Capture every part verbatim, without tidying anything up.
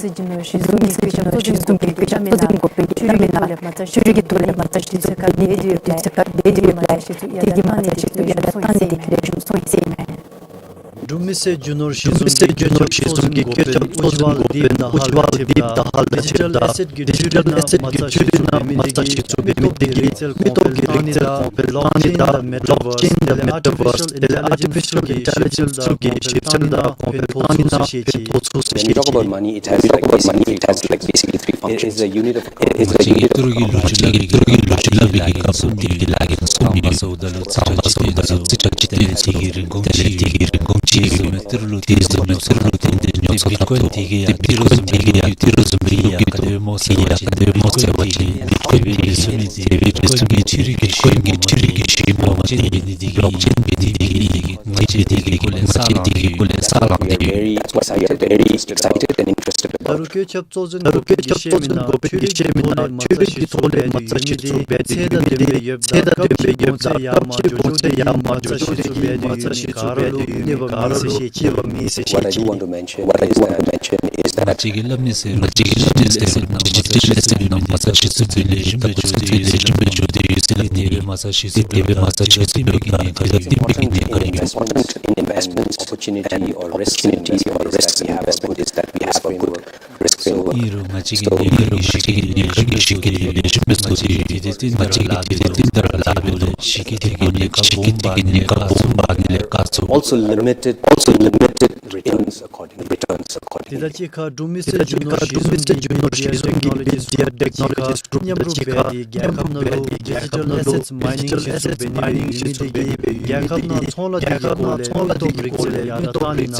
སྲིད་རྒྱུ་ནོར་གཞི་བཟུང་གི་བཀོད་ཁྱབ་གཙོ་འཛིན་དགོས་པའི་བཀོད་ཁྱབ་གཙོ་འཛིན་དགོས་པའི་བཀོད་ཁྱབ་མེད་ན། ཆོས་རིག་གི་ཐོག་ལས་མ་རྩ་ཤེས་ཚུལ་གྱི་དུས་ཚོད་ཁར་བསྡད་དེ་ཡོད་པ་ལས་དེ་གིས་མ་རྩ་ཤེས་ཚུལ་ཡར་དྲག་བཏང་ནི་དེ་གི་ལེགས་ཤོམ་སོང་ཡི་ཟེར་ཨིན་མས། འབྲུག་མི་སེར་རྒྱུ་ནོར་གཞི་བཟུང་གི་བཀོད་ཁྱབ་གཙོ་འཛིན་དགོས་པའི་ཨུཇ་ཝལ་དིབ་དྷ་ཧལ་ལས་ཁྲིདཔ་དང་ཌི་ཇི་ཊལ་ཨེ་སེཊ་ཀྱི་འཕྲུལ་རིག་ནང་མ་རྩ་ཤེས་ཚུལ་འབད་མི་དེ་གིས་མི་སྟོབས་ཀྱི་རིག་རྩལ་གོང་འཕེལ་བཏང་ནི་དང་བློག་ཅེན་དང་མེ་ཊ་བརསི་དེ་ལས་ཨར་ཊི་ཕི་ཤལ་ཨིན་ཊེ་ལི་ཇེནསི་ཚུ་གི་ཞིབ་འཚོལ་དང་གོང་འཕེལ་བཏང་ནི་ནང་ཕན་ཐོགས་ཚུགས་ཟེར་བཤད་ཅི། When you talk about money, it has like basically three functions. It is the unit of account. ང་བཅས་ཀྱིས་ཏི་རུ་གི་ལོ་རྒྱུས་སླབ་པའི་གི་སྐབས་སུ་དེ་གི་ལཱ་གི་ཚུགས་མི་ཡོད། ཚང་མ་སོ་ད་ལུ་ཚིག་ཁྲ་ཅིག་སྟོན་ཚུགས། ཚིག་ཁྲ་ཅིག་སྟོན་ཚུགས། དེ་གི་རིན་གོང་ཅིག་ཡོད། ཏི་རུ་ལུ་ཏི་རུ་ལུ་དེ་འདི་ཉོ་ཚོང་འཐབ་ཐོག་དེ་གི་ཡང་ཏི་རུ་བཟུམ་སྦེ་ཡང་ཏི་རུ་བཟུམ་སྦེ་ཡོད་གི་འདུག། དེ་ཡང་ག་དེ་སྦེ་སྨོ་ཟེར་བ་ཅིན་བི་ཊི་ཀོའིན་དེ་སྦེ་རེ་ཚུགས་མི་དེ་སྦེ་རེ་ཚུགས་མི་དེ་བི་ཊི་ཀོའིན་གྱི་འཕྲུལ་རིག་གི་ཤུལ་མ་དེ་བློག་ཅེན་འབད་ནི་དེ་གིས་ང་བཅས་དེ་གི་ང་བཅས་དེ་གི་སྐོར་ལས་སླབ་སྟེ་ཡོད། We are very excited and interested about it. ད་རུང་བཀོད་ཁྱབ་གཙོ་འཛིན་དགོས་པའི་གི་ཤེས་མི་ནང་ཆོས་རིག་གི་ཐོག་ལས་མ་རྩ་ཤེས་ཚུལ་འབད་དེ་ཡོད་མི་དེ་ཚད་དང་ལྡན་པའི་ཡོདཔ་དང་སྐབས་ཅིག་གོང་ཚད་ཡར་མར་འགྱོ་འགྱོ་དེ་གིས་མ་རྩ་ཤེས་ཚུལ་འབད་དེ་ཡོད་མི་ག་ར་ལུ་གནོད་པ་མེད་ཟེར་བཤད་ཅི། What I do want to mention is that ང་བཅས་ཀྱིས་སླབ་ནི་ཟེར་ང་བཅས་ཀྱིས་སླབ་ནི་ཟེར་ཌི་ཇི་ཊལ་ཨེ་སེཊ་ནང་མ་རྩ་ཤེས་ཚུལ་འབད་ལེགས་ཤོམ་སྦེ་འགྱོ་དེ་ལེགས་ཤོམ་སྦེ་འགྱོ་དེ་ཡོད་ཟེར་སླབ་ནི། དེ་སྦེ་མ་རྩ་ཤེས་ཚུལ་འབད་ལུ་ང་བཅས་ལུ་ཏེ་འབད་གི་ནི་ག་ར་ཏེ་འབད་གི་ནི་ག་ར་ཡོད། Important in investments, opportunity or risk in investments is that we have a framework. Risk framework. ཨིན་རུང་ང་བཅས་ཀྱིས་ཨིན་རུང་ང་བཅས་ཀྱིས་ལེགས་ཤོམ་སྦེ་ཞིབ་འཚོལ་ཏེ་ལེགས་ཤོམ་སྦེ་འཚོལ་ཏེ་ང་བཅས་ཀྱིས་དེ་ཏེ་ཏན་ཏན་ར་ལཱ་འབད་དོ། ཞིབ་འཚོལ་ཏེ་གི་ནི་ག་སྦོམ་འབག་ནི་ལས་བཀག་ཚུགས། སྦོམ་འབག་ནི་ལས་བཀག་ཚུགས། Also limited, also limited returns accordingly. དེ་དང་གཅིག་ཁར་འབྲུག་མི་སེར་རྒྱུ་ནོར་གཞི་བཟུང་གི་མི་ཌི་ཡ་ཊེཀ་ནོ་ལོ་ཇིས་གི་ཊེག་ཊེཀ་ནོ་ལོ་ཇིས་གྲུབ་མཉམ་རུབ་འབད་དེ་རྒྱལ་ཁབ་ནང་ལུ་ཌི་ཇི་ཊལ་ཨེ་སེཊ་མའི་ནིང་ཞུ་ཚུགས་འབད་ནི་ཡོད་མི་དེ་གིས་རྒྱལ་ཁབ་ནང་ཚོང་ལཱ་དེ་གི་སྐོར་ལས་མི་སྟོབས་རིག་རྩལ་ཡར་དྲག་བཏང་ནི་ནང་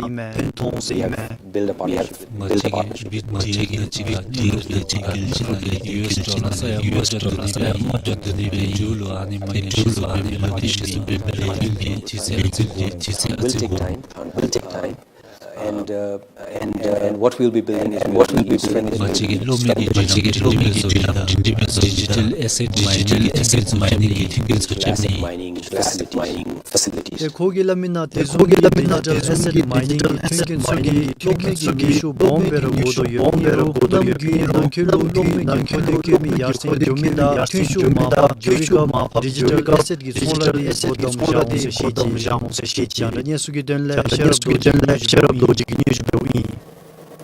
ཡང་ཕན་ཐོགས་ཟེར་ཨིན་མས། Build upon it. ང་བཅས་ཀྱིས་བི་ཊི་ཨེ་ང་བཅས་ཀྱིས་བི་ཊི་ཨེ་ང་བཅས་ཀྱིས་ཡུ་ཨེསི་ཌོ་ལར་ས་ཡ་དངུལ་རྒྱག་དོ་ནི་སྦེ་ཡུ་ཨེསི་ཌོ་ལར་ས་ཡ་དངུལ་རྒྱག་དོ་ནི་སྦེ་ཌི་ཡུ་ལུ་ཨ་ནི་མ་ནིང་ཤེས་ཚུལ་འབད་མི་ལས་ཡུན་གྱི་དུས་ཚོད་ཨ་ཙི་འགོར། དུས་ཚོད་ཨ་ཙི་འགོར། Will take time. Will take time. And, uh, and, uh, and what we'll be building is, and what we'll be building is ང་བཅས་ཀྱིས་ལྷོད་མི་གི་རྒྱུན་ལམ་སྒྲིང་སྒྲིང་སྦེ་བཟོ་ནི་དང་སྒྲིང་སྒྲིང་སྦེ་བཟོ་ནི་དང་ཌི་ཇི་ཊལ་ཨེ་སེཊ་མའི་ནིང་གི་མཐུན་རྐྱེན་ཚུ་རྐྱབ་ནི། Classic mining, classic mining facilities. ཏེ་ཁོ་གིས་སླབ་མི་ནང་དེ་བཟུམ་གྱི་ཌི་ཇི་ཊལ་ཨེ་སེཊ་མའི་ནིང་གི་མཐུན་རྐྱེན་ཚུ་གིས་ལྷོད་མི་གི་ནུས་ཤུགས་སྦོམ་སྦེ་ར་དགོ་དོ་ཡོད་ཨིན་རུང་གནམ་དགུན་ནང་འཁོད་ལུ་ལྷོད་མི་གི་ནང་འཁོད་ལུ་ལྷོད་མི་གི་འཁོར་སྡེ་བཀོད་མི་ཡར་སེང་འགྱོ་མི་དང་ཐོན་ཤུགས་མར་ཕབ་འགྱོ་བའི་སྐབས་ཌི་ཇི་ཊལ་ཨེ་སེཊ་ཀྱི་ཚོང་ལཱ་འདི་བཟོ་དམ་བཞག་འོང་ཟེར་བཤད་ཅི། རྒྱང་བསྒྲགས་བརྙན་འཕྲིན་གྱི་དོན་ལས་ཤེས་རབ་རྡོ་རྗེ་གིས་སྙན་ཞུ་ཕུལཝ་ཨིན།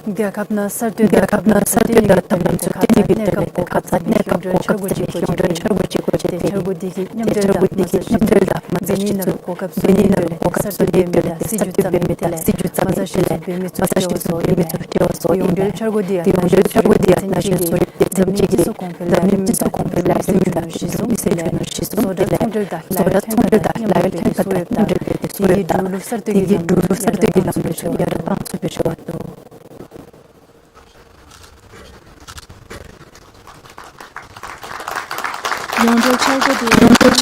རྒྱལ་ཁབ་ནང་གསར་གཏོད་དང་འཐབ་ནུས་ཚུ་བརྟན་པོ་སྦེ་བཏང་ནི་དང་ཁ་ཙ་གནས་སྐབས་གོ་སྐབས་ཚུ་གི་ཤོང་འབྲས་འཆར་སྒོ་ཅིག་བཀོད་དེ་འཆར་སྒོ་འདི་གིས་མཉམ་འབྲེལ་དང་མ་རྩ་ཤེས་ཚུལ་འབད་མི་དེ་ལས་གསར་གཏོད་འབད་མི་དེ་ལས་སྲིད་བྱུས་བརྩམ་མི་དེ་ལས་མ་རྩ་ཤེས་ཚུལ་འབད་མི་ཚུ་ཡོངས་འབྲེལ་འཆར་སྒོ་འདི་ཡང་ནང་གཞི་གསོ་རིག་སྡེ་ཚན་གཅིག་གིས་འཛམ་གླིང་སྤྱི་ཚོགས་གོང་འཕེལ་ལ་རིམ་གྱིས་གསོ་གོང་འཕེལ་ལ་རིམ་གྱིས་གསོ་གོང་འཕེལ་ལ་རིམ་གྱིས་གཞི་བཟུང་དེ་ལས་བཟོ་གྲྭ་ཚོང་འབྲེལ་དང་ལཱ་གཡོག་ཐད་ཁར་དང་མཉམ་འབྲེལ་སྦེ་གསོ་ཡོདཔ་ད་དེ་གིས་འབྲུག་ལུ་གསར་གཏོད་ཀྱི་ལམ་ལུགས་ཡར་དྲག་བཏང་ཚུགས་པའི་ཞུ་བ་འདུག། ཡོངས་འབྲེལ་འཆར་སྒོ་འདི་ཡང་སྐྱེས་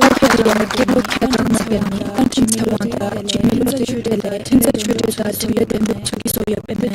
ལོ་ཁལ་གྲངས་ནང་འབད་མི་པཎ་ཆེན་ཚེ་དབང་དང་འཇིགས་མེད་ཀླུ་སྒྲུབ་ཆོས་སྒྲོན་དང་ཐོན་རྫས་ཆོས་སྒྲོན་དང་འཕྲིན་ལས་བདེ་མོ་ཚུ་གིས་བཟོ་ཡོདཔ་ཨིན་པས།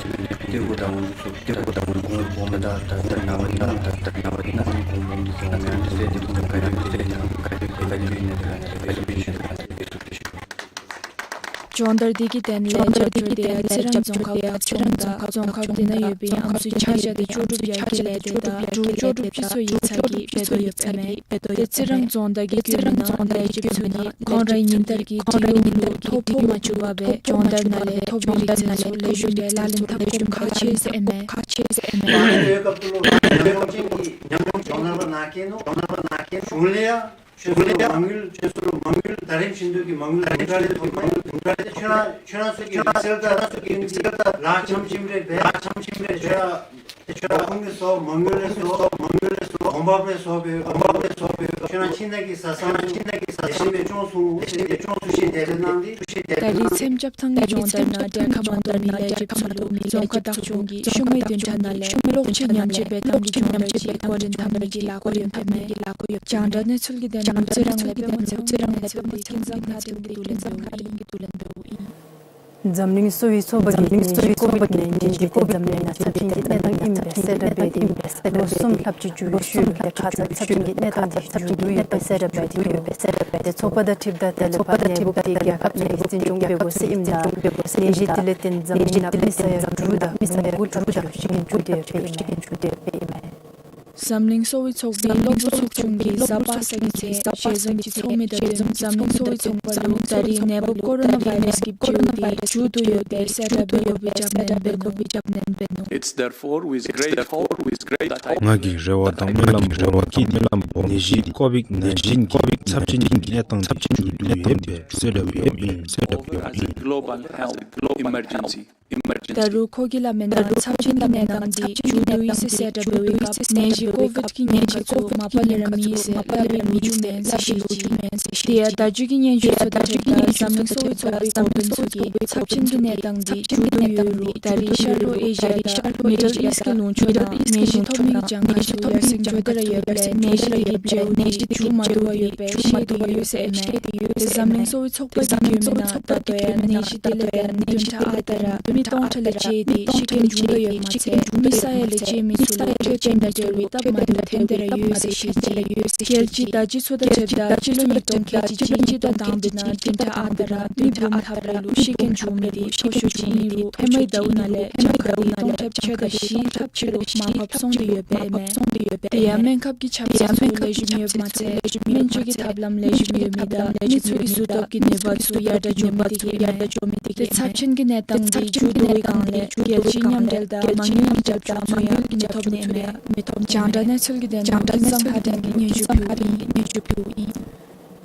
ཏེ་ཏེ་གུ་དང་ཏེ་གུ་དང་གུང་སྦོམ་དང་ད་ད་ན་བ་ན་ད་ད་ན་བ་ན་གུང་སྦོམ་དེ་ཚུ་ཨ་ནི་ཨ་ནི་ཟེར་ཏེ་གུ་དང་ག་ཡ་ཟེར་ན་ག་ཡ་ག་ཡ་ཟེར་ན་ག་ཡ་ཟེར་ན། སྦྱོང་བརྡར་འདི་གི་དོན་ལས་རྒྱབ་སྐྱོར་དེ་ཡང་རྩི་རང་རྫོང་ཁག་བདག་སྐྱོང་དང་རྫོང་ཁག་དེ་ནང་ཡོད་པའི་ཨམ་སྲུའི་ཆ་བཞག་སྟེ་ལྕོགས་གྲུབ་ཡར་རྒྱས་ལས་སྡེ་དང་འབྲུག་ལྕོགས་གྲུབ་སྤྱི་ཚོགས་ཡིག་ཚང་གིས་འབད་དོ་ཡོདཔ་ཨིན་མས། ཏེ་རྩི་རང་རྫོང་བདག་གི་བཀོད་མི་ནང་ལས་བྱེདཔ་ཚུ་ནི་ཁོང་རའི་ཉིན་བསྟར་གྱི་སྒྲིག་ཡིག་ལུ་ཐོ་ཕོག་མ་བཅུག་པར་སྦེ་སྦྱོང་བརྡར་ནང་ལས་ཐོབ་པའི་རིག་རྩལ་ཚུ་ལེགས་ཤོམ་སྦེ་ལག་ལེན་འཐབ་དགོཔ་ཁག་ཆེ་ཟེར་ཨིན་མས། ཉམས་མྱོང་ཅན་གྱི་ཉམས་མྱོང་ཅན་གྱི་ཉམས་མྱོང་ཅན་གྱི་གཞུང་ལས་ཡང་ཁྱོད་ཚུ་ལུ་མ་དངུལ་ཁྱོད་ཚུ་ལུ་མ་དངུལ་ད་རིམ་བཞིན་དུ་གི་མ་དངུལ་དུམ་གྲ་རེ་ཐོབ་མས། དུམ་གྲ་རེ་ཁྱོད་ར་ཁྱོད་ར་ཚུ་གི་རིག་རྩལ་དང་ལཱ་འཆམ་འཆམ་རེ་འབད་འཆམ་འཆམ་རེ་ཁྱོད་ར་ཁྱོད་ར་ཁོང་གིས་སོ་མ་དངུལ་ལས་སོ་མ་དངུལ་ལས་སོ་ གོམ་པ་སྤོས་ཚོགས་པའི་གོམ་པ་སྤོས་ཚོགས་པའི་ཁྱོད་རང་ཁྱིམ་ནང་གི་བཟའ་ཚང་ཁྱིམ་ནང་གི་བཟའ་ཚང་ཞིམ་པའི་སྐྱོང་སུ་ཞིམ་པའི་སྐྱོང་སུ་ཞིག་དེ་བས་གནང་སྟེ། ད་རེས་སེམས་རྐྱབ་ཐངས་ཀྱི་སྦྱོང་བརྡར་ནང་གྲལ་ཁར་མ་གཏོགས་མི་ལས་བྱེད་ཚུ་ལུ་རྫོང་ཁག་བདག་སྐྱོང་གིས་ཤུལ་མའི་བདུན་ཕྲག་ནང་ལས་གློག་ཆས་ཉམས་བཅོས་འབད་ཐངས་ཀྱི་སྦྱོང་བརྡར་གྱི་བཀའ་དྲིན་ཐོབ་ནི་གི་ལས་འགུལ་ཡོདཔ་ཨིན་མས། རྒྱང་བསྒྲགས་གནས་ཚུལ་གྱི་དོན་ལུ་རྩི་རང་ལས་པདྨ་ཚེ་རིང་ལས་པདྨ་ཚེ་རིང་ལས་པདྨ་ཚེ་རིང་ལས་པདྨ་ཚེ་རིང་གི་དུས་ལས་འབདཝ་ཨིན། འཛམ་གླིང་གསོ་བའི་ཚོགས་པ་གིས་ནད་གཞི་ཀོ་བིཌ་ནཱའིན་ཊིན་འདི་འཛམ་གླིང་ནང་ཚབས་ཆེན་གྱི་གནས་སྟངས་ཨིནམ་སྦེ་གསལ་བསྒྲགས་འབད་དེ་ལོ་གསུམ་ལྷགཔ་ཅིག་འགྱོ་བའི་ཤུལ་ལུ་ཏེ་ཁ་ཙ་ཚབས་ཆེན་གྱི་གནས་སྟངས་འདི་འགྱུར་དོ་ཡོདཔ་སྦེ་གསལ་བསྒྲགས་འབད་དེ་འདུག། ཏེ་ཚོགས་པ་དང་འཁྲིལཝ་ད་ཏེ་ལས་ཕར་ནད་འབུཔ་འདི་རྒྱལ་ཁབ་ནང་འཛིན་སྐྱོང་འབད་དགོ་ཟེར་ཨིནམ་ད་ནད་གཞི་འདི་ལས་བརྟེན་འཛམ་གླིང་ནང་མི་ས་ཡ་དྲུག་དང་མི་འབུམ་དགུ་ལྷགཔ་ཅིག་ལུ་ཤི་རྐྱེན་བྱུང་སྟེ་ཡོདཔ་ཨིན་མས། འཛམ་གླིང་གསོ་བའི་ཚོགས་པའི་སློབ་ཕྲུག་ཚོགས་ཆུང་གིས་གཟའ་པ་སངས་ཀྱི་ཚེ་ཞལ་འཛོམས་ཀྱི་ཚོགས་མི་དང་བསྟུན་འཛམ་གླིང་གསོ་བའི་ཚོགས་པ་ལུ་ད་རེས་ནད་འབུཔ་ཀོ་རོ་ན་བཱའི་རཱསི་གི་བྱུས་འདི་མཇུག་བསྡུ་ཡོད་པའི་གསལ་བསྒྲགས་འབད་དགོ་པའི་རྒྱབ་ནས་འབད་ནུག། It's therefore with great hope, with great hope ང་གིས་རེ་བ་དང་སྨོན་ལམ་འབོག་ནི་གིས་ནད་གཞི་ཀོ་བིཌ་ནཱའིན་ཊིན་གྱི་ཚབས་ཆེན་གྱི་གནས་སྟངས་འདི་མཇུག་བསྡུ་ཡོད་པའི་གསལ་བསྒྲགས་འབདཝ་ཨིན། As a global health emergency. ད་རུང་ཁོ་གིས་སླབ་མི་ནང་ཚབས་ཆེན་གྱི་གནས་སྟངས་འདི་མཇུག་བསྡུ་ཡི་ཟེར་གསལ་བསྒྲགས་འབད་བའི་སྐབས་ནད་གཞི་ཀོ་བིཌ་ཀྱི་ཉེན་ཁ་ཚུ་མ་པ་ལས་ར་མེད་ཟེར་སླབ་པའི་མི་བྱུང་མས་ཟེར་བཤད་ཅི། དེ་ཡང་ད་ལྟོ་གི་སྙན་ཞུ་ཚུ་དང་འཁྲིལཝ་ད་འཛམ་གླིང་གསོ་བའི་ཚོགས་པའི་འགོ་དཔོན་ཚུ་གིས་ཚབས་ཆེན་གྱི་གནས་སྟངས་འདི་མཇུག་བསྡུ་ཡོད་རུང་ད་རེས་ཤར་ལྷོ་ཨེ་ཤི་ཡ་དང་མི་ཌལ་ཨིསཊ་ཀྱི་ལུང་ཕྱོགས་ནང་ནད་གཞི་ཐོབ་མི་གི་གྱངས་ཁ་ཚུ་ཡར་སེང་འགྱོ་སྟེ་ར་ཡོདཔ་ལས་ནད་གཞི་འདི་གི་བྱུས་འདི་མཇུག་མ་བསྡུ་བར་ཡོད་པའི་བཤད་དེ་ཡོད་ཟེར་ཨིན་མས། ཏེ་འཛམ་གླིང་གསོ་བའི་ཚོགས་པ་གིས་བཀོད་མི་ནང་ད་ལྟོ་ཡང་ནད་གཞི་འདི་ལས་བརྟེན་བདུན་ཕྲག་ཨ་རྟག་ར་མི་སྟོང་ཕྲག་ལས་བཅད་དེ་ཤི་རྐྱེན་བྱུང་དོ་ཡོདཔ་མ་ཚད་མི་ས་ཡ་ལས་བཅད་མི་ཚུ་ལུ་འཕྲོད་བསྟེན་མི་འབྲེལ་བའི་སྟབས་མ་བདེཝ་ཐོན་ཏེ་ར་ཡོད་ཟེར་བཤད་ཅི། རྒྱལ་སྤྱིའི་ད་ཅི་ཚོད་དང་འཁྲིལཝ་ད་སྤྱི་ལོ་ཉིས་སྟོང་ཁལ་གཅིག་གཅིག་བརྒྱ་དང་བདུན་དང་འབྲེལ་ན་བདུན་ཕྲག་ཨ་རྟག་ར་མི་འབུམ་ལྷགཔ་ལུ་ཤི་རྐྱེན་བྱུང་མི་འདི་མཐོ་ཤོས་ཅིག་ཨིན་རུང་ཧེ་མའི་ཟླཝ་ནང་ལས་གྱངས་ཁ་འདི་སྟོང་ཕྲག་ཕྱེད་དང་བཞི་ལྷགཔ་ཅིག་ལུ་མར་ཕབ་སོང་སྟེ་ཡོདཔ་ཨིན་མས། དེ་ཡང་སྨན་ཁབ་ཀྱི་ཆབ་སྲིད་ཚུ་ལེགས་ཤོམ་ཡོདཔ་མ་ཚད་སྨན་བཅོས་ཀྱི་ཐབས་ལམ་ལེགས་ཤོམ་ཡོད་མི་དང་མི་ཚུ་གི་གཟུགས་སྟོབས་ཀྱི་ནུས་པ་ཚུ་ཡར་དྲག་འགྱོ་མི་འདི་གིས་ཨིན་མས། ཏེ་ཚབས་ཆེན་གྱི་གནས་སྟངས་འདི་མཇུག་བསྡུ་བའི་སྒང་ལས་རྒྱལ་སྤྱིའི་མཉམ་འབྲེལ་དང་མ་དངུལ་གྱི་རྒྱབ་སྐྱོར་ཚུ་ཡང་མི་ཐོབ་ནི་ཨིན་མས། རྒྱང་བསྒྲགས་གནས་ཚུལ་གྱི་དོན་ལུ་ཀུན་བཟང་ལྷ་སྒྲོན་གྱིས་སྙན་ཞུ་ཕུལཝ་ཨིན།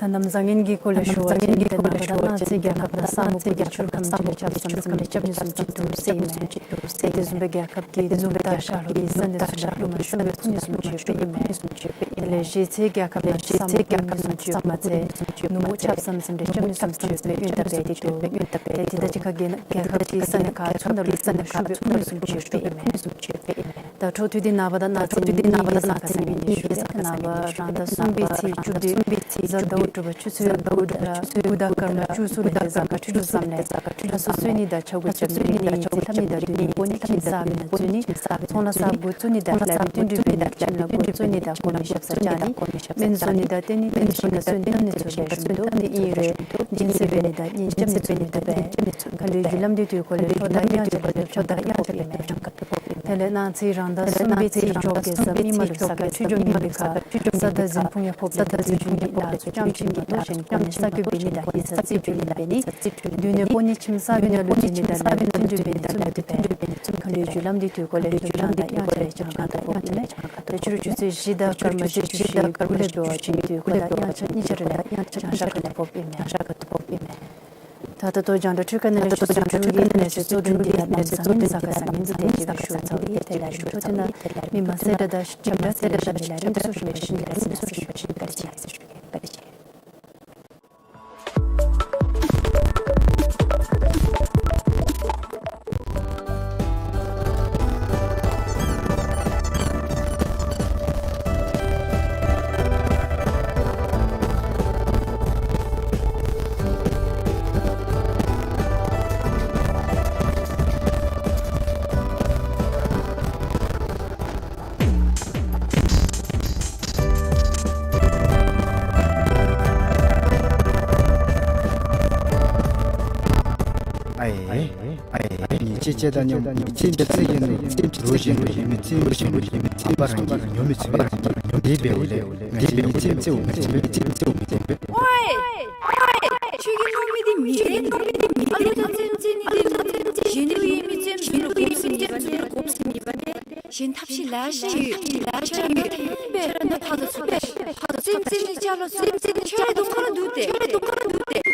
ད་གནམ་བཟང་ངན་གྱི་སྐོར་ལས་ཞུ་བ་ཅིན་ཏེ་ནངས་པ་ད་གནངས་ཚེ་རྒྱལ་ཁབ་ནང་ས་སྨུག་པོ་གི་ཆུ་ཁམས་ཅིག་ལས་ཆརཔ་ཟམ་ཟིམ་རེ་རྐྱབ་ནི་བཟུམ་ཅིག་འདུག་ཟེར་ཨིན་མས། དེ་བཟུམ་སྦེ་རྒྱལ་ཁབ་ཀྱི་ནུབ་དང་ཤར་ལྷོ་གི་ས་གནས་ཚུ་ལུ་རླུང་མ་ཤུགས་སྦེ་འཕུ་ནི་བཟུམ་ཅིག་ཡོདཔ་ཨིན་མས། དེ་ལས་གཞེས་ཚེ་རྒྱལ་ཁབ་ནང་ས་སྨུག་པོ་གི་བཟུམ་ཅིག་ཡོདཔ་མ་ཚད་ནུབ་མོ་ཆརཔ་ཟམ་ཟིམ་རེ་རྐྱབ་ནི་བཟུམ་ཅིག་ཡོདཔ་སྦེ་སྔོན་བརྡ་འབད་དེ་འདུག། ཏེ་དེ་དང་གཅིག་ཁར་རྒྱལ་ཁབ་ཀྱི་ས་གནས་ཁག་ཚུ་ནང་ལུ་རླུང་མ་ཤུགས་སྦེ་འཕུ་ནི་བཟུམ་ཅིག་ཡོདཔ་ཨིན་མས། ད་འཕྲོ་མཐུད་དེ་ནངས་པ་ད་གནངས་ཚེ་གཉིས་ཀྱི་གཟའ་སྐར་བཟང་ངན་ནི་ཤུལ་ལས་ནངས་པ་རང་ཟླ་གསུམ་པའི་ཚེས་བཅུ་བདུན་གཟའ་ཟླཝ་དྲུག་པ་ཆུ་ཚོད་དགུ་དང་དགུ་དང་སྐར་མ་བཅུ་གསུམ་ལས་གཟའ་སྐར་འཕྲོད་སྦྱོར་བཟང་ལས་ལྷ་གསོལ་གསོལ་ནི་དང་ཕྱག་འབུལ་རྐྱབ་ནི་ལས་ཉིན་མཚན་ལྷབ་ནི་དང་སྡོད་གནས་སྤོ་ནི་ཁྱིམ་གསར་གྱི་ནང་འཛུལ་ནི་ཚོང་ལཱ་གསརཔ་འགོ་བཙུགས་ནི་དང་ལཱ་མི་བསྟུན་གྲོས་འབད་ནི་ཁྱིམ་ལཱ་འགོ་བཙུགས་ནི་དང་གོ་གནས་ཞབས་སར་བཅར་ནི་སྨན་བཟོ་ནི་དང་བསྟེན་ནི་ལྟ་བཤལ་ཁ་གསོ་ནི་གནམ་ནི་ཚུ་ལེགས་ཤོམ་འདུག། དེ་ཨིན་རུང་སྦྱིན་སྲེག་འབད་ནི་དང་གཉེན་རྐྱབ་ནི་ཚུ་མི་བཏུབ་པས། ཁ་ལས་རྒྱུ་ལམ་འདི་དུས་འཁོར་ལས་འཕྲོ་དང་དབྱངས་འཆར་ལུ་ཕྱོགས་དང་དབྱངས་འཆར་ལུ་ཕྱོགས་དང་དབྱངས་འཆར་ཕོགཔ་ཨིན་མས། དེ་ལས་གནངས་ཚེ་རང་ཟླ་གསུམ་པའི་ཚེས་བཅོ་བརྒྱད་གཟའ་མིག་དམར་ལུ་གཟའ་སྐར་འཕྲོད་སྦྱོར་ངན་པའི་ཁར་ས་དང་རྫིང་ཕུང་ཡང་ཕོགཔ་ད་རྫིང་ཕུང་གི་ལཱ་ཚུ་ཙམ་ཅིག་མ་གཏོགས་གཞན་གོ་གནས་གསར་བསྐོ་འབད་ནི་དང་ཡིག་ཚང་རྩིས་སྤྲོད་ནི་འབད་ནི་སྡོད་གནས་སྤོ་ནི་ཁྱིམ་གསར་གྱི་ནང་ལུ་འཛུལ་ནི་དང་ལཱ་མི་བསྟུན་གྲོས་འབད་ནི་ཚུ་མི་བཏུབ་པས། ཁ་ལས་རྒྱུ་ལམ་འདི་དུས་འཁོར་ལས་འཕྲོ་དང་དབྱངས་འཆར་ལས་གྱངས་ཁ་དང་ཕོགཔ་ཨིན་མས། ཏེ་ཕྱི་རུ་ཆུ་ཚོད་བཞི་དང་སྐར་མ་བཞི་བཅུ་ཞེ་དགུ་ལས་འགོ་བཙུགས་དུས་འཁོར་དང་དབྱངས་འཆར་གཉིས་ཆ་ར་ལུ་གྱངས་ཁ་དང་ཕོགཔ་ཨིན་མས། ད་ད་ལྟོ་རྒྱང་བསྒྲགས་འཕྲུལ་ཁང་ནང་ལས་ཞུ་ཚུལ་ཁྲིམས་ཀྱི་གནས་ཚུལ་གཙོ་དོན་འདི་ཡང་གནམ་བཟང་ངན་གཟའ་སྐར་བཟང་ངན་གྱི་དེ་ཅིག་སྦེ་ཞུ་ཚརཝ་ཨིན། དེ་ལས་ཞུ་ཚུལ་ནང་མི་མང་གསལ་བསྒྲགས་དང་ཁྲིམས་བསྒྲགས་དེ་ལས་ཞུ་བའི་ལས་རིམ་ཚུ་ཞུ་བའི་ཤུལ་ལས་ཟིན་ཚུ་ཞུ་བའི་ཤུལ་ལས་ཅིག་ཡང་ཟེར་ཞུ་གེ། ཨའེ། ཨའེ། ཉེས་ཅན་བཅས་དང་མཉམ་ཉེས་ཅན་གྱི་ཚེ་གི་ནང་རོ་བཞིན་རོ་བཞིན་མི་ཚེ་རོ་བཞིན་རོ་བཞིན་མི་ཚེ་རོ་བཞིན་རོ་བཞིན་མི་ཚེ་ཨ་པ་རང་གི་ཉོ་མི་ཚེ་ཉོ་དེ་འབདཝ་ལས་ང་བཅས་ཉེས་ཅན་བཅོ་མི་བཅོ་མི་བཅོ་མི་བཅོ་མི། ཨོའི། ཨོའི། ཁྱོད་ཀྱིས་མནོ་མི་འདི་མི་རེད། ཨ་ལུ་དང་ཙན་ཙན་ནི་འདི་གཞན་དུ་ཡོད་མི་ཙན་ཙན་ལུ་གོ་སྲིད་ནི་བ་ལས། གོ་སྲིད་ནི་བ་ལས། གཞན་ཐབས་ཤེས་ལེ་ཤ་ཡོད། ལེ་ཤ་ཡོད། ཁྱོད་ར་ནི་ཕར་ལུ་ཚུར་ལྟ་ཤིག། ཙན་ཙན་ནི་ཅ་ལ་ཙན་ཙན་ནི་ཁྱོད་རའི་གདོང་ཁ་ལུ་འདུག་སྟེ། ཁྱོད་རའི་གདོང་ཁ་ལུ་འདུག་སྟེ།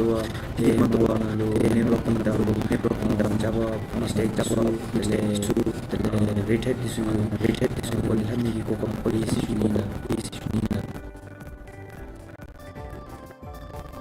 དོ་བར་ཏེ་མ་དོ་བར་ནང་ལུ་ཏེ་ནེཊ་ཝརཀ་ནང་ལུ་ནེཊ་ཝརཀ་ནང་ལུ་ཅ་བ་མིས་ཊེཀ་ཚུ་ཏེ་ཚུ་ཏེ་རི་ཊེཀ་འདི་ཚུ་ནང་རི་ཊེཀ་འདི་ཚུ་ནང་གོ་ལེ་ལྷབ་ནི་གི་གོ་སྐབས་ཁོ་ལེ་ཟེར་ཞུ་ནི་ལགས།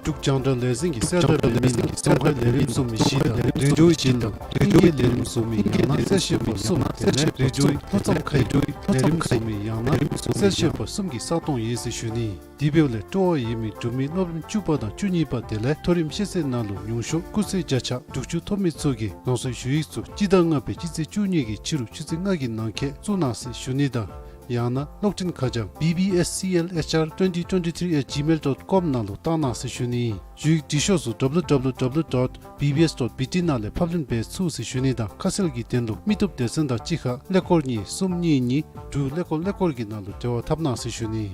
འབྲུག་རྒྱང་བསྒྲགས་ལས་འཛིན་གྱི་གསལ་བསྒྲགས་འབད་མི་ནང་རྫོང་ཁའི་ལས་རིམ་བཟོ་མི་བཞི་དང་དུད་འགྲོའི་བྱིན་དང་དུད་ཀྱི་ལས་རིམ་བཟོ་མི་ཡང་ན་གསལ་བཤད་པ་གསུམ་དེ་ལས་དུད་འགྲོའི་ལྷོ་མཚམས་ཁའི་ལས་རིམ་བཟོ་མི་ཡང་ན་གསལ་བཤད་པ་གསུམ་གྱི་ས་སྟོང་ཡོད་ཟེར་ཞུ་ནི། དེ་འབདཝ་ལས་སྤྲོ་བ་ཡོད་མི་འབྲུག་མི་སློབ་རིམ་བཅུ་པ་དང་བཅུ་གཉིས་པ་དེ་ལས་མཐོ་རིམ་ཤེས་ཚད་ནང་ལུ་ཉུང་ཤོས་སྐུགས་ཚད་བརྒྱ་ཆ་དྲུག་ཅུ་ཐོབ་མི་ཚུ་གིས་རང་སོའི་ཞུ་ཡིག་ཚུ་སྤྱི་ཟླ་ལྔ་པའི་སྤྱི་ཚེས་བཅུ་གཉིས་ཀྱི་ཕྱི་རུ་ཆུ་ཚོད་ལྔ་གི་ནང་འཁོད་བཙུགས་གནང་ཟེར་ཞུ་ནི་དང་། ཡང་ན་གློག་འཕྲིན་ཁ་བྱང་B B S C L H R twenty twenty-three at gmail dot com ནང་ལུ་བཏང་གནང་ཟེར་ཞུ་ནི། ཞུ་ཡིག་འབྲི་ཤོག་ཚུ་W W W dot B B S dot B T ནང་ལས་ཕབ་ལེན་འབད་ཚུགས་ཟེར་ཞུ་ནི་དང་། ཁ་གསལ་གྱི་དོན་ལུ་མི་སྟོབས་སྡེ་ཚན་དང་གཅིག་ཁར་ཀླད་ཀོར་གཉིས་གསུམ་གཉིས་གཉིས་དྲུག་ཀླད་ཀོར་ཀླད་ཀོར་གྱི་ནང་ལུ་འབྲེལ་བ་འཐབ་གནང་ཟེར་ཞུ་ནི།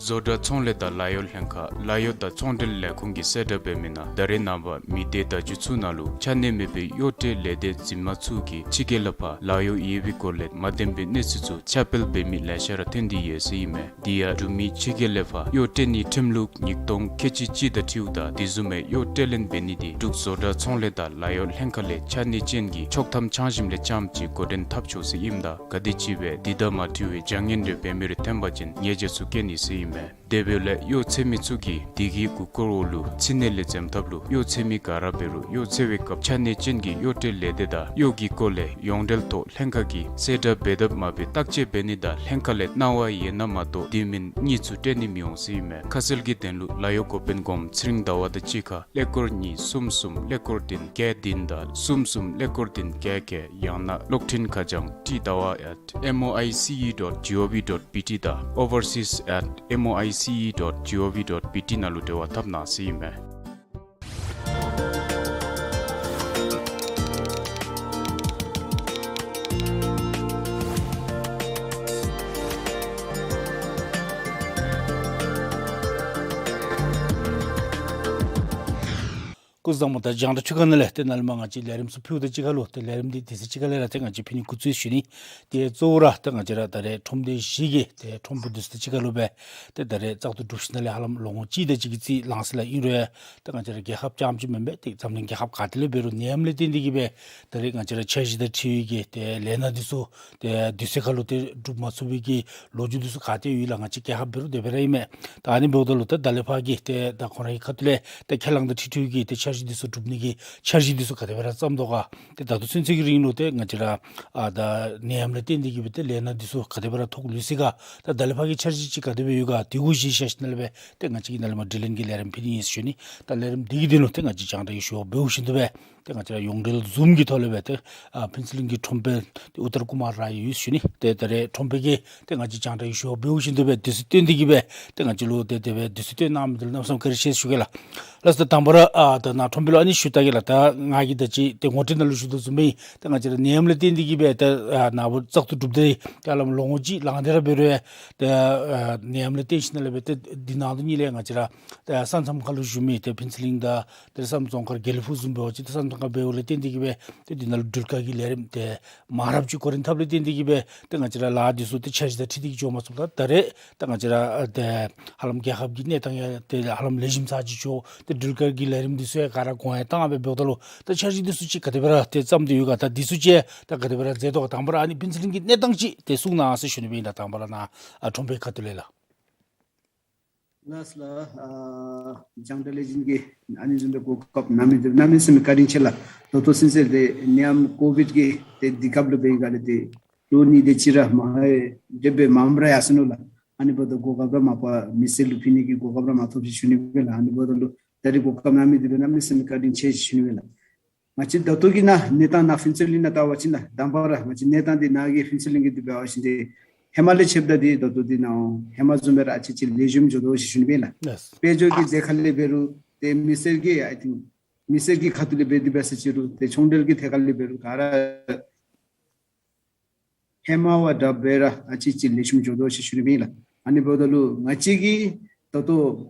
བཟོ་གྲྭ་ཚོང་ལས་དང་ལཱ་གཡོག་ལྷན་ཁག་ལཱ་གཡོག་དང་ཚོང་འབྲེལ་ལས་ཁུངས་ཀྱིས་གསལ་བསྒྲགས་འབད་མི་ནང་ད་རེས་ནངས་པ་མི་སྡེ་བརྡ་བརྒྱུད་ཚུ་ནང་ལུ་ཆ་གནས་མེད་པའི་གཡོག་ཁྲལ་ལས་སྡེ་འཛིན་མ་ཚུ་གིས་ཕྱི་རྒྱལ་ལས་ཕར་ལཱ་གཡོག་ཡོད་པའི་སྐོར་ལས་མ་བདེན་པའི་གནས་ཚུལ་ཚུ་ཁྱབ་སྤེལ་འབད་མི་ལེ་ཤ་ར་ཐོན་ཏེ་ཡོད་ཟེར་ཨིན་མས། དེ་ཡང་འབྲུག་མི་ཕྱི་རྒྱལ་ལས་ཕར་གཡོག་སྤྲོད་ནིའི་ཁྲིམས་ལུགས་ཉིས་སྟོང་ཁལ་གཅིག་གཅིག་དང་འཁྲིལཝ་ད་དེ་བཟུམ་མའི་གཡོག་སྤྲོད་ལེན་འབད་ནི་དེ་འབྲུག་བཟོ་གྲྭ་ཚོང་ལས་དང་ལཱ་གཡོག་ལྷན་ཁག་ལས་ཆ་གནས་ཅན་གྱི་ཆོག་ཐམ་འཆང་ཞིནམ་ལས་རྐྱངམ་ཅིག་འགོ་འདྲེན་འཐབ་ཆོག་ཟེར་ཨིནམ་ད་ག་དེམ་ཅིག་སྦེ་དེ་དང་མ་འཁྲིལ་བའི་བྱ་ངན་རེ་འབད་མི་རེ་ཐོན་པ་ཅིན་ཉེས་བྱ་ཚུ་བཀལ་ནི་ཟེར་ཨིན་མས། དེ་འབདཝ་ལས་གཡོག་འཚོལ་མི་ཚུ་གིས་དེ་གི་གུ་སྐོར་འོག་ལུ་ཕྱི་ནང་ལས་འཛེམ་ཐབས་ལུ་གཡོག་འཚོལ་མི་ག་ར་འབད་རུང་གཡོག་འཚོལ་བའི་སྐབས་ཆ་གནས་ཅན་གྱི་གཡོག་སྤྲོད་ལས་སྡེ་དང་གཡོག་གི་སྐོར་ལས་ཡོངས་འབྲེལ་ཐོག་ལྷན་ཁག་གིས་གསལ་བསྒྲགས་འབད་དཔ་མ་འབད་བརྟག་དཔྱད་འབད་ནི་དང་ལྷན་ཁག་ལས་གནང་བ་ཡོད་ན་མ་གཏོགས་དེ་མེན་གཉིས་ཚུ་སྤྲོད་ནི་མི་འོང་ཟེར་ཨིན་མས། ཁ་གསལ་གྱི་དོན་ལུ་ལཱ་གཡོག་འགོ་དཔོན་སྒོམ་ཚེ་རིང་ཟླ་བ་དང་གཅིག་ཁར་ཀླད་ཀོར་གཉིས་གསུམ་གསུམ་ཀླད་ཀོར་བདུན་བརྒྱད་བདུན་དང་གསུམ་གསུམ་ཀླད་ཀོར་བདུན་བརྒྱད་བརྒྱད། ཡང་ན་གློག་འཕྲིན་ཁ་བྱང་T Dawa at M O I C E dot G O V dot B T དང་overseas at M O I C E dot G O V dot B T ནང་ལུ་འབྲེལ་བ་འཐབ་གནང་ཟེར་ཨིན་མས། སྐུ་གཟུགས་བཟང་པོ། ད་རྒྱང་བསྒྲགས་འཕྲུལ་ཁང་ནང་ལས་ཏེ་ནཱ་ལས་མར་ང་བཅས་ལས་རིམ་ཚུ་ཕུལཝ་དང་གཅིག་ཁར་ལུ་ཏེ་ལས་རིམ་འདི་དུས་ཚོད་གཅིག་ཁར་ལས་ར་ཏེ་ང་བཅས་ཕུལ་ནི་འགོ་བཙུགས་ཞུ་ནི། ཏེ་གཙོ་བོ་ར་ཏེ་ང་བཅས་ར་ད་རེས་ཁྲོམ་སྡེ་བཞི་གི་ཏེ་ཁྲོམ་ཕུ་འདི་ཚུ་དང་གཅིག་ཁར་ལུ་སྦེ་ཏེ་ད་རེས་བཙག་འཐུ་གྲུབ་ཞིནམ་ལས་ཧ་ལམ་ལོ་ངོ་གཅིག་དང་གཅིག་གི་རྩིས་ལང་ས་ལུ་ཨིན་རུང་ཡང་ཏེ་ང་བཅས་ར་རྒྱལ་ཁབ་རྐྱངམ་ཅིག་མེན་པར་ཏེ་འཛམ་གླིང་རྒྱལ་ཁབ་ག་ཏེ་ལུ་འབད་རུང་ནད་ཡམས་ལས་བརྟེན་ཏེ་གིས་སྦེ་ད་རེས་ང་བཅས་ར་འཆར་གཞི་དང་འཁྲིལ་བའི་གི་ཏེ་ལས་སྣ་འདི་ཚུ་ཏེ་དུས་ཚོད་ཁར་ལུ་ཏེ་གྲུབ་མ་ཚུགས་པའི་གི་ལོ་རྒྱུས་འདི་ཚུ་ག་ཏེ་ཡོད་ལགས། ང་བཅས་རྒྱལ་ཁབ་འབད་རུང་དེ་སྦེ་ར་ཨིན་མས། ད་ཨ་ནི་འབདཝ་ད་ལུ་ཏེ་ད་ལས་ཕར་གྱི་ཏེ་ད་ཁོང་རའི་ཁ་ཐུག་ལས་ཏེ་ཁས་བླངས་དང་འཁྲིལ་འཁྲིལ་གྱི་ཏེ་འཆར་གཞི་འདི་ཚུ་གྲུབ་ནི་གི་འཆར་གཞི་འདི་ཚུ་ག་དེ་སྦེ་ར་བརྩམ་དོ་ག། ཏེ་ད་ལྟོ་ཚུན་ཚོད་ཀྱི་རིང་ལུ་ཏེ་ང་བཅས་ར་ཨ་ད་ནད་ཡམས་ལས་བརྟེན་ཏེ་གིས་སྦེ་ཏེ་ལས་སྣ་འདི་ཚུ་ག་དེ་སྦེ་ར་ཐོག་ལུས་ཅི་ག། ད་ད་ལས་ཕར་གྱི་འཆར་གཞི་ཅིག་ག་དེ་སྦེ་ཡོད་ག། དེ་གུ་གཞི་བཞག་ཞིནམ་ལས་སྦེ་ཏེ་ང་བཅས་ཀྱིས་ནཱ་ལས་མར་དྲི་ལན་གྱི་ལས་རིམ་ཕུལ་ནི་ཨིན་ཟེར་ཞུ་ནི། ད་ལས་རིམ་འདི་གི་དོན་ལུ་ཏེ་ང་བཅས་རྒྱང་བསྒྲགས་ཀྱི་ཞུ་བ་འབདཝ་བཞིན་དུ་སྦེ་ཏེ་ང་བཅས་ར་ཡོངས་འབྲེལ་ཛུམ་གྱི་ཐོག་ལས་སྦེ་ཏེ་ཨ་ཕུན་ཚོགས་གླིང་གི་ཁྲོམ་དཔོན་ཏེ་ཨུ་ཏར་ཀུ་མཱར་ར་ཡོད་ཟེར་ཞུ་ནི། ཏེ་ད་རེས་ཁྲོམ་དཔོན་གྱིས་ཏེ་ང་བཅས་རྒྱང་བསྒྲགས་ཀྱི་ཞུ་བ་འབདཝ་བཞིན་དུ་སྦེ་དུས་ཚོད་བཏོན་ཏེ་གིས་སྦེ་ཏེ་ང་བཅས་ལུ་ཏེ་དེ་སྦེ་དུས་ཚོད་བཏོན་གནང་མི་འདི་ལུ་གནམ་མེད་ས་མེད་བཀའ་དྲིན་ཆེ་ཟེར་ཞུ་གེ་ལགས། ལགས་སོ། དང་པ་ར་ཨ་ད་ནཱ་ཁྲོམ་དཔོན་ལུ་ཨ་ནི་ཞུ་བལྟ་གེ་ལགས། ད་ང་གིས་ད་ཅི་ཏེ་ངོ་སྤྲོད་ནང་ལུ་ཞུ་དོ་བཟུམ་སྦེ་ད་ང་བཅས་ར་ནད་ཡམས་ལས་བརྟེན་ཏེ་གིས་སྦེ་ད་ཨ་ནཱ་བུ་བཙག་འཐུ་གྲུབ་སྟེ་ད་ཧ་ལམ་ལོ་ངོ་གཅིག་ལང་སྟེ་ར་འབད་རུང་ཡང་ད་ཨ་ནད་ཡམས་ལས་བརྟེན་ཞིནམ་ལས་སྦེ་ད་འདི་ནང་དོན་ཉིད་ལས་ང་བཅས་ར་ད་ས་མཚམས་ཁ་ལུ་བཞུགས་མི་ད་ཕུན་ཚོགས་གླིང་དང་ད་ས་མཚམས་རྫོང་ཁག་དགེ་ལེགས་ཕུག་བཟུམ་འབད་བ་ཅིན་ད་ས་མཚམས་ཁ་འབདཝ་ལས་བརྟེན་ཏེ་གིས་སྦེ་ད་འདི་ནང་ལུ་འགྲུལ་བཀག་གི་ལས་རིམ་ད་མང་རབས་ཅིག་འགོ་འདྲེན་འཐབ་ལས་བརྟེན་ཏེ་གིས་སྦེ་ད་ང་བཅས་ར་ལཱ་འདི་ཚུ་ད་འཆར་གཞི་དང་འཁྲིལ་ཏེ་གིས་འགྱོ་མ་ཚུགསཔ་ད་ད་རེས་ད་ང་བཅས་ར་ཨ་ཏེ་ཧ་ལམ་རྒྱལ་ཁབ་ཀྱི་གནས་སྟངས་ཡང་ཏེ་ཧ་ལམ་ལེགས་ཤོམ་ཚར་ཅིག་འགྱོ། ཏེ་འགྲུལ་བཀག་གི་ལས་རིམ་འདི་ཚུ་ཡང་ག་ར་གོང་ཡང་བཏང་སྦེ་འབདཝ་ད་ལུ་ད་འཆར་གཞི་འདི་ཚུ་ཅིག་ག་དེ་སྦེ་ར་ཏེ་བརྩམས་ཏེ་ཡོད་ག། ད་འདི་ཚུ་ཅིག་ད་ག་དེ་སྦེ་ར་མཛད་དོ་ག། དང་པ་ར་ཨ་ནི་ཕུན་ཚོགས་གླིང་གི་གནས་སྟངས་ཅིག་ཏེ་གསུང་གནང་ཟེར་ཞུ་ནི་སྦེ་ཨིན་ལགས། དང་པ་ར་ནཱ་ཨ་ཁྲོམ་དཔོན་ཁ་ཐུག་ལས་ལགས། ལགས་ལགས། ཨ་རྒྱང་བསྒྲགས་ལས་འཛིན་གྱིས་ཨ་ནི་བཟུམ་སྦེ་གོ་སྐབས་གནང་མི་འདི་གནམ་མེད་ས་མེད་བཀའ་དྲིན་ཆེ་ལགས། ད་ལྟོ་ཚུན་ཚོད་ཏེ་ནད་ཡམས་ཀོ་བིཌ་ཀྱི་ཏེ་འདི་སྐབས་ལུ་འབད་བའི་སྒང་ལས་ཏེ་ལོ་གཉིས་དེ་ཅིག་ར་མ་ཧེ་དེ་སྦེ་མངམ་ར་ཡར་སོ་ནུག་ལགས། ཨ་ནི་འབདཝ་ད་གོ་སྐབས་ར་མ་པ་མི་སེར་ལུ་ཕུལ་ནི་གི་གོ་སྐབས་ར་མ་ཐོབ་ཅི་ཞུ་ནི་སྦེ་ལགས། ཨ་ནི་འབདཝ་ད་ལུ་ད་རེས་གོ་སྐབས་གནང་མི་འདི་ལུ་གནམ་མེད་ས་མེད་བཀའ་དྲིན་ཆེ་ཞུ་ནི་སྦེ་ལགས། ང་བཅས་ད་ལྟོ་གི་ནཱ་གནས་སྟངས་ནཱ་ཕུན་ཚོགས་གླིང་ནང་བལྟ་བ་ཅིན་ལགས། དང་པ་ར་ང་བཅས་གནས་སྟངས་འདི་ནཱ་གི་ཕུན་ཚོགས་གླིང་གི་འདི་འབད་བ་ཅིན་ཏེ་ཧེ་མ་ལས་ཕྱདཔ་ད་འདི་ད་ལྟོ་འདི་ནཱ་ཧེ་མ་བཟུམ་སྦེ་ར་ཨ་ཙི་ཅིག་ལེགས་ཤོམ་འགྱོ་དོ་ཞེས་ཞུ་ནི་སྦེ་ལགས། ལགས། དཔལ་འབྱོར་གྱི་ཐད་ཁར་ལས་འབད་རུང་ཏེ་མི་སེར་གྱི་ཨའི་ཐིང་མི་སེར་གྱི་ཁ་ཐུག་ལས་འབད་དེ་འབད་ས་ཅིག་རུང་ཏེ་ཚོང་འབྲེལ་གྱི་ཐད་ཁར་ལས་འབད་རུང་ག་ར་ཧེ་མ་བ་འདྲཝ་སྦེ་ར་ཨ་ཙི་ཅིག་ལེགས་ཤོམ་འགྱོ་དོ་ཞེས་ཞུ་ནི་སྦེ་ཨིན་ལགས། ཨ་ནི་འབདཝ་ད་ལུ་ང་བཅས་ཀྱིས་ད་ལྟོ་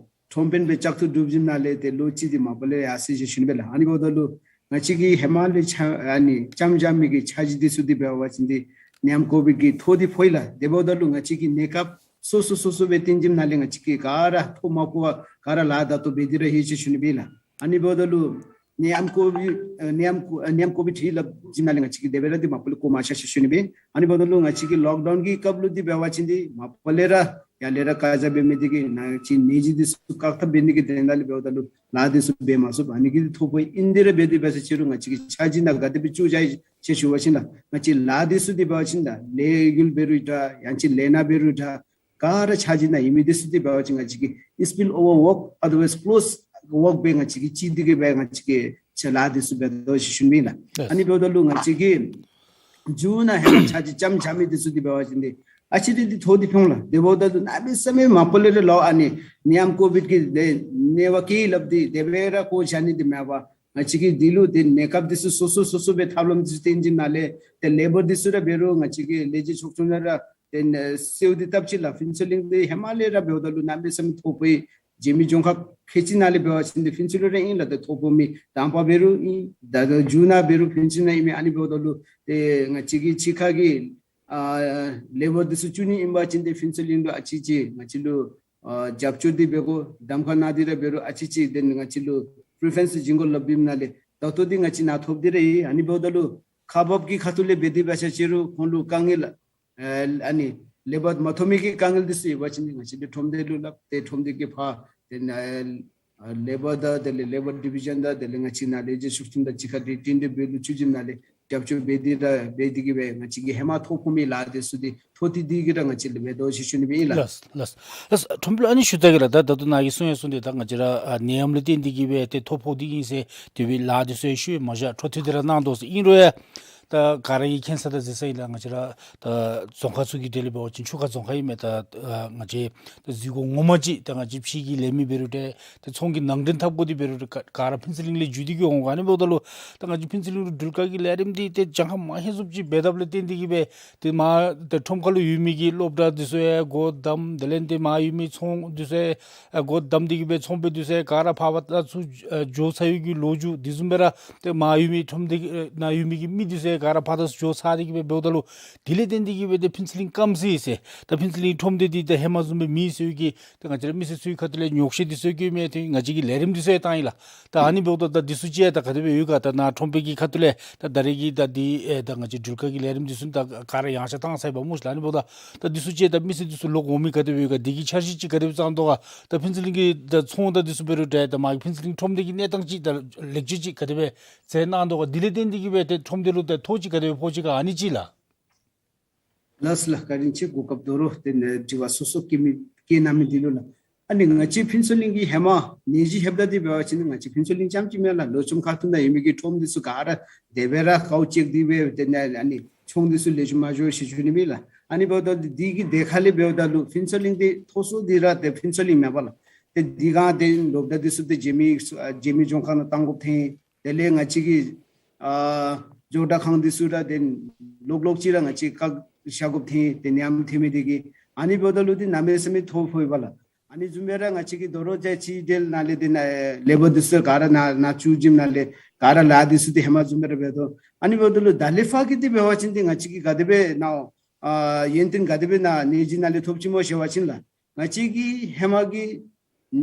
ཁྲོམ་དཔོན་སྦེ་བཙག་འཐུ་གྲུབ་ཞིནམ་ལས་ཏེ་ལོ་གཅིག་འདི་མ་པ་ལས་ཡར་སོ་ཡི་ཞེས་ཞུ་ནི་སྦེ་ལགས། ཨ་ནི་འབདཝ་ད་ལུ་ང་བཅས་ཀྱིས་ཧེ་མ་ལས་ཆ་ཨ་ནི་ཙམ་ཙམ་མི་གི་འཆར་གཞི་འདི་ཚུ་འདི་འབད་བ་ཅིན་འདི་ནད་ཡམས་ཀོ་བིཌ་ཀྱི་ཐོག་འདི་ཕོག་ཡི་ལགས། དེ་འབདཝ་ད་ལུ་ང་བཅས་ཀྱི་གནས་སྐབས་སོ་སོ་སོ་སོ་སྦེ་བསྟུན་ཞིནམ་ལས་ང་བཅས་ཀྱིས་ག་ར་ཐོ་མ་བཀོ་བར་ག་ར་ལཱ་ད་ལྟོ་འབད་དེ་ར་ཡོད་ཅེས་ཞུ་ནི་སྦེ་ལགས། ཨ་ནི་འབདཝ་ད་ལུ་ནད་ཡམས་ཀོ་བིཌ་ཨ་ནད་ཡམས་ཀོ་ཨ་ནད་ཡམས་ཀོ་བིཌ་ཧེ་ལགས་ཞིནམ་ལས་ང་བཅས་ཀྱིས་དེ་སྦེ་ར་འདི་མ་པ་ལས་བཀོ་མ་ཆ་ཞེས་ཞུ་ནི་སྦེ། ཨ་ནི་འབདཝ་ད་ལུ་ང་བཅས་ཀྱིས་ལོག་ཌའུན་གྱི་སྐབས་ལུ་འདི་འབད་བ་ཅིན་འདི་མ་པ་ལས་ར་ཡར་ལས་ར་བཀག་ཆ་འབད་མི་འདི་གིས་ནང་ཅིག་ནད་གཞི་འདི་ཚུ་བཀག་ཐབས་འབད་ནི་གི་དོན་དག་ལས་འབདཝ་ད་ལུ་ལཱ་འདི་ཚུ་འབད་མ་ཚུགས། ཨ་ནི་གི་ཐོ་ཕོག་ཡི། ཨིན་དེ་ར་འབད་དེ་འབད་ས་ཅིག་རུང་ང་བཅས་ཀྱི་འཆར་གཞི་ནང་ག་དེ་སྦེ་བཅུག་བཞག་ཡི་ཅེས་ཞུ་བ་ཅིན་ལགས། ང་བཅས་ལཱ་འདི་ཚུ་འདི་འབད་བ་ཅིན་ལགས་ལས་འགུལ་འབད་རུང་འདྲ་ཡང་ཅིན་ལས་སྣ་འབད་རུང་འདྲ་ག་ར་འཆར་གཞི་ནང་ཨིན་མི་འདི་ཚུ་འདི་འབད་བ་ཅིན་ང་བཅས་ཀྱིས་spill over work otherwise close work སྦེ་ང་བཅས་ཀྱིས་ཅིག་འདི་གིས་སྦེ་ང་བཅས་ཀྱིས་ལཱ་འདི་ཚུ་འབད་དོ་ཞེས་ཞུ་ནི་ལགས། ཨ་ནི་འབདཝ་ད་ལུ་ང་བཅས་ཀྱིས་མཇུག་ནང་ཧེ་མ་འཆར་གཞི་ཙམ་འཆར་མི་འདི་ཚུ་འདི་འབད་བ་ཅིན་འདི་ཨ་ཙི་འདི་འདི་ཐོ་འདི་ཕོག་ལགས། དེ་འབདཝ་ད་ལུ་གནམ་མེད་ས་མེད་མ་པ་ལས་ར་ལོག་ཨ་ནི་ནད་ཡམས་ཀོ་བིཌ་ཀྱི་ནད་ནད་པ་སྐྱེ་ཡི་སླབ་སྟེ་དེ་སྦེ་ར་བཀོ་བཞག་ནི་འདི་མེན་པར་ང་བཅས་ཀྱིས་འདི་ལུ་ཏེ་གནས་སྐབས་འདི་ཚུ་སོ་སོ་སོ་སོ་སྦེ་ཐབས་ལམ་འདི་ཚུ་བསྟུན་ཞིནམ་ལས་ཏེ་ལེ་བར་འདི་ཚུ་ར་འབད་རུང་ང་བཅས་ཀྱིས་ལས་བྱེད་ཚོགས་ཆུང་ནང་ར་ཏེ་གསོལཝ་འདི་བཏབ་ཅི་ལགས། ཕུན་ཚོགས་གླིང་འདི་ཧེ་མ་ལས་ར་འབདཝ་ད་ལུ་གནམ་མེད་ས་མེད་ཐོ་ཕོག་ཡི། རྗེས་མའི་རྫོང་ཁག་ཕལ་ཆེར་ནང་ལས་འབད་བ་ཅིན་འདི་ཕུན་ཚོགས་གླིང་ར་ཨིན་ལགས། ཏེ་ཐོ་ཕོག་མི་དང་པ་འབད་རུང་ཨིན། ད་ད་མཇུག་ནང་འབད་རུང་ཕུན་ཚོགས་གླིང་ནང་ཨིན་མས། ཨ་ནི་འབདཝ་ད་ལུ་ཏེ་ང་བཅས་ཀྱིས་ཕྱི་ཁ་གི་ཨ་ལེ་བར་འདི་ཚུ་བཙུགས་ནི་ཨིན་པ་ཅིན་ཏེ་ཕུན་ཚོགས་གླིང་ལུ་ཨ་ཙི་ཅིག་ང་བཅས་ལུ་ཨ་རྒྱབ་སྐྱོར་འདི་འབད་དགོ། གདམ་ཁ་གནང་སྟེ་ར་འབད་རུང་ཨ་ཙི་ཅིག་ཏེ་ང་བཅས་ལུ་པི་རི་ཕེ་རེནསི་བྱིན་དགོ་སླབ་ཨིནམ་ལས་ད་ལྟོ་འདི་ང་བཅས་ནཱ་ཐོབ་སྟེ་ར་ཡོད། ཨ་ནི་འབདཝ་ད་ལུ་ཁག་འབག་གི་ཁ་ཐུག་ལས་འབད་དེ་འབད་ས་ཅིག་རུང་ཁོང་ལུ་དཀའ་ངལ་ཨ་ཨ་ནི་ལེ་བར་མ་ཐོབ་མི་གི་དཀའ་ངལ་འདི་ཚུ་ཡོད་པ་ཅིན་ང་བཅས་འདི་ཁྲོམ་སྡེ་ལུ་སླབ་སྟེ་ཁྲོམ་སྡེ་གིས་ཕར་ཏེ་ནཱ་ཨ་ལེ་བར་དང་དེ་ལས་ལེ་བར་ཌི་བི་ཞཱན་དང་དེ་ལས་ང་བཅས་ནཱ་ལས་བྱེད་ཚོགས་ཆུང་དང་གཅིག་ཁར་ཏེ་འཕྲིན་འབྲེལ་འབད་རུང་ཚུ་བྱིནམ་ལས་རྒྱབ་སྐྱོར་འབད་དེ་ར་འབད་དེ་གིས་སྦེ་ང་བཅས་ཀྱིས་ཧེ་མ་ཐོ་ཕོག་མི་ལཱ་འདི་ཚུ་འདི་ཐོ་ཏེ་འདི་གིས་ར་ང་བཅས་ལས་འབད་དོ་ཞེས་ཞུ་ནི་སྦེ་ཨིན་ལགས། ལགས་ལགས། ལགས་ཁྲོམ་དཔོན་ཨ་ནི་ཞུ་ད་གེ་ལགས། ད་ད་ལྟོ་ནཱ་གིས་གསུང་ཡང་གསུངས་ཏེ་ད་ང་བཅས་ར་ཨ་ནད་ཡམས་ལས་བརྟེན་ཏེ་གིས་སྦེ་ཏེ་ཐོ་ཕོག་སྟེ་ཨིན་ཟེར་དེ་སྦེ་ལཱ་འདི་ཚུ་ཡང་ཞུ་ཡང་མ་བཞག། འཕྲོ་མཐུད་དེ་ར་གནང་དོ་ཟེར། ཨིན་རུང་ཡང་ད་ག་ར་གིས་མཁྱེན་ས་དང་གཟིགས་ས་ཨིན་ལགས། ང་བཅས་ར་ད་རྫོང་ཁག་ཚུ་གི་དེ་ལས་འབད་བ་ཅིན་ཆུ་ཁ་རྫོང་ཁག་ཨིན་མས། ད་ཨ་ང་བཅས་ད་གཟིགས་དགོ་ངོ་མ་ཅིག་ད་ང་བཅས་ཕྱི་གི་ལས་མི་འབད་རུང་འདྲ་ཏེ་ཚོང་གི་ནང་འདྲེན་འཐབ་དགོ་འདི་འབད་རུང་ག་ག་ར་ཕུན་ཚོགས་གླིང་ལས་བརྒྱུད་དེ་གིས་འོང་ག། ཨ་ནི་འབདཝ་ད་ལུ་ད་ང་བཅས་ཕུན་ཚོགས་གླིང་ལུ་འགྲུལ་བཀག་གི་ལས་རིམ་འདི་ཏེ་གྱངས་ཁ་མང་ཧེང་སུམ་ཅིག་འབད་དཔ་ལས་བརྟེན་ཏེ་གིས་སྦེ་ཏེ་མར་ཏེ་ཁྲོམ་ཁ་ལུ་ཡོད་མི་གི་སློབ་གྲྭ་འདི་ཚུ་ཡང་སྒོ་བསྡམས། དེ་ལས་ཏེ་མར་ཡོད་མི་ཚོང་འདི་ཚུ་ཡང་སྒོ་བསྡམས་ཏེ་གིས་སྦེ་ཚོང་པ་འདི་ཚུ་ཡང་ག་ར་ཕར་ཕར་ད་ཚུར་འགྱོ་ཚར་ཡོད་ཀྱི་ལོ་རྒྱུས་འདི་བཟུམ་སྦེ་ར་ཏེ་མར་ཡོད་མི་ཁྲོམ་སྡེ་ནང་ཡོད་མི་གི་མི་འདི་ཚུ་ཡང་ག་ར་ཕར་ད་ཚུར་འགྱོ་ཚར་ཏེ་གིས་སྦེ་འབདཝ་ད་ལུ་དེ་ལས་བརྟེན་ཏེ་གིས་སྦེ་ཏེ་ཕུན་ཚོགས་གླིང་སྐམ་སོ་ཡི་ཟེར། ད་ཕུན་ཚོགས་གླིང་ཁྲོམ་སྡེ་འདི་ད་ཧེ་མ་བཟུམ་སྦེ་མེད་ཟེར་གི་ད་ང་བཅས་ར་མི་སེར་ཚུ་གི་ཁ་ཐུག་ལས་ཉོགས་བཤད་འདི་ཚུ་ཡང་བཀོད་མི་ཏེ་ང་བཅས་ཀྱིས་ལས་རིམ་འདི་ཚུ་ཡང་བཏང་ཡི་ལགས། ད་ཨ་ནི་འབདཝ་ད་ད་འདི་ཚུ་ཅིག་ཡང་ད་ག་དེ་སྦེ་ཡོད་ག། ད་ནཱ་ཁྲོམ་དཔོན་གྱི་ཁ་ཐུག་ལས་ད་ད་རེས་ཀྱི་ད་འདི་ཨེ་ད་ང་བཅས་འགྲུལ་བཀག་གི་ལས་རིམ་འདི་ཚུ་ད་ག་ར་ཡངས་ཆག་བཏང་ཚར་ཡི་པ་སྨོ་ཤིག་ལགས། ཨ་ནི་འབདཝ་ད་ད་འདི་ཚུ་ཅིག་ཡང་ད་མི་སེར་འདི་ཚུ་ལོག་འོང་མི་ག་དེ་སྦེ་ཡོད་ག། འདི་གི་འཆར་གཞི་ཅིག་ག་དེ་སྦེ་བརྩམས་དོ་ག། ད་ཕུན་ཚོགས་གླིང་གི་ད་ཚོང་ད་འདི་ཚུ་འབད་རུང་འདྲ་ད་མར་ཕུན་ཚོགས་གླིང་ཁྲོམ་སྡེ་གི་གནས་སྟངས་ཅིག་ད་ལེགས་བཅོས་ཅིག་ག་དེ་སྦེ་མཛད་གནང་དོ་ག། དེ་ལས་བརྟེན་ཏེ་གིས་སྦེ་ཏེ་ཁྲོམ་སྡེ་ལུ་ད་ཐོ་ཅིག་ག་དེ་སྦེ་ཕོག་ཅི་ག། ཨ་ནི་ཅིག་ལགས། ལགས་སོ་ལགས། བཀའ་དྲིན་ཆེ། གོ་སྐབས་དོ་རུང་ཏེ་དྲི་བ་སོ་སོ་བཀོད་མི་བཀོད་གནང་མི་འདི་ལུ་ལགས། ཨ་ནི་ང་བཅས་ཕུན་ཚོགས་གླིང་གི་ཧེ་མ་ནད་གཞི་ལྷོདཔ་ད་འདི་འབད་བ་ཅིན་ང་བཅས་ཕུན་ཚོགས་གླིང་རྐྱངམ་ཅིག་མེན་ལགས། ལོ་ཆུང་ཁ་ཐུག་ནང་ཡོད་མི་གི་ཁྲོམ་འདི་ཚུ་ག་ར་དེ་སྦེ་ར་ཁཝ་ཅིག་འདི་སྦེ་ཏེ་ནཱ་ཨ་ནི་ཚོང་འདི་ཚུ་ལེགས་ཤོམ་མ་འགྱོ་ཞེས་ཞུ་ནི་མས་ལགས། ཨ་ནི་འབདཝ་ད་འདི་གི་དེ་ཁ་ལས་འབདཝ་ད་ལུ་ཕུན་ཚོགས་གླིང་འདི་མཐོ་སུ་འདི་ར་ཏེ་ཕུན་ཚོགས་གླིང་མེན་པ་ལགས། ཏེ་དེ་སྒང་ཏེ་སློབ་གྲྭ་འདི་ཚུ་ཏེ་རྗེས་མི་ཨ་རྗེས་མི་སྦྱོང་ཁང་ནང་གཏང་དགོཔ་ཐོན། དེ་ལས་ང་བཅས་ཀྱི་ཨ་ཇོ་བདག་ཁང་འདི་ཚུ་ར་ཏེ་ལོག་ལོག་ཅིག་ར་ང་བཅས་བཀག་བཞག་དགོཔ་ཐོན། ཏེ་ནད་ཡམས་ཐོན་མི་དེ་གིས། ཨ་ནི་འབདཝ་ད་ལུ་ཏེ་གནམ་མེད་ས་མེད་ཐོ་ཕོགཔ་ལགས། ཨ་ནི་བཟུམ་སྦེ་ར་ང་བཅས་ཀྱི་དོ་རུང་ཏེ་ཕྱི་འབྲེལ་ནང་ལས་ཏེ་ནཱ་ལེ་བར་འདི་ཚུ་ག་ར་ནཱ་ནཱ་བཙུགས་བྱིནམ་ནང་ལས་ག་ར་ལཱ་འདི་ཚུ་ཏེ་ཧེ་མ་བཟུམ་སྦེ་ར་འབད་དོ། ཨ་ནི་འབདཝ་ད་ལུ་ད་ལས་ཕར་གྱི་འདི་འབད་བ་ཅིན་ཏེ་ང་བཅས་ཀྱིས་ག་དེ་སྦེ་ནཱ་ཨ་ཡོན་ཏན་ག་དེ་སྦེ་ནཱ་ནད་གཞི་ནང་ལས་ཐོབ་ཅི་སྨོ་ཟེར་བ་ཅིན་ལགས། ང་བཅས་ཀྱི་ཧེ་མ་གི་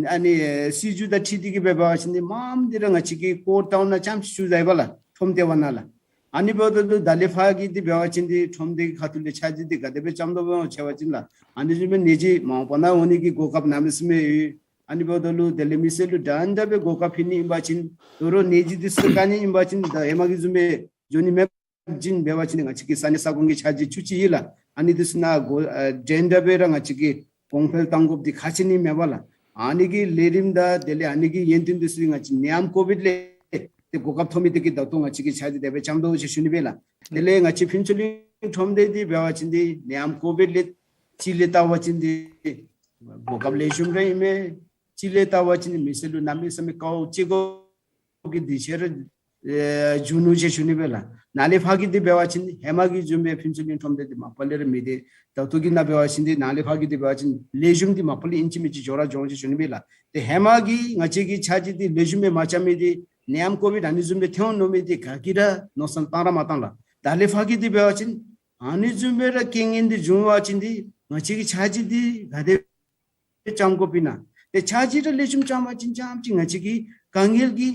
ཨ་ནི་སྲིད་བྱུས་དང་འཁྲིལ་ཏེ་གིས་འབད་བ་ཅིན་ཏེ་མངམ་འདི་ར་ང་བཅས་ཀྱི་ཀོཌ་ཊའུན་ནང་རྐྱངམ་ཅིག་བཙུགས་ད་ཡི་པ་ལགས། ཁྲོམ་སྡེ་བ་ནང་ལགས། ཨ་ནི་འབདཝ་ད་ལུ་ད་ལས་ཕར་གྱི་འདི་འབད་བ་ཅིན་ཏེ་ཁྲོམ་སྡེ་གི་ཁ་ཐུག་ལས་འཆར་གཞི་འདི་ག་དེ་སྦེ་བརྩམ་དོ་སྨོ་ཟེར་བ་ཅིན་ལགས། ཨ་ནི་བཟུམ་སྦེ་ནད་གཞི་མ་འོངས་པ་ནང་འོང་ནི་གི་གོ་སྐབས་གནམ་མེད་ས་མེད་ཡོད། ཨ་ནི་འབདཝ་ད་ལུ་དེ་ལས་མི་སེར་ལུ་འདྲན་འདྲ་སྦེ་གོ་སྐབས་ཕུལ་ནི་ཨིན་པ་ཅིན་དོ་རུང་ནད་གཞི་འདི་ཚུ་བཀག་ནི་ཨིན་པ་ཅིན་ད་ཧེ་མ་གི་བཟུམ་སྦེ་འགྱོ་ནི་མེདཔ་བྱིན་འབད་བ་ཅིན་ང་བཅས་ཀྱི་ས་གནས་ས་ཁོངས་ཀྱི་འཆར་གཞི་བཅུ་གཅིག་ཨིན་ལགས། ཨ་ནི་འདི་ཚུ་ནང་གོ་ཨ་འདྲན་འདྲ་སྦེ་ར་ང་བཅས་ཀྱིས་གོང་འཕེལ་གཏང་དགོཔ་འདི་ཁག་ཆེ་ནི་མེད་པ་ལགས། ཨ་ནི་གི་ལས་རིམ་དང་དེ་ལས་ཨ་ནི་གི་ཡོན་ཏན་འདི་ཚུ་ང་བཅས་ནད་ཡམས་ཀོ་བིཌ་ལས་ཏེ་གོ་སྐབས་ཐོབ་མི་དེ་གིས་ད་ལྟོ་ང་བཅས་ཀྱིས་འཆར་གཞི་དེ་སྦེ་བརྩམ་དོ་ཟེར་ཞུ་ནི་སྦེ་ལགས། དེ་ལས་ང་བཅས་ཕུན་ཚོགས་གླིང་ཁྲོམ་སྡེ་འདི་འབད་བ་ཅིན་ཏེ་ནད་ཡམས་ཀོ་བིཌ་ལས་གཅིག་ལས་བལྟ་བ་ཅིན་ཏེ་གོ་སྐབས་ལེགས་ཤོམ་ར་ཨིན་མས། གཅིག་ལས་བལྟ་བ་ཅིན་མི་སེར་ལུ་གནམ་མེད་ས་མེད་དཀའཝ་སྤྱད་དགོ་གི་དུས་ཚོད་ར་ཨེ་བྱུང་ནུག་ཟེར་ཞུ་ནི་སྦེ་ལགས། ནཱ་ལས་ཕར་གྱི་འདི་འབད་བ་ཅིན་ཧེ་མ་གི་བཟུམ་སྦེ་ཕུན་ཚོགས་གླིང་ཁྲོམ་སྡེ་འདི་མ་པ་ལས་ར་མེད། ཏེ་ད་ལྟོ་གི་ནང་འབད་བ་ཅིན་འདི་ནཱ་ལས་ཕར་གྱི་འདི་འབད་བ་ཅིན་ལེགས་ཤོམ་འདི་མ་པ་ལས་ཨིན་ཅི་མིན་ཅི་འགྱོ་ར་འགྱོ་འོང་ཟེར་ཞུ་ནི་སྦེ་ལགས། ཏེ་ཧེ་མ་གི་ང་བཅས་ཀྱི་འཆར་གཞི་འདི་ལེགས་ཤོམ་སྦེ་མ་བརྩམས་མི་འདི་ནད་ཡམས་ཀོ་བིཌ་ཨ་ནི་བཟུམ་སྦེ་ཐོན་འོང་མནོ་མི་འདི་ག་གིས་ར་མནོ་བསམ་བཏང་ར་མ་བཏང་ལགས། ད་ལས་ཕར་གྱི་འདི་འབད་བ་ཅིན་ཨ་ནི་བཟུམ་སྦེ་ར་རྐྱེན་ངན་འདི་བྱུང་བ་ཅིན་འདི་ང་བཅས་ཀྱི་འཆར་གཞི་འདི་ག་དེ་བརྩམ་དགོཔ་ཨིན་ན། ཏེ་འཆར་གཞི་ར་ལེགས་ཤོམ་བརྩམ་པ་ཅིན་རྐྱངམ་ཅིག་ང་བཅས་ཀྱི་དཀའ་ངལ་གྱི་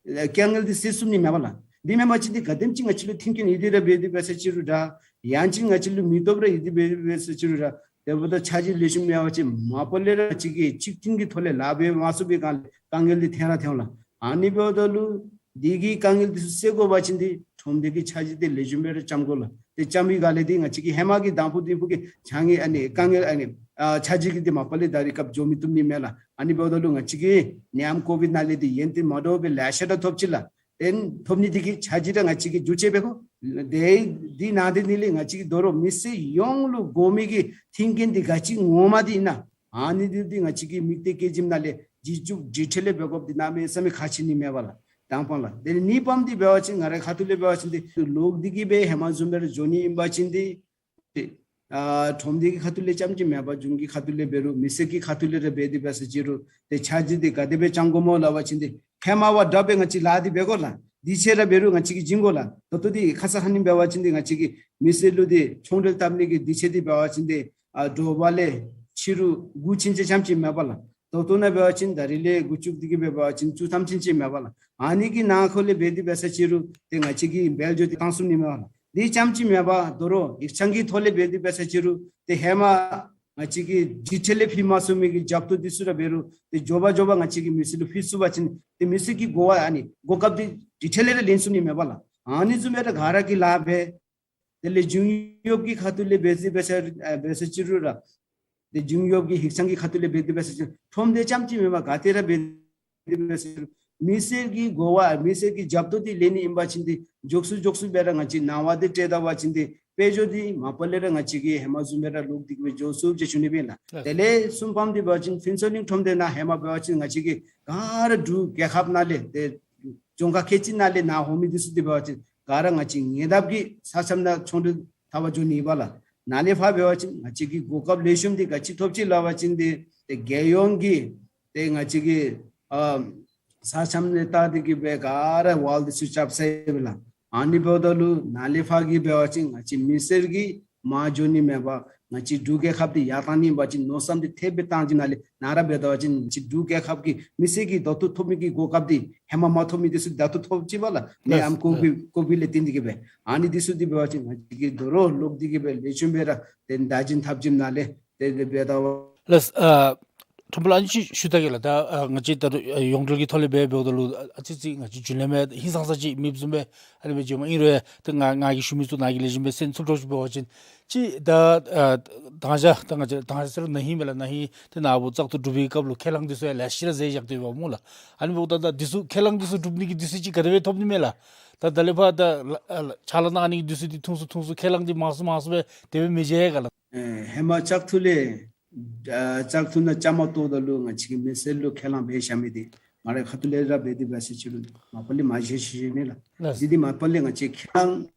ཨེ་དཀའ་ངལ་འདི་སེལ་ཚུགས་ནི་མས་པ་ལགས། དེ་མེན་པ་ཅིན་འདི་ག་དེམ་ཅིག་ང་བཅས་ལུ་མཐུན་རྐྱེན་ཡོད་དེ་ར་འབད་དེ་འབད་ས་ཅིག་རུང་འདྲ། ཡང་ཅིན་ང་བཅས་ལུ་མི་སྟོབས་ར་ཡོད་དེ་འབད་དེ་འབད་ས་ཅིག་རུང་འདྲ། དེ་འབདཝ་ད་འཆར་གཞི་ལེགས་ཤོམ་མེད་པ་ཅིན་མ་པ་ལས་ར་ང་བཅས་ཀྱིས་གཅིག་མཐུན་གྱི་ཐོག་ལས་ལཱ་འབད་མ་ཚུགས་པའི་སྒང་ལས་དཀའ་ངལ་འདི་ཐོན་ར་ཐོན་ལགས། ཨ་ནི་འབདཝ་ད་ལུ་འདི་གི་དཀའ་ངལ་འདི་ཚུ་སེལ་དགོ་པ་ཅིན་འདི་ཁྲོམ་སྡེ་གི་འཆར་གཞི་འདི་ལེགས་ཤོམ་སྦེ་ར་བརྩམ་དགོ་ལགས། ཏེ་བརྩམ་པའི་སྒང་ལས་འདི་ང་བཅས་ཀྱི་ཧེ་མ་གི་དང་ཕུ་དེ་ཕུ་གི་ཆ་ངེ་ཨ་ནི་དཀའ་ངལ་ཨ་ནི་ཨ་འཆར་གཞི་གི་འདི་མ་པ་ལས་ད་རིས་སྐབས་འགྱོ་མི་བཏུབ་ནི་མས་ལགས། ཨ་ནི་འབདཝ་ད་ལུ་ང་བཅས་ཀྱིས་ནད་ཡམས་ཀོ་བིཌ་ནང་ལས་འདི་ཡོན་ཏན་མ་འདྲཝ་སྦེ་ལེ་ཤ་ར་ཐོབ་ཅི་ལགས། ཏེ་ཐོབ་ནི་དེ་གི་འཆར་གཞི་ར་ང་བཅས་ཀྱིས་བསྒྱུར་བཅོས་འབད་དགོ། ཏེ་འདི་ནང་འདི་ནི་ལས་ང་བཅས་ཀྱིས་དོ་རུང་མི་སེར་ཡོངས་ལུ་དགོ་མི་གི་མཐུན་རྐྱེན་འདི་ག་ཅི་ངོ་མ་འདི་ཨིན་ན། ཨ་ནི་འདི་འདི་ང་བཅས་ཀྱིས་དམིགས་གཏད་བསྐྱེད་བྱིནམ་ནང་ལས་བསྒྱུར་བཅོས་བསྒྱུར་བཅོས་ལས་འབད་དགོཔ་འདི་གནམ་མེད་ས་མེད་ཁག་ཆེ་ནི་མས་པ་ལགས། དང་པ་ལགས། དེ་ལས་གཉིས་པམ་འདི་འབད་བ་ཅིན་ང་རའི་ཁ་ཐུག་ལས་འབད་བ་ཅིན་འདི་ལོག་སྟེ་གིས་སྦེ་ཧེ་མ་བཟུམ་སྦེ་ར་འགྱོ་ནི་ཨིན་པ་ཅིན་འདི་ཨ་ཁྲོམ་སྡེ་གི་ཁ་ཐུག་ལས་རྐྱངམ་ཅིག་མེན་པར་གཞུང་གི་ཁ་ཐུག་ལས་འབད་རུང་མི་སེར་གྱི་ཁ་ཐུག་ལས་ར་འབད་དེ་འབད་ས་ཅིག་རུང་ཏེ་འཆར་གཞི་འདི་ག་དེ་སྦེ་བརྩམ་དགོ་སྨོ་སླབ་པ་ཅིན་འདི་ཧེ་མ་བ་འདྲཝ་སྦེ་ང་བཅས་ལཱ་འདི་འབད་དགོ་ལགས། དུས་ཚོད་ར་འབད་རུང་ང་བཅས་ཀྱིས་བྱིན་དགོ་ལགས། ད་ལྟོ་འདི་ཁ་ཙ་ཁ་ཉིནམ་འབད་བ་ཅིན་འདི་ང་བཅས་ཀྱིས་མི་སེར་ལུ་འདི་ཚོང་འབྲེལ་འཐབ་ནི་གི་དུས་ཚོད་འདི་འབད་བ་ཅིན་འདི་ཨ་དྲོ་པ་ལས་ཕྱི་རུ་དགུ་ཚུན་ཚོད་རྐྱངམ་ཅིག་མེན་པ་ལགས། ད་ལྟོ་ནཱ་འབད་བ་ཅིན་ད་རིས་ལས་འགོ་བཙུགས་ཏེ་གིས་འབད་བ་ཅིན་བཅུ་ཐམ་ཚུན་ཚོད་མེན་པ་ལགས། ཨ་ནི་གི་ནང་འཁོད་ལས་འབད་དེ་འབད་ས་ཅིག་རུང་ཏེ་ང་བཅས་ཀྱིས་འབད་རྒྱུ་འདི་བཏང་ཚུགས་ནི་མེན་པ་ལགས། དེ་རྐྱངམ་ཅིག་མེན་པར་དོ་རུང་ཡིག་ཆ་གི་ཐོག་ལས་འབད་དེ་འབད་ས་ཅིག་རུང་ཏེ་ཧེ་མ་ང་བཅས་ཀྱིས་དུས་ཚོད་ལས་ཕུལ་མ་ཚུགས་མི་གི་རྒྱབ་ཐོག་འདི་ཚུ་ར་འབད་རུང་ཏེ་མགྱོགས་པ་མགྱོགས་པ་ང་བཅས་ཀྱིས་མི་སེར་ལུ་ཕུལ་ཚུགས་པ་ཅིན་ཏེ་མི་སེར་གྱི་གོ་བ་ཨ་ནི་གོ་སྐབས་འདི་དུས་ཚོད་ལས་ར་ལེན་ཚུགས་ནི་མེན་པ་ལགས། ཨ་ནི་བཟུམ་སྦེ་ར་ག་ར་གིས་ལཱ་འབད། དེ་ལས་གཞུང་གཡོགཔ་གི་ཁ་ཐུག་ལས་འབད་དེ་འབད་ས་ཨ་འབད་ས་ཅིག་རུང་ར་ཏེ་གཞུང་གཡོགཔ་གི་ཡིག་ཆ་གི་ཁ་ཐུག་ལས་འབད་དེ་འབད་ས་ཅིག་ཁྲོམ་སྡེ་རྐྱངམ་ཅིག་མེན་པར་ག་ཏེ་ར་འབད་དེ་འབད་ས་ཅིག་རུང་མི་སེར་གྱི་གོ་བ་མི་སེར་གྱི་རྒྱབ་ཐོག་འདི་ལེན་ནི་ཨིན་པ་ཅིན་འདི་མགྱོགས་སུ་མགྱོགས་སུ་སྦེ་ར་ང་བཅས་གནང་བ་འདི་སྤྲོད་ད་པ་ཅིན་འདི་དཔལ་འབྱོར་འདི་མ་པ་ལས་ར་ང་བཅས་ཀྱིས་ཧེ་མ་བཟུམ་སྦེ་ར་ལོག་སྟེ་གིས་སྦེ་འགྱོ་ཚུགས་ཟེར་ཞུ་ནི་སྦེ་ཨིན་ལགས། དེ་ལས་གསུམ་པམ་འདི་འབད་བ་ཅིན་ཕུན་ཚོགས་གླིང་ཁྲོམ་སྡེ་ནང་ཧེ་མ་འབད་བ་ཅིན་ང་བཅས་ཀྱིས་ག་ར་འབྲུག་རྒྱལ་ཁབ་ནང་ལས་ཏེ་ལྗོངས་མཁར་ཁལ་གཅིག་ནང་ལས་ནཱ་འོང་མི་འདི་ཚུ་འདི་འབད་བ་ཅིན་ག་ར་ང་བཅས་ཉེ་འདབས་ཀྱི་ས་མཚམས་ནང་ཚོང་འབྲེལ་འཐབ་པར་འགྱོ་ནི་ཨིན་པ་ལགས། ནཱ་ལས་ཕར་འབད་བ་ཅིན་ང་བཅས་ཀྱིས་གོ་སྐབས་ལེགས་ཤོམ་འདི་ག་ཅི་ཐོབ་ཅི་སླབ་པ་ཅིན་འདི་ཏེ་རྒྱལ་ཡོངས་ཀྱི་ཏེ་ང་བཅས་ཀྱི་ཨ་ས་མཚམས་ལས་བལྟ་སྟེ་གིས་སྦེ་ག་ར་ཝཱལ་འདི་ཚུ་རྐྱབ་ཚར་ཡི་པ་ལགས། ཨ་ནི་འབདཝ་ད་ལུ་ནཱ་ལས་ཕར་གྱི་འབད་བ་ཅིན་ང་བཅས་མི་སེར་གྱིས་མར་འགྱོ་ནི་མེད་པར་ང་བཅས་འབྲུག་རྒྱལ་ཁབ་འདི་ཡར་བཏང་ནི་ཨིན་པ་ཅིན་མནོ་བསམ་འདི་ཐེབས་སྦེ་བཏང་ཞིནམ་ལས་ནཱ་ར་འབད་ད་པ་ཅིན་ང་བཅས་འབྲུག་རྒྱལ་ཁབ་ཀྱི་མི་སེར་གྱིས་ད་ལྟོ་ཐོབ་མི་གི་གོ་སྐབས་འདི་ཧེ་མ་མ་ཐོབ་མི་འདི་ཚུ་ད་ལྟོ་ཐོབ་ཅི་པ་ལགས། ནད་ཡམས་ཀོ་བིཌ་ཀོ་བིཌ་ལས་བརྟེན་ཏེ་གིས་སྦེ་ཨ་ནི་འདི་ཚུ་འདི་འབད་བ་ཅིན་ང་བཅས་ཀྱིས་དོ་རུང་ལོག་སྟེ་གིས་སྦེ་ལེགས་ཤོམ་སྦེ་ར་ཏེ་བདག་འཛིན་འཐབ་ཞིནམ་ལས་ཏེ་འདི་འབད་ད་པ། ལགས། ཨ་ཁྲོམ་དཔོན་ལགས་ཨ་ནི་ཅིག་ཞུ་ད་གེ་ལགས། ད་ཨ་ང་བཅས་ད་རུང་ཨ་ཡོངས་འབྲེལ་གྱི་ཐོག་ལས་འབད་འབདཝ་ད་ལུ་ཨ་ཨ་ཙི་ཙི་ང་བཅས་རྒྱུན་ལས་མི་ཧིང་སངས་ས་ཅིག་མེདཔ་བཟུམ་སྦེ་ཨ་ནི་སྦེ་བྱུངམ་ཨིན་རུང་ཡང་ད་ང་ང་གིས་ཞུ་མི་ཚུ་ནཱ་གིས་ལེགས་ཤོམ་སྦེ་གསན་ཚུགས་དོ་ཅིག་འབད་བ་ཅིན་ཅིག་ད་ཨ་དང་ཞག་ད་ང་བཅས་དང་ཞག་ཟེར་རུང་ན་ཧིང་མས་ལགས། ན་ཧིང་ཏེ་ནཱ་བུ་བཙག་འཐུ་གྲུབ་པའི་སྐབས་ལུ་ཁས་བླངས་འདི་ཚུ་ཡང་ལེ་ཤ་ར་མཛད་བཞག་སྟེ་ཡོདཔ་སྨོ་ལགས། ཨ་ནི་འབདཝ་ད་ད་འདི་ཚུ་ཁས་བླངས་འདི་ཚུ་གྲུབ་ནི་གི་དུས་ཚོད་ཅིག་ག་དེ་སྦེ་ཐོབ་ནི་མས་ལགས། ད་ད་ལས་ཕར་ད་ལ་ཨ་ལ་ཕྱག་ལཱ་གནང་ནི་གི་དུས་ཚོད་འདི་ཐུང་སུ་ཐུང་སུ་ཁས་བླངས་འདི་མང་སུ་མང་སུ་སྦེ་དེ་སྦེ་མི་བྱེད་ག་ལགས། ཨེ་ཧེ་མ་བཙག་འཐུ་ལས་ ཨ་ལྕགས་ཐུ་ནང་བཅའ་མར་གཏོགས་ད་ལུ་ང་བཅས་ཀྱི་མི་སེར་ལུ་ཁས་བླངས་འབད་བཞག་མི་འདི་ང་རའི་ཁ་ཐུག་ལས་ར་འབད་དེ་འབད་ཟེར་ཅི་རུང་མ་པ་ལས་མ་བཞེས་བཞེས་ནི་ལགས། ལགས། འདི་འདི་མ་པ་ལས་ང་བཅས་ཁས་བླངས་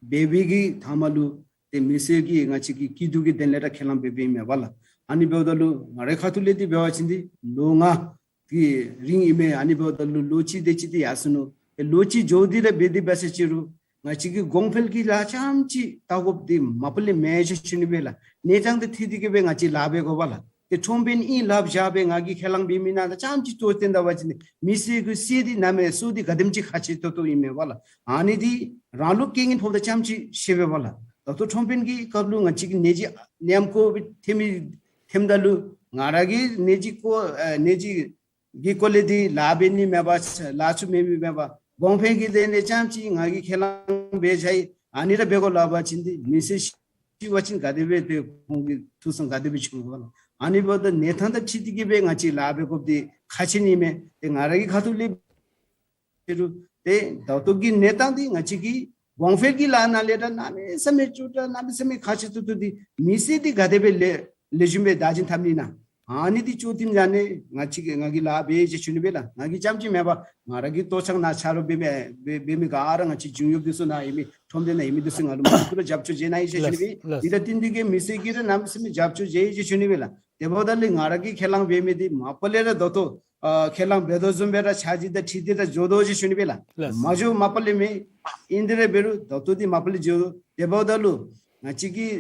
འབད་བའི་གི་མཐའ་མ་ལུ་ཏེ་མི་སེར་གྱིས་ང་བཅས་ཀྱི་སྐྱིད་སྡུག་གི་དོན་ལས་ར་ཁས་བླངས་འབད་འབདཝ་ཨིན་མས་པ་ལགས། ཨ་ནི་འབདཝ་ད་ལུ་ང་རའི་ཁ་ཐུག་ལས་འདི་འབད་བ་ཅིན་འདི་ལོ་ལྔ་གི་རིང་ཨིན་མས། ཨ་ནི་འབདཝ་ད་ལུ་ལོ་གཅིག་དེ་ཅིག་འདི་ཡར་སོ་ནུག། ཏེ་ལོ་གཅིག་འགྱོ་སྟེ་ར་འབད་དེ་འབད་ཟེར་ཅི་རུང་ང་བཅས་ཀྱི་གོང་འཕེལ་གྱི་ལཱ་རྐྱངམ་ཅིག་བལྟ་དགོཔ་འདི་མ་པ་ལས་མེད་ཟེར་ཞུ་ནི་སྦེ་ལགས། གནས་སྟངས་དང་འཁྲིལ་ཏེ་གིས་སྦེ་ང་བཅས་ལཱ་འབད་དགོ་པ་ལགས། ཏེ་ཁྲོམ་དཔོན་ཨིན་ལབ་བཞག་སྦེ་ང་གིས་ཁས་བླངས་འབད་མི་ནང་ད་རྐྱངམ་ཅིག་ལྟོ་བསྟན་ད་པ་ཅིན་མི་སེར་གྱི་སེམས་འདི་གནམ་མེད་ས་མེད་ག་དེམ་ཅིག་ཁག་ཆེ་ཏོག་ཏོ་ཨིན་མས་པ་ལགས། ཨ་ནི་འདི་རང་ལུ་རྐྱེན་ངན་ཕོགཔ་ད་རྐྱངམ་ཅིག་ཤེས་པས་པ་ལགས། ད་ལྟོ་ཁྲོམ་དཔོན་གྱི་སྐབས་ལུ་ང་བཅས་ཀྱི་ནད་གཞི་ནད་ཡམས་ཀོ་བིཌ་ཐོན་མི་ཐོནམ་ད་ལུ་ང་ར་གིས་ནད་གཞི་ཀོ་ཨ་ནད་གཞི་གི་སྐོར་ལས་འདི་ལཱ་འབད་ནི་མེད་པར་ལཱ་ཚུ་མེད་མི་མེད་པར་གོང་འཕེལ་གྱི་དོན་ལས་རྐྱངམ་ཅིག་ང་གིས་ཁས་བླངས་འབད་བཞག་ཡི། ཨ་ནི་ར་འབད་དགོ་ལབ་པ་ཅིན་འདི་མི་སེར་ཤི་བ་ཅིན་ག་དེ་སྦེ་ཏེ་ཁོང་གི་ཐུགས་བསམ་ག་དེ་སྦེ་ཆུང་བ་ལགས། ཨ་ནི་འབདཝ་ད་གནས་སྟངས་དང་འཁྲིལ་ཏེ་གིས་སྦེ་ང་བཅས་ལཱ་འབད་དགོཔ་འདི་ཁག་ཆེ་ནི་མས། ཏེ་ང་ར་གི་ཁ་ཐུག་ལས་ཏེ་ད་ལྟོ་གི་གནས་སྟངས་འདི་ང་བཅས་ཀྱི་གོང་འཕེལ་གྱི་ལཱ་ནང་ལས་ར་གནམ་མེད་ས་མེད་ཅོག་འཐདཔ་གནམ་མེད་ས་མེད་ཁག་ཆེ་ཏོག་ཏོ་འདི་མི་སེར་འདི་ག་དེ་སྦེ་ལེགས་ལེགས་ཤོམ་སྦེ་བདག་འཛིན་འཐབ་ནི་ཨིན་ན། ཨ་ནི་འདི་ཅོག་འཐདཔ་ཅིག་ནི་ང་བཅས་ཀྱིས་ང་གིས་ལཱ་འབད་ཡི་ཟེར་ཞུ་ནི་སྦེ་ལགས། ང་གིས་རྐྱངམ་ཅིག་མེན་པར་ང་ར་གི་ལྟོ་ཆང་ནང་ཆ་རོགས་འབད་མི་འབད་འབད་མི་ག་ར་ང་བཅས་འབྱུང་འགྱོཝ་འདི་ཚུ་ནཱ་ཨིན་མི་ཁྲོམ་སྡེ་ནང་ཨིན་མི་འདི་ཚུ་ང་ལུ་མ་ཐུག་ར་རྒྱབ་སྐྱོར་བྱེད་གནང་ཡི་ཟེར་ཞུ་ནི་སྦེ། ལགས། འདི་དང་བསྟུན་ཏེ་གིས་མི་སེར་གྱིས་ར་གནམ་མེད་ས་མེད་རྒྱབ་སྐྱོར་བྱེད་ཡི་ཟེར་ཞུ་ནི་སྦེ་ལགས། དེ་འབདཝ་ད་ལུ་ང་ར་གིས་ཁས་བླངས་འབད་མི་འདི་མ་པ་ལས་ར་ད་ལྟོ་ཨ་ཁས་བླངས་འབད་དོ་བཟུམ་སྦེ་ར་འཆར་གཞི་དང་འཁྲིལ་ཏེ་ར་འགྱོ་དོ་ཟེར་ཞུ་ནི་སྦེ་ལགས། ལགས། མ་འགྱོ་མ་པ་ལས་མེད། ཨིན་དེ་ར་འབད་རུང་ད་ལྟོ་འདི་མ་པ་ལས་འགྱོ། དེ་འབདཝ་ད་ལུ་ང་བཅས་ཀྱིས་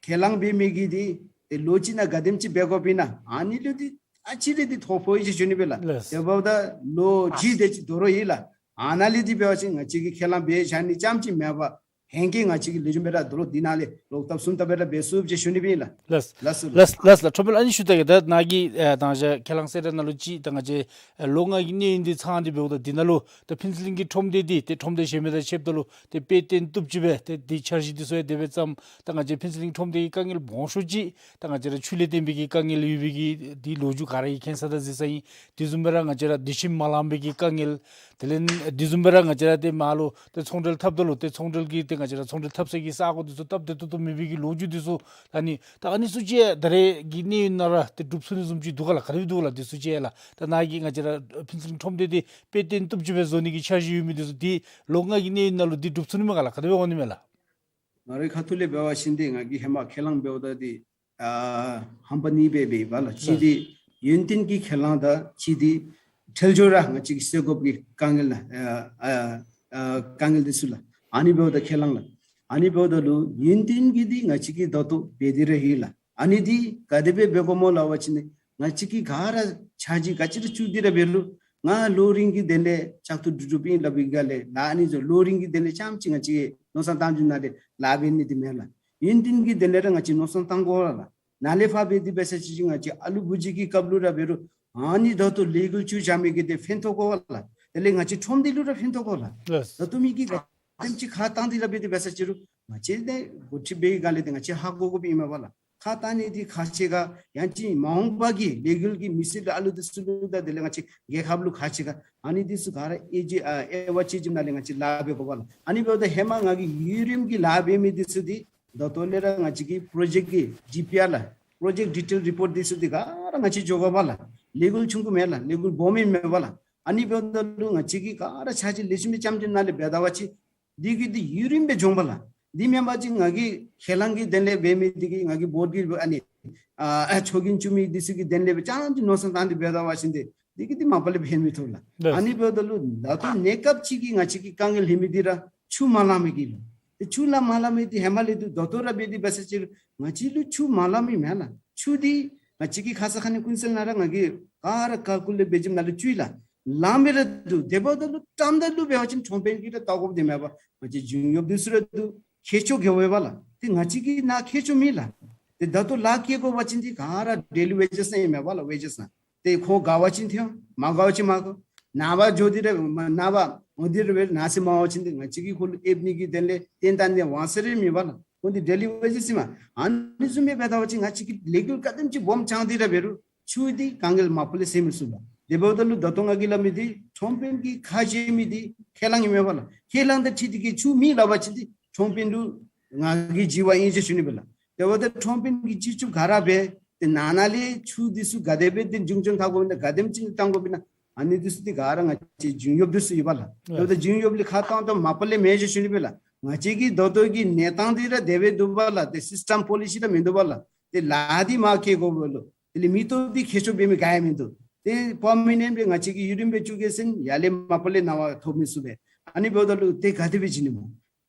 ཁས་བླངས་འབད་མི་གི་འདི་ཏེ་ལོ་གཅིག་ནང་ག་དེམ་ཅིག་འབད་དགོཔ་ཨིན་ན་ཨ་ནི་ལུ་འདི་ཨ་ཙི་རེ་འདི་ཐོ་ཕོག་ཡི་ཟེར་ཞུ་ནི་སྦེ་ལགས། ལགས། དེ་འབདཝ་ད་ལོ་བཞི་དེ་ཅིག་དོ་རུང་ཡོད་ལགས། ཨ་ནཱ་ལས་འདི་འབད་བ་ཅིན་ང་བཅས་ཀྱིས་ཁས་བླངས་འབད་བཞག་ནི་རྐྱངམ་ཅིག་མེན་པར་ཧེང་སྐལ་ང་བཅས་ཀྱིས་ལེགས་ཤོམ་སྦེ་ར་དོ་རུང་འདི་ནང་ལས་ལོག་ལྟབ་གསུམ་ལྟབ་སྦེ་ར་འབད་ཚུགས་ཟེར་ཞུ་ནི་སྦེ་ཨིན་ལགས། ལགས། ལགས། ལགས། ལགས། ལགས། ཁྲོམ་དཔོན་ཨ་ནི་ཞུ་ད་གེ། ད་ནཱ་གི་ཨེ་དང་ཞག་ཁས་བླངས་གསལ་བསྒྲགས་ནང་ལུ་ཅིག་ད་ང་བཅས་ཨེ་ལོ་ལྔ་གི་གནས་ཡུན་འདི་ཚང་སྟེ་འབདཝ་ད་འདི་ནང་ལུ་ད་ཕུན་ཚོགས་གླིང་གི་ཁྲོམ་སྡེ་འདི་ཏེ་ཁྲོམ་སྡེ་གཞན་མི་དང་ཕྱདཔ་ད་ལུ་ཏེ་དཔེ་སྟོན་བཏུབ་ཅིག་སྦེ་ཏེ་འདི་འཆར་གཞི་འདི་ཚུ་ཡང་དེ་སྦེ་བརྩམས། ད་ང་བཅས་ཕུན་ཚོགས་གླིང་ཁྲོམ་སྡེ་གི་དཀའ་ངལ་སྦོམ་ཤོས་ཅིག་ད་ང་བཅས་ར་ཆུ་ལས་བརྟེན་པའི་གི་དཀའ་ངལ་ཡོད་པའི་གི་འདི་ལོ་རྒྱུས་ག་ར་གིས་མཁྱེན་ས་དང་གཟིགས་ས་ཨིན། དེ་བཟུམ་སྦེ་ར་ང་བཅས་ར་བདེ་ཁྱིམ་མ་ལང་པའི་གི་དཀའ་ངལ། དེ་ལས་དེ་བཟུམ་སྦེ་ར་ང་བཅས་ར་ཏེ་མར་ལུ་ཏེ་ཚོང་འབྲེལ་འཐབ་ད་ལུ་ཏེ་ཚོང་འབྲེལ་གྱི་ཏེ་ང་བཅས་ར་ཚོང་འབྲེལ་འཐབ་སའི་གི་ས་གོ་འདི་ཚུ་སྟབས་བདེ་ཏོག་ཏོ་མེད་པའི་གི་ལོ་རྒྱུས་འདི་ཚུ་ད་ནི་ད་ཨ་ནི་ཚུ་ཅིག་ད་རེས་ཀྱི་གནས་ཡུན་ནང་ར་ཏེ་འགྲུབ་ཚུགས་ནི་བཟུམ་ཅིག་འདུག་ག་ལགས། ག་དེ་སྦེ་འདུག་ག་ལགས། འདི་ཚུ་ཅིག་ལགས། ད་ནཱ་གིས་ང་བཅས་ར་ཕུན་ཚོགས་གླིང་ཁྲོམ་སྡེ་འདི་དཔེ་སྟོན་བཏུབ་ཅིག་སྦེ་བཟོ་ནི་གི་འཆར་གཞི་ཡོད་མི་འདི་ཚུ་འདི་ལོ་ལྔ་གི་གནས་ཡུན་ནང་ལུ་འདི་འགྲུབ་ཚུགས་ནི་མས་ག་ལགས། ག་དེ་སྦེ་འོང་ནི་མས་ལགས། ང་རའི་ཁ་ཐུག་ལས་འབད་བ་ཅིན་འདི་ང་གིས་ཧེ་མ་ཁས་བླངས་འབདཝ་ད་འདི་ཨ་ཧམ་པ་གཉིས་སྦེ་འབད་བ་ལགས། གཅིག་འདི་ཡུན་བརྟན་གྱི་ཁས་བླངས་དང་གཅིག་འདི་ཁྲེལ་ཚོར་ར་ང་བཅས་ཀྱིས་སེལ་དགོཔ་གི་དཀའ་ངལ་ལགས། ཨ་ཨ་ཨ་དཀའ་ངལ་འདི་ཚུ་ལགས། ཨ་ནི་འབདཝ་ད་ཁས་བླངས་ལགས། ཨ་ནི་འབདཝ་ད་ལུ་ཡུན་བརྟན་གྱི་འདི་ང་བཅས་ཀྱིས་ད་ལྟོ་འབད་དེ་ར་ཡོད་ལགས། ཨ་ནི་འདི་ག་དེ་སྦེ་འབད་དགོཔ་སྨོ་ལབ་པ་ཅིན་ནི་ང་བཅས་ཀྱིས་ག་ར་འཆར་གཞི་ག་ཅི་ར་བཙུགས་ཏེ་ར་འབད་རུང་ང་ལོ་རིམ་གྱི་དོན་ལས་ལྕགས་ཐུ་འགྲུབ་འགྲུབ་ཨིན་སླབ་པའི་སྒང་ལས་ལཱ་ཨ་ནི་ཚུ་ལོ་རིམ་གྱི་དོན་ལས་རྐྱངམ་ཅིག་ང་བཅས་ཀྱིས་མནོ་བསམ་བཏང་ཞིནམ་ལས་ལཱ་འབད་ནི་འདི་མེན་ལགས། ཡུན་བརྟན་གྱི་དོན་ལས་ར་ང་བཅས་མནོ་བསམ་བཏང་དགོ་ལགས། ནཱ་ལས་ཕར་འབད་དེ་འབད་ས་ཅིག་ཅིག་ང་བཅས་ཨ་ལུ་བུ་གཞི་གི་སྐབས་ལུ་ར་འབད་རུང་ཨ་ནི་ད་ལྟོ་ལས་འགུལ་བཙུགས་བཞག་མི་གི་འདི་ཕན་ཐོགས་དགོ་ལགས། དེ་ལས་ང་བཅས་ཁྲོམ་སྡེ་ལུ་ར་ཕན་ཐོགས་དགོ་ལགས། ལགས། ད་ལྟོ་མི་གིས་ག་དེམ་ཅིག་ཁ་བཏང་སྟེ་ར་འབད་དེ་འབད་ས་ཅིག་རུང་ང་བཅས་ནི་འགོ་ཁྲིད་འབད་བའི་སྒང་ལས་འདི་ང་བཅས་ཧ་གོ་དགོཔ་ཨིན་མས་པ་ལགས། ཁ་བཏང་ནི་འདི་ཁག་ཆེ་ག། ཡང་ཅིན་མ་འོངས་པ་གི་ལས་འགུལ་གྱི་མི་སེར་ལུ་ཨ་ལུ་འདི་ཚུ་ལུ་དང་དེ་ལས་ང་བཅས་རྒྱལ་ཁབ་ལུ་ཁག་ཆེ་ག། ཨ་ནི་འདི་ཚུ་ག་ར་དབྱེ་འབྱེད་ཨ་དབྱེ་བ་དཔྱད་ཞིནམ་ལས་ང་བཅས་ལཱ་འབད་དགོ་པ་ལགས། ཨ་ནི་འབདཝ་ད་ཧེ་མ་ང་གིས་ཡུན་རིང་གི་ལཱ་འབད་མི་འདི་ཚུ་འདི་ད་ལྟོ་ལས་ར་ང་བཅས་ཀྱི་པྲོ་ཇེཀཊ་གི་ཌི་པི་ཨར་ལགས། པྲོ་ཇེཀཊ་ཌི་ཊེལ་རི་པོརཊ་འདི་ཚུ་འདི་ག་ར་ང་བཅས་འགྱོ་དགོ་པ་ལགས། ལས་འགུལ་ཆུང་ཀུ་མེན་ལགས། ལས་འགུལ་སྦོམ་ཨིན་མས་པ་ལགས། ཨ་ནི་འབདཝ་ད་ལུ་ང་བཅས་ཀྱིས་ག་ར་འཆར་གཞི་ལེགས་ཤོམ་སྦེ་རྐྱངམ་ཅིག་ནང་ལས་འབད་ད་པ་ཅིན་འདི་གི་འདི་ཡུན་རིངམོ་སྦེ་འགྱོཝ་མས་ལགས། འདི་མེན་པ་ཅིན་ང་གིས་ཁས་བླངས་ཀྱི་དོན་ལས་འབད་མི་འདི་གིས་ང་གིས་བོཊ་གི་ཨ་ནི་ཨ་ཚོགས་རྒྱན་བཙུགས་མི་འདི་ཚུ་གི་དོན་ལས་སྦེ་རྐྱངམ་ཅིག་མནོ་བསམ་བཏང་སྟེ་འབད་ད་པ་ཅིན་འདི་འདི་གིས་འདི་མ་པ་ལས་ཕན་མི་ཐོགས་ལགས། ལགས། ཨ་ནི་འབདཝ་ད་ལུ་ད་ལྟོ་གནས་སྐབས་ཅིག་གི་ང་བཅས་ཀྱི་དཀའ་ངལ་ལྷོད་མི་འདི་ར་ཆུ་མ་ལང་མི་གིས་ལགས། ཏེ་ཆུ་ལ་མ་ལང་མི་འདི་ཧེ་མ་ལས་འདུག། ད་ལྟོ་ར་འབད་དེ་འབད་ས་ཅིག་རུང་ང་བཅས་ལུ་ཆུ་མ་ལང་མི་མེན་ལགས། ཆུ་འདི་ང་བཅས་ཀྱི་ཁ་ཙ་ཁ་ཉིནམ་ཀུན་གསལ་ནང་ར་ང་གིས་ག་ར་ཀལ་ཀུ་ལེཊ་འབད་ཞིནམ་ལས་བཅུག་ཡི་ལགས། ལངམ་སྦེ་ར་འདུག། དེ་འབདཝ་ད་ལུ་ཀྲམ་ད་ལུ་འབད་བ་ཅིན་ཁྲོམ་དཔོན་གྱིས་ར་བལྟ་དགོཔ་འདི་མེན་པར་ང་བཅས་འབྱུང་འགྱོཝ་འདི་ཚུ་ར་འདུག། མཁས་མཆོག་དགེ་བ་ཡོད་པ་ལགས། ཏེ་ང་བཅས་ཀྱི་ནང་མཁས་མཆོག་མེད་ལགས། ཏེ་ད་ལྟོ་ལཱ་བཀལ་དགོ་པ་ཅིན་འདི་ག་ར་ཌེ་ལི་ཝེ་ཇེས་ཨིན་མས་པ་ལགས། ཝེ་ཇེས་ནང་ཏེ་ཁོ་དགའ་བ་ཅིན་ཐོན་མ་དགའ་བ་ཅིན་མ་དགའ། ནངས་པ་འགྱོ་སྟེ་ར་མ་ནངས་པ་འོང་སྟེ་ར་འབད་ནངས་ཚེ་མ་འོང་པ་ཅིན་འདི་ང་བཅས་ཀྱིས་ཁོ་ལུ་ཨེབ་ནི་གི་དོན་ལས་ཏན་ཏན་འདི་དབང་ཚད་རེ་མེད་པ་ལགས། ཁོ་འདི་ཌེ་ལི་ཝེ་ཇེས་ཨིན་མས། ཨ་ནི་བཟུམ་སྦེ་འབད་ད་པ་ཅིན་ང་བཅས་ཀྱིས་ལས་འགུལ་ག་དེམ་ཅིག་སྦོམ་རྐྱབ་སྟེ་ར་འབད་རུང་ཆུ་འདི་དཀའ་ངལ་མ་པ་ལས་སེལ་མི་ཚུགས་ལགས། དེ་འབདཝ་ད་ལུ་ད་ལྟོ་ང་གིས་སླབ་མི་འདི་ཁྲོམ་དཔོན་གྱིས་ཁ་བཞེས་མི་འདི་ཁས་བླངས་ཨིན་མས་པ་ལགས། ཁས་བླངས་དང་འཁྲིལ་ཏེ་གིས་ཆུ་མེད་སླབ་པ་ཅིན་འདི་ཁྲོམ་དཔོན་ལུ་ང་གིས་འཇིགས་པ་ཨིན་ཟེར་ཞུ་ནི་སྦེ་ལགས། དེ་འབདཝ་ད་ཁྲོམ་དཔོན་གྱིས་སྤྱི་ཁྱབ་ག་ར་འབད་ ཏེ་ནང་ན་ལས་ཆུ་འདི་ཚུ་ག་དེ་སྦེ་ཏེ་འབྱུང་བཅོས་འཐབ་དགོཔ་ཨིན་ན་ག་དེམ་ཅིག་བཏང་དགོཔ་ཨིན་ན་ཨ་ནི་འདི་ཚུ་འདི་ག་ར་ང་བཅས་འབྱུང་གཡོགཔ་འདི་ཚུ་ཡོད་པ་ལགས། ཨ་ཡོད་ད་འབྱུང་གཡོགཔ་ལས་ཁ་བཏང་བཏངམ་མ་པ་ལས་མེད་ཟེར་ཞུ་ནི་སྦེ་ལགས། ང་བཅས་ཀྱི་ད་ལྟོ་གི་གནས་སྟངས་འདི་ར་དེ་སྦེ་འདུག་པ་ལགས། ཏེ་སིསི་ཊམ་པོ་ལི་སི་ར་མིན་འདུག་པ་ལགས། ཏེ་ལཱ་འདི་མ་བཀལ་དགོ་པས་ལོ། དེ་ལས་མི་སྟོབས་འདི་མཁས་མཆོག་འབད་མི་ག་ཡང་མིན་འདུག། ཏེ་པར་མ་ནེནཊ་སྦེ་ང་བཅས་ཀྱིས་ཡུན་རིངམོ་སྦེ་བཙུགས་གེ་ཟེར་ན་ཡར་ལས་མ་པ་ལས་ནངས་པ་ཐོབ་མི་ཚུགས་པས། ཨ་ནི་འབདཝ་ད་ལུ་ཏེ་ག་དེ་སྦེ་བྱིན་ནི་སྨོ།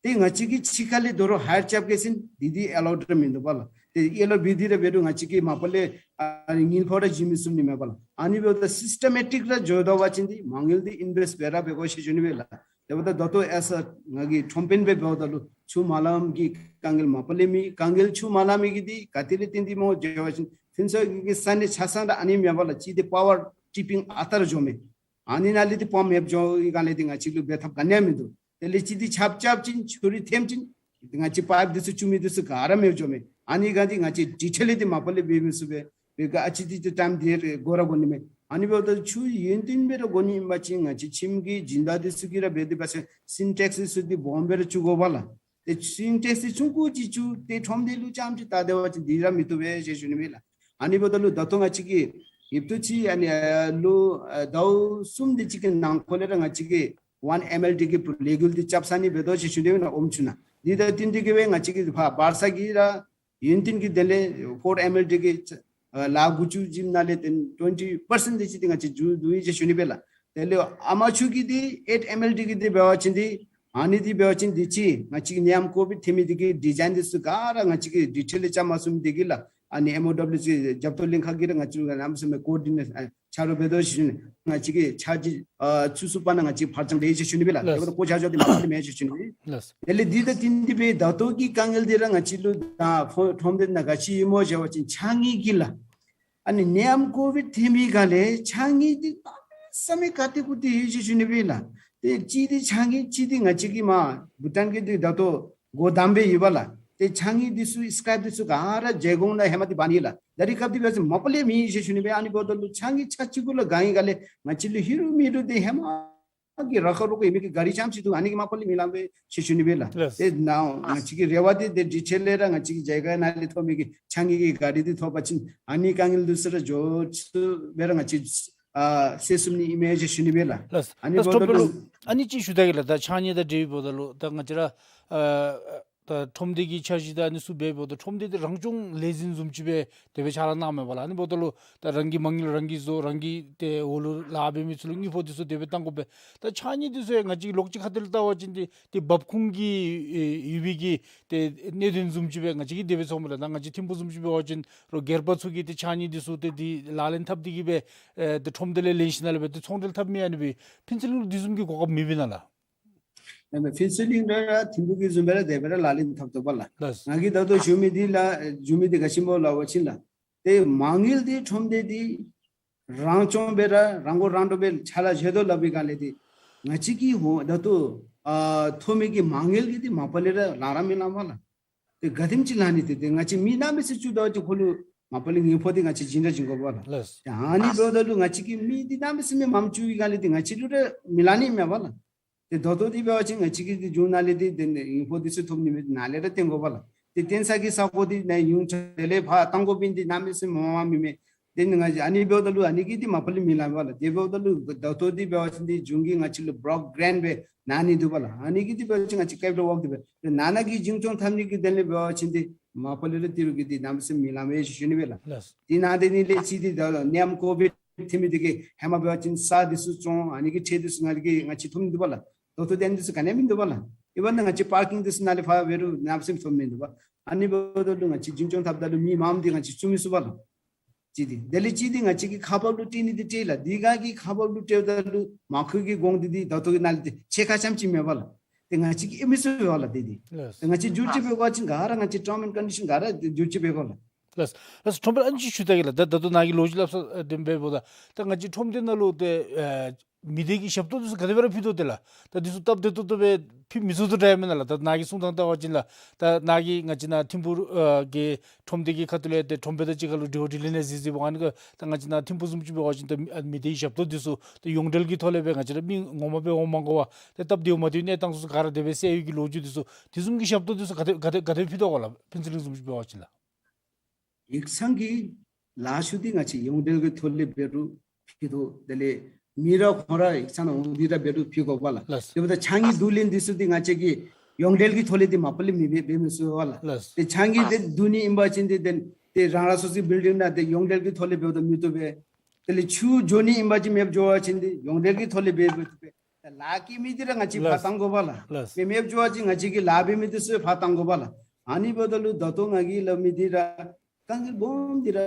ཏེ་ང་བཅས་ཀྱིས་ཕྱི་ཁ་ལས་དོ་རུང་ཧའི་ཡར་རྐྱབ་གེ་ཟེར་ན་འདི་འདི་ཨེ་ལའུཌ་ར་མིན་འདུག་པ་ལགས། ཏེ་ཨེ་ལའུཌ་འབད་དེ་ར་འབད་རུང་ང་བཅས་ཀྱིས་མ་པ་ལས་ཨ་ནི་དངུལ་ཕོགས་ར་བྱིན་མི་ཚུགས་ནི་མས་པ་ལགས། ཨ་ནི་འབདཝ་ད་སིསི་ཊ་མེ་ཊིཀ་ར་འགྱོ་དོ་བ་ཅིན་འདི་མ་དངུལ་འདི་ཨིན་བེསཊ་འབད་ར་འབད་དགོ་ཟེར་ཞུ་ནི་སྦེ་ལགས། དེ་འབདཝ་ད་ད་ལྟོ་ཨེ་ས་ང་གིས་ཁྲོམ་དཔོན་སྦེ་འབདཝ་ད་ལུ་ཆུ་མ་ལང་མི་གི་དཀའ་ངལ་མ་པ་ལས་མེད། དཀའ་ངལ་ཆུ་མ་ལང་མི་གི་འདི་ག་ཏེ་ལས་བརྟེན་ཏེ་སྨོ་ཟེར་བ་ཅིན་ཕུན་ཚོགས་ཀྱི་ས་གནས་ཆ་ཚང་ར་ཨ་ནི་མེན་པ་ལགས། གཅིག་འདི་པ་ཝར་ཊི་པིང་ཨ་རྟག་ར་འགྱོཝ་མས། ཨ་ནི་ནང་ལས་འདི་པམཔ་མེདཔ་འགྱོ་བའི་སྒང་ལས་འདི་ང་བཅས་ལུ་འབད་ཐབས་ག་ནི་ཡང་མིན་འདུག། དེ་ལས་གཅིག་འདི་ཆརཔ་རྐྱབ་ཅིན་ཆུ་རུད་ཐོནམ་ཅིག་ང་བཅས་པའིཔ་འདི་ཚུ་བཙུགས་མི་འདི་ཚུ་ག་ར་མེདཔ་འགྱོཝ་མས། ཨ་ནི་སྒང་འདི་ང་བཅས་ཌི་ཊེལ་འདི་མ་པ་ལས་འབད་མི་ཚུགས་པས། འབད་ག་ཨ་ཙི་ཙི་ཅིག་ཊའིམ་འདི་རེ་འགོར་ར་འགོར་ནི་མས། ཨ་ནི་འབདཝ་ད་ཆུ་ཡུན་བརྟན་སྦེ་ར་དགོ་ནི་ཨིན་པ་ཅིན་ང་བཅས་ཁྱིམ་གྱི་སྦྱིན་བདག་འདི་ཚུ་གིས་ར་འབད་དེ་འབད་ཟེར་སིན་ཊེགསི་འདི་ཚུ་འདི་སྦོམ་སྦེ་ར་བཙུགས་དགོ་པ་ལགས། ཏེ་སིན་ཊེགསི་འདི་ཆུང་ཀུ་ཅིག་བཙུགས་ཏེ་ཁྲོམ་སྡེ་ལུ་རྐྱངམ་ཅིག་བལྟ་སྟེ་འབད་བ་ཅིན་འདི་ར་མི་བཏུབ་པས་ཟེར་ཞུ་ནི་མས་ལགས། ཨ་ནི་འབདཝ་ད་ལུ་ད་ལྟོ་ང་བཅས་ཀྱིས་ཡུདཔ་ཐེངས་ཅིག་ཨ་ནི་ཨ་ལུ་ཨ་ཟླཝ་གསུམ་དེ་ཅིག་གི་ནང་འཁོད་ལས་ར་ང་བཅས་ཀྱིས་ཝན་ཨེམ་ཨེལ་དེ་གི་ལས་འགུལ་འདི་རྐྱབ་ཚར་ནི་འབད་དོ་ཟེར་ཞུ་ནི་མས་ལགས། ཨོམ་ཆུ་ནང་འདི་དང་བསྟུན་ཏེ་གིས་སྦེ་ང་བཅས་ཀྱིས་ཕར་བར་ས་གི་ར་ཡུན་བརྟན་གྱི་དོན་ལས་ཕོར་ཨེམ་ཨེལ་དེ་གི་ཨ་ལཱ་འགོ་བཙུགས་ཞིནམ་ལས་ཏེ་ཊུ་ཝེན་ཊི་པར་སེནཊ་དེ་ཅིག་འདི་ང་བཅས་མཇུག་བསྡུ་ཡི་ཟེར་ཞུ་ནི་མས་ལགས། དེ་ལས་ཨ་མ་ཆུ་གི་འདི་ཨེཊ་ཨེམ་ཨེལ་དེ་གི་འདི་འབད་བ་ཅིན་འདི་ཨ་ནི་འདི་འབད་བ་ཅིན་འདི་ཅིག་ང་བཅས་ཀྱིས་ནད་ཡམས་ཀོ་བིཌ་ཐོན་མི་འདི་གི་ཌི་ཛའིན་འདི་ཚུ་ག་ར་ང་བཅས་ཀྱིས་ཌི་ཊེལ་ལས་རྐྱབ་མ་ཚུགས་མི་འདི་གིས་ལགས། ཨ་ནི་ཨེམ་ཨོ་ཌབ་ལུ་ཅིག་རྒྱབ་ཏོ་ལེན་ཁག་གིས་ར་ང་བཅས་ལུ་གནམ་མེད་ས་མེད་ཀོ་ཨོར་ཌི་ནེཊ་ཨ་ཆ་རོགས་འབད་དོ་ཟེར་ཞུ་ནི། ང་བཅས་ཀྱིས་ཆ་རྒྱུས་ཨ་ཚུགས་ཚུགས་པ་ན་ང་བཅས་ཕར་འགྱངས་འབད་ཡི་ཟེར་ཞུ་ནི་མས་ལགས། ལགས། དེ་འབདཝ་ད་བཀོ་བཞག་འགྱོ་འདི་མ་པ་ལས་མེད་ཟེར་ཞུ་ནི་མས། ལགས། དེ་ལས་འདི་དང་བསྟུན་ཏེ་སྦེ་ད་ལྟོ་གི་དཀའ་ངལ་འདི་ར་ང་བཅས་ལུ་ད་ཕོ་ཁྲོམ་སྡེ་ནང་ག་ཅི་ཨིན་སྨོ་ཟེར་བ་ཅིན་ཕྱགས་སྙིགས་ཀྱི་ལགས། ཨ་ནི་ནད་ཡམས་ཀོ་བིཌ་ཐོན་མི་སྒང་ལས་ཕྱགས་སྙིགས་འདི་གནམ་མེད་ས་མེད་ག་ཏེ་གུ་ཏེ་ཡོད་ཟེར་ཞུ་ནི་མས་ལགས། ཏེ་གཅིག་འདི་ཕྱགས་སྙིགས་གཅིག་འདི་ང་བཅས་ཀྱིས་མར་བྷུ་ཊཱན་གྱི་འདི་ད་ལྟོ་སྒོ་བསྡམས་སྦེ་ཡོད་པ་ལགས། ཏེ་ཕྱགས་སྙིགས་འདི་ཚུ་སི་ཀེརེབ་འདི་ཚུ་ག་ར་བྱེ་སྒོང་ནང་ཧེ་མ་འདི་འབག་ནི་ལགས། ད་རིས་སྐབས་འདི་འབད་བ་ཅིན་མ་པ་ལས་མེད་ཟེར་ཞུ་ནི་མས། ཨ་ནི་འབདཝ་ད་ལུ་ཕྱགས་སྙིགས་ཆ་གཅིག་གུ་ལུ་གང་ཡི་ག་ལས་ང་བཅས་ལུ་ཧེ་རུ་མི་རུ་འདི་ཧེ་མ་གི་ར་ཁ་རོག་ཡོད་མི་གི་ག་རི་རྐྱངམ་ཅིག་འདུག། ཨ་ནི་གིས་མ་པ་ལས་མི་ལང་པས་ཟེར་ཞུ་ནི་མས་ལགས། ལགས། ཏེ་ནཱ་ང་བཅས་ཀྱི་རེ་བ་འདི་ཏེ་ཌི་ཊེལ་ལས་ར་ང་བཅས་ཀྱི་ཇའི་ཀ་ནང་ལས་ཐོབ་མི་གི་ཕྱགས་སྙིགས་ཀྱི་ག་རི་འདི་ཐོབ་པ་ཅིན་ཨ་ནི་དཀའ་ངལ་འདི་ཚུ་ར་འགྱོ་ཚུགས་པར་ར་ང་བཅས་ཨ་སེལ་ཚུགས་ནི་ཨིན་མས་ཟེར་ཞུ་ནི་མས་ལགས། ལགས། ཨ་ནི་ལགས་འབདཝ་ད་ལུ་ཨ་ནི་ཅིག་ཞུ་ད་གེ་ལགས། ད་ཕྱགས་སྙིགས་དང་འབྲེལ་བའི་འབདཝ་ད་ལུ་ད་ང་བཅས་ར་ཨ་ད་ཁྲོམ་སྡེ་གི་འཆར་གཞི་དང་ཨ་ནི་ཚུ་འབད་འབདཝ་ད་ཁྲོམ་སྡེ་འདི་རང་སྐྱོང་ལས་འཛིན་བཟུམ་ཅིག་སྦེ་དེ་སྦེ་ཕྱག་ལཱ་གནངམ་མས་པ་ལགས། ཨ་ནི་འབདཝ་ད་ལུ་ད་རང་གི་མ་དངུལ་རང་གིས་བཟོ། རང་གི་ཏེ་འོག་ལུ་ལཱ་འབད་མི་ཚུ་ལུ་དངུལ་ཕོགས་འདི་ཚུ་དེ་སྦེ་བཏང་དགོ་པས། ད་ཕྱགས་སྙིགས་འདི་ཚུ་ཡང་ང་བཅས་ལོགས་ཅིག་ཁ་ཐུག་ལས་བལྟ་བ་ཅིན་ཏེ་ཏེ་འབབ་ཁུངས་ཀྱི་ཨེ་ཡོད་པའི་གི་ཏེ་གནད་དོན་བཟུམ་ཅིག་སྦེ་ང་བཅས་ཀྱིས་དེ་སྦེ་ཚོརཝ་མས་ལགས། ད་ང་བཅས་ཐིམ་ཕུག་བཟུམ་ཅིག་འབད་བ་ཅིན་རོགས་སྒེར་པ་ཚུ་གིས་ཏེ་ཕྱགས་སྙིགས་འདི་ཚུ་ཏེ་འདི་ལག་ལེན་འཐབ་སྟེ་གིས་སྦེ་ཨེ་ཏེ་ཁྲོམ་སྡེ་ལས་ལེན་ཞིནམ་ལས་སྦེ་ཏེ་ཚོང་འབྲེལ་འཐབ་མི་ཨ་ནི་སྦེ་ཕུན་ཚོགས་གླིང་འདི་བཟུམ་གྱི་གོ་སྐབས་མེད་པས་ན་ལགས། ཨ་ནི་ཕུན་ཚོགས་གླིང་ར་ཐིམ་ཕུག་གི་བཟུམ་སྦེ་ར་དེ་སྦེ་ར་ལག་ལེན་འཐབ་དོ་པ་ལགས། ལགས། ང་གིས་ད་ལྟོ་ཞུ་མི་འདི་ལགས་ཞུ་མི་འདི་ག་ཅི་སྨོ་ལབ་པ་ཅིན་ལགས། ཏེ་མ་དངུལ་འདི་ཁྲོམ་སྡེ་འདི་རང་སྐྱོང་སྦེ་ར་རང་མགོ་རང་འདྲོངས་སྦེ་ཕྱག་ལཱ་བྱེད་དོ་ལབ་པའི་སྒང་ལས་འདི་ང་བཅས་ཀྱིས་ཧོ་ད་ལྟོ་ཨ་ཐོབ་མི་གི་མ་དངུལ་གྱི་འདི་མ་པ་ལས་ར་ལང་ར་མི་ལང་པ་ལགས། ཏེ་ག་དེམ་ཅིག་ལང་ནི་ཏེ་ཏེ་ང་བཅས་མི་གནམ་མེད་ས་མེད་བཙུགས་ད་བ་ཅིན་ཁོ་ལུ་མ་པ་ལས་དངུལ་ཕོགས་འདི་ང་བཅས་བྱིན་ར་བྱིན་དགོ་པ་ལགས། ལགས། ཏེ་ཨ་ནི་འབདཝ་ད་ལུ་ང་བཅས་ཀྱིས་མི་འདི་གནམ་མེད་ས་མེད་མངམ་བཙུགས་པའི་སྒང་ལས་འདི་ང་བཅས་ལུ་ར་མི་ལང་ནི་མས་པ་ལགས། ཏེ་ད་ལྟོ་འདི་འབད་བ་ཅིན་ང་བཅས་ཀྱིས་འདི་མཇུག་ནང་ལས་འདི་ཏེ་དངུལ་ཕོགས་འདི་ཚུ་ཐོབ་ནི་མས། ནཱ་ལས་ར་བཏོན་དགོ་པ་ལགས། ཏེ་བཏོན་ས་གི་ས་གོ་འདི་ནཱ་ཡོངས་གྲགས་ལས་ཕར་བཏང་དགོ་པའི་འདི་གནམ་མེད་ས་མེད་མངམ་མི་མས། ཏེ་ང་བཅས་ཨ་ནི་འབདཝ་ད་ལུ་ཨ་ནི་གིས་འདི་མ་པ་ལས་མི་ལང་པ་ལགས། དེ་འབདཝ་ད་ལུ་ད་ལྟོ་འདི་འབད་བ་ཅིན་འདི་གཞུང་གིས་ང་བཅས་ལུ་བོ་ལོཀ་གྲེནཊ་སྦེ་གནང་ནི་འདུག་པ་ལགས། ཨ་ནི་གིས་འདི་འབད་བ་ཅིན་ང་བཅས་ཀེ་པི་ཊལ་ཝརཀ་འདི་སྦེ་ཏེ་ནང་ན་གི་འཛིན་སྐྱོང་འཐབ་ནི་གི་དོན་ལས་འབད་བ་ཅིན་འདི་མ་པ་ལས་ར་ཏི་རུ་གིས་འདི་གནམ་མེད་ས་མེད་མི་ལང་པས་ཟེར་ཞུ་ནི་སྦེ་ལགས། ལགས། འདི་ནང་འདི་ནི་ལས་ཅིག་འདི་ད་ནད་ཡམས་ཀོ་བིཌ་ཐོན་མི་འདི་གིས་ཧེ་མ་འབད་བ་ཅིན་ས་འདི་ཚུ་བཙོང་ཨ་ནི་གི་ཁྲལ་འདི་ཚུ་ང་གིས་ང་བཅས་ཐོབ་ནི་འདུག་པ་ལགས། ད་ལྟོ་དེ་འདི་ཚུ་ག་ནི་ཡང་མིན་འདུག་པ་ལགས། ཨི་བན་ང་བཅས་པར་ཀིང་འདི་ཚུ་ནང་ལས་ཕར་འབད་རུང་གནམ་མེད་ས་མེད་ཐོབ་མིན་འདུག་པ། ཨ་ནི་འབདཝ་ད་ལུ་ང་བཅས་འཛིན་སྐྱོང་འཐབ་ད་ལུ་མི་མངམ་འདི་ང་བཅས་བཙུགས་མི་ཚུགས་པ་ལགས། གཅིག་འདི། དེ་ལས་གཅིག་འདི་ང་བཅས་ཀྱིས་ཁག་འབག་ལུ་སྤྲོད་ནི་འདི་སྤྲོད་ལགས། འདི་ག་གིས་ཁག་འབག་ལུ་སྤྲོདཔ་ད་ལུ་མ་མཁོ་གི་གོང་འདི་འདི་ད་ལྟོ་གི་ནང་ལས་ཏེ་ཕྱེད་ཀ་ཙམ་ཅིག་མེད་པ་ལགས། ཏེ་ང་བཅས་ཀྱིས་ཨེ་མི་ཚུགས་པས་ལགས་འདི་འདི། ལགས། ཏེ་ང་བཅས་བསྒྱུར་བཅོས་འབད་དགོ་པ་ཅིན་ག་ར་ང་བཅས་ཊརམ་ཨེནཌ་ཀོན་ཌི་ཤཱན་ག་ར་བསྒྱུར་བཅོས་འབད་དགོ་ལགས། ལགས། ལགས། ཁྲོམ་དཔོན་ཨ་ནི་ཅིག་ཞུ་ད་གེ་ལགས། ད་ད་ལྟོ་ནཱ་གིས་ལོ་རྒྱུས་སླབ་ས་ཨེ་དེ་སྦེ་འབདཝ་ད་ད་ང་བཅས་ཁྲོམ་སྡེ་ནང་ལུ་ཏེ་ཨེ་མི་སྡེ་གི་ཞབས་ཏོག་འདི་ཚུ་ག་དེ་སྦེ་ར་ཕུལ་དོ་ཏེ་ལགས། ད་འདི་ཚུ་སྟབས་བདེ་ཏོག་ཏོ་སྦེ་ཕུལ་མི་ཚུགས་དོ་འདྲ་ཡང་མེན་ན་ལགས། ད་ནཱ་གིས་གསུང་ཐངས་བལྟ་བ་ཅིན་ལགས། ད་ནཱ་གིས་ང་བཅས་ནཱ་ཐིམ་ཕུག་ཨ་གི་ཁྲོམ་སྡེ་གི་ཁ་ཐུག་ལས་ཏེ་ཁྲོམ་དཔོན་དང་གཅིག་ཁར་ལུ་དྲི་བ་དྲིས་ལན་ཡང་གཟིགས་གཟིགསཔ་ཨ་ནི་ཁར་ད་ང་བཅས་ནཱ་ཐིམ་ཕུག་བཟུམ་ཅིག་འབད་བ་ཅིན་ད་མི་སྡེའི་ཞབས་ཏོག་འདི་ཚུ་ད་ཡོངས་འབྲེལ་གྱི་ཐོག་ལས་སྦེ་ང་བཅས་ར་མི་ངོ་མ་སྦེ་འོང་མ་དགོ་པར་ཏེ་སྟབས་བདེཝ་མ་བདེཝ་གནས་སྟངས་ཚུ་ག་ར་དེ་སྦེ་སེལ་ཡོད་ཀྱི་ལོ་རྒྱུས་འདི་ཚུ་དེ་བཟུམ་གྱི་ཞབས་ཏོག་འདི་ཚུ་ག་དེ་ག་དེ་ག་དེ་ཕུལ་དོ་ག་ལགས། ཕུན་ཚོགས་གླིང་བཟུམ་ཅིག་འབད་བ་ཅིན་ལགས། ཡིག་ཚང་གི་ ལཱ་ཤུལ་འདི་ང་བཅས་ཡོངས་འབྲེལ་གྱི་ཐོག་ལས་འབད་རུང་ཕུལ་དོ། དེ་ལས་མི་ར་ཁོང་ར་ཡིག་ཚང་ནང་འོང་སྟེ་ར་འབད་རུང་ཕུལ་དགོ་པས་ལགས། ལགས། དེ་འབདཝ་ད་ཕྱགས་སྙིགས་བསྡུ་ལེན་འདི་ཚུ་འདི་ང་བཅས་ཀྱིས་ཡོངས་འབྲེལ་གྱི་ཐོག་ལས་འདི་མ་པ་ལས་མི་འབད་འབད་མི་ཚུགས་པས་ལགས། ལགས། ཏེ་ཕྱགས་སྙིགས་འདི་བསྡུ་ནི་ཨིན་པ་ཅིན་འདི་ཏེ་ཏེ་རང་རང་སོ་སོའི་བིལ་ཌིང་ནང་ཏེ་ཡོངས་འབྲེལ་གྱི་ཐོག་ལས་འབདཝ་ད་མི་བཏུབ་པས། དེ་ལས་ཆུ་འགྱོ་ནི་ཨིན་པ་ཅིན་མེདཔ་འགྱོ་བ་ཅིན་འདི་ཡོངས་འབྲེལ་གྱི་ཐོག་ལས་འབད་འབད་བཏུབ་པས། ལཱ་བཀལ་མི་འདི་ར་ང་བཅས་ལགས། ཕར་བཏང་དགོ་པས་ལགས། ལགས། མེདཔ་མེདཔ་འགྱོ་བ་ཅིན་ང་བཅས་ཀྱི་ལཱ་འབད་མི་འདི་ཚུ་ཕར་བཏང་དགོ་པས་ལགས། ཨ་ནི་འབདཝ་ད་ལུ་ད་ལྟོ་ང་གིས་སླབ་མི་འདི་ར་དཀའ་ངལ་སྦོམ་འདི་ར་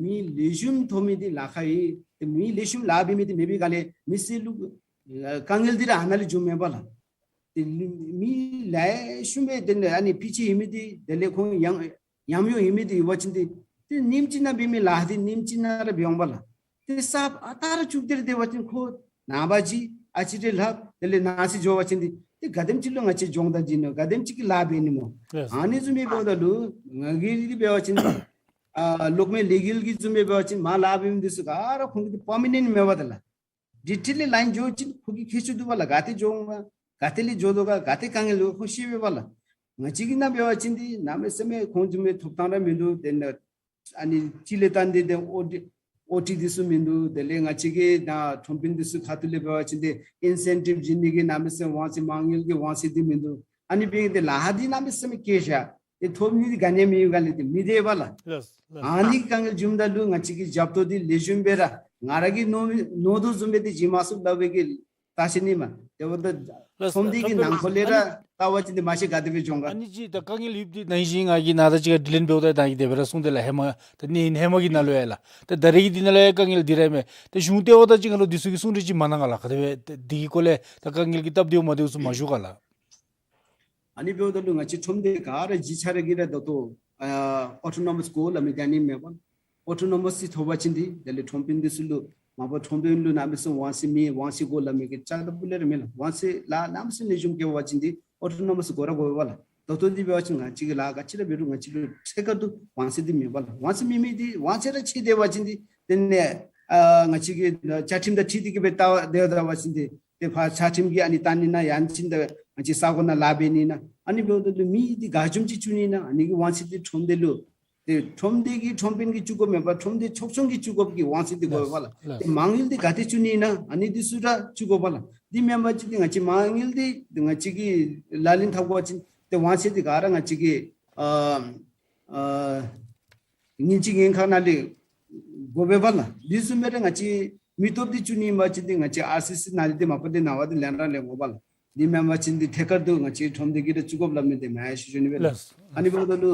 མི་ལེགས་ཤོམ་ཐོབ་མི་འདི་ལཱ་ཁག་ཨིན། ཏེ་མི་ལེགས་ཤོམ་ལཱ་འབད་མི་འདི་མེད་པའི་སྒང་ལས་མི་སེར་ལུ་དཀའ་ངལ་འདི་ར་ཨ་ནཱ་ལས་འབྱུངམ་མས་པ་ལགས། ཏེ་མི་ལེགས་ཤོམ་སྦེ་དེ་ལས་ཨ་ནི་ཕྱི་ཁར་ཡོད་མི་འདི་དེ་ལས་ཁོང་ཡང་ཉམས་མྱོང་ཡོད་མི་འདི་ཡོད་པ་ཅིན་འདི་ཏེ་ཉིནམ་གཅིག་ནང་འབད་མི་ལཱ་འདི་ཉིནམ་གཅིག་ནང་ར་འབད་འོང་པས་ལགས། ཏེ་གསརཔ་ཨ་རྟག་ར་བཙུགས་ཏེ་ར་སྡོད་པ་ཅིན་ཁོ་ནངས་པ་ཅིག་ཨ་ཙི་རེ་ལྷག་དེ་ལས་གནངས་ཚེ་འགྱོ་བ་ཅིན་འདི་ཏེ་ག་དེམ་ཅིག་ལུ་ང་བཅས་སྦྱོང་བརྡར་བྱིན་ནི་སྨོ། ག་དེམ་ཅིག་གི་ལཱ་འབད་ནི་སྨོ། ལགས། ཨ་ནི་བཟུམ་སྦེ་འབདཝ་ད་ལུ་ང་གིས་འདི་འབད་བ་ཅིན་འདི་ཨ་གློག་མེ་ལས་འགུལ་གྱི་བཟུམ་སྦེ་འབད་བ་ཅིན་མར་ལཱ་འབད་མི་འདི་ཚུ་ག་ར་ཁོང་གི་འདི་པར་མ་ནེནཊ་མེད་པས་ད་ལགས། ཌི་ཊེལ་ལས་ལཱའིན་འགྱོ་ཅིན་ཁོ་གིས་མཁྱེན་ཚུགས་འདུག་པས་ལགས། ག་ཏེ་འགྱོ་འོང་ག་ག་ཏེ་འགྱོ་དོ་ག་ག་ཏེ་དཀའ་ངལ་ཡོད་ག་ཁོ་ཤེས་པས་པ་ལགས། ང་བཅས་ཀྱི་ནང་འབད་བ་ཅིན་འདི་གནམ་མེད་ས་མེད་ཁོང་བཟུམ་སྦེ་ཐོབ་ཐངས་ར་མིན་འདུག། དེ་ནང་ཨ་ནི་ཅིག་ལས་བརྟེན་ཏེ་དེ་ཨོ་ཊི་ཨོ་ཊི་འདི་ཚུ་མིན་འདུག། དེ་ལས་ང་བཅས་ཀྱི་ད་ཁྲོམ་དཔོན་འདི་ཚུ་ཁ་ཐུག་ལས་འབད་བ་ཅིན་འདི་ཨིན་སེན་ཊིབ་བྱིན་ནི་གི་གནམ་མེད་ས་མེད་དབང་ཚད་མ་དངུལ་གྱི་དབང་ཚད་འདི་མིན་འདུག། ཨ་ནི་འབད་དེ་ལཱ་འདི་གནམ་མེད་ས་མེད་བཀལ་བཞག། ཏེ་ཐོབ་ནི་འདི་ག་ནི་ཡང་མེད་པའི་སྒང་ལས་ཏེ་མི་བདེ་བས་ལགས། ལགས་ལགས། ཨ་ནི་དཀའ་ངལ་བྱུངམ་ད་ལུ་ང་བཅས་ཀྱིས་རྒྱབ་ཏོ་འདི་ལེགས་ཤོམ་སྦེ་ར་ང་ར་གིས་མནོ་མནོ་དོ་བཟུམ་སྦེ་འདི་བྱིན་མ་ཚུགས་སླབ་པའི་གི་ལྟ་ཅི་ནི་མས། དེ་འབདཝ་ད་ལགས་ཁྲོམ་སྡེ་གི་ཁྲོམ་སྡེ་ནང་འཁོད་ལས་ར་ཨ་ནི་ལྟ་བ་ཅིན་འདི་མ་ཤེས་ག་དེ་སྦེ་འགྱོ་འོང་ག། ཨ་ནི་ཅིག་ད་དཀའ་ངལ་ཡོདཔ་འདི་ནང་བཞིན་ང་གིས་ནཱ་ད་ཅིག་ཁར་དྲི་ལན་འབདཝ་ད་ད་གིས་དེ་སྦེ་ར་གསུངས་ཏེ་ལགས། ཧེ་མ་ད་ནི་ཧེ་མ་གི་ནང་ལུ་ཡང་ལགས། ད་ད་རེས་ཀྱི་འདི་ནང་ལུ་ཡང་དཀའ་ངལ་འདི་ར་མས། ད་གཞུང་ལྟེ་བ་དང་གཅིག་ཁར་ལུ་འདི་ཚུ་གི་གསུང་གྲོས་ཅིག་མ་གནང་ག་ལགས། ག་དེ་སྦེ་ད་འདི་གི་སྐོར་ལས་ད་དཀའ་ངལ་གྱི་སྟབས་བདེཝ་མ་བདེཝ་ཚུ་མ་ཞུ་ག་ལགས། ཨ་ནི་འབདཝ་ད་ལུ་ང་བཅས་ཁྲོམ་སྡེ་ག་ར་གཞི་ཆགས་ར་གི་ར་ད་ལྟོ་ཨ་ཨོ་ཊོ་ནོ་མཱས་གོ་སླབ་མི་ད་ནི་མེད་པ། ཨོ་ཊོ་ནོ་མཱས་ཅིག་ཐོབ་པ་ཅིན་འདི་དེ་ལས་ཁྲོམ་དཔོན་འདི་ཚུ་ལུ་མ་པ་ཁྲོམ་དཔོན་ལུ་གནམ་མེད་ས་མེད་དབང་ཚད་མེད། དབང་ཚད་གོ་སླབ་མི་གི་ཅ་ད་པུ་ལས་ར་མེད་ལགས། དབང་ཚད་ལཱ་གནམ་མེད་ས་མེད་ལེགས་ཤོམ་བཀལ་བ་ཅིན་འདི་ཨོ་ཊོ་ནོ་མཱས་གོ་ར་གོ་བས་ལགས། ད་ལྟོ་འདི་འབད་བ་ཅིན་ང་བཅས་ཀྱིས་ལཱ་ག་ཅི་ར་འབད་རུང་ང་བཅས་ལུ་ཐད་ཀར་དུ་དབང་ཚད་འདི་མེད་པས་ལགས། དབང་ཚད་མེད་མི་འདི་དབང་ཚད་ར་ཆད་སྡོད་པ་ཅིན་འདི་དེ་ནས་ཨ་ང་བཅས་ཀྱི་བཅའ་ཁྲིམས་དང་འཁྲིལ་ཏེ་གི་སྦེ་ལྟ་སྡོད་པ་ཅིན་འདི་ཏེ་ཕར་བཅའ་ཁྲིམས་ཀྱིས་ཨ་ནི་བཏང་ནི་ན་ཡང་ཅིན་ད་ང་བཅས་ས་གོ་ནང་ལཱ་འབད་ནི་ན་ཨ་ནི་འབདཝ་ད་ལུ་མི་འདི་ག་བཟུམ་ཅིག་བཙུགས་ནི་ན་ཨ་ནི་གི་དབང་ཚད་འདི་ཁྲོམ་སྡེ་ལུ་ཏེ་ཁྲོམ་སྡེ་གི་ཁྲོམ་དཔོན་གྱིས་བཙུགས་དགོཔ་མེན་པར་ཁྲོམ་སྡེ་ཚོགས་ཆུང་གིས་བཙུགས་དགོཔ་གི་དབང་ཚད་འདི་དགོ་པས་ལགས། ལགས། ཏེ་མ་དངུལ་འདི་ག་ཏེ་བཙུགས་ནི་ན་ཨ་ནི་འདི་ཚུ་ར་བཙུགས་དགོ་པས་ལགས། འདི་མེན་པ་ཅིན་འདི་ང་བཅས་མ་དངུལ་འདི་འདི་ང་བཅས་ཀྱིས་ལག་ལེན་འཐབ་དགོ་པ་ཅིན་ཏེ་དབང་ཚད་འདི་ག་ར་ང་བཅས་ཀྱི་ཨ་ཨ་ངན་ཅིག་ངན་ཁག་ནང་ལས་དགོ་པས་པ་ལགས། འདི་བཟུམ་སྦེ་ར་ང་བཅས་མི་སྟོབས་འདི་བཙུགས་ནི་ཨིན་པ་ཅིན་འདི་ང་བཅས་ཨར་སི་སི་ནང་ལས་འདི་མ་པ་འདི་ནང་པ་འདི་ལེན་ར་ལེན་དགོ་པས་ལགས། འདི་མེན་པ་ཅིན་འདི་ཐད་ཀར་དུ་ང་བཅས་ཁྲོམ་སྡེ་གིས་ར་བཙུགས་དགོཔ་སླབ་མི་འདི་མེན་ཞུ་ཞུ་ནི་སྦེ་ལགས། ལགས། ཨ་ནི་འབདཝ་ད་ལུ་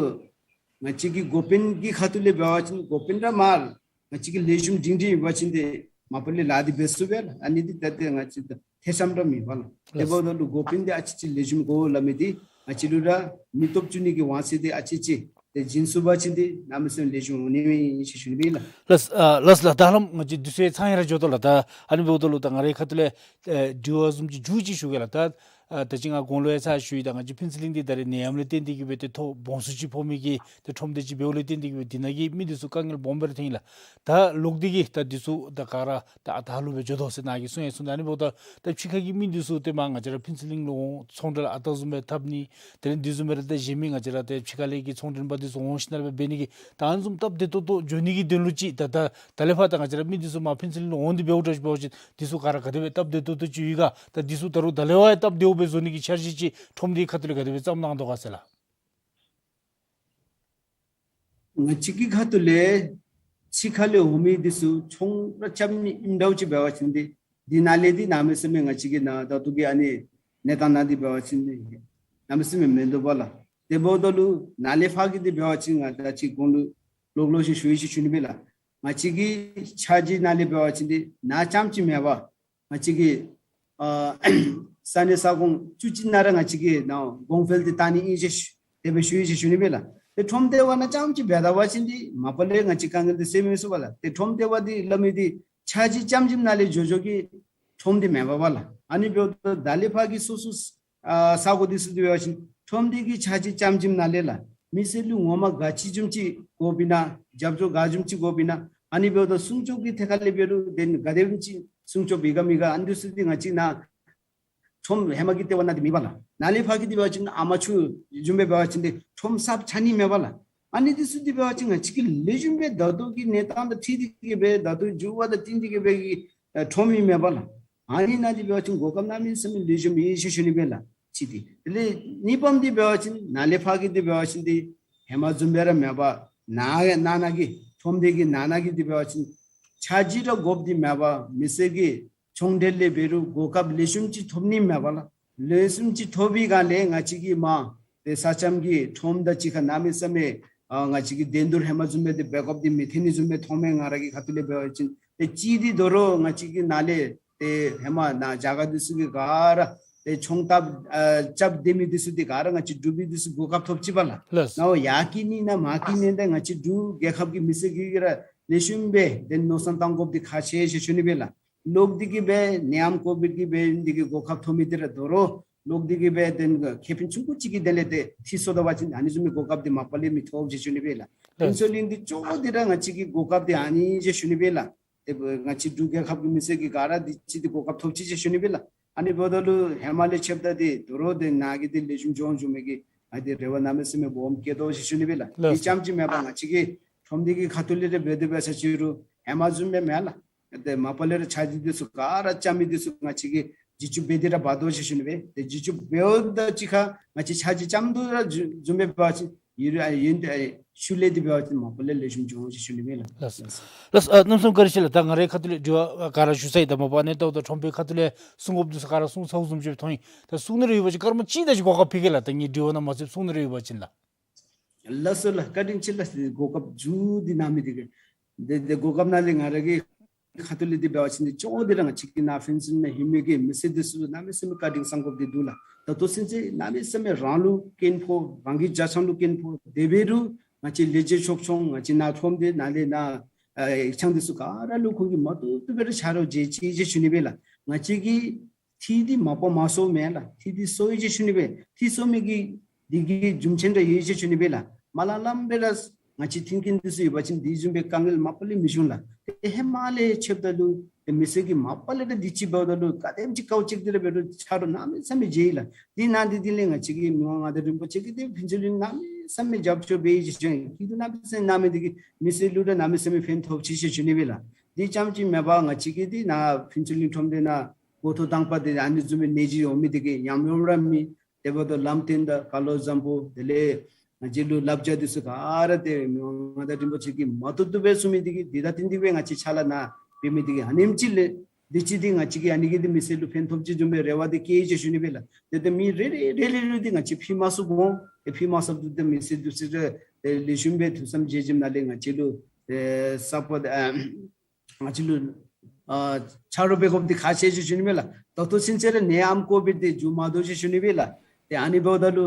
ང་བཅས་ཀྱི་འགོ་དཔོན་གྱི་ཁ་ཐུག་ལས་འབད་བ་ཅིན་འགོ་དཔོན་ར་མར་ང་བཅས་ཀྱིས་ལེགས་ཤོམ་སྒྲིང་སྒྲིང་ཡོད་པ་ཅིན་འདི་མ་པ་ལས་ལཱ་འདི་འབད་ཚུགས་པས་ལགས། ཨ་ནི་འདི་ད་ཏེ་ང་བཅས་ད་ཐེ་ཚོམ་ར་མེད་པས་ལགས། དེ་ལགས། འབདཝ་ད་ལུ་འགོ་དཔོན་འདི་ཨ་ཙི་ཅིག་ལེགས་ཤོམ་དགོ་སླབ་མི་འདི་ང་བཅས་ལུ་ར་མི་སྟོབས་བཙུགས་ནི་གི་དབང་ཚད་འདི་ཨ་ཙི་ཅིག་ཏེ་བྱིན་ཚུགས་པ་ཅིན་འདི་གནམ་མེད་ས་མེད་ལེགས་ཤོམ་འོང་ནི་ཨིན་ཞེས་ཞུ་ནི་ཨིན་ལགས། ལགས་ཨ་ལགས་ལགས། ད་ཧ་ལམ་ང་བཅས་དུས་ཚོད་ཚང་ཡང་ར་འགྱོ་དོ་ལགས། ད་ཨ་ནི་འབདཝ་ད་ལུ་ད་ང་རའི་ཁ་ཐུག་ལས་ཨེ་དྲི་བ་བཟུམ་ཅིག་མཇུག་ཅིག་ཞུ་གེ་ལགས། ད་ཨ་ད་ཅི་ང་གོང་ལུ་ཡང་ཚར་ཞུ་ཡི། ད་ང་བཅས་ཕུན་ཚོགས་གླིང་འདི་ད་རེས་ནད་ཡམས་ལས་བརྟེན་ཏེ་གི་སྦེ་ཏེ་ཐོ་སྦོམ་སུ་ཅིག་ཕོག་མི་གི་ཏེ་ཁྲོམ་སྡེ་ཅིག་འབདཝ་ལས་བརྟེན་ཏེ་གི་སྦེ་འདི་ནང་གི་མི་འདི་ཚུ་དཀའ་ངལ་སྦོམ་སྦེ་ར་ཐོན་ཡི་ལགས། ད་ལོག་སྟེ་གི་ད་འདི་ཚུ་ད་ག་ར་ད་ཨ་རྟག་ལུ་སྦེ་འགྱོ་དོ་ཟེར་ནཱ་གིས་གསུང་ཡང་གསུངས། ད་ཨ་ནི་འབདཝ་ད་ད་ཕྱི་ཁ་གི་མི་འདི་ཚུ་ཏེ་མར་ང་བཅས་ར་ཕུན་ཚོགས་གླིང་ལུ་འོང་ཚོང་འབྲེལ་ཨ་རྟག་བཟུམ་སྦེ་འཐབ་ནི་དེ་ལས་འདི་བཟུམ་སྦེ་ར་ད་གཞན་མི་ང་བཅས་ར་ཏེ་ཕྱི་ཁ་ལས་ཀྱི་ཚོང་འབྲེལ་པ་འདི་ཚུ་འོང་ཞིནམ་ལས་འབད་ནི་གི་ད་ཨ་ནི་བཟུམ་སྟབས་བདེ་ཏོག་ཏོ་འགྱོ་ནི་གི་དོན་ལུ་ཅིག་ད་ད་ད་ལས་ཕར་ད་ང་བཅས་ར་མི་འདི་ཚུ་མར་ཕུན་ཚོགས་གླིང་ལུ་འོང་སྟེ་འབདཝ་ད་འབད་བ་ཅིན་འདི་ཚུ་ག་ར་ག་དེ་སྦེ་སྟབས་བདེ་ཏོག་ཏོ་ཅིག་ཡོད་ག། ད་འདི་ཚུ་ད་རུང་ད་ལས་ཕར་ཡང་སྟབས་བདེཝ་སྦེ་བཟོ་ནི་གི་འཆར་གཞི་ཅིག་ཁྲོམ་སྡེའི་ཁ་ཐུག་ལས་ག་དེ་སྦེ་བརྩམས་གནང་དོ་ག་ཟེར་ལགས། ང་བཅས་ཀྱི་ཁ་ཐུག་ལས་ཕྱི་ཁ་ལས་འོང་མི་འདི་ཚུ་ཚོང་ར་རྐྱབ་ནི་ཨིནམ་འདྲཝ་ཅིག་འབད་བ་ཅིན་འདི་འདི་ནང་ལས་འདི་གནམ་མེད་ས་མེད་ང་བཅས་ཀྱི་ནཱ་ད་ལྟོ་གི་ཨ་ནི་གནས་སྟངས་ནང་འདི་འབད་བ་ཅིན་འདི་གནམ་མེད་ས་མེད་མིན་འདུག་པ་ལགས། དེ་འབདཝ་ད་ལུ་ནཱ་ལས་ཕར་གྱི་འདི་འབད་བ་ཅིན་ང་ད་ཅི་གོང་ལུ་ལོག་ལོག་ཅིག་ཞུ་ཡི་ཅིག་ཞུ་ནི་མས་ལགས། ང་བཅས་ཀྱི་འཆར་གཞི་ནང་ལས་འབད་བ་ཅིན་འདི་ནཱ་རྐྱངམ་ཅིག་མེན་པར་ང་བཅས་ཀྱི་ཨ་ས་གནས་ས་ཁོངས་བཅུ་གཅིག་ནང་ར་ང་བཅས་ཀྱིས་ནཱ་གོང་འཕེལ་འདི་བཏང་ནི་ཨིན་ཟེར་ཞུ་དེ་སྦེ་ཞུ་ཡི་ཟེར་ཞུ་ནི་མས་ལགས། ཏེ་ཁྲོམ་སྡེ་བ་ནང་རྐྱངམ་ཅིག་འབད་ད་པ་ཅིན་འདི་མ་པ་ལས་ང་བཅས་དཀའ་ངལ་འདི་སེལ་མི་ཚུགས་པས་ལགས། ཏེ་ཁྲོམ་སྡེ་བ་འདི་སླབ་མི་འདི་འཆར་གཞི་རྐྱངམ་ཅིག་ནང་ལས་འགྱོ་འགྱོ་གི་ཁྲོམ་སྡེ་མེན་པས་པ་ལགས། ཨ་ནི་འབདཝ་ད་ད་ལས་ཕར་གྱི་སོ་སོ་ཨ་ས་གོ་འདི་ཚུ་འདི་འབད་བ་ཅིན་ཁྲོམ་སྡེ་གི་འཆར་གཞི་རྐྱངམ་ཅིག་ནང་ལས་ལགས། མི་སེར་ལུ་ངོ་མ་ག་ཅི་བཟུམ་ཅིག་དགོཔ་ཨིན་ན་རྒྱབ་སྐྱོར་ག་བཟུམ་ཅིག་དགོཔ་ཨིན་ན་ཨ་ནི་འབདཝ་ད་སྲུང་སྐྱོབ་ཀྱི་ཐད་ཁ་ལས་འབད་རུང་དེ་ག་དེམ་ཅིག་སྲུང་སྐྱོབ་ཡོད་ག་མེད་ག་ཨ་ནི་འདི་ཚུ་འདི་ང་བཅས་ནཱ་ཁྲོམ་ཧེ་མ་གི་ལྟེ་བ་ནང་འདི་མེད་པས་ལགས། ནཱ་ལས་ཕར་གྱི་འདི་འབད་བ་ཅིན་ཨ་མ་ཆུ་བཟུམ་སྦེ་འབད་བ་ཅིན་འདི་ཁྲོམ་གསརཔ་ཆགས་ནི་མེད་པས་ལགས། ཨ་ནི་འདི་ཚུ་འདི་འབད་བ་ཅིན་ང་བཅས་ཀྱིས་ལེགས་ཤོམ་སྦེ་ད་ལྟོ་གི་གནས་སྟངས་དང་འཁྲིལ་ཏེ་གི་སྦེ་ད་ལྟོ་འགྱུར་བ་དང་བསྟུན་ཏེ་གི་སྦེ་གི་ཨ་ཁྲོམ་ཨིན་མས་པ་ལགས། ཨ་ནི་ནང་འདི་འབད་བ་ཅིན་གོ་སྐབས་གནམ་མེད་ས་མེད་ལེགས་ཤོམ་ཨིན་ཟེར་ཞུ་ནི་སྦེ་ལགས། གཅིག་འདི། དེ་ལས་གཉིས་པམ་འདི་འབད་བ་ཅིན་ནཱ་ལས་ཕར་གྱི་འདི་འབད་བ་ཅིན་འདི་ཧེ་མ་བཟུམ་སྦེ་ར་མེད་པར་ནཱ་ནང་ན་གི་ཁྲོམ་སྡེ་གི་ནང་ན་གི་འདི་འབད་བ་ཅིན་འཆར་གཞི་ར་དགོཔ་འདི་མེད་པར་མི་སེར་གྱིས་ཚོང་འབྲེལ་ལས་འབད་རུང་གོ་སྐབས་ལེགས་ཤོམ་ཅིག་ཐོབ་ནི་མས་པ་ལགས། ལེགས་ཤོམ་ཅིག་ཐོབ་པའི་སྒང་ལས་ང་བཅས་ཀྱིས་མར་ཏེ་ས་མཚམས་ཀྱི་ཁྲོམ་དང་གཅིག་ཁར་གནམ་མེད་ས་མེད་ཨ་ང་བཅས་ཀྱིས་འགྲན་བསྡུར་ཧེ་མ་བཟུམ་སྦེ་ཏེ་འབད་དགོཔ་འདི་མི་འཐོན་ནི་བཟུམ་སྦེ་མཐོངམ་མས། ང་ར་གི་ཁ་ཐུག་ལས་འབད་བ་ཅིན་ཏེ་གཅིག་འདི་དོ་རུང་ང་བཅས་ཀྱིས་ནཱ་ལས་ཏེ་ཧེ་མ་ནཱ་རྒྱ་གར་འདི་ཚུ་གིས་ག་ར་ཏེ་ཚོང་རྟགས་ཨ་རྐྱབ་སྡོད་མི་འདི་ཚུ་འདི་ག་ར་ང་བཅས་འབྲུག་པའི་འདི་ཚུ་གོ་སྐབས་ཐོབ་ཅི་པ་ལགས། ལགས། ནཱ་ཡར་སྐྱེད་ནི་ནང་མར་སྐྱེད་ནི་འདི་ང་བཅས་འབྲུག་རྒྱལ་ཁབ་ཀྱི་མི་སེར་གྱིས་ར་ལེགས་ཤོམ་སྦེ་ཏེ་མནོ་བསམ་བཏང་དགོཔ་འདི་ཁག་ཆེ་ཟེར་ཞུ་ནི་སྦེ་ལགས། ལོག་སྟེ་གི་སྦེ་ནད་ཡམས་ཀོ་བིཌ་ཀྱི་སྦེ་འདི་གི་གོ་སྐབས་ཐོབ་མི་འདི་ར་དོ་རུང་ལོག་སྟེ་གི་སྦེ་ཏེ་ཁེ་ཕན་ཆུང་ཀུ་ཅིག་གི་དོན་ལས་ཏེ་འཁྲིད་སོང་ད་པ་ཅིན་ཨ་ནི་བཟུམ་མའི་གོ་སྐབས་འདི་མ་པ་ལས་མི་ཐོབ་ཟེར་ཞུ་ནི་སྦེ་ལགས། ལགས། ཕུན་ཚོགས་གླིང་འདི་གཙོ་བོ་འདི་ར་ང་བཅས་ཀྱི་གོ་སྐབས་འདི་ཨ་ནི་ཟེར་ཞུ་ནི་སྦེ་ལགས། ཏེ་ང་བཅས་འབྲུག་རྒྱལ་ཁབ་ཀྱི་མི་སེར་གྱིས་ག་ར་འདི་ཅིག་འདི་གོ་སྐབས་ཐོབ་ཅི་ཟེར་ཞུ་ནི་སྦེ་ལགས། ཨ་ནི་འབདཝ་ད་ལུ་ཧེ་མ་ལས་ཕྱདཔ་ད་འདི་དོ་རུང་འདི་ནཱ་གི་འདི་ལེགས་ཤོམ་འགྱོ་འོང་འགྱོ་མི་གི་ང་འདི་རེ་བ་གནམ་མེད་ས་མེད་སྦོམ་བསྐྱེད་དོ་ཟེར་ཞུ་ནི་སྦེ་ལགས། ལགས། འདི་ཙམ་ཅིག་མེན་པར་ང་བཅས་ཀྱི་ཁྲོམ་སྡེ་གི་ཁ་ཐུག་ལས་ར་འབད་དེ་འབད་ས་ཅིག་རུང་ཧེ་མ་བཟུམ་སྦེ་མེན་ལགས། ཏེ་མ་པ་ལས་ར་འཆར་གཞི་འདི་ཚུ་ག་ར་རྐྱབ་མི་འདི་ཚུ་ང་བཅས་ཀྱིས་བརྒྱུད་བཅུག་འབད་དེ་ར་འབད་དོ་ཟེར་ཞུ་ནི་སྦེ། ཏེ་བརྒྱུད་བཅུག་འབདཝ་ད་གཅིག་ཁར་ང་བཅས་འཆར་གཞི་རྐྱབ་དོ་ར་བཟུམ་སྦེ་འབད་བ་ཅིན་ཡུན་རིང་ཡུན་ཤུལ་ལས་འདི་འབད་བ་ཅིན་མ་པ་ལས་ལེགས་ཤོམ་འགྱོ་འོང་ཟེར་ཞུ་ནི་སྦེ་ལགས། ལགས། ལགས། ཨ་གནམ་མེད་ས་མེད་བཀའ་དྲིན་ཆེ་ལགས། ད་ང་རའི་ཁ་ཐུག་ལས་དྲི་བ་ག་ར་ཞུ་ཚར་ཡི། ད་མ་པ་ཨ་ནི་ད་ད་ཁྲོམ་དཔོན་ཁ་ཐུག་ལས་གསུང་དགོཔ་འདི་ཚུ་ག་ར་གསུངས་ཚརཝ་བཟུམ་ཅིག་མཐོང་ཡི། ད་གསུང་ནི་རེ་ཡོད་པ་ཅིན་སྐར་མ་གཅིག་དེ་ཅིག་གོ་སྐབས་ཕུལ་གེ་ལགས། ད་ངེའི་དྲི་བ་ནང་མ་ཚུད་གསུང་ནི་རེ་ཡོད་པ་ཅིན་ལགས། ལགས་སོ་ལགས། བཀའ་དྲིན་ཆེ་ལགས། གོ་སྐབས་མཇུག་འདི་གནང་མི་འདི་གིས་ཏེ་ཏེ་གོ་སྐབས་ནང་ལས་ང་ར་གི་ཁ་ཐུག་ལས་འདི་འབད་བ་ཅིན་འདི་གཙོ་བོ་འདི་ར་ང་བཅས་ཀྱི་ནཱ་ཕུན་ཚོགས་གླིང་ནང་ཡོད་མི་གི་མི་སེར་འདི་ཚུ་གནམ་མེད་ས་མེད་བཀའ་དྲིན་བསམ་དགོཔ་འདི་འདུག་ལགས། ད་ལྟོ་ཚུན་ཚོད་གནམ་མེད་ས་མེད་རང་ལུ་སྐྱོན་ཕོག་རང་གི་ཇ་ཆང་ལུ་སྐྱོན་ཕོག་དེ་འབད་རུང་ང་བཅས་ལས་བྱེད་ཚོགས་ཆུང་ང་བཅས་ནཱ་ཁྲོམ་སྡེ་ནང་ལས་ནཱ་ཨ་ཡིག་ཚང་འདི་ཚུ་ག་ར་ལུ་ཁོང་གིས་མ་བཏུབ་བཏུབ་སྦེ་ར་ཕྱག་རོགས་མཛད་ཅི་ཟེར་ཞུ་ནི་སྦེ་ལགས། ང་བཅས་ཀྱི་འཐུས་འདི་མ་པ་མ་སོང་མེན་ལགས། འཐུས་འདི་སོང་ཡི་ཟེར་ཞུ་ནི་སྦེ། འཐུས་སོང་མི་གི་འདི་གི་རྒྱུ་མཚན་ར་ཡོད་ཟེར་ཞུ་ནི་སྦེ་ལགས། མ་ལ་ལམ་སྦེ་ར་ང་བཅས་མཐུན་རྐྱེན་འདི་ཚུ་ཡོད་པ་ཅིན་འདི་བཟུམ་སྦེ་དཀའ་ངལ་མ་པ་ལས་མི་འབྱུང་ལགས། ཏེ་ཧེ་མ་ལས་ཕྱདཔ་ད་ལུ་ཏེ་མི་སེར་གྱིས་མ་པ་ལས་ར་འདི་ཅིག་འབདཝ་ད་ལུ་ག་དེམ་ཅིག་དཀའཝ་སྤྱད་དེ་ར་འབད་རུང་ཕྱག་རོགས་གནམ་མེད་ས་མེད་མཛད་ཡི་ལགས། འདི་ནང་འདི་འདི་ལས་ང་བཅས་ཀྱི་མི་དབང་མངའ་བདག་རིན་པོ་ཆེ་གིས་ཏེ་ཕུན་ཚོགས་གླིང་གནམ་མེད་ས་མེད་རྒྱབ་སྐྱོར་འབད་ཡི་ཟེར་ཞུ་ཡི། སྐྱིད་སྡུག་གནམ་མེད་ས་མེད་གནང་མི་འདི་གིས་མི་སེར་ལུ་ར་གནམ་མེད་ས་མེད་ཕན་ཐོགས་ཅི་ཟེར་ཞུ་ནི་སྦེ་ལགས། འདི་ཙམ་ཅིག་མེན་པར་ང་བཅས་ཀྱི་འདི་ནཱ་ཕུན་ཚོགས་གླིང་ཁྲོམ་སྡེ་ནང་འགོ་ཐོག་དང་པ་འདི་ཨ་ནི་བཟུམ་མའི་ནད་གཞི་ཡོད་མི་འདི་གིས་ཉམས་མྱོང་ར་མེད། དེ་འབདཝ་ད་ལམ་སྟོན་དང་བཀའ་སློབ་བཟང་པོ་དེ་ལས་ང་བཅས་ལུ་བསླབ་བྱ་འདི་ཚུ་ག་ར་ཏེ་མི་དབང་མངའ་བདག་རིན་པོ་ཆེ་གིས་མ་བཏུབ་བཏུབ་སྦེ་གསུངས་མི་འདི་གིས་འདི་དང་བསྟུན་ཏེ་སྦེ་ང་བཅས་ཕྱག་ལཱ་ནཱ་འབད་མི་འདི་གིས་ཨ་ནེམ་ཅིག་ལས་འདི་ཅིག་འདི་ང་བཅས་ཀྱིས་ཨ་ནི་གིས་འདི་མི་སེར་ལུ་ཕན་ཐོགས་ཅི་བཟུམ་སྦེ་རེ་བ་འདི་བསྐྱེད་ཡི་ཟེར་ཞུ་ནི་སྦེ་ལགས། ཏེ་ཏེ་མི་རེ་རེ་རེ་རེ་རེ་འདི་ང་བཅས་ཕུལ་མ་ཚུགས་འོང་། ཏེ་ཕུལ་མ་ཚུགསཔ་ད་ཏེ་མི་སེར་འདི་ཚུ་ར་ཏེ་ལེགས་ཤོམ་སྦེ་ཐུགས་བསམ་བཞེས་བཞེསཔ་ནང་ལས་ང་བཅས་ལུ་ཏེ་ས་པ་ཨ་ང་བཅས་ལུ་ཨ་ཕྱག་རོགས་འབད་དགོཔ་འདི་ཁག་ཆེ་ཟེར་ཞུ་ནི་མས་ལགས། ད་ལྟོ་ཚུན་ཚོད་ར་ནད་ཡམས་ཀོ་བིཌ་འདི་འགྱུར་མ་དོ་ཟེར་ཞུ་ནི་སྦེ་ལགས། ཏེ་ཨ་ནི་འབདཝ་ད་ལུ་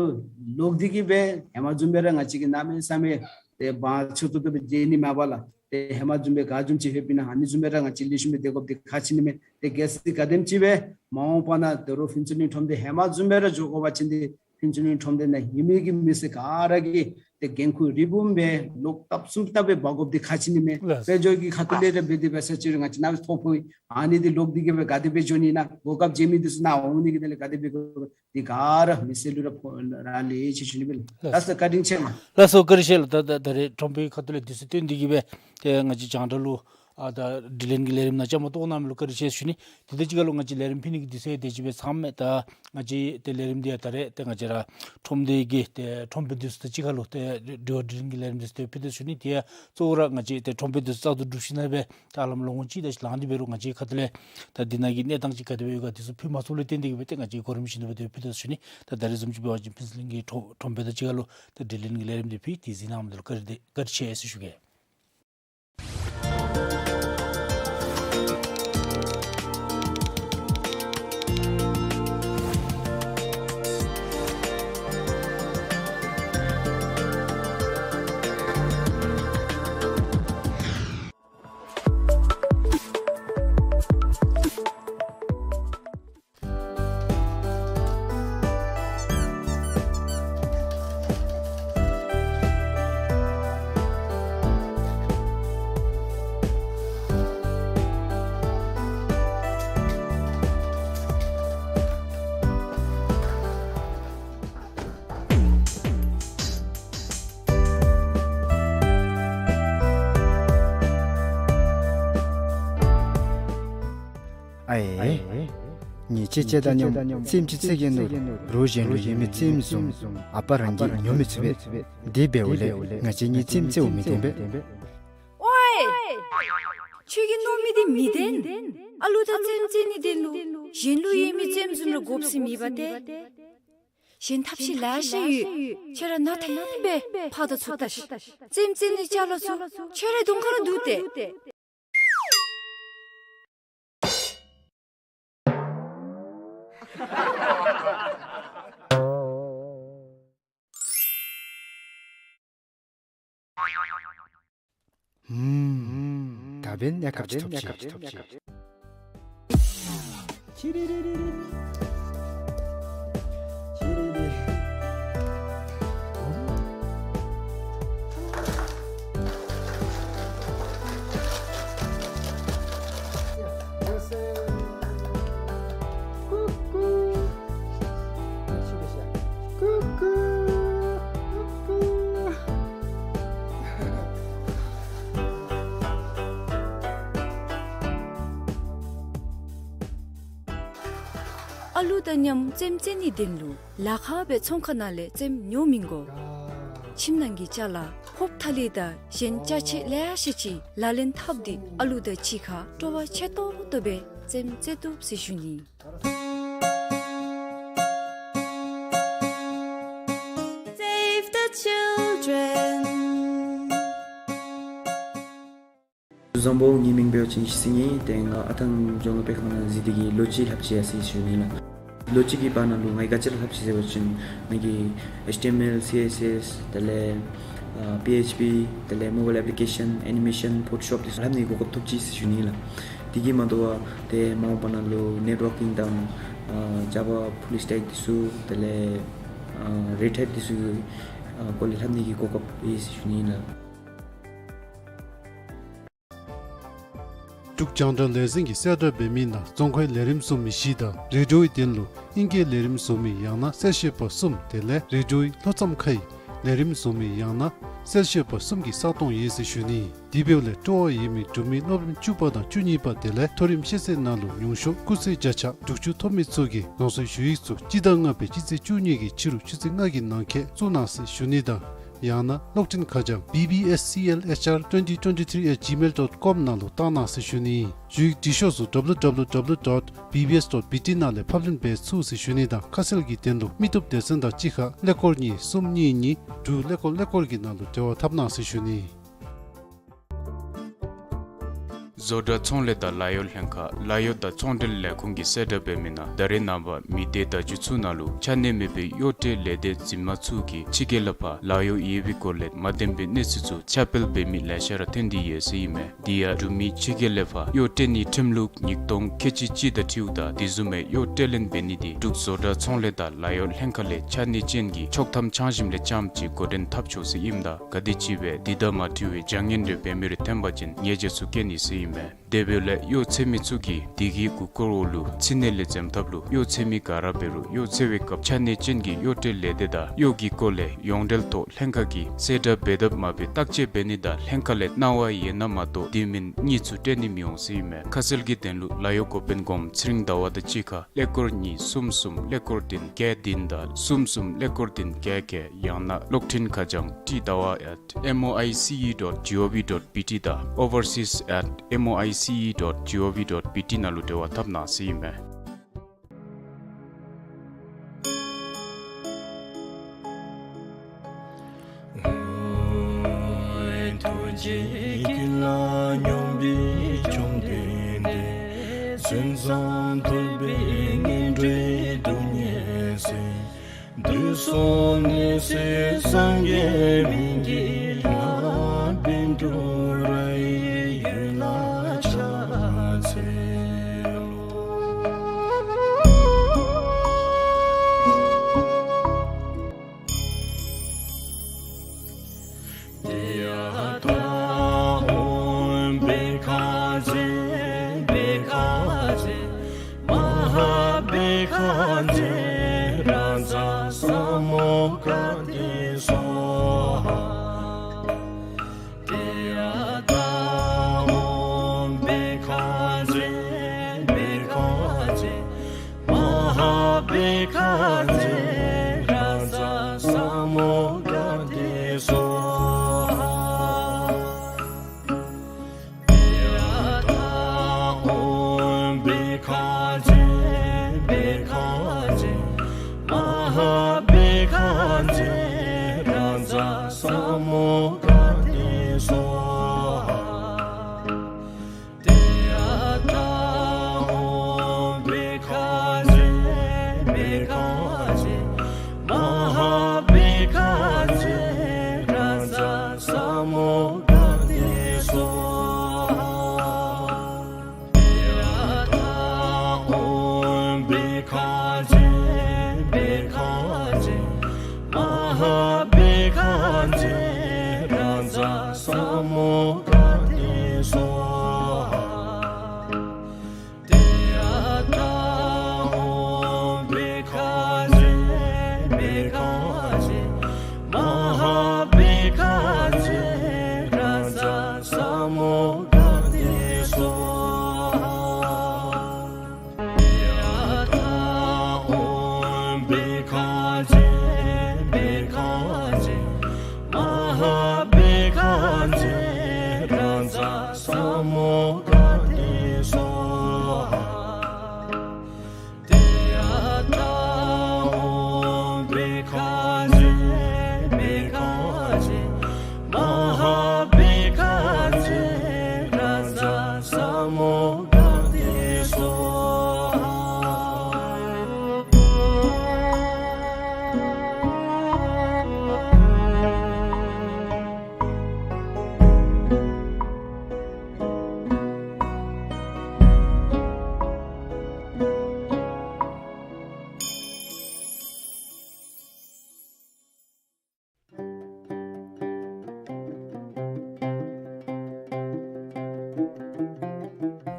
ལོག་སྟེ་གི་སྦེ་ཧེ་མ་བཟུམ་སྦེ་ར་ང་བཅས་ཀྱིས་གནམ་མེད་ས་མེད་ཏེ་འབག་ཆོག་ཆོག་ཏོ་སྦེ་མཛད་ནི་མེད་པ་ལགས། ཏེ་ཧེ་མ་བཟུམ་སྦེ་ག་བཟུམ་ཅིག་ཡོདཔ་ཨིན་ན་ཨ་ནི་བཟུམ་སྦེ་ར་ང་བཅས་ལེགས་ཤོམ་སྦེ་སྡོད་དགོཔ་འདི་ཁག་ཆེ་ནི་མས། ཏེ་གལ་སྲིད་ག་དེམ་ཅིག་སྦེ་མ་འོངས་པ་ནང་དོ་རུང་ཕུན་ཚོགས་གླིང་ཁྲོམ་སྡེ་ཧེ་མ་བཟུམ་སྦེ་ར་འགྱོ་དགོ་པ་ཅིན་འདི་ཕུན་ཚོགས་གླིང་ཁྲོམ་སྡེ་ནང་ཡོད་མི་གི་མི་སེར་ག་ར་གིས་ཏེ་འགན་ཁུར་རི་བུམ་སྦེ་ལོག་བཏབ་གསུམ་བཏབ་སྦེ་འབག་དགོཔ་འདི་ཁག་ཆེ་ནི་མས། ལགས། དཔལ་འབྱོར་གྱི་ཁ་ཐུག་ལས་ར་འབད་དེ་འབད་ས་ཅིག་རུང་ང་བཅས་ནཱ་ཐོ་ཕོག་ཨིན། ཨ་ནི་འདི་ལོག་སྟེ་གི་སྦེ་ག་དེ་སྦེ་འགྱོ་ནི་ཨིན་ན་གོ་སྐབས་མཇལ་མི་འདི་ཚུ་ནཱ་འོང་ནི་གི་དོན་ལས་ག་དེ་སྦེ་འགྱོ་འདི་ག་ར་མི་སེར་ལུ་ར་ཕོག་རག་ལས་ཟེར་ཞུ་ནི་སྦེ་ལགས། ལགས་སོ། བཀའ་དྲིན་ཆེ་ལགས། ལགས་སོ། བཀའ་དྲིན་ཆེ་ལགས། ད་ད་ད་རེས་ཁྲོམ་དཔོན་ཁ་ཐུག་ལས་དུས་ཚོད་བཏོན་ཏེ་གི་སྦེ་ཏེ་ང་བཅས་རྒྱང་བསྒྲགས་ལུ་ཨ་ད་དྲི་ལན་གྱི་ལས་རིམ་ནང་བཅའ་མར་གཏོགས་གནང་མི་ལུ་བཀའ་དྲིན་ཆེ་ཞུ་ནི། དེ་དང་གཅིག་ཁར་ལུ་ང་བཅས་ལས་རིམ་ཕུལ་ནི་གི་དུས་ཚོད་དེ་ཅིག་སྦེ་ཚང་མས། ད་ང་བཅས་ཏེ་ལས་རིམ་འདི་ཡང་ད་རེས་ཏེ་ང་བཅས་ར་ཁྲོམ་སྡེ་གི་ཏེ་ཁྲོམ་དཔོན་འདི་ཚུ་དང་གཅིག་ཁར་ལུ་ཏེ་དྲི་བ་དྲིས་ལན་གྱི་ལས་རིམ་འདི་ཚུ་ཏེ་ཕུལ་དོ་ཟེར་ཞུ་ནི། དེ་ཡང་གཙོ་བོ་ར་ང་བཅས་ཏེ་ཁྲོམ་དཔོན་འདི་ཚུ་བཙག་འཐུ་གྲུབ་ཞིནམ་ལས་སྦེ་ད་ཧ་ལམ་ལོ་ངོ་གཅིག་དེ་ཅིག་ལང་སྟེ་འབད་རུང་ང་བཅས་ཁ་ཐུག་ལས་ད་འདི་ནང་གི་གནས་སྟངས་ཅིག་ག་དེ་སྦེ་ཡོད་ག་འདི་ཚུ་ཕུལ་མ་ཚུགསཔ་ལས་བརྟེན་ཏེ་གི་སྦེ་ཏེ་ང་བཅས་གོ་རིམ་བཞིན་དུ་སྦེ་ཏེ་ཕུལ་དོ་ཟེར་ཞུ་ནི། ད་ད་རེས་བཟུམ་ཅིག་འབད་བ་ཅིན་ཕུན་ཚོགས་གླིང་གི་ཁྲོམ་ཁྲོམ་དཔོན་དང་གཅིག་ཁར་ལུ་ད་དྲི་ལན་གྱི་ལས་རིམ་འདི་ཕུལ་ཏེ་གཟིགས་གནང་མི་འདི་ལུ་བཀའ་དྲིན་བཀའ་དྲིན་ཆེ་ཟེར་ཞུ་གེ། ཨའེ། ངེ་ཁྱེད་ཅིག་དང་མཉམ་རྩེདམོ་ཅིག་རྩེ་གེ་ནོ། རོགས་གཞན་ལུ་ཡོད་མི་རྩེདམོ་བཟུམ་ཨ་པ་རང་གིས་ཉོ་མི་ཚུགས་པས། དེ་འབདཝ་ལས་ང་བཅས་གཉིས་རྩེདམོ་རྩེཝ་མི་བཏུབ་པས། ཝའེ། ཁྱོད་ཀྱིས་མནོ་མི་དེ་མི་བདེན། ཨ་ལུ་དང་རྩེདམོ་རྩེ་ནི་དོན་ལུ་གཞན་ལུ་ཡོད་མི་རྩེདམོ་བཟུམ་ར་དགོཔ་ཟེར་མེད་པ་ཏེ། གཞན་ཐབས་ཤེས་ལེ་ཤ་ཡོད། ཁྱོད་ར་ནཱ་ཐོན་སྦེ་ཕར་དང་ཚུར་ལྟ་ཤིག། རྩེདམོ་རྩེ་ནི་ཅ་ལ་ཚུ་ཁྱོད་རའི་གདོང་ཁར་འདུག་སྟེ། ཧུམ། ད་འབདན་གནས་སྐབས་ཅིག་ཐོབ་ཅི། ཅི་རི་རི་རི་རི། ཅི་རི་རི། ཀུ་ཀུ། ཀུ་ཀུ། ཀུ་ཀུ། ཨ་ལུ་དང་མཉམ་རྩེདམོ་རྩེ་ནི་དོན་ལུ་ལཱ་ཁག་སྦེ་ཚོང་ཁང་ནང་ལས་རྩེདམོ་ཉོ་མི་དགོ། ཁྱིམ་ནང་གི་ཅ་ལ་ཧོབ་ཐ་ལི་དང་གཞན་ཅ་ཆས་ལེ་ཤ་ཅིག་ལག་ལེན་འཐབ་སྟེ་ཨ་ལུ་དང་གཅིག་ཁར་སྤྲོ་བ་ཆེ་ཏོག་ཏོ་སྦེ་རྩེདམོ་རྩེ་བཏུབ་ཟེར་ཞུ་ནི། Save the children. བཟང་པོ། ངེའི་མིང་འབད་བ་ཅིན་ཡེ་ཤེས་སེང་གེ་ཨིན། ཏེ་ང་ཨ་ཐང་རྫོང་དཔེ་ཁང་ནང་འཛུལ་ཏེ་གིས་ལོ་གཅིག་ལྷབ་ཅི་ཡི་ཟེར་ཞུ་ནི་ལགས། ལོ་གཅིག་གི་བར་ན་ལུ་ང་གིས་ག་ཅི་ར་ལྷབ་ཅི་ཟེར་བ་ཅིན་ང་གིས་ཨེཆ་ཊི་ཨེམ་ཨེལ་སི་ཨེསི་ཨེསི་དེ་ལས་ཨ་པི་ཨེཆ་པི་དེ་ལས་མོ་བཱའིལ་ཨེཔ་ལི་ཀེ་ཤཱན་ཨེ་ནི་མེ་ཤཱན་ཕོ་ཊོ་ཤོབ་དེ་ཚུ་ལྷབ་ནི་གོ་སྐབས་ཐོབ་ཅི་ཟེར་ཞུ་ནི་ལགས། དེ་གིས་མ་དོ་བར་ཏེ་མ་འོངས་པ་ནང་ལུ་ནེཊ་ཝར་ཀིང་དང་ཨ་ཇ་ཝ་ཕུལ་སི་ཊེཀ་དེ་ཚུ་དེ་ལས་ཨ་རེཌ་ཧེཊ་དེ་ཚུ་གི་ཨ་སྐོར་ལས་ལྷབ་ནི་གི་གོ་སྐབས་ཡོད་ཟེར་ཞུ་ནི་ལགས། འབྲུག་རྒྱང་བསྒྲགས་ལས་འཛིན་གྱིས་གསལ་བསྒྲགས་འབད་མི་ནང་རྫོང་ཁའི་ལས་རིམ་བཟོ་མི་བཞི་དང་རེ་ཌི་ཡོའི་དོན་ལུ་ཨིང་སྐད་ལས་རིམ་བཟོ་མི་ཡང་ན་གསལ་བཤད་པ་གསུམ་དེ་ལས་རེ་ཌི་ཡོའི་ལྷོ་མཚམས་ཁའི་ལས་རིམ་བཟོ་མི་ཡང་ན་གསལ་བཤད་པ་གསུམ་གྱི་ས་སྟོང་ཡོད་ཟེར་ཞུ་ནི། དེ་འབདཝ་ལས་སྤྲོ་བ་ཡོད་མི་འབྲུག་མི་སློབ་རིམ་བཅུ་པ་དང་བཅུ་གཉིས་པ་དེ་ལས་མཐོ་རིམ་ཤེས་ཚད་ནང་ལུ་ཉུང་ཤོས་སྐུགས་ཚད་བརྒྱ་ཆ་དྲུག་ཅུ་ཐོབ་མི་ཚུ་གིས་རང་སོའི་ཞུ་ཡིག་ཚུ་སྤྱི་ཟླ་ལྔ་པའི་སྤྱི་ཚེས་བཅུ་གཉིས་ཀྱི་ཕྱི་རུ་ཆུ་ཚོད་ལྔ་གི་ནང་འཁོད་བཙུགས་གནང་ཟེར་ཞུ་ནི་དང་། ཡང་ན་གློག་འཕྲིན་ཁ་བྱང་B B S C L H R twenty twenty-three at gmail dot com ནང་ལུ་བཏང་གནང་ཟེར་ཞུ་ནི། ཞུ་ཡིག་འབྲི་ཤོག་ཚུ་W W W dot B B S dot B T ནང་ལས་ཕབ་ལེན་འབད་ཚུགས་ཟེར་ཞུ་ནི་དང་། ཁ་གསལ་གྱི་དོན་ལུ་མི་བཏུབ་སྡེ་ཚན་དང་གཅིག་ཁར་ཀླད་ཀོར་གཉིས་གསུམ་གཉིས་གཉིས་དྲུག་ཀླད་ཀོར་ཀླད་ཀོར་གྱི་ནང་ལུ་འབྲེལ་བ་འཐབ་གནང་ཟེར་ཞུ་ནི། བཟོ་གྲྭ་ཚོང་ལས་དང་ལཱ་གཡོག་ལྷན་ཁག་ལཱ་གཡོག་དང་ཚོང་འབྲེལ་ལས་ཁུངས་ཀྱིས་གསལ་བསྒྲགས་འབད་མི་ནང་ད་རེས་ནངས་པ་མི་སྡེ་བརྡ་བརྒྱུད་ཚུ་ནང་ལུ་ཆ་གནས་མེད་པའི་གཡོག་ཁྲལ་ལས་སྡེ་འཛིན་མ་ཚུ་གིས་ཕྱི་རྒྱལ་ལས་ཕར་ལཱ་གཡོག་ཡོད་པའི་སྐོར་ལས་མ་བདེན་པའི་གནས་ཚུལ་ཚུ་ཁྱབ་སྤེལ་འབད་མི་ལེ་ཤ་ར་ཐོན་ཏེ་ཡོད་ཟེར་ཨིན་མས། དེ་ཡང་འབྲུག་མི་ཕྱི་རྒྱལ་ལས་ཕར་གཡོག་སྤྲོད་ནིའི་ཁྲིམས་ལུགས་ཉིས་སྟོང་ཁལ་གཅིག་གཅིག་དང་འཁྲིལཝ་ད་དེ་བཟུམ་མའི་གཡོག་སྤྲོད་ལེན་འབད་ནི་དེ་འབྲུག་བཟོ་གྲྭ་ཚོང་ལས་དང་ལཱ་གཡོག་ལྷན་ཁག་ལས་ཆ་གནས་ཅན་གྱི་ཆོག་ཐམ་འཆང་ཞིནམ་ལས་རྐྱངམ་ཅིག་འགོ་འདྲེན་འཐབ་ཆོག་ཟེར་ཨིནམ་ད་ག་དེམ་ཅིག་སྦེ་དེ་དང་མ་འཁྲིལ་བའི་བྱ་ངན་རེ་འབད་མི་རེ་ཐོན་པ་ཅིན་ཉེས་བྱ་ཚུ་བཀལ་ནི་ཟེར་ཨིན་མས། དེ་འབདཝ་ལས་གཡོག་འཚོལ་མི་ཚུ་གིས་དེ་གི་གུ་སྐོར་འོག་ལུ་ཚིག་གནས་ལས་འཛེམ་ཐབས་ལུ་གཡོག་འཚོལ་མི་ག་ར་འབད་རུང་གཡོག་འཚོལ་བའི་སྐབས་ཆ་གནས་ཅན་གྱི་གཡོག་སྤྲོད་ལས་སྡེ་དང་གཡོག་གི་སྐོར་ལས་ཡོངས་འབྲེལ་ཐོག་ལྷན་ཁག་གིས་གསལ་བསྒྲགས་འབད་དཔ་མ་འབད་བརྟག་དཔྱད་འབད་ནི་དང་ལྷན་ཁག་ལས་གནང་བ་ཡོད་ན་མ་གཏོགས་དེ་མིན་གཉིས་ཚུ་སྤྲོད་ནི་མི་འོང་ཟེར་ཨིན་མས། ཁ་གསལ་གྱི་དོན་ལུ་ལཱ་གཡོག་འགོ་དཔོན་སྒོམ་ཚེ་རིང་ཟླ་བ་དང་གཅིག་ཁར་ཀླད་ཀོར་གཉིས་གསུམ་གསུམ་ཀླད་ཀོར་བདུན་བརྒྱད་བདུན་དང་གསུམ་གསུམ་ཀླད་ཀོར་བདུན་བརྒྱད་བརྒྱད། ཡང་ན་གློག་འཕྲིན་ཁ་བྱང་T Dawa at M O I C E dot G O V dot B T དང་overseas at M O I C E dot G O V dot B T ནང་ལུ་འབྲེལ་བ་འཐབ་གནང་ཟེར་ཨིན་མས། ཐུགས་རྗེ་ཀུན་ལ་སྙོམས་པའི་བཅོམ་ལྡན་འདས། མཚན་བཟང་ཐོབ་པའི་ངན་འགྲོའི་སྡུག་བསྔལ་སེལ། དུས་གསུམ་ནད་སེལ་སངས་རྒྱས་མི་ཡི་ལྷ། བཻ་ཌཱུརྱ་ཡི་འོད་ལ་ཕྱག་འཚལ་ལོ། ཏདྱ་ཐཱ། ཨོཾ་བྷཻ་ཥ་ཛྱེ་བྷཻ་ཥ་ཛྱེ་མ་ཧཱ་བྷཻ་ཥ་ཛྱེ་རཱ་ཛ་ས་མུདྒ་ཏེ་སྭཱ་ཧཱ། ཏདྱ་ཐཱ། ཨོཾ་བྷཻ་ཥ་ཛྱེ་བྷཻ་ཥ་ ཨོཾ་བི་ཁ་ཛེ་བི་ཁ་ཛེ་མ་ཧཱ་བི་ཁ་ཛེ་རཱ་ཛ་ས་མུདྒ་ཏེ་སྭཱ་ཧཱ། ཏདྱ་ཐཱ། ཨོཾ་བི་ཁ་ཛེ་བི་ཁ་ཛེ་མ་ཧཱ་བི་ཁ་ཛེ་རཱ་ཛ་ས་མུདྒ་ཏེ་སྭཱ་ཧཱ།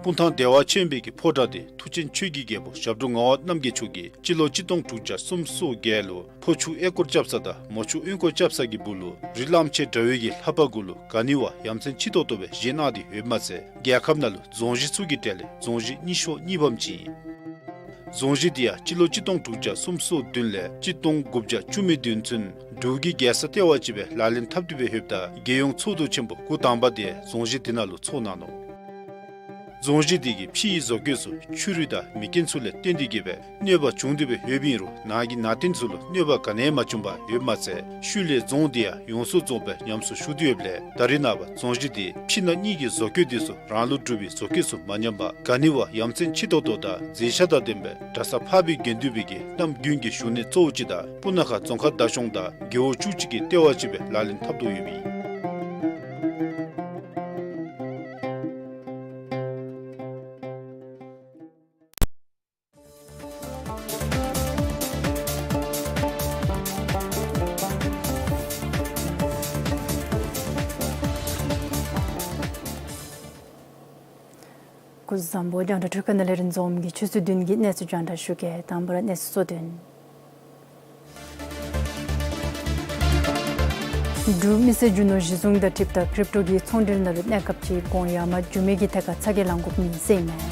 སྤུངས་ཐང་བདེ་བ་ཆེན་པོའི་གི་ཕོ་བྲང་དེ་མཐུ་ཆེན་ཆོས་ཀྱི་རྒྱལ་པོ་ཞབས་དྲུང་ངག་དབང་རྣམ་རྒྱལ་མཆོག་གིས་སྤྱི་ལོ་གཅིག་སྟོང་དྲུག་བརྒྱ་སུམ་ཅུ་སོ་བརྒྱད་ལུ་ཕོ་ཆུ་ཨེ་སྐོར་རྐྱབ་ས་དང་མོ་ཆུ་གཡུས་སྐོར་རྐྱབ་ས་གི་སྦུག་ལུ་རི་གླང་ཆེན་འདྲ་བའི་གི་ལྷ་པ་གུ་ལུ་ག་ནི་བ་ཡ་མཚན་ཆེ་ཏོག་ཏོ་སྦེ་བཞེངས་གནང་སྟེ་ཡོདཔ་མ་ཚད་རྒྱལ་ཁབ་ནང་ལུ་རྫོང་གཞི་ཚུ་གི་གྲས་ལས་རྫོང་གཞི་རྙིང་ཤོས་གཉིས་པམ་ཅིག་ཨིན། རྫོང་གཞི་དེ་ཡང་སྤྱི་ལོ་གཅིག་སྟོང་དྲུག་བརྒྱ་སུམ་ཅུ་སོ་བདུན་ལས་གཅིག་སྟོང་དགུ་བརྒྱ་བཅུ་མེད་བདུན་ཚུན་འབྲུག་གི་རྒྱལ་ས་ལྟེ་བ་ཅིག་སྦེ་ལག་ལེན་འཐབ་སྟེ་སྦེ་ཡོདཔ་ད་རྒྱལ་ཡོངས་ཚོགས་འདུ་ཆེན་པོ་འགོ་དང་པ་དེ་རྫོང་གཞི་དེ་ནང་ལུ་ཚོགས་གནང་ནུག། རྫོང་གཞི་དེ་གི་ཕྱི་ཡི་བཟོ་བཀོད་ཚུ་ཆུ་རུད་དང་མེ་རྐྱེན་ཚུ་ལས་བརྟེན་ཏེ་གི་སྦེ་གནོད་པ་བྱུང་སྟེ་སྦེ་ཡོདཔ་ཨིན་རུང་ནང་གི་ནང་རྟེན་ཚུ་ལུ་གནོད་པ་ག་ནི་ཡང་མ་བྱུང་པར་ཡོདཔ་མ་ཚད་ཤུལ་ལས་རྫོང་དེ་ཡང་ཡོངས་སུ་རྫོགསཔ་སྦེ་ཉམས་གསོ་ཞུ་སྟེ་ཡོདཔ་ལས་ད་རེས་ནངས་པ་རྫོང་གཞི་དེ་ཕྱི་ནང་གཉིས་ཀྱི་བཟོ་བཀོད་དེ་ཚུ་རང་ལུགས་གྲུབ་པའི་བཟོ་བཀོད་ཚུ་མ་ཉམས་པར་ག་ནི་བ་ཡ་མཚན་ཆེ་ཏོག་ཏོ་དང་མཛེས་ཆ་དང་ལྡན་པའི་གྲྭ་ས་འཕགས་པའི་དགེ་འདུན་པའི་གི་གནམ་དགུན་གྱི་བཞུགས་གནས་གཙོ་བོ་ཅིག་དང་སྤུ་ན་ཁ་རྫོང་ཁག་བདག་སྐྱོང་དང་རྒེད་འོག་བཅུ་གཅིག་གི་ལྟེ་བ་ཅིག་སྦེ་ལག་ལེན་འཐབ་དོ་ཡོདཔ་ཨིན། སྐུ་གཟུགས་བཟང་པོ། རྒྱང་བསྒྲགས་འཕྲུལ་ཁང་ནང་ལས་རིན་འཛོམས་ཀྱིས་ཆུ་ཚོད་བདུན་གྱི་གནས་ཚུལ་རྒྱང་བསྒྲགས་ཞུ་གེ། དང་པ་ར་གནས་ཚུལ་གཙོ་དོན། འབྲུག་མི་སེར་རྒྱུ་ནོར་གཞི་བཟུང་དང་འཁྲིལཝ་ད་ཀྲིབ་ཊོ་གི་ཚོང་འབྲེལ་ནང་ལུ་གནས་སྐབས་ཅིག་གོང་ཡར་མར་འགྱོ་མི་གི་ཐད་ཁར་ཚ་གྱང་ལང་དགོཔ་མེད་ཟེར་ཨིན་མས།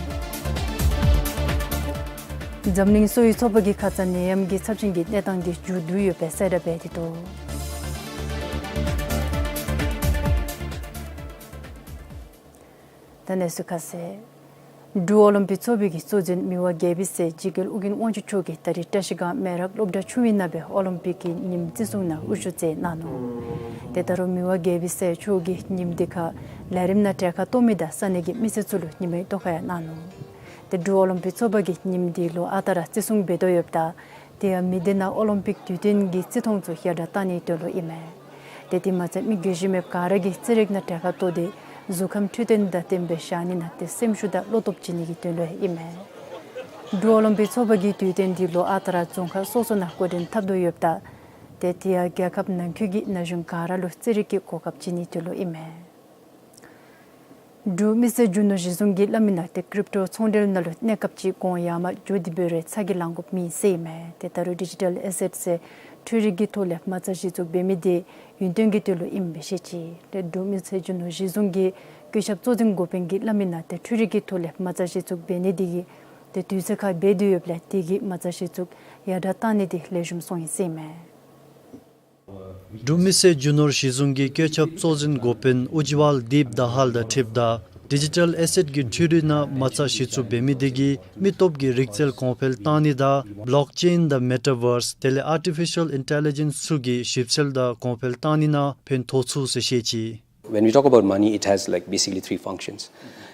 འཛམ་གླིང་གསོ་བའི་ཚོགས་པ་གིས་ཁ་ཙ་ནད་ཡམས་ཀྱི་ཚབས་ཆེན་གྱི་གནས་སྟངས་དེ་མཇུག་བསྡུ་ཡོདཔ་སྦེ་གསལ་བསྒྲགས་འབད་དེ་འདུག། ད་གནས་ཚུལ་ཁ་གསལ། འབྲུག་ཨོ་ལིམ་པིག་ཚོགས་པའི་གི་གཙོ་འཛིན་མི་དབང་རྒྱལ་པོའི་སྲས་འཇིགས་མགོན་ཨོ་རྒྱན་དབང་ཕྱུག་མཆོག་གིས་ད་རིས་བཀྲ་ཤིས་སྒང་མེ་རག་སློབ་གྲྭ་ཆུང་ངུའི་ནང་སྦེ་ཨོ་ལིམ་པིག་གི་ཉིནམ་བརྩི་སྲུང་ནང་དབུ་བཞུགས་མཛད་གནང་ནུག། ཏེ་ད་རུང་མི་དབང་རྒྱལ་པོའི་སྲས་མཆོག་གིས་ཉིནམ་དེ་ཁར་ལས་རིམ་ནང་གྲལ་ཁར་གཏོགས་མི་དང་ས་གནས་ཀྱི་མི་སེར་ཚུ་ལུ་ཉི་མའི་ཐོག་ཁར་ཡང་གནང་ནུག། ཏེ་འབྲུག་ཨོ་ལིམ་པིག་ཚོགས་པ་གིས་ཉིནམ་དེ་ལུ་ཨ་རྟག་ར་བརྩི་སྲུང་འབད་དོ་ཡོདཔ་ད་དེ་ཡང་མི་སྡེ་ནང་ཨོ་ལིམ་པིག་དུས་སྟོན་གྱི་བརྩི་མཐོང་ཚུ་ཡར་དྲག་གཏང་ནིའི་དོན་ལུ་ཨིན་མས། ཏེ་དེ་མ་ཚད་མི་རྒས་ཤོས་མེདཔ་ག་ར་གིས་རྩེད་རིགས་ནང་གྲལ་ཁར་གཏོགས་ཏེ་གཟུགས་ཁམས་འཕྲོད་བསྟེན་དང་ལྡནམ་སྦེ་བཞག་ནི་ནང་ཏེ་སེམས་ཤུགས་དང་བློ་སྟོབས་བྱིན་ནི་གི་དོན་ལུ་ཨིན་མས། འབྲུག་ཨོ་ལིམ་པིག་ཚོགས་པ་གིས་དུས་སྟོན་དེ་ལུ་ཨ་རྟག་ར་རྫོང་ཁག་སོ་སོ་ནང་སྐོར་འདྲེན་འཐབ་དོ་ཡོདཔ་ད་ཏེ་དེ་ཡང་རྒྱལ་ཁབ་ནང་འཁོད་ཀྱི་ན་གཞོན་ག་ར་ལུ་རྩེད་རིགས་ཀྱི་གོ་སྐབས་བྱིན་ནིའི་དོན་ལུ་ཨིན་མས། འབྲུག་མི་སེར་རྒྱུ་ནོར་གཞི་བཟུང་གིས་སླབ་མི་ནང་ཏེ་ཀྲིབ་ཊོ་ཚོང་འབྲེལ་ནང་ལུ་གནས་སྐབས་ཅིག་གོང་ཡར་མར་འགྱོ་སྟེ་འབད་རུང་ཚ་གྱང་ལང་དགོཔ་མེད་ཟེར་ཨིན་མས། ཏེ་ད་རུང་ཌི་ཇི་ཊལ་ཨེ་སེཊ་ཟེར་འཕྲུལ་རིག་གི་ཐོག་ལས་མ་རྩ་གཞི་བཙུགས་འབད་མི་དེ་ཡུན་བརྟན་གྱི་དོན་ལུ་ཨིནམ་སྦེ་བཤད་ཅི། ཏེ་འབྲུག་མི་སེར་རྒྱུ་ནོར་གཞི་བཟུང་གི་བཀོད་ཁྱབ་གཙོ་འཛིན་འགོ་དཔོན་གྱིས་སླབ་མི་ནང་ཏེ་འཕྲུལ་རིག་གི་ཐོག་ལས་མ་རྩ་གཞི་བཙུགས་འབད་ནི་དེ་གིས་ཏེ་དུས་ཚོད་ཁར་འབད་དེ་ཡོདཔ་ལས་དེ་གིས་མ་རྩ་གཞི་བཙུགས་ཡར་དྲག་གཏང་ནི་དེ་ལེགས་ཤོམ་སོང་ཡི་ཟེར་ཨིན་མས། འབྲུག་མི་སེར་རྒྱུ་ནོར་གཞི་བཟུང་གི་བཀོད་ཁྱབ་གཙོ་འཛིན་འགོ་དཔོན་ཨུ་ཇི་ཝཱལ་དིབ་དྷ་ཧལ་དང་འཁྲིལཝ་ད་ཌི་ཇི་ཊལ་ཨེ་སེཊ་ཀྱི་འཕྲུལ་རིག་ནང་མ་རྩ་གཞི་བཙུགས་འབད་མི་དེ་གིས་མི་སྟོབས་ཀྱི་རིག་རྩལ་གོང་འཕེལ་གཏང་ནི་དང་བློག་ཅེན་དང་མེ་ཊ་བརསི་དེ་ལས་ཨར་ཊི་ཕི་ཤཱལ་ཨིན་ཊེ་ལི་ཇེནསི་ཚུ་གི་ཞིབ་འཚོལ་དང་གོང་འཕེལ་གཏང་ནི་ནང་ཕན་ཐོགས་ཚུགས་ཟེར་བཤད་ཅི། When we talk about money, it has, like, basically three functions.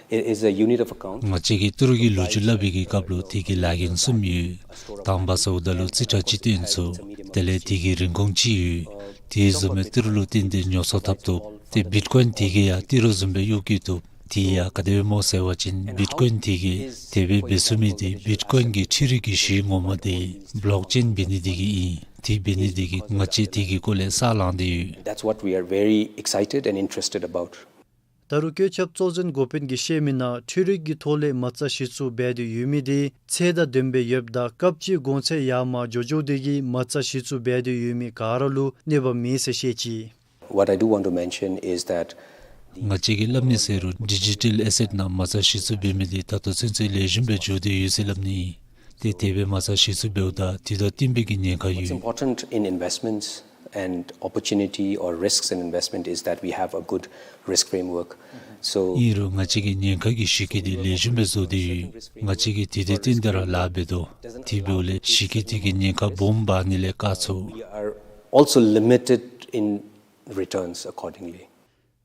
It is a unit of account. ང་བཅས་ཀྱིས་ཏི་རུ་གི་ལོ་རྒྱུས་སླབ་པའི་གི་སྐབས་ལུ་དེ་གི་ལཱ་འགན་གསུམ་ཡོད། དང་པ་ཟེརཝ་ད་ལུ་རྩིས་ཁྲ་སྤྱི་སྟེགས་ཚུ། དེ་ལས་དེ་གི་རིན་གོང་ཅིག་ཡོད། དེ་བཟུམ་སྦེ་ཏི་རུ་ལུ་བརྟེན་ཏེ་ཉོ་ཚོང་འཐབ་བཏུབ། ཏེ་བིཊ་ཀོའིན་དེ་གིས་ཡང་ཏི་རུ་བཟུམ་སྦེ་གཡོག་བཀོལ་བཏུབ། དེ་ཡང་ག་དེ་སྦེ་སྨོ་ཟེར་བ་ཅིན་བིཊ་ཀོའིན་དེ་གིས་དེ་སྦེ་འབད་ཚུགས་མི་དེ་བིཊ་ཀོའིན་གྱི་འཕྲུལ་རིག་གི་གཞི་ངོ་མ་དེ་བློག་ཅེན་འབད་ནི་དེ་གིས་ཨིན། དེ་འབད་ནི་དེ་གིས་ང་བཅས་དེ་གི་སྐོར་ལས་ས་ལངས་ཏེ་ཡོད། That's what we are very excited and interested about. ད་རུང་བཀོད་ཁྱབ་གཙོ་འཛིན་འགོ་དཔོན་གྱིས་བཤད་མི་ནང་འཕྲུལ་རིག་གི་ཐོག་ལས་མ་རྩ་གཞི་བཙུགས་འབད་དེ་ཡོད་མི་དེ་ཚད་དང་ལྡནམ་སྦེ་ཡོདཔ་ད་སྐབས་ཅིག་གོང་ཚད་ཡར་མར་འགྱོ་འགྱོ་དེ་གིས་མ་རྩ་གཞི་བཙུགས་འབད་དེ་ཡོད་མི་ག་ར་ལུ་གནོད་པ་མེད་ཟེར་བཤད་ཅི། What I do want to mention is that ང་བཅས་ཀྱིས་སླབ་ནི་ཟེར་རུང་ཌི་ཇི་ཊཱལ་ཨེ་སེཊ་ནང་མ་རྩ་གཞི་བཙུགས་འབད་མི་འདི་ད་ལྟོ་ཚུན་ཚོད་ལེགས་ཤོམ་སྦེ་འགྱོ་སྟེ་ཡོད་ཟེར་སླབ་ནི། ཏེ་དེ་སྦེ་མ་རྩ་གཞི་བཙུགས་འབདཝ་ད་དེ་དང་བསྟུན་པའི་གི་ཉེན་ཁ་What's ཡོད། Important in investments and opportunity or risks in investment is that we have a good risk framework. So ཨིན་རུང་ང་བཅས་ཀྱིས་ཉེན་ཁ་གི་གཞི་བཀོད་འདི་ལེགས་ཤོམ་སྦེ་བཟོ་སྟེ་ཡོད། ང་བཅས་ཀྱིས་དེ་དང་བསྟུན་ཏེ་ར་ལཱ་འབད་དོ། དེ་འབདཝ་ལས་གཞི་བཀོད་འདི་གིས་ཉེན་ཁ་སྦོམ་འབག་ནི་ལས་བཀག་ཚུགས། We are also limited in returns accordingly.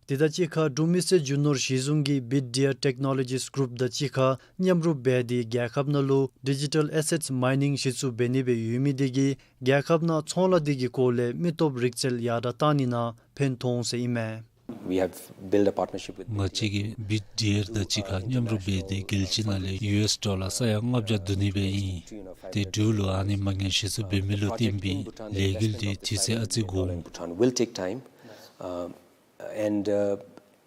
དེ་དང་གཅིག་ཁར་འབྲུག་མི་སེར་རྒྱུ་ནོར་གཞི་བཟུང་གིས་བིཊ་ཌི་ཨར་ཊེཀ་ནོ་ལོ་ཇིས་གུ་རུབ་དང་གཅིག་ཁར་མཉམ་རུབ་འབད་དེ་རྒྱལ་ཁབ་ནང་ལུ་ཌི་ཇི་ཊཱལ་ཨེ་སེཊ་མའི་ནིང་གཞི་བཙུགས་འབད་ནི་སྦེ་ཡོད་མི་དེ་གིས་རྒྱལ་ཁབ་ནང་ཚོང་ལཱ་འདི་གི་སྐོར་ལས་མི་སྟོབས་རིག་རྩལ་ཡར་དྲག་བཏང་ནི་ནང་ཕན་ཐོགས་འོང་ཟེར་ཨིན་མས། We have built a partnership with ང་བཅས་ཀྱིས་བིཊ་ཌི་ཨར་དང་གཅིག་ཁར་མཉམ་རུབ་འབད་དེ་རྒྱལ་སྤྱི་ནང་ལས་ཡུ་ཨེསི་ཌོ་ལར་ས་ཡ་ལྔ་བརྒྱ་བསྡུ་ནི་སྦེ་ཨིན། ཏེ་འབྲུག་ལུ་ཨ་ནི་མ་དངུལ་གཞི་བཙུགས་འབད་མི་ལུ་བརྟེན་པའི་ལས་འགུལ་འདི་དུས་ཚོད་ཨ་ཙི་འགོར་འོང་། Bhutan will take time, uh, and, uh,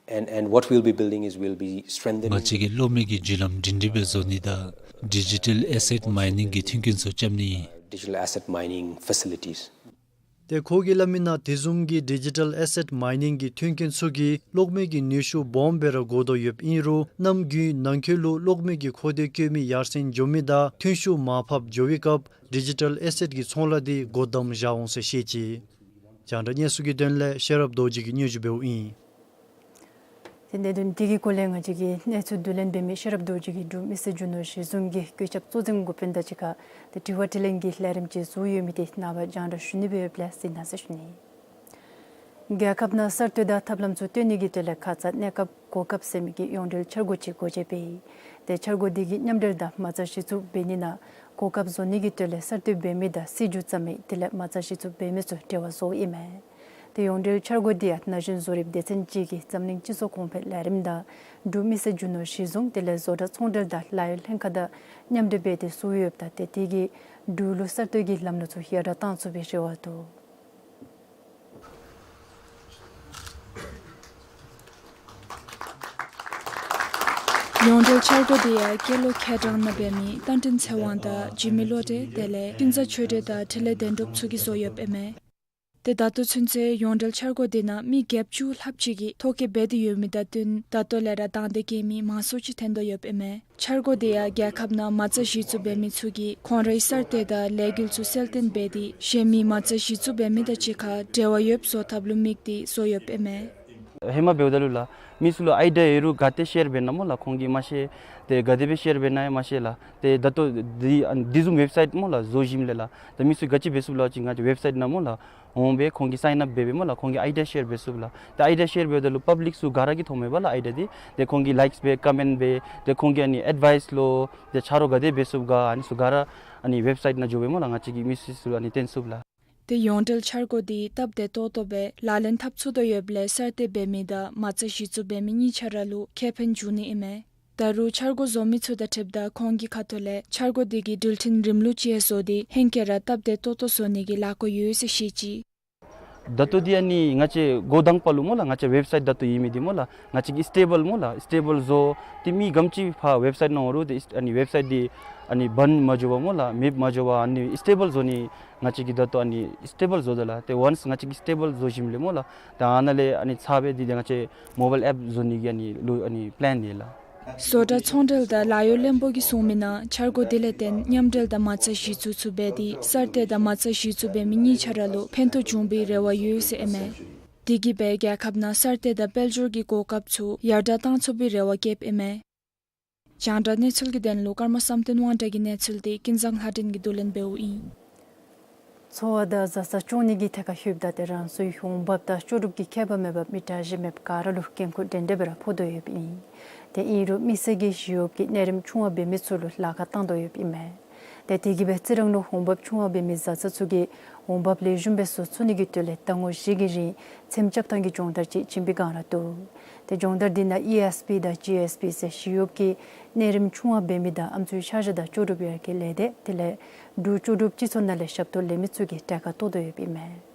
and, and what we'll be building is we'll be strengthening ང་བཅས་ཀྱིས་གློག་མེ་གི་བརྒྱུད་ལམ་སྒྲིང་སྒྲིང་སྦེ་བཟོ་ནི་དང་ཌི་ཇི་ཊཱལ་ཨེ་སེཊ་མའི་ནིང་གི་མཐུན་རྐྱེན་ཚུ་རྐྱབ་ནི། Digital asset mining facilities. ཏེ་ཁོ་གིས་སླབ་མི་ནང་དེ་བཟུམ་གྱི་ཌི་ཇི་ཊཱལ་ཨེ་སེཊ་མའི་ནིང་གི་མཐུན་རྐྱེན་ཚུ་གིས་གློག་མེ་གི་ནུས་ཤུགས་སྦོམ་སྦེ་ར་དགོ་དོ་ཡོདཔ་ཨིན་རུང་གནམ་དགུན་ནང་འཁོད་ལུ་གློག་མེ་གི་མཁོ་འདོད་བཀོད་མི་ཡར་སེང་འགྱོ་མི་དང་ཐོན་ཤུགས་མར་ཕབ་འགྱོ་བའི་སྐབས་ཌི་ཇི་ཊཱལ་ཨེ་སེཊ་ཀྱི་ཚོང་ལཱ་འདི་སྒོ་བསྡམ་བཞག་འོང་ཟེར་བཤད་ཅི། རྒྱང་བསྒྲགས་གནས་ཚུལ་གྱི་དོན་ལས་ཤེས་རབ་རྡོ་རྗེ་གིས་སྙན་ཞུ་འབདཝ་ཨིན། ཏེ་གནད་དོན་འདི་གི་སྐོར་ལས་ང་བཅས་ཀྱི་གནས་ཚུལ་བསྡུ་ལེན་འབད་མི་ཤེས་རབ་རྡོ་རྗེ་གིས་འབྲུག་མི་སེར་རྒྱུ་ནོར་གཞི་བཟུང་གི་བཀོད་ཁྱབ་གཙོ་འཛིན་འགོ་དཔོན་དང་གཅིག་ཁར་ཏེ་དྲི་བ་དྲིས་ལན་གྱི་ལས་རིམ་ཅིག་བཟོ་ཡོད་མི་དེ་ནངས་པ་རྒྱང་བསྒྲགས་ཞུ་ནི་སྦེ་ཡོདཔ་ལས་གཟིགས་གནང་ཟེར་ཞུ་ནི། རྒྱལ་ཁབ་ནང་གསར་གཏོད་དང་ཐབས་ལམ་ཚུ་བཏོན་ནི་གི་དོན་ལས་ཁ་ཙ་གནས་སྐབས་གོ་སྐབས་ཟེར་མི་གི་ཡོངས་འབྲེལ་འཆར་སྒོ་ཅིག་སྒོ་འབྱེད་འབད་ཡི། ཏེ་འཆར་སྒོ་འདི་གིས་མཉམ་འབྲེལ་དང་མ་རྩ་གཞི་བཙུགས་འབད་ནི་ནང་གོ་སྐབས་བཟོ་ནི་གི་དོན་ལས་གསར་གཏོད་འབད་མི་དང་སྲིད་བྱུས་བརྩམ་མི་དེ་ལས་མ་རྩ་གཞི་བཙུགས་འབད་མི་ཚུ་འབྲེལ་བ་བཟོཝ་ཨིན་མས། ཏེ་ཡོངས་འབྲེལ་འཆར་སྒོ་འདི་ཡང་ན་གཞོན་བཟོ་རིགཔ་སྡེ་ཚན་ཅིག་གིས་འཛམ་གླིང་སྤྱི་ཚོགས་གོང་འཕེལ་ལས་རིམ་དང་འབྲུག་མི་སེར་རྒྱུ་ནོར་གཞི་བཟུང་དེ་ལས་བཟོ་གྲྭ་ཚོང་འབྲེལ་དང་ལཱ་གཡོག་ལྷན་ཁག་དང་མཉམ་འབྲེལ་འབད་དེ་བཙུགས་ཡོདཔ་ད་ཏེ་དེ་གིས་འབྲུག་ལུ་གསར་གཏོད་ཀྱི་ལམ་ལུགས་ཚུ་ཡར་དྲག་བཏང་ཚུགས་པའི་རེ་བ་འདུག། ཡོངས་འབྲེལ་འཆར་སྒོ་འདི་ཡང་སྐྱེས་ལོ་ཁལ་གྲངས་ནང་འབད་མི་རྟ་མགྲིན་ཚེ་དབང་དང་འཇིགས་མེད་བློ་གྲོས་དེ་ལས་ཀུན་བཟང་ཆོས་སྒྲོན་དང་འཕྲིན་ལས་བདེན་གྲུབ་ཚུ་གིས་བཟོ་ཡོདཔ་ཨིན་མས། ཏེ་ད་ལྟོ་ཚུན་ཚོད་ཡོངས་འབྲེལ་འཆར་སྒོ་འདི་ནང་མི་བརྒྱད་ཅུ་ལྷགཔ་ཅིག་གིས་ཐོ་བཀོད་འབད་དེ་ཡོད་མི་དང་བསྟུན་ད་ལྟོ་ལས་ར་དང་འདོད་བསྐྱེད་མི་མང་སུ་ཅིག་ཐོན་དོ་ཡོདཔ་ཨིན་མས། འཆར་སྒོ་འདི་ཡང་རྒྱལ་ཁབ་ནང་མ་རྩ་གཞི་བཙུགས་འབད་མི་ཚུ་གིས་ཁོང་རའི་གསར་གཏོད་དང་ལས་འགུལ་ཚུ་གསལ་སྟོན་འབད་དེ་གཞན་མི་མ་རྩ་གཞི་བཙུགས་འབད་མི་དང་གཅིག་ཁར་འབྲེལ་བ་ཡོདཔ་བཟོ་ཐབས་ལུ་དམིགས་ཏེ་བཟོ་ཡོདཔ་ཨིན་མས། ཧེ་མ་འབདཝ་ད་ལུ་ལགས་མི་ཚུ་ལུ་ཨའི་ཌི་ཡ་ཡོད་རུང་ག་ཏེ་ཤེར་འབད་ན་སྨོ་ལགས་ཁོང་གིས་མ་ཤེས། ཏེ་ག་དེ་སྦེ་ཤེར་འབད་ན་ཡང་མ་ཤེས་ལགས། ཏེ་ད་ལྟོ་འདི་ཨ་ནི་འདི་བཟུམ་ཝེབ་སའིཊ་སྨོ་ལགས་བཟོ་ཞིནམ་ལས་ལགས་ཏེ་མི་ཚུ་ག་ཅི་འབད་ཚུགས་ལགས་ཅིག་ང་བཅས་ཝེབ་སའིཊ་ནང་སྨོ་ལགས་འོང་སྦེ་ཁོང་གིས་སའིན་ཨཔ་འབད་སྦེ་སྨོ་ལགས་ཁོང་གིས་ཨའི་ཌི་ཡ་ཤེར་འབད་ཚུགས་ལགས། ཏེ་ཨའི་ཌི་ཡ་ཤེར་འབདཝ་ད་ལུ་པབ་ལིཀ་ཚུ་ག་ར་གིས་མཐོངམ་མས་པ་ལགས་ཨའི་ཌི་ཡ་འདི། ཏེ་ཁོང་གིས་ལའིཀསི་འབད་ཀོ་མེནཊ་འབད་ཏེ་ཁོང་གིས་ཨ་ནི་ཨེཌ་ཝའིསི་ལོ་ཏེ་ཆ་རོགས་ག་དེ་འབད་ཚུགསཔ་ག་ཨ་ནི་ཚུ་ག་ར་ཨ་ནི་ཝེབ་སའིཊ་ནང་འགྱོ་སྦེ་སྨོ་ལགས་ང་བཅས་ཀྱིས་མི་ཚུ་ཚུ་ཨ་ནི་སྟོན་ཚུགས་ལགས། ཏེ་ཡོངས་འབྲེལ་འཆར་སྒོ་འདི་སྟབས་བདེ་ཏོག་ཏོ་སྦེ་ལག་ལེན་འཐབ་ཚུགས་དོ་ཡོདཔ་ལས་གསར་གཏོད་འབད་མི་དང་མ་རྩ་གཞི་བཙུགས་འབད་མི་གཉིས་ཆ་ར་ལུ་ཁེ་ཕན་འབྱུང་ནི་ཨིན་མས། ད་རུང་འཆར་སྒོ་བཟོ་མི་ཚུ་དང་འཁྲིལཝ་ད་ཁོང་གི་ཁ་ཐུག་ལས་འཆར་སྒོ་འདི་གིས་འགྲུལ་འཕྲིན་རིམ་ལུགས་ཅིག་བཟོ་སྟེ་ཧེང་སྐལ་ར་སྟབས་བདེ་ཏོག་ཏོ་བཟོ་ནི་གི་ལཱ་འགོ་ཡོད་ཟེར་བཤད་ཅི། ད་ལྟོ་འདི་ཨ་ནི་ང་བཅས་འགོ་དང་པ་ལུ་སྨོ་ལགས་ང་བཅས་ཝེབ་སའིཊ་ད་ལྟོ་ཡོད་མི་འདི་སྨོ་ལགས་ང་བཅས་ཀྱིས་སི་ཊེ་བཱལ་སྨོ་ལགས་སི་ཊེ་བཱལ་བཟོ་སྟེ་མི་ག་དེམ་ཅིག་ཕར་ཝེབ་སའིཊ་ནང་འོང་རུང་ཏེ་ཨ་ནི་ཝེབ་སའིཊ་འདི་ཨ་ནི་བཱན་མ་འགྱོ་བར་སྨོ་ལགས་མེདཔ་མ་འགྱོ་བར་ཨ་ནི་སི་ཊེ་བཱལ་བཟོ་ནི་ང་བཅས་ཀྱིས་ད་ལྟོ་ཨ་ནི་སི་ཊེ་བཱལ་བཟོ་དོ་ལགས། ཏེ་ཝནསི་ང་བཅས་ཀྱིས་སི་ཊེ་བཱལ་བཟོ་ཞིནམ་ལས་སྨོ་ལགས་ད་ཨ་ནཱ་ལས་ཨ་ནི་ཚར་སྦེ་འདི་ཏེ་ང་བཅས་མོ་བཱའིལ་ཨེཔ་བཟོ་ནི་གི་ཨ་ནི་ལུ་ཨ་ནི་པི་ལེན་ཡོད་ལགས། བཟོ་གྲྭ་ཚོང་འབྲེལ་དང་ལཱ་གཡོག་བློན་པོ་གིས་གསུངས་མི་ནང་འཆར་སྒོ་འདི་ལས་བརྟེན་མཉམ་འབྲེལ་དང་མ་རྩ་གཞི་བཙུགས་ཚུགས་པས་ཏེ་གསར་གཏོད་དང་མ་རྩ་གཞི་བཙུགས་འབད་མི་གཉིས་ཆ་ར་ལུ་ཕན་ཐོགས་འབྱུང་པའི་རེ་བ་ཡོད་ཟེར་ཨིན་མས། དེ་གིས་སྦེ་རྒྱལ་ཁབ་ནང་གསར་གཏོད་དང་དཔལ་འབྱོར་གྱི་གོ་སྐབས་ཚུ་ཡར་དྲག་བཏང་ཚུགས་པའི་རེ་བ་བསྐྱེདཔ་ཨིན་མས། རྒྱང་བསྒྲགས་གནས་ཚུལ་གྱི་དོན་ལུ་ཀརྨ་བསམ་གཏན་དབང་གྲགས་ཀྱི་གནས་ཚུལ་འདི་ཀུན་བཟང་ལྷ་སྒྲོན་གྱིས་བསྡུ་ལེན་འབདཝ་ཨིན། འཚོ་བ་དང་བཟའ་ཚང་སྐྱོང་ནི་གི་ཐད་ཁར་ལྷོདཔ་ད་ཏེ་རང་སོའི་འོང་འབབ་དང་ལྕོགས་གྲུབ་ཀྱི་ཁྱད་པར་མེད་པར་མི་དྲག་ཞན་མེད་ག་ར་ལུ་འགན་ཁུར་འདྲན་འདྲ་སྦེ་ར་ཕོག་དོ་ཡོདཔ་ཨིན། ཏེ་ཨིན་རུང་མི་སེར་གྱི་ཞི་གཡོགཔ་ཀྱིས་གནས་རིམ་ཆུང་བ་འབད་མི་ཚུ་ལུ་ལཱ་ཁག་བཏང་དོ་ཡོདཔ་ཨིན་མས། ཏེ་དེ་གིས་སྦེ་རྩི་རང་ལུ་འོང་འབབ་ཆུང་བ་འབད་མི་བཟའ་ཚང་ཚུ་གིས་འོང་འབབ་ལེགས་ཤོམ་སྦེ་བཟོ་ཚུགས་ནི་གི་དོན་ལས་ཟླ་ངོ་བཞི་གི་རིང་ཚེམ་རྐྱབ་ཐངས་ཀྱི་སྦྱོང་བརྡར་ཅིག་བྱིན་པའི་སྒང་ར་འདུག། ཏེ་སྦྱོང་བརྡར་འདི་ནང་ཨི་ཨེསི་པི་དང་ཇི་ཨེསི་པི་ཟེར་ཞི་གཡོགཔ་ཀྱིས་གནས་རིམ་ཆུང་བ་འབད་མི་དང་ཨམ་སྲུའི་འཆར་གཞི་དང་ལྕོགས་གྲུབ་ཡར་རྒྱས་ལས་སྡེ་དེ་ལས་འབྲུག་ལྕོགས་གྲུབ་སྤྱི་ཚོགས་ནང་ལས་ཞབས་ཏོག་ལེན་མི་ཚུ་གིས་གྲལ་ཁར་གཏོགས་དོ་ཡོདཔ་ཨིན་མས།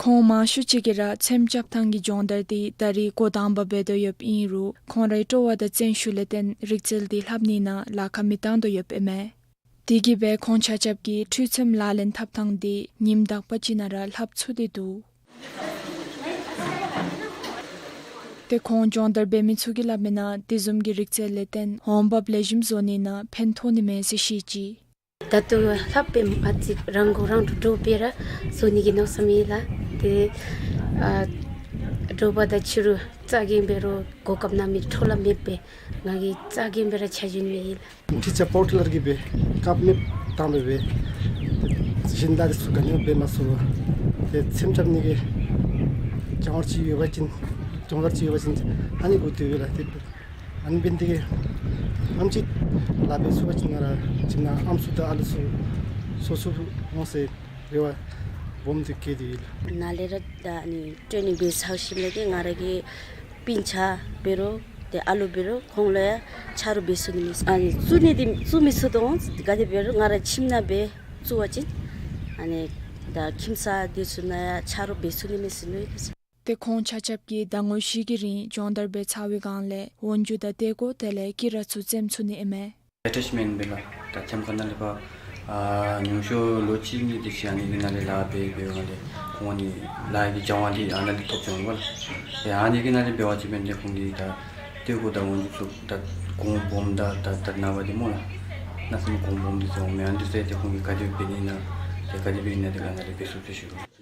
ཁོང་མང་ཤོས་ཅིག་གིས་ར་ཚེམ་རྐྱབ་ཐངས་ཀྱི་སྦྱོང་བརྡར་འདི་ད་རིས་འགོ་དང་པ་འབད་དོ་ཡོདཔ་ཨིན་རུང་ཁོང་རའི་སྤྲོ་བ་དང་བརྩོན་ཤུགས་ལས་བརྟེན་རིག་རྩལ་འདི་ལྷབ་ནི་ནང་ལཱ་ཁག་མི་བཏང་དོ་ཡོདཔ་ཨིན་མས། དེ་གིས་སྦེ་ཁོང་ཆ་ཁྱབ་ཀྱིས་འཕྲུལ་ཚེམ་ལག་ལེན་འཐབ་ཐངས་འདི་ཉིནམ་དག་པ་ཅིག་ནང་ར་ལྷབ་ཚུགས་ཏེ་འདུག། ཏེ་ཁོང་སྦྱོང་བརྡར་འབད་མི་ཚུ་གིས་སླབ་མིའི་ནང་དེ་བཟུམ་གྱི་རིག་རྩལ་ལས་བརྟེན་འོང་འབབ་ལེགས་ཤོམ་བཟོ་ནི་ནང་ཕན་ཐོགས་ནི་མས་ཟེར་བཤད་ཅི། ད་ལྟོ་ལྷག་པའི་ཨ་ཙི་རང་མགོ་རང་གྲུབ་འགྱོ་སྦེ་ར་བཟོ་ནི་གི་མནོ་བསམ་ཡོད་ལགས། ཏེ་ཨ་དྲོ་པ་དང་ཕྱི་རུ་རྩ་འགེངས་འབད་རུང་གོ་སྐབས་གནམ་མེད་ས་མེད་འཐོབ་ལ་མེད་པས། ང་གིས་རྩ་འགེངས་སྦེ་ར་ཆ་བཞག་ནི་ཡོད་ལགས། ཁྲི་ཆ་པོར་ཊལ་གིས་སྦེ་ཀབ་མེདཔ་བཏང་སྦེ་སྦེ་ཏེ་གཞན་དང་དེ་ཚུ་ག་ནི་འབད་མ་ཚུགས། ཏེ་ཚེམ་རྐྱབ་ནི་གི་སྦྱང་བ་ཅིག་ཡོད་པ་ཅིན་སྦྱོང་བརྡར་ཅིག་ཡོད་པ་ཅིན་ཨ་ནི་དགོ་དེ་སྦེ་ལགས། ཏེ་ཨ་ནི་འབད་ནི་དེ་གིས་ཨམ་ཅིག་ལཱ་འབད་ཚུགས་པ་ཅིན་ང་ར་ཁྱིམ་ནང་ཨམ་སྲུ་དང་ཨ་ལུ་ཚུ་གསོ་ཚུགས་འོང་ཟེར་རེ་བ་སྦོམ་ཅིག་བསྐྱེད་དེ་ཡོད་ལགས། ནཱ་ལས་ར་ད་ཨ་ནི་ཊེ་ནིང་འབད་ཚར་ཞིནམ་ལས་ཏེ་ང་ར་གི་སྤུན་ཆ་འབད་རུང་ཏེ་ཨ་ལུ་འབད་རུང་ཁོང་ལུ་ཡང་ཆ་རོགས་འབད་ཚུགས་ནི་མས། ཨ་ནི་བཙུགས་ནི་འདི་བཙུགས་མི་ཚུགས་དོ་འོང་། ག་དེ་འབད་རུང་ང་ར་ཁྱིམ་ནང་སྦེ་བཙུགས་པ་ཅིན་ཨ་ནི་ད་ཁྱིམ་ཚང་དེ་ཚུ་ནང་ཡང་ཆ་རོགས་འབད་ཚུགས་ནི་མས་ཟེར་མནོ་ཡི་ལགས། ཏེ་ཁོང་ཆ་ཁྱབ་ཀྱིས་ཟླ་ངོ་བཞི་གི་རིང་སྦྱོང་བརྡར་འབད་ཚར་བའི་སྒང་ལས་འོག་འཇུག་དང་ཏེ་གོ་དེ་ལས་དཀྱི་ར་ཚུ་བཙེམ་ཚུགས་ནི་ཨིན་མས། ཨེ་ཊེཆ་མེནཊ་འབད་ལགས། ད་ཐེམ་ཁ་ནང་ལས་ཕར་ཨ་ཉུང་ཤོས་ལོ་གཅིག་གཉིས་དེ་ཅིག་ཨ་ནི་གི་ནང་ལས་ལཱ་འབད་འབད་བའི་སྒང་ལས་ཁོང་ནི་ལཱ་གི་སྦྱང་བ་འདི་ཨ་ནཱ་ལས་ཐོབ་བྱུང་བ་ལགས། ཏེ་ཨ་ནི་གི་ནང་ལས་འབད་བ་ཅིན་འབད་ནི་དེ་ཁོང་གིས་ད་ཏེ་གོ་དང་འོག་འཇུག་ཚུ་ད་གོང་སྦོམ་དང་ད་ད་ནངས་པ་འདི་སྨོ་ལགས། གནམ་མེད་ས་མེད་གོང་སྦོམ་འདི་ཚུ་འོང་མས། ཨ་ནི་འདི་ཚུ་ཏེ་ཁོང་གིས་ག་དེ་འབད་ནི་ཨིན་ན་ཏེ་ག་དེ་འབད་ནི་ཨིན་ན་ཏེ་ག་ནཱ་ལས་འབད་ཚུགས་ཚུགས་ཞུ་གེ།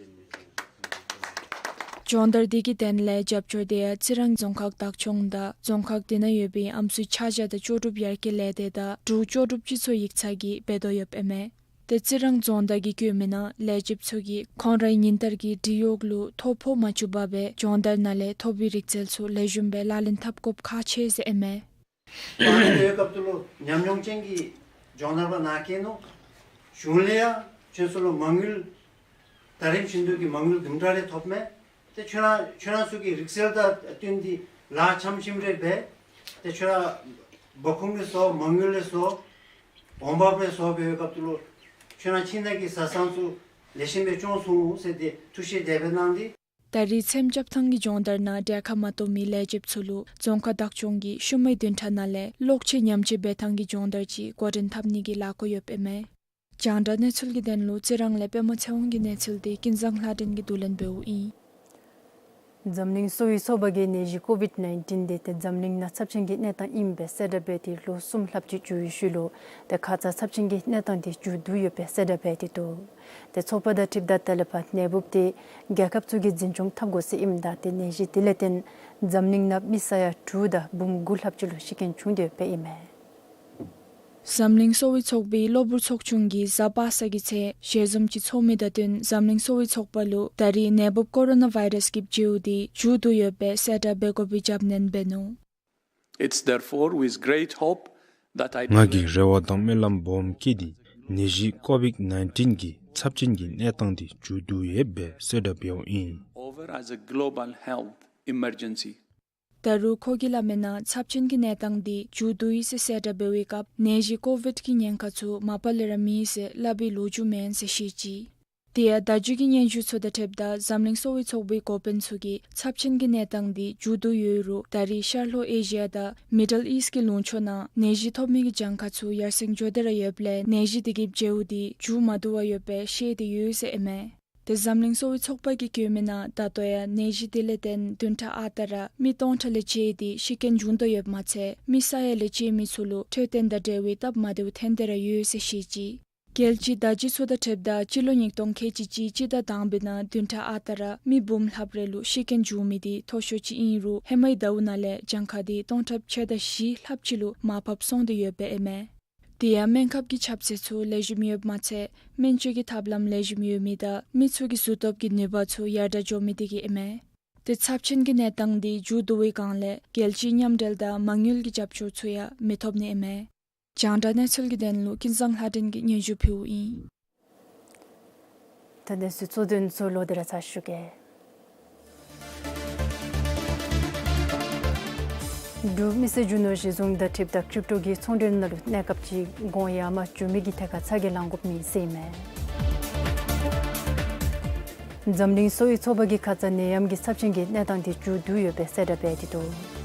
སྦྱོང་བརྡར་འདི་གི་དོན་ལས་རྒྱབ་སྐྱོར་འདི་ཡང་རྩི་རང་རྫོང་ཁག་བདག་སྐྱོང་དང་རྫོང་ཁག་དེ་ནང་ཡོད་པའི་ཨམ་སྲུའི་ཆ་བཞག་དང་ལྕོགས་གྲུབ་ཡར་རྒྱས་ལས་སྡེ་དང་འབྲུག་ལྕོགས་གྲུབ་སྤྱི་ཚོགས་ཡིག་ཚང་གིས་འབད་དོ་ཡོདཔ་ཨིན་མས། ཏེ་རྩི་རང་རྫོང་བདག་གིས་བཀོད་མིའི་ནང་ལས་བྱེདཔ་ཚུ་གིས་ཁོང་རའི་ཉིན་བསྟར་གྱི་འབྲི་གཡོག་ལུ་ཐོ་ཕོག་མ་བཅུག་པར་སྦེ་སྦྱོང་བརྡར་ནང་ལས་ཐོབ་པའི་རིག་རྩལ་ཚུ་ལེགས་ཤོམ་སྦེ་ལག་ལེན་འཐབ་དགོཔ་ཁག་ཆེ་ཟེར་ཨིན་མས། ཨ་ནི་འབད་བའི་སྐབས་སུ་ལུ་ཉམས་མྱོང་ཅན་གྱི་སྦྱོང་བརྡར་པ་ནཱ་བཀལ་ནུག། གཞུང་ལས་ཡང་ཁྱོད་ཚུ་ལུ་མ་དངུལ་ད་རིམ་བཞིན་དུ་གི་མ་དངུལ་དུམ་གྲ་རེ་ཐོབ་མས། ཏེ་ཁྱོད་ར་ཁྱོད་ར་ཚུ་གི་རིག་རྩལ་དང་བསྟུན་ཏེ་ལཱ་འཆམ་འཆམ་རེ་འབད། ཏེ་ཁྱོད་ར་འབབ་ཁུངས་ལས་སོ་མ་དངུལ་ལས་སོ་འོང་འབབ་ལས་སོ་འབད་བའི་སྐབས་སུ་ལུ་ཁྱོད་ར་ཁྱིམ་ནང་གི་བཟའ་ཚང་ཚུ་ལེགས་ཤོམ་སྦེ་སྐྱོང་ཚུགས་འོང་ཟེར་ཏེ་ཐུགས་བཞེད་དེ་སྦེ་གནང་སྟེ། ད་རེས་ཚེམ་རྐྱབ་ཐངས་ཀྱི་སྦྱོང་བརྡར་ནང་གྲལ་ཁར་མ་གཏོགས་མི་ལས་བྱེདཔ་ཚུ་ལུ་རྫོང་ཁག་བདག་སྐྱོང་གིས་ཤུལ་མའི་བདུན་ཕྲག་ནང་ལས་གློག་ཆས་ཉམས་བཅོས་འབད་ཐངས་ཀྱི་སྦྱོང་བརྡར་ཅིག་འགོ་འདྲེན་འཐབ་ནི་གི་ལཱ་འགོ་ཡོདཔ་ཨིན་མས། རྒྱང་བསྒྲགས་གནས་ཚུལ་གྱི་དོན་ལུ་རྩི་རང་ལས་པདྨ་ཚེ་དབང་གི་གནས་ཚུལ་འདི་ཀུན་བཟང་ལྷ་སྒྲོན་གྱིས་བསྡུ་ལེན་འབདཝ་ཨིན། འཛམ་གླིང་གསོ་བའི་ཚོགས་པ་གིས་ནད་གཞི་ཀོ་ཝིཌ་ནའིན་ཊིན་འདི་ཏེ་འཛམ་གླིང་ནང་ཚབས་ཆེན་གྱི་གནས་སྟངས་ཨིནམ་སྦེ་གསལ་བསྒྲགས་འབད་དེ་ལོ་གསུམ་ལྷགཔ་ཅིག་འགྱོ་བའི་ཤུལ་ལུ་ཏེ་ཁ་ཙ་ཚབས་ཆེན་གྱི་གནས་སྟངས་འདི་མཇུག་བསྡུ་ཡོདཔ་སྦེ་གསལ་བསྒྲགས་འབད་དེ་འདུག། ཏེ་ཚོགས་པ་དང་འཁྲིལཝ་ད་ད་ལས་ཕར་ནད་འབུཔ་འདི་རྒྱལ་ཁབ་ཚུ་གིས་འཛིན་སྐྱོང་འཐབ་དགོ་ཟེར་ཨིནམ་ད་ཏེ་ནད་གཞི་འདི་ལས་བརྟེན་འཛམ་གླིང་ནང་མི་ས་ཡ་དྲུག་དང་འབུམ་དགུ་ལྷགཔ་ཅིག་ལུ་ཤི་རྐྱེན་བྱུང་སྟེ་ཡོདཔ་ཨིན་མས། འཛམ་གླིང་གསོ་བའི་ཚོགས་པའི་གློ་བུར་ཚོགས་ཆུང་གིས་གཟའ་པ་སངས་ཀྱི་ཚེ་ཞལ་འཛོམས་ཅིག་ཚོགས་མི་དང་བསྟུན་འཛམ་གླིང་གསོ་བའི་ཚོགས་པ་ལུ་ད་རེས་ནད་འབུཔ་ཀོ་རོ་ན་བཱའི་རཱསི་གི་བྱེའུ་འདི་མཇུག་བསྡུ་ཡོདཔ་སྦེ་གསལ་བསྒྲགས་འབད་དགོ་པའི་རྒྱབ་སྣོན་འབད་ནུག། It's therefore with great hope that I ང་གིས་རེ་བ་དང་སྨོན་ལམ་སྦོམ་བསྐྱེད་དེ་ནད་གཞི་ཀོ་ཝིཌ་ནའིན་ཊིན་གྱི་ཚབས་ཆེན་གྱི་གནས་སྟངས་འདི་མཇུག་བསྡུ་ཡོདཔ་སྦེ་གསལ་བསྒྲགས་འབདཝ་ཨིན། Over as a global health emergency. ད་རུང་ཁོ་གིས་སླབ་མིའི་ནང་ཚབས་ཆེན་གྱི་གནས་སྟངས་འདི་མཇུག་བསྡུ་ཡི་ཟེར་གསལ་བསྒྲགས་འབད་བའི་སྐབས་ནད་གཞི་ཀོ་ཝིཌ་གི་ཉེན་ཁ་ཚུ་མ་པ་ལས་ར་མེད་ཟེར་སླབ་པའི་ལོ་རྒྱུས་མེན་ཟེར་བཤད་ཅི། དེ་ཡང་ད་ཅི་གི་སྙན་ཞུ་ཚུ་དང་འཁྲིལཝ་ད་འཛམ་གླིང་གསོ་བའི་ཚོགས་པའི་འགོ་དཔོན་ཚུ་གིས་ཚབས་ཆེན་གྱི་གནས་སྟངས་འདི་མཇུག་བསྡུ་ཡོད་རུང་ད་རེས་ཤར་ལྷོ་ཨེ་ཤི་ཡ་དང་མི་ཌལ་ཨིསཊ་གི་ལུང་ཕྱོགས་ནང་ནད་གཞི་ཐོབ་མི་གི་གྱངས་ཁ་ཚུ་ཡར་སེང་འགྱོ་སྟེ་ར་ཡོདཔ་ལས་ནད་གཞི་དེ་གི་བྱེའུ་འདི་མཇུག་མ་བསྡུ་བར་ཡོདཔ་སྦེ་བཤད་དེ་ཡོད་ཟེར་ཨིན་མས། ཏེ་འཛམ་གླིང་གསོ་བའི་ཚོགས་པ་གིས་བཀོད་མིའི་ནང་ད་ལྟོ་ཡང་ནད་གཞི་དེ་ལས་བརྟེན་བདུན་ཕྲག་ཨ་རྟག་ར་མི་སྟོང་ཕྲག་ལས་བཅད་དེ་ཤི་རྐྱེན་བྱུང་དོ་ཡོདཔ་མ་ཚད་མི་ས་ཡ་ལས་བཅད་མི་ཚུ་ལུ་འཕྲོད་བསྟེན་དང་འབྲེལ་བའི་སྟབས་མ་བདེཝ་ཐོན་ཏེ་ར་ཡོད་ཟེར་བཤད་ཅི། རྒྱལ་སྤྱིའི་བརྡ་བརྒྱུད་ཚུ་དང་འཁྲིལཝ་ད་སྤྱི་ལོ་ཉིས་སྟོང་ཁལ་གཅིག་གཅིག་སྤྱི་ཟླ་དང་པའི་ནང་བདུན་ཕྲག་ཨ་རྟག་ར་མི་འབུམ་ལྷགཔ་རེ་ལུ་ཤི་རྐྱེན་བྱུང་མི་འདི་མཐོ་ཤོས་ཅིག་ཨིན་རུང་ཧེ་མའི་ཟླཝ་ནང་ལས་གྱངས་ཁ་འདི་སྟོང་ཕྲག་ཕྱེད་དང་བཞི་ལྷགཔ་ཅིག་ལུ་མར་ཕབ་སོང་སྟེ་ཡོདཔ་ཨིན་མས། དེ་ཡང་སྨན་ཁབ་ཀྱི་ཁྱབ་ཚད་ཚུ་ལེགས་ཤོམ་ཡོདཔ་མ་ཚད་སྨན་བཅོས་ཀྱི་ཐབས་ལམ་ལེགས་ཤོམ་ཡོད་མི་དང་མི་ཚུ་གི་གཟུགས་སྟོབས་ཀྱི་ནུས་པ་ཚུ་ཡར་དྲག་འགྱོ་མི་དེ་གིས་ཨིན་མས། ཏེ་ཚབས་ཆེན་གྱི་གནས་སྟངས་འདི་མཇུག་བསྡུ་བའི་སྒང་ལས་རྒྱལ་སྤྱིའི་མཉམ་འབྲེལ་དང་མ་དངུལ་གྱི་རྒྱབ་སྐྱོར་ཚུ་ཡང་མི་ཐོབ་ནི་ཨིན་མས། རྒྱང་བསྒྲགས་གནས་ཚུལ་གྱི་དོན་ལུ་ཀུན་བཟང་ལྷ་སྒྲོན་གྱིས་སྙན་ཞུ་ཕུལཝ་ཨིན། ད་གནས་ཚུལ་གཙོ་དོན་ཚུ་ལོག་སྟེ་ར་ཚར་ཞུ་གེ། འབྲུག་མི་སེར་རྒྱུ་ནོར་གཞི་བཟུང་དང་འཁྲིལཝ་ད་ཀྲིབ་ཊོ་གི་ཚོང་འབྲེལ་ནང་ལུ་གནས་སྐབས་ཅིག་གོང་ཡར་མར་འགྱོ་མི་གི་ཐད་ཁར་ཚ་གྱང་ལང་དགོཔ་མེད་ཟེར་ཨིན་མས། འཛམ་གླིང་གསོ་བའི་ཚོགས་པ་གིས་ཁ་ཙ་ནད་ཡམས་ཀྱི་ཚབས་ཆེན་གྱི་གནས་སྟངས་འདི་མཇུག་བསྡུ་ཡོདཔ་སྦེ་གསལ་བསྒྲགས་འབད་དེ་འདུག།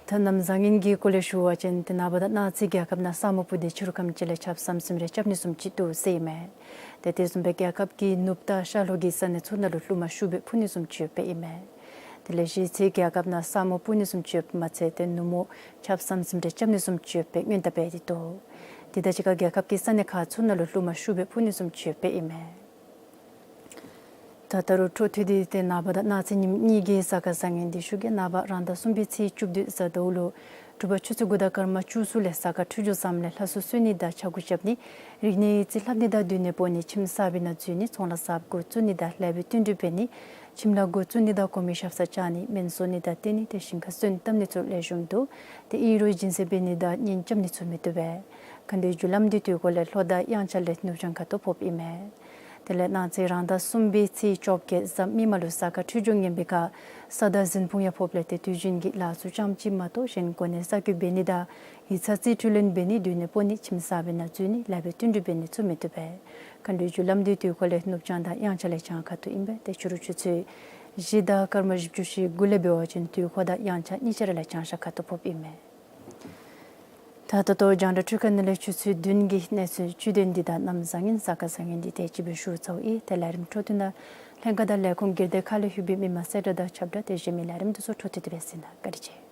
ད་གནམ་བཟང་ངན་གྱི་སྐོར་ལས་ཞུ་བ་ཅིན་ཏེ་ནངས་པ་དང་གནངས་ཚེ་རྒྱལ་ཁབ་ནང་ས་སྨུག་སྤུབས་ཏེ་ཕྱི་རུ་ཁམས་ཅིག་ལས་ཆརཔ་ཟམ་ཟིམ་རེ་རྐྱབ་ནི་བཟུམ་ཅིག་འདུག་ཟེར་ཨིན་མས། ཏེ་དེ་བཟུམ་སྦེ་རྒྱལ་ཁབ་ཀྱི་ནུབ་དང་ཤར་ལྷོ་གི་ས་གནས་ཚུ་ནང་ལུ་རླུང་མ་ཤུགས་སྦེ་འཕུ་ནི་བཟུམ་ཅིག་ཡོདཔ་ཨིན་མས། དེ་ལས་གཞེས་ཚེ་རྒྱལ་ཁབ་ནང་ས་སྨུག་སྤུབས་ནི་བཟུམ་ཅིག་ཡོདཔ་མ་ཚད་ཏེ་ནུབ་མོ་ཆརཔ་ཟམ་ཟིམ་རེ་རྐྱབ་ནི་བཟུམ་ཅིག་ཡོདཔ་སྦེ་སྔོན་དཔག་འབད་དེ་འདུག། དེ་དང་གཅིག་ཁར་རྒྱལ་ཁབ་ཀྱི་ས་གནས་ཁག་ཚུ་ནང་ལུ་རླུང་མ་ཤུགས་སྦེ་འཕུ་ནི་བཟུམ་ཅིག་ཡོདཔ་ཨིན་མས། ད་ད་རུང་འཕྲོ་མཐུད་དེ་ཏེ་ནངས་པ་དང་གནངས་ཚེ་ཉིནམ་གཉིས་ཀྱི་གཟའ་སྐར་བཟང་ངན་འདི་ཞུ་གེ། ནངས་པ་རང་ཟླ་གསུམ་པའི་ཚེས་བཅུ་བདུན་གཟའ་ཟླ་བ་ལུ་དྲོ་པ་ཆུ་ཚོད་དགུ་དང་སྐར་མ་བཅུ་གསུམ་ལས་གཟའ་སྐར་འཕྲོད་སྦྱོར་བཟངམ་ལས་ལྷ་གསོལ་གསོལ་ནི་དང་ཕྱག་འགུགས་རྐྱབ་ནི། རིག་གནས་ཡིག་རྩིས་ལྷབ་ནི་དང་སྡོད་གནས་སྤོ་ནི། ཁྱིམ་གསར་པའི་ནང་འཛུལ་ནི། ཚོང་ལཱ་གསརཔ་འགོ་བཙུགས་ནི་དང་ལེགས་པའི་བསྟུན་གྲོས་འབད་ནི། ཁྱིམ་ལཱ་འགོ་བཙུགས་ནི་དང་གོང་མའི་ཞབས་སར་བཅར་ནི། སྨན་གསོ་ནི་དང་བསྟེན་ནི། ཏེ་ཞིང་ཁར་སོན་བཏབ་ནི་ཚུ་ལེགས་ཤོམ་འདུག། ཏེ་ཨིན་རུང་སྦྱིན་སྲེག་འབད་ནི་དང་གཉེན་རྐྱབ་ནི་ཚུ་མི་བཏུབ་པས། མཁའ་འགྲོའི་རྒྱུ་ལམ་འདི་དུས་འཁོར་ལས་ལྷོ་དང་དབྱངས་འཆར་ལས་ནུབ་བྱང་ཁ་ཐུག་ཕོགཔ་ཨིན་མས། དེ་ལས་གནངས་ཚེ་རང་ཟླ་གསུམ་པའི་ཚེས་བཅོ་བརྒྱད་གཟའ་མིག་དམར་ལུ་གཟའ་སྐར་འཕྲོད་སྦྱོར་ངན་པའི་ཁར་ས་དང་གཟན་ཕུང་ཡང་ཕོགཔ་ལས་ཏེ་དུས་རྒྱུན་གྱི་ལཱ་ཚུ་རྐྱངམ་ཅིག་མ་གཏོགས་གཞན་གོ་གནས་གསར་བསྐོ་འབད་ནི་དང་ཡིག་ཚང་རྩིས་སྤྲོད་ལེན་འབད་ནི། སྡོད་གནས་སྤོ་ནི། ཁྱིམ་གསར་པའི་ནང་འཛུལ་ནི། ལེགས་པའི་བསྟུན་གྲོས་འབད་ནི་ཚུ་མི་བཏུབ་པས། མཁའ་འགྲོའི་རྒྱུ་ལམ་འདི་དུས་འཁོར་ལས་ནུབ་བྱང་དང་དབྱངས་འཆར་ལས་བྱང་ཁ་ཐུག་ཨིན་པས། ཏེ་ཕྱི་རུ་ཆུ་ཚོད་བཞི་དང་སྐར་མ་བཞི་བཅུ་ཞེ་དགུ་ལས་འབད་བ་ཅིན་དུས་འཁོར་དང་དབྱངས་འཆར་གཉིས་ཆ་ར་ལས་བྱང་ཤར་ཁ་ཐུག་ཕོགཔ་ཨིན་མས། ད་ད་ལྟོ་རྒྱང་བསྒྲགས་འཕྲུལ་ཁང་ནང་ལས་ཆུ་ཚོད་བདུན་གྱི་གནས་ཚུལ་བཅུད་དོན་འདི་དང་གནམ་བཟང་ངན་གཟའ་སྐར་བཟང་ངན་འདི་དེ་ཅིག་སྦེ་ཞུ་ཚརཝ་ཨིན། ཏེ་ལས་རིམ་འཕྲོ་མཐུད་ནང་ལྷན་ཁག་དང་ལས་ཁུངས་སྒེར་སྡེ་ཁག་ལས་ལྷོད་པའི་མི་མང་གསལ་བསྒྲགས་དང་ཁྱབ་བསྒྲགས་ཏེ་གཞན་མི་ལས་རིམ་འདི་ཚུ་འཕྲོ་མཐུད་དེ་སྦེ་གཟིགས་གནང་། བཀའ་དྲིན་ཆེ།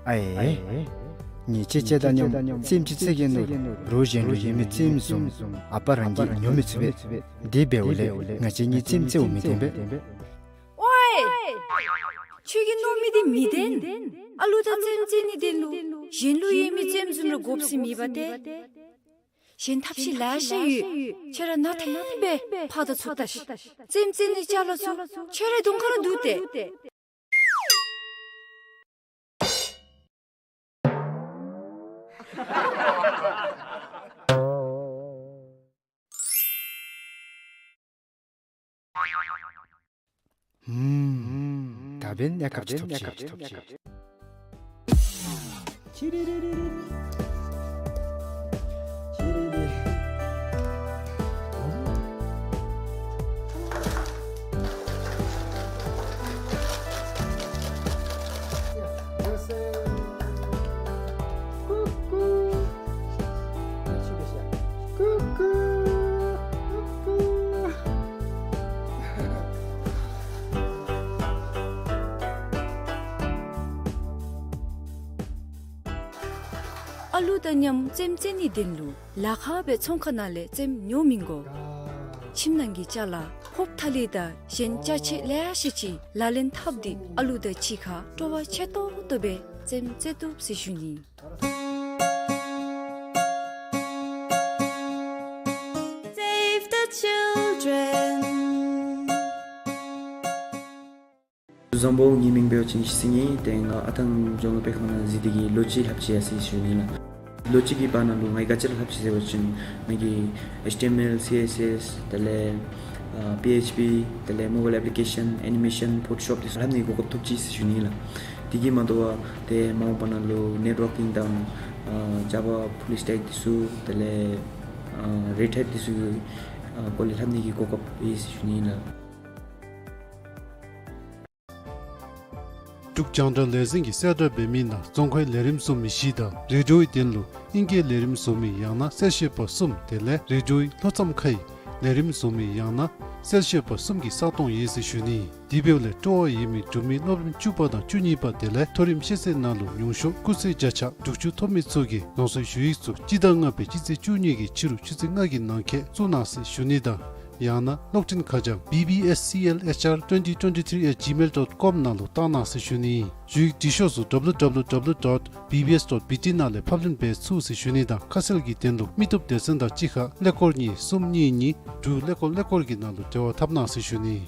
ཨའེ། ངེའི་ཅེ་ཅེ་དང་མཉམ་རྩེདམོ་ཅིག་རྩེ་གེ་ནོ། རོགས་གཞན་ལུ་ཡོད་མི་རྩེདམོ་བཟུམ་ཨ་པ་རང་གིས་ཉོ་མི་ཚུགས་པས། དེ་འབདཝ་ལས་ང་བཅས་གཉིས་རྩེདམོ་རྩེཝ་མི་བདེན་པས། ཨོའེ། ཁྱོད་ཀྱིས་མནོ་མི་འདི་མི་བདེན། ཨ་ལུ་དང་རྩེདམོ་རྩེ་ནི་དོན་ལུ་གཞན་ལུ་ཡོད་མི་རྩེདམོ་བཟུམ་ར་དགོཔ་ཟེར་མེད་པ་ཏེ། གཞན་ཐབས་ཤེས་ལེ་ཤ་ཡོད། ཁྱོད་ར་ནང་ཐེངས་སྦེ་ཕར་དང་ཚུར་བལྟ་ཤིག། རྩེདམོ་རྩེ་ནི་ཅ་ལ་ཚུ་ཁྱོད་རའི་གདོང་ཁར་ར་འདུག་སྟེ། ཧུམ། ད་འབདན་གནས་སྐབས་ཅིག་ཐོབ་ཅི། ཨ་ལུ་དང་མཉམ་རྩེདམོ་རྩེ་ནི་དོན་ལུ་ལཱ་ཁག་སྦེ་ཚོང་ཁང་ནང་ལས་རྩེདམོ་ཉོ་མི་དགོ། ཁྱིམ་ནང་གི་ཅ་ལ་ཕོརཔ་ཐ་ལི་དང་གཞན་ཅ་ཆས་ལེ་ཤ་ཅིག་ལག་ལེན་འཐབ་སྟེ་ཨ་ལུ་དང་གཅིག་ཁར་སྤྲོ་བ་ཆེ་ཏོག་ཏོ་སྦེ་རྩེདམོ་རྩེ་བཏུབ་ཟེར་ཞུ་ནི། Save the Children. བཟང་པོ། ངེའི་མིང་འབད་བ་ཅིན་ཤི་སི་ཨིན། ཏེ་ང་ཨ་ཐང་རྫོང་དངུལ་དཔེ་ཁང་ནང་འཛུལ་ཏེ་གིས་ལོ་གཅིག་ལྷགཔ་ཅིག་ཡར་སོ་ཡི་ཟེར་ཞུ་ནི་ལགས། ལོ་གཅིག་གི་བར་ན་ལུ་ང་གིས་ག་ཅི་ར་ལྷབ་ཅི་ཟེར་བ་ཅིན་ང་གིས་ཨེཆ་ཊི་ཨེམ་ཨེལ། སི་ཨེསི་ཨེསི། དེ་ལས་ཨ་པི་ཨེཆ་པི། དེ་ལས་མོ་བཱའིལ་ཨེཔ་ལི་ཀེ་ཤཱན། ཨེ་ནི་མེ་ཤཱན། ཕོ་ཊོ་ཤོབ་འདི་ཚུ་ལྷབ་ནི་གི་གོ་སྐབས་ཐོབ་ཅི་ཟེར་ཞུ་ནི་ལགས། དེ་གིས་མ་དོ་བར་ཏེ་མ་འོངས་པ་ན་ལུ་ནེཊ་ཝར་ཀིང་དང་ཨ་ཇ་ཝ་ཕུལ་སི་ཊེཀ་འདི་ཚུ། དེ་ལས་ཨ་རེཌ་ཧེཊ་འདི་ཚུ་གི་ཨ་སྐོར་ལས་ལྷབ་ནི་གི་གོ་སྐབས་ཡོད་ཟེར་ཞུ་ནི་ལགས། འབྲུག་རྒྱང་བསྒྲགས་ལས་འཛིན་གྱིས་གསལ་བསྒྲགས་འབད་མི་ནང་རྫོང་ཁའི་ལས་རིམ་བཟོ་མི་བཞི་དང་རེ་ཌི་ཡོའི་དོན་ལུ་ཨིང་སྐད་ལས་རིམ་བཟོ་མི་ཡང་ན་གསལ་བཤད་པ་གསུམ། དེ་ལས་རེ་ཌི་ཡོའི་ལྷོ་མཚམས་ཁའི་ལས་རིམ་བཟོ་མི་ཡང་ན་གསལ་བཤད་པ་གསུམ་གྱི་ས་སྟོང་ཡོད་ཟེར་ཞུ་ནི། དེ་འབདཝ་ལས་སྤྲོ་བ་ཡོད་མི་འབྲུག་མི་སློབ་རིམ་བཅུ་པ་དང་བཅུ་གཉིས་པ། དེ་ལས་མཐོ་རིམ་ཤེས་ཚད་ནང་ལུ་ཉུང་ཤོས་སྐུགས་ཚད་བརྒྱ་ཆ་དྲུག་ཅུ་ཐོབ་མི་ཚུ་གིས་རྫོང་སྲིད་ཞུ་ཡིག་ཚུ་སྤྱི་ཟླ་ལྔ་པའི་སྤྱི་ཚེས་བཅུ་གཉིས་ཀྱི་ཕྱི་རུ་ཆུ་ཚོད་ལྔ་གི་ནང་འཁོད་བཙུགས་གནང་ཟེར་ཞུ་ནི་དང་། ཡང་ན་གློག་འཕྲིན་ཁ་བྱང་B B S C L H R twenty twenty-three at gmail dot com ནང་ལུ་བཏང་གནང་ཟེར་ཞུ་ནི། ཞུ་ཡིག་འབྲི་ཤོག་ཚུ་W W W dot B B S dot B T ནང་ལས་ཕབ་ལེན་འབད་ཚུགས་ཟེར་ཞུ་ནི་དང་། ཁ་གསལ་གྱི་དོན་ལུ་མི་སྟོབས་སྡེ་ཚན་དང་གཅིག་ཁར་ཀླད་ཀོར་གཉིས་གསུམ་གཉིས་གཉིས་དྲུག་ཀླད་ཀོར་ཀླད་ཀོར་གྱི་ནང་ལུ་འབྲེལ་བ་འཐབ་གནང་ཟེར་ཞུ་ནི།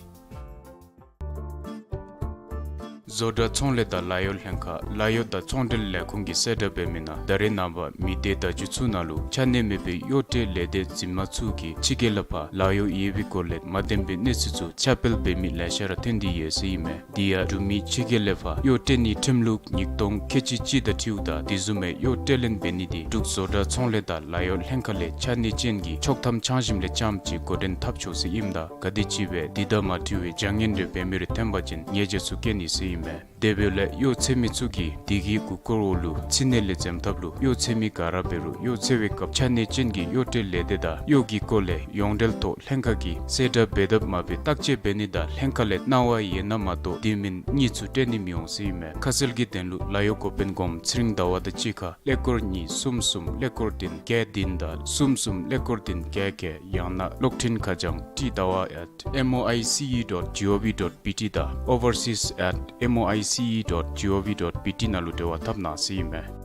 བཟོ་གྲྭ་ཚོང་ལས་དང་ལཱ་གཡོག་ལྷན་ཁག་ལཱ་གཡོག་དང་ཚོང་འབྲེལ་ལས་ཁུངས་ཀྱིས་གསལ་བསྒྲགས་འབད་མི་ནང་ད་རེས་ནངས་པ་མི་སྡེ་བརྡ་བརྒྱུད་ཚུ་ནང་ལུ་ཆ་གནས་མེད་པའི་གཡོག་ཁྲལ་ལས་སྡེ་འཛིན་མ་ཚུ་གིས་ཕྱི་རྒྱལ་ལས་ཕར་ལཱ་གཡོག་ཡོད་པའི་སྐོར་ལས་མ་བདེན་པའི་གནས་ཚུལ་ཚུ་ཁྱབ་སྤེལ་འབད་མི་ལེ་ཤ་ར་ཐོན་ཏེ་ཡོད་ཟེར་ཨིན་མས། དེ་ཡང་འབྲུག་མི་ཕྱི་རྒྱལ་ལས་ཕར་གཡོག་སྤྲོད་ནིའི་ཁྲིམས་ལུགས་ཉིས་སྟོང་ཁལ་གཅིག་གཅིག་དང་འཁྲིལཝ་ད་དེ་བཟུམ་མའི་གཡོག་སྤྲོད་ལེན་འབད་ནི་དེ་འབྲུག་བཟོ་གྲྭ་ཚོང་ལས་དང་ལཱ་གཡོག་ལྷན་ཁག་ལས་ཆ་གནས་ཅན་གྱི་ཆོག་ཐམ་ཆ་འཇམ་ལས་རྐྱངམ་ཅིག་འགོ་འདྲེན་འཐབ་ཆོག་ཟེར་ཨིནམ་ད་ག་དེམ་ཅིག་སྦེ་དེ་དང་མ་འཁྲིལ་བའི་བྱ་ངན་རེ་འབད་མི་རེ་ཐོན་པ་ཅིན་ཉེས་ཆད་ཚུ་བཀལ་ནི་ཟེར་ཨིན་མས། དེ་འབདཝ་ལས་གཡོག་འཚོལ་མི་ཚུ་གིས་དེ་གི་མགུ་སྐོར་འོག་ལུ་ཚིག་གནས་ལས་འཛེམ་ཐབས་ལུ་གཡོག་འཚོལ་མི་ག་ར་འབད་རུང་གཡོག་འཚོལ་བའི་སྐབས་ཆ་གནས་ཅན་གྱི་གཡོག་སྤྲོད་ལས་སྡེ་དང་གཡོག་གི་སྐོར་ལས་ཡོངས་འབྲེལ་ཐོག་ལྷན་ཁག་གིས་གསལ་བསྒྲགས་འབད་དཔ་མ་འབད་བརྟག་དཔྱད་འབད་ནི་དང་ལྷན་ཁག་ལས་གནང་བ་ཡོད་ན་མ་གཏོགས་དེ་མེན་གཉིས་ཚུ་སྤྲོད་ནི་མི་འོང་ཟེར་ཨིན་མས། ཁ་གསལ་གྱི་དོན་ལུ་ལཱ་གཡོག་འགོ་དཔོན་སྒོམ་ཚེ་རིང་ཟླ་བ་དང་གཅིག་ཁར་ཀླད་ཀོར་གཉིས་གསུམ་གསུམ་ཀླད་ཀོར་བདུན་བརྒྱད་བདུན་དང་གསུམ་གསུམ་ཀླད་ཀོར་བདུན་བརྒྱད་བརྒྱད། ཡང་ན་གློག་འཕྲིན་ཁ་བྱང་T Dawa at M O I C E dot G O V dot B T དང་overseas at M O I C E dot G O V dot B T ནང་ལུ་འབྲེལ་བ་འཐབ་གནང་ཟེར་ཨིན་མས།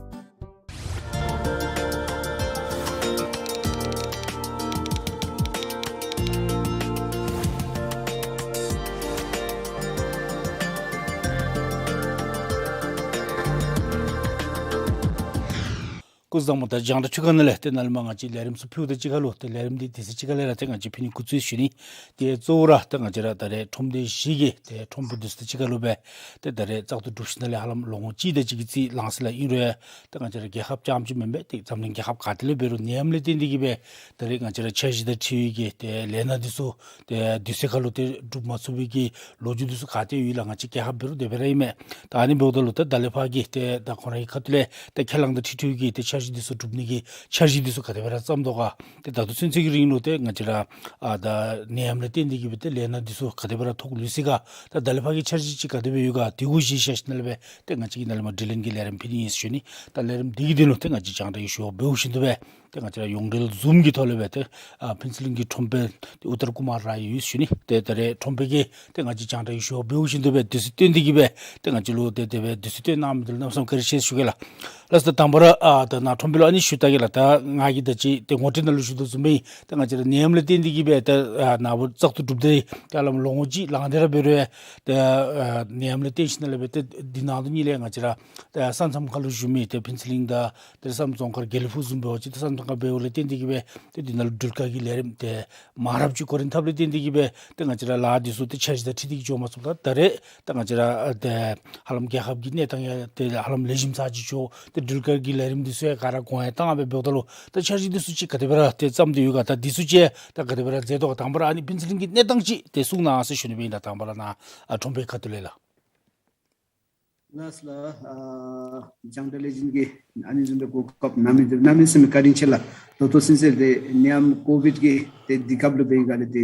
སྐུ་གཟུགས་བཟང་པོ། ད་རྒྱང་བསྒྲགས་འཕྲུལ་ཁང་ནང་ལས་ཏེ་ནཱ་ལས་མར་ང་བཅས་ལས་རིམ་ཚུ་ཕུལཝ་དང་གཅིག་ཁར་ལུ་ཏེ་ལས་རིམ་འདི་དུས་ཚོད་གཅིག་ཁར་ལས་ར་ཏེ་ང་བཅས་ཕུལ་ནི་འགོ་བཙུགས་ཞུ་ནི། ཏེ་གཙོ་བོ་ར་ཏེ་ང་བཅས་ར་ད་རེས་ཁྲོམ་སྡེ་བཞི་གི་ཏེ་ཁྲོམ་དཔོན་འདི་ཚུ་དང་གཅིག་ཁར་ལུ་སྦེ་ཏེ་ད་རེས་བཙག་འཐུ་གྲུབ་ཞིནམ་ལས་ཧ་ལམ་ལོ་ངོ་གཅིག་དང་གཅིག་གི་རྩིས་ལང་ས་ལགས། ཨིན་རུང་ཏེ་ང་བཅས་ར་རྒྱལ་ཁབ་རྐྱངམ་ཅིག་མེན་པར་ཏེ་འཛམ་གླིང་རྒྱལ་ཁབ་ག་ཏེ་ལས་འབད་རུང་ནད་ཡམས་ལས་བརྟེན་ཏེ་གིས་སྦེ་ད་རེས་ང་བཅས་ར་འཆར་གཞི་དང་འཁྲིལ་བའི་གི་ཏེ་ལས་སྣ་འདི་ཚུ་ཏེ་དུས་ཚོད་ཁར་ལུ་ཏེ་འགྲུབ་མ་ཚུགས་པའི་གི་ལོ་རྒྱུས་འདི་ཚུ་ག་ཏེ་ཡོད་ལགས། ང་བཅས་རྒྱལ་ཁབ་འབད་རུང་དེ་སྦེ་ར་ཨིན་མས། ད་ཨ་ནི་འབདཝ་ད་ལུ་ད་ད་ལས་ཕར་གྱི་ཏེ་ད་ཁོང་རའི་ཁ་ཐུག་ལས་ཏེ་ཁས་བླངས་དང་འཁྲིལ་འཁྲིལ་བའི་གི་ཏེ་འཆར་གཞི་འདི་ཚུ་སྒྲུབ་ནི་གི་འཆར་གཞི་འདི་ཚུ་ག་དེ་སྦེ་ར་བརྩམ་དོ་ག། ཏེ་ད་ལྟོ་ཚུན་ཚོད་ཀྱི་རིང་ལུ་ཏེ་ང་བཅས་ར་ཨ་ད་ནད་ཡམས་ལས་བརྟེན་ཏེ་གིས་སྦེ་ཏེ་ལས་སྣ་འདི་ཚུ་ག་དེ་སྦེ་ར་ཐོག་ལུས་ཅི་ག། ད་ད་ལས་ཕར་གྱི་འཆར་གཞི་ཅིག་ག་དེ་སྦེ་ཡོད་ག། དེ་གུ་གཞི་བཞག་ཞིནམ་ལས་སྦེ་ཏེ་ང་བཅས་ཀྱིས་ནཱ་ལས་མར་དྲི་ལན་གྱི་ལས་རིམ་ཕུལ་ནི་ཨིན་ཟེར་ཞུ་ནི། ད་ལས་རིམ་འདི་གི་དོན་ལུ་ཏེ་ང་བཅས་རྒྱང་བསྒྲགས་ཀྱི་ཞུ་བ་འབདཝ་བཞིན་དུ་སྦེ་ཏེ་ང་བཅས་ར་ཡོངས་འབྲེལ་ཛུམ་གྱི་ཐོག་ལས་སྦེ་ཏེ་ཨ་ཕུན་ཚོགས་གླིང་གི་ཁྲོམ་དཔོན་ཏེ་ཨུ་ཏར་ཀུ་མཱར་ར་ཡོད་ཟེར་ཞུ་ནི། ཏེ་ད་རེས་ཁྲོམ་དཔོན་གྱིས་ཏེ་ང་བཅས་རྒྱང་བསྒྲགས་ཀྱི་ཞུ་བ་འབདཝ་བཞིན་དུ་སྦེ་དུས་ཚོད་བཏོན་ཏེ་གིས་སྦེ་ཏེ་ང་བཅས་ལུ་ཏེ་དེ་སྦེ་དུས་ཚོད་བཏོན་གནང་མི་འདི་ལུ་གནམ་མེད་ས་མེད་བཀའ་དྲིན་ཆེ་ཟེར་ཞུ་གེ་ལགས། ལགས་སོ། ད་དང་པ་ར་ཨ་ད་ནཱ་ཁྲོམ་དཔོན་ལུ་ཨ་ནི་ཞུ་བལྟ་གེ་ལགས། ད་ང་གིས་ད་ཅི་ཏེ་ངོ་སྤྲོད་ནང་ལུ་ཞུ་དོ་བཟུམ་སྦེ་ད་ང་བཅས་ར་ནད་ཡམས་ལས་བརྟེན་ཏེ་གིས་སྦེ་ད་ཨ་ནཱ་བུ་བཙག་འཐུ་གྲུབ་སྟེ་ད་ཧ་ལམ་ལོ་ངོ་གཅིག་ལང་སྟེ་ར་འབད་རུང་ད་ཨ་ནད་ཡམས་ལས་བརྟེན་ཞིནམ་ལས་སྦེ་ཏེ་འདི་ནང་དོན་ཉིད་ལས་ང་བཅས་ར་ད་ས་མཚམས་ཁར་ལུ་བཞུགས་མི་ཏེ་ཕུན་ཚོགས་གླིང་དང་ཏེ་ས་མཚམས་རྫོང་དཀར་དགེ་ལེགས་ཕུག་བཟུམ་འབད་བ་ཅིན་ཏེ་ས་མཚམས་ཁར་འབདཝ་ལས་བརྟེན་ཏེ་གིས་སྦེ་ཏེ་འདི་ནང་ལུ་འགྲུལ་སྐར་གྱི་ལས་རིམ་ཏེ་མང་རབས་ཅིག་འགོ་འདྲེན་འཐབ་ལས་བརྟེན་ཏེ་གིས་སྦེ་ཏེ་ང་བཅས་ར་ལཱ་འདི་ཚུ་ཏེ་འཆར་གཞི་དང་འཁྲིལ་ཏེ་གིས་འགྱོ་མ་ཚུགས་པས། ད་ད་རེས་ད་ང་བཅས་ར་ཨ་ཏེ་ཧ་ལམ་རྒྱལ་ཁབ་ཀྱི་གནས་སྟངས་ཡང་ཏེ་ཧ་ལམ་ལེགས་ཤོམ་ཚར་ཅིག་འགྱོ། ཏེ་འགྲུལ་སྐར་གྱི་ལས་རིམ་འདི་ཚུ་ཡང་ག་ར་གོང་ཡང་བཏང་སྦེ་འབདཝ་ད་ལུ་ད་འཆར་གཞི་འདི་ཚུ་ཅིག་ག་དེ་སྦེ་ར་ཏེ་བརྩམས་ཏེ་ཡོད་ག། ད་འདི་ཚུ་ཅིག་ད་ག་དེ་སྦེ་ར་མཛད་དོ་ག། དང་པ་ར་ཨ་ནི་ཕུན་ཚོགས་གླིང་གི་གནས་སྟངས་ཅིག་ཏེ་གསུང་གནང་ཟེར་ཞུ་ནི་སྦེ་ཨིན། ད་དང་པ་ར་ནཱ་ཨ་ཁྲོམ་དཔོན་ཁ་ཐུག་ལས་ལགས། ལགས་ལགས། ཨ་རྒྱང་བསྒྲགས་ལས་འཛིན་གྱིས་ཨ་ནི་བཟུམ་སྦེ་གོ་སྐབས་གནང་མི་འདི་གནམ་མེད་ས་མེད་བཀའ་དྲིན་ཆེ་ལགས། ད་ལྟོ་ཚུན་ཚོད་ཏེ་ནད་ཡམས་ཀོ་བིཌ་ཀྱི་ཏེ་འདི་སྐབས་ལུ་འབད་བའི་སྒང་ལས་ཏེ་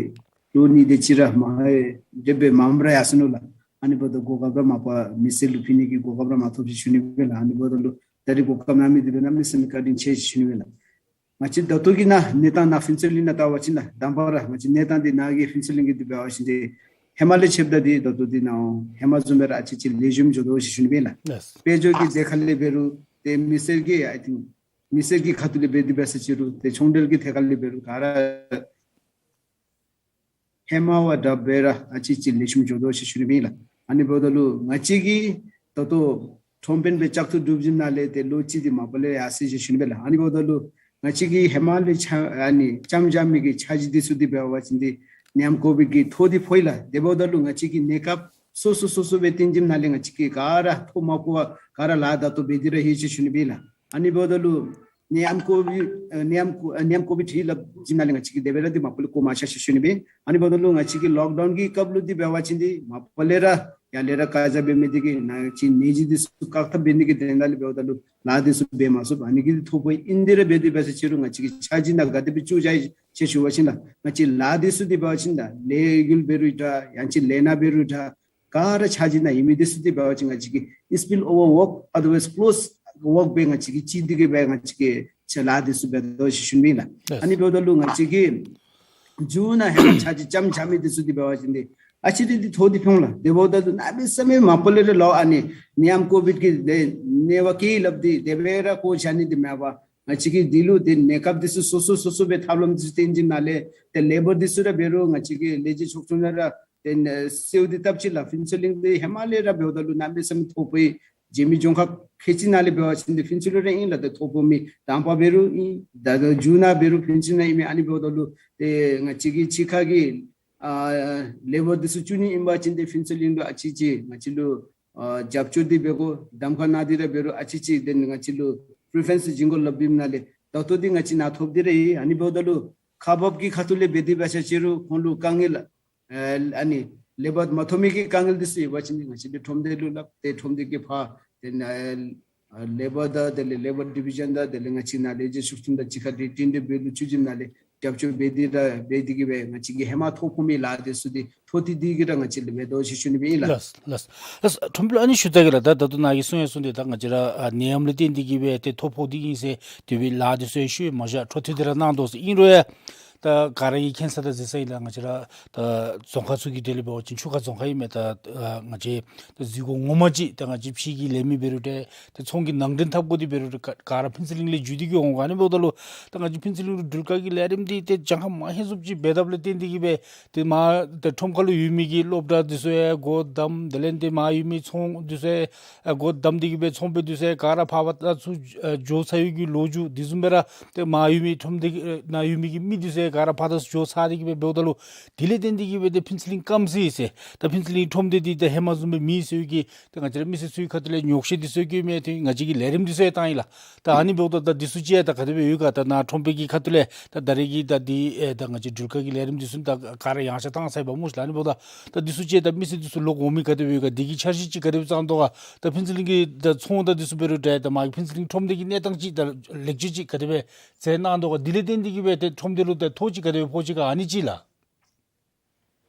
ལོ་གཉིས་དེ་ཅིག་ར་མ་ཧེ་དེ་སྦེ་མངམ་ར་ཡར་སོ་ནུག་ལགས། ཨ་ནི་འབདཝ་ད་གོ་སྐབས་ར་མ་པ་མི་སེར་ལུ་ཕུལ་ནི་གི་གོ་སྐབས་ར་མ་ཐོབ་ཅི་ཞུ་ནི་སྦེ་ལགས། ཨ་ནི་འབདཝ་ད་ལུ་ད་རིས་གོ་སྐབས་གནང་མི་འདི་ལུ་གནམ་མེད་ས་མེད་བཀའ་དྲིན་ཆེ་ཞུ་ནི་སྦེ་ལགས། ང་བཅས་ད་ལྟོ་གི་ནཱ་གནས་སྟངས་ནཱ་ཕུན་ཚོགས་གླིང་ནང་བལྟ་བ་ཅིན་ནཱ་དང་པ་ར་ང་བཅས་གནས་སྟངས་འདི་ནཱ་གི་ཕུན་ཚོགས་གླིང་གི་འདི་འབད་བ་ཅིན་ཏེ་ཧེ་མ་ལས་ཕྱདཔ་ད་འདི་ད་ལྟོ་འདི་ནཱ་ཧེ་མ་བཟུམ་སྦེ་ར་ཨ་ཙི་ཅིག་ལེགས་ཤོམ་འགྱོ་དོ་ཟེར་ཞུ་ནི་སྦེ་ལགས། ལགས། དཔལ་འབྱོར་གྱི་ཐད་ཁར་ལས་འབད་རུང་ཏེ་མི་སེར་གྱི་ཨའི་ཐིང་མི་སེར་གྱི་ཁ་ཐུག་ལས་འབད་དེ་འབད་ས་ཅིག་རུང་ཏེ་ཚོང་འབྲེལ་གྱི་ཐད་ཁར་ལས་འབད་རུང་ག་ར་ཧེ་མ་བ་འདྲཝ་སྦེ་ར་ཨ་ཙི་ཅིག་ལེགས་ཤོམ་འགྱོ་དོ་ཟེར་ཞུ་ནི་སྦེ་ཨིན་ལགས། ཨ་ནི་འབདཝ་ད་ལུ་ང་བཅས་ཀྱིས་ད་ལྟོ་ ཁྲོམ་དཔོན་སྦེ་བཅའ་ཐུབ་གྲུབ་ཞིནམ་ལས་ཏེ་ལོ་གཅིག་འདི་མ་པ་ལས་ཡར་སོ་ཡི་ཟེར་ཞུ་ནི་སྦེ་ལགས། ཨ་ནི་འབདཝ་ད་ལུ་ང་བཅས་ཀྱིས་ཧེ་མ་ལས་ཆ་ཨ་ནི་ཙམ་ཙམ་མི་གི་ཆ་རྒྱུས་འདི་ཚུ་འདི་འབད་བ་ཅིན་འདི་ནད་ཡམས་ཀོ་བིཌ་ཀྱི་ཐོ་འདི་ཕོག་ཡི་ལགས། དེ་འབདཝ་ད་ལུ་ང་བཅས་ཀྱིས་གནས་སྐབས་སོ་སོ་སོ་སོ་སྦེ་བཏོན་ཞིནམ་ལས་ང་བཅས་ཀྱིས་ག་ར་ཐོ་མ་ཕོག་པར་ག་ར་ལཱ་ད་ལྟོ་འབད་དེ་ར་ཡོད་ཟེར་ཞུ་ནི་སྦེ་ལགས། ཨ་ནི་འབདཝ་ད་ལུ་ནད་ཡམས་ཀོ་བིཌ་ཨ་ནད་ཡམས་ཀོ་ཨ་ནད་ཡམས་ཀོ་བིཌ་ཧེ་སླབ་ཞིནམ་ལས་ང་བཅས་ཀྱིས་དེ་སྦེ་ར་འདི་མ་པ་ལས་བཀོ་མ་ཆ་ཟེར་ཞུ་ནི་སྦེ། ཨ་ནི་འབདཝ་ད་ལུ་ང་བཅས་ཀྱིས་ལོག་ཌའུན་གྱི་སྐབས་ལུ་འདི་འབད་བ་ཅིན་འདི་མ་པ་ལས་ར་ཡར་ལས་ར་བཀག་ཆ་འབད་མི་འདི་གིས་ང་བཅས་ནད་གཞི་འདི་ཚུ་བཀག་ཐབས་འབད་ནི་གི་དོན་དག་ལས་འབདཝ་ད་ལུ་ལཱ་འདི་ཚུ་འབད་མ་ཚུགས། ཨ་ནི་གི་ཐོ་ཕོག་ཨིན། དེ་ར་འབད་དེ་འབད་ས་ཅིག་རུང་ང་བཅས་ཀྱི་ཆ་རྒྱུས་ནང་ག་དེ་སྦེ་བཅུག་བཞག་ཡི་ཟེར་ཞུ་བ་ཅིན་ལགས། ང་བཅས་ལཱ་འདི་ཚུ་འདི་འབད་བ་ཅིན་ད་ལས་འགུལ་འབད་རུང་འདྲ་ཡང་ཅིན་ལས་སྣ་འབད་རུང་འདྲ་ག་ར་ཆ་རྒྱུས་ནང་ཡོད་མི་འདི་ཚུ་འདི་འབད་བ་ཅིན་ང་བཅས་ཀྱིས་spill over work otherwise close work སྦེ་ང་བཅས་ཀྱིས་ཅིག་འདི་གིས་སྦེ་ང་བཅས་ཀྱིས་ཆ་ལཱ་འདི་ཚུ་འབད་དོ་ཟེར་ཞུ་ནི་ལགས། ཨ་ནི་འབདཝ་ད་ལུ་ང་བཅས་ཀྱིས་མཇུག་ནང་ཧེ་མ་ཆ་རྒྱུས་ཙམ་ཙམ་མི་འདི་ཚུ་འདི་འབད་བ་ཅིན་འདི་ཨ་ཙི་རེ་འདི་ཐོ་འདི་ཕོག་ལགས། དེ་འབདཝ་ད་ལུ་གནམ་མེད་ས་མེད་མ་པ་ལས་ར་ལོག་ཨ་ནི་ནད་ཡམས་ཀོ་བིཌ་ཀྱི་ནད་ནད་པ་སྐྱེས་སླབ་སྟེ་དེ་སྦེ་ར་བཀོ་བཞག་ནི་འདི་མེད་པར་ང་བཅས་ཀྱིས་འདི་ལུ་ཏེ་གནས་སྐབས་འདི་ཚུ་སོ་སོ་སོ་སོ་སྦེ་ཐབས་ལམ་འདི་ཚུ་བཏོན་ཞིནམ་ལས་ཏེ་ལེ་བར་འདི་ཚུ་ར་འབད་རུང་ང་བཅས་ཀྱི་ལས་བྱེད་ཚོགས་ཆུང་ནང་ར་ཏེ་གསོལཝ་འདི་བཏབ་ཅི་ལགས། ཕུན་ཚོགས་གླིང་འདི་ཧེ་མ་ལས་ར་འབདཝ་ད་ལུ་གནམ་མེད་ས་མེད་ཐོ་ཕོག་ཡི། རྗེས་མའི་རྫོང་ཁག་ཁལ་གཅིག་ནང་ལས་འབད་བ་ཅིན་འདི་ཕུན་ཚོགས་གླིང་ར་ཨིན་ལགས། ཏེ་ཐོ་ཕོག་མི་དང་པ་འབད་རུང་ཨིན། ད་ད་མཇུག་ནང་འབད་རུང་ཕུན་ཚོགས་གླིང་ནང་ཨིན་མས། ཨ་ནི་འབདཝ་ད་ལུ་ཏེ་ང་བཅས་ཀྱིས་ཕྱི་ཁ་གི་ཨ་ལེ་བར་འདི་ཚུ་བཙུགས་ནི་ཨིན་པ་ཅིན་ཏེ་ཕུན་ཚོགས་གླིང་ལུ་ཨ་ཙི་ཅིག་ང་བཅས་ལུ་ཨ་རྒྱབ་སྐྱོར་འདི་འབད་དགོ། གདམ་ཁ་གནང་སྟེ་ར་འབད་རུང་ཨ་ཙི་ཅིག་ཏེ་ང་བཅས་ལུ་པི་རི་ཕེ་རེནསི་བྱིན་དགོ་སླབ་ཨིནམ་ལས་ད་ལྟོ་འདི་ང་བཅས་ནཱ་ཐོབ་སྟེ་ར་ཡོད། ཨ་ནི་འབདཝ་ད་ལུ་ཁག་འབག་གི་ཁ་ཐུག་ལས་འབད་དེ་འབད་ས་ཅིག་རུང་ཁོང་ལུ་དཀའ་ངལ་ཨ་ཨ་ནི་ལེ་བར་མ་ཐོབ་མི་གི་དཀའ་ངལ་འདི་ཚུ་ཡོད་པ་ཅིན་ང་བཅས་འདི་ཁྲོམ་སྡེ་ལུ་སླབ་སྟེ་ཁྲོམ་སྡེ་གི་ཕར་ཏེ་ཨ་ལེ་བར་དང་དེ་ལས་ལེ་བར་ཌི་བི་ཞཱན་དང་དེ་ལས་ང་བཅས་ནཱ་ལས་བྱེད་ཤུགས་ཆེན་དང་གཅིག་ཁར་འདི་བསྟུན་ཏེ་འབད་རུང་ཚུ་ཅིག་ནཱ་ལས་རྒྱབ་སྐྱོར་འབད་དེ་ར་འབད་དེ་གིས་སྦེ་ང་བཅས་ཀྱི་ཧེ་མ་ཐོ་ཕོག་མི་ལཱ་འདི་ཚུ་འདི་ཐོ་ཏེ་འདི་གིས་ར་ང་བཅས་ལས་འབད་དོ་ཟེར་ཞུ་ནི་སྦེ་ཨིན་ལགས། ལགས་ལགས། ཁྲོམ་དཔོན་ཨ་ནི་ཞུ་ད་གེ་ལགས། ད་ད་ལྟོ་ནཱ་གིས་གསུང་ཡང་གསུངས་ཏེ་ད་ང་བཅས་ར་ཨ་ནད་ཡམས་ལས་བརྟེན་ཏེ་གིས་སྦེ་ཏེ་ཐོ་ཕོག་སྟེ་ཨིན་ཟེར་དེ་སྦེ་ལཱ་འདི་ཚུ་ཡང་ཤུལ་མ་བཞག་འཕྲོ་མཐུད་དེ་ར་གནང་དོ་ཟེར་ཨིན་རུང་ཡང་ད་ག་ར་གིས་མཁྱེན་ས་དང་གཟིགས་ས་ཨིན་ལགས། ང་བཅས་ར་ད་རྫོང་ཁག་ཚུ་གི་དེ་ལས་འབད་བ་ཅིན་ཆུ་ཁ་རྫོང་ཁག་ཨིན་མས། ད་ང་བཅས་ད་གཟིགས་དགོ་ངོ་མ་ཅིག་ད་ང་བཅས་ཕྱི་གི་ལས་མི་འབད་རུང་འདྲ་ད་ཚོང་གི་ནང་འདྲེན་འཐབ་དགོ་འདི་འབད་རུང་འདྲ་ག་ག་ར་ཕུན་ཚོགས་གླིང་ལས་བརྒྱུད་དེ་གིས་འོང་ག། ཨ་ནི་འབདཝ་ད་ལུ་ད་ང་བཅས་ཕུན་ཚོགས་གླིང་ལུ་འགྲུལ་བཀག་གི་ལས་རིམ་འདི་ཏེ་གྱངས་ཁ་མང་ཧེང་སུམ་ཅིག་འབད་དཔ་ལས་བརྟེན་ཏེ་གིས་སྦེ་ཏེ་མར་ཏེ་ཁྲོམ་ཁ་ལུ་ཡོད་མི་གི་སློབ་གྲྭ་འདི་ཚུ་ཡང་སྒོ་བསྡམ། དེ་ལས་ཏེ་མར་ཡོད་མི་ཚོང་འདི་ཚུ་ཡང་ཨ་སྒོ་བསྡམ་སྟེ་གིས་སྦེ་ཚོང་པ་འདི་ཚུ་ཡང་ག་ར་ཕར་ཕར་ད་ཚུར་ཨ་འགྱོ་ཚར་ཡོད་ཀྱི་ལོ་རྒྱུས་འདི་བཟུམ་སྦེ་ར་ཏེ་མར་ཡོད་མི་ཁྲོམ་སྡེ་ཨ་ནང་ཡོད་མི་གི་མི་འདི་ཚུ་ཡང་ག་ར་ཕར་ད་ཚུར་འགྱོ་ཚར་ཏེ་གིས་སྦེ་འབདཝ་ད་ལུ་དེ་ལས་བརྟེན་ཏེ་གིས་སྦེ་ཏེ་ཕུན་ཚོགས་གླིང་སྐམ་སོ་ཡི་ཟེར། ད་ཕུན་ཚོགས་གླིང་ཁྲོམ་སྡེ་འདི་ད་ཧེ་མ་བཟུམ་སྦེ་མེད་ཟེར་གི་ད་ང་བཅས་ར་མི་སེར་ཚུ་གི་ཁ་ཐུག་ལས་ཉོགས་བཤད་འདི་ཚུ་ཡང་བཀོད་མི་ཐོན། ང་བཅས་ཀྱིས་ལས་རིམ་འདི་ཚུ་ཡང་བཏང་ཡི་ལགས། ད་ཨ་ནི་འབདཝ་ད་ད་འདི་ཚུ་ཅིག་ཡང་ད་ག་དེ་སྦེ་ཡོད་ག། ད་ནཱ་ཁྲོམ་དཔོན་གྱི་ཁ་ཐུག་ལས་ད་ད་རེས་ཀྱི་ད་འདི་ཨེ་ད་ང་བཅས་འགྲུལ་བཀག་གི་ལས་རིམ་འདི་ཚུ་ད་ག་ར་ཡངས་ཆག་བཏང་ཚར་ཡི་པ་སྨོ་ཤིག་ལགས། ཨ་ནི་འབདཝ་ད་ད་འདི་ཚུ་ཅིག་ཡང་ད་མི་སེར་འདི་ཚུ་ལོག་འོང་མི་ག་དེ་སྦེ་ཡོད་ག། འདི་གི་འཆར་གཞི་ཅིག་ག་དེ་སྦེ་བརྩམས་དོ་ག། ད་ཕུན་ཚོགས་གླིང་གི་ད་ཚོང་ད་འདི་ཚུ་འབད་རུང་འདྲ་ད་མར་ཕུན་ཚོགས་གླིང་ཁྲོམ་སྡེ་གི་གནས་སྟངས་ཅིག་ད་ལེགས་བཅོས་ཅིག་ག་དེ་སྦེ་མཛད་གནང་དོ་ག། དེ་ལས་བརྟེན་ཏེ་གིས་སྦེ་ཏེ་ཁྲོམ་སྡེ་ལུ་ད་ཐོ་ཅིག་ག་དེ་སྦེ་ཕོག་ཅི་ག། ཨ་ནི་ཅིག་ལགས།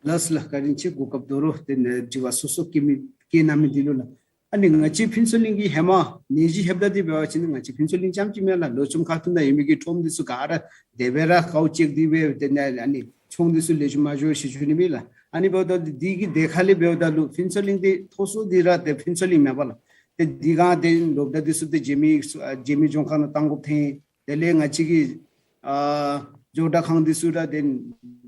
ལགས་ལགས། བཀའ་དྲིན་ཆེ། གོ་སྐབས་དོ་རུང་ཏེ་ཨ་དྲི་བ་སོ་སོ་བཀོད་མི་བཀོད་གནང་མི་འདི་ལུ་ལགས། ཨ་ནི་ང་བཅས་ཕུན་ཚོགས་གླིང་གི་ཧེ་མ་ནད་གཞི་ལྷོདཔ་ད་འདི་འབད་བ་ཅིན་ང་བཅས་ཕུན་ཚོགས་གླིང་རྐྱངམ་ཅིག་མེན་ལགས། ལོ་ཆུང་ཁ་ཐུག་ནང་ཡོད་མི་གི་ཁྲོམ་འདི་ཚུ་ག་ར་དེ་སྦེ་ར་ཁཝ་ཅིག་འདི་སྦེ་ཏེ་ཨ་ནི་ཚོང་འདི་ཚུ་ལེགས་ཤོམ་མ་འགྱོ་ཟེར་ཞུ་ནི་མས་ལགས། ཨ་ནི་འབདཝ་ད་འདི་གི་དེ་ཁ་ལས་འབདཝ་ད་ལུ་ཕུན་ཚོགས་གླིང་འདི་ཐོ་སོ་འདི་ར་ཏེ་ཕུན་ཚོགས་གླིང་མེན་པ་ལགས། ཏེ་འདི་ག་ཏེ་སློབ་གྲྭ་འདི་ཚུ་ཏེ་རྗེས་མའི་ཨ་རྗེས་མའི་རྫོང་ཁག་ནང་གཏང་དགོཔ་ཐོན། དེ་ལས་ང་བཅས་ཀྱི་ཨ་ཇོ་བདག་ཁང་འདི་ཚུ་ར་ཏེ་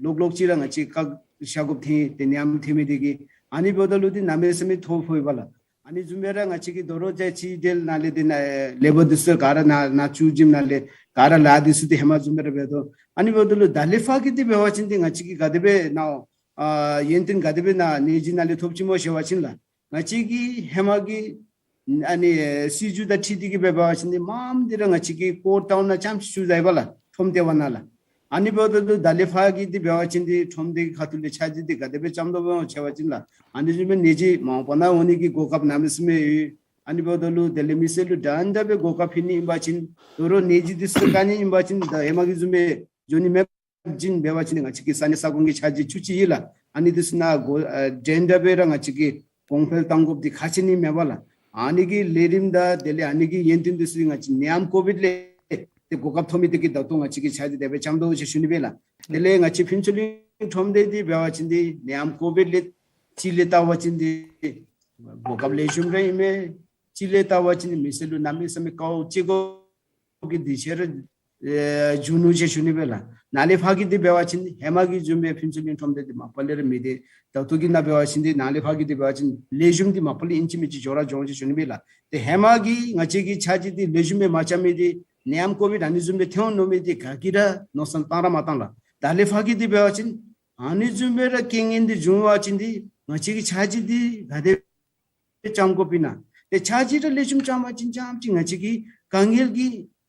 ལོག་ལོག་ཅིག་ར་ང་བཅས་བཀག་བཞག་དགོཔ་ཐོན། ཏེ་ནད་ཡམས་ཐོན་མི་འདི་གིས། ཨ་ནི་འབདཝ་ད་ལུ་ཏེ་གནམ་མེད་ས་མེད་ཐོ་ཕོག་ཡི་པ་ལགས། ཨ་ནི་བཟུམ་སྦེ་ར་ང་བཅས་ཀྱི་དོ་རུང་ཏེ་ཕྱི་འབྲེལ་ནང་ལས་ཏེ་ནཱ་ལེ་བར་འདི་ཚུ་ག་ར་ནཱ་ནཱ་བཙུགས་ཞིནམ་ལས་ག་ར་ལཱ་འདི་ཚུ་ཏེ་ཧེ་མ་བཟུམ་སྦེ་ར་འབད་དོ། ཨ་ནི་འབདཝ་ད་ལུ་ད་ལས་ཕར་གྱི་འདི་འབད་བ་ཅིན་ཏེ་ང་བཅས་ཀྱིས་ག་དེ་སྦེ་ནཱ་ཨ་ཡོན་ཏན་ག་དེ་སྦེ་ནཱ་ནད་གཞི་ནང་ལས་ཐོབ་ཅི་སྨོ་ཟེར་བ་ཅིན་ལགས། ང་བཅས་ཀྱི་ཧེ་མ་གི་ཨ་ནི་སྲིད་བྱུས་དང་འཁྲིལ་ཏེ་གིས་འབད་བ་ཅིན་འདི་མངམ་འདི་ར་ང་བཅས་ཀྱི་ཀོར་ཊའུན་ནང་རྐྱངམ་ཅིག་བཙུགས་ཡི་པ་ལགས། ཁྲོམ་སྡེ་བ་ནང་ལགས། ཨ་ནི་འབདཝ་ད་ལུ་ད་ལས་ཕར་གྱི་འདི་འབད་བ་ཅིན་འདི་ཁྲོམ་སྡེ་གི་ཁ་ཐུག་ལས་འཆར་གཞི་འདི་ག་དེ་སྦེ་བརྩམ་དོ་སྨོ་ཟེར་བ་ཅིན་ལགས། ཨ་ནི་བཟུམ་སྦེ་ནད་གཞི་མ་འོངས་པ་ནང་འོང་ནི་གི་གོ་སྐབས་གནམ་མེད་ས་མེད་ཡོད། ཨ་ནི་འབདཝ་ད་ལུ་དེ་ལས་མི་སེར་ལུ་འདྲན་འདྲ་སྦེ་གོ་སྐབས་ཕུལ་ནི་ཨིན་པ་ཅིན་དོ་རུང་ནད་གཞི་འདི་ཚུ་བཀག་ནི་ཨིན་པ་ཅིན་ད་ཧེ་མ་གི་བཟུམ་སྦེ་འགྱོ་ནི་མེད། བྱིན་འབད་བ་ཅིན་ང་བཅས་ཀྱི་ས་གནས་ས་ཁོངས་ཀྱི་འཆར་གཞི་བཅུ་གཅིག་ཨིན་ལགས། ཨ་ནི་འདི་ཚུ་ནང་འགོ་ཨ་འདྲན་འདྲ་སྦེ་ར་ང་བཅས་ཀྱིས་གོང་འཕེལ་གཏང་དགོཔ་འདི་ཁག་ཆེ་ནི་མེན་པ་ལགས། ཨ་ནི་གི་ལས་རིམ་དང་དེ་ལས་ཨ་ནི་གི་ཡོན་ཏན་འདི་ཚུ་ང་བཅས་ནད་ཡམས་ཀོ་བིཌ་ལས་ཏེ་གོ་སྐབས་ཐོབ་མི་འདི་གིས་ད་ལྟོ་ང་བཅས་ཀྱིས་འཆར་གཞི་དེ་སྦེ་བརྩམ་དོ་ཟེར་ཞུ་ནི་སྦེ་ལགས། དེ་ལས་ང་བཅས་ཕུན་ཚོགས་གླིང་ཁྲོམ་སྡེ་འདི་འབད་བ་ཅིན་འདི་ནད་ཡམས་ཀོ་བིཌ་ལས་གཅིག་ལས་བལྟ་བ་ཅིན་འདི་གོ་སྐབས་ལེགས་ཤོམ་ར་ཨིན་མས། གཅིག་ལས་བལྟ་བ་ཅིན་མི་སེར་ལུ་གནམ་མེད་ས་མེད་དཀའཝ་སྤྱད་དགོ་གི་འདི་ཆེ་ར་ ཨེ་བྱུང་ནུག་ཟེར་ཞུ་ནི་སྦེ་ལགས། ནཱ་ལས་ཕར་གྱི་འདི་འབད་བ་ཅིན་ཧེ་མ་གི་བཟུམ་སྦེ་ཕུན་ཚོགས་གླིང་ཁྲོམ་སྡེ་འདི་མ་པ་ལས་ར་མི་བདེ། ད་ལྟོ་གི་ནང་འབད་བ་ཅིན་འདི་ནཱ་ལས་ཕར་གྱི་འདི་འབད་བ་ཅིན་ལེགས་ཤོམ་འདི་མ་པ་ལས་ཨིན་ཅི་མིན་ཅི་འགྱོ་ར་འགྱོ་འོང་ཟེར་ཞུ་ནི་སྦེ་ལགས། ཏེ་ཧེ་མ་གི་ང་བཅས་ཀྱི་ཆ་འཇིག་འདི་ལེགས་ཤོམ་སྦེ་མ་རྐྱབ་མི་འདི་ནད་ཡམས་ཀོ་བིཌ་ཨ་ནི་བཟུམ་སྦེ་ཐོན་འོང་མནོ་མི་འདི་ག་གིས་ར་མནོ་བསམ་བཏང་ར་མ་བཏང་ལགས། ད་ལས་ཕར་གྱི་འདི་འབད་བ་ཅིན་ཨ་ནི་བཟུམ་སྦེ་ར་རྐྱེན་ངན་འདི་བྱུང་བ་ཅིན་འདི་ང་བཅས་ཀྱི་ཆ་འཇིག་འདི་ག་དེ་རྐྱབ་དགོཔ་ཨིན་ན། ཏེ་ཆ་འཇིག་ར་ལེགས་ཤོམ་རྐྱབ་པ་ཅིན་རྐྱངམ་ཅིག་ང་བཅས་ཀྱི་དཀའ་ངལ་གྱི་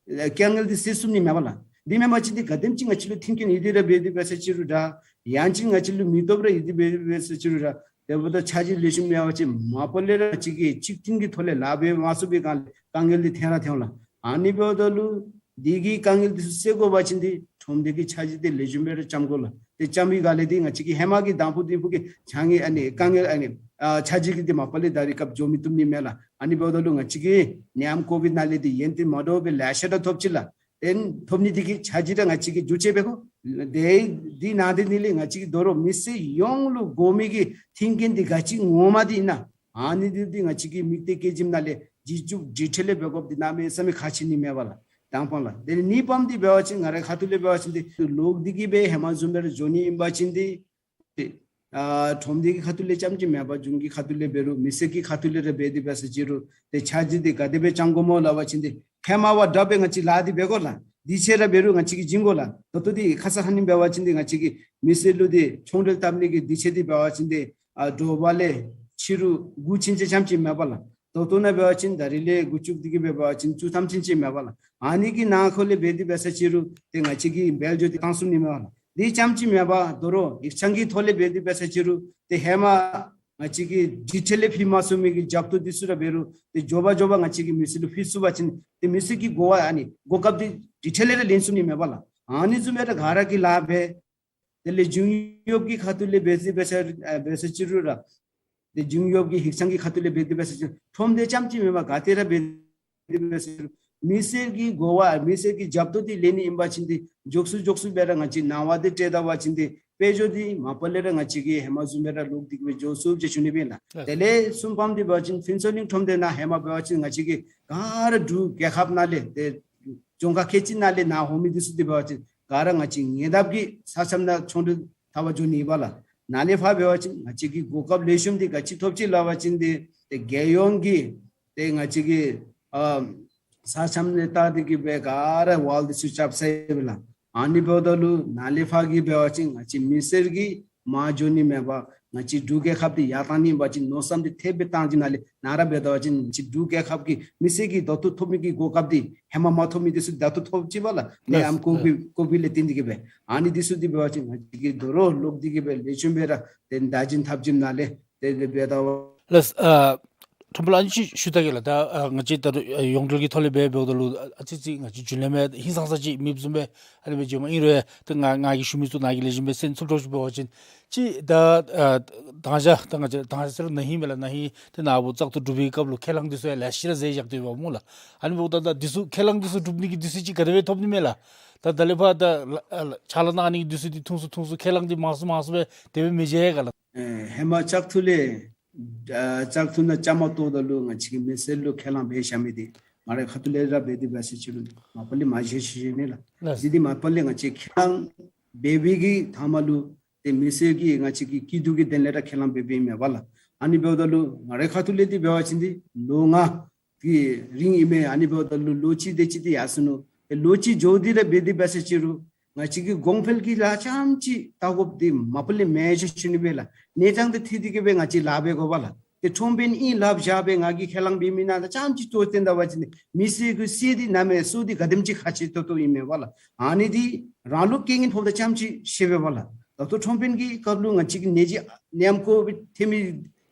ཨེ་དཀའ་ངལ་འདི་སེལ་ཚུགས་ནི་མས་པ་ལགས། འདི་མེན་པ་ཅིན་འདི་ག་དེམ་ཅིག་ང་བཅས་ལུ་མཐུན་རྐྱེན་ཡོད་དེ་ར་འབད་དེ་འབད་ས་ཅིག་རུང་འདྲ། ཡང་ཅིན་ང་བཅས་ལུ་མི་སྟོབས་ར་ཡོད་དེ་འབད་དེ་འབད་ས་ཅིག་རུང་འདྲ། དེ་འབདཝ་ད་ཆ་འཇིག་ལེགས་ཤོམ་མེད་པ་ཅིན་མ་པ་ལས་ར་ང་བཅས་ཀྱིས་གཅིག་མཐུན་གྱི་ཐོག་ལས་ལཱ་འབད་མ་ཚུགས་པའི་སྒང་ལས་དཀའ་ངལ་འདི་ཐོན་ར་ཐོན་འོང་ལགས། ཨ་ནི་འབདཝ་ད་ལུ་འདི་གི་དཀའ་ངལ་འདི་ཚུ་སེལ་དགོ་པ་ཅིན་འདི་ཁྲོམ་སྡེ་གི་ཆ་འཇིག་འདི་ལེགས་ཤོམ་སྦེ་ར་རྐྱབ་དགོ་ལགས། ཏེ་རྐྱབ་པའི་སྒང་ལས་འདི་ང་བཅས་ཀྱིས་ཧེ་མ་གི་དང་ཕུ་དེ་ཕུ་གི་ཆ་ངེས་ཨ་ནི་དཀའ་ངལ་ཨ་ནི་ཨ་ཆ་འཇིག་གི་འདི་མ་པ་ལས་ད་རིས་སྐབས་འགྱོ་མི་བཏུབ་ནི་མས་ལགས། ཨ་ནི་འབདཝ་ད་ལུ་ང་བཅས་ཀྱིས་ནད་ཡམས་ཀོ་བིཌ་ནང་ལས་འདི་ཡོན་ཏན་མ་འདྲཝ་སྦེ་ལེ་ཤ་ར་ཐོབ་ཅི་ལགས། ཏེ་ཐོབ་ནི་འདི་གིས་ཆ་འཇིག་ར་ང་བཅས་ཀྱིས་འགྱུར་བཅོས་འབད་དགོ། ཏེ་འདི་ནང་འདི་ནི་ལས་ང་བཅས་ཀྱིས་དོ་རུང་མི་སེར་ཡོངས་ལུ་དགོ་མི་གི་མཐུན་རྐྱེན་འདི་ག་ཅི་ངོ་མ་འདི་ཨིན་ན། ཨ་ནི་འདི་འདི་ང་བཅས་ཀྱིས་དམིགས་གཏད་བསྐྱེད་ཞིནམ་ལས་བརྒྱུད་བཅུག་དྲི་བ་ལས་འབད་དགོཔ་འདི་གནམ་མེད་ས་མེད་ཁག་ཆེ་ནི་མས་པ་ལགས། དང་པ་ལགས། ཏེ་གཉིས་པམ་འདི་འབད་བ་ཅིན་ང་རའི་ཁ་ཐུག་ལས་འབད་བ་ཅིན་འདི་ལོག་སྟེ་གི་སྦེ་ཧེ་མ་བཟུམ་སྦེ་ར་འགྱོ་ནི་ཨིན་པ་ཅིན་འདི་ཨ་ཁྲོམ་སྡེ་གི་ཁ་ཐུག་ལས་རྐྱངམ་ཅིག་མེན་པར་གཞུང་གི་ཁ་ཐུག་ལས་འབད་རུང་མི་སེར་གྱི་ཁ་ཐུག་ལས་ར་འབད་དེ་འབད་ས་ཅིག་རུང་ཏེ་ཆ་འཇིག་འདི་ག་དེ་སྦེ་རྐྱབ་དགོཔ་སྨོ་སླབ་པ་ཅིན་འདི་ཧེ་མ་བ་འདྲཝ་སྦེ་ང་བཅས་ལཱ་འདི་འབད་དགོ་ལགས། དུས་ཚོད་ར་འབད་རུང་ང་བཅས་ཀྱིས་བྱིན་དགོ་ལགས། ད་ལྟོ་འདི་ཁ་ཙ་ཁ་ཉིནམ་འབད་བ་ཅིན་འདི་ང་བཅས་ཀྱིས་མི་སེར་ལུ་འདི་ཚོང་འབྲེལ་འཐབ་ནི་གི་དུས་ཚོད་འདི་འབད་བ་ཅིན་འདི་ཨ་དྲོ་པ་ལས་ཕྱི་རུ་དགུ་ཚུན་ཚོད་རྐྱངམ་ཅིག་མེན་པ་ལགས། ད་ལྟོ་ནང་འབད་བ་ཅིན་ད་རིས་ལས་འགོ་བཙུགས་ཏེ་གི་འབད་བ་ཅིན་བཅུ་ཐམ་ཚུན་ཚོད་མེན་པ་ལགས། ཨ་ནི་གི་ནང་འཁོད་ལས་འབད་དེ་འབད་ས་ཅིག་རུང་ཏེ་ང་བཅས་ཀྱིས་འབད་འགྱོ་སྟེ་བཏང་ཚུགས་ནི་མས་པ་ལགས། འདི་རྐྱངམ་ཅིག་མེན་པར་དོ་རུང་ཡིག་ཚང་གི་ཐོག་ལས་འབད་དེ་འབད་ས་ཅིག་རུང་ཏེ་ཧེ་མ་ང་བཅས་ཀྱིས་དྲི་བ་ལས་ཕུལ་མ་ཚུགས་མི་གི་རྒྱབ་ཏོ་འདི་ཚུ་ར་འབད་རུང་ཏེ་མགྱོགས་པ་མགྱོགས་པ་ང་བཅས་ཀྱིས་མི་སེར་ལུ་ཕུལ་ཚུགས་པ་ཅིན་ཏེ་མི་སེར་གྱི་གོ་བ་ཨ་ནི་གོ་སྐབས་འདི་དྲི་བ་ལས་ར་ལེན་ཚུགས་ནི་མས་པ་ལགས། ཨ་ནི་བཟུམ་སྦེ་ར་ག་ར་གིས་ལཱ་འབད། དེ་ལས་གཞུང་གཡོགཔ་གི་ཁ་ཐུག་ལས་འབད་དེ་འབད་ས་ཨ་འབད་ས་ཅིག་རུང་ར་ཏེ་གཞུང་གཡོགཔ་གི་ཡིག་ཚང་གི་ཁ་ཐུག་ལས་འབད་དེ་འབད་ས་ཅིག་ཁྲོམ་སྡེ་རྐྱངམ་ཅིག་མེན་པར་ག་ཏེ་ར་འབད་དེ་འབད་ས་ཅིག་རུང་མི་སེར་གྱི་གོ་བ་མི་སེར་གྱི་རྒྱབ་ཏོ་འདི་ལེན་ནི་ཨིན་པ་ཅིན་འདི་མགྱོགས་སུ་མགྱོགས་སུ་སྦེ་ར་ང་བཅས་ནངས་པ་འདི་སྤྲོད་ད་པ་ཅིན་འདི་དཔལ་འབྱོར་འདི་མ་པ་ལས་ར་ང་བཅས་ཀྱིས་ཧེ་མ་བཟུམ་སྦེ་ར་ལོག་སྟེ་གི་སྦེ་འགྱོ་ཚུགསཔ་ཅིག་ཞུ་ནི་སྦེ་ལགས། ལགས། དེ་ལས་གསུམ་པམ་འདི་འབད་བ་ཅིན་ཕུན་ཚོགས་གླིང་ཁྲོམ་སྡེ་ནང་ཧེ་མ་འབད་བ་ཅིན་ང་བཅས་ཀྱིས་ག་ར་འབྲུག་རྒྱལ་ཁབ་ནང་ལས་ཏེ་རྫོང་ཁག་ཁལ་གཅིག་ནང་ལས་ནཱ་འོང་མི་འདི་ཚུ་འདི་འབད་བ་ཅིན་ག་ར་ང་བཅས་ཉེ་འདབས་ཀྱི་ས་མཚམས་ནང་ཚོང་འབྲེལ་འཐབ་པར་འགྱོ་ནི་ཨིན་པ་ལགས། ནཱ་ལས་ཕར་འབད་བ་ཅིན་ང་བཅས་ཀྱིས་གོ་སྐབས་ལེགས་ཤོམ་འདི་ག་ཅི་ཐོབ་ཅི་སླབ་པ་ཅིན་འདི་ཏེ་རྒྱལ་ཡོངས་ཀྱི་ཏེ་ང་བཅས་ཀྱི་ཨ་ས་མཚམས་ནང་བལྟ་སྟེ་གི་སྦེ་ག་ར་ཝཱལ་འདི་ཚུ་རྐྱབ་ཚར་ཡི་པས་ལགས། ཨ་ནི་འབདཝ་ད་ལུ་ནཱ་ལས་ཕར་གྱི་འབད་བ་ཅིན་ང་བཅས་མི་སེར་གྱིས་མར་འགྱོ་ནི་མེད་པར་ང་བཅས་འབྲུག་རྒྱལ་ཁབ་འདི་ཡར་བཏང་ནི་ཨིན་པ་ཅིན་མནོ་བསམ་འདི་ཐེབས་སྦེ་བཏང་ཞིནམ་ལས་ནཱ་ར་འབད་ད་པ་ཅིན་ང་བཅས་འབྲུག་རྒྱལ་ཁབ་ཀྱི་མི་སེར་གྱིས་ད་ལྟོ་ཐོབ་མི་གི་གོ་སྐབས་འདི་ཧེ་མ་མ་ཐོབ་མི་འདི་ཚུ་ད་ལྟོ་ཐོབ་ཅི་པས་ལགས། ནད་ཡམས་ཀོ་བིཌ་ཀོ་བིཌ་ལས་བརྟེན་ཏེ་གི་སྦེ་ཨ་ནི་འདི་ཚུ་འདི་འབད་བ་ཅིན་ང་བཅས་ཀྱིས་དོ་རུང་ལོག་སྟེ་གི་སྦེ་ལེགས་ཤོམ་སྦེ་ར་ཏེ་བདག་འཛིན་འཐབ་ཞིནམ་ལས་ཏེ་འདི་འབད་ད་པ། ལགས། ཨ་ཁྲོམ་དཔོན་ལགས་ཨ་ནི་ཅིག་ཞུ་ད་གེ་ལགས། ད་ཨ་ང་བཅས་ད་ཡོངས་འབྲེལ་གྱི་ཐོག་ལས་འབད་འབདཝ་ད་ལུ་ཨ་ཙི་ཅིག་ང་བཅས་རྒྱུན་ལས་མི་ཧིང་སངས་ས་ཅིག་མེདཔ་བཟུམ་སྦེ་ཨ་ནི་སྦེ་བྱུངམ་ཨིན་རུང་ད་ང་ང་གིས་ཞུ་མི་ཚུ་ནཱ་གིས་ལེགས་ཤོམ་སྦེ་སེམས་འཚབ་འདྲཝ་ཅིག་འབད་བ་ཅིན་ཅིག་ད་ཨ་དང་ཞག་ད་ང་བཅས་དང་ཞག་ཟེར་རུང་ན་ཧིང་མས་ལགས། ན་ཧིང་ཏེ་ནཱ་བུ་བཙག་འཐུ་གྲུབ་པའི་སྐབས་ལུ་ཁས་བླངས་འདི་ཚུ་ཡང་ལེ་ཤ་ར་མཛད་བཞག་སྟེ་ཡོདཔ་སྨོ་ལགས། ཨ་ནི་འབདཝ་ད་ད་འདི་ཚུ་ཁས་བླངས་འདི་ཚུ་གྲུབ་ནི་གི་དུས་ཚོད་ཅིག་ག་དེ་སྦེ་ཐོབ་ནི་མས་ལགས། ད་ད་ལས་ཕར་ད་ལ་ཨ་ལ་ཕྱག་ལཱ་གནང་ནི་གི་དུས་ཚོད་འདི་ཐུང་སུ་ཐུང་སུ་ཁས་བླངས་འདི་མང་སུ་མང་སུ་སྦེ་དེ་སྦེ་མི་བྱེད་ག་ལགས། ཨེ་ཧེ་མ་བཙག་འཐུ་ལས་ཨ་བཙག་འཐུ་ནང་བཅའ་མར་གཏོགས་ད་ལུ་ང་བཅས་ཀྱིས་མི་སེར་ལུ་ཁས་བླངས་འབད་བཞག་མི་འདི་ང་རའི་ཁ་ཐུག་ལས་ར་འབད་དེ་འབད་ས་ཅིག་རུང་མ་པ་ལས་མ་བཞེས་བཞེས་ནི་ལགས། ལགས། ཅིག་འདི་མ་པ་ལས་ང་བཅས་ཁས་བླངས་འབད་བའི་གི་མཐའ་མ་ལུ་ཏེ་མི་སེར་གྱིས་ང་བཅས་ཀྱི་སྐྱིད་སྡུག་གི་དོན་ལས་ར་ཁས་བླངས་འབད་འབདཝ་ཨིན་མས་པ་ལགས། ཨ་ནི་འབདཝ་ད་ལུ་ང་རའི་ཁ་ཐུག་ལས་འདི་འབད་བ་ཅིན་འདི་ལོ་ལྔ་གི་རིང་ཨིན་མས། ཨ་ནི་འབདཝ་ད་ལུ་ལོ་གཅིག་དེ་ཅིག་འདི་ཡར་སོ་ནུག། ཏེ་ལོ་གཅིག་འགྱོ་སྟེ་ར་འབད་དེ་འབད་ས་ཅིག་རུང་ང་བཅས་ཀྱིས་གོང་འཕེལ་གྱི་ལཱ་རྐྱངམ་ཅིག་བལྟ་དགོཔ་འདི་མ་པ་ལས་མེན་ཟེར་ཞུ་ནི་སྦེ་ལགས། གནས་སྟངས་འདི་འཐད་དེ་གི་སྦེ་ང་བཅས་ལཱ་འབད་དགོ་པས་ལགས། ཏེ་ཁྲོམ་དཔོན་ཨིན་སླབ་བཞག་སྦེ་ང་གིས་ཁས་བླངས་འབད་མི་ནང་ད་རྐྱངམ་ཅིག་ལྟོ་བསྟན་ད་པ་ཅིན་མི་སེར་གྱི་སེམས་འདི་གནམ་མེད་ས་མེད་འདི་ག་དེམ་ཅིག་ཁག་ཆེ་ཏོག་ཏོ་ཨིན་མས་པ་ལགས། ཨ་ནི་འདི་རང་ལུ་རྐྱེན་ངན་ཕོགཔ་ད་རྐྱངམ་ཅིག་ཤེས་པས་པ་ལགས། ད་ལྟོ་ཁྲོམ་དཔོན་གྱི་སྐབས་ལུ་ང་བཅས་ཀྱི་ནད་གཞི་ནད་ཡམས་ཀོ་བིཌ་ཐོན་མི་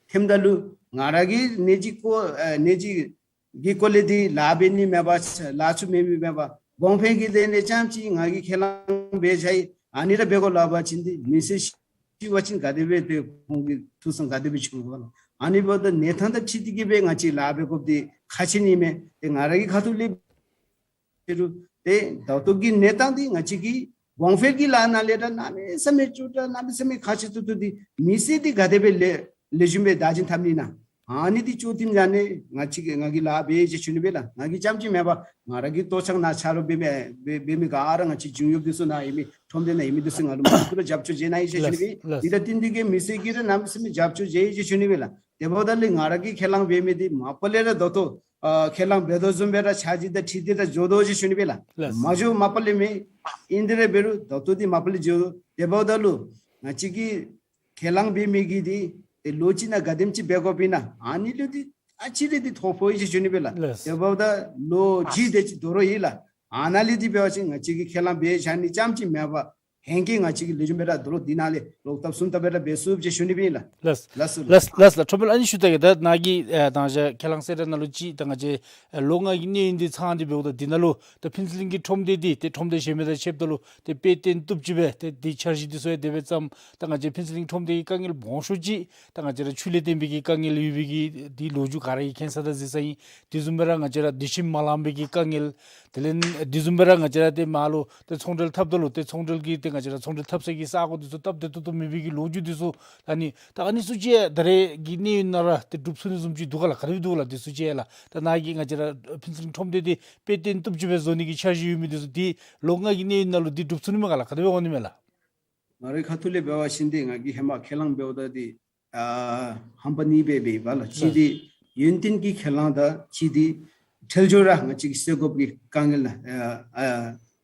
ཐོནམ་ད་ལུ་ང་ར་གིས་ནད་གཞི་ཀོ་ཨ་ནད་གཞི་གི་སྐོར་ལས་འདི་ལཱ་འབད་ནི་མེད་པར་ལཱ་ཚུ་མེད་མི་མེད་པར་གོང་འཕེལ་གྱི་དོན་ལས་རྐྱངམ་ཅིག་ང་གིས་ཁས་བླངས་འབད་བཞག་ཡི། ཨ་ནི་ར་འབད་དགོ་སླབ་པ་ཅིན་འདི་མི་སེར་ཤི་བ་ཅིན་ག་དེ་སྦེ་ཏེ་ཁོང་གི་ཐུགས་བསམ་ག་དེ་སྦེ་བྱུང་དགོ་ལགས། ཨ་ནི་འབདཝ་ད་གནས་སྟངས་དང་འཁྲིལ་ཏེ་གི་སྦེ་ང་བཅས་ལཱ་འབད་དགོཔ་འདི་ཁག་ཆེ་ནི་མས། ཏེ་ང་ར་གི་ཁ་ཐུག་ལས་ཟེར་རུང་ཏེ་ད་ལྟོ་གི་གནས་སྟངས་འདི་ང་བཅས་ཀྱི་གོང་འཕེལ་གྱི་ལཱ་ནང་ལས་ར་གནམ་མེད་ས་མེད་ཅིག་ར་གནམ་མེད་ས་མེད་ཁག་ཆེ་ཏོག་ཏོ་འདི་མི་སེར་འདི་ག་དེ་སྦེ་ལེགས་ལེགས་ཤོམ་སྦེ་བདག་འཛིན་འཐབ་ནི་ཨིན་ན། ཨ་ནི་འདི་ཅོ་ཐིམ་ཡ་ནི་ང་བཅས་ཀྱིས་ང་གིས་ལཱ་འབད་ཡི་ཟེར་ཞུ་ནི་སྦེ་ལགས། ང་གིས་རྐྱངམ་ཅིག་མེན་པར་ང་ར་གི་ལྟོ་ཆང་ནང་ཆ་རོགས་འབད་མི་འབད་འབད་མི་ག་ར་ང་བཅས་འབྱུང་འགྱོཝ་འདི་ཚུ་ནང་ཡོད་མི་ཁྲོམ་སྡེ་ནང་ཡོད་མི་འདི་ཚུ་ང་ལུ་མ་ཐུག་ར་རྒྱབ་སྐྱོར་བྱེད་གནང་ཡི་ཟེར་ཞུ་ནི་སྦེ། ལགས་ལགས། འདི་ད་ཏན་ཏན་གྱི་མི་སེར་གྱིས་ར་གནམ་མེད་ས་མེད་རྒྱབ་སྐྱོར་བྱེད་ཡི་ཟེར་ཞུ་ནི་སྦེ་ལགས། དེ་འབདཝ་ད་ལུ་ང་ར་གིས་ཁས་བླངས་འབད་མི་འདི་མ་པ་ལས་ར་ད་ལྟོ་ཨ་ཁས་བླངས་འབད་དོ་བཟུམ་སྦེ་ར་འཆར་གཞི་དང་འཁྲིལ་ཏེ་ར་འགྱོ་དོ་ཟེར་ཞུ་ནི་སྦེ་ལགས། ལགས། མ་འགྱོ་མ་པ་ལས་མེད། ཨིན་དེ་ར་འབད་རུང་ད་ལྟོ་འདི་མ་པ་ལས་འགྱོ་དོ། དེ་འབདཝ་ད་ལུ་ང་བཅས་ཀྱིས་ཁས་བླངས་འབད་མི་གི་འདི་ཏེ་ལོ་གཅིག་ནང་ག་དེམ་ཅིག་འབད་དགོཔ་ཨིན་ན་ཨ་ནི་ལུ་འདི་ཨ་ཙི་རེ་འདི་ཐོ་ཕོག་ཡི་ཟེར་ཞུ་ནི་སྦེ་ལགས། ལགས། དེ་འབདཝ་ད་ལོ་གཅིག་དེ་ཅིག་དོ་རུང་ཡོད་ལགས། ཨ་ནཱ་ལས་འདི་འབད་བ་ཅིན་ང་བཅས་ཀྱིས་ཁས་བླངས་འབད་བཞག་ནི་རྐྱངམ་ཅིག་མེན་པར་ཧེང་སྐལ་ང་བཅས་ཀྱིས་ལེགས་ཤོམ་སྦེ་ར་དོ་རུང་འདི་ནང་ལས་ལོག་ཐབས་སུན་ཐབས་སྦེ་ར་འབད་ཚུགས་ཟེར་ཞུ་ནི་སྦེ་ཨིན་ལགས། ལགས། ལགས་སོ་ལགས། ལགས་ལགས་ལགས། ཁྲོམ་དཔོན་ཨ་ནི་ཞུ་ད་གེ། ད་ནཱ་གི་ཨ་ད་ང་བཅས་ཁས་བླངས་ཟེར་ར་ནང་ལུ་ཅིག་ད་ང་བཅས་ཨ་ལོ་ལྔ་གི་གནས་ཡུན་འདི་ཚང་སྟེ་འབདཝ་ད་འདི་ནང་ལུ་ད་ཕུན་ཚོགས་གླིང་གི་ཁྲོམ་སྡེ་འདི་ཏེ་ཁྲོམ་སྡེ་གཞན་མི་དང་ཕྱདཔ་ད་ལུ་ཏེ་དཔེ་སྟོན་བཏུབ་ཅིག་སྦེ་ཏེ་འདི་འཆར་གཞི་འདི་ཚུ་ཡང་དེ་སྦེ་བརྩམས། ད་ང་བཅས་ཕུན་ཚོགས་གླིང་ཁྲོམ་སྡེ་གི་དཀའ་ངལ་སྦོམ་ཤོས་ཅིག་ད་ང་བཅས་ར་ཆུ་ལས་བརྟེན་པའི་གི་དཀའ་ངལ་ཡོད་པའི་གི་འདི་ལོ་རྒྱུས་ག་ར་གིས་མཁྱེན་ས་དང་གཟིགས་ས་ཨིན། དེ་བཟུམ་སྦེ་ར་ང་བཅས་ར་སྡོད་ཁྱིམ་མ་ལང་པའི་གི་དཀའ་ངལ། དེ་ལས་དེ་བཟུམ་སྦེ་ར་ང་བཅས་ར་ཏེ་མར་ལུ་ཏེ་ཚོང་འབྲེལ་འཐབ་ད་ལུ་ཏེ་ཚོང་འབྲེལ་གྱི་ཏེ་ང་བཅས་ར་ཚོང་འབྲེལ་འཐབ་ས་གི་ས་སྒོ་འདི་ཚུ་སྟབས་བདེ་ཏོག་ཏོ་མེད་པའི་གི་ལོ་རྒྱུས་འདི་ཚུ་ད་ནི་ད་ཨ་ནི་ཚུ་ཅིག་ད་རེས་ཀྱི་གནས་ཡུན་ནང་ར་ཏེ་འགྲུབ་ཚུགས་ནི་བཟུམ་ཅིག་འདུག་ག་ལགས། ག་དེ་སྦེ་འདུག་ག་ལགས། འདི་ཚུ་ཅིག་ལགས། ད་ནཱ་གི་ང་བཅས་ར་ཕུན་ཚོགས་གླིང་ཁྲོམ་སྡེ་འདི་དཔེ་སྟོན་བཏུབ་ཅིག་སྦེ་བཟོ་ནི་གི་འཆར་གཞི་ཡོད་མི་འདི་ཚུ་འདི་ལོ་ལྔ་གི་གནས་ཡུན་ནང་ལུ་འདི་འགྲུབ་ཚུགས་ནི་མས་ག་ལགས། ག་དེ་སྦེ་འོང་ནི་མས་ལགས། ང་རའི་ཁ་ཐུག་ལས་འབད་བ་ཅིན་ཏེ་ང་གིས་ཧེ་མ་ཁས་བླངས་འབདཝ་ད་འདི་ཨ་ཧམ་པ་གཉིས་སྦེ་འབད་བ་ལགས། གཅིག་འདི་ཡུན་བརྟན་གྱི་ཁས་བླངས་དང་གཅིག་འདི་འཕྲལ་མགྱོགས་ར་ང་བཅས་ཀྱིས་སེལ་དགོཔ་གི་དཀའ་ངལ་ལགས། ཨ་ཨ་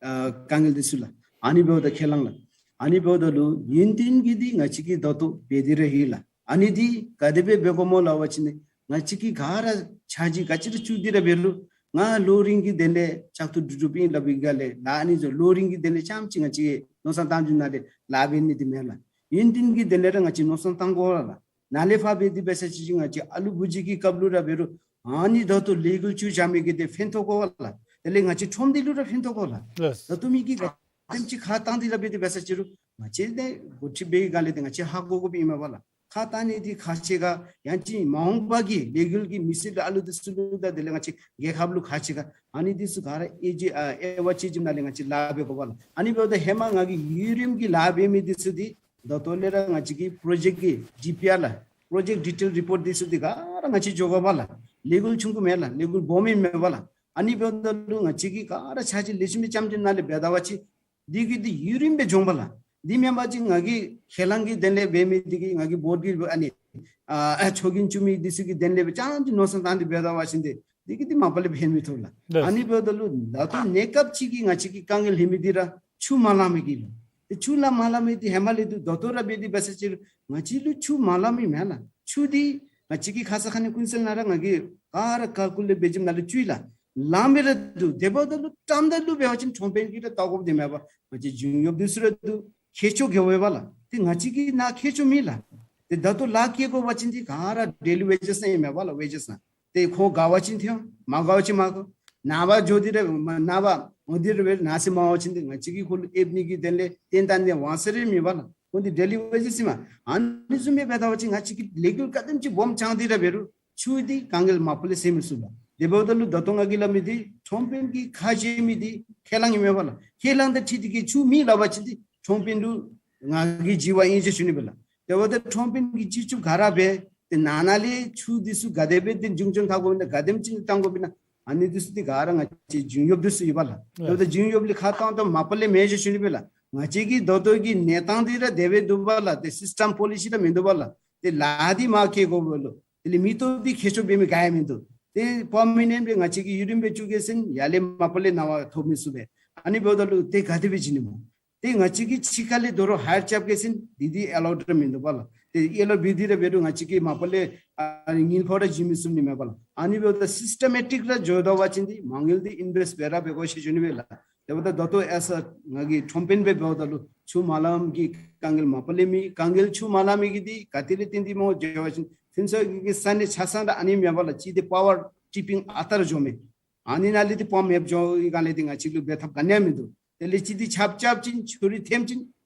ཨ་དཀའ་ངལ་འདི་ཚུ་ལགས། ཨ་ནི་འབདཝ་ད་ཁས་བླངས་ལགས། ཨ་ནི་འབདཝ་ད་ལུ་ཡུན་བརྟན་གྱི་འདི་ང་བཅས་ཀྱིས་ད་ལྟོ་འབད་དེ་ར་ཡོད་ལགས། ཨ་ནི་འདི་ག་དེ་སྦེ་འབད་དགོཔ་སྨོ་ལབ་པ་ཅིན་ང་བཅས་ཀྱིས་ག་ར་འཆར་གཞི་ག་ཅི་ར་བཙུགས་ཏེ་ར་འབད་རུང་ང་ལོ་རིམ་གྱི་དོན་ལས་ལྕགས་ཐུ་གྲུབ་གྲུབ་ཨིན་ལབ་པའི་སྒང་ལས་ལཱ་ཨ་ནི་ཚུ་ལོ་རིམ་གྱི་དོན་ལས་རྐྱངམ་ཅིག་ང་བཅས་མནོ་བསམ་བཏང་བྱིནམ་ལས་ལཱ་འབད་ནི་འདི་མེན་ལགས། ཡུན་བརྟན་གྱི་དོན་ལས་ར་ང་བཅས་མནོ་བསམ་བཏང་དགོ་ལགས། ནཱ་ལས་ཕར་འབད་དེ་འབད་ས་ཅིག་ང་བཅས་ཨ་ལུ་བུ་གཞི་གི་སྐབས་ལུ་ར་འབད་རུང་ཨ་ནི་ད་ལྟོ་ལས་འགུལ་ཅིག་བྱ་མི་གི་འདི་ཕན་ཐོགས་དགོ་ལགས། དེ་ལས་ང་བཅས་ཁྲོམ་སྡེ་ལུ་ར་ཕན་ཐོགས་དགོ་ལགས། ལགས། ད་ལྟོ་མི་གིས་ག་དེམ་ཅིག་ཁ་བཏང་སྟེ་ར་འབད་དེ་འབད་ས་ཅིག་རུང་ང་བཅས་འདི་འགོ་ཁྲིདཔ་འབད་བའི་སྒང་ལས་འདི་ང་བཅས་ཧ་གོ་དགོཔ་ཨིན་མས་པ་ལགས། ཁ་བཏང་ནི་འདི་ཁག་ཆེ་ག་ཡང་ཅིན་མ་འོངས་པ་གི་ལས་འགུལ་གྱི་མི་སེར་དང་ཨ་ལུ་འདི་ཚུ་ལུ་དང་དེ་ལས་ང་བཅས་རྒྱལ་ཁབ་ལུ་ཁག་ཆེ་ག་ཨ་ནི་འདི་ཚུ་ག་ར་དབྱེ་འབྱེད་ཨ་དབྱེ་བ་དཔྱད་འབྱེད་ནང་ལས་ང་བཅས་ལཱ་འབད་དགོ་པ་ལགས། ཨ་ནི་འབདཝ་ད་ཧེ་མ་ང་གིས་ཡུན་རིངམོ་གི་ལཱ་འབད་མི་འདི་ཚུ་འདི་ད་ལྟོ་ལས་ར་ང་བཅས་ཀྱི་པྲོ་ཇེཀཊ་གི་ཌི་པི་ཨར་ལགས། པྲོ་ཇེཀཊ་ཌི་ཊེལ་རི་པོརཊ་འདི་ཚུ་འདི་ག་ར་ང་བཅས་འགྱོ་དགོ་པ་ལགས། ལས་འགུལ་ཆུང་ཀུ་མེན་ལགས། ལས་འགུལ་སྦོམ་ཨིན་མས་པ་ལགས། ཨ་ནི་འབདཝ་ད་ལུ་ང་བཅས་ཀྱིས་ག་ར་འཆར་གཞི་ལེགས་ཤོམ་སྦེ་རྐྱངམ་ཅིག་ནང་ལས་འབད་ད་པ་ཅིན་འདི་གི་འདི་ཡུན་རིངམོ་སྦེ་འགྱོ་འོང་པ་ལགས། འདི་མེན་པ་ཅིན་ང་གིས་ཁས་བླངས་ཀྱི་དོན་ལས་འབད་མི་འདི་གིས་ང་གིས་བོཊ་ཀྱི་ཨ་ནི་ཨ་ཨ་ཚོགས་རྒྱན་བཙུགས་མི་འདི་ཚུ་གི་དོན་ལས་སྦེ་རྐྱངམ་ཅིག་མནོ་བསམ་བཏང་སྟེ་འབད་ད་པ་ཅིན་འདི་འདི་གིས་འདི་མ་པ་ལས་ཕན་མི་ཐོགས་ལགས། ལགས། ཨ་ནི་འབདཝ་ད་ལུ་ད་ལྟོ་གནས་སྐབས་ཅིག་གི་ང་བཅས་ཀྱི་དཀའ་ངལ་ལྷོད་མི་འདི་ར་ཆུ་མ་ལང་མི་གིས་ལགས། ཏེ་ཆུ་ལ་མ་ལང་མི་འདི་ཧེ་མ་ལས་འདུག། ད་ལྟོ་ར་འབད་དེ་འབད་ས་ཅིག་རུང་ང་བཅས་ལུ་ཆུ་མ་ལང་མི་མེན་ལགས། ཆུ་འདི་ང་བཅས་ཀྱི་ཁ་ཙ་ཁ་ཉིནམ་ཀུན་གསལ་ནང་ར་ང་གིས་ག་ར་ཀལ་ཀུ་ལེཊ་འབད་བྱིནམ་ནང་ལུ་ཅིག་ལགས། ལངམ་སྦེ་ར་འདུག། དེ་འབདཝ་ད་ལུ་ཊམ་ད་ལུ་འབད་བ་ཅིན་ཁྲོམ་དཔོན་གྱིས་ར་བལྟ་དགོཔ་འདི་མེན་པར་ང་བཅས་འབྱུང་འགྱོཝ་འདི་ཚུ་ར་འདུག། ཁྱད་ཆོས་ག་ཡོད་པ་ལགས། ཏེ་ང་བཅས་ཀྱི་ནང་ཁྱད་ཆོས་མེད་ལགས། ཏེ་ད་ལྟོ་ལཱ་བཀལ་དགོ་པ་ཅིན་འདི་ག་ར་ཌེ་ལི་ཝེ་ཇེས་ཨིན་མས་པ་ལགས། ཝེ་ཇེས་ནང་ཏེ་ཁོ་དགའ་བ་ཅིན་ཐོན་མ་དགའ་བ་ཅིན་མ་ཐོན། ནངས་པ་འགྱོ་སྟེ་ར་ནངས་པ་འོང་སྟེ་ར་འབད་ནངས་ཚེ་མ་འོང་པ་ཅིན་འདི་ང་བཅས་ཀྱིས་ཁོ་ལུ་ཨེབ་ནི་གི་དོན་ལས་ཏན་ཏན་འདི་དབང་ཚད་ར་མེད་པ་ལགས། ཁོ་འདི་ཌེ་ལི་ཝེ་ཇེས་ཨིན་མས། ཨ་ནི་བཟུམ་སྦེ་འབད་ད་པ་ཅིན་ང་བཅས་ཀྱིས་ལས་འགུལ་ག་དེམ་ཅིག་སྦོམ་བཅང་སྟེ་ར་འབད་རུང་ཆུ་འདི་དཀའ་ངལ་མ་པ་ལས་སེལ་མི་ཚུགས་ལགས། དེ་འབདཝ་ད་ལུ་ད་ལྟོ་ང་གིས་སླབ་མི་འདི་ཁྲོམ་དཔོན་གྱི་ཁ་བཞེས་མི་འདི་ཁས་བླངས་ཨིན་མས་པ་ལགས། ཁས་བླངས་དང་འཁྲིལ་ཏེ་གིས་ཆུ་མེད་སླབ་པ་ཅིན་འདི་ཁྲོམ་དཔོན་ལུ་ང་གིས་ལྗིད་པ་ཨིན་ཟེར་ཞུ་ནི་སྦེ་ལགས། དེ་འབདཝ་ད་ཁྲོམ་དཔོན་གྱིས་ཅི་ཚུ་ག་ར་འབད་ཏེ་ནང་ན་ལས་ཆུ་འདི་ཚུ་ག་དེ་སྦེ་ཏེ་མཇུག་སྐྱོང་འཐབ་དགོཔ་ཨིན་ན་ག་དེམ་ཅིག་བཏང་དགོཔ་ཨིན་ན་ཨ་ནི་འདི་ཚུ་འདི་ག་ར་ང་བཅས་འབྱུང་འགྱོཝ་འདི་ཚུ་ཨིན་པ་ལགས། དེ་འབདཝ་ད་འབྱུང་འགྱོཝ་ལས་ཁ་བཏང་བཏངམ་མ་པ་ལས་མེན་ཟེར་ཞུ་ནི་སྦེ་ལགས། ང་བཅས་ཀྱི་ད་ལྟོ་གི་གནས་སྟངས་འདི་ར་དེ་སྦེ་འདུག་པ་ལགས། ཏེ་སིསི་ཊམ་པོ་ལི་སི་ར་མིན་འདུག་པ་ལགས། ཏེ་ལཱ་འདི་མར་བཀལ་དགོ་པས་ལོ། དེ་ལས་མི་སྟོབས་འདི་ཁྱད་ཆོས་འབད་མི་ག་ཡང་མིན་འདུག། ཏེ་པར་མ་ནེནཊ་སྦེ་ང་བཅས་ཀྱིས་ཡུན་རིངམོ་སྦེ་བཙུགས་གེ་ཟེར་ཡར་ལས་མ་པ་ལས་ནངས་པ་ཐོབ་མི་ཚུགས་པས། ཨ་ནི་འབདཝ་ད་ལུ་ཏེ་ག་དེ་སྦེ་བྱིན་ནི་སྨོ། ཏེ་ང་བཅས་ཀྱིས་ཕྱི་ཁ་ལས་དོ་རུང་ཧའེར་རྐྱབ་གེ་ཟེར་འདི་འདི་ཨེ་ལའུཌ་ར་མིན་འདུག་པ་ལགས། ཏེ་ཨེ་ལའུཌ་འབད་དེ་ར་འབད་རུང་ང་བཅས་ཀྱིས་མ་པ་ལས་ཨ་ནི་དངུལ་ཕོགས་ར་བྱིན་མི་ཚུགས་ནི་མས་པ་ལགས། ཨ་ནི་འབདཝ་ད་སིསི་ཊ་མེ་ཊིཀ་ར་འགྱོ་ད་པ་ཅིན་འདི་མ་དངུལ་འདི་ཨིན་ཝེསཊ་འབད་ར་འབད་དགོ་ཟེར་ཞུ་ནི་སྦེ་ལགས། དེ་འབདཝ་ད་ད་ལྟོ་ཨེས་ཨ་ང་གིས་ཁྲོམ་དཔོན་སྦེ་འབདཝ་ད་ལུ་ཆུ་མ་ལངམ་གི་དཀའ་ངལ་མ་པ་ལས་མེད། དཀའ་ངལ་ཆུ་མ་ལང་མི་གི་འདི་ག་ཏེ་ལས་བརྟེན་ཏེ་སྨོ་ཟེར་བ་ཅིན་ཕུན་ཚོགས་གླིང་གི་ས་གནས་ཆ་ཚང་ར་ཨ་ནི་མས་པ་ལགས། གཅིག་འདི་པ་ཝར་ཊི་པིང་ཨ་རྟག་ར་འགྱོཝ་མས། ཨ་ནི་ནང་ལས་འདི་པམཔ་མེདཔ་འགྱོ་བའི་སྒང་ལས་འདི་ང་བཅས་ལུ་འབད་ཐབས་ག་ནི་ཡང་མིན་འདུག། དེ་ལས་གཅིག་འདི་ཆརཔ་རྐྱབ་ཅིན་ཆུ་རུད་ཐོནམ་ཅིག་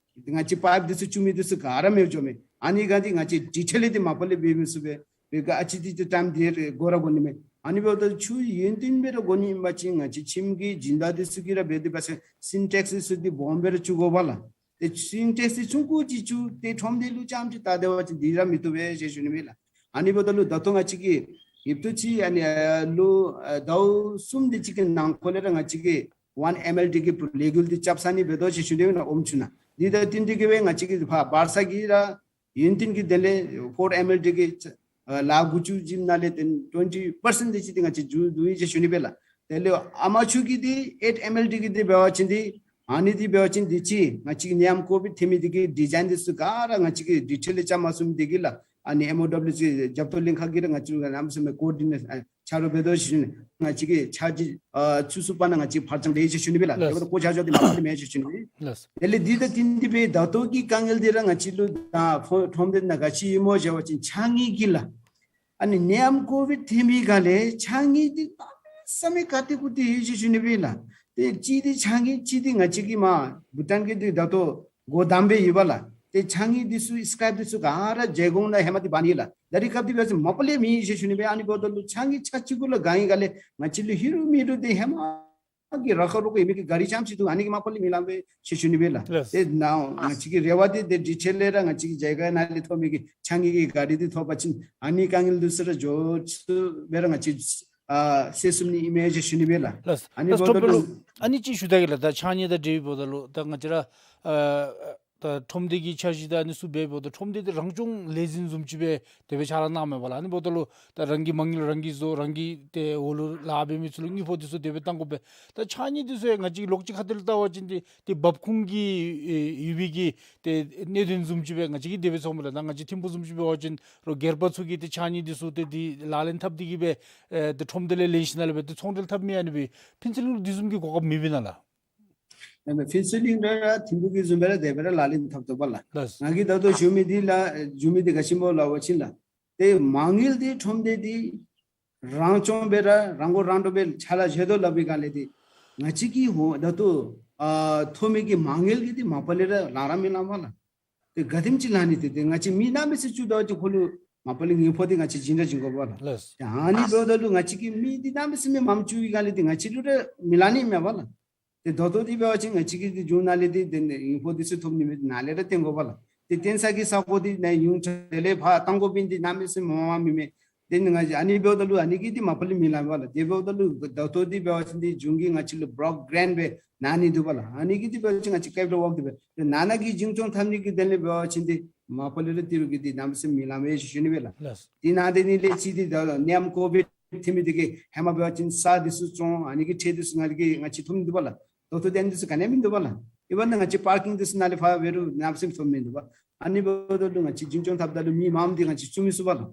ང་བཅས་པའིཔ་འདི་ཚུ་བཙུགས་མི་འདི་ཚུ་ག་ར་མེདཔ་འགྱོཝ་མས། ཨ་ནི་སྒང་འདི་ང་བཅས་ཌི་ཊེལ་ལས་འདི་མ་པ་ལས་འབད་མི་ཚུགས་པས། འབད་ག་ཨ་ཙི་ཙི་ཊའིམ་འདི་རེ་འགོར་ར་འགོར་ནི་མས། ཨ་ནི་འབདཝ་ད་ཆུ་ཡུན་བརྟན་སྦེ་ར་དགོ་ནི་ཨིན་པ་ཅིན་ང་བཅས་ཁྱིམ་གྱི་སྦྱིན་བདག་འདི་ཚུ་གིས་ར་འབད་དེ་འབད་ས་སིན་ཊེགསི་འདི་སྦོམ་སྦེ་ར་བཙུགས་དགོ་པ་ལགས། ཏེ་སིན་ཊེགསི་ཆུང་ཀུ་ཅིག་བཙུགས་ཏེ་ཁྲོམ་སྡེ་ལུ་རྐྱངམ་ཅིག་བལྟ་སྡོད་པ་ཅིན་འདི་ར་མི་བཏུབ་པས་ཟེར་ཞུ་ནི་མས་ལགས། ཨ་ནི་འབདཝ་ད་ལུ་ད་ལྟོ་ང་བཅས་ཀྱིས་ཡིབ་ཏོ་ཅིག་ཨ་ནི་ཨ་ལུ་ཨ་ཟླཝ་གསུམ་དེ་ཅིག་གི་ནང་འཁོད་ལས་ར་ང་བཅས་ཀྱིས་ཝན་ཨེམ་ཨེལ་དེ་གི་ལས་འགུལ་འདི་རྐྱབ་ཚར་ནི་འབད་དོ་ཟེར་ཞུ་ནི་ཨིན་ལགས། ཨོམ་ཆུ་ནང་འདི་དང་བསྟུན་ཏེ་གི་སྦེ་ང་བཅས་ཀྱིས་ཕར་བར་ས་གི་ར་ཡུན་བརྟན་གྱི་དེ་ལས་ཕོར་ཨེམ་ཨེལ་དེ་གི་ཨ་ལཱ་འགོ་བཙུགས་ཞིནམ་ལས་དེ་ཊུ་ཝེན་ཊི་པར་སེནཊ་དེ་ཅིག་འདི་ང་བཅས་མཇུག་བསྡུ་ཡི་ཟེར་ཞུ་ནི་སྦེ་ལགས། དེ་ལས་ཨ་མ་ཆུ་གི་འདི་ཨེཊ་ཨེམ་ཨེལ་དེ་གི་འདི་འབད་བ་ཅིན་འདི་ཨ་ནི་འདི་འབད་བ་ཅིན་འདི་ཅིག་ང་བཅས་ཀྱིས་ནད་ཡམས་ཀོ་བིཌ་ཐོན་མི་འདི་གི་ཌི་ཛའིན་འདི་ཚུ་ག་ར་ང་བཅས་ཀྱིས་ཌི་ཊེལ་ལས་རྐྱབ་མ་ཚུགས་མི་འདི་གིས་ལགས། ཨ་ནི་ཨེམ་ཨོ་ཌབ་ལུ་ཅིག་རྒྱབ་ཐོག་ལྷན་ཁག་གིས་ར་ང་བཅས་ཀྱིས་གནམ་མེད་ས་མེད་ཀོ་ཌི་ནེཊ་ཨ་ཆ་རོགས་འབད་དོ་ཟེར་ཞུ་ནི། ང་བཅས་ཀྱིས་ཆ་རོགས་ཨ་ཚུད་ཚུདཔ་ནང་ང་བཅས་ཕར་འགྱངས་འདི་ཡི་ཟེར་ཞུ་ནི་སྦེ་ལགས། ལགས། དེ་འབདཝ་ད་ཁོ་ཆ་རོགས་འདི་མ་པ་ལས་མེད་ཟེར་ཞུ་ནི་སྦེ། ལགས། དེ་ལས་འདི་དང་བསྟུན་ཏེ་སྦེ་ད་ལྟོ་གི་དཀའ་ངལ་འདི་ར་ང་བཅས་ལུ་ད་ཁྲོམ་སྡེ་ནང་ག་ཅི་ཨིན་མོ་ཟེར་བ་ཅིན་ཕྱགས་སྙིགས་ཀྱི་ལགས། ཨ་ནི་ནད་ཡམས་ཀོ་བིཌ་ཐོན་མི་ག་ལས་ཕྱགས་སྙིགས་འདི་གནམ་མེད་ས་མེད་ག་ཏེ་གུ་ཏེ་ཡོད་ཟེར་ཞུ་ནི་སྦེ་ལགས། ཏེ་གཅིག་འདི་ཕྱགས་སྙིགས་གཅིག་འདི་ང་བཅས་ཀྱིས་མར་བྷུ་ཊཱན་གྱི་འདི་ད་ལྟོ་སྒོ་བསྡམས་སྦེ་ཡོད་པ་ལགས། ཏེ་ཕྱགས་སྙིགས་འདི་ཚུ་སི་ཀེརེབ་འདི་ཚུ་ག་ར་རྒྱལ་ཁོངས་ནང་ཧེ་མ་འདི་འབག་ནི་ལགས། ད་རེས་སྐབས་འདི་འབད་བ་ཅིན་མ་པ་ལས་མེད་ཟེར་ཞུ་ནི་སྦེ། ཨ་ནི་འབདཝ་ད་ལུ་ཕྱགས་སྙིགས་ཆ་གཅིག་གུ་ལུ་ག་ཨིན་ག་ལས་ང་བཅས་ལུ་ཧེ་རུ་མེ་རུ་འདི་ཧེ་མ་གི་ར་ཁ་རོག་ཁ་ཡོད་མི་གི་ག་རི་རྐྱངམ་ཅིག་འདུག། ཨ་ནི་གིས་མ་པ་ལས་མི་ལང་པས་ཟེར་ཞུ་ནི་སྦེ་ལགས། ལགས། ཏེ་ནཱ་ང་བཅས་ཀྱི་རེ་བ་འདི་ཏེ་ཌི་ཊེལ་ལས་ར་ང་བཅས་ཀྱི་རྒྱ་གར་ནང་ལས་ཐོབ་མི་གི་ཕྱགས་སྙིགས་ཀྱི་ག་རི་འདི་ཐོབ་པ་ཅིན་ཨ་ནི་དཀའ་ངལ་འདི་ཚུ་ར་འགྱོ་ཚུགས་སྦེ་ར་ང་བཅས་ཨ་སེལ་ཚུགས་ནི་ཨིན་མས་ཟེར་ཞུ་ནི་སྦེ་ལགས། ལགས། ཨ་ནི་ལགས། འབདཝ་ད་ལུ་ཨ་ནི་ཅིག་ཞུ་ད་གེ་ལགས། ད་ཕྱགས་སྙིགས་དང་འབྲེལ་བའི་འབདཝ་ད་ལུ་ད་ང་བཅས་ར་ཨ་ད་ཁྲོམ་སྡེ་གི་འཆར་གཞི་དང་ཨ་ནི་ཚུ་འབད་འབདཝ་ད་ཁྲོམ་སྡེ་འདི་རང་སྐྱོང་ལས་འཛིན་བཟུམ་ཅིག་སྦེ་དེ་སྦེ་ཕྱག་ལཱ་གནངམ་མས་པ་ལགས། ཨ་ནི་འབདཝ་ད་ལུ་ད་རང་གི་མ་དངུལ་རང་གིས་བཟོ། རང་གི་ཏེ་འོག་ལུ་ལཱ་འབད་མི་ཚུ་ལུ་དངུལ་ཕོགས་འདི་ཚུ་དེ་སྦེ་བཏང་དགོ་པས། ད་ཕྱགས་སྙིགས་འདི་ཚུ་ཡང་ང་བཅས་ལོགས་ཅིག་ཁ་ཐུག་ལས་བལྟ་བ་ཅིན་ཏེ་ཏེ་འབབ་ཁུངས་ཀྱི་ཨེ་ཡོད་པའི་གི་ཏེ་གནད་དོན་བཟུམ་ཅིག་སྦེ་ང་བཅས་ཀྱིས་དེ་སྦེ་ཚོརཝ་མས་ལགས། ད་ང་བཅས་ཐིམ་ཕུག་བཟུམ་ཅིག་འབད་བ་ཅིན་རོགས་སྒེར་པ་ཚུ་གིས་ཏེ་ཕྱགས་སྙིགས་འདི་ཚུ་ཏེ་འདི་ལག་ལེན་འཐབ་སྟེ་གི་སྦེ་ཨེ་ཏེ་ཁྲོམ་སྡེ་ལས་ལེན་ཞིནམ་ལས་སྦེ་ཏེ་ཚོང་འབྲེལ་འཐབ་མི་ཨ་ནི་སྦེ་ཕུན་ཚོགས་གླིང་ལུ་དེ་བཟུམ་གྱི་གོ་སྐབས་མེད་པས་ན་ལགས། ཨ་ནི་ཕུན་ཚོགས་གླིང་ར་ཐིམ་ཕུག་གི་བཟུམ་སྦེ་ར་དེ་སྦེ་ར་ལག་ལེན་འཐབ་དོ་པ་ལགས། ལགས། ང་གིས་ད་ལྟོ་ཞུ་མི་འདི་ལགས་ཞུ་མི་འདི་ག་ཅི་སྨོ་ལབ་པ་ཅིན་ལགས། ཏེ་མ་དངུལ་འདི་ཁྲོམ་སྡེ་འདི་རང་སྐྱོང་སྦེ་ར་རང་མགོ་རང་འདྲོངས་སྦེ་ཕྱག་ལཱ་བཞེས་དོ་ལབ་པའི་སྒང་ལས་ཏེ་ང་བཅས་ཀྱི་ཧོ་ད་ལྟོ་ཨ་ཐོབ་མི་གི་མ་དངུལ་གྱི་འདི་མ་པ་ལས་ར་ལང་ར་མི་ལང་པ་ལགས། ཏེ་ག་དེམ་ཅིག་ལང་ནི་ཏེ་ཏེ་ང་བཅས་མི་གནམ་མེད་ས་མེད་བཙུགས་ད་བ་ཅིན་ཁོ་ལུ་མ་པ་ལས་དངུལ་ཕོགས་འདི་ང་བཅས་བྱིན་ར་བྱིན་དགོ་པ་ལགས། ལགས། ཏེ་ཨ་ནི་འབདཝ་ད་ལུ་ང་བཅས་ཀྱིས་མི་འདི་གནམ་མེད་ས་མེད་མངམ་བཙུགས་པའི་སྒང་ལས་ཏེ་ང་བཅས་ལུ་ར་མི་ལང་ནི་མས་པ་ལགས། ཏེ་ད་ལྟོ་འདི་འབད་བ་ཅིན་ང་བཅས་ཀྱིས་འདི་གཞུང་ནང་ལས་འདི་དེ་ནི་དངུལ་ཕོགས་འདི་ཚུ་ཐོབ་ནི་མེད། ནཱ་ལས་ར་བཏོན་དགོ་པ་ལགས། ཏེ་བཏོན་ས་གི་ས་གོ་འདི་ནཱ་གཞུང་ཚབ་ལས་ཕར་བཏང་དགོ་པའི་འདི་གནམ་མེད་ས་མེད་མངམ་མི་མས། ཏེ་ང་བཅས་ཨ་ནི་འབདཝ་ད་ལུ་ཨ་ནི་གིས་འདི་མ་པ་ལས་མི་ལང་པ་ལགས། དེ་འབདཝ་ད་ལུ་ད་ལྟོ་འདི་འབད་བ་ཅིན་འདི་གཞུང་གིས་ང་བཅས་ལུ་བོལཀ་གྲཱནཊ་སྦེ་གནང་ནི་འདུག་པ་ལགས། ཨ་ནི་གིས་འདི་འབད་བ་ཅིན་ང་བཅས་ཀེབ་ཊལ་ཝོརཀ་འདི་སྦེ་ཏེ་ནང་ན་གི་འཛིན་སྐྱོང་འཐབ་ནི་གི་དོན་ལས་འབད་བ་ཅིན་འདི་མ་པ་ལས་ར་ཏི་རུ་གིས་འདི་གནམ་མེད་ས་མེད་མི་ལང་པས་ཟེར་ཞུ་ནི་སྦེ་ལགས། ལགས། འདི་ནང་འདི་ནི་ལས་ཅིག་འདི་ད་ནད་ཡམས་ཀོ་བིཌ་ཐོན་མི་འདི་གིས་ཧེ་མ་འབད་བ་ཅིན་ས་འདི་ཚུ་བཙོང་། ཨ་ནི་གི་ཁྲལ་འདི་ཚུ་ང་གིས་ང་བཅས་ཐོབ་ནི་འདུག་པ་ལགས། ད་ལྟོ་དེ་འདི་ཚུ་ག་ནི་ཡང་མིན་འདུག་པ་ལགས། ཨི་བཱན་ང་བཅས་པར་ཀིང་འདི་ཚུ་ནང་ལས་ཕར་འབད་རུང་གནམ་མེད་ས་མེད་ཐོབ་མིན་འདུག་པ། ཨ་ནི་འབདཝ་ད་ལུ་ང་བཅས་འཛིན་སྐྱོང་འཐབ་ད་ལུ་མི་མངམ་འདི་ང་བཅས་བཙུགས་མི་ཚུགས་པ་ལགས།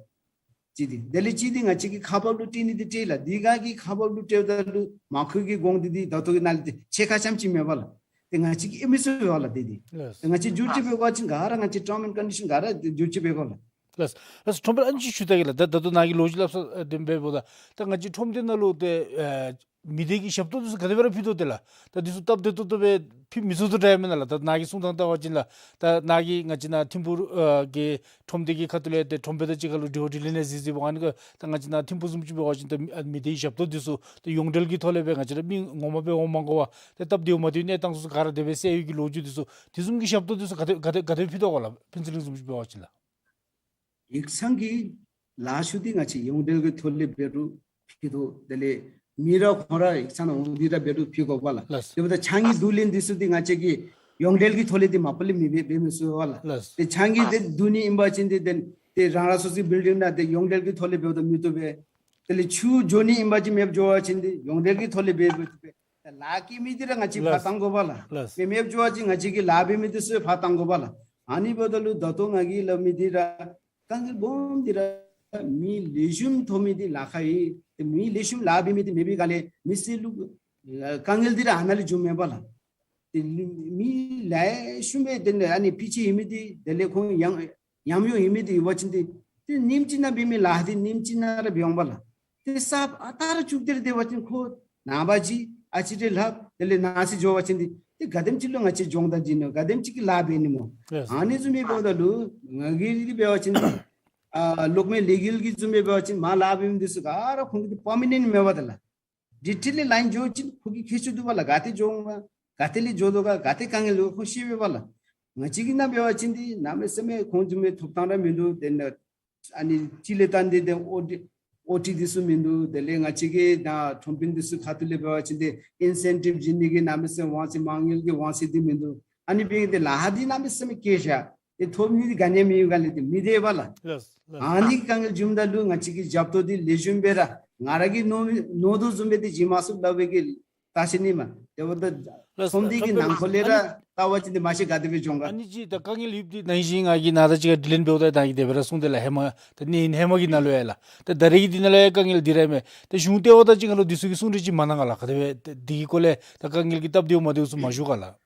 ཅིག་འདི་དེ་ལས་ཅིག་འདི་ང་བཅས་ཀྱིས་ཁག་འབག་ལུ་སྤྲོད་ནི་འདི་སྤྲོད་ལགས། འདི་ག་གིས་ཁག་འབག་ལུ་སྤྲོདཔ་ད་ལུ་མ་ཁུར་གྱི་གོང་འདི་འདི་ད་ལྟོ་གི་ནང་ལས་འདི་ཕྱེད་ཀ་ཙམ་ཅིག་མས་པ་ལགས། ཏེ་ང་བཅས་ཀྱིས་ཨེ་མི་ཚུགས་པས་ལགས། འདི་འདི་ལགས། ཏེ་ང་བཅས་བསྒྱུར་བཅོས་འབད་དགོ་པ་ཅིན་ག་ར་ང་བཅས་ཊརམ་ཨེནཌ་ཀོན་ཌི་ཤཱན་ག་ར་བསྒྱུར་བཅོས་འབད་དགོ་ལགས། ལགས། ལགས། ཁྲོམ་དཔོན་ཨ་ནི་ཅིག་ཞུ་ད་གེ་ལགས། ད་ད་ལྟོ་ནཱ་གིས་ལོ་རྒྱུས་སླབ་ས་ཨ་དེ་འབདཝ་ད་ད་ང་བཅས་ཁྲོམ་སྡེ་ནང་ལུ་ཏེ་ཨ་མི་སྡེ་གི་ཞབས་ཏོག་འདི་ཚུ་ག་དེ་སྦེ་ར་ཕུལ་དོ་ཏེ་ལགས། ད་འདི་ཚུ་སྟབས་བདེ་ཏོག་ཏོ་སྦེ་ཕུལ་མི་ཚུགས་དོ་འདྲཝ་མེན་ན་ལགས། ད་ནཱ་གིས་གསུང་ཐངས་བལྟ་བ་ཅིན་ལགས། ད་ནཱ་གིས་ང་བཅས་ནཱ་ཐིམ་ཕུག་ཨ་གི་ཁྲོམ་སྡེ་གི་ཁ་ཐུག་ལས་ཏེ་ཁྲོམ་དཔོན་དང་གཅིག་ཁར་ལུ་དྲི་བ་དྲིས་ལན་ཡང་གཟིགས་གཟིགསཔ་འོང་། ཨ་ནི་ཁར་ད་ང་བཅས་ནཱ་ཐིམ་ཕུག་བཟུམ་ཅིག་འབད་བ་ཅིན་ད་མི་སྡེ་གི་ཞབས་ཏོག་འདི་ཚུ་ད་ཡོངས་འབྲེལ་གྱི་ཐོག་ལས་སྦེ་ང་བཅས་ར་མི་ངོ་མ་སྦེ་འོང་མ་དགོ་པར་ད་སྟབས་བདེཝ་མ་བདེཝ་གནས་སྟངས་ཚུ་ག་ར་དེ་སྦེ་སེལ་ཡོད་ཀྱི་ལོ་རྒྱུས་འདི་ཚུ་དེ་བཟུམ་གྱི་ཞབས་ཏོག་འདི་ཚུ་ག་དེ་ག་དེ་ག་དེ་ཕུལ་དོ་ག་ལགས། ཕུན་ཚོགས་གླིང་བཟུམ་ཅིག་འབད་བ་ཅིན་ལགས། ཡིག་ཚང་གི་ལཱ་ཤུལ་འདི་ང་བཅས་ཡོངས་འབྲེལ་གྱི་ཐོག་ལས་འབད་རུང་ཕུལ་དོ། དེ་ལས་མི་ར་ཁོང་ར་ཡིག་ཚང་ནང་འོང་སྟེ་ར་འབད་རུང་ཕུལ་དགོ་པ་ལགས། ལགས། དེ་འབདཝ་ད་ཕྱགས་སྙིགས་བསྡུ་ལེན་འདི་ཚུ་འདི་ང་བཅས་ཀྱིས་ཡོངས་འབྲེལ་གྱི་ཐོག་ལས་འདི་མ་པ་ལས་མི་འབད་འབད་མི་ཚུགས་པ་ལགས། ལགས། ཏེ་ཕྱགས་སྙིགས་འདི་བསྡུ་ནི་ཨིན་པ་ཅིན་འདི་ཏེ་ཏེ་རང་རང་སོ་སོའི་བིལ་ཌིང་ནང་ཏེ་ཡོངས་འབྲེལ་གྱི་ཐོག་ལས་འབདཝ་ད་མི་བཏུབ་པས། དེ་ལས་ཆུ་འགྱོ་ནི་ཨིན་པ་ཅིན་མེདཔ་འགྱོ་བ་ཅིན་འདི་ཡོངས་འབྲེལ་གྱི་ཐོག་ལས་འབད་འབད་བཏུབ་པས། ཏེ་ལཱ་བཀལ་མི་འདི་ར་ང་བཅས་ཕར་ལགས། བཏང་དགོ་པ་ལགས། ལགས། མེདཔ་འགྱོ་བ་ཅིན་ང་བཅས་ཀྱི་ལཱ་འབད་མི་འདི་ཚུ་ཕར་བཏང་དགོ་པ་ལགས། ཨ་ནི་འབདཝ་ད་ལུ་ད་ལྟོ་ང་གིས་སླབ་མི་འདི་ར་དཀའ་ངལ་སྦོམ་འདི་ར་མི་ལེགས་ཤོམ་ཐོབ་མི་འདི་ལཱ་ཁག་ཨིན། ཏེ་མི་ལེགས་ཤོམ་ལཱ་འབད་མི་འདི་མེད་པའི་སྒང་ལས་མི་སེར་ལུ་དཀའ་ངལ་འདི་ར་ཨ་ནཱ་ལས་འབྱུངམ་མས་པ་ལགས། ཏེ་མི་ལེགས་ཤོམ་སྦེ་དེ་ལས་ཨ་ནི་སྤུས་ཚད་ཡོད་མི་འདི་དེ་ལས་ཁོང་ཡང་ཉམས་མྱོང་ཡོད་མི་འདི་ཡོད་པ་ཅིན་འདི་ཏེ་ཉིནམ་གཅིག་ནང་འབད་མི་ལཱ་འདི་ཉིནམ་གཅིག་ནང་ར་འབད་འོང་པ་ལགས། ཏེ་གསརཔ་ཨ་རྟག་ར་བཙུགས་ཏེ་ར་སྡོད་པ་ཅིན་ཁོ་ནངས་པ་ཅིག་ཨ་ཙི་རེ་ལྷག་དེ་ལས་གནངས་ཚེ་འགྱོ་བ་ཅིན་འདི་ཏེ་ག་དེམ་ཅིག་ལུ་ང་བཅས་སྦྱོང་བརྡར་བྱིན་ནི་ག་དེམ་ཅིག་གི་ལཱ་འབད་ནི་སྨོ། ལགས། ཨ་ནི་བཟུམ་སྦེ་འབདཝ་ད་ལུ་ང་གིས་འདི་འབད་བ་ཅིན་ཨ་གློག་མེ་ལས་འགུལ་གྱི་བཟུམ་སྦེ་འབད་བ་ཅིན་མར་ལཱ་འབད་མི་འདི་ཚུ་ག་ར་ཁོང་གི་འདི་པར་མ་ནེནཊ་མེད་པ་ད་ལགས། ཌི་ཊེལ་ལས་ལཱའིན་འགྱོ་ཅིན་ཁོ་གིས་མཁྱེན་ཚུགས་འདུག་པ་ལགས། ག་ཏེ་འགྱོ་འོང་ག་ག་ཏེ་ལས་འགྱོ་དོ་ག་ག་ཏེ་དཀའ་ངལ་ཡོད་ཁོ་ཤེས་པས་པ་ལགས། ང་བཅས་ཀྱི་ནང་འབད་བ་ཅིན་འདི་གནམ་མེད་ས་མེད་ཁོང་བཟུམ་སྦེ་ཐོབ་ཐང་ར་མིན་འདུག། དེ་ནང་ ཨ་ནི་ཅིག་ལས་བརྟེན་ཏེ་ཏེ་ཨོ་ཊི་ཨོ་ཊི་འདི་ཚུ་མིན་འདུག། དེ་ལས་ང་བཅས་ཀྱི་ད་ཁྲོམ་དཔོན་འདི་ཚུ་ཁ་ཐུག་ལས་འབད་བ་ཅིན་ཏེ་ཨིན་སེན་ཊིབ་བྱིན་ནི་གི་གནམ་མེད་ས་མེད་དབང་ཚད་མ་དངུལ་གྱི་དབང་ཚད་འདི་མིན་འདུག། ཨ་ནི་འབད་ཏེ་ལཱ་འདི་གནམ་མེད་ས་མེད་བཀལ་བཞག། ཏེ་ཐོབ་ནི་འདི་ག་ནི་ཡང་མེད་པའི་སྒང་ལས་ཏེ་མི་བདེ་བས་ལགས། ལགས་ལགས། ཨ་ནི་དཀའ་ངལ་བྱུངམ་ད་ལུ་ང་བཅས་ཀྱི་རྒྱབ་ཏོ་འདི་ལེགས་ཤོམ་སྦེ་ར་ང་ར་གིས་མནོ་མནོ་དོ་བཟུམ་སྦེ་ཏེ་བྱིན་མ་ཚུགསཔ་སླབ་པའི་གི་ལྟ་ཤེས་ནི་མས། དེ་འབདཝ་ད་ལགས་ཁྲོམ་སྡེ་གི་ནང་འཁོད་ལས་ར་ཨ་ནི་ལྟ་བ་ཅིན་ཏེ་མ་ཤེས་ག་དེ་སྦེ་འགྱོ་ག། ཨ་ནི་ཅིག་ད་དཀའ་ངལ་ཡོདཔ་འདི་ནང་བཞིན་ང་གིས་ནཱ་ད་ཅིག་ཁར་དྲི་ལན་འབདཝ་ད་ད་གིས་དེ་སྦེ་ར་གསུངས་ཏེ་ལགས། ཧེ་མ་ད་ནི་ཧེ་མ་གི་ནང་ལུ་ཡང་ལགས། ད་ད་རེས་ཀྱི་འདི་ནང་ལུ་ཡང་དཀའ་ངལ་འདི་ར་མས། ད་གཞུང་ལྟེ་བ་དང་གཅིག་ཁར་ལུ་འདི་ཚུ་གི་གསུང་གྲོས་ཅིག་མ་གནང་ག་ལགས། ག་དེ་སྦེ་ད་འདི་གི་སྐོར་ལས་ད་དཀའ་ངལ་གྱི་སྟབས་བདེཝ་མ་བདེཝ་ཚུ་མ་ཞུ་ག་ལགས།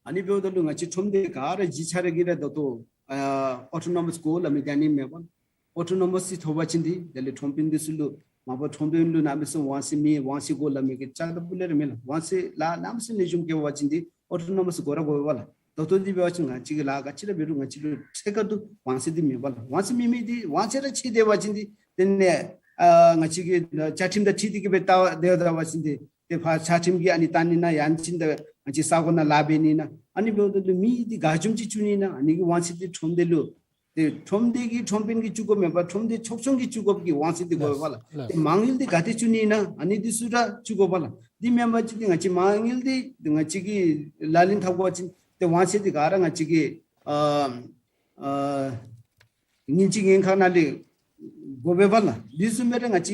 ཨ་ནི་འབདཝ་ད་ལུ་ང་བཅས་ཁྲོམ་སྡེ་ག་ར་གཞི་ཆགས་ར་གི་ར་ད་ལྟོ་ཨ་ཨོ་ཊོ་ནོ་མཱས་གོ་སླབ་མི་འདི་ཨ་ནི་མས་པ། ཨོ་ཊོ་ནོ་མཱས་ཅིག་ཐོབ་པ་ཅིན་ཏེ་དེ་ལས་ཁྲོམ་དཔོན་འདི་ཚུ་ལུ་མ་པ་ཁྲོམ་དཔོན་ལུ་གནམ་མེད་ས་མེད་དབང་ཚད་མེད། དབང་ཚད་དགོ་སླབ་མི་གི་ཅ་ད་པུ་ལས་ར་མེད་ལགས། དབང་ཚད་ལཱ་གནམ་མེད་ས་མེད་ལེགས་ཤོམ་བཀལ་བ་ཅིན་ཏེ་ཨོ་ཊོ་ནོ་མཱས་གོ་ར་གོ་བས་ལགས། ད་ལྟོ་འདི་འབད་བ་ཅིན་ང་བཅས་ཀྱིས་ལཱ་ག་ཅི་ར་འབད་རུང་ང་བཅས་ལུ་ཐད་ཀར་དུ་དབང་ཚད་འདི་མེད་པ་ལགས། དབང་ཚད་མེད་མི་འདི་དབང་ཚད་ར་ཆད་སྡོད་པ་ཅིན་ཏེ་དེ་ལས་ཨ་ང་བཅས་ཀྱི་བཅའ་ཁྲིམས་དང་འཁྲིལ་ཏེ་གི་སྦེ་ལྟ་སྡོད་ད་པ་ཅིན་ཏེ་ཏེ་ཕར་བཅའ་ཁྲིམས་ཀྱིས་ཨ་ནི་བཏང་ནི་ན་ཡང་ཅིན་ད་ང་བཅས་ས་གོ་ནང་ལཱ་འབད་ནི་ན་ཨ་ནི་འབདཝ་ད་ལུ་མི་འདི་ག་བཟུམ་ཅིག་བཙུགས་ནི་ན་ཨ་ནི་གི་དབང་ཚད་འདི་ཁྲོམ་སྡེ་ལུ་ཏེ་ཁྲོམ་སྡེ་གིས་ཁྲོམ་དཔོན་གྱིས་བཙུགས་དགོཔ་མེན་པར་ཁྲོམ་སྡེ་ཚོགས་ཆུང་གིས་བཙུགས་དགོཔ་གི་དབང་ཚད་འདི་དགོ་པས་ལགས། ལགས། ཏེ་མ་དངུལ་འདི་ག་ཏེ་བཙུགས་ནི་ན་ཨ་ནི་འདི་ཚུ་ར་བཙུགས་དགོ་པས་ལགས། འདི་མེན་པ་ཅིན་ཏེ་ང་བཅས་མ་དངུལ་འདི་ང་བཅས་ཀྱིས་ལག་ལེན་འཐབ་དགོ་པ་ཅིན་ཏེ་དབང་ཚད་འདི་ག་ར་ང་བཅས་ཀྱིས་ཨ་ཨ་ངན་ཅིག་ངན་ཁག་ནང་ལས་དགོ་པས་པ་ལགས། འདི་བཟུམ་སྦེ་ར་ང་བཅས་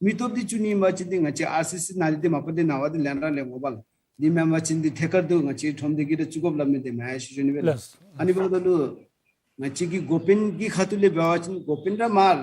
མི་སྟོབས་འདི་བཙུགས་ནི་ཨིན་པ་ཅིན་ཏེ་ང་བཅས་ཨར་སི་སི་ནང་ལས་ཏེ་མ་པ་ཏེ་ནངས་པ་ཏེ་ལན་ར་ལེན་དགོ་པས་ལགས། འདི་མེན་པ་ཅིན་ཏེ་ཐད་ཀར་དུ་ང་བཅས་ཁྲོམ་སྡེ་གིས་ར་བཙུགས་དགོཔ་སླབ་མི་འདི་མེན་ཟེར་ཞུ་ནི་སྦེ་ལགས། ལགས། ཨ་ནི་འབདཝ་ད་ལུ་ང་བཅས་ཀྱི་འགོ་དཔོན་གྱི་ཁ་ཐུག་ལས་འབད་བ་ཅིན་འགོ་དཔོན་ར་མར་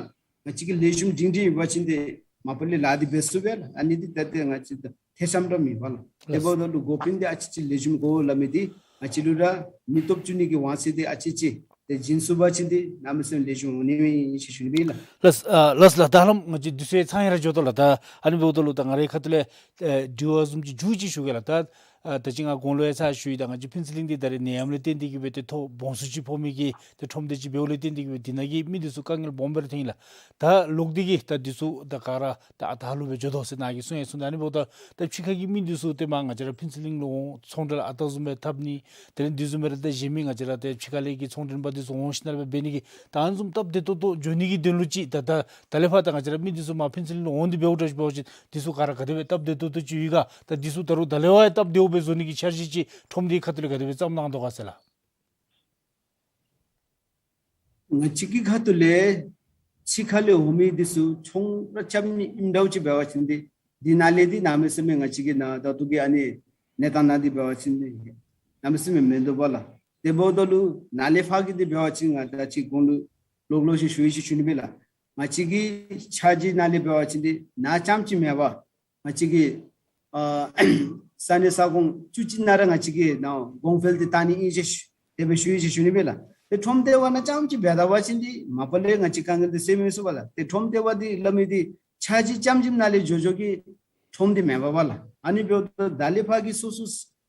ང་བཅས་ཀྱིས་ལེགས་ཤོམ་སྒྲིང་སྒྲིང་ཡོད་པ་ཅིན་ཏེ་མ་པ་ལས་ལཱ་འདི་འབད་ཚུགས་པས་ལགས། ཨ་ནི་འདི་ད་ཏེ་ང་བཅས་ད་ཐེ་ཚོམ་ར་མེད་པ་ལགས། དེ་འབདཝ་ད་ལུ་འགོ་དཔོན་འདི་ཨ་ཙི་ཅིག་ལེགས་ཤོམ་དགོ་སླབ་མི་འདི་ང་བཅས་ལུ་ར་མི་སྟོབས་བཙུགས་ནི་གི་དབང་ཚད་འདི་ཨ་ཙི་ཅིག་ཏེ་བྱིན་ཚུགས་པ་ཅིན་ཏེ་གནམ་མེད་ས་མེད་ལེགས་ཤོམ་འོང་ནི་ཨིན་ཟེར་ཞུ་ནི་ཨིན་ལགས། ལགས་ཨ་ལགས་ལགས། ད་ཧ་ལམ་ང་བཅས་དུས་ཚོད་ཚང་ཡང་ར་འགྱོ་དོ་ལགས། ད་ཨ་ནི་འབདཝ་ད་ལུ་ད་ང་རའི་ཁ་ཐུག་ལས་ཨེ་དྲི་བ་བཟུམ་ཅིག་མཇུག་ཅིག་ཞུ་གེ་ལགས། ད་ཨ་ད་ཅི་ང་གོང་ལུ་ཡང་ཚར་ཞུ་ཡི། ད་ང་བཅས་ཕུན་ཚོགས་གླིང་འདི་ད་རེས་ནད་ཡམས་ལས་བརྟེན་ཏེ་གི་སྦེ་ཏེ་ཐོ་སྦོམ་སུ་ཅིག་ཕོག་མི་གི་ཏེ་ཁྲོམ་སྡེ་ཅིག་འབདཝ་ལས་བརྟེན་ཏེ་གི་སྦེ་འདི་ནང་གི་མི་འདི་ཚུ་དཀའ་ངལ་སྦོམ་སྦེ་ར་ཐོན་ཡི་ལགས། ད་ལོག་སྟེ་གི་ད་འདི་ཚུ་ད་ག་ར་ད་ཨ་ད་ལུ་སྦེ་འགྱོ་དོ་ཟེར་ནཱ་གིས་གསུངས་ཡང་གསུངས། ད་ཨ་ནི་འབདཝ་ད་ད་ཕྱི་ཁ་གི་མི་འདི་ཚུ་ཏེ་མར་ང་བཅས་ར་ཕུན་ཚོགས་གླིང་ལུ་འོང་ཚོང་འབྲེལ་ཨ་རྟག་བཟུམ་སྦེ་འཐབ་ནི་དེ་ལས་འདི་བཟུམ་སྦེ་ར་ད་གཞན་མི་ང་བཅས་ར་ཏེ་ཕྱི་ཁ་ལས་ཀྱི་ཚོང་མགྲོན་པ་འདི་ཚུ་འོང་ཞིནམ་ལས་འབད་ནི་གི་ད་ཨ་ནི་བཟུམ་སྟབས་བདེ་ཏོག་ཏོ་འགྱོ་ནི་གི་དོན་ལུ་ཅིག་ད་ད་ད་ལས་ཕར་ད་ང་བཅས་ར་མི་འདི་ཚུ་མར་ཕུན་ཚོགས་གླིང་ལུ་འོང་སྟེ་འབདཝ་ད་ཅིག་འབད་བ་ཅིན་འདི་ཚུ་ག་ར་ག་དེ་སྦེ་སྟབས་བདེ་ཏོག་ཏོ་ཅིག་ཡོད་ག། ད་འདི་ཚུ་ད་རུང་ད་ལས་ཕར་ཡང་སྟབས་བདེཝ་སྦེ་བཟོ་ནི་གི་འཆར་གཞི་ཅིག་ཁྲོམ་སྡེའི་ཁ་ཐུག་ལས་ག་དེ་སྦེ་བརྩམ་གནང་དོ་ག་ཟེར་ལགས། ང་བཅས་ཀྱི་ཁ་ཐུག་ལས་ཕྱི་ཁ་ལས་འོང་མི་འདི་ཚུ་ཚོང་ར་རྐྱབ་ནི་ཨིནམ་འདྲཝ་ཅིག་འབད་བ་ཅིན་ཏེ་འདི་ནང་ལས་འདི་གནམ་མེད་ས་མེད་ང་བཅས་ཀྱི་ནཱ་ད་ལྟོ་གི་ཨ་ནི་གནས་སྟངས་ནང་འདི་འབད་བ་ཅིན་ཏེ་གནམ་མེད་ས་མེད་མིན་འདུག་པ་ལགས། དེ་འབདཝ་ད་ལུ་ནཱ་ལས་ཕར་གྱི་འདི་འབད་བ་ཅིན་ང་ད་ཅི་གོང་ལུ་ལོག་ལོག་ཅིག་ཞུ་ཡི་ཟེར་ཞུ་ནི་སྦེ་ལགས། ང་བཅས་ཀྱི་འཆར་གཞི་ནང་ལས་འབད་བ་ཅིན་ཏེ་ནཱ་རྐྱངམ་ཅིག་མེན་པར་ང་བཅས་ཀྱི་ཨ་ས་གནས་ས་ཁོངས་བཅུ་གཅིག་ནང་ར་ང་བཅས་ཀྱི་ནཱ་གོང་འཕེལ་འདི་བཏང་ནི་ཨིན་ཟེར་ཞུ་དེ་སྦེ་ཞུ་ཡི་ཟེར་ཞུ་ནི་སྦེ་ལགས། ཏེ་ཁྲོམ་སྡེ་བ་ནང་རྐྱངམ་ཅིག་འབད་ད་པ་ཅིན་ཏེ་མ་པ་ལས་ང་བཅས་དཀའ་ངལ་འདི་སེལ་མི་ཚུགས་པས་ལགས། ཏེ་ཁྲོམ་སྡེ་བ་འདི་སླབ་མི་འདི་འཆར་གཞི་ཙམ་ཅིག་ནང་ལས་འགྱོ་འགྱོ་གི་ཁྲོམ་སྡེ་མེན་པས་པ་ལགས། ཨ་ནི་འབདཝ་ད་ད་ལས་ཕར་གྱི་སོ་སོ་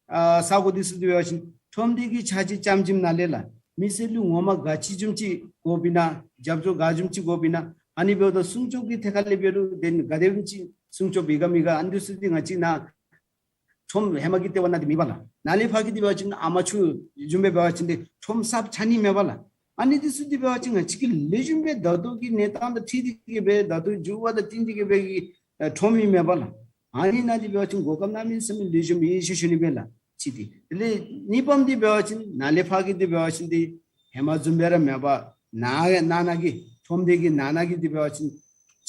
ཨ་ས་གོ་འདི་ཚུ་འདི་འབད་བ་ཅིན་ཁྲོམ་སྡེ་གི་འཆར་གཞི་ཙམ་ཅིག་ནང་ལས་ལགས་མི་སེར་ལུ་ངོ་མ་ག་ཅི་བཟུམ་ཅིག་དགོཔ་ཨིན་ན་རྒྱབ་སྐྱོར་ག་བཟུམ་ཅིག་དགོཔ་ཨིན་ན་ཨ་ནི་འབདཝ་ད་སྲུང་སྐྱོབ་ཀྱི་ཐད་ཁ་ལས་འབད་རུང་དེ་ག་དེ་བཟུམ་ཅིག་སྲུང་སྐྱོབ་ཡོད་ག་མེད་ག་ཨ་ནི་འདི་ཚུ་འདི་ང་བཅས་ནཱ་ཁྲོམ་ཧེ་མ་གི་ལྟེ་བ་ནང་འདི་མེད་པས་ལགས། ནཱ་ལས་ཕར་གྱི་འདི་འབད་བ་ཅིན་ཨ་མ་ཆུ་བཟུམ་སྦེ་འབད་བ་ཅིན་ཏེ་ཁྲོམ་གསརཔ་ཆགས་ནི་མེད་པས་ལགས། ཨ་ནི་འདི་ཚུ་འདི་འབད་བ་ཅིན་ང་བཅས་ཀྱི་ལེགས་ཤོམ་སྦེ་ད་ལྟོ་གི་གནས་སྟངས་དང་འཁྲིལ་ཏེ་གི་སྦེ་ད་ལྟོ་འགྱུར་བ་དང་བསྟུན་ཏེ་གི་སྦེ་གི་ཨ་ཁྲོམ་ཨིན་མས་པ་ལགས། ཨ་ནི་ནང་འདི་འབད་བ་ཅིན་གོ་སྐབས་གནམ་མེད་ས་མེད་ལེགས་ཤོམ་ཨིན་ཟེར་ཞུ་ནི་སྦེ་ལགས། གཅིག་འདི། དེ་ལས་གཉིས་པམ་འདི་འབད་བ་ཅིན་ནཱ་ལས་ཕར་གྱི་འདི་འབད་བ་ཅིན་ཏེ་ཧེ་མ་བཟུམ་སྦེ་ར་མེད་པར་ནཱ་ནང་ན་གི་ཁྲོམ་སྡེ་གི་ནང་ན་གི་འདི་འབད་བ་ཅིན་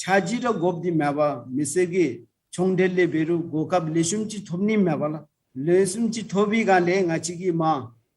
འཆར་གཞི་ར་དགོཔ་འདི་མེད་པར་མི་སེར་གྱིས་ཚོང་འབྲེལ་ལས་འབད་རུང་གོ་སྐབས་ལེགས་ཤོམ་ཅིག་ཐོབ་ནི་མེད་པ་ལགས། ལེགས་ཤོམ་ཅིག་ཐོབ་པའི་སྒང་ལས་ང་བཅས་ཀྱི་མ་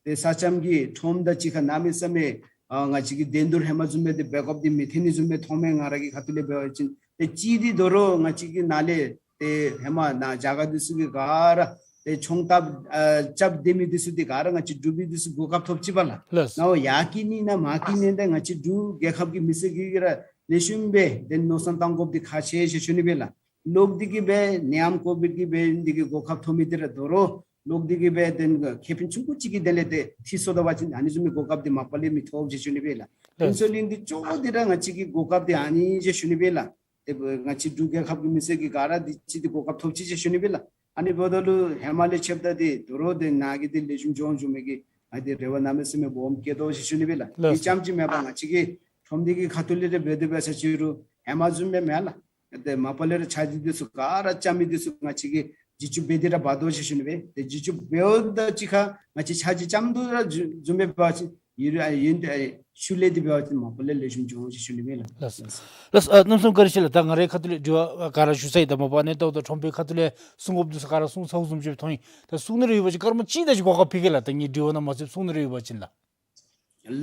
ཏེ་ས་མཚམས་ཀྱི་ཁྲོམ་དང་གཅིག་ཁར་གནམ་མེད་ས་མེད་ཨ་ང་བཅས་ཀྱི་འགྲན་བསྡུར་ཧེ་མ་བཟུམ་སྦེ་ཏེ་འབད་དགོཔ་འདི་མི་ཐོན་ནི་བཟུམ་སྦེ་མཐོངམ་མས། ང་ར་གི་ཁ་ཐུག་ལས་འབད་བ་ཅིན་ཏེ་གཅིག་འདི་དོ་རུང་ང་བཅས་ཀྱི་ནཱ་ལས་ཏེ་ཧེ་མ་ནཱ་རྒྱ་གར་འདི་ཚུ་གི་ག་ར་ཏེ་ཚོང་རྐྱབ་ཨ་རྐྱབ་སྡོད་མི་འདི་ཚུ་འདི་ག་ར་ང་བཅས་འབྲུག་པའི་འདི་ཚུ་གོ་སྐབས་ཐོབ་ཅི་པ་ལགས། ལགས། ནཱ་ཡར་སྐྱེད་ནི་ན་མར་སྐྱེད་ནི་ད་ང་བཅས་འབྲུག་རྒྱལ་ཁབ་ཀྱི་མི་སེར་གྱིས་ར་ལེགས་ཤོམ་སྦེ་ཏེ་མནོ་བསམ་བཏང་དགོཔ་འདི་ཁག་ཆེ་ཟེར་ཞུ་ནི་སྦེ་ལགས། ལོག་སྟེ་གི་སྦེ་ནད་ཡམས་ཀོ་བིཌ་ཀྱིས་སྦེ་འདི་གི་གོ་སྐབས་ཐོབ་མི་འདི་ར་དོ་རུང་ལོག་སྟེ་གི་སྦེ་ཏེ་ཁེ་ཕན་ཆུང་ཀུ་ཅིག་གི་དོན་ལས་ཏེ་ཐོབ་སོང་ད་པ་ཅིན་ཨ་ནི་བཟུམ་མའི་གོ་སྐབས་འདི་མ་པ་ལས་མི་ཐོབ་ཟེར་ཞུ་ནི་སྦེ་ལགས། ལགས། ཕུན་ཚོགས་གླིང་འདི་གཙོ་བོ་འདི་ར་ང་བཅས་ཀྱི་གོ་སྐབས་འདི་ཨ་ནི་ཟེར་ཞུ་ནི་སྦེ་ལགས། ཏེ་ང་བཅས་འབྲུག་རྒྱལ་ཁབ་ཀྱི་མི་སེར་གྱིས་ག་ར་འདི་ཅིག་འདི་གོ་སྐབས་ཐོབ་ཅི་ཟེར་ཞུ་ནི་སྦེ་ལགས། ཨ་ནི་འབདཝ་ད་ལུ་ཧེ་མ་ལས་ཕྱདཔ་ད་འདི་དོ་རུང་འདི་ནཱ་གི་འདི་ལེགས་ཤོམ་འགྱོ་འོང་འགྱོ་མི་གི་ང་འདི་རེ་བ་གནམ་མེད་ས་མེད་སྦོམ་བསྐྱེད་དོ་ཟེར་ཞུ་ནི་སྦེ་ལགས། ལགས། འདི་ཙམ་ཅིག་མེན་པར་ང་བཅས་ཀྱི་ ཁྲོམ་སྡེ་གི་ཁ་ཐུག་ལས་ར་འབད་དེ་འབད་ས་ཅིག་རུང་ཧེ་མ་བཟུམ་སྦེ་མེན་ལགས། ཏེ་མ་པ་ལས་ར་ཆ་རྒྱུས་འདི་ཚུ་ག་ར་རྐྱབ་མི་འདི་ཚུ་ང་བཅས་ཀྱིས་བསྒྱུར་བཅོས་འབད་དེ་ར་འབག་དོ་ཟེར་ཞུ་ནི་སྦེ། ཏེ་བསྒྱུར་བཅོས་འབདཝ་ད་གཅིག་ཁར་ང་བཅས་ཆ་རྒྱུས་རྐྱངམ་ཅིག་ར་བཟུམ་སྦེ་འབད་བ་ཅིན་ཡུན་རིང་ཡུན་ཨེ་ཤུལ་ལས་འདི་འབད་བ་ཅིན་མ་པ་ལས་ལེགས་ཤོམ་འགྱོ་འོང་ཟེར་ཞུ་ནི་སྦེ་ལགས། ལགས་སོ། ལགས་སོ། ཨ་རྣམ་གསུམ་བཀའ་དྲིན་ཆེ་ལགས། ད་ང་རའི་ཁ་ཐུག་ལས་དྲི་བ་ག་ར་ཞུ་ཚར་ཡི། ད་མ་པ་ཨ་ནི་ད་ལྟོ་ཁྲོམ་དཔོན་ཁ་ཐུག་ལས་གསུང་དགོཔ་འདི་ཚུ་ག་ར་གསུང་ཚརཝ་བཟུམ་ཅིག་མཐོང་ཡི། ད་གསུང་ནི་རེ་ཡོད་པ་ཅིན་སྐར་མ་གཅིག་དེ་ཅིག་གོ་སྐབས་ཕུལ་གེ་ལགས། ད་ངེའི་དྲི་བ་ནང་མ་ཚུད་གསུང་ནི་རེ་ཡོད་པ་ཅིན་ལགས།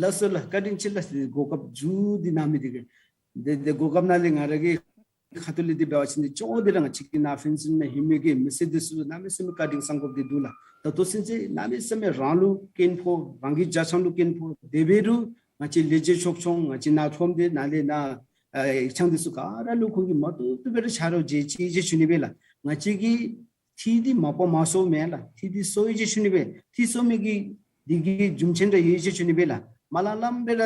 ལགས་སོ་ལགས། བཀའ་དྲིན་ཆེ་ལགས། གོ་སྐབས་མཇུག་འདི་གནང་མི་འདི་གིས། ཏེ་ཏེ་གོ་སྐབས་ནང་ལས་ང་ར་གི་ཁ་ཐུག་ལས་འདི་འབད་བ་ཅིན་འདི་ཅོག་འདི་ར་ང་བཅས་ཀྱི་ནཱ་ཕུན་ཚོགས་གླིང་ནང་ཡོད་མི་གི་མི་སེར་འདི་ཚུ་གནམ་མེད་ས་མེད་བཀའ་དྲིན་བསམ་དགོཔ་འདི་འདུག་ལགས། ད་ལྟོ་ཚུན་ཚོད་གནམ་མེད་ས་མེད་རང་ལུ་སྐྱོན་ཕོག་རང་གི་ཇ་ཆང་ལུ་སྐྱོན་ཕོག་དེ་འབད་རུང་ང་བཅས་ལས་བྱེད་ཕྱོགས་སྐྱོང་ང་བཅས་ནཱ་ཁྲོམ་སྡེ་ནང་ལས་ནཱ་ཨ་ཡིག་ཚང་འདི་ཚུ་ག་ར་ལུ་ཁོང་གིས་མ་བཏུབ་བཏུབ་སྦེ་ར་ཕྱག་རོགས་བྱས་ཅི་ཟེར་ཞུ་ནི་སྦེ་ལགས། ང་བཅས་ཀྱི་འཐུས་འདི་མ་པ་མ་གསོཝ་མེན་ལགས། འཐུས་འདི་གསོ་ཡི་ཟེར་ཞུ་ནི་སྦེ། འཐུས་གསོ་མི་གི་འདི་གི་རྒྱུ་མཚན་ར་ཡོད་ཟེར་ཞུ་ནི་སྦེ་ལགས། མ་ལངམ་ལངམ་སྦེ་ར་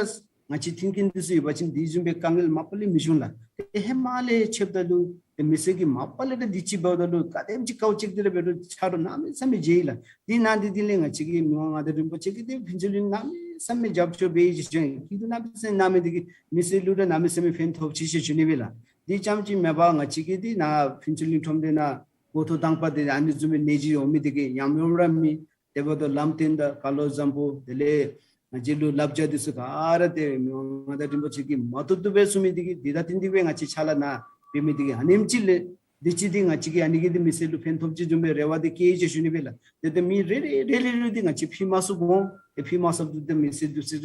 ང་བཅས་མཐུན་རྐྱེན་འདི་ཚུ་ཡོད་པ་ཅིན་འདི་བཟུམ་སྦེ་དཀའ་ངལ་མ་པ་ལས་མི་འབྱུང་ལགས། ཏེ་ཧེ་མ་ལས་ཕྱདཔ་ད་ལུ་ཏེ་མི་སེར་གྱིས་མ་པ་ལས་ར་འདི་ཅིག་འབདཝ་ད་ལུ་ག་དེམ་ཅིག་དཀའཝ་སྤྱད་དེ་ར་འབད་རུང་ཕྱག་རོགས་གནམ་མེད་ས་མེད་བྱས་ཡི་ལགས། འདི་ནང་འདི་འདི་ལས་ང་བཅས་ཀྱི་མི་དབང་མངའ་བདག་རིན་པོ་ཆེ་གིས་ཏེ་ཕུན་ཚོགས་གླིང་གནམ་མེད་ས་མེད་རྒྱབ་སྐྱོར་འབད་ཡི་ཟེར་ཞུ་ནི། སྐྱིད་སྡུག་གནམ་མེད་ས་མེད་གནང་མི་འདི་གིས་མི་སེར་ལུ་ར་གནམ་མེད་ས་མེད་ཕན་ཐོགས་ཅི་ཟེར་ཞུ་ནི་སྦེ་ལགས། འདི་རྐྱངམ་ཅིག་མེན་པར་ང་བཅས་ཀྱི་འདི་ནཱ་ཕུན་ཚོགས་གླིང་ཁྲོམ་སྡེ་ནང་འགོ་ཐོག་དང་པ་འདི་ཨ་ནི་བཟུམ་མའི་ནད་གཞི་ཡོད་མི་འདི་གིས་ཉམས་མྱོང་ར་མེད། དེ་འབདཝ་ད་ལམ་སྟོན་དང་བཀའ་སློབ་བཟང་པོ་དེ་ལས་ང་བཅས་ལུ་བསླབ་བྱ་འདི་ཚུ་ག་ར་ཏེ་མི་དབང་མངའ་བདག་རིན་པོ་ཆེ་གིས་མ་བཏུབ་བཏུབ་སྦེ་གསུང་མི་འདི་གིས་འདི་དང་བསྟུན་ཏེ་སྦེ་ང་བཅས་ཕྱག་ལཱ་ནཱ་འབད་མི་འདི་གིས་ཨ་ནེམ་ཅིག་ལས་འདི་ཅིག་འདི་ང་བཅས་ཀྱིས་ཨ་ནི་གིས་འདི་མི་སེར་ལུ་ཕན་ཐོགས་ཅི་བཟུམ་སྦེ་རེ་བ་འདི་བསྐྱེད་ཡི་ཟེར་ཞུ་ནི་སྦེ་ལགས། ཏེ་ཏེ་མི་རེ་རེ་རེ་རེ་ལུ་འདི་ང་བཅས་ཕུལ་མ་ཚུགས་འོང་། ཏེ་ཕུལ་མ་ཚུགསཔ་ད་ཏེ་མི་སེར་འདི་ཚུ་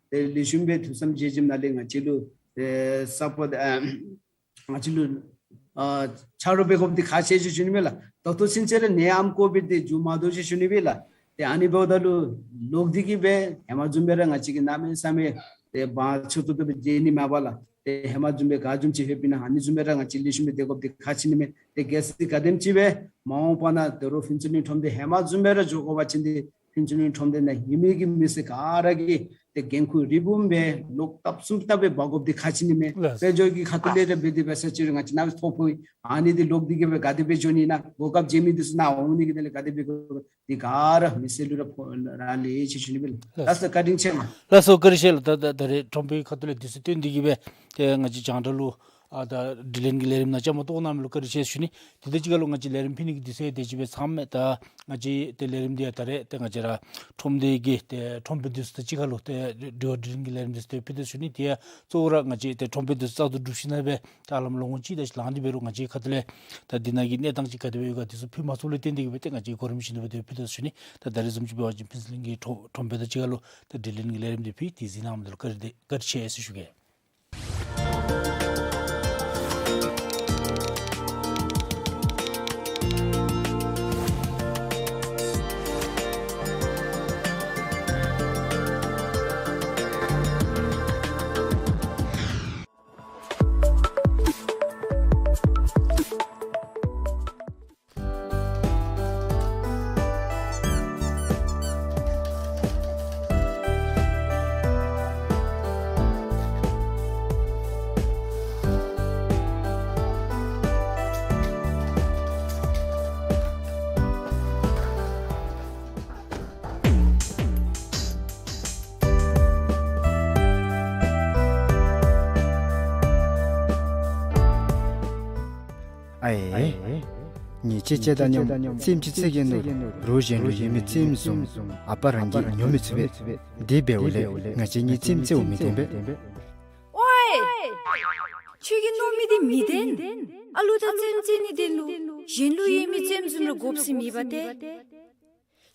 ཏེ་ལེགས་ཤོམ་སྦེ་ཐུགས་བསམ་བཞེས་བཞེསཔ་ནང་ལས་ང་བཅས་ལུ་ཏེ་ས་པ་ཨ་ང་བཅས་ལུ་ཨ་ཆ་རོགས་འབད་དགོཔ་འདི་ཁག་ཆེ་ཟེར་ཞུ་ནི་སྦེ་ལགས། ད་ལྟོ་ཚུན་ཚོད་ར་ནད་ཨམ་ཀོ་བིཌ་འདི་འགྱོ་མ་དོ་ཟེར་ཞུ་ནི་སྦེ་ལགས། ཏེ་ཨ་ནི་འབདཝ་ད་ལུ་ལོག་སྟེ་གི་སྦེ་ཧེ་མ་བཟུམ་སྦེ་ར་ང་བཅས་ཀྱིས་གནམ་མེད་ས་མེད་ཏེ་བང་ཆུ་ཏོག་ཏོ་སྦེ་བརྗེ་ནི་མ་པ་ལགས། ཏེ་ཧེ་མ་བཟུམ་སྦེ་ག་བཟུམ་ཅིག་ཡོདཔ་ཨིན་ན་ཨ་ནི་བཟུམ་སྦེ་ར་ང་བཅས་ལེགས་ཤོམ་སྦེ་སྡོད་དགོཔ་འདི་ཁག་ཆེ་ནི་མས། ཏེ་གལ་སྲིད་ག་དེམ་ཅིག་སྦེ་མ་འོངས་པ་ནང་ད་རུང་ཕུན་ཚོགས་གླིང་ཁྲོམ་སྡེ་ཧེ་མ་བཟུམ་སྦེ་ར་འགྱོ་དགོ་པ་ཅིན་ཏེ་ཕུན་ཚོགས་གླིང་ཁྲོམ་སྡེ་ནང་ཡོད་མི་གི་མི་སེར་ག་ར་གིས་ཏེ་འགན་ཁུར་རི་བུམ་སྦེ་ལོག་བཏབ་གསུམ་བཏབ་སྦེ་འབག་དགོཔ་འདི་ཁག་ཆེ་ནི་མས། ལགས། དཔལ་འབྱོར་གྱི་ཁ་ཐུག་ལས་ར་འབད་དེ་འབད་ས་ཅིག་རུང་ང་བཅས་ནཱ་ཐོ་ཕོག་ཨིན། ཨ་ནི་འདི་ལོག་སྟེ་གི་སྦེ་ག་དེ་སྦེ་འགྱོ་ནི་ཨིན་ན་གོ་སྐབས་བྱིན་མི་འདི་ཚུ་ནཱ་འོང་ནི་གི་དོན་ལས་ག་དེ་སྦེ་འགྱོ་འདི་ག་ར་མི་སེར་ལུ་ར་ཕོག་རག་ལས་ཟེར་ཞུ་ནི་སྦེ་ལགས། ལགས་སོ། བཀའ་དྲིན་ཆེ་ལགས། ལགས་སོ། བཀའ་དྲིན་ཆེ་ལགས། ད་ད་ད་རེས་ཁྲོམ་དཔོན་ཁ་ཐུག་ལས་དུས་ཚོད་བཏོན་ཏེ་གི་སྦེ་ཏེ་ང་བཅས་རྒྱང་བསྒྲགས་ལུ་ཨ་ད་དྲི་ལན་གྱི་ལས་རིམ་ནང་བཅའ་མར་གཏོགས་གནང་མི་ལུ་བཀའ་དྲིན་ཆེ་ཞུ་ནི། དེ་དང་གཅིག་ཁར་ལུ་ང་བཅས་ལས་རིམ་ཕུལ་ནི་གི་དུས་ཚོད་དེ་ཅིག་སྦེ་ཚངམ་མས། ད་ང་བཅས་ཏེ་ལས་རིམ་འདི་ཡང་ད་རེས་ཏེ་ང་བཅས་ར་ཁྲོམ་སྡེ་གི་ཏེ་ཁྲོམ་དཔོན་འདི་ཚུ་དང་གཅིག་ཁར་ལུ་ཏེ་དྲི་བ་དྲིས་ལན་གྱི་ལས་རིམ་འདི་ཚུ་ཏེ་ཕུལ་ཏེ་ཞུ་ནི། དེ་ཡང་གཙོ་བོ་ར་ང་བཅས་ཏེ་ཁྲོམ་དཔོན་འདི་ཚུ་བཙག་འཐུ་གྲུབ་ཞིནམ་ལས་སྦེ་ད་ཧ་ལམ་ལོ་ངོ་གཅིག་དེ་ཅིག་ལང་སྟེ་འབད་རུང་ང་བཅས་ཁ་ཐུག་ལས་ད་འདི་ནང་གི་གནས་སྟངས་ཅིག་ག་དེ་སྦེ་ཡོད་ག་འདི་ཚུ་ཕུལ་མ་ཚུགསཔ་ལས་བརྟེན་ཏེ་གི་སྦེ་ཏེ་ང་བཅས་གོ་རིམ་བཞིན་དུ་སྦེ་ཏེ་ཕུལ་ཏེ་ཞུ་ནི། ད་ད་རེས་བཟུམ་ཅིག་འབད་བ་ཅིན་ཕུན་ཚོགས་གླིང་གི་ཁྲོམ་ཁྲོམ་དཔོན་དང་གཅིག་ཁར་ལུ་ད་དྲི་ལན་གྱི་ལས་རིམ་འདི་ཕུལ། དེ་གཟིགས་གནང་མི་འདི་ལུ་བཀའ་དྲིན་བཀའ་དྲིན་ཆེ་ཟེར་ཞུ་གེ། ཨའེ། ཉེས་ཅན་བཅས་དང་མཉམ་རྩེདམོ་ཅིག་རྩེ་གེ་མནོ་རུང་། གཞན་ལུ་ཡོད་མི་རྩེདམོ་བཟུམ་ཨ་པ་རང་གིས་ཉོ་མི་ཚུགས་པས། དེ་འབདཝ་ལས་ང་བཅས་གཉིས་རྩེདམོ་རྩེཝ་མི་བཏུབ་པས། ཨོའེ། ཁྱོད་ཀྱིས་མནོ་མི་འདི་མི་བདེན། ཨ་ལུ་དང་རྩེདམོ་རྩེ་ནི་བདེན་ལུ་གཞན་ལུ་ཡོད་མི་རྩེདམོ་བཟུམ་ར་དགོཔ་ཟེར་མེད་པ་ཏེ།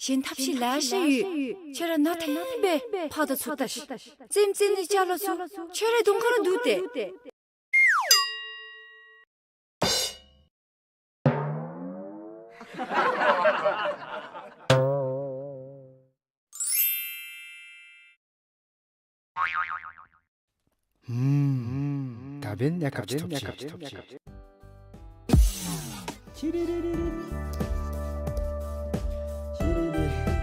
གཞན་ཐབས་ཤེས་ལེ་ཤ་ཡོད། ཁྱོད་ར་ནང་ཐེངས་སྦེ་ཕར་ད་ཚུར་ལྟ་ཤིག། རྩེདམོ་རྩེ་ནི་ཅ་ལ་ཚུ་ཁྱོད་རའི་གདོང་ཁར་འདུག་སྟེ། ཧུམ། ད་འབདན་གནས་སྐབས་ཅིག་ཐོབ་ཅི། ཅི་རི་རི་རི་རི། ཅི་རི་རི།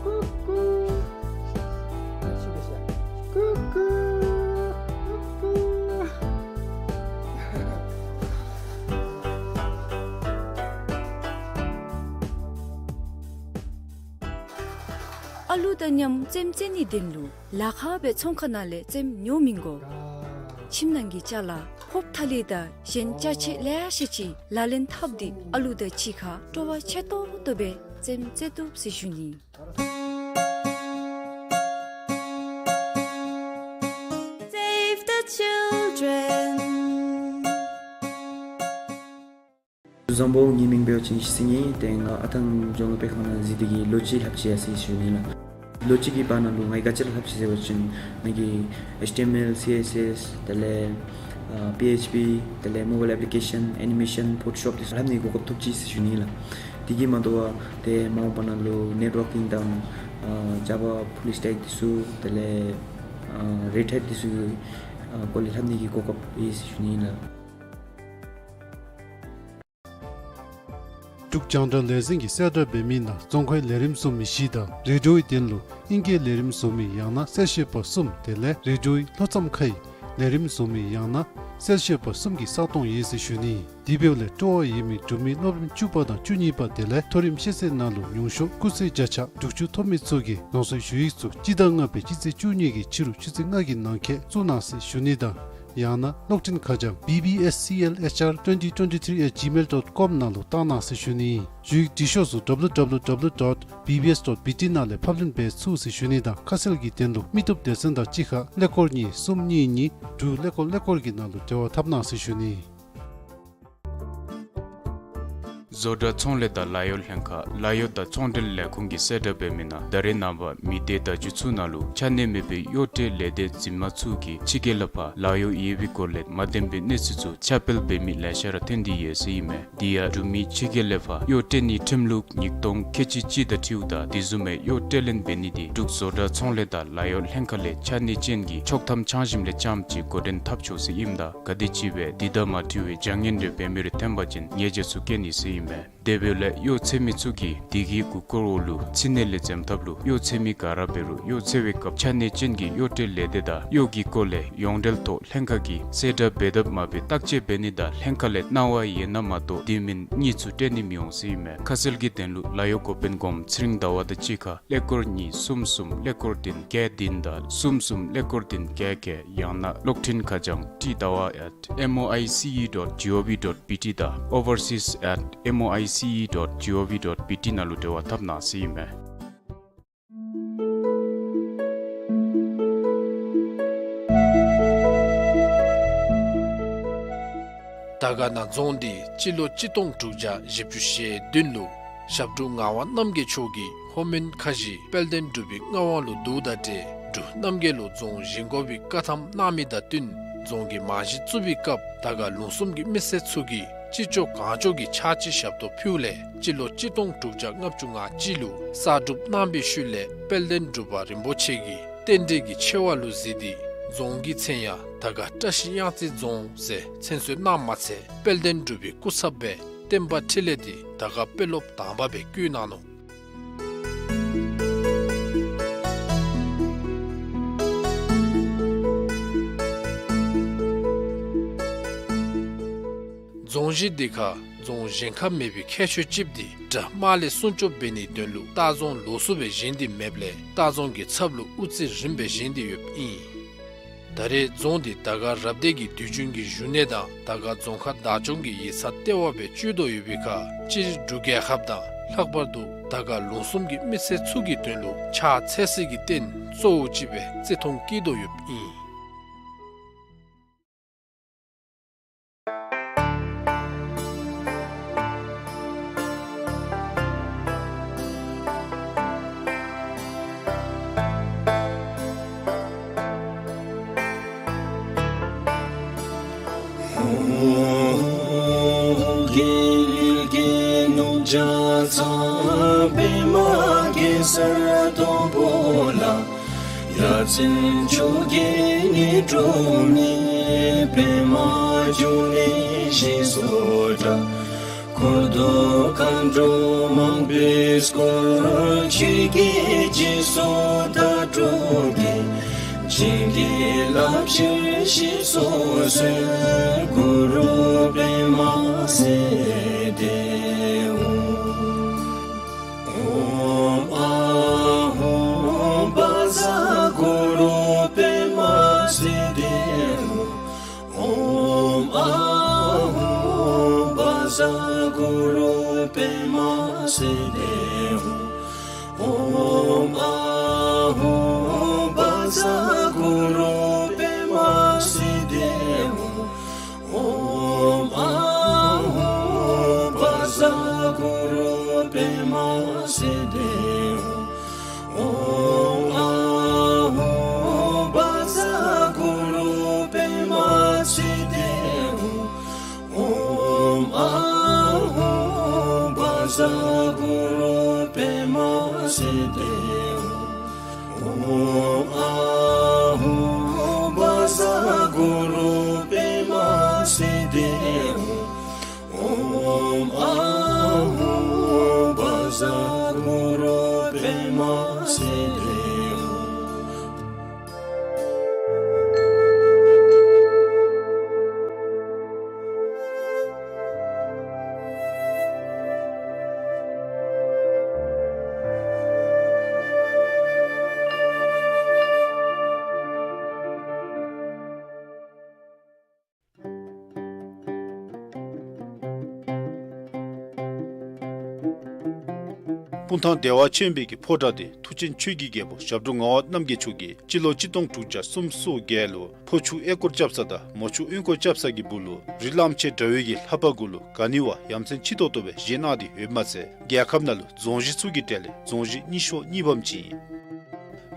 ཀུ་ཀུ། ཀུ་ཀུ། ཀུ་ཀུ། ཨ་ལུ་དང་མཉམ་རྩེདམོ་རྩེ་ནིའི་དོན་ལུ་ལཱ་ཁག་སྦེ་ཚོང་ཁང་ནང་ལས་རྩེདམོ་ཉོ་མི་དགོ། ཁྱིམ་ནང་གི་ཅ་ལ་ཧོབ་ཐ་ལི་དང་གཞན་ཅ་ཆས་ལེ་ཤ་ཅིག་ལག་ལེན་འཐབ་སྟེ་ཨ་ལུ་དང་གཅིག་ཁར་སྤྲོ་བ་ཆེ་ཏོག་ཏོ་སྦེ་རྩེདམོ་རྩེ་བཏུབ་ཟེར་ཞུ་ནི། Save the children. བཟང་པོ། ངེའི་མིང་འབད་བ་ཅིན་ཡེ་ཤེས་སེང་གེ། ཏེ་ང་ཨ་ཐང་རྫོང་དངུལ་དཔེ་ཁང་ནང་འཛུལ་ཏེ་གིས་ལོ་གཅིག་ལྷགཔ་ཅིག་ཡར་སོ་ཡི་ཟེར་ཞུ་ནི་ལགས། ལོ་གཅིག་གི་བར་ན་ལུ་ང་གིས་ག་ཅི་ར་ལྷབ་ཅི་ཟེར་བ་ཅིན་ང་གིས་ཨེཆ་ཊི་ཨེམ་ཨེལ་སི་ཨེསི་ཨེསི་དེ་ལས་ཨ་པི་ཨེཆ་པི་དེ་ལས་མོ་བཱའིལ་ཨེཔ་ལི་ཀེ་ཤཱན་ཨེ་ནི་མེ་ཤཱན་ཕོ་ཊོ་ཤོཔ་འདི་ཚུ་ལྷབ་ནིའི་གོ་སྐབས་ཐོབ་ཅི་ཟེར་ཞུ་ནི་ལགས། དེ་གིས་མ་དོ་བར་ཏེ་མ་འོངས་པ་ནང་ལུ་ནེཊ་ཝར་ཀིང་དང་ཨ་ཇ་བ་ཕུལ་སི་ཊེཀ་འདི་ཚུ་དེ་ལས་ཨ་རེཌ་ཧེཊ་འདི་ཚུ་གི་ཨ་སྐོར་ལས་ལྷབ་ནིའི་གོ་སྐབས་ཡོད་ཟེར་ཞུ་ནི་ལགས། འབྲུག་རྒྱང་བསྒྲགས་ལས་འཛིན་གྱིས་གསལ་བསྒྲགས་འབད་མི་ནང་རྫོང་ཁའི་ལས་རིམ་བཟོ་མི་བཞི་དང་རེ་ཌིའོའི་དོན་ལུ་ཨིང་སྐད་ལས་རིམ་བཟོ་མི་ཡང་ན་གསལ་བཤད་པ་གསུམ་དེ་ལས་རེ་ཌིའོའི་ལྷོ་མཚམས་ཁའི་ལས་རིམ་བཟོ་མི་ཡང་ན་གསལ་བཤད་པ་གསུམ་གྱི་ས་སྟོང་ཡོད་ཟེར་ཞུ་ནི། དེ་འབདཝ་ལས་སྤྲོ་བ་ཡོད་མི་འབྲུག་མི་སློབ་རིམ་བཅུ་པ་དང་བཅུ་གཉིས་པ་དེ་ལས་མཐོ་རིམ་ཤེས་ཚད་ནང་ལུ་ཉུང་ཤོས་སྐུགས་ཚད་བརྒྱ་ཆ་དྲུག་ཅུ་ཐོབ་མི་ཚུ་གིས་རང་སོའི་ཞུ་ཡིག་ཚུ་སྤྱི་ཟླ་ལྔ་པའི་སྤྱི་ཚེས་བཅུ་གཉིས་ཀྱི་ཕྱི་རུ་ཆུ་ཚོད་ལྔ་གི་ནང་འཁོད་བཙུགས་གནང་ཟེར་ཞུ་ནི་དང་། ཡང་ན་གློག་འཕྲིན་ཁ་བྱང་B B S C L H R twenty twenty-three at gmail dot com ནང་ལུ་བཏང་གནང་ཟེར་ཞུ་ནི། ཞུ་ཡིག་འབྲི་ཤོག་ཚུ་W W W dot B B S dot B T ནང་ལས་ཕབ་ལེན་འབད་ཚུགས་ཟེར་ཞུ་ནི་དང་། ཁ་གསལ་གྱི་དོན་ལུ་མི་བཏུབ་སྡེ་ཚན་དང་གཅིག་ཁར་ཀླད་ཀོར་གཉིས་གསུམ་གཉིས་གཉིས་དྲུག་ཀླད་ཀོར་ཀླད་ཀོར་གྱི་ནང་ལུ་འབྲེལ་བ་འཐབ་གནང་ཟེར་ཞུ་ནི། བཟོ་གྲྭ་ཚོང་ལས་དང་ལཱ་གཡོག་ལྷན་ཁག་ལཱ་གཡོག་དང་ཚོང་འབྲེལ་ལས་ཁུངས་ཀྱིས་གསལ་བསྒྲགས་འབད་མི་ནང་ད་རེས་ནངས་པ་མི་སྡེ་བརྡ་བརྒྱུད་ཚུ་ནང་ལུ་ཆ་གནས་མེད་པའི་གཡོག་ཁྲལ་ལས་སྡེ་འཛིན་མ་ཚུ་གིས་ཕྱི་རྒྱལ་ལས་ཕར་ལཱ་གཡོག་ཡོད་པའི་སྐོར་ལས་མ་བདེན་པའི་གནས་ཚུལ་ཚུ་ཁྱབ་སྤེལ་འབད་མི་ལེ་ཤ་ར་ཐོན་ཏེ་ཡོད་ཟེར་ཨིན་མས། དེ་ཡང་འབྲུག་མི་ཕྱི་རྒྱལ་ལས་ཕར་གཡོག་སྤྲོད་ནིའི་ཁྲིམས་ལུགས་ཉིས་སྟོང་ཁལ་གཅིག་གཅིག་དང་འཁྲིལཝ་ད་དེ་བཟུམ་མའི་གཡོག་སྤྲོད་ལེན་འབད་ནི་དེ་འབྲུག་བཟོ་གྲྭ་ཚོང་ལས་དང་ལཱ་གཡོག་ལྷན་ཁག་ལས་ཆ་གནས་ཅན་གྱི་ཆོག་ཐམ་འཆང་ཞིནམ་ལས་རྐྱངམ་ཅིག་འགོ་འདྲེན་འཐབ་ཆོག་ཟེར་ཨིནམ་ད་ག་དེམ་ཅིག་སྦེ་དེ་དང་མ་འཁྲིལ་བའི་བྱ་ངན་རེ་འབད་མི་རེ་ཐོན་པ་ཅིན་ཉེས་ཆད་ཚུ་བཀལ་ནི་ཟེར་ཨིན་མས། དེ་འབདཝ་ལས་གཡོག་འཚོལ་མི་ཚུ་གིས་དེ་གི་མགུ་སྐོར་འོག་ལུ་ཕྱི་ནང་ལས་འཛེམ་ཐབས་ལུ་གཡོག་འཚོལ་མི་ག་ར་འབད་རུང་གཡོག་འཚོལ་བའི་སྐབས་ཆ་གནས་ཅན་གྱི་གཡོག་སྤྲོད་ལས་སྡེ་དང་གཡོག་གི་སྐོར་ལས་ཡོངས་འབྲེལ་ཐོག་ལྷན་ཁག་གིས་གསལ་བསྒྲགས་འབད་དཔ་མ་འབད་བརྟག་དཔྱད་འབད་ནི་དང་ལྷན་ཁག་ལས་གནང་བ་ཡོད་ན་མ་གཏོགས་དེ་མིན་གཉིས་ཚུ་སྤྲོད་ནི་མི་འོང་ཟེར་ཨིན་མས། ཁ་གསལ་གྱི་དོན་ལུ་ལཱ་གཡོག་འགོ་དཔོན་གོངམ་ཚེ་རིང་ཟླ་བ་དང་གཅིག་ཁར་ཀླད་ཀོར་གཉིས་གསུམ་གསུམ་ཀླད་ཀོར་བདུན་བརྒྱད་བདུན་དང་གསུམ་གསུམ་ཀླད་ཀོར་བདུན་བརྒྱད་བརྒྱད། ཡང་ན་གློག་འཕྲིན་ཁ་བྱང་ཏི་ཟླ་བ་at M O I C E dot G O V dot B T དང་overseas at M O I C E dot G O V dot B T ནང་ལུ་འབྲེལ་བ་འཐབ་གནང་ཟེར་ཨིན་མས། དར་དཀར་ན་རྫོང་འདི་སྤྱི་ལོ་གཅིག་སྟོང་དྲུག་བརྒྱ་བཞི་བཅུ་ཞེ་བདུན་ལུ་ཞབས་དྲུང་ངག་དབང་རྣམ་རྒྱལ་མཆོག་གིས་ལྷོ་མོན་ཁ་བཞི་དཔལ་ལྡན་འབྲུག་པའི་མངའ་དབང་ལུ་བསྡུཝ་དང་འབྲེལ་འབྲུག་རྣམ་རྒྱལ་ལུ་རྫོང་བཞེངས་དགོ་པའི་བཀའ་ཐམ་གནང་མི་དང་བསྟུན་རྫོང་གི་རྨང་གཞི་བཙུགས་པའི་སྐབས་དར་དཀར་ལུང་གསུམ་གྱི་མི་སེར་ཚུ་གིས་ཅི་ལྕོགས་གང་ལྕོགས་ཀྱིས་ཕྱག་ཕྱི་ཞབས་ཏོག་ཕུལཝ་ལས་སྤྱི་ལོ་གཅིག་སྟོང་དྲུག་བརྒྱ་ལྔ་བཅུ་ང་གཅིག་ལུ་གསར་སྒྲུབ་གནང་བའི་ཤུལ་ལས་དཔལ་ལྡན་འབྲུག་པ་རིན་པོ་ཆེ་གིས་རྟེན་འབྲེལ་གྱི་ཆེ་བ་ལུ་གཟིགས་ཏེ་རྫོང་གི་མཚན་ཡང་དར་དཀར་བཀྲ་ཤིས་གཡང་རྩེ་རྫོང་ཟེར་མཚན་གསོལ་གནངམ་མ་ཚད་དཔལ་ལྡན་འབྲུག་པའི་སྐུ་ཚབ་སྦེ་བསྟན་པ་འཕྲིན་ལས་འདི་དར་དཀར་དཔོན་སློབ་དང་པ་སྦེ་བསྐོ་གནང་ནུག། རྫོང་གཞི་འདི་ཁར་རྫོང་བཞེངས་ཁ་མེད་པའི་ཁྱད་ཆོས་ཅིག་འདི་དགྲ་དམག་ལས་སྲུང་སྐྱོབ་འབད་ནིའི་དོན་ལུ་ལྟ་རྫོང་ལོགས་སུ་སྦེ་བཞེངས་ཏེ་མེདཔ་ལས་ལྟ་རྫོང་གི་ཚབ་ལུ་དབུ་རྩེ་རིངམ་སྦེ་བཞེངས་ཏེ་ཡོདཔ་ཨིན། ད་རེས་རྫོང་འདི་དར་དཀར་རབ་སྡེ་གི་དུས་རྒྱུན་གྱི་བཞུགས་གནས་དང་དར་དཀར་རྫོང་ཁག་བདག་སྐྱོང་གི་ཡིག་ཚང་ལྟེ་བ་སྦེ་སྤྱོད་དོ་ཡོད་པའི་ཁར་སྤྱིར་འབྲུག་རྒྱལ་ཁབ་དང་ལྷག་པར་དུ་དར་དཀར་ལུང་གསུམ་གྱི་མི་སེར་ཚུ་གི་དོན་ལུ་ཕྱག་འཚལ་སའི་གི་རྟེན་གཙོ་བོ་ཅིག་སྦེ་བརྩི་མཐོང་བསྐྱེད་དོ་ཡོདཔ་ཨིན། ཨོཾ་ཨཱཿཧཱུྃ་བཛྲ་གུ་རུ་པདྨ་སིདྡྷི་ཧཱུྃ། ཨོཾ་ཨཱཿཧཱུྃ་བཛྲ་གུ་རུ་པདྨ་སིདྡྷི་ཧཱུྃ། ཨོཾ་ཨཱཿཧཱུྃ་བཛྲ་གུ་རུ་པདྨ་སིདྡྷི་ཧཱུྃ། ཨོཾ་ཨཱཿཧཱུྃ་བཛྲ་གུ་རུ་པདྨ་སིདྡྷི་ཧཱུྃ། ཨོཾ་ཨཱཿཧཱུྃ་བཛྲ་གུ་རུ་པདྨ་སིདྡྷི་ཧཱུྃ། ཨོཾ་ཨཱཿཧཱུྃ་བཛྲ་གུ་རུ་པདྨ་སིདྡྷི་ཧཱུྃ། སྤུངས་ཐང་བདེ་བ་ཆེན་པོའི་གི་ཕོ་བྲང་དེ་མཐུ་ཆེན་ཆོས་ཀྱི་རྒྱལ་པོ་ཞབས་དྲུང་ངག་དབང་རྣམ་རྒྱལ་མཆོག་གིས་སྤྱི་ལོ་གཅིག་སྟོང་དྲུག་བརྒྱ་སུམ་ཅུ་སོ་བརྒྱད་ལུ་ཕོ་ཆུ་གཡས་སྐོར་རྐྱབ་ས་དང་མོ་ཆུ་གཡོན་སྐོར་རྐྱབ་ས་གི་སྦུག་ལུ་རི་གླང་ཆེན་འདྲ་བའི་གི་ལྷ་པ་གུ་ལུ་ག་ནི་བ་ཡ་མཚན་ཆེ་ཏོག་ཏོ་སྦེ་བཞེངས་གནང་སྟེ་ཡོདཔ་མ་ཚད་རྒྱལ་ཁབ་ནང་ལུ་རྫོང་གཞི་ཚུ་གི་གྲས་ལས་རྫོང་གཞི་རྙིང་ཤོས་གཉིས་པམ་ཅིག་ཨིན།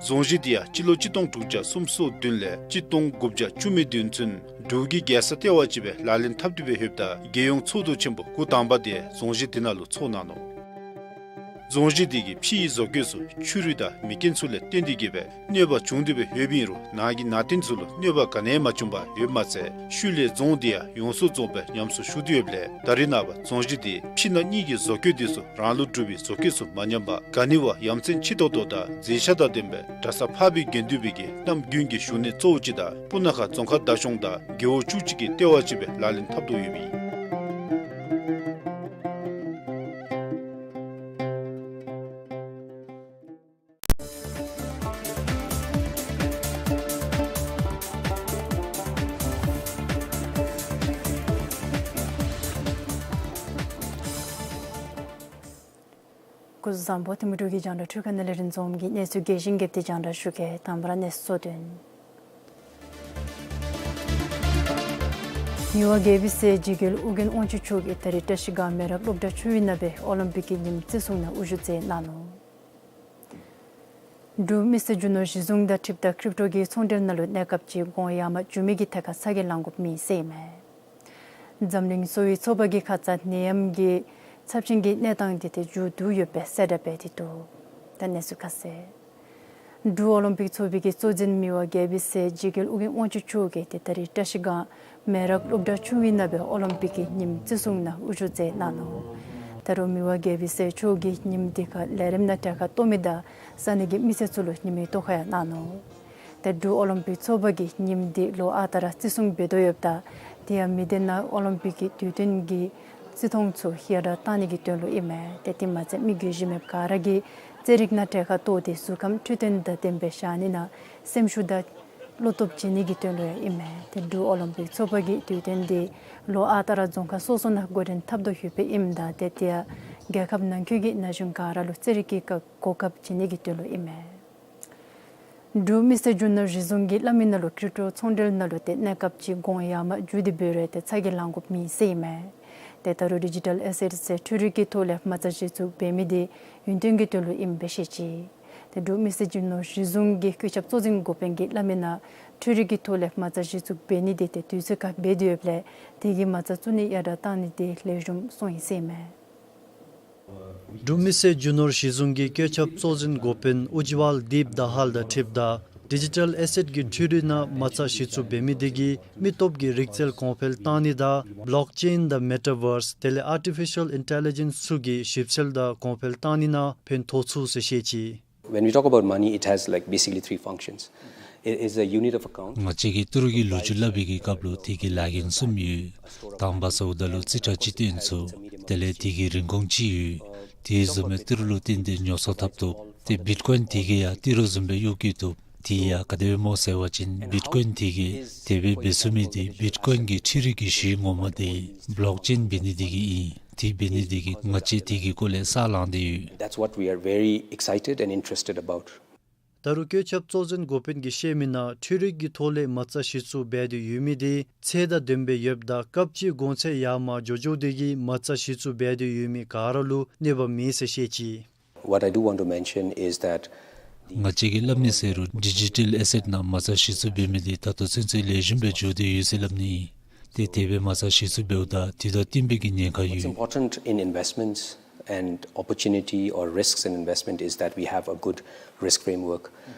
རྫོང་གཞི་འདི་ཡང་སྤྱི་ལོ་གཅིག་སྟོང་དྲུག་བརྒྱ་སུམ་ཅུ་སོ་བདུན་ལས་གཅིག་སྟོང་དགུ་བརྒྱ་བཅུ་མེད་བདུན་ཚུན་འབྲུག་གི་རྒྱལ་ས་ལྟེ་བ་ཅིག་སྦེ་ལག་ལེན་འཐབ་སྟེ་སྦེ་ཡོདཔ་ད་རྒྱལ་ཡོངས་ཚོགས་འདུ་ཆེན་པོ་འགོ་དང་པ་དེ་རྫོང་གཞི་འདི་ནང་ལུ་ཚོགས་གནང་ནུག། རྫོང་གཞི་འདི་གི་ཕྱི་ཡི་བཟོ་བཀོད་ཚུ་ཆུ་རུད་དང་མེ་རྐྱེན་ཚུ་ལས་བརྟེན་ཏེ་གིས་སྦེ་གནོད་པ་བྱུང་སྟེ་སྦེ་ཡོདཔ་ཨིན་རུང་ནང་གི་ནང་རྟེན་ཚུ་ལུ་གནོད་པ་ག་ནི་ཡང་མ་བྱུང་པར་ཡོདཔ་མ་ཚད་ཤུལ་ལས་རྫོང་འདི་ཡང་ཡོངས་སུ་རྫོགས་པའི་ཉམས་གསོ་ཞུ་སྟེ་ཡོདཔ་ལས་ད་རེས་ནངས་པ་རྫོང་གཞི་འདི་ཕྱི་ནང་གཉིས་ཀྱི་བཟོ་བཀོད་འདི་ཚུ་རང་ལུགས་གྲུབ་པའི་བཟོ་བཀོད་ཚུ་མ་ཉམས་པར་ག་ནི་བ་ཡ་མཚན་ཆེ་ཏོག་ཏོ་དང་མཛེས་ཆ་དང་ལྡན་པའི་གྲྭ་ས་འཕགས་པའི་དགེ་འདུན་པའི་གི་གནམ་དགུན་གྱི་བཞུགས་གནས་གཙོ་བོ་ཅིག་དང་སྤུ་ན་ཁ་རྫོང་ཁག་བདག་སྐྱོང་དང་རྒེད་འོག་བཅུ་གཅིག་གི་ལྟེ་བ་ཅིག་སྦེ་ལག་ལེན་འཐབ་དོ་ཡོདཔ་ཨིན། སྐུ་གཟུགས་བཟང་པོ། ཏེ་མུ་འབྲེལ་གྱི་རྒྱང་བསྒྲགས་འཕྲུལ་ཁང་ནང་ལས་རིན་འཛོམས་ཀྱིས་གནས་ཚུལ་རྒྱས་ཤིང་རྒྱས་པ་དེ་རྒྱང་བསྒྲགས་ཞུ་གེ། དང་པ་ར་གནས་ཚུལ་གཙོ་དོན། མི་དབང་རྒྱལ་པོའི་སྲས་འཇིགས་མེད་ཨོ་རྒྱན་དབང་ཕྱུག་མཆོག་གིས་ད་རིས་བཀྲིས་སྒང་མེ་རག་སློབ་གྲྭ་ཆུང་བའི་ནང་སྦེ་ཨོ་ལིམ་པིག་གི་ཉིནམ་བརྩི་སྲུང་ནང་དབུ་བཞུགས་མཛད་གནང་ནུག། འབྲུག་མི་སེར་རྒྱུ་ནོར་གཞི་བཟུང་དང་འཁྲིལཝ་ད་ཀྲིབ་ཊོ་གི་ཚོང་འབྲེལ་ནང་ལུ་གནས་སྐབས་ཅིག་གོང་ཡངས་མ་འགྱོ་མི་གི་ཐད་ཁར་ཚ་གྱང་ལང་དགོཔ་མེད་ཟེར་ཨིན་མས། འཛམ་གླིང་གསོ་བའི་ཚོགས་པ་གི་ཁ་ཙ་ནད་ཡམས་ཀྱི་ཚབས་ཆེན་གྱི་གནས་སྟངས་འདི་ཏེ་མཇུག་བསྡུ་ཡོདཔ་སྦེ་གསལ་བསྒྲགས་འབད་དེ་འདུག། ད་གནས་ཚུལ་ཁ་གསལ། འབྲུག་ཨོ་ལིམ་པིག་ཚོགས་པའི་གི་གཙོ་འཛིན་མི་དབང་རྒྱལ་པོའི་སྲས་འཇིགས་མེད་ཨོ་རྒྱན་དབང་ཕྱུག་མཆོག་གིས་ཏེ་ད་རིས་བཀྲིས་སྒང་མེ་རག་སློབ་གྲྭ་ཆུང་བའི་ནང་སྦེ་ཨོ་ལིམ་པིག་གི་ཉིནམ་བརྩི་སྲུང་ནང་དབུ་བཞུགས་མཛད་གནང་ནུག། ད་རུང་མི་དབང་རྒྱལ་པོའི་སྲས་མཆོག་གིས་ཉིནམ་འདི་ཁར་ལས་རིམ་ནང་གྲལ་ཁར་གཏོགས་མི་དང་ས་གནས་ཀྱི་མི་སེར་ཚུ་ལུ་ཉིན་མའི་ཐོག་ཁར་ཡང་གནང་ནུག། ཏེ་འབྲུག་ཨོ་ལིམ་པིག་ཚོགས་པ་གིས་ཉིནམ་འདི་ལོ་ཨ་རྟག་ར་བརྩི་སྲུང་འབད་དོ་ཡོདཔ་ད་དེ་ཡང་མི་སྡེ་ནང་ཨོ་ལིམ་པིག་གི་དུས་སྟོན་གྱི་བརྩི་མཐོང་ཚུ་ཡར་དྲག་བཏང་ནི་གི་དོན་ལུ་ཨིན་མས། ཏེ་དེ་མ་ཚད་མི་རྒྱུས་ཞིབ་མེདཔ་ག་ར་གིས་རྩེད་རིགས་ནང་གྲལ་ཁར་གཏོགས་ཏེ་གཟུགས་ཁམས་འཕྲོད་བསྟེན་དང་ལྡནམ་སྦེ་བཞག་ནི་ནང་སེམས་ཤུགས་དང་བློ་སྟོབས་བྱིན་ནི་གི་དོན་ལུ་ཡང་ཨིན་མས། ཏེ་འབྲུག་ཨོ་ལིམ་པིག་ཚོགས་པ་གིས་དུས་སྟོན་འདི་ལོ་ཨ་རྟག་ར་རྫོང་ཁག་སོ་སོ་ནང་འགོ་འདྲེན་འཐབ་དོ་ཡོདཔ་ཨིནམ་ད་ཏེ་དེ་ཡང་རྒྱལ་ཁབ་ནང་འཁོད་ཀྱི་ན་གཞོན་ག་ར་ལུ་རྩེད་རིགས་ཀྱི་གོ་སྐབས་བྱིན་ནི་གི་དོན་ལུ་ཨིན་མས། འབྲུག་མི་སེར་རྒྱུ་ནོར་གཞི་བཟུང་གི་བླ་མའི་ནང་ལུ་ཀྲིབ་ཊོ་ཚོང་འབྲེལ་ནང་ལུ་ཏེ་གནས་སྐབས་ཅིག་གོང་ཡངས་མ་འགྱོ་སྟེ་འབད་རུང་ཏེ་ཚ་གྱང་ལང་དགོཔ་མེད་ཟེར་ཨིན་མས། ཏེ་ད་རུང་ཌི་ཇི་ཊལ་ཨེ་སེཊ་ཟེར་འཕྲུལ་རིག་གི་ཐོག་ལས་མ་རྩ་གཞི་བཙུགས་འབད་མི་དེ་ཡུན་བརྟན་གྱི་དོན་ལུ་ཨིནམ་སྦེ་བཤད་ཅི། ཏེ་འབྲུག་མི་སེར་རྒྱུ་ནོར་གཞི་བཟུང་གི་བཀོད་ཁྱབ་གཙོ་འཛིན་འགོ་དཔོན་གྱིས་བླ་མའི་ནང་འཕྲུལ་རིག་གི་ཐོག་ལས་མ་རྩ་གཞི་བཙུགས་འབད་ནི་དེ་ཏེ་དུས་ཚོད་ཁར་འབད་དེ་ཡོདཔ་ལས་དེ་གིས་མ་རྩ་བཙུགས་ནི་ཡར་དྲག་བཏང་ནི་དེ་ལེགས་ཤོམ་སོང་ཡི་ཟེར་ཨིན་མས། འབྲུག་མི་སེར་རྒྱུ་ནོར་གཞི་བཟུང་གི་བཀོད་ཁྱབ་གཙོ་འཛིན་འགོ་དཔོན་ཨུ་ཇི་ཝཱལ་དིབ་དྷ་ཧལ་དང་འཁྲིལཝ་ད་ཌི་ཇི་ཊལ་ཨེ་སེཊ་ཀྱི་འཕྲུལ་རིག་ནང་མ་རྩ་གཞི་བཙུགས་འབད་མི་དེ་གིས་མི་སྟོབས་ཀྱི་རིག་རྩལ་གོང་འཕེལ་བཏང་ནི་དང་བློག་ཅེན་དང་མེ་ཊ་བརསི་དེ་ལས་ཨར་ཊི་ཕི་ཤཱལ་ཨིན་ཊེ་ལི་ཇེནསི་ཚུ་གི་ཞིབ་འཚོལ་དང་གོང་འཕེལ་བཏང་ནི་ནང་ཕན་ཐོགས་ཚུགས་ཟེར་བཤད་ཅི། When we talk about money, it has, like, basically three functions. It is a unit of account. ང་བཅས་ཀྱིས་ཏི་རུ་གི་ལོ་རྒྱུས་སླབ་པའི་གི་སྐབས་ལུ་དེ་གི་ལཱ་འགན་གསུམ་ཡོད། དང་པ་ཟེརཝ་ད་ལུ་རྩིས་ཁྲ་ཅིག་སྟོན་ཚུགས། དེ་ལས་དེ་གི་རིན་གོང་ཅིག་ཡོད། དེ་བཟུམ་སྦེ་ཏི་རུ་ལུ་བརྟེན་ཏེ་ཉོ་ཚོང་འཐབ་བཏུབ། ཏེ་བིཊ་ཀོའིན་དེ་གིས་ཡང་ཏི་རུ་བཟུམ་སྦེ་གཡོག་བཀོལ་བཏུབ། དེ་ཡང་ག་དེ་སྦེ་སྨོ་ཟེར་བ་ཅིན་བིཊ་ཀོའིན་དེ་གིས་དེ་སྦེ་འབད་ཚུགས་མི་དེ་བིཊ་ཀོའིན་གྱི་འཕྲུལ་རིག་གི་གཞི་ངོ་མ་དེ་བློག་ཅེན་འབད་ནི་དེ་གིས་ཨིན། དེ་འབད་ནི་དེ་གིས་ང་བཅས་དེ་གི་སྐོར་ལས་ས་ལང་སྟེ་ཡོད། That's what we are very excited and interested about. ད་རུང་བཀོད་ཁྱབ་གཙོ་འཛིན་འགོ་དཔོན་གྱིས་བཤད་མི་ནང་འཕྲུལ་རིག་གི་ཐོག་ལས་མ་རྩ་གཞི་བཙུགས་འབད་དེ་ཡོད་མི་དེ་ཚད་དང་ལྡནམ་སྦེ་ཡོདཔ་ད་སྐབས་ཅིག་གོང་ཚད་ཡར་མར་འགྱོ་འགྱོཝ་དེ་གིས་མ་རྩ་གཞི་བཙུགས་འབད་དེ་ཡོད་མི་ག་ར་ལུ་གནོདཔ་མེད་ཟེར་བཤད་ཅི། What I do want to mention is that ང་བཅས་ཀྱིས་སླབ་ནི་ཟེར་རུང་ཌི་ཇི་ཊཱལ་ཨེ་སེཊ་ནང་མ་རྩ་གཞི་བཙུགས་འབད་མི་དེ་ད་ལྟོ་ཚུན་ཚོད་ལེགས་ཤོམ་སྦེ་འགྱོ་སྟེ་ཡོད་ཟེར་སླབ་ནི། ཏེ་དེ་སྦེ་མ་རྩ་གཞི་བཙུགས་འབདཝ་ད་དེ་དང་བསྟུན་པའི་གི་ཉེན་ཁ་What's ཡོད། Important in investments and opportunity or risks in investment is that we have a good risk framework.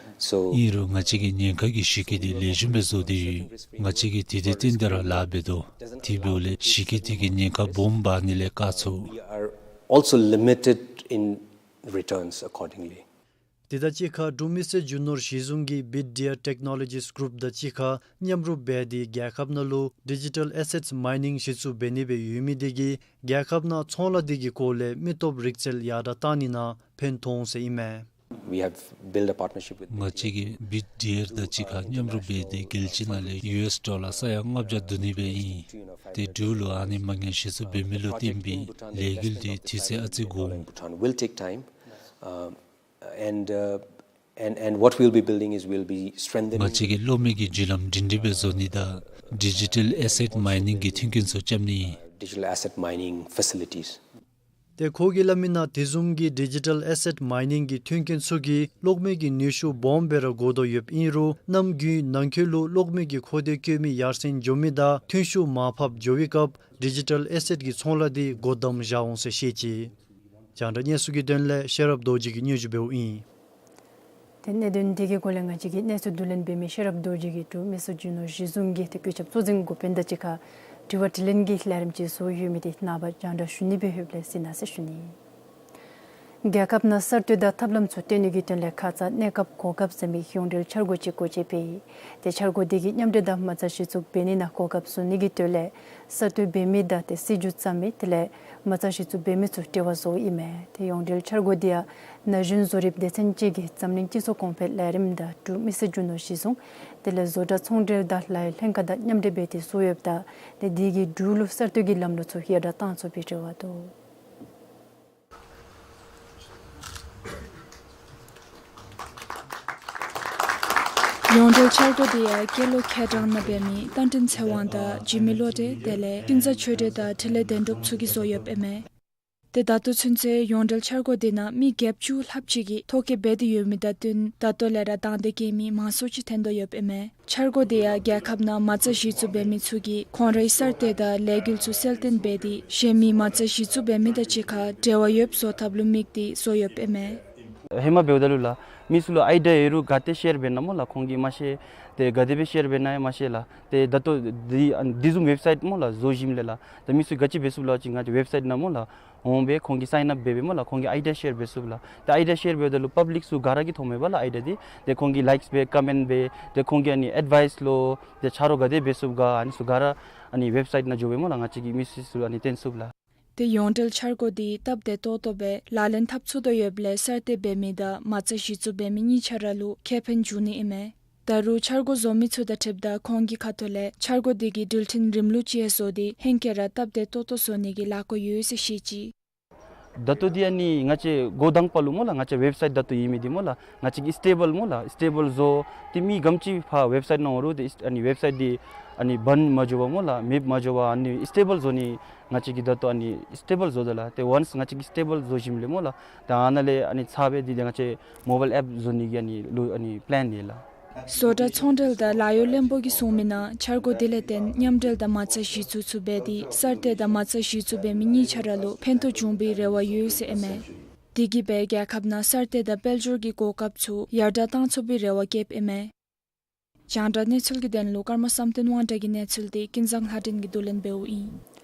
So ཨིན་རུང་ང་བཅས་ཀྱིས་ཉེན་ཁ་གི་གཞི་བཀོད་དེ་ལེགས་ཤོམ་སྦེ་བཟོ་སྟེ་ཡོད། ང་བཅས་ཀྱིས་དེ་དང་བསྟུན་ཏེ་ར་ལཱ་འབད་དོ། དེ་འབདཝ་ལས་གཞི་བཀོད་དེ་གིས་ཉེན་ཁ་སྦོམ་འབག་ནི་ལས་བཀག་ཚུགས། We are also limited in returns accordingly. དེ་དང་གཅིག་ཁར་འབྲུག་མི་སེར་རྒྱུ་ནོར་གཞི་བཟུང་གིས་བིཊ་ཌི་ཨར་ཊེཀ་ནོ་ལོ་ཇིས་གུ་རུབ་དང་གཅིག་ཁར་མཉམ་རུབ་འབད་དེ་རྒྱལ་ཁབ་ནང་ལུ་ཌི་ཇི་ཊཱལ་ཨེ་སེཊ་མའི་ནིང་གཞི་བཙུགས་འབད་ནི་སྦེ་ཡོད་མི་དེ་གིས་རྒྱལ་ཁབ་ནང་ཚོང་ལཱ་དེ་གི་སྐོར་ལས་མི་སྟོབས་རིག་རྩལ་ཡར་དྲག་བཏང་ནི་ནང་ཕན་ཐོགས་འོང་ཟེར་ཨིན་མས། We have built a partnership with ང་བཅས་ཀྱིས་བིཊ་ཌི་ཨར་དང་གཅིག་ཁར་མཉམ་རུབ་འབད་དེ་རྒྱལ་སྤྱི་ནང་ལས་ཡུ་ཨེསི་ཌོ་ལར་ས་ཡ་ལྔ་བརྒྱ་བསྡུ་ནི་སྦེ་ཨིན། ཏེ་འབྲུག་ལུ་ཨ་ནི་མ་དངུལ་གཞི་བཙུགས་འབད་མི་ལུ་བརྟེན་པའི་ལས་འགུལ་དེ་དུས་ཚོད་ཨ་ཙི་འགོར་འོང་། Bhutan will take time, um, and, uh, and, and what we'll be building is we'll be strengthening ང་བཅས་ཀྱིས་གློག་མེ་གི་བརྒྱུད་ལམ་སྒྲིང་སྒྲིང་སྦེ་བཟོ་ནི་དང་ཌི་ཇི་ཊཱལ་ཨེ་སེཊ་མའི་ནིང་གི་མཐུན་རྐྱེན་ཚུ་རྐྱབ་ནི། Digital asset mining facilities. ཏེ་ཁོ་གིས་སླབ་མི་ནང་དེ་བཟུམ་གྱི་ཌི་ཇི་ཊཱལ་ཨེ་སེཊ་མའི་ནིང་གི་མཐུན་རྐྱེན་ཚུ་གིས་གློག་མེ་གི་ནུས་ཤུགས་སྦོམ་སྦེ་ར་དགོ་དོ་ཡོདཔ་ཨིན་རུང་གནམ་དགུན་ནང་འཁོད་ལུ་གློག་མེ་གི་མཁོ་འདོད་བསྐྱེད་མི་ཡར་སེང་འགྱོ་མི་དང་ཐོན་ཤུགས་མར་ཕབ་འགྱོ་བའི་སྐབས་ཌི་ཇི་ཊཱལ་ཨེ་སེཊ་ཀྱི་ཚོང་ལཱ་དེ་སྒོ་བསྡམ་བཞག་འོང་ཟེར་བཤད་ཅི། རྒྱང་བསྒྲགས་གནས་ཚུལ་གྱི་དོན་ལས་ཤེས་རབ་རྡོ་རྗེ་གིས་སྙན་ཞུ་འབདཝ་ཨིན། ཏེ་གནད་དོན་དེ་གི་སྐོར་ལས་ང་བཅས་ཀྱི་གནས་ཚུལ་བསྡུ་ལེན་འབད་མི་ཤེས་རབ་རྡོ་རྗེ་གིས་འབྲུག་མི་སེར་རྒྱུ་ནོར་གཞི་བཟུང་གི་ཏེ་བཀོད་ཁྱབ་གཙོ་འཛིན་འགོ་དཔོན་དང་གཅིག་ཁར་དྲི་བ་དྲིས་ལན་གྱི་ལས་རིམ་ཅིག་བཟོ་ཡོད་མི་དེ་ནངས་པ་རྒྱང་བསྒྲགས་ཞུ་ནི་སྦེ་ཡོདཔ་ལས་གཟིགས་གནང་ཟེར་ཞུ་ནི། རྒྱལ་ཁབ་ནང་གསར་གཏོད་དང་ཐབས་ལམ་ཚུ་གཏོད་ནི་གི་དོན་ལས་ཁ་ཙ་གནས་སྐབས་གོ་སྐབས་ཟེར་མི་ཡོངས་འབྲེལ་འཆར་སྒོ་ཅིག་སྒོ་འབྱེད་འབད་ཡི། ཏེ་འཆར་སྒོ་དེ་གིས་མཉམ་འབྲེལ་དང་མ་རྩ་གཞི་བཙུགས་འབད་ནི་ནང་གོ་སྐབས་བཟོ་ནི་གི་དོན་ལས་གསར་གཏོད་འབད་མི་དང་ཏེ་སྲིད་བྱུས་བརྩམ་མི་དེ་ལས་མ་རྩ་གཞི་བཙུགས་འབད་མི་ཚུ་འབྲེལ་བ་བཟོཝ་ཨིན་མས། ཏེ་ཡོངས་འབྲེལ་འཆར་སྒོ་དེ་ཡང་ན་གཞོན་བཟོ་རིག་སྡེ་ཚན་བཅས་ཀྱི་འཛམ་གླིང་སྤྱི་ཚོགས་གོང་འཕེལ་ལས་རིམ་དང་འབྲུག་མི་སེར་རྒྱུ་ནོར་གཞི་བཟུང་དེ་ལས་བཟོ་གྲྭ་ཚོང་འབྲེལ་དང་ལཱ་གཡོག་ལྷན་ཁག་དང་མཉམ་འབྲེལ་འབད་དེ་བཟོ་ཡོདཔ་ད་ཏེ་དེ་གིས་འབྲུག་ལུ་གསར་གཏོད་ཀྱི་ལམ་ལུགས་ཚུ་ཡར་དྲག་བཏང་ཚུགས་པའི་རེ་བ་འདུག། ཡོངས་འབྲེལ་འཆར་སྒོ་དེ་ཡང་སྐྱེས་ལོ་ཁལ་གྲངས་ནང་འབད་མི་རྟ་མགྲིན་ཚེ་དབང་དང་འཇིགས་མེད་བློ་གྲོས་དེ་ལས་ཀུན་བཟང་ཆོས་སྒྲོན་དང་འཕྲིན་ལས་དོན་གྲུབ་ཚུ་གིས་བཟོ་ཡོདཔ་ཨིན་མས། ཏེ་ད་ལྟོ་ཚུན་ཚོད་ཡོངས་འབྲེལ་འཆར་སྒོ་དེ་ནང་མི་བརྒྱད་ཅུ་ལྷགཔ་ཅིག་གིས་ཐོ་བཀོད་འབད་དེ་ཡོད་མི་དང་བསྟུན་ད་ལྟོ་ལས་ར་དང་འདོད་བསྐྱེད་མི་མང་སུ་ཅིག་ཐོན་དོ་ཡོདཔ་ཨིན་མས། འཆར་སྒོ་དེ་ཡང་རྒྱལ་ཁབ་ནང་མ་རྩ་གཞི་བཙུགས་འབད་མི་ཚུ་གིས་ཁོང་རའི་གསར་གཏོད་དང་ལས་འགུལ་ཚུ་གསལ་སྟོན་འབད་དེ་གཞན་མི་མ་རྩ་གཞི་བཙུགས་འབད་མི་དང་གཅིག་ཁར་འབྲེལ་བ་ཡོདཔ་བཟོ་ཐབས་ལུ་དམིགས་ཏེ་བཟོ་ཡོདཔ་ཨིན་མས། ཧེ་མ་འབདཝ་ད་ལུ་ལགས་མི་ཚུ་ལུ་ཨའི་ཌི་ཡ་ཡོད་རུང་ག་ཏེ་ཤེར་འབད་ན་སྨོ་ལགས་ཁོང་གིས་མ་ཤེས། ཏེ་ག་དེ་སྦེ་ཤེར་འབད་ན་ཡང་མ་ཤེས་ལགས། ཏེ་ད་ལྟོ་འདི་ཨ་ནི་འདི་བཟུམ་ཝེབ་སའིཊ་སྨོ་ལགས་བཟོ་ཞིནམ་ལས་ལགས་ད་མི་ཚུ་ག་ཅི་འབད་ཚུགས་ལགས་ཅིག་ང་བཅས་ཝེབ་སའིཊ་ནང་སྨོ་ལགས་འོང་སྦེ་ཁོང་གིས་སའིན་ཨཔ་འབད་སྦེ་སྨོ་ལགས་ཁོང་གིས་ཨའི་ཌི་ཡ་ཤེར་འབད་ཚུགས་ལགས། ཏེ་ཨའི་ཌི་ཡ་ཤེར་འབདཝ་ད་ལུ་པབ་ལིཀ་ཚུ་ག་ར་གིས་མཐོངམ་མས་པ་ལགས་ཨའི་ཌི་ཡ་འདི། ཏེ་ཁོང་གིས་ལའིཀསི་འབད་ཀོ་མེནཊ་འབད་ཏེ་ཁོང་གིས་ཨ་ནི་ཨེཌ་ཝའིསི་ལོ་ཏེ་ཆ་རོགས་ག་དེ་འབད་ཚུགས་ག་ཨ་ནི་ཚུ་ག་ར་ཨ་ནི་ཝེབ་སའིཊ་ནང་འགྱོ་སྦེ་སྨོ་ལགས་ང་བཅས་ཀྱིས་མི་སེར་ཚུ་ལུ་ཨ་ནི་སྟོན་ཚུགས་ལགས། ཏེ་ཡོངས་འབྲེལ་འཆར་སྒོ་འདི་སྟབས་བདེ་ཏོག་ཏོ་སྦེ་ལག་ལེན་འཐབ་ཚུགས་དོ་ཡོདཔ་ལས་གསར་གཏོད་འབད་མི་དང་མ་རྩ་གཞི་བཙུགས་འབད་མི་གཉིས་ཆ་ར་ལུ་ཁེ་ཕན་འབྱུང་ནི་ཨིན་མས། ད་རུང་འཆར་སྒོ་བཟོ་མི་ཚུ་དང་འཁྲིལཝ་ད་ཁོང་གི་ཁ་ཐུག་ལས་འཆར་སྒོ་འདི་གི་འགྲུལ་འཕྲིན་རིམ་ལུགས་ཅིག་ཡང་བཟོ་སྟེ་ཧེང་སྐལ་ར་སྟབས་བདེ་ཏོག་ཏོ་བཟོ་ནི་གི་ལཱ་འགོ་ཡོད་ཟེར་བཤད་ཅི། ད་ལྟོ་འདི་ཨ་ནི་ང་བཅས་འགོ་དང་པ་ལུ་སྨོ་ལགས་ང་བཅས་ཝེབ་སའིཊ་ད་ལྟོ་ཡོད་མི་འདི་སྨོ་ལགས་ང་བཅས་ཀྱིས་སི་ཊེ་བཱལ་སྨོ་ལགས་སི་ཊེ་བཱལ་བཟོ་སྟེ་མི་ག་དེམ་ཅིག་ཕར་ཝེབ་སའིཊ་ནང་འོང་རུང་ཏེ་ཨ་ནི་ཝེབ་སའིཊ་འདི་ཨ་ནི་བཱནཌ་མ་འགྱོ་བར་སྨོ་ལགས་མེདཔ་མ་འགྱོ་བར་ཨ་ནི་སི་ཊེ་བཱལ་བཟོ་ནི་ང་བཅས་ཀྱིས་ད་ལྟོ་ཨ་ནི་སི་ཊེ་བཱལ་བཟོ་དོ་ལགས། ཏེ་ཝནསི་ང་བཅས་ཀྱིས་སི་ཊེ་བཱལ་བཟོ་ཞིནམ་ལས་སྨོ་ལགས་ད་ཨ་ནཱ་ལས་ཨ་ནི་ཚར་སྦེ་འདི་ཏེ་ང་བཅས་མོ་བཱའིལ་ཨེཔ་བཟོ་ནི་གི་ཨ་ནི་ལུ་ཨ་ནི་པི་ལེན་ཡོད་ལགས། བཟོ་གྲྭ་ཚོང་འབྲེལ་དང་ལཱ་གཡོག་བློན་པོ་གིས་གསུངས་མི་ནང་འཆར་སྒོ་འདི་ལས་བརྟེན་མཉམ་འབྲེལ་དང་མ་རྩ་གཞི་བཙུགས་ཚུགས་འབད་དེ་གསར་གཏོད་དང་མ་རྩ་གཞི་བཙུགས་འབད་མི་གཉིས་ཆ་ར་ལུ་ཕན་ཐོགས་འབྱུང་པའི་རེ་བ་ཡོད་ཟེར་ཨིན་མས། དེ་གིས་སྦེ་རྒྱལ་ཁབ་ནང་གསར་གཏོད་དང་དཔལ་འབྱོར་གྱི་གོ་སྐབས་ཚུ་ཡར་དྲག་བཏང་ཚུགས་པའི་རེ་བ་བསྐྱེདཔ་ཨིན་མས། རྒྱང་བསྒྲགས་གནས་ཚུལ་གྱི་དོན་ལུ་ཀརྨ་བསམ་གཏན་དབང་གྲགས་ཀྱི་གནས་ཚུལ་དེ་ཀུན་བཟང་ལྷ་སྒྲོན་གྱིས་བསྡུ་ལེན་འབདཝ་ཨིན།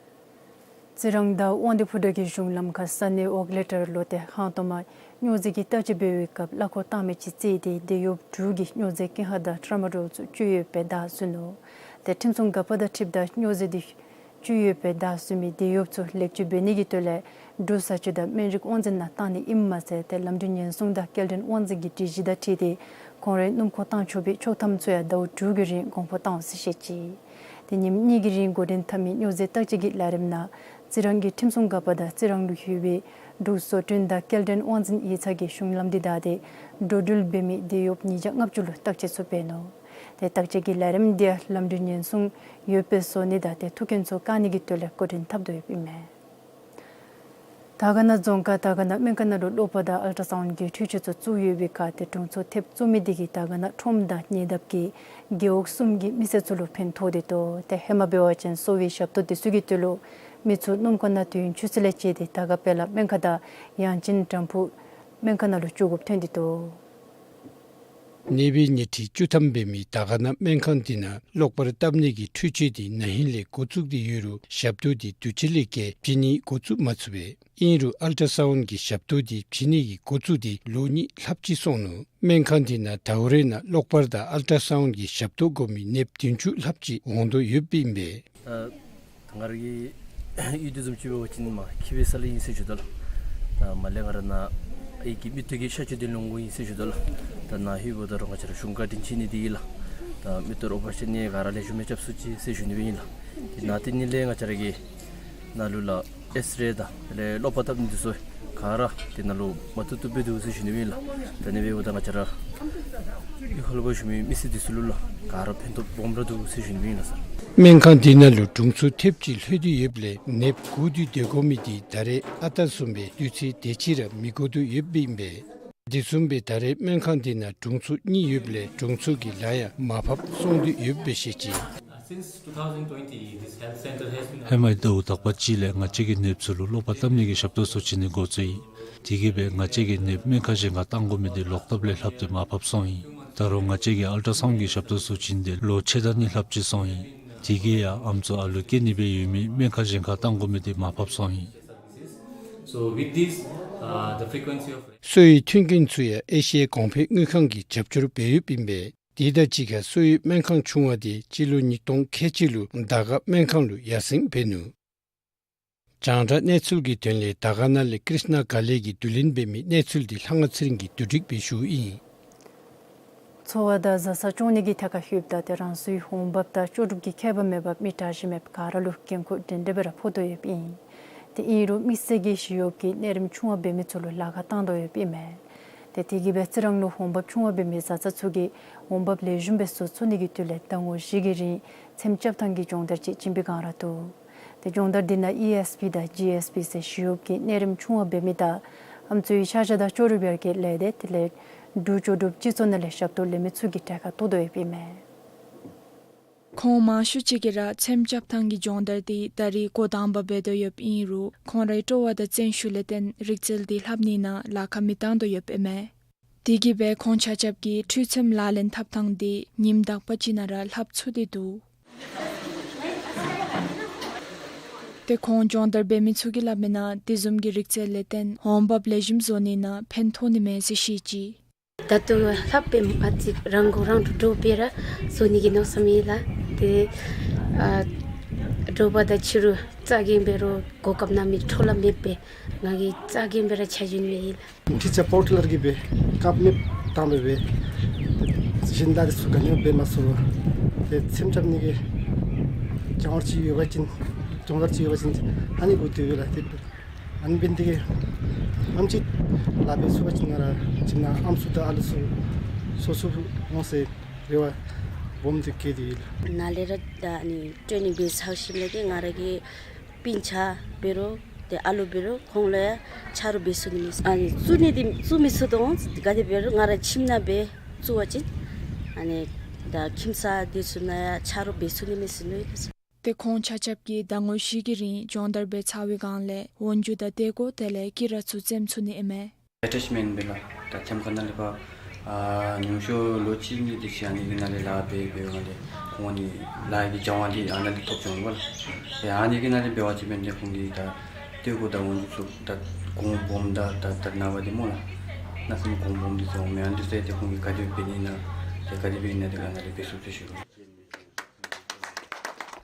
རྩི་རང་དང་དབང་འདུས་ཕོ་བྲང་གི་གཞུང་ལམ་ཁར་ས་གནས་ཨོག་ལེ་ཊར་ལུ་ཏེ་ཧང་ཏོ་མ་སྨྱོ་རྫས་ཀྱི་བརྟག་དཔྱད་འབད་བའི་སྐབས་གླ་འཁོར་བཏང་མི་ཅིག་རྩིས་ཏེ་དེད་གཡོགཔ་དྲུག་གིས་སྨྱོ་རྫས་ཀུན་ཧ་དང་ཊྲ་མ་ཌོལ་ཚུ་སྤྱོད་ཡོདཔ་སྦེ་བདའ་ཟུན་ནུག། ཏེ་ཁྲིམས་སྲུང་འགག་པ་དང་འཁྲིལཝ་ད་སྨྱོ་རྫས་དེ་སྤྱོད་ཡོདཔ་སྦེ་བདའ་ཟུན་མི་དེད་གཡོགཔ་ཚུ་ལེགས་བཅོས་འབད་ནི་གི་དོན་ལས་འབྲུག་བཟའ་སྤྱོད་དང་སྨན་རིགས་དབང་འཛིན་ནང་བཏང་ནི་ཨིནམ་མ་ཚད་ཏེ་ལམ་འགྲུལ་ཉེན་སྲུང་དང་སྐྱེལ་འདྲེན་དབང་འཛིན་གྱི་སྒྲིག་གཞི་དང་འཁྲིལ་ཏེ་ཁོང་རའི་སྣུམ་འཁོར་བཏང་ཆོག་པའི་ཆོག་ཐམ་ཚུ་ཡང་ཟླཝ་དྲུག་གི་རིང་གོང་འཕོ་བཏང་འོང་ཟེར་བཤད་ཅི། ཏེ་ཉིནམ་གཉིས་ཀྱི་རིང་འགོ་འདྲེན་འཐབ་མི་སྨྱོ་རྫས་བརྟག་དཔྱད་ཀྱི་ལས་རིམ་ནང་ རྩི་རང་གི་ཁྲིམས་སྲུང་འགག་པ་དང་རྩི་རང་ལུ་ཡོད་པའི་འབྲུག་བཟོ་སྐྲུན་དང་སྐྱེལ་འདྲེན་དབང་འཛིན་ཡིག་ཚང་གི་གཞུང་ལམ་འདི་བདའ་སྟེ་འགྲོ་འགྲུལ་འབད་མི་དེད་གཡོགཔ་ཉིས་བརྒྱ་ལྔ་བཅུ་ལུ་བརྟག་དཔྱད་ཚུ་འབད་ནུག། ཏེ་བརྟག་དཔྱད་ཀྱི་ལས་རིམ་འདི་ལམ་འགྲུལ་ཉེན་སྲུང་ཡོདཔ་སྦེ་བཟོ་ནི་དང་ཏེ་ཐུག་རྐྱེན་ཚུ་བཀག་ནི་གི་དོན་ལས་འགོ་འདྲེན་འཐབ་དོ་ཡོདཔ་ཨིན་མས། དར་དཀར་ན་རྫོང་ཁག་དར་དཀར་ན་སྨན་ཁང་ནང་ལུ་གློག་པར་དང་ཨལ་ཊ་སའུནཌ་གི་འཕྲུལ་ཆས་ཚུ་བཙུགས་ཡོད་པའི་ཁར་ཏེ་དྲུང་འཚོ་ཐེབས་བཙུགས་མི་དེ་གིས་དར་དཀར་ན་ཁྲོམ་དང་ཉེ་འདབས་ཀྱི་རྒེད་འོག་གསུམ་གྱི་མི་སེར་ཚུ་ལུ་ཕན་ཐོགས་ཏེ་འདུག། ཏེ་ཧེ་མ་འབད་བ་ཅིན་གསོ་བའི་ཞབས་ཏོག་དེ་ཚུ་གི་དོན་ལུ་མི་ཚུ་སྣུམ་འཁོར་ནང་དུས་ཡུན་ཆུ་ཚོད་ལས་བཅད་དེ་དར་དཀར་བདེ་ལེགས་སྨན་ཁང་དང་ཡང་ཅིན་དྲམ་ཕུག་སྨན་ཁང་ནང་ལུ་འགྱོ་དགོཔ་ཐོན་ཏེ་འདུག། ནད་པའི་ཉལ་ཁྲི་བཅུ་ཐམ་འབད་མི་དར་དཀར་ན་སྨན་ཁང་དེ་ནང་གློག་པར་བཏབ་ནི་གི་འཕྲུལ་ཆས་དེ་ན་ཧིང་ལས་འགོ་བཙུགས་ཏེ་ཡོད་རུང་ཞབས་ཏོག་དེ་དུས་ཅི་ལས་བརྒལ་བྱིན་ནི་འགོ་བཙུགས་མ་ཚུགས་པས། ཨིན་རུང་ཨལ་ཊ་སའུནཌ་གི་ཞབས་ཏོག་དེ་བྱིན་ནི་གི་འགོ་བཙུགས་ཏེ་ལོ་གཉིས་ལྷགཔ་ཅིག་སོང་ནུག། སྨན་ཁང་དེ་ནང་ད་རེས་ནང་གློག་པར་དང་ཨལ་ཊ་སའུནཌ་གི་ཞབས་ཏོག་དགོ་མི་ནདཔ་བདུན་ཅུ་ལྷགཔ་ཅིག་འོང་དོ་ཡོདཔ་ཨིན་པས། ད་ང་ར་གི་ཡུལ་དེ་བཟུམ་ཅིག་འབད་བ་ཅིན་མར་ཁེ་བྷེ་ས་ལ་ཨིན་ཟེར་ཞུ་དོ་ལགས། ད་མར་ལས་ང་ར་ནཱ་ཨའི་གི་མིག་ཏོ་གི་ཤར་ཕྱོགས་དེ་ལུ་འོང་དགོཔ་ཨིན་ཟེར་ཞུ་དོ་ལགས། ད་ནཱ་ལྷོདཔ་ད་རུང་ང་བཅས་ར་གཞུང་བཀའ་དྲིན་ཆེ་ནི་དེ་གིས་ལགས། ད་མིག་ཏོ་རོགས་པ་ཤར་ནི་ག་ར་ལེགས་ཤོམ་སྦེ་རྐྱབ་ཚུགས་ཅི་ཟེར་ཞུ་ནི་སྦེ་ཨིན་ལགས། དེ་ནང་དེ་ནི་ལས་ང་བཅས་ར་གི་ནཱ་ལུ་ལགས་ཨེགསི་རེ་དང་དེ་ལས་གློག་པར་བཏབ་ནི་དེ་ཚུ་ག་ར་དེ་ནང་ལུ་མ་བཏུབ་བཏུབ་སྦེ་འདུག་ཟེར་ཞུ་ནི་སྦེ་ཨིན་ལགས། ད་ཨ་ནི་འབདཝ་ད་ང་བཅས་ར་གཡུས་ཁ་ལུ་ཕར་བཞུགས་མི་མི་སེར་དེ་ཚུ་ལུ་ལགས་ག་ར་ཕན་ཐོགས་སྦོམ་ར་འདུག་ཟེར་ཞུ་ནི་སྦེ་ཨིན་ལགས་སར། སྨན་ཁང་དེ་ནང་ལུ་དྲུང་འཚོ་ཐེབས་གཅིག་ལྷོད་དེ་ཡོདཔ་ལས་ནདཔ་བསྒུགས་ཏེ་སྡོད་དགོ་མི་དེ་ད་རེས་ཨ་རྟག་བཟུམ་སྦེ་དུས་ཚོད་དེ་ཅིག་ར་མི་འགོར་དོ་ཡོདཔ་ཨིན་པས། དེ་བཟུམ་སྦེ་ད་རེས་སྨན་ཁང་དེ་ནང་དྲུང་འཚོ་གཉིས་ཡོདཔ་ལས་དྲུང་འཚོ་གི་ལཱ་ཡང་མར་ཕབ་སོང་སྟེ་ཡོདཔ་སྦེ་བཤད་ཅི། Since two thousand twenty, this health center has been ཧེ་མའི་ཟླཝ་དག་པ་ཅིག་ལས་ང་བཅས་ཀྱིས་ནདཔ་ཚུ་ལུ་གློག་པར་བཏབ་ནི་གི་ཞབས་ཏོག་ཚུ་བྱིན་ནི་འགོ་བཙུགས་ཡི། དེ་གིས་སྦེ་ང་བཅས་ཀྱི་ནདཔ་སྨན་ཁང་གཞན་ཁར་གཏང་དགོ་མི་དེ་ལོག་ལྟབ་ལས་ལྷགཔ་སྟེ་མར་ཕབ་སོང་ཡི། ད་རུང་ང་བཅས་ཀྱིས་ཨལ་ཊ་སའུནཌ་གི་ཞབས་ཏོག་ཚུ་བྱིན་ཏེ་ལོ་ཕྱེད་དང་གཉིས་ལྷགཔ་ཅིག་སོང་ཡི། དེ་གིས་ཡང་ཨམ་སྲུ་ཨ་ལུ་སྐྱེ་ནི་སྦེ་ཡོད་མི་སྨན་ཁང་གཞན་ཁར་གཏང་དགོ་མི་དེ་མར་ཕབ་སོང་ཡི། So with this, uh, the frequency of གསོ་བའི་མཐུན་རྐྱེན་ཚུ་ཡང་ཨེ་ཤི་ཡ་གོང་འཕེལ་དངུལ་ཁང་གིས་རྒྱབ་སྐྱོར་འབད་ཡོདཔ་ཨིན་པས། དེ་དང་གཅིག་ཁར་གསོ་བའི་སྨན་ཁང་ཆུང་བ་དེ་སྤྱི་ལོ་ཉིས་སྟོང་ཁལ་གཅིག་ལུ་དར་དཀར་སྨན་ཁང་ལུ་ཡར་སེང་འབད་ནུག། རྒྱང་བསྒྲགས་གནས་ཚུལ་གྱི་དོན་ལས་དར་དཀར་ན་ལས་ཀྲིཤ་ན་དགའ་ལེགས་ཀྱིས་བསྡུ་ལེན་འབད་མི་གནས་ཚུལ་འདི་ལྷ་དབང་ཚེ་རིང་གིས་བསྡུ་སྒྲིག་འབད་ཞུཝ་ཨིན། འཚོ་བ་དང་བཟའ་ཚང་སྐྱོང་ནི་གི་ཐད་ཁར་ལྷོདཔ་ད་ཏེ་རང་སོའི་འོང་འབབ་དང་ལྕོགས་གྲུབ་ཀྱི་ཁྱད་པར་མེད་པར་མི་དྲག་ཞན་མེད་པར་ག་ར་ལུ་འགན་ཁུར་འདྲན་འདྲ་སྦེ་ར་ཕོག་དོ་ཡོདཔ་ཨིན། ཏེ་ཨིན་རུང་དམིགས་བསལ་གྱིས་ཞི་གཡོགཔ་གིས་གནས་རིམ་ཆུང་བ་འབད་མི་ཚུ་ལུ་ལཱ་ཁག་བཏང་དོ་ཡོདཔ་ཨིན་མས། ཏེ་དེ་གིས་སྦེ་རྩི་རང་ལུ་འོང་འབབ་ཆུང་བ་འབད་མི་བཟའ་ཚང་ཚུ་གིས་འོང་འབབ་ལེགས་ཤོམ་སྦེ་བཟོ་ཚུགས་ནི་གི་དོན་ལས་ཟླ་ངོ་བཞི་གི་རིང་ཚེམ་རྐྱབ་ཐངས་ཀྱི་སྦྱོང་བརྡར་ཅིག་བྱིན་པའི་སྒང་ར་འདུག། ཏེ་སྦྱོང་བརྡར་འདི་ནང་ཨི་ཨེསི་པི་དང་ཇི་ཨེསི་པི་ཟེར་ཞི་གཡོགཔ་གིས་གནས་རིམ་ཆུང་བ་འབད་མི་དང་ཨམ་སྲུའི་ཆ་བཞག་དང་ལྕོགས་གྲུབ་ཡར་རྒྱས་ལས་སྡེ་དེ་ལས་འབྲུག་ལྕོགས་གྲུབ་སྤྱི་ཚོགས་ནང་ལས་ཞབས་ཏོག་ལེན་མི་ཚུ་གི་གྲལ་ཁར་གཏོགས་དོ་ཡོདཔ་ཨིན་མས། ཁོང་མང་ཤོས་ཅིག་གིས་ར་ཚེམ་རྐྱབ་ཐངས་ཀྱི་སྦྱོང་བརྡར་འདི་ད་རེས་འགོ་དང་པ་འབད་དོ་ཡོདཔ་ཨིན་རུང་ཁོང་རའི་སྤྲོ་བ་དང་བརྩོན་ཤུགས་ལས་བརྟེན་རིག་རྩལ་འདི་ལྷབ་ནི་ནང་ལཱ་ཁག་མི་བཏང་དོ་ཡོདཔ་ཨིན་མས། དེ་གིས་སྦེ་ཁོང་ཆ་ཁྱབ་ཀྱིས་འཕྲུལ་ཚེམ་ལག་ལེན་འཐབ་ཐངས་འདི་ཉིནམ་དག་པ་ཅིག་ནང་ར་ལྷབ་ཚུགས་ཏེ་འདུག། ཏེ་ཁོང་སྦྱོང་བརྡར་འབད་མི་ཚུ་གིས་སླབ་མི་ནང་དེ་བཟུམ་གྱི་རིག་རྩལ་ལས་བརྟེན་འོང་འབབ་ལེགས་ཤོམ་བཟོ་ནི་ནང་ཕན་ཐོགས་ནི་མས་ཟེར་བཤད་ཅི། ད་ལྟོ་ལྷབ་སྦེ་མ་ཚད་རང་མགོ་རང་འདྲོངས་འདྲོངས་སྦེ་ར་བཟོ་ནི་གི་མནོ་བསམ་ཡོད་ལགས། ཏེ་ཨ་དྲོ་པ་དང་ཕྱི་རུ་རྩ་འགེངས་འབད་རུང་གོ་སྐབས་གནམ་མེད་ཕྱོགས་ལས་མེདཔ་སྦེ་ང་གིས་རྩ་འགེངས་སྦེ་ར་ཕྱག་ཞུ་ནི་ཡོད་ལགས། ཁྲི་ཆ་པོར་ཊི་ལར་གྱིས་སྦེ་བཀབ་མེདཔ་བཏང་སྦེ་སྦེ་གཞན་ལཱ་འདི་ཚུ་ག་ནི་ཡང་འབད་མ་ཚུགས་པར་ཏེ་ཚེམ་རྐྱབ་ནི་གི་སྦྱང་བརྡར་ཅིག་ཡོད་པ་ཅིན་སྦྱང་བརྡར་ཅིག་ཡོད་པ་ཅིན་ཨ་ནི་དགོ་དོ་ཡོད་ལགས། ཏེ་ཨ་ནི་འབད་ནི་དེ་གིས་ཨམ་ཅིག་ལཱ་འབད་ཚུགས་པ་ཅིན་ང་ར་ཁྱིམ་ནང་ཨམ་སྲུ་དང་ཨ་ལུ་ཚུ་གསོ་ཚུགསཔ་འོང་ཟེར་རེ་བ་སྦོམ་འདི་བསྐྱེད་དེ་ཡོད་ལགས། ནཱ་ལས་ར་ད་ཨ་ནི་ཊེ་ནིང་འབད་ཚར་ཞིནམ་ལས་ཏེ་ང་ར་གི་སྤུན་ཆ་འབད་རུང་ཏེ་ཨ་ལུ་འབད་རུང་ཁོང་ལུ་ཡང་ཆ་རོགས་འབད་ཚུགས་ནི་མས། ཨ་ནི་བཙུགས་ནི་འདི་བཙུགས་མི་ཚུགས་དོ་འོང་ག་དེ་འབད་རུང་ང་ར་ཁྱིམ་ནང་སྦེ་བཙུགས་པ་ཅིན་ཨ་ནི་ད་ཁྱིམ་ཚང་འདི་ཚུ་ནང་ཡང་ཆ་རོགས་འབད་ཚུགས་ནི་མས་ཟེར་མནོ་ཡི་ལགས། ཏེ་ཁོང་ཆ་ཁྱབ་ཀྱིས་ཟླ་ངོ་བཞི་གི་རིང་སྦྱོང་བརྡར་འབད་ཚར་བའི་སྒང་ལས་འོག་འཇུག་དང་ཏེ་གོ་དེ་ལས་དཀྱི་ར་ཚུ་བཙེམ་ཚུགས་ནི་ཨིན་མས། ཨེ་ཊེཆ་མེནཊ་འབད་ལགས། ད་ཚེམ་ཁང་ནང་ལས་ཕར་ཨ་ཉུང་ཤོས་ལོ་གཅིག་གཉིས་དེ་ཅིག་ཨ་ནི་གི་ནང་ལས་ལཱ་འབད་འབད་བའི་སྒང་ལས་ཁོང་ནི་ལཱ་གི་སྦྱང་བ་འདི་ཨ་ནཱ་ལས་ཐོབ་བྱུང་ཡོད་ལགས། ཏེ་ཨ་ནི་གི་ནང་ལས་འབད་བ་ཅིན་འབད་ནི་དེ་ཁོང་གིས་ད་ཏེ་གོ་དང་འོག་འཇུག་ཚུ་ད་གོང་སྦོམ་དང་ད་ད་ནངས་པ་འདི་སྨོ་ལགས། གནམ་མེད་གོང་སྦོམ་འདི་ཚུ་འོང་མས། ཨ་ནི་འདི་ཚུ་ཏེ་ཁོང་གིས་ག་དེ་འབད་ནི་ན་ཏེ་ག་དེ་འབད་ནི་ན་ཏེ་ག་ནཱ་ལས་འབད་ཚུགས་ཟེར་ཞུ།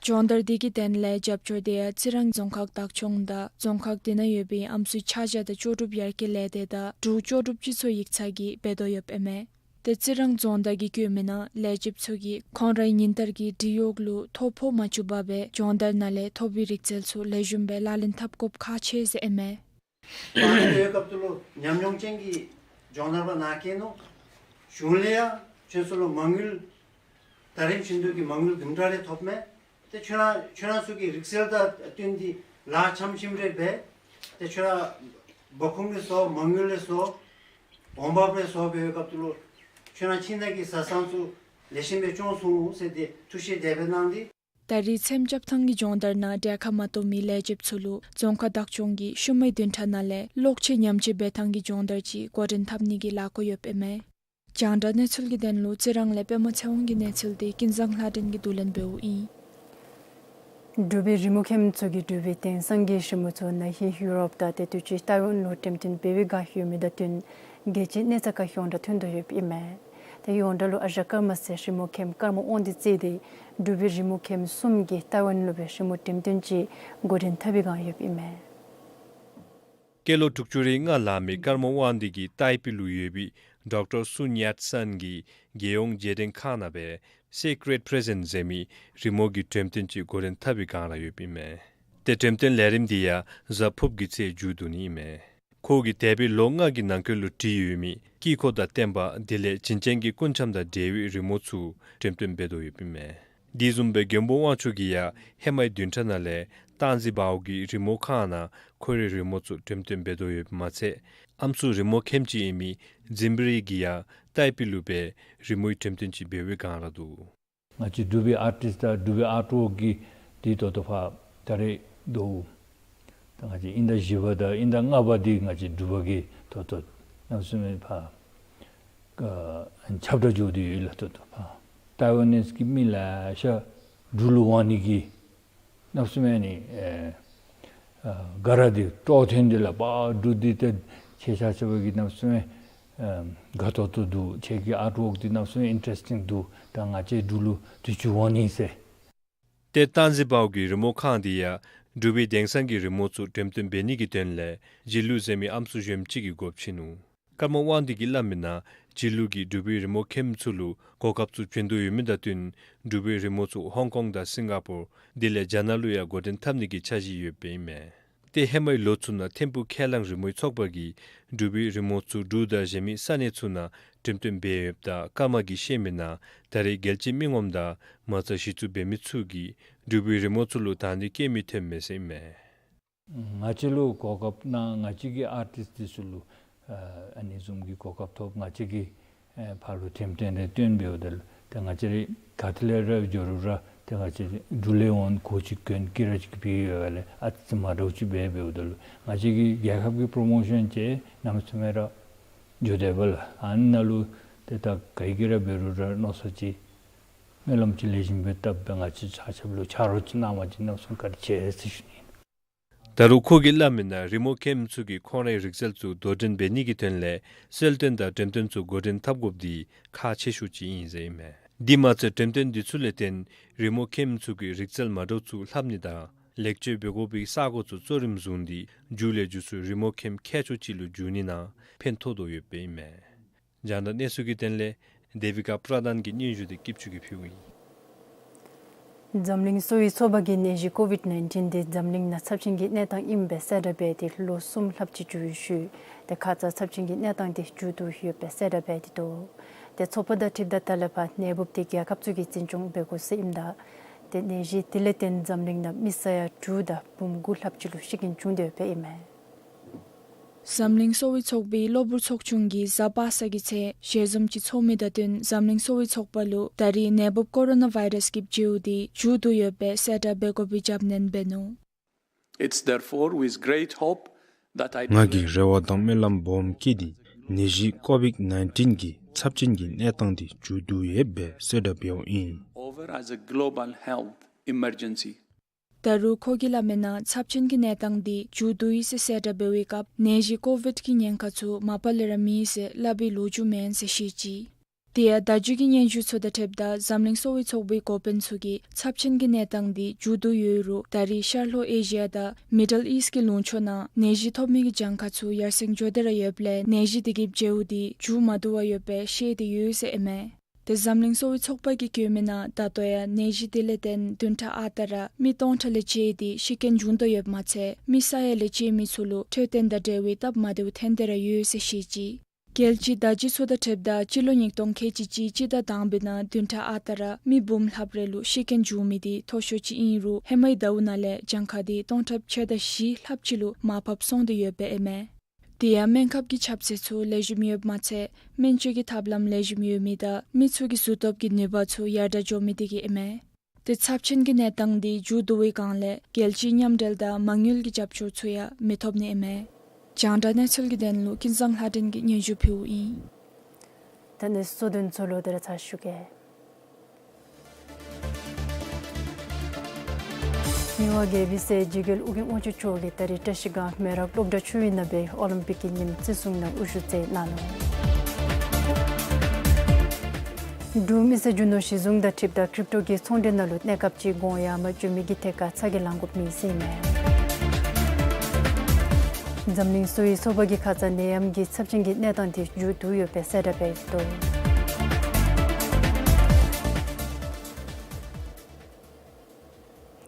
སྦྱོང་བརྡར་འདི་གི་དོན་ལས་རྒྱབ་སྐྱོར་འདི་ཡང་རྩི་རང་རྫོང་ཁག་བདག་སྐྱོང་དང་རྫོང་ཁག་དེ་ནང་ཡོད་པའི་ཨམ་སྲུའི་ཆ་བཞག་དང་ལྕོགས་གྲུབ་ཡར་རྒྱས་ལས་སྡེ་དང་འབྲུག་ལྕོགས་གྲུབ་སྤྱི་ཚོགས་ཡིག་ཚང་གིས་འབད་དོ་ཡོདཔ་ཨིན་མས། ཏེ་རྩི་རང་རྫོང་བདག་གིས་བཀོད་མི་ནང་ལས་བྱེདཔ་ཚུ་གིས་ཁོང་རའི་ཉིན་བསྟར་གྱི་སྒྲིག་གཡོག་ལུ་ཐོ་ཕོག་མ་བཅུག་པར་སྦེ་སྦྱོང་བརྡར་ནང་ལས་ཐོབ་པའི་རིག་རྩལ་ཚུ་ལེགས་ཤོམ་སྦེ་ལག་ལེན་འཐབ་དགོཔ་ཁག་ཆེ་ཟེར་ཨིན་མས། ད་ལྟའི་སྐབས་སུ་ལུ་ཉམས་མྱོང་ཅན་གྱི་སྦྱོང་བརྡར་པ་ནང་གི་ནང་གཞུང་ལས་ཡང་ཁྱོད་ཚུ་ལུ་མ་དངུལ་ད་རིམ་བཞིན་དུ་གི་མ་དངུལ་དུམ་གྲ་རེ་ཐོབ་མས། ཏེ་ཁྱོད་ར་ཁྱོད་ར་ཚུ་གི་རིག་རྩལ་དང་བསྟུན་ཏེ་ལཱ་འཆམ་ཞིནམ་རེ་འབད། ཏེ་ཁྱོད་ར་འབབ་ཁུངས་ལས་སོ་མ་དངུལ་ལས་སོ་འོང་འབབ་ལས་སོ་འབད་བའི་སྐབས་སུ་ལུ་ཁྱོད་ར་ཁྱིམ་ནང་གི་བཟའ་ཚང་ཚུ་ལེགས་ཤོམ་སྦེ་སྐྱོང་ཚུགས་འོང་ཟེར་ཏེ་ཐུགས་བཞེད་དེ་སྦེ་གནང་སྟེ། ད་རིས་མཚམས་རྐྱབ་ཐངས་ཀྱི་སྦྱོང་བརྡར་ནང་གྲལ་ཁར་མ་གཏོགས་མི་ལས་བྱེདཔ་ཚུ་ལུ་རྫོང་ཁག་བདག་སྐྱོང་གིས་ཤུལ་མའི་བདུན་ཕྲག་ནང་ལས་གློག་ཆས་ཉམས་བཅོས་འབད་ཐངས་ཀྱི་སྦྱོང་བརྡར་ཅིག་འགོ་འདྲེན་འཐབ་ནི་གི་ལས་འགུལ་ཡོདཔ་ཨིན་མས། རྒྱང་བསྒྲགས་གནས་ཚུལ་གྱི་དོན་ལུ་རྩི་རང་ལས་པདྨ་ཚེ་དབང་གི་གནས་ཚུལ་འདི་ཀུན་བཟང་ལྷ་སྒྲོན་གྱིས་བསྡུ་ལེན་འབདཝ་ཨིན། འབྲུག་པའི་རི་མོ་མཁནམ་ཚུ་གིས་འབྲུག་པའི་དེང་སང་གི་རི་མོ་ཚུ་ན་ཧིང་ཡུ་རོབ་དང་དེ་དུས་ཅི་ཏའི་ཝན་ལུ་འགྲེམས་སྟོན་འབད་བའི་བསྒང་ཡོད་མི་དང་བསྟུན་རྒྱལ་སྤྱིའི་གནས་ཚད་ཁར་ཡོངས་གྲགས་ཐོན་དོ་ཡོདཔ་ཨིན་མས། ཏེ་ཡོངས་གྲགས་ལུ་ཨ་ཞང་ཀརྨ་ཟེར་རི་མོ་མཁན་ཀརྨ་དབང་འདུས་རྩེ་འདི་འབྲུག་པའི་རི་མོ་མཁན་གསུམ་གྱིས་ཏའི་ཝན་ལུ་སྦེ་རི་མོ་འགྲེམས་སྟོན་ཅིག་འགོ་འདྲེན་འཐབ་པའི་བསྒང་ཡོདཔ་ཨིན་མས། སྐྱེས་ལོ་དྲུག་ཅུ་རེ་ལྔ་ལང་མི་ཀརྨ་དབང་འདུས་ཀྱིས་ཏའི་པི་ལུ་ཡོད་པའི་ཌོག་ཊར་སུན་ཡཱཊ་སན་གྱི་རྒྱལ་ཡོངས་རྗེས་དྲན་ཁང་ནང་སྦེ་Sacred Present ཟེར་མི་རི་མོ་གི་འགྲེམས་སྟོན་ཅིག་འགོ་འདྲེན་འཐབ་པའི་བསྒང་ར་ཡོདཔ་ཨིན་མས། ཏེ་འགྲེམས་སྟོན་ལས་རིམ་འདི་ཡང་གཟའ་ཕུརཔ་གི་ཚེ་མཇུག་བསྡུ་ནི་ཨིན་མས། ཁོ་གིས་འདས་པའི་ལོ་ལྔ་གི་ནང་འཁོད་ལུ་བྲིས་ཡོད་མི་དཀྱིལ་འཁོར་དང་བསྟན་པ་དེ་ལས་བྱིན་ཅན་གྱི་སྐུ་འཆམ་དང་འབྲེལ་བའི་རི་མོ་ཚུ་འགྲེམས་སྟོན་འབད་དོ་ཡོདཔ་ཨིན་མས། དེ་བཟུམ་སྦེ་མགོན་པོ་དབང་ཕྱུག་གིས་ཡང་ཧེ་མའི་བདུན་ཕྲག་ནང་ལས་ཏཱན་ཟི་བའོ་གི་རི་མོ་ཁང་ནང་ཁོ་རའི་རི་མོ་ཚུ་འགྲེམས་སྟོན་འབད་དོ་ཡོདཔ་མ་ཚད་ཨམ་སྲུ་རི་མོ་མཁནམ་ཅིག་ཨིན་མི་ཛིམ་བི་རི་གིས་ཡང་ཏའི་པི་ལུ་སྦེ་རི་མོའི་འགྲེམས་སྟོན་ཅིག་འབད་བའི་བསྒང་ར་འདུག། ང་བཅས་འབྲུག་པའི་ཨར་ཊིསཊ་དང་འབྲུག་པའི་ཨརཊ་ཝོརཀ་གི་འདི་ད་ལྟོ་ཕར་ད་རེས་འདུག། ད་ང་བཅས་དབྱིན་ཟླ་བཞི་པ་དང་དབྱིན་ཟླ་ལྔ་པ་འདི་ང་བཅས་འབྲུག་པ་གིས་ད་ལྟོ་གནམ་མེད་ས་མེད་ཕར་ཨ་ཁྱབ་བསྒྲགས་འགྱོ་སྟེ་ཡོད་ལགས། ད་ལྟོ་ཕར་ཏའི་ཝན་ནིསི་གི་མི་ལེ་ཤ་འབྲུག་ལུ་འོང་ནི་གི་གནམ་མེད་ས་མེད་ཨ་ནི་ཨེ་ཨ་ག་ར་འདི་སྤྲོ་ཐོན་ཏེ་ལགས། པ་འབྲུག་འདི་ཏེ་ཁྱེད་ཆ་ཁྱབ་ཀྱིས་གནམ་མེད་ས་མེད་ཨ་དགའ་ཏོག་ཏོ་འདུག། ཁྱེད་ཀྱི་ཨརཊ་ཝོརཀ་འདི་གནམ་མེད་ས་མེད་ཨིན་ཊ་རེསི་ཊིང་འདུག། ད་ང་བཅས་འབྲུག་ལུ་དུས་ཅི་འོང་ནི་ཟེར། ཏེ་ཏཱན་ཟི་བའོ་གི་རི་མོ་ཁང་འདི་ཡང་འབྲུག་པའི་དེང་སང་གི་རི་མོ་ཚུ་འགྲེམས་སྟོན་འབད་ནི་གི་དོན་ལས་ཇི་ལུ་ཟེར་མི་ཨམ་སྲུ་གཞོནམ་ཅིག་གིས་སྒོ་ཕྱེ་ནུག། ཀརྨ་དབང་འདུས་ཀྱིས་སླབ་མི་ནང་ཇི་ལུ་གིས་འབྲུག་པའི་རི་མོ་མཁནམ་ཚུ་ལུ་གོ་སྐབས་ཚུ་བྱིན་དོ་ཡོད་མི་དང་བསྟུན་འབྲུག་པའི་རི་མོ་ཚུ་ཧོང་ཀོང་དང་སིང་ག་པོར་དེ་ལས་རྒྱ་ནག་ལུ་ཡང་འགོ་འདྲེན་འཐབ་ནི་གི་འཆར་གཞི་ཡོདཔ་ཨིན་མས། ཏེ་ཧེ་མའི་ལོ་ཚུ་ནང་ཐིམ་ཕུག་ཁས་བླངས་རི་མོའི་ཚོགས་པ་གིས་འབྲུག་པའི་རི་མོ་ཚུ་འབྲུག་དང་གཞན་མི་ས་གནས་ཚུ་ནང་འགྲེམས་སྟོན་འབད་ཡོདཔ་ད་ཀརྨ་གིས་བཤད་མི་ནང་ད་རེས་རྒྱལ་སྤྱིའི་མི་ངོམ་དང་མ་རྩ་གཞི་བཙུགས་འབད་མི་ཚུ་གིས་འབྲུག་པའི་རི་མོ་ཚུ་ལུ་དང་འདོད་བསྐྱེད་མི་ཐོནམ་མས་ཟེར་ཨིན་མས། ང་བཅས་ལུ་གོ་སྐབས་གནང་། ང་བཅས་ཀྱི་ཨར་ཊིསཊ་འདི་ཚུ་ལུ་ཨ་ཨ་ནི་བཟུམ་གྱི་གོ་སྐབས་ཐོབ། ང་བཅས་ཀྱིས་ཨེ་ཕར་ལུ་འགྲེམས་སྟོན་རེ་སྟོན་འབདཝ་ད་ལུ་ཏེ་ང་བཅས་ར་ག་ཏེ་ལས་ར་འགྱོ་རུང་ར་ཏེ་ང་བཅས་འབྲུག་ལས་འོང་གོ་ཅིག་གྱོན་སྐྱིད་ར་ཅིག་འབད་ཡོད་པ་ལས་ཨ་ཙི་མ་འདྲཝ་ཅིག་འབད་འབདཝ་ད་ལུ་ང་བཅས་ཀྱི་རྒྱལ་ཁབ་ཀྱི་པོརོ་མོ་ཤཱན་ཅིག་གནམ་མེད་ས་མེད་ར་འགྱོ་དོ་བས་ལགས། ཨ་ནཱ་ལུ་ཏེ་ད་ག་གིས་ར་འབད་རུང་ར་མནོ་བསམ་ཅིག་སྨོན་ལམ་ཅིག་ལེགས་ཤོམ་སྦེ་བཏབ་སྦེ་ང་བཅས་ཆ་ཁྱབ་ལུ་ཆ་རོགས་ཅིག་གནང་བ་ཅིན་གནམ་མེད་ས་མེད་བཀའ་དྲིན་ཆེ་ཟེར་ཞུ་ནི། ད་རུང་ཁོ་གིས་སླབ་མི་ནང་རི་མོ་མཁནམ་ཚུ་གིས་ཁོང་རའི་རིག་རྩལ་ཚུ་དོ་འགྲན་འབད་ནི་གི་དོན་ལས་གསོལ་སྟོན་དང་འགྲེམས་སྟོན་ཚུ་འགོ་འདྲེན་འཐབ་དགོཔ་འདི་ཁག་ཆེ་ཤོས་ཅིག་ཨིན་ཟེར་ཨིན་མས། དེ་མ་ཚད་འགྲེམས་སྟོན་འདི་ཚུ་ལས་བརྟེན་རི་མོ་མཁནམ་ཚུ་གིས་རིག་རྩལ་མ་འདྲཝ་ཚུ་ལྷབ་ནི་དང་ལེགས་བཅོས་འབད་དགོ་པའི་ས་གོ་ཚུ་གཙོ་རིམ་བཟུང་སྟེ་མཇུག་ལས་མཇུག་སུ་རི་མོ་མཁན་མཁས་མཆོག་ཅིག་ལུ་འགྱུར་ནི་ནང་ཕན་ཐོགས་དོ་ཡོདཔ་ཨིན་མས། རྒྱང་བསྒྲགས་གནས་ཚུལ་གྱི་དོན་ལས་དེ་བི་ཀ་པྲ་དཱན་གྱི་སྙན་ཞུ་འདི་སྐྱིད་ཆུ་གིས་ཕུལཝ་ཨིན། འཛམ་གླིང་གསོ་བའི་ཚོགས་པ་གིས་ནད་གཞི་ཀོ་ཝིཌ་ནའིན་ཊིན་འདི་འཛམ་གླིང་ནང་ཚབས་ཆེན་གྱི་གནས་སྟངས་ཨིནམ་སྦེ་གསལ་བསྒྲགས་འབད་དེ་ལོ་གསུམ་ལྷགཔ་ཅིག་འགྱོ་ཡི་ཤུལ་ཏེ་ཁ་ཙ་ཚབས་ཆེན་གྱི་གནས་སྟངས་འདི་མཇུག་བསྡུ་ཡོདཔ་སྦེ་གསལ་བསྒྲགས་འབད་དེ་འདུག། ཏེ་ཚོགས་པ་དང་འཁྲིལཝ་ད་ད་ལས་ཕར་ནད་འབུཔ་འདི་རྒྱལ་ཁབ་ཚུ་གིས་འཛིན་སྐྱོང་འབད་དགོ་ཟེར་ཨིནམ་ད་ཏེ་ནད་གཞི་འདི་ལས་བརྟེན་འཛམ་གླིང་ནང་མི་ས་ཡ་དྲུག་དང་འབུམ་དགུ་ལྷགཔ་ཅིག་ལུ་ཤི་རྐྱེན་བྱུང་སྟེ་ཡོདཔ་ཨིན་མས། འཛམ་གླིང་གསོ་བའི་ཚོགས་པའི་གློ་བུར་ཚོགས་ཆུང་གིས་གཟའ་པ་སངས་ཀྱི་ཚེ་ཞལ་འཛོམས་ཅིག་ཚོགས་མི་དང་བསྟུན་འཛམ་གླིང་གསོ་བའི་ཚོགས་པ་ལུ་ད་རེས་ནད་འབུཔ་ཀོ་རོ་ན་བཱའི་རཱསི་གི་བྱུས་འདི་མཇུག་བསྡུ་ཡོདཔ་སྦེ་གསལ་བསྒྲགས་འབད་དགོ་པའི་རྒྱབ་སྣོན་འབད་ནུག། It's therefore with great hope that I ང་གིས་རེ་བ་དང་སྨོན་ལམ་སྦོམ་བསྐྱེད་དེ་ནད་གཞི་ཀོ་ཝིཌ་ནའིན་ཊིན་གྱི་ཚབས་ཆེན་གྱི་གནས་སྟངས་འདི་མཇུག་བསྡུ་ཡོདཔ་སྦེ་གསལ་བསྒྲགས་འབདཝ་ཨིན། Over as a global health emergency. ད་རུང་ཁོ་གིས་སླབ་མི་ནང་ཚབས་ཆེན་གྱི་གནས་སྟངས་འདི་མཇུག་བསྡུ་ཡི་ཟེར་གསལ་བསྒྲགས་འབད་བའི་སྐབས་ནད་གཞི་ཀོ་ཝིཌ་གི་ཉེན་ཁ་ཚུ་མ་པ་ལས་ར་མེད་ཟེར་སླབ་པའི་ལོ་རྒྱུས་མེན་ཟེར་བཤད་ཅི། དེ་ཡང་བརྡ་བརྒྱུད་ཀྱི་སྙན་ཞུ་ཚུ་དང་འཁྲིལཝ་ད་འཛམ་གླིང་གསོ་བའི་ཚོགས་པའི་འགོ་དཔོན་ཚུ་གིས་ཚབས་ཆེན་གྱི་གནས་སྟངས་འདི་མཇུག་བསྡུ་ཡོད་རུང་ད་རེས་ཤར་ལྷོ་ཨེ་ཤི་ཡ་དང་མི་ཌལ་ཨིསཊ་ཀྱི་ལུང་ཕྱོགས་ནང་ནད་གཞི་ཐོབ་མི་གི་གྱངས་ཁ་ཚུ་ཡར་སེང་འགྱོ་སྟེ་ར་ཡོདཔ་ལས་ནད་གཞི་དེ་གི་བྱེལཝ་འདི་མཇུག་མ་བསྡུ་བར་ཡོདཔ་སྦེ་ཤེས་ཏེ་ཡོད་ཟེར་ཨིན་མས། དེ་འཛམ་གླིང་གསོ་བའི་ཚོགས་པ་གིས་བཀོད་མི་ནང་ད་ལྟོ་ཡང་ནད་གཞི་དེ་ལས་བརྟེན་བདུན་ཕྲག་ཨ་རྟག་ར་མི་སྟོང་ཕྲག་ལས་བཅད་དེ་ཤི་རྐྱེན་བྱུང་དོ་ཡོདཔ་མ་ཚད་མི་ས་ཡ་ལས་བཅད་མི་ཚུ་ལུ་འཕྲོད་བསྟེན་དང་འབྲེལ་བའི་སྟབས་མ་བདེཝ་ཐོན་ཏེ་ར་ཡོད་ཟེར་བཤད་ཅི། རྒྱལ་སྤྱིའི་བརྡ་བརྒྱུད་ཚུ་དང་འཁྲིལཝ་ད་སྤྱི་ལོ་ཉིས་སྟོང་ཁལ་གཅིག་གཅིག་སྤྱི་ཟླ་དང་པའི་ནང་བདུན་ཕྲག་ཨ་རྟག་ར་མི་འབུམ་ལྷགཔ་རེ་ལུ་ཤི་རྐྱེན་བྱུང་མི་དེ་མཐོ་ཤོས་ཅིག་ཨིན་རུང་ཧེ་མའི་ཟླཝ་ནང་ལས་གྱངས་ཁ་དེ་སྟོང་ཕྲག་ཕྱེད་དང་བཞི་ལྷགཔ་ཅིག་ལུ་མར་ཕབ་སོང་སྟེ་ཡོདཔ་ཨིན་མས། དེ་ཡང་སྨན་ཁབ་ཀྱི་ཁྱབ་ཚད་ཚུ་ལེགས་ཤོམ་ཡོདཔ་མ་ཚད་སྨན་བཅོས་ཀྱི་ཐབས་ལམ་ལེགས་ཤོམ་ཡོད་མི་དང་མི་ཚུ་གི་གཟུགས་སྟོབས་ཀྱི་ནུས་པ་ཚུ་ཡར་དྲག་འགྱོ་མི་དེ་གིས་ཨིན་མས། དེ་ཚབས་ཆེན་གྱི་གནས་སྟངས་འདི་མཇུག་བསྡུ་བའི་སྒང་ལས་རྒྱལ་སྤྱིའི་མཉམ་འབྲེལ་དང་མ་དངུལ་གྱི་རྒྱབ་སྐྱོར་ཚུ་ཡང་མི་ཐོབ་ནི་ཨིན་མས། རྒྱང་བསྒྲགས་གནས་ཚུལ་གྱི་དོན་ལུ་ཀུན་བཟང་ལྷ་སྒྲོན་གྱིས་སྙན་ཞུ་ཕུལཝ་ཨིན། ད་ནི་གཙོ་དོན་ཚུ་ལོག་སྟེ་ར་ཚར་ཞུ་གེ། མི་དབང་རྒྱལ་པོའི་སྲས་འཇིགས་རྒྱལ་ཨོ་རྒྱན་དབང་ཕྱུག་མཆོག་གིས་ད་རིས་བཀྲིས་སྒང་མེ་རག་སློབ་གྲྭ་ཆོས་དབྱིངས་ནང་སྦེ་ཨོ་ལིམ་པིག་གི་ཉིནམ་བརྩི་སྲུང་ནང་དབུ་བཞུགས་མཛད་གནང་ནུག། འབྲུག་མི་སེར་རྒྱུ་ནོར་གཞི་བཟུང་དང་འཁྲིལཝ་ད་ཀྲིབ་ཊོ་གི་ཚོང་འབྲེལ་ནང་ལུ་གནས་སྐབས་ཅིག་གོང་ཡངས་མར་འགྱོ་མི་གི་ཐད་ཁར་ཚ་གྱང་ལང་དགོཔ་མེད་ཟེར་ཨིན་མས། འཛམ་གླིང་གསོ་བའི་ཚོགས་པ་གིས་ཁ་ཙ་ནད་ཡམས་ཀྱི་ཚབས་ཆེན་གྱི་གནས་སྟངས་དེ་མཇུག་བསྡུ་ཡོདཔ་སྦེ་གསལ་བསྒྲགས་འབད་ཡོདཔ་ཨིན།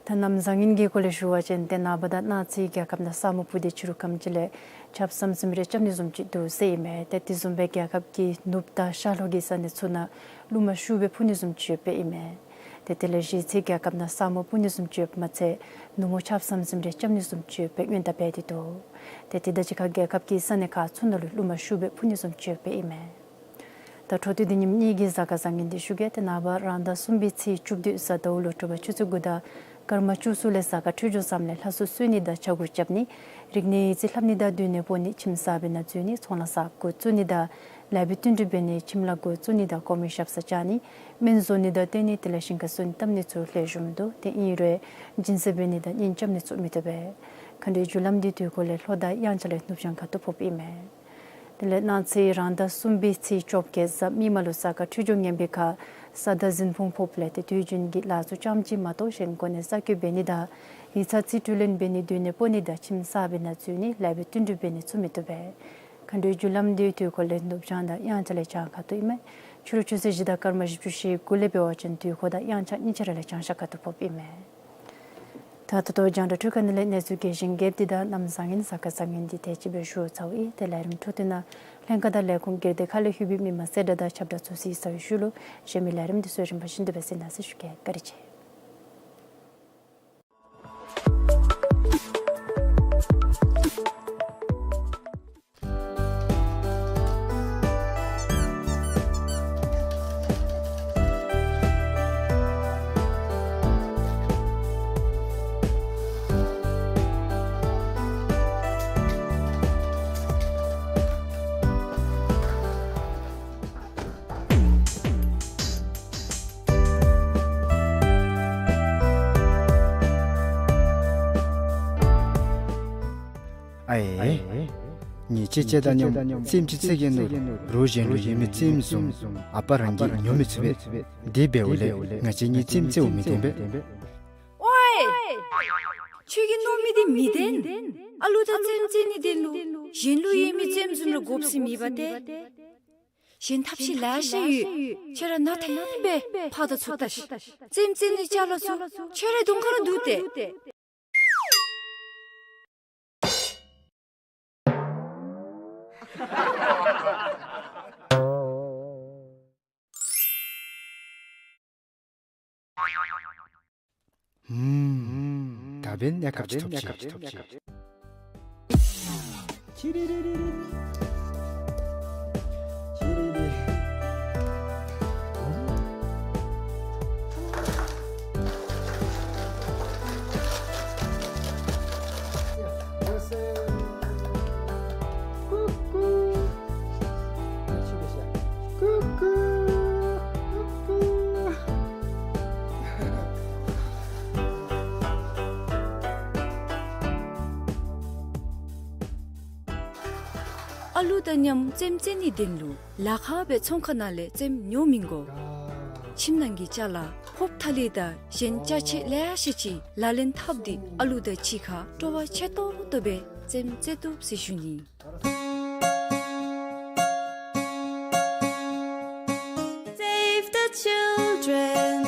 ད་གནམ་བཟང་ངན་གྱི་སྐོར་ལས་ཞུ་བ་ཅིན་ཏེ་ནངས་པ་དང་གནངས་ཚེ་རྒྱལ་ཁབ་ནང་ས་སྨུག་སྤུབས་ཏེ་ཕྱི་རུ་ཁམས་ཅིག་ལས་ཆརཔ་ཟམ་ཟིམ་རེ་རྐྱབ་ནི་བཟུམ་ཅིག་འདུག་ཟེར་ཨིན་མས། ཏེ་དེ་བཟུམ་སྦེ་རྒྱལ་ཁབ་ཀྱི་ནུབ་དང་ཤར་ལྷོ་གི་ས་གནས་ཚུ་ནང་རླུང་མ་ཤུགས་སྦེ་འཕུ་ནི་བཟུམ་ཅིག་ཡོདཔ་ཨིན་མས། ཏེ་དེ་ལས་གཞེས་ཚེ་རྒྱལ་ཁབ་ནང་ས་སྨུག་སྤུབ་ནི་བཟུམ་ཅིག་ཡོདཔ་མ་ཚད་ནུབ་མོ་ཆརཔ་ཟམ་ཟིམ་རེ་རྐྱབ་ནི་བཟུམ་ཅིག་ཡོདཔ་སྦེ་སྔོན་བརྡ་འབད་དེ་འདུག། ཏེ་དེ་དང་གཅིག་ཁར་རྒྱལ་ཁབ་ཀྱི་ས་གནས་ཁག་ཚུ་ནང་ལུ་རླུང་མ་ཤུགས་སྦེ་འཕུ་ནི་བཟུམ་ཅིག་ཡོདཔ་ཨིན་མས། ད་འཕྲོ་མཐུད་དེ་ཉིནམ་གཉིས་ཀྱི་གཟའ་སྐར་བཟང་ངན་འདི་ཞུ་གེ། ཏེ་ནངས་པ་རང་ཟླ་གསུམ་པའི་ཚེས་བཅུ་བདུན་གཟའ་ཟླཝ་ལུ་དྲོ་པ་ཆུ་ཚོད་དགུ་དང་སྐར་མ་བཅུ་གསུམ་ལས་གཟའ་སྐར་འཕྲོད་སྦྱོར་བཟངམ་ལས་ལྷ་གསོལ་གསོལ་ནི་དང་ཕྱག་འགུགས་རྐྱབ་ནི། རིག་གནས་ཡིག་རྩིས་ལྷབ་ནི་དང་སྡོད་གནས་སྤོ་ནི། ཁྱིམ་གསར་པའི་ནང་འཛུལ་ནི། ཚོང་ལཱ་གསརཔ་འགོ་བཙུགས་ནི་དང་ལེགས་པའི་བསྟུན་གྲོས་འབད་ནི། ཁྱིམ་ལཱ་འགོ་བཙུགས་ནི་དང་གོང་མའི་ཞབས་སར་བཅར་ནི། སྨན་བཟོ་ནི་དང་བསྟེན་ནི་དེ་ལས་ཞིང་ཁར་སོན་བཏབ་ནི་ཚུ་ལེགས་ཤོམ་འདུག། ཏེ་ཨིན་རུང་སྦྱིན་སྲེག་འབད་ནི་དང་གཉེན་རྐྱབ་ནི་ཚུ་མི་བཏུབ་པས། མཁའ་འགྲོའི་རྒྱུ་ལམ་འདི་དུས་འཁོར་ལས་ལྷོ་དང་དབྱངས་འཆར་ལས་ནུབ་བྱང་ཁ་ཐུག་ཕོགཔ་ཨིན་མས། དེ་ལས་གནངས་ཚེ་རང་ཟླ་གསུམ་པའི་ཚེས་བཅོ་བརྒྱད་གཟའ་མིག་དམར་ལུ་གཟའ་སྐར་འཕྲོད་སྦྱོར་ངན་པའི་ཁར་ས་བདག་གཟན་ཕུང་ཕོགཔ་ལས་ཏེ་དུས་རྒྱུན་གྱི་ལཱ་ཚུ་རྐྱངམ་གཅིག་མ་གཏོགས་གཞན་གོ་གནས་གསར་བསྐོ་འབད་ནི་དང་ཡིག་ཚང་རྩིས་སྤྲོད་ལེན་འབད་ནི། སྡོད་གནས་སྤོ་ནི་དང་ཁྱིམ་གསར་པའི་ནང་འཛུལ་ནི། ལེགས་པའི་བསྟུན་གྲོས་འབད་ནི་ཚུ་མི་བཏུབ་པས། མཁའ་འགྲོའི་རྒྱུ་ལམ་འདི་དུས་འཁོར་ལས་ནུབ་བྱང་དང་དབྱངས་འཆར་ལས་བྱང་ཁ་ཐུག་ཨིན་མས། ཕྱི་རུ་ཆུ་ཚོད་བཞི་དང་སྐར་མ་བཞི་བཅུ་ཞེ་དགུ་ལས་འབད་བ་ཅིན་དུས་འཁོར་དང་དབྱངས་འཆར་གཉིས་ཆ་ར་ལས་བྱང་ཤར་ཁ་ཐུག་ཕོགཔ་ཨིན་མས། ད་ད་ལྟོ་རྒྱང་བསྒྲགས་འཕྲུལ་ཁང་ནང་ལས་གནས་ཚུལ་རྒྱས་ཤིང་རྒྱསཔ་འདི་དང་གནམ་བཟང་ངན་གཟའ་སྐར་བཟང་ངན་འདི་དེ་ཅིག་སྦེ་ཞུ་ཚརཝ་ཨིན། ཏེ་ལས་རིམ་འཕྲོ་མཐུད་ནང་ལྷན་ཁག་དང་ལས་ཁུངས་སྒེར་སྡེ་ཁག་ལས་ལྷོད་པའི་མི་མང་གསལ་བསྒྲགས་དང་ཁྱབ་བསྒྲགས་ཚུ་གཟིགས་ཚར་བའི་ཤུལ་ལུ་གཞན་མི་ལས་རིམ་འདི་ཚུ་རིམ་པ་བཞིན་དུ་སྦེ་གཟིགས་གནང་ཟེར་ཞུ་གེ། བཀའ་དྲིན་ཆེ། ཨའེ། ངེའི་ཅེ་ཅེ་དང་མཉམ་རྩེདམོ་ཅིག་རྩེ་གེ་མནོ་རུང་རུང་གཞན་ལུ་ཡོད་མི་རྩེདམོ་བཟུམ་ཨ་པ་རང་གིས་ཉོ་མི་ཚུགས་པས། དེ་འབདཝ་ལས་ང་བཅས་གཉིས་རྩེདམོ་རྩེཝ་མི་བཏུབ་པས། ཨོའེ། ཁྱོད་ཀྱིས་མནོ་མི་དེ་མི་བདེན། ཨ་ལུ་དང་རྩེདམོ་རྩེ་ནིའི་དོན་ལུ་གཞན་ལུ་ཡོད་མི་རྩེདམོ་བཟུམ་ལུ་དགོཔ་ཟེར་མེད་པ་ཏེ། གཞན་ཐབས་ཤེས་ལེ་ཤ་ཡོད། ཁྱོད་ར་ནང་ཐེངས་སྦེ་ཕར་དང་ཚུར་ལྟ་ཤིག། རྩེདམོ་རྩེ་ནིའི་ཅ་ལ་ཚུ་ཁྱོད་རའི་གདོང་ཁར་ར་འདུག་སྟེ། ཧུམ། ད་འབདན་གནས་སྐབས་ཅིག་ཐོབ་ཅི། ཨ་ལུ་དང་མཉམ་རྩེདམོ་རྩེ་ནིའི་དོན་ལུ་ལཱ་ཁག་སྦེ་ཚོང་ཁང་ནང་ལས་རྩེདམོ་ཉོ་མི་དགོ། ཁྱིམ་ནང་གི་ཅ་ལ་ཕོརཔ་ཐ་ལི་དང་གཞན་ཅ་ཆས་ལེ་ཤ་ཅིག་ལག་ལེན་འཐབ་སྟེ་ཨ་ལུ་དང་གཅིག་ཁར་སྤྲོ་བ་ཆེ་ཏོག་ཏོ་སྦེ་རྩེདམོ་རྩེ་བཏུབ་ཟེར་ཞུ་ནི། Save the children.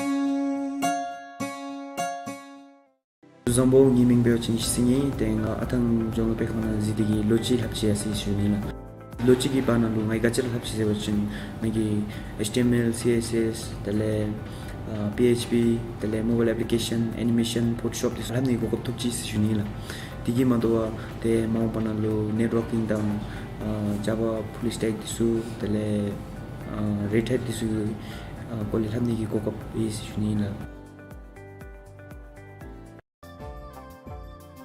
བཟང་པོ། ངེའི་མིང་འབད་བ་ཅིན་ཤི་སི་ཨིན། ཏེ་ང་ཨ་ཐང་རྫོང་དཔེ་ཁང་ནང་གཟིགས་ཏེ་གིས་ལོ་གཅིག་ལྷགཔ་ཅིག་ཡར་སོ་ཡི་ཟེར་ཞུ་ནི་ལགས། ལོ་གཅིག་གི་བར་ན་ལུ་ང་གིས་ག་ཅི་ར་ལྷབ་ཅི་ཟེར་བ་ཅིན་ང་གིས་ཨེཆ་ཊི་ཨེམ་ཨེལ། སི་ཨེསི་ཨེསི། དེ་ལས་ཨ་པི་ཨེཆ་པི། དེ་ལས་མོ་བཱའིལ་ཨེཔ་ལི་ཀེ་ཤཱན། ཨེ་ནི་མེ་ཤཱན། ཕོ་ཊོ་ཤོཔ་དེ་ཚུ་ལྷབ་ནིའི་གོ་སྐབས་ཐོབ་ཅི་ཟེར་ཞུ་ནི་ལགས། དེ་གིས་མ་དོ་བར་ཏེ་མ་འོངས་པ་ནང་ལུ་ནེཊ་ཝོར་ཀིང་དང་ཨ་ཇ་བ་ཕུལ་སི་ཊེཀ་དེ་ཚུ། དེ་ལས་ཨ་རེཌ་ཧེཊ་དེ་ཚུ་གི་ཨ་སྐོར་ལས་ལྷབ་ནིའི་གོ་སྐབས་ཡོད་ཟེར་ཞུ་ནི་ལགས།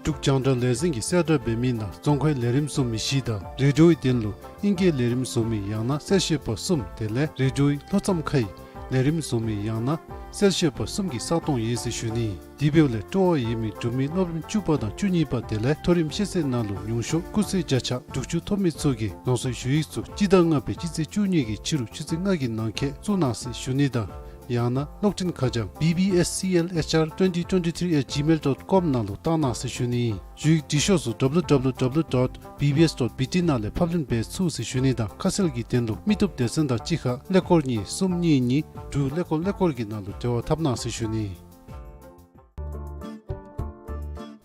འབྲུག་རྒྱང་བསྒྲགས་ལས་འཛིན་གྱིས་གསལ་བསྒྲགས་འབད་མི་ནང་རྫོང་ཁའི་ལས་རིམ་བཟོ་མི་བཞི་དང་རེ་ཌིའོའི་དོན་ལུ་ཨིང་སྐད་ལས་རིམ་བཟོ་མི་ཡང་ན་གསལ་བཤད་པ་གསུམ། དེ་ལས་རེ་ཌིའོའི་ལྷོ་མཚམས་ཁའི་ལས་རིམ་བཟོ་མི་ཡང་ན་གསལ་བཤད་པ་གསུམ་གྱི་ས་སྟོང་ཡོད་ཟེར་ཞུ་ནི། དེ་འབདཝ་ལས་སྤྲོ་བ་ཡོད་མི་འབྲུག་མི་སློབ་རིམ་བཅུ་པ་དང་བཅུ་གཉིས་པ། དེ་ལས་མཐོ་རིམ་ཤེས་ཚད་ནང་ལུ་ཉུང་ཤོས་སྐུགས་ཚད་བརྒྱ་ཆ་དྲུག་ཅུ་ཐོབ་མི་ཚུ་གིས་རང་སོའི་ཞུ་ཡིག་ཚུ་སྤྱི་ཟླ་ལྔ་པའི་སྤྱི་ཚེས་བཅུ་གཉིས་ཀྱི་ཕྱི་རུ་ཆུ་ཚོད་ལྔ་གི་ནང་འཁོད་བཙུགས་གནང་ཟེར་ཞུ་ནི་དང་། ཡང་ན་གློག་འཕྲིན་ཁ་བྱང་B B S C L H R twenty twenty-three at gmail dot com ནང་ལུ་བཏང་གནང་ཟེར་ཞུ་ནི། ཞུ་ཡིག་འབྲི་ཤོག་ཚུ་W W W dot B B S dot B T ནང་ལས་ཕབ་ལེན་འབད་ཚུགས་ཟེར་ཞུ་ནི་དང་། ཁ་གསལ་གྱི་དོན་ལུ་མི་བཏུབ་སྡེ་ཚན་དང་གཅིག་ཁར་ཀླད་ཀོར་གཉིས་གསུམ་གཉིས་གཉིས་དྲུག་ཀླད་ཀོར་ཀླད་ཀོར་གྱི་ནང་ལུ་འབྲེལ་བ་འཐབ་གནང་ཟེར་ཞུ་ནི།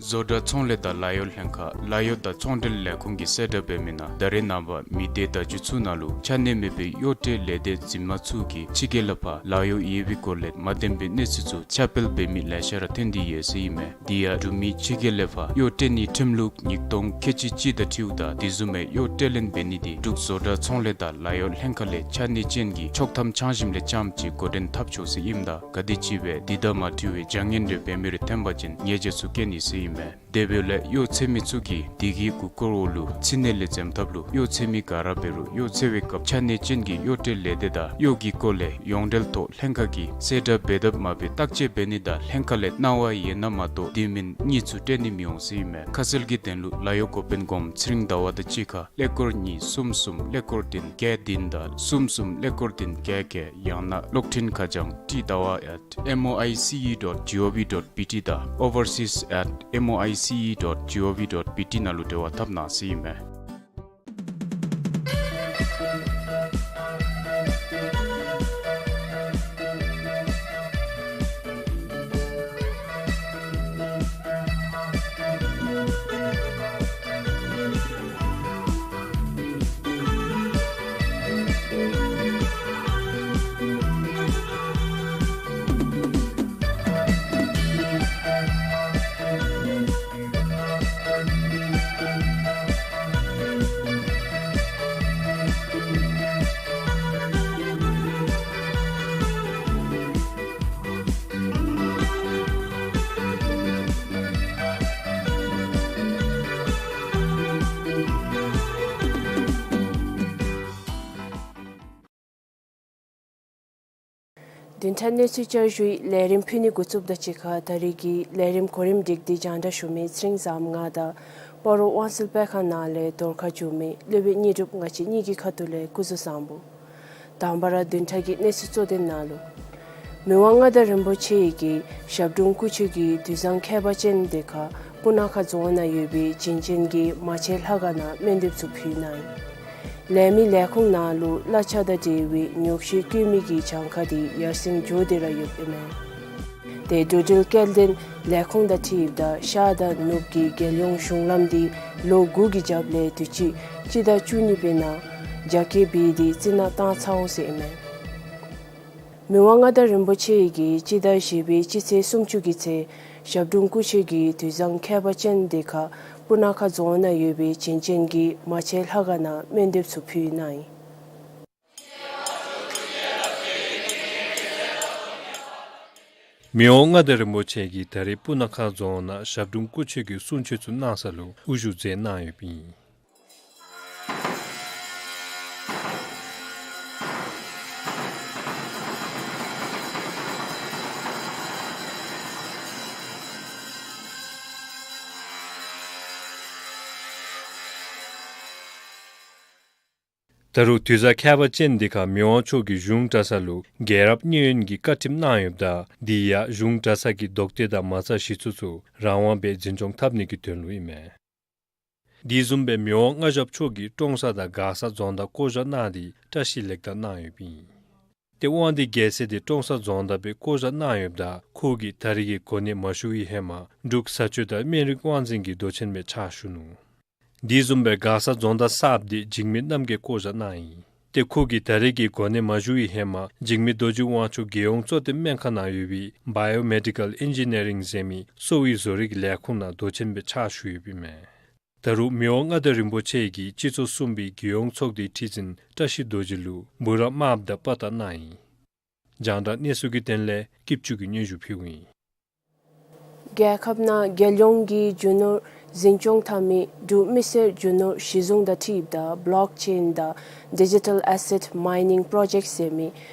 བཟོ་གྲྭ་ཚོང་ལས་དང་ལཱ་གཡོག་ལྷན་ཁག་ལཱ་གཡོག་དང་ཚོང་འབྲེལ་ལས་ཁུངས་ཀྱིས་གསལ་བསྒྲགས་འབད་མི་ནང་ད་རེས་ནངས་པ་མི་སྡེ་བརྡ་བརྒྱུད་ཚུ་ནང་ལུ་ཆ་གནས་མེད་པའི་གཡོག་ཁྲལ་ལས་སྡེ་འཛིན་མ་ཚུ་གིས་ཕྱི་རྒྱལ་ལས་ཕར་ལཱ་གཡོག་ཡོད་པའི་སྐོར་ལས་མ་བདེན་པའི་གནས་ཚུལ་ཚུ་ཁྱབ་སྤེལ་འབད་མི་ལེ་ཤ་ར་ཐོན་ཏེ་ཡོད་ཟེར་ཨིན་མས། དེ་ཡང་འབྲུག་མི་ཕྱི་རྒྱལ་ལས་ཕར་གཡོག་སྤྲོད་ནིའི་ཁྲིམས་ལུགས་ཉིས་སྟོང་ཁལ་གཅིག་གཅིག་དང་འཁྲིལཝ་ད་དེ་བཟུམ་མའི་གཡོག་སྤྲོད་ལེན་འབད་ནི་དེ་འབྲུག་བཟོ་གྲྭ་ཚོང་ལས་དང་ལཱ་གཡོག་ལྷན་ཁག་ལས་ཆ་གནས་ཅན་གྱི་ཆོག་ཐམ་ཆ་བཞག་ལས་རྐྱངམ་ཅིག་འགོ་འདྲེན་འཐབ་ཆོག་ཟེར་ཨིནམ་ད་ག་དེམ་ཅིག་སྦེ་དེ་དང་མ་འཁྲིལ་བའི་བྱ་ངན་རེ་འབད་མི་རེ་ཐོན་པ་ཅིན་ཉེས་བྱ་ཚུ་བཀལ་ནི་ཟེར་ཨིན་མས། དེ་འབདཝ་ལས་གཡོག་འཚོལ་མི་ཚུ་གིས་དེ་གི་མགུ་སྐོར་འོག་ལུ་ཕྱི་ནང་ལས་འཛེམ་ཐབས་ལུ་གཡོག་འཚོལ་མི་ག་ར་འབད་རུང་གཡོག་འཚོལ་བའི་སྐབས་ཆ་གནས་ཅན་གྱི་གཡོག་སྤྲོད་ལས་སྡེ་དང་གཡོག་གི་སྐོར་ལས་ཡོངས་འབྲེལ་ཐོག་ལྷན་ཁག་གིས་གསལ་བསྒྲགས་འབད་དཔ་མ་འབད་བརྟག་དཔྱད་འབད་ནི་དང་ལྷན་ཁག་ལས་གནང་བ་ཡོད་ན་མ་གཏོགས་དེ་མིན་གཉིས་ཚུ་སྤྲོད་ནི་མི་འོང་ཟེར་ཨིན་མས། ཁ་གསལ་གྱི་དོན་ལུ་ལཱ་གཡོག་འགོ་དཔོན་སྒོམ་ཚེ་རིང་ཟླ་བ་དང་གཅིག་ཁར་ཀླད་ཀོར་གཉིས་གསུམ་གསུམ་ཀླད་ཀོར་བདུན་བརྒྱད་བདུན་དང་གསུམ་གསུམ་ཀླད་ཀོར་བདུན་བརྒྱད་བརྒྱད། ཡང་ན་གློག་འཕྲིན་ཁ་བྱང་ཏི་ཟླ་བ་at M O I C E dot G O V dot B T དང་overseas at M O I C E dot G O V dot B T ནང་ལུ་འབྲེལ་བ་འཐབ་གནང་ཟེར་ཨིན་མས། བདུན་ཕྲག་གནས་ཚུལ་བསྐྱར་ཞུའི་ལས་རིམ་ཕུལ་ནི་འགོ་བཙུགསཔ་དང་གཅིག་ཁར་ད་རེས་ཀྱི་ལས་རིམ་གོ་རིམ་སྒྲིག་སྟེ་སྙན་ཞུ་མི་ཚེ་རིང་བཟངམོ་ང་དང་སྤ་རོ་དབང་གསལ་དཔེ་ཁང་ནང་ལས་བརྡ་ཁ་བསྒྱུར་མི་སློབ་དཔོན་དངོས་གྲུབ་ང་བཅས་གཉིས་ཀྱི་ཁ་ཐུག་ལས་སྐུ་གཟུགས་བཟང་པོ། དང་པ་ར་བདུན་ཕྲག་གི་གནས་ཚུལ་གཙོ་དོན་ནང་ལུ། མི་དབང་མངའ་བདག་རིན་པོ་ཆེ་གིས་ཞབས་དྲུང་སྐུ་མཆོད་ཀྱི་དུས་བཟང་ཁྱད་པར་ཅན་དེ་ཁར་སྤུ་ན་ཁ་རྫོང་ནང་ཡོད་པའི་བྱིན་ཅན་གྱི་མ་ཆེན་ལྷ་ཁང་ནང་སྨོན་འདེབས་ཚུ་ཕུལ་གནང་ཡི། ལས་མི་ལས་ཁུངས་ནང་ལུ་གླ་ཆ་དང་འབྲེལ་བའི་ཉོག་བཤད་བཀོད་མི་གི་གྱངས་ཁ་དེ་ཡར་སེང་འགྱོ་སྟེ་ར་ཡོདཔ་ཨིན་མས། ཏེ་འགྲོ་འགྲུལ་སྐྱེལ་འདྲེན་ལས་ཁུངས་དང་འཁྲིལཝ་ད་ཤར་དང་ནུབ་ཀྱི་རྒྱལ་ཡོངས་གཞུང་ལམ་དེ་ལོ་དགུ་གི་རྒྱབ་ལས་དུས་ཅི་སྤྱི་ཟླ་བཅུ་གཉིས་པའི་ནང་རྒྱ་སྐྱེད་འབད་དེ་རྩི་ནག་བཏང་ཚརཝ་ཟེར་ཨིན་མས། མི་དབང་མངའ་བདག་རིན་པོ་ཆེ་གིས་སྤྱི་ཟླ་བཞི་པའི་སྤྱི་ཚེས་སུམ་ཅུ་གི་ཚེ་ཞབས་དྲུང་སྐུ་མཆོད་ཀྱི་དུས་བཟང་ཁྱད་པར་ཅན་དེ་ཁར་སྤུ་ན་ཁ་རྫོང་ནང་ཡོད་པའི་བྱིན་ཅན་གྱི་མ་ཆེན་ལྷ་ཁང་ནང་སྨོན་འདེབས་ཚུ་ཕུལ་གནང་ཡི། མི་དབང་མངའ་བདག་རིན་པོ་ཆེ་གིས་ད་རེས་སྤུ་ན་ཁ་རྫོང་ནང་ཞབས་དྲུང་སྐུ་མཆོད་ཀྱི་གསུང་ཆོག་ཚུ་གནང་ས་ལུ་དབུ་བཞུགས་མཛད་གནང་ཡོདཔ་ཨིན། ད་རུང་དུས་བཟང་ཁྱད་པར་ཅན་འདི་ཁར་མི་དབང་མཆོག་གིས་གཞུང་གྲྭ་ཚང་ལུ་རྒྱལ་རབས་མཉན་ཡོད་ཀྱི་བཀའ་ཁྲིམས་གནང་ཡོདཔ་ད་དེ་ཡང་གཞུང་གྲྭ་ཚང་གི་རྡོག་ཐེ་དང་མ་རྩ་གཞི་བཙུགས་ཚུ་རང་དབང་སྦེ་འཛིན་སྐྱོང་འཐབ་ནི་གི་དོན་ལུ་ཨིན་མས། དེ་བཟུམ་སྦེ་མི་དབང་མངའ་ཞབས་མཆོག་གིས་ཀྲོང་གསར་དང་མགར་ས་རྫོང་བདག་བསྐོ་བཞག་གནང་སྟེ་བཀྲ་ཤིས་ལེགས་དར་གནང་ཡོདཔ་ཨིན། ཏེ་དབང་འདུས་རྒྱལ་མཚན་དེ་ཀྲོང་གསར་རྫོང་བདག་སྦེ་བསྐོ་བཞག་གནང་ཡོདཔ་ད་ཁོ་གིས་ད་རེས་ཀྱི་གོ་གནས་མ་ཞུ་བའི་ཧེ་མ་འབྲུག་བཟའ་སྤྱོད་དང་སྨན་རིགས་དབང་འཛིན་གྱི་མདོ་ཆེན་སྦེ་ཕྱག་ཞུ་ནུག། དེ་བཟུམ་སྦེ་མགར་ས་རྫོང་བདག་གསརཔ་དེ་འཇིགས་མེད་རྣམ་རྒྱལ་བསྐོ་བཞག་གནང་ཡི། ཏེ་ཁོ་གིས་ད་རེས་ཀྱི་གོ་གནས་མ་ཞུ་བའི་ཧེ་མ་འཇིགས་མེད་རྡོ་རྗེ་དབང་ཕྱུག་རྒྱལ་ཡོངས་གཙོ་བསྟེན་སྨན་ཁང་ནང་ཡོད་པའི་བཱ་ཡོ་མེ་ཌི་ཀཱལ་ཨིན་ཇི་ནི་ཡ་རིང་ཟེར་མི་གསོ་བའི་བཟོ་རིག་ལས་ཁུངས་ནང་མདོ་ཆེན་སྦེ་ཕྱག་ཞུ་ཡོདཔ་ཨིན་མས། ད་རུང་མི་དབང་མངའ་བདག་རིན་པོ་ཆེ་གིས་སྤྱི་ཚོགས་གསུམ་པའི་རྒྱལ་ཡོངས་ཚོགས་སྡེའི་ཁྲི་འཛིན་བཀྲ་ཤིས་རྡོ་རྗེ་ལུ་འབུམ་རམས་དམརཔོ་དང་དཔའ་རྟགས་གནང་ཡི། རྒྱང་བསྒྲགས་གནས་ཚུལ་གྱི་དོན་ལས་སྐྱིད་ཆུ་གིས་སྙན་ཞུ་ཕུལཝ་ཨིན། རྒྱལ་ཁབ་ནང་རྒྱལ་ཡོངས་ཀྱི་རྒྱུ་ནོར་འཛིན་སྐྱོང་འཐབ་མི་འབྲུག་མི་སེར་རྒྱུ་ནོར་གཞི་བཟུང་དང་འཁྲིལཝ་ད་བློག་ཅེན་དང་ཌི་ཇི་ཊལ་ཨེ་སེཊ་མའི་ནིང་པྲོ་ཇེཀཊ་ཟེར་མི་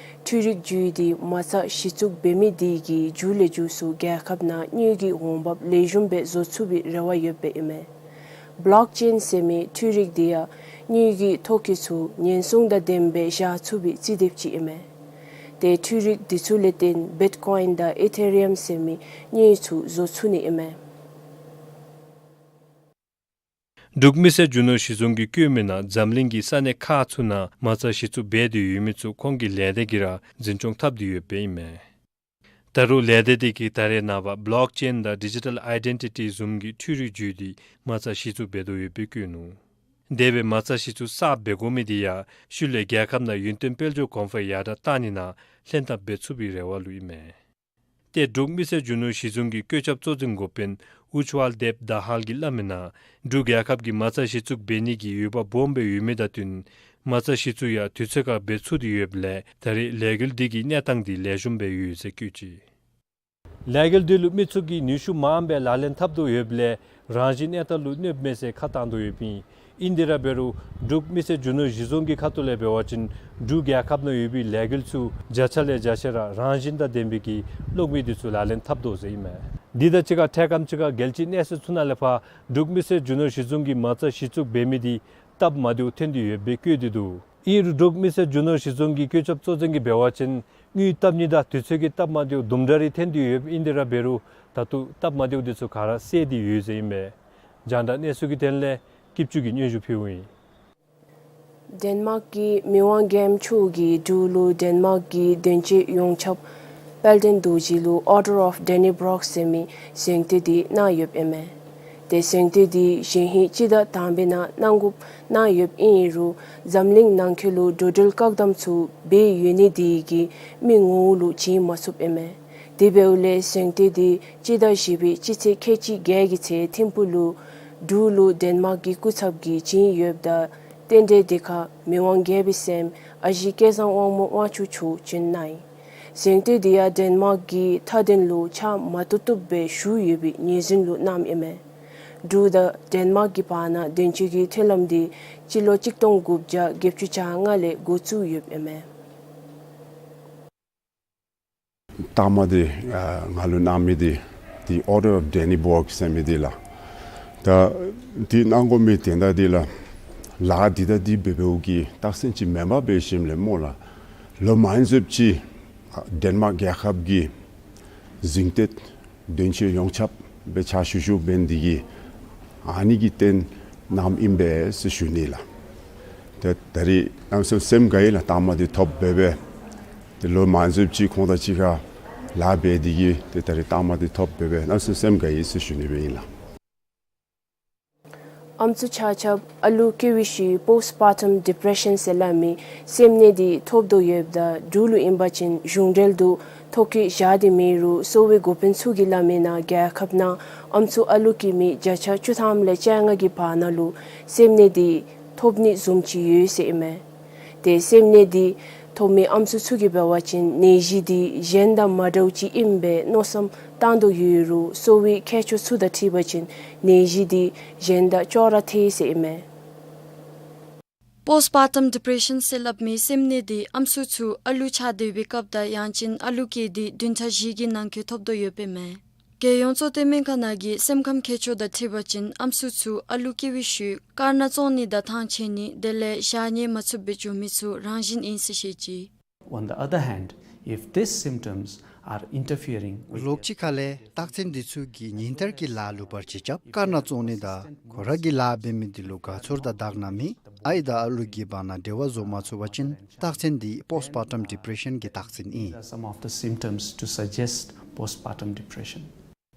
འཕྲུལ་རིག་བརྒྱུད་དེ་མ་རྩ་གཞི་བཙུགས་འབད་མི་དེ་གིས་མཇུག་ལས་མཇུག་སུ་རྒྱལ་ཁབ་ནང་དངུལ་གྱི་འོང་འབབ་ལེགས་ཤོམ་སྦེ་བཟོ་ཚུགས་པའི་རེ་བ་ཡོདཔ་ཨིན་མས། བློག་ཅེན་ཟེར་མི་འཕྲུལ་རིག་དེ་ཡང་དངུལ་གྱི་ཐོ་བཀོད་ཚུ་ཉེན་སྲུང་དང་ལྡནམ་སྦེ་བཞག་ཚུགས་པའི་རྩིས་དེབ་ཅིག་ཨིན་མས། ཏེ་འཕྲུལ་རིག་དེ་ཚུ་ལས་བརྟེན་བིཊ་ཀོའིན་དང་ཨི་ཐེ་རི་ཡམ་ཟེར་མི་དངུལ་ཚུ་བཟོ་ཚུགས་ནི་ཨིན་མས། འབྲུག་མི་སེར་རྒྱུ་ནོར་གཞི་བཟུང་གིས་བཀོད་མི་ནང་འཛམ་གླིང་གི་ས་གནས་ཁག་ཚུ་ནང་མ་རྩ་གཞི་བཙུགས་འབད་དེ་ཡོད་མི་ཚུ་ཁོང་གི་ལས་སྡེ་གིས་ར་འཛིན་སྐྱོང་འཐབ་སྟེ་ཡོདཔ་ཨིན་མས། ད་རུང་ལས་སྡེ་དེ་གིས་ད་རེས་ནངས་པ་བློག་ཅེན་དང་ཌི་ཇི་ཊལ་ཨའི་ཌེན་ཊི་ཊི་བཟུམ་གྱི་འཕྲུལ་རིག་བརྒྱུད་དེ་མ་རྩ་གཞི་བཙུགས་འབད་དོ་ཡོདཔ་སྦེ་བཀོད་ནུག། དེ་སྦེ་མ་རྩ་གཞི་བཙུགས་གསརཔ་འབད་དགོ་མི་དེ་ཡང་ཤུལ་ལས་རྒྱལ་ཁབ་ནང་ཡུན་བརྟན་དཔལ་འབྱོར་གོང་འཕེལ་ཡར་དྲག་བཏང་ནི་ནང་ལྷན་ཐབས་འབད་ཚུགས་པའི་རེ་བ་ལུ་ཨིན་མས། ཏེ་འབྲུག་མི་སེར་རྒྱུ་ནོར་གཞི་བཟུང་གི་བཀོད་ཁྱབ་གཙོ་འཛིན་འགོ་དཔོན་ཨུཇ་ཝལ་དེབ་དཱ་ཧཱལ་གྱིས་སླབ་མི་ནང་འབྲུག་རྒྱལ་ཁབ་ཀྱིས་མ་རྩ་གཞི་བཙུགས་འབད་ནི་གི་འོས་འབབ་སྦོམ་སྦེ་ཡོད་མི་དང་བསྟུན་མ་རྩ་གཞི་བཙུགས་ཡང་དུས་ཚོད་ཁར་འབད་ཚུགས་ཏེ་ཡོདཔ་ལས་ད་རེས་ལས་འགུལ་འདི་གི་གནས་སྟངས་འདི་ལེགས་ཤོམ་སྦེ་ཡོད་ཟེར་བཀོད་ཅི། ལས་འགུལ་འདི་ལུ་མི་ཚུ་གིས་ནུས་ཤུགས་མངམ་སྦེ་ལག་ལེན་འཐབ་དོ་ཡོདཔ་ལས་རང་བཞིན་གནས་སྟངས་ལུ་གནོདཔ་མེད་ཟེར་ཁ་བཏང་དོ་ཡོདཔ་ཨིན། ཨིན་དེ་ར་འབད་རུང་འབྲུག་མི་སེར་རྒྱུ་ནོར་གཞི་བཟུང་གི་ཁ་ཐུག་ལས་འབད་བ་ཅིན་འབྲུག་རྒྱལ་ཁབ་ནང་ཡོད་པའི་ལས་འགུལ་ཚུ་བརྒྱ་ཆ་ལས་བརྒྱ་ཆ་ར་རང་བཞིན་དང་ལྡན་པའི་གི་གློག་མེ་དེ་ཚུ་ལག་ལེན་འཐབ་དོ་ཟེར་ཨིན་མས། འདི་དང་གཅིག་ཁར་འཕྲལ་ཁམས་ཅིག་ཁར་རྒྱལ་སྤྱིའི་གནས་ཚད་ཚུ་ནང་ལས་ཕར་འབྲུག་མི་སེར་རྒྱུ་ནོར་གཞི་བཟུང་གིས་མ་རྩ་གཞི་བཙུགས་འབད་མི་དེ་སྟབས་མ་བདེཝ་ཐོན་ཏེ་ཡོདཔ་སྦེ་བཀོད་དེ་འདུག། ཨིན་རུང་འབྲུག་མི་སེར་རྒྱུ་ནོར་གཞི་བཟུང་གི་བཀོད་ཁྱབ་གཙོ་འཛིན་གྱིས་འབད་བ་ཅིན་དངུལ་བཏབ་ནི་དང་དུས་ཚོད་ཀྱི་སྟབས་མ་བདེཝ་དུམ་གྲ་རེ་ཐོན་ཏེ་ཡོདཔ་ཨིན་དེ་ར་འབད་རུང་ད་ལྟོ་སྟབས་མ་བདེཝ་དེ་ཚུ་ག་ར་སེལ་ཏེ་ཡོད་ཟེར་ཨིན་མས། རྒྱང་བསྒྲགས་གནས་ཚུལ་གྱི་དོན་ལས་སྐྱིད་ཆུ་གིས་སྙན་ཞུ་ཕུལཝ་ཨིན། ཌེན་མཱརཀ་གི་མི་དབང་རྒྱལམོ་མཆོག་གིས་འབྲུག་ལུ་ཌེན་མཱརཀ་གི་དོན་གཅོད་ཡོངས་ཁྱབ་དཔལ་ལྡན་རྡོ་རྗེ་ལུ་Order of Donnenbourg ཟེར་མི་གཟེངས་བསྟོད་དེ་གནང་ཡོདཔ་ཨིན་མས། ཏེ་གཟེངས་བསྟོད་དེ་གཞེས་ཧིང་སྤྱི་ཟླ་དང་པའི་ནང་གནང་དགོཔ་གནང་ཡོདཔ་ཨིན་རུང་འཛམ་གླིང་ནང་འཁོད་ལུ་འགྲོ་འགྲུལ་བཀག་དམ་ཚུ་འབད་ཡོད་ནི་དེ་གིས་མི་ངོ་ལུ་བྱིན་མ་ཚུགསཔ་ཨིན་མས། དེ་འབདཝ་ལས་གཟེངས་བསྟོད་དེ་སྤྱི་ཟླ་བཞི་པའི་སྤྱི་ཚེས་ཁལ་གཅིག་བརྒྱད་ཀྱི་ཚེ་ཐིམ་ཕུག་ལུ་འབྲུག་ལུ་ཌེན་མཱརཀ་གི་སྐུ་ཚབ་ཀྱིས་བྱིན་ཡོདཔ་ད་རྟེན་འབྲེལ་དེ་ཁར་མི་དབང་རྒྱལ་པོའི་སྲསམོ་ཨ་ཞེ་སྐལ་བཟང་དབང་མོ་དབང་ཕྱུག་མཆོག་བྱོན་གནང་ཡི། གཟེངས་བསྟོད་དེ་ཡང་ཌེན་མཱརཀ་གི་མཐའ་དོན་ལུ་ཕྱག་མ་ཐུབ་ཐུབ་སྦེ་ཞུ་ཡོད་པའི་ངོས་འཛིན་ལུ་གནངམ་ཨིན་མས། འབྲུག་དང་ཌེན་མཱརཀ་གི་བར་ན་དོན་གཅོད་ཀྱི་མཐུན་ལམ་དེ་སྤྱི་ལོ་གཅིག་སྟོང་དགུ་བརྒྱ་བརྒྱད་ཅུ་གྱ་ལྔ་ལས་འགོ་བཙུགས་ཡོདཔ་ཨིན་མས། རྟགས་མ་དེ་ཨ་ང་ལུ་གནང་མི་དེ་དེ་Order of Donnenbourg ཟེར་མི་དེ་ལགས། ད་དེ་གནང་དགོ་མི་དོན་དག་དེ་ལགས། ལཱ་འདི་ད་འདི་འབད་འབདཝ་གི་རྟགས་མཚན་ཅིག་མེན་པར་འབད་ཞིནམ་ལས་སྨོ་ལགས། ལོ་མང་སུ་ཅིག་ཨ་ཌེན་མཱརཀ་རྒྱལ་ཁབ་ཀྱིས་གཟེངས་བསྟོད་དོན་གཅོད་ཡོངས་ཁྱབ་སྦེ་ཕྱག་ཞུ་ཞུཝ་འབད་ནི་དེ་གིས་ཨ་ནི་གི་རྟེན་གནངམ་ཨིན་པས་ཟེར་ཞུ་ནི་ལགས། ཏེ་ད་རེས་གནམ་མེད་ས་མེད་སེམས་དགའ་ཡི་ལགས། རྟགས་མ་དེ་ཐོབ་འབད་འབད། ཏེ་ལོ་མང་སུ་ཅིག་ཁོང་དང་གཅིག་ཁར་ལཱ་འབད་དེ་གིས་ཏེ་ད་རེས་རྟགས་མ་དེ་ཐོབ་འབད་འབད་གནམ་མེད་ས་མེད་སེམས་དགའ་ཡི་ཟེར་ཞུ་ནི་སྦེ་ཨིན་ལགས། ཨམ་སྲུ་ཆ་ཁྱབ་ཨ་ལུ་སྐྱེ་བའི་ཤུལ་Postpartum Depression ཟེར་སླབ་མི་སེམས་ནད་དེ་ཐོབ་དོ་ཡོདཔ་ད་འབྲུག་ལུ་ཨིན་པ་ཅིན་གཞུང་འབྲེལ་དུ་ཐོ་བཀོད་བཞག་སྟེ་མེད་རུང་གསོ་བའི་འགོ་དཔོན་ཚུ་གིས་སླབ་མི་ནང་རྒྱལ་ཁབ་ནང་ཨམ་སྲུ་ཨ་ལུ་སྐྱེ་མི་བརྒྱ་ཆ་བཅུ་ཐམ་ལས་བཅོ་ལྔ་གི་བར་ན་ལུ་སེམས་ནད་དེ་ཐོབ་ནི་བཟུམ་ཅིག་ཡོད་ཟེར་ཨིན་མས། ཏེ་སེམས་ནད་དེ་ཐོབ་མི་ཨམ་སྲུ་ཚུ་གིས་འབད་བ་ཅིན་ནད་གཞི་དེ་གཞན་དང་མ་འདྲཝ་ཅིག་ཨིནམ་སྦེ་མནོ་བསམ་བཏང་དོ་ཡོད་རུང་གསོ་བའི་མཁས་མཆོག་ཚུ་དང་འཁྲིལ་བ་ཅིན་ནད་གཞི་དེ་གཞན་དང་ཅོག་ར་འཐད་ཟེར་ཨིན་མས། Postpartum Depression ཟེར་སླབ་མི་སེམས་ནད་དེ་ཨམ་སྲུ་ཚུ་ཨ་ལུ་ཆགས་སྡོད་པའི་སྐབས་དང་ཡང་ཅིན་ཨ་ལུ་སྐྱེས་ཏེ་བདུན་ཕྲག་བཞི་གི་ནང་འཁོད་ཐོབ་དོ་ཡོདཔ་ཨིན་མས། རྒྱལ་ཡོངས་གཙོ་བསྟེན་སྨན་ཁང་ནང་གི་སེམས་ཁམས་མཁས་མཆོག་དང་འཁྲིལ་བ་ཅིན་ཨམ་སྲུ་ཚུ་ཨ་ལུ་སྐྱེ་བའི་ཤུལ་དཀར་ནག་བཙོང་ནི་དང་ཐང་ཆད་ནི་དེ་ལས་ཞག་ཉལ་མ་ཚུགས་པར་འགྱོ་མི་ཚུ་རང་བཞིན་ཨིན་ཟེར་བཤད་ཅི། On the other hand, if these symptoms are interfering with ལོགས་ཅིག་ཁ་ལས་རྟགས་མཚན་འདི་ཚུ་གིས་ཉིན་ལྟར་གྱི་ལཱ་ལུ་བར་ཆད་རྐྱབ་དཀར་ནག་བཙོང་ནི་དང་ཁོ་ར་གི་ལཱ་འབད་མི་འདི་ལུ་དགའ་ཚོར་དང་དག་སྣང་མེད། ཨའི་དང་ཨ་ལུ་གི་བར་ན་འབྲེལ་བ་བཟོ་མ་ཚུགས་པ་ཅིན་རྟགས་མཚན་འདི་Postpartum Depression གི་རྟགས་མཚན་ཨིན། These are some of the symptoms to suggest postpartum depression.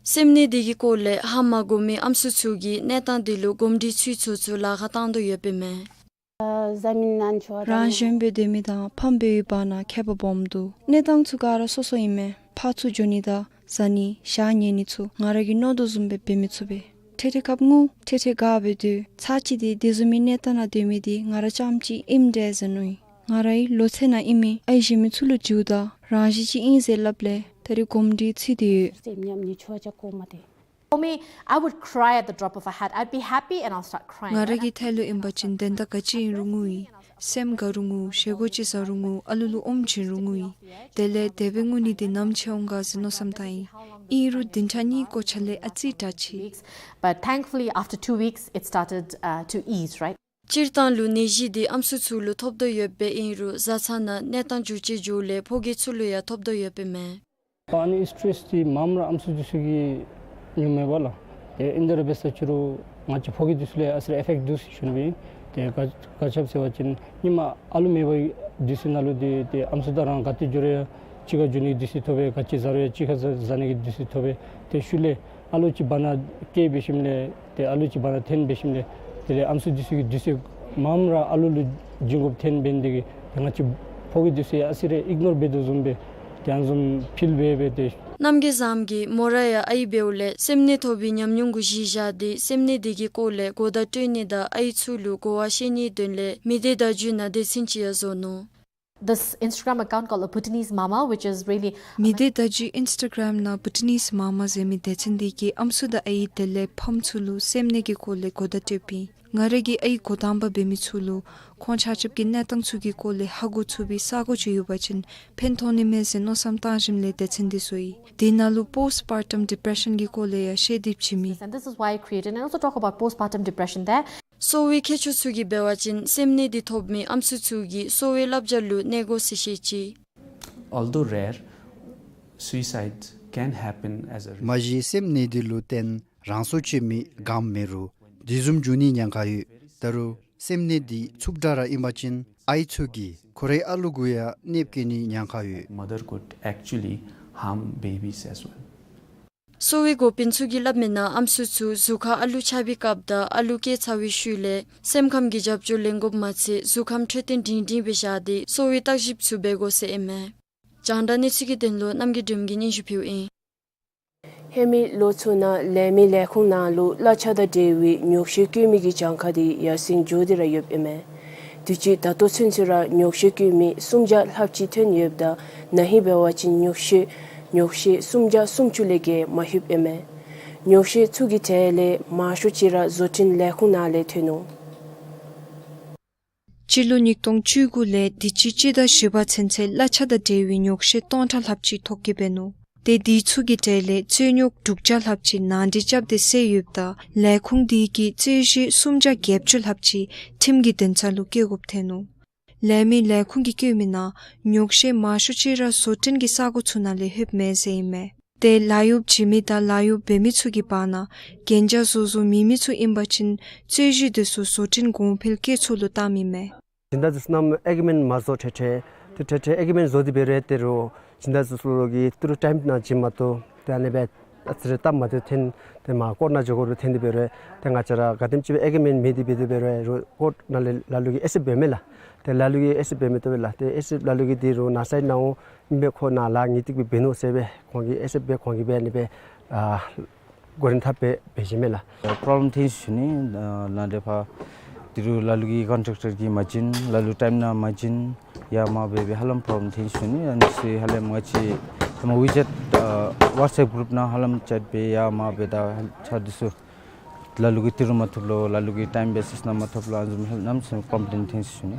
སེམས་ནད་འདི་གི་སྐོར་ལས་ཧ་མ་གོ་མི་ཨམ་སྲུ་ཚུ་གིས་གནས་སྟངས་འདི་ལུ་གོམས་འདྲིས་ཚུ་ཚུ་ལཱ་ཁག་བཏང་དོ་ཡོདཔ་ཨིན་མས། རང་གཞན་འབད་དེ་མི་དང་ཕམ་འབདཝ་བར་ན་ཁྱད་པར་སྦོམ་འདུག། གནས་སྟངས་ཚུ་ག་ར་སོ་སོ་ཨིན་མས། ཕར་ཚུར་འགྱོ་ནི་དང་བཟའ་ནི་ཞག་ཉལ་ནི་ཚུ་ང་ར་གིས་མནོ་དོ་བཟུམ་སྦེ་འབད་མི་ཚུགས་པས། ཐེངས་ཐེངས་སྐབས་ངུ་ཐེངས་ཐེངས་དགའ་བའི་དུས་ཚར་གཅིག་འདི་དེ་བཟུམ་མའི་གནས་སྟངས་ནང་སྡོད་མི་འདི་ང་ར་རྐྱངམ་གཅིག་ཨིནམ་འདྲས་ཟེར་མནོ་ཡི། ང་རའི་ལོ་ཚད་ནང་ཨིན་མི་ཨའི་གཞན་མི་ཚུ་ལུ་དྲིཝ་ད་རང་བཞིན་ཅིག་ཨིན་ཟེར་སླབ་ལས་ད་རེས་གོམས་འདྲིས་ཚུད་དེ་ཡོད། For me, I would cry at the drop of a hat. I'd be happy and I'll start crying. ང་ར་གི་ཐད་ལུ་ཨིན་པ་ཅིན་དོན་དག་ག་ཅི་ཨིན་རུང་ངུ་ཡི། སེམས་དགའ་རུང་ངུ། བཞེས་སྒོ་ཅིག་བཟའ་རུང་ངུ། ཨ་ལུ་ལུ་ཨོམ་བྱིན་རུང་ངུ་ཡི། དེ་ལས་དེ་སྦེ་ངུ་ནི་འདི་ནམ་ཆད་འོང་ག་ཟེར་མནོ་བསམ་བཏང་ཡི། ཨིན་རུང་བདུན་ཕྲག་གཉིས་འགོར་ཚར་ལས་ཨ་ཙི་དྲག་ཅི། But thankfully, after two weeks, it started, uh, to ease, right? སྤྱིར་བཏང་ལུ་ནད་གཞི་འདི་ཨམ་སྲུ་ཚུ་ལུ་ཐོབ་དོ་ཡོདཔ་ཨིན་རུང་བཟའ་ཚང་ནང་གནས་སྟངས་འགྱུར་བཅོས་འགྱོཝ་ལས་ཕོ་སྐྱེས་ཚུ་ལུ་ཡང་ཐོབ་དོ་ཡོདཔ་ཨིན་མས། ཨ་ནི་སི་ཊེ་རེསི་འདི་མངམ་ར་ཨམ་སྲུ་འདི་ཚུ་གིས་མྱོང་མས་པ་ལགས། ཏེ་ཨིན་ཏེ་ར་འབད་ས་ཅིག་རུང་ང་བཅས་ཕོ་སྐྱེས་འདི་ཚུ་ལུ་ཡང་ཨ་ཙི་རེ་ཨི་ཕེཀཊ་འདུག་ཟེར་ཞུ་ནི་སྦེ་ཨིན། ཏེ་ག་ག་ཅི་སྦེ་ཟེར་བ་ཅིན་ཧེ་མ་ཨ་ལུ་མེད་པའི་དུས་ཚོད་ནང་ལུ་འདི་ཏེ་ཨམ་སྲུ་དང་རང་ག་ཏེ་འགྱོ་རུང་ཡང་གཅིག་ཁར་འགྱོ་ནི་གི་དུས་ཚོད་ཐོབ་པས། ག་ཅི་བཟའ་རུང་ཡང་གཅིག་ཁར་བཟའ་བཟའ་ནི་གི་དུས་ཚོད་ཐོབ་པས། ཏེ་ཤུལ་ལས་ཨ་ལུ་ཅིག་བར་ན་སྐྱེས་འབད་ཞིནམ་ལས་ཏེ་ཨ་ལུ་ཅིག་བར་ན་ཐོན་འབད་ཞིནམ་ལས་དེ་ལས་ཨམ་སྲུ་འདི་ཚུ་གིས་དུས་ཚོད་མངམ་ར་ཨ་ལུ་ལུ་བྱིན་དགོཔ་ཐོན་འབད་ནི་འདི་གིས་ཏེ་ང་བཅས་ཕོ་སྐྱེས་འདི་ཚུ་ཡང་ཨ་ཙི་རེ་ཨིག་ནོར་འབད་དོ་བཟུམ་སྦེ་ཏེ་ཨ་ནི་བཟུམ་ཕིལ་འབད་འབད་དེ། རྣམ་རྒྱལ་བཟངམོ་གིས་མོ་ར་ཡང་ཨའི་འབདཝ་ལས་སེམས་ནད་ཐོབ་པའི་ཉམས་མྱོང་གུ་གཞི་བཞག་སྟེ་སེམས་ནད་འདི་གི་སྐོར་ལས་གོ་བརྡ་སྤྲོད་ནི་དང་ཨའི་ཚུ་ལུ་གོ་བ་བཤད་ནིའི་དོན་ལས་མི་སྡེ་བརྡ་བརྒྱུད་ནང་སྡེ་ཚན་ཅིག་ཡང་བཟོ་ནུག། This Instagram account called A Bhutanese Mama, which is really མི་སྡེ་བརྡ་བརྒྱུད་ཨིན་སི་ཊ་གརམ་ནང་བུ་ཊ་ནིས་མ་མ་ཟེར་མི་སྡེ་ཚན་འདི་གིས་ཨམ་སྲུ་དང་ཨའི་དེ་ལས་ཕམ་ཚུ་ལུ་སེམས་ནད་ཀྱི་སྐོར་ལས་གོ་བརྡ་སྤྲོདཔ་ཨིན། ང་ར་གིས་ཨའི་འགོ་དང་པ་འབད་མི་ཚུ་ལུ་ཁོང་ཆ་ཁྱབ་ཀྱི་གནས་སྟངས་ཚུ་གི་སྐོར་ལས་ཧ་གོ་ཚུགས་པའི་ས་གོ་ཅིག་ཡོད་པ་ཅིན་ཕན་ཐོགས་ནི་མས་ཟེར་མནོ་བསམ་བཏང་ཞིནམ་ལས་སྡེ་ཚན་འདི་བཟོ་ཡི། དེ་ནང་ལུ་Postpartum Depression གྱི་སྐོར་ལས་ཡང་བཤད་དེ་བྱིན་མི། And this is why I created and also talk about postpartum depression there. གསོ་བའི་མཁས་མཆོག་ཚུ་གིས་འབད་བ་ཅིན་སེམས་ནད་འདི་ཐོབ་མི་ཨམ་སྲུ་ཚུ་གིས་གསོ་བའི་བསླབ་བྱ་ལུ་གནས་དགོ་ཟེར་བཤད་ཅི། Although rare, suicide can happen as a result. མ་གཞི་སེམས་ནད་འདི་ལུ་བརྟེན་རང་སྲོག་བཅད་མི་ག་ཡང་མེད་རུང་དེ་བཟུམ་འགྱོ་ནིའི་ཉེན་ཁ་ཡོད། ད་རུང་སེམས་ནད་འདི་རྩུབ་དྲགས་ར་ཨིན་པ་ཅིན་ཨའི་ཚུ་གིས་ཁོ་རའི་ཨ་ལུ་གུ་ཡང་གནོདཔ་བཀལ་ནིའི་ཉེན་ཁ་ཡོད། Mother could actually harm babies as well. གསོ་བའི་འགོ་དཔོན་ཚུ་གིས་སླབ་མིའི་ནང་ཨམ་སྲུ་ཚུ་གཟུགས་ཁར་ཨ་ལུ་ཆགས་པའི་སྐབས་དང་ཨ་ལུ་སྐྱེས་ཚར་བའི་ཤུལ་ལས་སེམས་ཁམས་ཀྱི་རྒྱབ་སྐྱོར་ལེན་དགོཔ་མ་ཚད་གཟུགས་ཁམས་འཕྲོད་བསྟེན་སྒྲིང་སྒྲིང་སྦེ་བཞག་སྟེ་གསོ་བའི་བརྟག་ཞིབ་ཚུ་འབད་དགོ་ཟེར་ཨིན་མས། རྒྱང་བསྒྲགས་གནས་ཚུལ་གྱི་དོན་ལུ་རྣམ་རྒྱལ་སྒྲོལམ་གིས་སྙན་ཞུ་ཕུལཝ་ཨིན། ཧེ་མའི་ལོ་ཚུ་ནང་ལས་མི་ལས་ཁུངས་ནང་ལུ་གླ་ཆ་དང་འབྲེལ་བའི་ཉོག་བཤད་བཀོད་མི་གི་གྱངས་ཁ་འདི་ཡར་སེང་འགྱོ་སྟེ་ར་ཡོདཔ་ཨིན་མས། དུས་ཅི་ད་ལྟོ་ཚུན་ཚོད་ར་ཉོག་བཤད་བཀོད་མི་སུམ་བརྒྱ་ལྷགཔ་ཅིག་ཐོན་ཡོདཔ་ད་ན་ཧིང་འབད་བ་ཅིན་ཉོག་བཤད་ཉོག་བཤད་སུམ་བརྒྱ་སུམ་ཅུ་ལས་བརྒལ་མ་ལྷོདཔ་ཨིན་མས། ཉོག་བཤད་ཚུ་གི་གྲས་ལས་མང་ཤོས་ཅིག་ར་བཟོ་སྐྲུན་ལས་ཁུངས་ནང་ལས་ཐོན་ནུག། སྤྱི་ལོ་ཉིས་སྟོང་བཅུ་དགུ་ལས་དུས་ཅི་སྤྱི་ཟླ་བཞི་པ་ཚུན་ཚོད་གླ་ཆ་དང་འབྲེལ་བའི་ཉོག་བཤད་སྟོང་ཕྲག་ལྷགཔ་ཅིག་ཐོ་བཀོད་འབད་ནུག། ཏེ་དེ་ཚུ་གི་གྲས་ལས་རྩོད་རྙོགས་དྲུག་བརྒྱ་ལྷགཔ་ཅིག་ནང་འདྲེན་རྐྱབ་སྟེ་བསལ་ཡོདཔ་ད་ལས་ཁུངས་དེ་གིས་རྩོད་གཞི་སུམ་བརྒྱ་བརྒྱད་ཅུ་ལྷགཔ་ཅིག་ཁྲིམས་ཀྱི་འདུན་ས་ལུ་བཀལ་དགོཔ་ཐོན་ནུག། ལས་མི་ལས་ཁུངས་ཀྱིས་བཀོད་མིའི་ནང་ཉོག་བཤད་མང་ཤོས་ཅིག་ར་བཟོ་སྐྲུན་གྱི་ས་གོ་ཚུ་ནང་ལས་ལྷོདཔ་མས་ཟེར་ཨིན་མས། ཏེ་ལཱ་གཡོགཔ་བྱིན་མི་དང་ལཱ་གཡོགཔ་འབད་མི་ཚུ་གི་བར་ན་གན་རྒྱ་བཟོ་བཟོཝ་མེད་མི་ཚུ་ཨིན་པ་ཅིན་རྩོད་གཞི་དེ་ཚུ་བཟོ་སྐྲུན་གོང་འཕེལ་བཀོད་ཚོགས་ལུ་བཏངམ་ཨིན་མས། སྦྱིན་བདག་ཚུ་ནམ་ཨེག་རི་མེནཊ་མ་བཟོ་ཐད་ཐད་ཏེ་ཐད་ཐད་ཨེག་རི་མེནཊ་བཟོ་སྟེ་འབད་རུང་ཏེ་རུང་སྦྱིན་བདག་ཚུ་ལུ་གིས་ཏི་རུ་ཊའིམ་ནང་བྱིན་མ་བཏུབ། ཏེ་ཨ་ནི་སྦེ་ཨ་ཙི་རེ་སྟབས་མ་བདེཝ་ཐོན་ཏེ་མར་ཀོཊ་ནང་འགྱོ་དགོཔ་ཐོན་ཏེ་འབད་རུང་ཏེ་ང་བཅས་ར་ག་དེམ་ཅིག་སྦེ་ཨེག་རི་མེནཊ་མེད་དེ་འབད་དེ་འབད་རུང་ཀོཊ་ནང་ལས་ལ་ལུ་གིས་ཨེག་སེབཊ་འབད་མས་ལགས། ཏེ་ལ་ལུ་གིས་ཨེག་སེབཊ་འབད་མི་བཏུབ་པས་ལགས། ཏེ་ཨེག་སེབཊ་ལ་ལུ་གིས་ཏེ་རུང་ནཱ་སའིཌ་ནང་འོང་ཨིན་པས། ཁོ་ནཱ་ལཱ་ངེས་ཏིག་སྦེ་འབད་ནུག་ཟེར་སྦེ་ཁོང་གིས་ཨེག་སེབཊ་འབད་ཁོང་གིས་འབད་ཨ་ནི་སྦེ་ཨ་གོ་རིམ་ཐབས་སྦེ་འབད་བཞིན་མས་ལགས། པོརོབ་ལེམ་ཐོན་ཞུ་ནི། ཨ་ནཱ་ལས་ཕར་ཏི་རུ་ལ་ལུ་གིས་ཀོན་ཊེཀ་ཊར་གྱིས་མ་བྱིན། ལ་ལུ་ཊའིམ་ནང་མ་བྱིན། ཡར་མར་འབད་སྦེ་ཧ་ལམ་པོརོབ་ལེམ་ཐོན་ཞུ་ནི། ཨ་ནི་ཚུ་ཧ་ལམ་ང་བཅས་ཧེ་མ་ཝི་ཅེཊ་ཨ་ཝཊསི་ཨེཔ་གུ་རུཔ་ནང་ཧ་ལམ་ཅེཊ་འབད་ཡར་མར་འབད་ད་ཆ་འདི་ཚུ་ལ་ལུ་གིས་ཏི་རུ་མ་ཐོབ་ལོ། ལ་ལུ་གིས་ཊའིམ་སྦེ་སོ་སོ་ནང་མ་ཐོབ་ལོ། ཨ་ནི་བཟུམ་ཧ་ལམ་ཚུ་ཀོམ་པི་ལེན་ཐོན་ཞུ་ནི།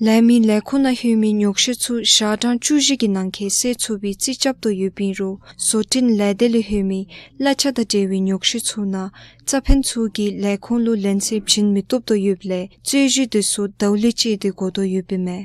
ལས་མི་ལས་ཁུངས་ནང་ལྷོད་མི་ཉོག་བཤད་ཚུ་ཞག་གྲངས་བཅུ་བཞི་གི་ནང་འཁོད་བསལ་ཚུགས་པའི་རྩིས་རྐྱབ་དོ་ཡོདཔ་ཨིན་རུང་བཟོ་སྐྲུན་ལས་སྡེ་ལས་ལྷོད་མི་གླ་ཆ་དང་འབྲེལ་བའི་ཉོག་བཤད་ཚུ་ནང་རྩ་ཕན་ཚུ་གིས་ལས་ཁུངས་ལུ་ལན་གསལ་བྱིན་མི་བཏུབ་དོ་ཡོདཔ་ལས་རྩོད་གཞི་དེ་ཚུ་ཟླཝ་ལས་བཅད་དེ་འགོ་དོ་ཡོདཔ་ཨིན་མས།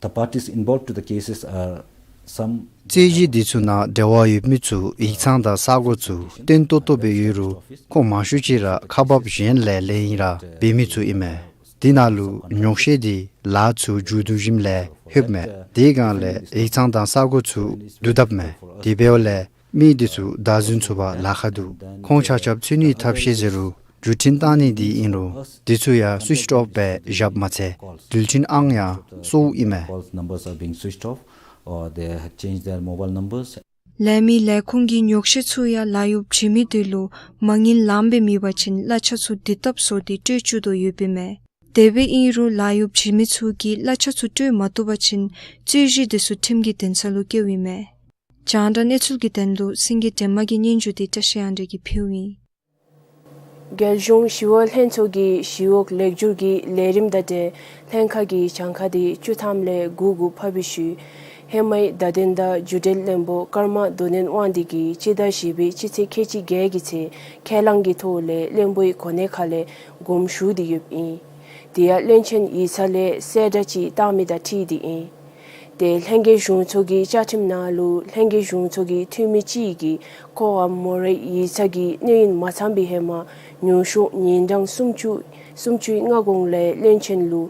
The parties involved to the cases are some རྩོད་གཞི་དེ་ཚུ་ནང་འབྲེལ་བ་ཡོད་མི་ཚུ་ཡིག་ཚང་དང་ས་གོ་ཚུ་བརྟན་ཏོག་ཏོ་སྦེ་ཡོད་རུང་ཁོང་མང་ཤོས་ཅིག་ར་ཁག་འབགཔ་གཞན་ལས་ལེན་ར་འབད་མི་ཚུ་ཨིན་མས། དེ་ནང་ལུ་ཉོག་བཤད་དེ་ལཱ་ཚུ་མཇུག་བསྡུ་ཞིནམ་ལས་ལྷོདཔ་མས། དེ་སྒང་ལས་ཡིག་ཚང་དང་ས་གོ་ཚུ་བསྡུ་དཔ་མས། དེ་འབདཝ་ལས་མི་དེ་ཚུ་བདའ་ཟུན་ཚུགས་པར་ལཱ་ཁག་འདུག། ཁོང་ཆ་ཁྱབ་འཚོལ་ནིའི་ཐབས་ཤེས་ཟེར་རུང་བརྒྱུད་འཕྲིན་བཏང་ནི་དེ་ཨིན་རུང་དེ་ཚུ་ཡང་སུའིཆ་ཨོཕ་སྦེ་བཞགཔ་མ་ཚད་འགྲུལ་འཕྲིན་ཨང་ཡང་སོརཝ་ཨིན་མས། Calls numbers are being switched off, or they have changed their mobile numbers. ལས་མི་ལས་ཁུངས་ཀྱིས་ཉོག་བཤད་ཚུ་ཡང་ལཱ་གཡོག་བྱིན་མི་དེ་ལུ་མ་དངུལ་ལངམ་སྦེ་མེད་པ་ཅིན་གླ་ཆ་ཚུ་དེ་བཏབ་བཟོ་སྟེ་སྤྲོད་བཅུག་དོ་ཡོདཔ་ཨིན་མས། དེ་སྦེ་ཨིན་རུང་ལཱ་གཡོག་བྱིན་མི་ཚུ་གིས་གླ་ཆ་ཚུ་སྤྲོད་མ་བཏུབ་པ་ཅིན་རྩོད་གཞི་དེ་ཚུ་ཁྲིམས་ཀྱི་འདུན་ས་ལུ་བསྐྱལཝ་ཨིན་མས། རྒྱང་བསྒྲགས་གནས་ཚུལ་གྱི་དོན་ལུ་སེང་གེ་སྒྲོལ་མ་གི་སྙན་ཞུ་དེ་བཀྲ་ཤིས་དབང་འདུས་ཀྱིས་ཕུལཝ་ཨིན། རྒྱལ་གཞུང་ཞི་གཡོག་ལྷན་ཚོགས་ཀྱི་ཞི་གཡོག་ལེགས་བསྒྱུར་གྱི་ལས་རིམ་དང་འབྲེལ་ལྷན་ཁག་གི་གྱངས་ཁ་དེ་བཅུ་ཐམ་ལས་དགུ་གུ་ཕབ་པའི་ཤུལ་ཧེ་མའི་བརྡ་དོན་དང་བརྒྱུད་འབྲེལ་བློན་པོ་ཀརྨ་རྡོར་གནས་དབང་འདུས་ཀྱིས་སྤྱི་ཟླ་བཞི་པའི་སྤྱི་ཚེས་ཁལ་གཅིག་བརྒྱད་ཀྱི་ཚེ་ཁས་བླངས་ཀྱི་ཐོག་ལས་བློན་པོའི་གོ་གནས་ཁ་ལས་དགོངསམ་ཞུ་སྟེ་ཡོདཔ་ཨིན། དེ་ཡང་བློན་ཆེན་ཡིག་ཚང་ལས་གསལ་བསྒྲགས་ཅིག་བཏང་མི་དང་འཁྲིལ་ཏེ་ཨིན། དེ་ལྷན་རྒྱས་གཞུང་ཚོགས་ཀྱི་བཅའ་ཁྲིམས་ནང་ལུ་ལྷན་རྒྱས་གཞུང་ཚོགས་ཀྱི་འཐུས་མི་ཅིག་གིས་ཁོ་འམ་མོ་རའི་ཡིག་ཚང་གི་གནས་ཡུན་མ་ཚང་པའི་ཧེ་མ་ཉུང་ཤོས་ཉིན་གྲངས་སུམ་ཅུ་སུམ་ཅུའི་སྔ་གོང་ལས་བློན་ཆེན་ལུ་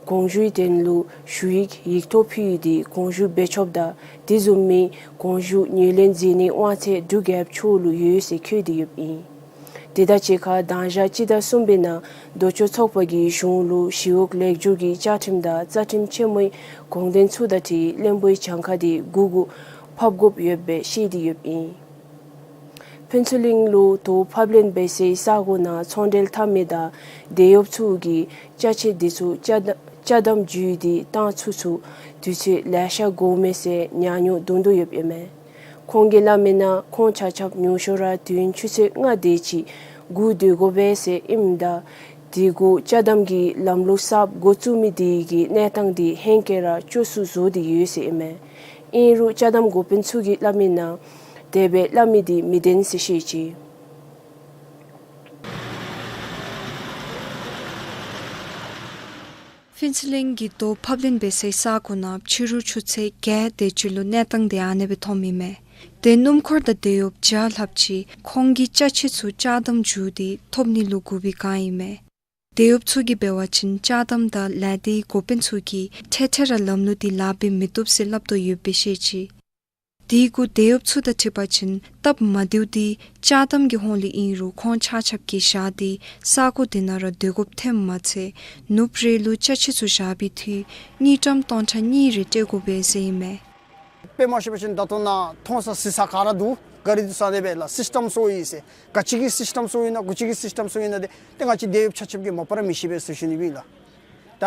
དགོངས་ཞུའི་དོན་ལུ་ཞུ་ཡིག་ཡིག་ཐོག་ཕུལ་ཏེ་དགོངས་ཞུ་འབད་ཆོགཔ་དང་དེ་བཟུམ་མའི་དགོངས་ཞུ་ངོས་ལེན་མཛད་ནིའི་དབང་ཚད་འབྲུག་རྒྱལཔོ་མཆོག་ལུ་ཡོད་ཟེར་འཁོད་དེ་ཡོདཔ་ཨིན། དེ་དང་གཅིག་ཁར་དང་ཞག་སྤྱི་ཟླ་གསུམ་པའི་ནང་མདོ་སྟོད་ཚོགས་པ་གིས་གཞུང་ལུ་ཞི་གཡོག་ལེགས་བསྒྱུར་གྱི་བཅའ་ཁྲིམས་དང་རྩ་ཁྲིམས་ཆེན་མོའི་དགོངས་དོན་ཚུ་དང་འཁྲིལ་བློན་པོའི་གྱངས་ཁ་དེ་དགུ་གུ་ཕབ་དགོཔ་ཡོདཔ་སྦེ་བཤད་དེ་ཡོདཔ་ཨིན། ཕུན་ཚོགས་གླིང་ལུ་དོ་ཕབ་ལེན་འབད་སའི་ས་གོ་ནང་ཚོང་འབྲེལ་འཐབ་མི་དང་དེད་གཡོགཔ་ཚུ་གིས་ཅ་ཆས་དེ་ཚུ་ཅ་དམ་ཅ་དམ་བརྒྱུད་དེ་བཏང་ཚུགས་ཚུགས་དུས་ཚོད་ལེ་ཤ་འགོརཝ་མས་ཟེར་ཉམས་མྱོང་འདོན་དོ་ཡོདཔ་ཨིན་མས། ཁོང་གིས་སླབ་མིའི་ནང་ཁོང་ཆ་ཁྱབ་ཉུང་ཤོས་ར་དུས་ཡུན་ཆུ་ཚོད་ལྔ་དེ་ཅིག་སྒུག་སྡོད་དགོ་པས་ཟེར་ཨིནམ་ད་དེ་གུ་ཅ་དམ་གྱི་ལམ་ལུགས་གསརཔ་འགོ་བཙུགས་མི་དེ་གི་གནས་སྟངས་དེ་ཧེང་སྐལ་ར་སྐྱོ་སུ་བཟོ་སྟེ་ཡོད་ཟེར་ཨིན་མས། ཨིན་རུང་ཅ་དམ་འགོ་དཔོན་ཚུ་གིས་སླབ་མིའི་ནང་དེ་སྦེ་སླབ་མི་དེ་མི་བདེན་ཟེར་བཤད་ཅི། ཕུན་ཚོགས་གླིང་གི་དོ་ཕབ་ལེན་འབད་སའི་ས་གོ་ནང་ཕྱི་རུ་ཆུ་ཚོད་བརྒྱད་དེ་ཅིག་ལུ་གནས་སྟངས་དེ་ཨ་ནེ་སྦེ་མཐོངམ་ཨིན་མས། དེ་སྣུམ་འཁོར་དང་དེད་གཡོགཔ་བརྒྱ་ལྷགཔ་ཅིག་ཁོང་གི་ཅ་ཆས་ཚུ་ཅ་དམ་བརྒྱུད་དེ་ཐོབ་ནི་ལུ་སྒུག་པའི་བསྒང་ཨིན་མས། དེད་གཡོགཔ་ཚུ་གིས་འབད་བ་ཅིན་ཅ་དམ་དང་ལས་སྡེའི་འགོ་དཔོན་ཚུ་གིས་འཕྲལ་འཕྲལ་ར་ལམ་ལུགས་དེ་ལཱ་འབད་མི་བཏུབ་ཟེར་སླབ་དོ་ཡོདཔ་སྦེ་བཤད་ཅི། དེ་གུ་དེད་གཡོགཔ་ཚུ་དང་འཁྲིལ་བ་ཅིན་སྟབས་མ་བདེཝ་དེ་ཅ་དམ་གྱི་ཧོངས་ལས་ཨིན་རུང་ཁོང་ཆ་ཁྱབ་ཀྱིས་ཞག་དེ་ས་གོ་དེ་ནང་ར་སྡོད་དགོཔ་ཐོནམ་མ་ཚད་ནུབ་རེ་ལུ་ཅ་ཆས་ཚུ་བཞག་པའི་འཐུས་དངུལ་ཀྲམ་སྟོང་ཕྲག་གཉིས་རེ་སྤྲོད་དགོ་པས་ཟེར་ཨིན་མས། དཔེ་མ་ཤེས་པ་ཅིན་ད་ལྟོ་ནཱ་མཐོང་ས་གཟིགས་ས་ག་ར་འདུག། ག་རི་འདུག་ས་དེ་སྦེ་ལགས། སིསི་ཊམ་སོརཝ་ཡི་ཟེར་ག་ཅི་གི་སིསི་ཊམ་སོརཝ་ཡི་ན་གུ་ཅི་གི་སིསི་ཊམ་སོརཝ་ཡི་ན་དེ་ཏེ་ང་བཅས་དེད་གཡོགཔ་ཆ་ཁྱབ་ཀྱིས་མ་པ་ར་མི་ཤེས་པས་ཟེར་ཞུ་ནི་ཨིན་ལགས། ད་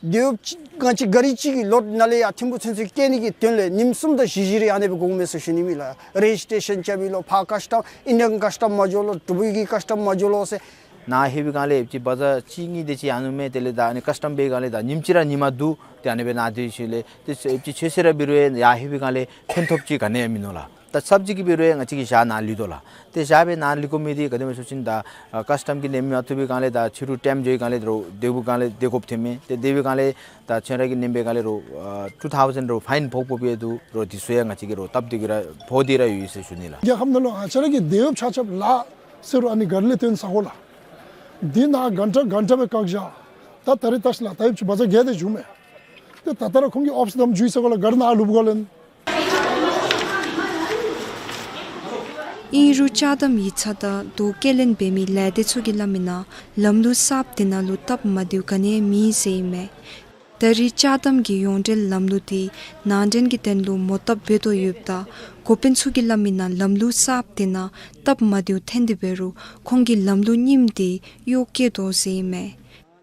དེད་གཡོགཔ་ང་བཅས་ག་རི་གཅིག་གི་ལོཌ་ནང་ལས་ཡར་ཐིམ་ཕུག་ཚུན་ཚོད་བསྐྱལ་ནི་གི་དོན་ལས་ཉིནམ་གསུམ་དང་བཞི་བཞི་རེ་ཨ་ནེ་སྦེ་འགོརཝ་མས་ཟེར་ཞུ་ནི་ཨིན་ལགས། རེ་ཇིསི་ཊེ་ཤཱན་རྐྱབ་ཨིན་ལོ་ཕར་ཀཱསི་ཊམ་ཨིན་ཌི་ཡན་ཀཱསི་ཊམ་མ་འགྱོ་ལོ་ཊི་བི་ཀི་ཀཱསི་ཊམ་མ་འགྱོ་ལོ་ཟེར། ནཱ་ལྷོད་པའི་སྒང་ལས་ཨེབ་ཅིག་བ་ཛར་གཅིག་གཉིས་དེ་ཅིག་ཡར་ནུག་མས། དེ་ལས་ད་ཨ་ནི་ཀཱསི་ཊམ་པའི་སྒང་ལས་ད་ཉིནམ་གཅིག་ར་ཉིན་མ་འདུག། ཏེ་ཨ་ནེ་སྦེ་ནཱ་སྡོད་ཞིནམ་ལས་ཏེ་ཨེབ་ཅིག་ཆོས་སེར་ར་འབད་རུང་ཡར་ལྷོད་པའི་སྒང་ལས་ཕན་ཐོགས་ཅིག་ག་ནི་ཡང་མིན་ནུག་ལགས། ད་ཚབ་ཅིག་གིས་འབད་རུང་ཡང་ང་བཅས་ཀྱིས་ཞག་ནཱ་ལུས་དོ་ལགས། ཏེ་ཞག་སྦེ་ནཱ་ལུས་དགོ་མི་དེ་ག་དེ་སྨོ་ཟེར་བ་ཅིན་ད་ཨ་ཀཱསི་ཊམ་གྱིས་གནམ་མེད་ས་མེད་འབད་བའི་སྒང་ལས་ད་ཕྱི་རུ་ཊེམ་འགྱོ་བའི་སྒང་ལས་རོགས་སྡོད་པའི་སྒང་ལས་སྡོད་དགོཔ་ཐོནམ་མས། ཏེ་སྡོད་པའི་སྒང་ལས་ད་ཁྱོད་ར་གིས་གནམ་མེད་སྒང་ལས་རོགས་ཨ་ཊུ་ཐའུ་ཟེན་རོགས་ཕའིན་ཕོག་ཕོགཔ་ཡང་འདུག། རོགས་དེ་ཚུ་ཡང་ང་བཅས་ཀྱིས་རོགས་སྟབས་བདེ་གི་ར་ཕོག་སྟེ་ར་ཡོད་ཟེར་ཞུ་ནི་ལགས། རྒྱལ་ཁབ་ནང་ལུ་ང་བཅས་ར་གི་དེད་གཡོགཔ་ཆ་ཁྱབ་ལཱ་ཟེར་རུང་ཨ་ནི་ག་རི་ལས་བཏོན་ས་གོ་ལགས། དེ་ནང་གྷན་ཊ་གྷན་ཊ་སྦེ་བཀག་བཞག། ད་ད་རིས་བལྟ་ཤིག་ལགས། ད་ཨེབ་ཅིག་བ་ཛར་བརྒྱད་དེ་བྱུངམ་མས། ཏེ་ད་ད་ར་ཁོང་གིས་ཨོཕ་སི་དམ་འཇུ་ཡི་ས་གོ་ལགས། ག་རི་ནཱ་ལུསཔ་ག་ལས། ཨིན་རུང་ཅ་དམ་ཡིག་ཚང་དང་དོ་སྐྱེལ་ལེན་འབད་མི་ལས་སྡེ་ཚུ་གིས་སླབ་མིའི་ནང་ལམ་ལུགས་གསརཔ་དེ་ནང་ལུ་སྟབས་མ་བདེཝ་ག་ནི་ཡང་མེད་ཟེར་ཨིན་མས། ད་རེས་ཅ་དམ་གྱི་ཡོངས་འབྲེལ་ལམ་ལུགས་དེ་ནང་འདྲེན་གྱི་དོན་ལུ་མོ་བཏབ་འབད་དོ་ཡོདཔ་ད་འགོ་དཔོན་ཚུ་གིས་སླབ་མིའི་ནང་ལམ་ལུགས་གསརཔ་དེ་ནང་སྟབས་མ་བདེཝ་ཐོན་ཏེ་འབད་རུང་ཁོང་གིས་ལམ་ལུགས་རྙིངམ་དེ་གཡོག་བཀལ་དོ་ཟེར་ཨིན་མས།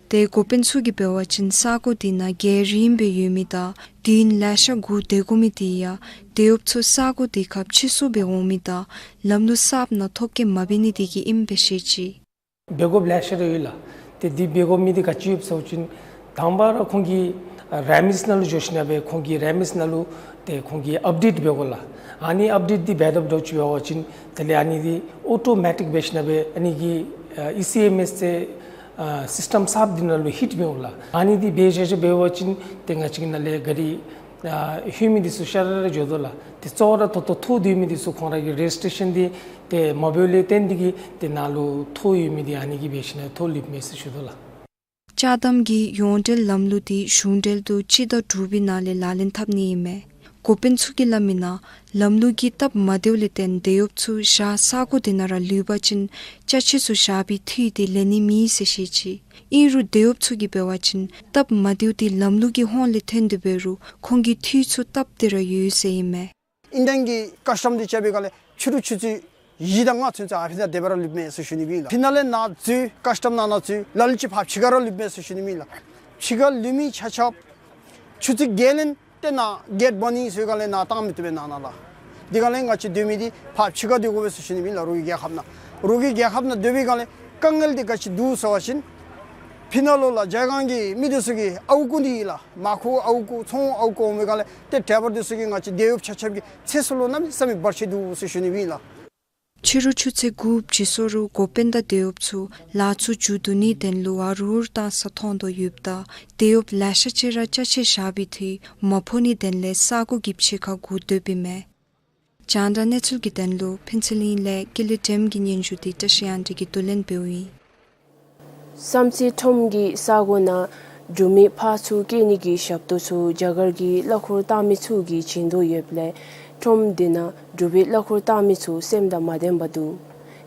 ཏེ་འགོ་དཔོན་ཚུ་གིས་འབད་བ་ཅིན་ས་གོ་དེ་ནང་རྒེད་རིངམོ་སྦེ་ཡོད་མི་དང་དུས་ཡུན་ལེ་ཤ་སྒུག་སྡོད་དགོ་མི་དེ་ཡང་དེད་གཡོགཔ་ཚུ་ས་གོ་དེ་ཁར་ཕྱིས་སོང་སྦེ་འོང་མི་དང་ལམ་ལུགས་གསརཔ་ནང་ཐོ་བཀོད་མ་འབད་ནི་དེ་གིས་ཨིནམ་སྦེ་བཤད་ཅི། འབད་དགོཔ་ལེ་ཤ་ར་ཡོད་ལགས། ཏེ་དེ་འབད་དགོ་མི་དེ་ག་ཅི་ཡོདཔ་ཟེར་བ་ཅིན་དང་པ་ར་ཁོང་གིས་ རེ་མིས་ནང་ལུ་འགྱོ་ཞིནམ་སྦེ་ཁོང་གི་རེ་མིས་ནང་ལུ་ཏེ་ཁོང་གིས་ཨཔ་ཌེཊ་འབད་དགོ་ལགས། ཨ་ནི་ཨཔ་ཌེཊ་འདི་འབད་དཔ་འདྲཝ་ཅིག་འབད་བ་ཅིན་དེ་ལས་ཨ་ནི་འདི་ཨོ་ཊོ་མེ་ཊིཀ་འབད་ཞིནམ་སྦེ་ཨ་ནི་གི་ཨ་ཨི་སི་ཨེམ་ཨེསི་ཟེར་ཨ་སིསི་ཊེམ་གསརཔ་འདི་ནང་ལུ་ཧིཊ་འབད་འོང་ལགས། ཨ་ནི་འདི་འབད་བཞག་བཞགཔ་འབད་བ་ཅིན་ཏེ་ང་བཅས་ཀྱི་ནང་ལས་གཱ་རི་ཨ་ལྷོད་མི་འདི་ཚུ་ཤ་ར་ར་འགྱོ་དོ་ལགས། ཏེ་གཙོ་བོ་ར་ད་ལྟོ་ཐོ་སྡོད་མི་འདི་ཚུ་ཁོང་ར་གི་རེ་ཇིས་ཊེ་ཤཱན་འདི་ཏེ་མ་འབད་ལས་བརྟེན་ཏེ་གིས་ཏེ་ནཱ་ལུ་ཐོ་ཡོད་མི་འདི་ཨ་ནི་གིས་འབད་ཞིནམ་ཐོ་ལུསཔ་མས་ཟེར་ཞུ་དོ་ལགས། ཅ་དམ་གྱི་ཡོངས་འབྲེལ་ལམ་ལུགས་འདི་གཞུང་འབྲེལ་དུ་སྤྱི་ཟླ་དྲུག་པའི་ནང་ལས་ལག་ལེན་འཐབ་ནི་ཨིན་མས། འགོ་དཔོན་ཚུ་གིས་སླབ་མིའི་ནང་ལམ་ལུགས་ཀྱི་སྟབས་མ་བདེཝ་ལས་བརྟེན་དེད་གཡོགཔ་ཚུ་བཞག་ས་གོ་དེ་ནང་ར་ལུས་པ་ཅིན་ཅ་ཆས་ཚུ་བཞག་པའི་འཐུས་འདི་ལེན་ནི་མེད་ཟེར་བཤད་ཅི། ཨིན་རུང་དེད་གཡོགཔ་ཚུ་གིས་འབད་བ་ཅིན་སྟབས་མ་བདེཝ་འདི་ལམ་ལུགས་ཀྱི་ཧོངས་ལས་ཐོན་ཏེ་འབད་རུང་ཁོང་གི་འཐུས་ཚུ་སྟབས་བདེ་ར་ཡོད་ཟེར་ཨིན་མས། ཨིན་ཌཱན་གྱི་ཀཱསི་ཊམ་འདི་རྐྱབ་པའི་སྒང་ལས་ཕྱི་རུ་ཆུ་ཚོད་བཞི་དང་ལྔ་ཚུན་ཚོད་ཨ་ཕི་ནང་དེ་སྦེ་ར་ལུསཔ་མས་ཟེར་ཞུ་ནི་ཨིན་ལགས། ཕི་ནང་ལས་ནཱ་འཛུལ་ཀཱསི་ཊམ་ནང་ན་འཛུལ་ལ་ལུ་ཅིག་ཕར་ཕྱི་ཁར་ར་ལུསཔ་མས་ཟེར་ཞུ་ནི་ཨིན་ལགས། ཕྱི་ཁར་ལུས་མི་ཆ་ཁྱབ་ཆུ་ཚོད་བརྒྱད་ལས་ཏེ་ནཱ་གེཊ་འབད་ནི་ཟེར་སྒང་ལས་ནཱ་བཏང་མི་བཏུབ་པས་ནང་ན་ལགས། དེ་སྒང་ལས་ང་བཅས་སྡོད་མི་འདི་ཕར་ཕྱི་ཁར་སྡོད་དགོ་པས་ཟེར་ཞུ་ནི་ཨིན་ལགས། རོགས་ཀྱི་རྒྱལ་ཁབ་ནང་རོགས་ཀྱི་རྒྱལ་ཁབ་ནང་སྡོད་པའི་སྒང་ལས་དཀའ་ངལ་འདི་ག་ཅི་འདུག་ཟེར་བ་ཅིན་ཕི་ནང་ལུ་ལགས་རྒྱ་གར་གྱི་མི་འདི་ཚུ་གི་ཨརཝ་རྐུ་ནི་ལགས། མར་ཁུ་ཨརཝ་རྐུ་ཚོང་ཨརཝ་རྐུ་འོང་པའི་སྒང་ལས་ཏེ་ཌའི་བར་འདི་ཚུ་གིས་ང་བཅས་དེད་གཡོགཔ་ཆ་ཁྱབ་ཀྱི་ཚེ་སྲོག་ལུ་གནམ་མེད་ས་མེད་བར་ཆད་འདུག་ཟེར་ཞུ་ནི་ཨིན་ལགས། ཕྱི་རུ་ཆུ་ཚོད་དགུ་བཞི་སོ་རུ་འགོ་དཔོན་དང་དེད་གཡོགཔ་ཚུ་ལཱ་ཚུ་མཇུག་བསྡུ་ནིའི་དོན་ལུ་ཨ་རུ་ཨུར་བཏང་ས་མཐོང་དོ་ཡོདཔ་ད་དེད་གཡོགཔ་ལེ་ཤ་ཅིག་ར་ཅ་ཆས་བཞག་པའི་འཐུས་མ་ཕོག་ནིའི་དོན་ལས་ས་གོ་གི་ཕྱི་ཁར་སྒུག་སྡོདཔ་ཨིན་མས། རྒྱང་བསྒྲགས་གནས་ཚུལ་གྱི་དོན་ལུ་ཕུན་ཚོགས་གླིང་ལས་ཀུན་ལེགས་སྒྲོལམ་གྱི་སྙན་ཞུ་འདི་བཀྲ་ཤིས་དབྱངས་སྒྲོན་གྱིས་བསྡུ་ལེན་འབདཝ་ཨིན། བསམ་རྩེ་ཁྲོམ་གྱི་ས་གོ་ནང་འབྲུ་མེད་ཕག་ཚུ་སྐྱེ་ནི་གི་ཞབས་ཏོག་ཚུ་རྒྱ་གར་གྱི་གླ་འཁོར་བཏང་མི་ཚུ་གིས་བྱིན་དོ་ཡོདཔ་ལས་ཁྲོམ་དེ་ནང་འབྲུ་མེད་གླ་འཁོར་བཏང་མི་ཚུ་སེམས་དང་མ་ལྡནམ་འདུག།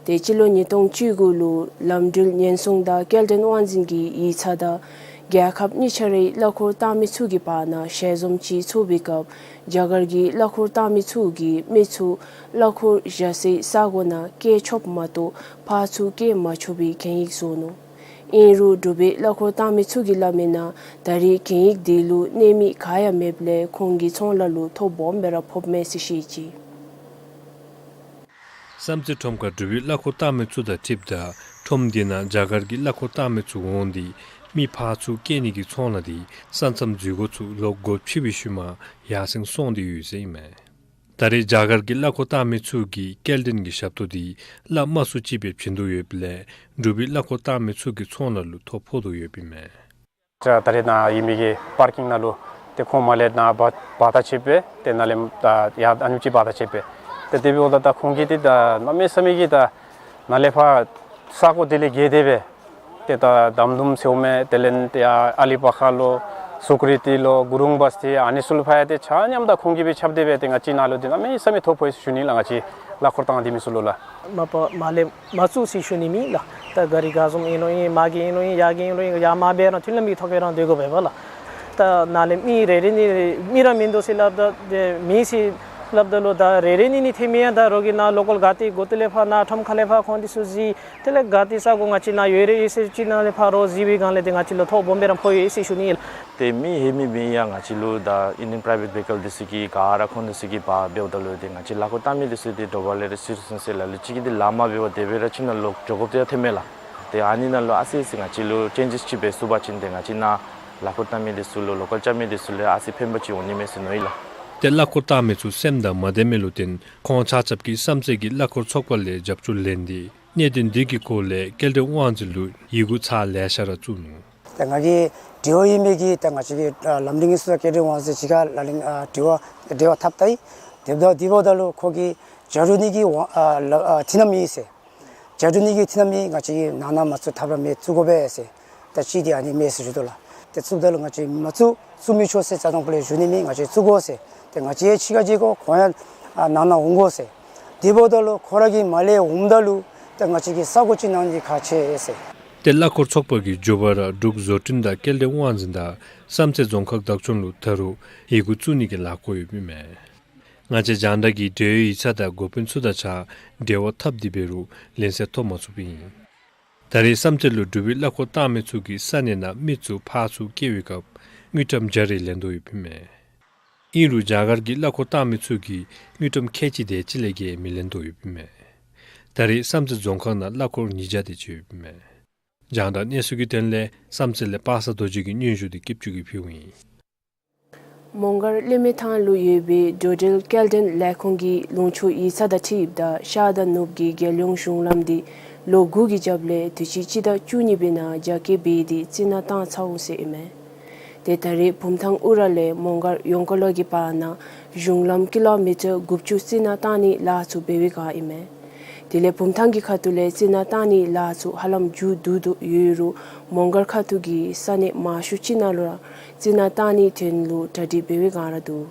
ཏེ་སྤྱི་ལོ་ཉིས་སྟོང་བཅུ་དགུ་ལུ་ལམ་འགྲུལ་ཉེན་སྲུང་དང་སྐྱེལ་འདྲེན་དབང་འཛིན་གྱི་ཡིག་ཚང་དང་རྒྱལ་ཁབ་གཉིས་ཆ་རའི་གླ་འཁོར་བཏང་མི་ཚུ་གི་བར་ན་ཞལ་འཛོམས་ཅིག་ཚོགས་པའི་སྐབས་རྒྱ་གར་གྱི་གླ་འཁོར་བཏང་མི་ཚུ་གིས་མི་ཚུ་གླ་འཁོར་བཞག་སའི་ས་གོ་ནང་སྐྱེལ་ཆོགཔ་མ་གཏོགས་ཕག་ཚུ་སྐྱེལ་མ་ཆོག་པའི་གན་ཡིག་བཟོ་ནུག། ཨིན་རུང་འབྲུ་མེད་གླ་འཁོར་བཏང་མི་ཚུ་གིས་སླབ་མིའི་ནང་ད་རེས་གན་ཡིག་དེ་ལུ་གནས་མི་ག་ཡང་མེདཔ་ལས་ཁོང་གི་ཚོང་ལཱ་ལུ་ཐོ་སྦོམ་སྦེ་ར་ཕོགཔ་མས་ཟེར་བཤད་ཅི། བསམ་རྩེ་ཁྲོམ་ཁར་འབྲུ་མེད་གླ་འཁོར་བཏང་མི་ཚུ་དང་འཁྲིལཝ་ད་ཁྲོམ་དེ་ནང་རྒྱ་གར་གྱི་གླ་འཁོར་བཏང་མི་ཚུ་འོང་སྟེ་མི་ཕག་ཚུ་སྐྱེལ་ནི་གི་ཚོང་ལཱ་དེ་ས་མཚམས་འཛུལ་སྒོ་ཚུ་ལོག་སྒོ་ཕྱེ་བའི་ཤུལ་མ་ཡར་སེང་སོང་སྟེ་ཡོད་ཟེར་ཨིན་མས། ད་རེས་རྒྱ་གར་གྱི་གླ་འཁོར་བཏང་མི་ཚུ་གིས་སྐྱེལ་འདྲེན་གྱི་ཞབས་ཏོག་དེ་གླ་མ་ཚུགས་ཅིག་སྦེ་བྱིན་དོ་ཡོདཔ་ལས་འབྲུ་མེད་གླ་འཁོར་བཏང་མི་ཚུ་གི་ཚོང་ལཱ་ལུ་ཐོ་ཕོག་དོ་ཡོདཔ་ཨིན་མས། ད་རེས་ནཱ་ཨིན་མི་གི་པར་ཀིང་ནང་ལུ་ཏེ་ཁོང་མར་ལས་ནཱ་བ་བར་ཐག་ཕྱེདཔ་སྦེ་ཏེ་ནཱ་ལས་ད་ཡར་ཨ་ནེམ་ཅིག་བར་ཐག་ཕྱེདཔ་སྦེ་ཏེ་དེ་འབདཝ་ད་ད་ཁོང་གིས་ཏེ་ད་གནམ་མེད་ས་མེད་ཀྱི་ད་ནཱ་ལས་ཕར་ས་གོ་དེ་ལས་བརྒལ་ཏེ་སྦེ་ཏེ་ད་དམ་དུམ་ཟེརཝ་མས། དེ་ལས་ཏེ་ཡར་ཨ་ལི་པ་ཁ་ལུ་སུ་ཀྲི་ཏི་ལུ་གུ་རུང་བསྟི་ཨ་ནི་ཚུ་ལུ་ཕར་ཡང་ཏེ་ཆ་མཉམ་ད་ཁོང་གིས་སྦེ་ཁྱབ་སྟེ་སྦེ་ཏེ་ང་བཅས་ནཱ་ལུ་ཏེ་གནམ་མེད་ས་མེད་ཐོ་ཕོག་ཡི་ཟེར་ཞུ་ནི་ལགས། ང་བཅས་གླ་འཁོར་བཏང་སྡོད་མི་ཚུ་ལུ་ལགས། མ་པ་མར་ལས་མ་ཚུགས་ཟེར་ཞུ་ནི་མེད་ལགས། ད་གཱ་རི་ག་བཟུམ་ཨིན་རུང་ཨིན། མར་གྱི་ཨིན་རུང་ཨིན། ཡར་གྱི་ཨིན་རུང་ཨིན། ཡར་མར་འབད་རུང་མཐུན་ལམ་གྱི་ཐོག་ཁར་ར་སྡོད་དགོ་པས་ལགས། ད་ནཱ་ལས་མི་རེ་རེ་ནི་མི་ར་མིན་འདུག་ཟེར་སླབ་ད་ཏེ་མེད་ཟེར་སླབ་ད་ལུ་ད་རེ་རེ་ནི་ནི་ཐོན་མི་ཡང་ད་རོགས་ཀྱི་ནཱ་ལོ་ཀཱལ་ག་ཏེ་གོ་ཏེ་ལས་ཕར་ནཱ་ཁྲོམ་ཁ་ལས་ཕར་ཁོང་འདི་ཚུ་གཟིགས། དེ་ལས་ག་ཏེ་ས་གོ་ང་བཅས་ནཱ་ཡོད་རེ་ཨིན་ཟེར་ཅིག་ནཱ་ལས་ཕར་རོགས་གཟིགས་པའི་སྒང་ལས་ཏེ་ང་བཅས་ལུ་ཐོ་སྦོམ་སྦེ་ར་ཕོག་ཡོད་ཟེར་ཞུ་ནི་ལགས། ཏེ་མི་ཧེ་མི་མེད་ཡང་ང་བཅས་ལུ་ད་ཨིན་ཌི་ཡན་པ་རའི་ཝེཊ་ཝི་ཀལ་འདི་ཚུ་གིས་ག་ར་ཁོང་འདི་ཚུ་གིས་འབག་འབདཝ་ད་ལུ་ཏེ་ང་བཅས་གླ་འཁོར་བཏང་མི་འདི་ཚུ་ཏེ་དྲོ་པ་ལས་ར་ཚུར་སོང་སྟེ་ལ་ལུ་ཅིག་གིས་ཏེ་ལཱ་མ་འབད་བར་དེ་སྦེ་ར་ཁྱིམ་ནང་ལོག་འགྱོ་དགོཔ་ཏེ་ཡང་ཐོནམ་མས་ལགས། ཏེ་ཨ་ནི་ནང་ལུ་ཨ་ཙི་ཙི་ང་བཅས་ལུ་ཅེན་ཇེས་ཅིག་འབད་ཚུགས་པ་ཅིན་ཏེ་ང་བཅས་ནཱ་གླ་འཁོར་བཏང་མི་འདི་ཚུ་ལུ་ལོ་ཀཱལ་རྐྱབ་མི་འདི་ཚུ་ལུ་ཨ་ཙི་ཕན་པ་ཅིག་འོང་ནི་མས་ཟེར་མནོ་ཡི་ལགས། ཏེ་གླ་འཁོར་བཏང་མི་ཚུ་སེམས་དང་མ་ལྡན་མི་ལུ་བརྟེན་ཁོང་ཆ་ཁྱབ་ཀྱིས་བསམ་རྩེ་གི་གླ་འཁོར་ཚོགས་པ་ལས་རྒྱབ་སྐྱོར་ལེན་ཏེ་གནད་དོན་འདི་གི་སྐོར་ལས་སྐྱེལ་འདྲེན་དབང་འཛིན་ལུ་ཡི་གུ་ཚར་ལེ་ཤ་ར་བཙུགས་ནུག། ད་ང་གིས་འབྲེལ་བ་ཡོད་མི་གི་ད་ང་བཅས་ཀྱི་ཨ་ལམ་རིམ་གྱི་སུ་ད་སྐྱེལ་འདྲེན་དབང་འཛིན་ཅིག་ཁར་ལགས་ཨ་འབྲེལ་བ་འབྲེལ་བ་འཐབ་ད་ཡི། དེ་འབདཝ་ད་དེ་འབདཝ་ད་ལུ་ཁོ་གིས་བཅའ་རུང་ནི་གི་དབང་ཨ་ལ་ཨ་མཐུན་ལམ་ཡོད་ཟེར། བཅའ་རུང་ནི་གི་མཐུན་ལམ་ཡོད། ང་བཅས་ཀྱིས་ནང་ན་མ་བཙུགས་ཐབས་ར་མེད། བཙུགས་དགོ་པས་ཟེར། ད་ཅི་དེ་ཨ་ནི་མེད་ཟེར་ཞུ་དོ་ལགས། ཏེ་བཙུགསཔ་ད་ལུ་ང་བཅས་མ་བཙུགས་བཙུགས་མི་ཆོག་ཟེར་རྩ་དང་པོ་ལས་ཞུ་ནི་མེད། ང་བཅས་བཙུགས་དགོ་ཟེར། ཏེ་ང་བཅས་ཕྱི་ཁར་བྱེད་དགོ། ཁོང་ཡང་ཨ་ནང་ན་འོང་དགོ་ཟེར། དེ་འབདཝ་ད་ལུ་ཁོ་ར་གིས་མར་ལས་འོངམ་ད་ལུ་ཏེ་ང་བཅས་ཀྱིས་ས་གོ་ཅིག་གནང་ནི་ཁག་ཆེ་ཟེར། ཏེ་གླ་འཁོར་ཚོགས་པ་གིས་མགྱོགས་པ་ར་འབྲུག་བཟོ་སྐྲུན་དང་སྐྱེལ་འདྲེན་དབང་འཛིན་དང་བསམ་རྩེ་རྫོང་ཁག་བདག་སྐྱོང་ལུ་ད་རུང་ཡི་གུ་བཙུགས་ནི་གི་ལཱ་འགོ་ཡོདཔ་ཨིན་མས། ང་བཅས་རྒྱང་བསྒྲགས་ཀྱིས་འབྲེལ་ཡོད་ཡིག་ཚང་དང་འགོ་དཔོན་ཚུ་དང་གཅིག་ཁར་འབྲེལ་བ་འཐབ་སྟེ་འབད་རུང་ལན་གསལ་ཐོབ་མ་ཚུགསཔ་ཨིན། ད་རེས་བསམ་རྩེ་ལུ་འབྲུག་པའི་གླ་འཁོར་བཏང་མི་ཚུ་གིས་ས་གནས་ནང་མི་ཚུ་ཕར་ཚུར་སྐྱེལ་བའི་སྐབས་དངུལ་ཀྲམ་བརྒྱ་རེ་ལེན་དོ་ཡོདཔ་ཨིན་མས། ཨིན་རུང་རྒྱ་གར་གྱི་གླ་འཁོར་བཏང་མི་ཚུ་གིས་དངུལ་ཀྲམ་ཁལ་གཅིག་དེ་ཅིག་ལས་བརྒལ་མི་ལེན་དོ་ཡོདཔ་ཨིན་མས། ད་རེས་བསམ་རྩེ་རྫོང་ཁག་ནང་གླ་འཁོར་ཉིས་བརྒྱ་དེ་ཅིག་ཡོདཔ་ཨིན་མས། རྒྱང་བསྒྲགས་གནས་ཚུལ་གྱི་དོན་ལས་བསམ་རྩེ་ལས་པ་སངས་རྡོ་རྗེ་གིས་སྙན་ཞུ་འདི་སྐྱིད་ཆུ་གིས་ཕུལཝ་ཨིན། མོང་སྒར་གླིང་མི་ཐང་ལུ་ཡོད་པའི་འགྲོ་འགྲུལ་སྐྱེལ་འདྲེན་ལས་ཁུངས་ཀྱི་ལུང་ཕྱོགས་ཡིག་ཚང་དང་འཁྲིལཝ་ད་ཤར་དང་ནུབ་ཀྱི་རྒྱལ་ཡོངས་གཞུང་ལམ་འདི་ལོ་དགུ་གི་རྒྱབ་ལས་དུས་ཅི་སྤྱི་ཟླ་བཅུ་གཉིས་པའི་ནང་རྒྱ་བསྐྱེད་འབད་དེ་རྩི་ནག་བཏང་ཚར་འོང་ཟེར་ཨིན་མས། ཏེ་ད་རེས་བུམ་ཐང་ཨུ་ར་ལས་མོང་སྒར་ཡོངས་ཀ་ལ་གི་བར་ན་གཞུང་ལམ་ཀི་ལོ་མི་ཊར་དགུ་བཅུ་རྩི་ནག་བཏང་ནི་ལཱ་ཚུ་འབད་བའི་བསྒང་ཨིན་མས། དེ་ལས་བུམ་ཐང་གི་ཁ་ཐུག་ལས་རྩི་ནག་བཏང་ནི་ལཱ་ཚུ་ཧ་ལམ་མཇུག་བསྡུ་དོ་ཡོད་རུང་མོང་སྒར་ཁ་ཐུག་གི་ས་གནས་མང་ཤོས་ཅིག་ནང་ལུ་ར་རྩི་ནག་བཏང་ནི་དོན་ལུ་གྲ་སྒྲིག་འབད་བའི་བསྒང་ར་འདུག།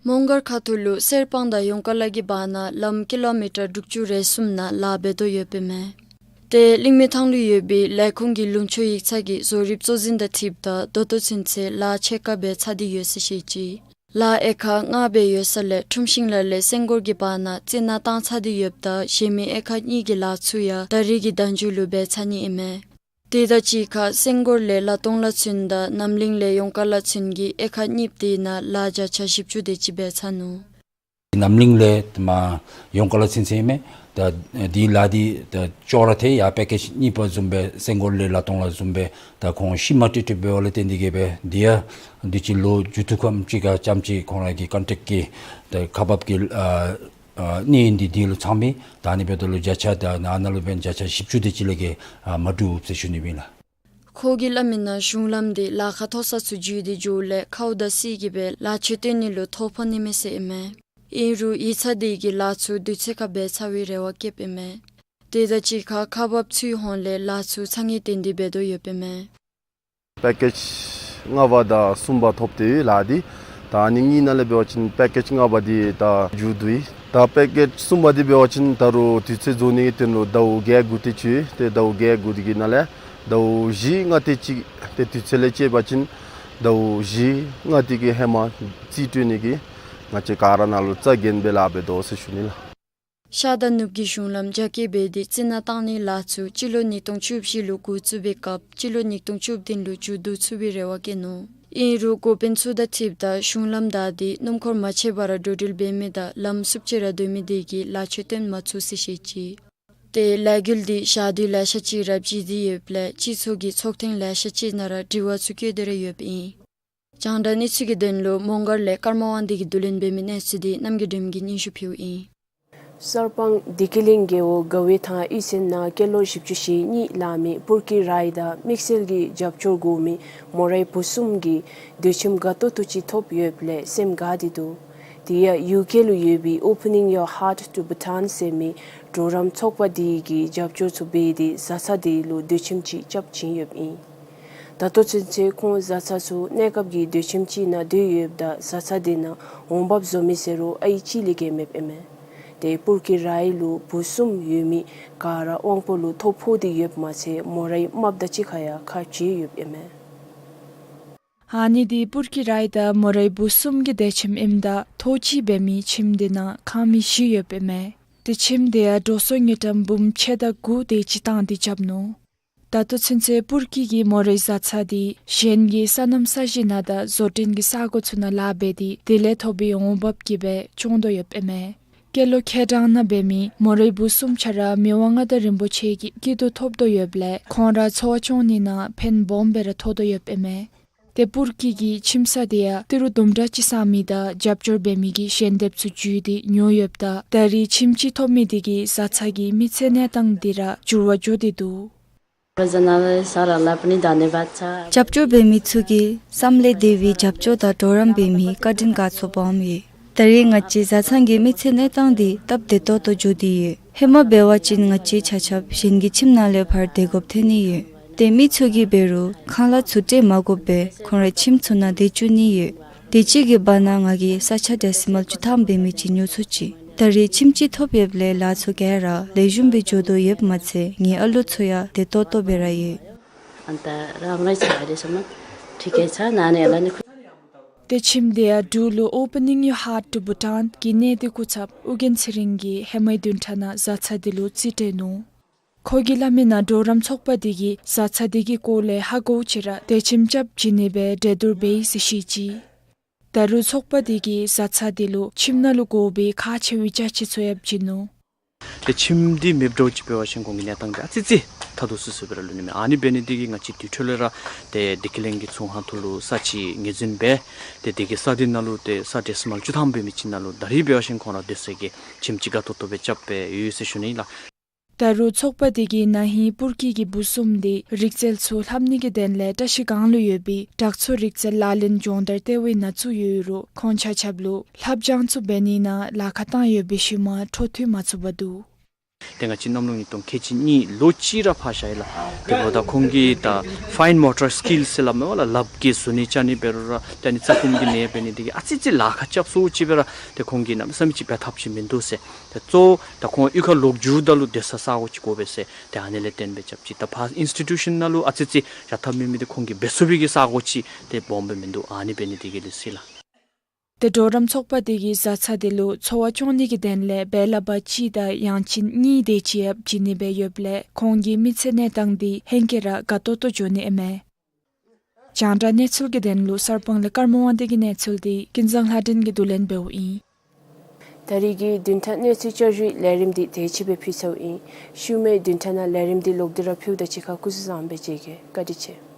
མོང་སྒར་ཁ་ཐུག་ལུ་གསེར་སྤང་དང་ཡོངས་ཀ་ལ་གི་བར་ན་ལམ་ཀི་ལོ་མི་ཊར་དྲུག་ཅུ་རེ་གསུམ་ནང་ལཱ་འབད་དོ་ཡོདཔ་ཨིན་མས། ཏེ་གླིང་མི་ཐང་ལུ་ཡོད་པའི་ལས་ཁུངས་ཀྱི་ལུང་ཕྱོགས་ཡིག་ཚང་གི་བཟོ་རིགཔ་གཙོ་འཛིན་དང་འཁྲིལཝ་ད་ད་ལྟོ་ཚུན་ཚོད་ལཱ་ཕྱེད་ཀ་སྦེ་ཚར་ཏེ་ཡོད་ཟེར་བཤད་ཅི། ལཱ་དབྱེ་ཁག་ལྔ་སྦེ་ཡོད་ས་ལས་ཁྲོམ་ཤིང་ལ་ལས་སེང་སྒོར་གྱི་བར་ན་རྩི་ནག་བཏང་ཚར་ཏེ་ཡོདཔ་ད་གཞན་མི་དབྱེ་ཁག་གཉིས་ཀྱི་ལཱ་ཚུ་ཡང་ད་རིས་ཀྱི་ཟླཝ་མཇུག་ལུ་འབད་ཚར་ནི་ཨིན་མས། དེ་དང་གཅིག་ཁར་སེང་སྒོར་ལས་ལ་དོང་ལ་ཚུན་དང་རྣམ་གླིང་ལས་ཡོངས་ཀ་ལ་ཚུན་གྱི་དབྱེ་ཁག་གཉིས་དེ་ནང་ལཱ་བརྒྱ་ཆ་བཞི་བཅུ་དེ་ཅིག་འབད་ཚར་ནུག། རྣམ་གླིང་ལས་མར་ཡོངས་ཀ་ལ་ཚུན་ཚོད་ཨིན་མས། ད་དེ་ལཱ་འདི་ད་ཅོག་ར་འཐདཔ་ཡར་པེ་ཀེཇ་གཉིས་པ་བཟུམ་སྦེ་སེང་སྒོར་ལས་ལ་དོང་ལ་བཟུམ་སྦེ་ད་ཁོང་ཤུལ་མ་ཏིག་ཏིག་འབདཝ་ལས་བརྟེན་ཏེ་གིས་སྦེ་དེ་ཡང་དུས་ཅི་ལོ་མཇུག་ཐུག་ཁམས་ཅིག་ཁར་ཙམ་ཅིག་ཁོང་ར་གི་ཀོན་ཊེཀཊ་ཀྱི་ད་ཁག་འབགཔ་ཀྱི་ཨ་ཨ་གནས་ཡུན་འདི་དེ་ལུ་ཚང་མི་ད་ཨ་ནི་འབདཝ་ད་ལུ་བརྒྱ་ཆ་ད་ཨ་ནཱ་ལུ་འབདན་བརྒྱ་ཆ་བཞི་བཅུ་དེ་ཅིག་ལས་བརྒལ་ཨ་མ་འགྲུབ་ཟེར་ཞུ་ནི་ཨིན་ལགས། ཁོ་གིས་སླབ་མི་ནང་གཞུང་ལམ་འདི་ལཱ་ཁག་མཐོ་ས་ཚུ་བརྒྱུད་དེ་འགྱོཝ་ལས་ཁཝ་དང་གསེར་གྱིས་སྦེ་ལཱ་ཕྱོགས་སྟོན་ནི་ལུ་ཐོ་ཕོག་ནི་མས་ཟེར་ཨིན་མས། ཨིན་རུང་ཡིག་ཚང་དེ་གིས་ལཱ་ཚུ་དུས་ཚོད་ཁར་འབད་ཚར་བའི་རེ་བ་བསྐྱེདཔ་ཨིན་མས། དེ་དང་གཅིག་ཁར་ཁག་འབགཔ་ཚུའི་ཧོངས་ལས་ལཱ་ཚུ་ཚ་ངེས་བཏོན་ཏེ་འབད་དོ་ཡོདཔ་ཨིན་མས། པེ་ཀེཇ་ལྔ་པ་དང་གསུམ་པ་ཐོབ་སྟེ་ལགས། ཏེ་ད་ཨ་ནི་གཉིས་ནང་ལས་འབད་བ་ཅིན་པེ་ཀེཇ་ལྔ་པ་འདི་ད་མཇུག་བསྡུ་ཡི། ད་པེ་ཀེཇ་གསུམ་པ་འདི་འབད་བ་ཅིན་ད་རུང་དུས་ཚོད་རྫོགས་ནི་གི་དོན་ལུ་ཟླཝ་བརྒྱད་དགུ་དེ་ཅིག་ཏེ་ཟླཝ་བརྒྱད་དགུ་དེ་གི་ནང་ལས་ཟླཝ་བཞི་ལྔ་དེ་ཅིག་ཏེ་དུས་ཚོད་ལས་བཅད་པ་ཅིན་ཟླཝ་བཞི་ལྔ་དེ་གི་ཧེ་མ་རྩིས་སྤྲོད་ནི་གི་ང་བཅས་ག་ར་ནཱ་ལུ་རྩ་འགེངས་སྦེ་ལཱ་འབད་དོ་ཟེར་ཞུ་ནི་ལགས། ཤར་དང་ནུབ་ཀྱི་གཞུང་ལམ་རྒྱ་བསྐྱེད་འབད་དེ་རྩི་ནག་བཏང་ནི་ལཱ་ཚུ་སྤྱི་ལོ་ཉིས་སྟོང་བཅུ་བཞི་ལུ་འགོ་བཙུགས་པའི་སྐབས་སྤྱི་ལོ་ཉིས་སྟོང་བཅུ་བདུན་ལུ་མཇུག་བསྡུ་ཚུགས་པའི་རེ་བ་བསྐྱེད་ནུག། ཨིན་རུང་འགོ་དཔོན་ཚུ་དང་འཁྲིལཝ་ད་གཞུང་ལམ་བདའ་སྟེ་སྣུམ་འཁོར་མ་ཆད་པར་འགྲོ་འགྲུལ་འབད་མི་དང་ལམ་བསུབ་སྤྱོད་ར་སྡོད་མི་དེ་གིས་ལཱ་ཕྱོགས་སྟོན་མ་ཚུགས་ཟེར་བཤད་ཅི། ཏེ་ལས་འགུལ་འདི་བཞག་དུས་ལེ་ཤ་ཅིག་ར་བརྗེད་དེ་ཡོདཔ་ལས་སྤྱི་ཚོགས་ཀྱི་ཚོགས་ཐེངས་ལེ་ཤ་ཅིག་ནང་ར་དྲི་བ་ཚུ་བཀོད་དེ་ར་ཡོདཔ་ཨིན། རྒྱང་བསྒྲགས་གནས་ཚུལ་གྱི་དོན་ལུ་མོང་སྒར་ལས་ཀརྨ་དབང་འདུས་ཀྱིས་བསྡུ་ལེན་འབད་མི་གནས་ཚུལ་འདི་རྣམ་རྒྱལ་སྒྲོལ་མ་གིས་སྙན་ཞུ་ཕུལཝ་ཨིན། གསར་སྤང་བདེ་སྐྱིད་གླིང་རྒེད་འོག་དགའ་བའི་ཐང་གཡུས་ཚན་ནང་སྐྱེས་ལོ་བཞི་བཅུ་ཞེ་གཉིས་ལང་མི་སྤུར་སྐྱིད་རའི་དང་དམིགས་བསལ་གྱི་རྒྱབ་སྐྱོར་དགོ་མི་མོ་རའི་བུ་གསུམ་གྱིས་སྡོད་ཁྱིམ་དགའ་ཏོག་ཏོ་ཅིག་ཐོབ་ཡོདཔ་ལས་སེམས་དགའ་སྟེ་འདུག། དེ་ཡང་ཡུ་ཀེ་ལུ་ཡོད་པའི་Opening Your Heart to Bhutan ཟེར་མི་གྲོགས་རམ་ཚོགས་པ་དེ་གིས་རྒྱབ་སྐྱོར་ཚུ་འབད་དེ་བཟའ་ཚང་དེ་ལུ་སྡོད་ཁྱིམ་ཅིག་རྐྱབ་བྱིན་ཡོདཔ་ཨིན། ད་ལྟོ་ཚུན་ཚོད་ཁོང་བཟའ་ཚང་ཚུ་གནས་སྐབས་ཀྱི་སྡོད་ཁྱིམ་ཅིག་ནང་སྡོད་ཡོདཔ་ད་བཟའ་ཚང་དེ་ནང་འོང་འབབ་བཟོ་མི་ཟེར་རུང་ཨའི་གཅིག་ལས་བརྒལ་མེདཔ་ཨིན་མས། ཏེ་སྤུར་སྐྱིད་རའི་ལུ་བུ་གསུམ་ཡོད་མི་ག་ར་དབང་པོ་ལུ་ཐོ་ཕོག་སྟེ་ཡོདཔ་མ་ཚད་མོ་རའི་རྨགཔ་དང་གཅིག་ཁར་ཡང་ཁ་འབྱལ་ཡོདཔ་ཨིན་མས། ཨ་ནི་འདི་སྤུར་སྐྱིད་རའི་དང་མོ་རའི་བུ་གསུམ་གྱི་སྡོད་ཁྱིམ་ཨིནམ་ད་ཐོག་གཅིག་འབད་མི་ཁྱིམ་དེ་ནང་ཁང་མིག་བཞི་ཡོདཔ་ཨིན་མས། ཏེ་ཁྱིམ་དེ་ཡང་འགྲོ་སོང་དངུལ་ཀྲམ་འབུམ་ཕྱེད་དང་དགུ་དེ་ཅིག་བཏང་སྟེ་རྐྱབ་ནུག། ད་ལྟོ་ཚུན་ཚོད་སྤུར་སྐྱིད་ཀྱི་མོ་རའི་བཟའ་ཚང་འདི་གཞན་གྱི་སོ་ནམ་ས་གཞི་ནང་དང་བཟོ་སྐྲུན་གྱི་ས་གོ་ཚུ་ནང་ལཱ་འབད་དེ་དེ་ལས་ཐོབ་པའི་འོང་འབབ་ཀྱིས་སྦེ་སྐྱོང་དོ་ཡོདཔ་ཨིན་མས། སྐྱེས་ལོ་ཁལ་གྲངས་ནང་འབད་མི་མོ་རའི་བུ་གསུམ་ཆ་ར་མི་དབང་མངའ་བདག་རིན་པོ་ཆེ་གི་སྐྱིད་སྡུག་ཐོབ་དོ་ཡོདཔ་ལས་ཁོང་ར་འཚོ་བ་སྐྱོང་ནི་ནང་ཕན་སྦོམ་སྦེ་ར་ཐོགས་དོ་ཡོདཔ་ཨིན་མས། ཏེ་སྤུར་སྐྱིད་ཀྱི་ཁྱིམ་ས་དེ་ཡང་ཏི་རུ་དུམ་གྲ་ཅིག་བསག་མི་དང་རྒྱབ་སྐྱོར་འབད་མི་གི་ཞལ་འདེབས་ཚུ་བརྒྱུད་དེ་ཉོ་ཡོདཔ་ད་ད་རེས་ཁྱིམ་ཅིག་ཐོབ་མི་དེ་གིས་བཟའ་ཚང་གི་མི་ཚེ་གནས་སྟངས་འདི་ར་འགྱུར་བ་འགྱོ་སྟེ་འདུག། རྒྱབ་སྐྱོར་འབད་མི་ཚུ་གི་བསམ་ལས་འདས་པའི་རྒྱབ་སྐྱོར་དང་གྲོགས་རམ་འབད་མི་བཀའ་དྲིན་དགའ་ཚོར་སྦོམ་ཡོད། ད་རེས་ང་བཅས་བཟའ་ཚང་གི་མི་ཚེ་གནས་སྟངས་འདི་སྟབས་བདེ་ཏོག་ཏོ་འགྱོ་སྟེ་ཡོད། ཧེ་མ་འབད་བ་ཅིན་ང་བཅས་ཆ་ཁྱབ་གཞན་གྱི་ཁྱིམ་ནང་ལས་ཕར་སྡོད་དགོཔ་ཐོན་ནི་ཡོད། ཏེ་མི་ཚུ་གིས་འབད་རུང་ཁང་གླ་ཚུ་སྤྲོད་མ་དགོཔ་སྦེ་ཁོང་རའི་ཁྱིམ་ཚུ་ནང་སྡོད་བཅུག་ནི་ཡོད། དུས་ཅི་གི་བར་ན་ང་གིས་ས་ཆ་ཌེ་སི་མལ་བཅུ་ཐམ་འབད་མི་ཅིག་ཉོ་ཚུགས་ཅི། ད་རེས་ཁྱིམ་ཅིག་ཐོབ་ཡོདཔ་ལས་ལཱ་ཚུ་ག་ར་ལེགས་ཤོམ་སྦེ་འགྱོ་དོ་ཡོདཔ་མ་ཚད་ངེའི་ཨ་ལུ་ཚུ་ཡང་བདེ་ཏོག་ཏོ་སྦེ་ར་ཡོད། ཏེ་ཁྱིམ་དེ་ཡང་འབྲུག་ལུ་Opening Your Heart to Bhutan གི་གནས་སྡུད་སྐུ་ཚབ་ཨོ་རྒྱན་ཚེ་རིང་གིས་ཧེ་མའི་བདུན་ཕྲག་ནང་བཟའ་ཚང་དེ་ལུ་རྩིས་སྤྲོད་ནུག། ཁོ་གིས་སླབ་མི་ནང་གྲོགས་རམ་ཚོགས་པ་དེ་གིས་བཟའ་ཚང་དེ་གི་སྐོར་ལས་ཧ་གོཝ་ཅིག་ར་སྡོད་ཁྱིམ་རྐྱབ་བྱིན་ནི་སྦེ་གྲོས་བསྡུར་འབད་ཡི་ཟེར་བཤད་ཅི། ད་རུང་ཚོགས་པ་དེ་གིས་བཟའ་ཚང་དེ་ལུ་ཁྱིམ་ནང་ལུ་དགོ་པའི་ཁག་ཆེ་བའི་ཅ་ཆས་ཚུ་ཡང་བྱིན་ནུག། ཏེ་ཁྱིམ་འདི་མེདཔ་འདྲཝ་ཅིག་འབད་བ་ཅིན་ཁོང་གི་གནས་སྟངས་འདི་ཨ་ཙི་ཅིག་ ཐ་དུ་སི་སི་སྦེ་ར་ལུ་ནི་མས། ཨ་ནི་འབད་ནི་འདི་གིས་ང་བཅས་དུས་འཕྲོ་ལས་ར་ཏེ་བདེ་སྐྱིད་གླིང་གི་ཚོང་ཁང་ཐོག་ལུ་ས་ཅིག་ངོས་འཛིན་འབད། ཏེ་དེ་གི་ས་འདི་ནང་ལུ་ཏེ་ས་ཌེ་སི་མཱལ་བཅུ་ཐམ་འབད་མི་ཅིག་ནང་ལུ་ད་རིས་འབད་བ་ཅིན་ཁོང་ར་སྡོད་ས་གི་ཁྱིམ་ཅིག་དགའ་ཏོག་ཏོ་སྦེ་རྐྱབ་སྦེ་ཡོད་ཟེར་ཞུ་ནི་ལགས། ད་རུང་ཚོགས་པ་དེ་གིས་ན་ཧིང་སྤུར་སྐྱིད་ཀྱི་སྦུག་གསུམ་དེ་རིག་རྩལ་ཚུ་ལྷབ་ནི་གི་དོན་ལས་བཀྲ་ཤིས་སྒང་ལུ་ཡོད་པའི་དྲག་ཚོར་རིག་རྩལ་ལག་ལེན་སྦྱོང་བརྡར་ལྟེ་བའི་ནང་བཙུགས་ཡོད་རུང་ཁོང་ཆ་ཁྱབ་ལུ་ལྷབ་སྦྱང་ཚུ་འབད་ནི་ནང་ལཱ་ཁག་བཏང་ཡོད་པའི་ཤུལ་མ་འཕྲོ་མཐུད་མ་ཚུགས་པར་འདུག། ཏེ་ང་བཅས་གནམ་ལོ་ཉིས་སྟོང་ཁལ་གཅིག་གཉིས་ལོ་གཅིག་ར་ཕར་བཞག་ཡི་ལགས། དེ་འབདཝ་ད་ཁོང་གི་ད་ཕའིན་མོ་ཊར་སི་ཀིལ་ཟེར་སླབ་མས་པ་ལགས། ལགཔ་གིས་བཟོ་ནི་རྐྱབ་ནི་འབད་རུང་ར་ད་ནི་རྩ་སྐུམ་གྱི་ནད་འབད་ནི་འདི་གིས་ཨ་ཙི་ཙི་ལཱ་ཁག་རྐྱབ་སོ་ཅིག་འབད་ར་ཏེ་ཁོང་གིས་གནམ་མེད་ས་མེད་ཅིག་འབད་ཐབས་ཅིག་མིན་འདུག་ཟེར། ཏེ་གཙོ་བོ་ད་ཁོང་གཡུས་ཁར་ལོག་འགྱོཝ་ད་ལུ་སྡོད་ས་ས་གོ་ཅིག་དགོ་པས་ཟེར། ཏེ་ཨ་ནི་ལས་བརྟེན་སྦེ་རྐྱབ་ཅི། ད་ཕར་ཨིནསི་ཊི་ཊུ་ཤཱན་ནང་ལུ་ཨ་ཙི་ཙི་བཞག་ཐབས་མེད་མི་འདི་ཁོང་གིས་འབད་ཚུགས་པའི་གི་ས་གོ་ཅིག་ཏེ་སྦོམ་སྦེ་མིན་འདུག། ཨ་ནི་འབད་ནི་འདི་གིས་ལུས་ཅི་ལགས། ཏེ་གྲོགས་རམ་ཚོགས་པ་དེ་གིས་བཟའ་ཚང་དེ་ལུ་འཚོ་བ་སྐྱོང་ནི་གི་དོན་ལས་བལ་པ་གཅིག་དང་ཡང་ཅིན་གཉིས་དེ་ཅིག་ཡང་བྱིན་ནི་སྦེ་ཡོདཔ་ལས་ཁོང་གི་མི་ཚེ་གནས་སྟངས་དེ་ཧེང་སྐལ་ར་དགའ་ཏོག་ཏོ་འགྱོ་ནི་ཨིན་མས། རྒྱང་བསྒྲགས་གནས་ཚུལ་གྱི་དོན་ལུ་གསར་སྤང་ལས་ཀརྨ་དབང་འདུས་ཀྱི་གནས་ཚུལ་དེ་ཀུན་བཟང་ལྷ་སྒྲོན་གྱིས་བསྡུ་ལེན་འབདཝ་ཨིན། ད་རིས་ཀྱི་བདུན་ཕྲག་གནས་ཚུལ་བསྐྱར་ཞུའི་ལས་རིམ་འདི་དེ་ཅིག་སྦེ་ཕུལ་ཚརཝ་ཨིན། ཤུལ་མའི་བདུན་ཕྲག་ནང་ལས་རིམ་འདི་ལོག་སྟེ་ར་ཕུལཝ་ད་གཅིག་ཁར་སྐུ་གཟུགས་བཟང་པོ་སྦེ་མཇལ་གེ། བཀའ་དྲིན་ཆེ།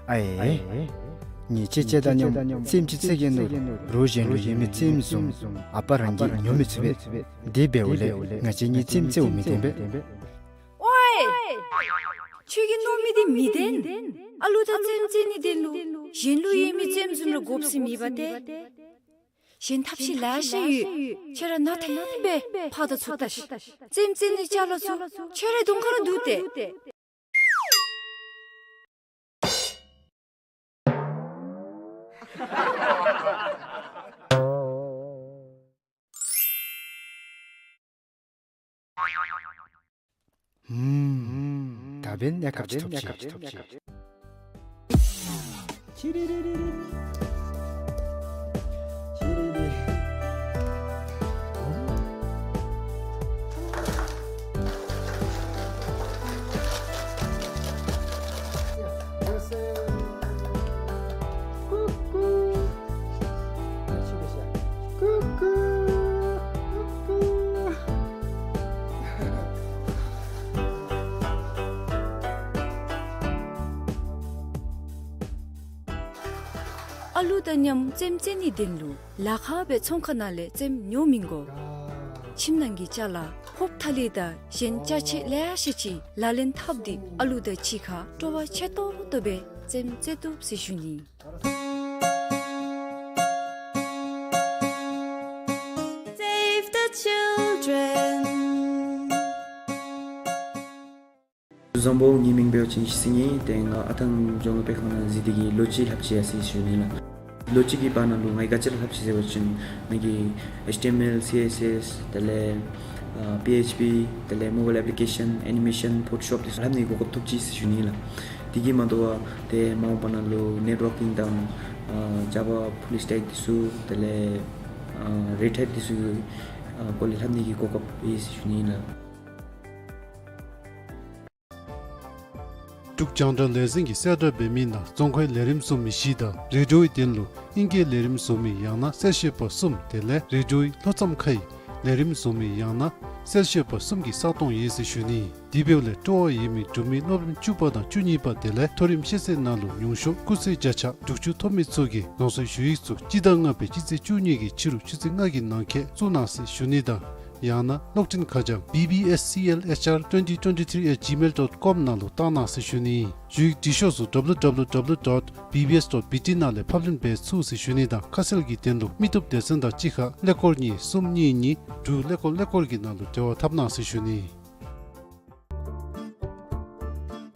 ཨའེ། ཉེས་ཅན་ཅིག་དང་མཉམ་རྩེདམོ་ཅིག་རྩེ་གེ་མནོ་རུང་གཞན་ལུ་ཡོད་མི་རྩེདམོ་བཟུམ་ཨ་པ་རང་གིས་ཉོ་མི་ཚུགས་པས། དེ་འབདཝ་ལས་ང་བཅས་གཉིས་རྩེདམོ་རྩེཝ་མི་བདེན་པས། ཨོའེ། ཁྱོད་ཀྱིས་མནོ་མི་འདི་མི་བདེན། ཨ་ལུ་དང་རྩེདམོ་རྩེ་ནི་དོན་ལུ་གཞན་ལུ་ཡོད་མི་རྩེདམོ་བཟུམ་ར་དགོཔ་ཟེར་མེད་པ་ཏེ། གཞན་ཐབས་ཤེས་ལེ་ཤ་ཡོད། ཁྱོད་ར་ནཱ་ཐོན་སྦེ་ཕར་དང་ཚུར་ལྟ་ཤིག། རྩེདམོ་རྩེ་ནི་ཅ་ལ་ཚུ་ཁྱོད་རའི་གདོང་ཁར་ར་འདུག་སྟེ། ཧུམ། ད་འབདན་གནས་སྐབས་ཅིག་ཐོབ་ཅི། ཨ་ལུ་དང་མཉམ་རྩེདམོ་རྩེ་ནི་དོན་ལུ་ལཱ་ཁག་སྦེ་ཚོང་ཁང་ནང་ལས་རྩེདམོ་ཉོ་མི་དགོ། ཁྱིམ་ནང་གི་ཅ་ལ་ཕོརཔ་ཐ་ལི་དང་གཞན་ཅ་ཆས་ལེ་ཤ་ཅིག་ལག་ལེན་འཐབ་སྟེ་ཨ་ལུ་དང་གཅིག་ཁར་སྤྲོ་བ་ཆེ་ཏོག་ཏོ་སྦེ་རྩེདམོ་རྩེ་བཏུབ་ཟེར་ཞུ་ནི། Save the children. བཟང་པོ། ངེའི་མིང་འབད་བ་ཅིན་ཤི་སི་ཨིན། ཏེ་ང་ཨ་ཐང་རྫོང་དཔེ་ཁང་ནང་འཛུལ་ཏེ་གིས་ལོ་གཅིག་ལྷགཔ་ཅིག་ཡར་སོ་ཡི་ཟེར་ཞུ་ནི་ལགས། ལོ་གཅིག་གི་བར་ན་ལུ་ང་གིས་ག་ཅི་ར་ལྷབ་ཅི་ཟེར་བ་ཅིན་ང་གིས་ཨེཆ་ཊི་ཨེམ་ཨེལ་སི་ཨེསི་ཨེསི་དེ་ལས་ཨ་པི་ཨེཆ་པི་དེ་ལས་མོ་བཱའིལ་ཨེཔ་ལི་ཀེ་ཤཱན་ཨེ་ནི་མེ་ཤཱན་ཕོ་ཊོ་ཤོཔ་དེ་ཚུ་ལྷབ་ནི་གི་གོ་སྐབས་ཐོབ་ཅི་ཟེར་ཞུ་ནི་ལགས། དེ་གིས་མ་དོ་བར་ཏེ་མ་འོངས་པ་ནང་ལུ་ནེཊ་ཝོར་ཀིང་དང་ཨ་ཇ་བ་ཕུལ་སི་ཊེཀ་དེ་ཚུ་དེ་ལས་ཨ་རེཌ་ཧེཊ་དེ་ཚུ་གི་ཨ་སྐོར་ལས་ལྷབ་ནི་གི་གོ་སྐབས་ཡོད་ཟེར་ཞུ་ནི་ལགས། འབྲུག་རྒྱང་བསྒྲགས་ལས་འཛིན་གྱིས་གསལ་བསྒྲགས་འབད་མི་ནང་རྫོང་ཁའི་ལས་རིམ་བཟོ་མི་བཞི་དང་རེ་ཌི་ཡོའི་དོན་ལུ་ཨིང་སྐད་ལས་རིམ་བཟོ་མི་ཡང་ན་གསལ་བཤད་པ་གསུམ་དེ་ལས་རེ་ཌི་ཡོའི་ལྷོ་མཚམས་ཁའི་ལས་རིམ་བཟོ་མི་ཡང་ན་གསལ་བཤད་པ་གསུམ་གྱི་ས་སྟོང་ཡོད་ཟེར་ཞུ་ནི། དེ་འབདཝ་ལས་སྤྲོ་བ་ཡོད་མི་འབྲུག་མི་སློབ་རིམ་བཅུ་པ་དང་བཅུ་གཉིས་པ་དེ་ལས་མཐོ་རིམ་ཤེས་ཚད་ནང་ལུ་ཉུང་ཤོས་སྐུགས་ཚད་བརྒྱ་ཆ་དྲུག་ཅུ་ཐོབ་མི་ཚུ་གིས་རང་སོའི་ཞུ་ཡིག་ཚུ་སྤྱི་ཟླ་ལྔ་པའི་སྤྱི་ཚེས་བཅུ་གཉིས་ཀྱི་ཕྱི་རུ་ཆུ་ཚོད་ལྔ་གི་ནང་འཁོད་བཙུགས་གནང་ཟེར་ཞུ་ནི་དང་ཡང་ན་གློག་འཕྲིན་ཁ་བྱང་B B S C L H R twenty twenty-three at gmail dot com ནང་ལུ་བཏང་གནང་ཟེར་ཞུ་ནི། ཞུ་ཡིག་འབྲི་ཤོག་ཚུ་W W W dot B B S dot B T ནང་ལས་ཕབ་ལེན་འབད་ཚུགས་ཟེར་ཞུ་ནི་དང་ཁ་གསལ་གྱི་དོན་ལུ་མི་བཏུབ་སྡེ་ཚན་དང་གཅིག་ཁར་ཀླད་ཀོར་གཉིས་གསུམ་གཉིས་གཉིས་དྲུག་ཀླད་ཀོར་ཀླད་ཀོར་གྱི་ནང་ལུ་འབྲེལ་བ་འཐབ་གནང་ཟེར་ཞུ་ནི།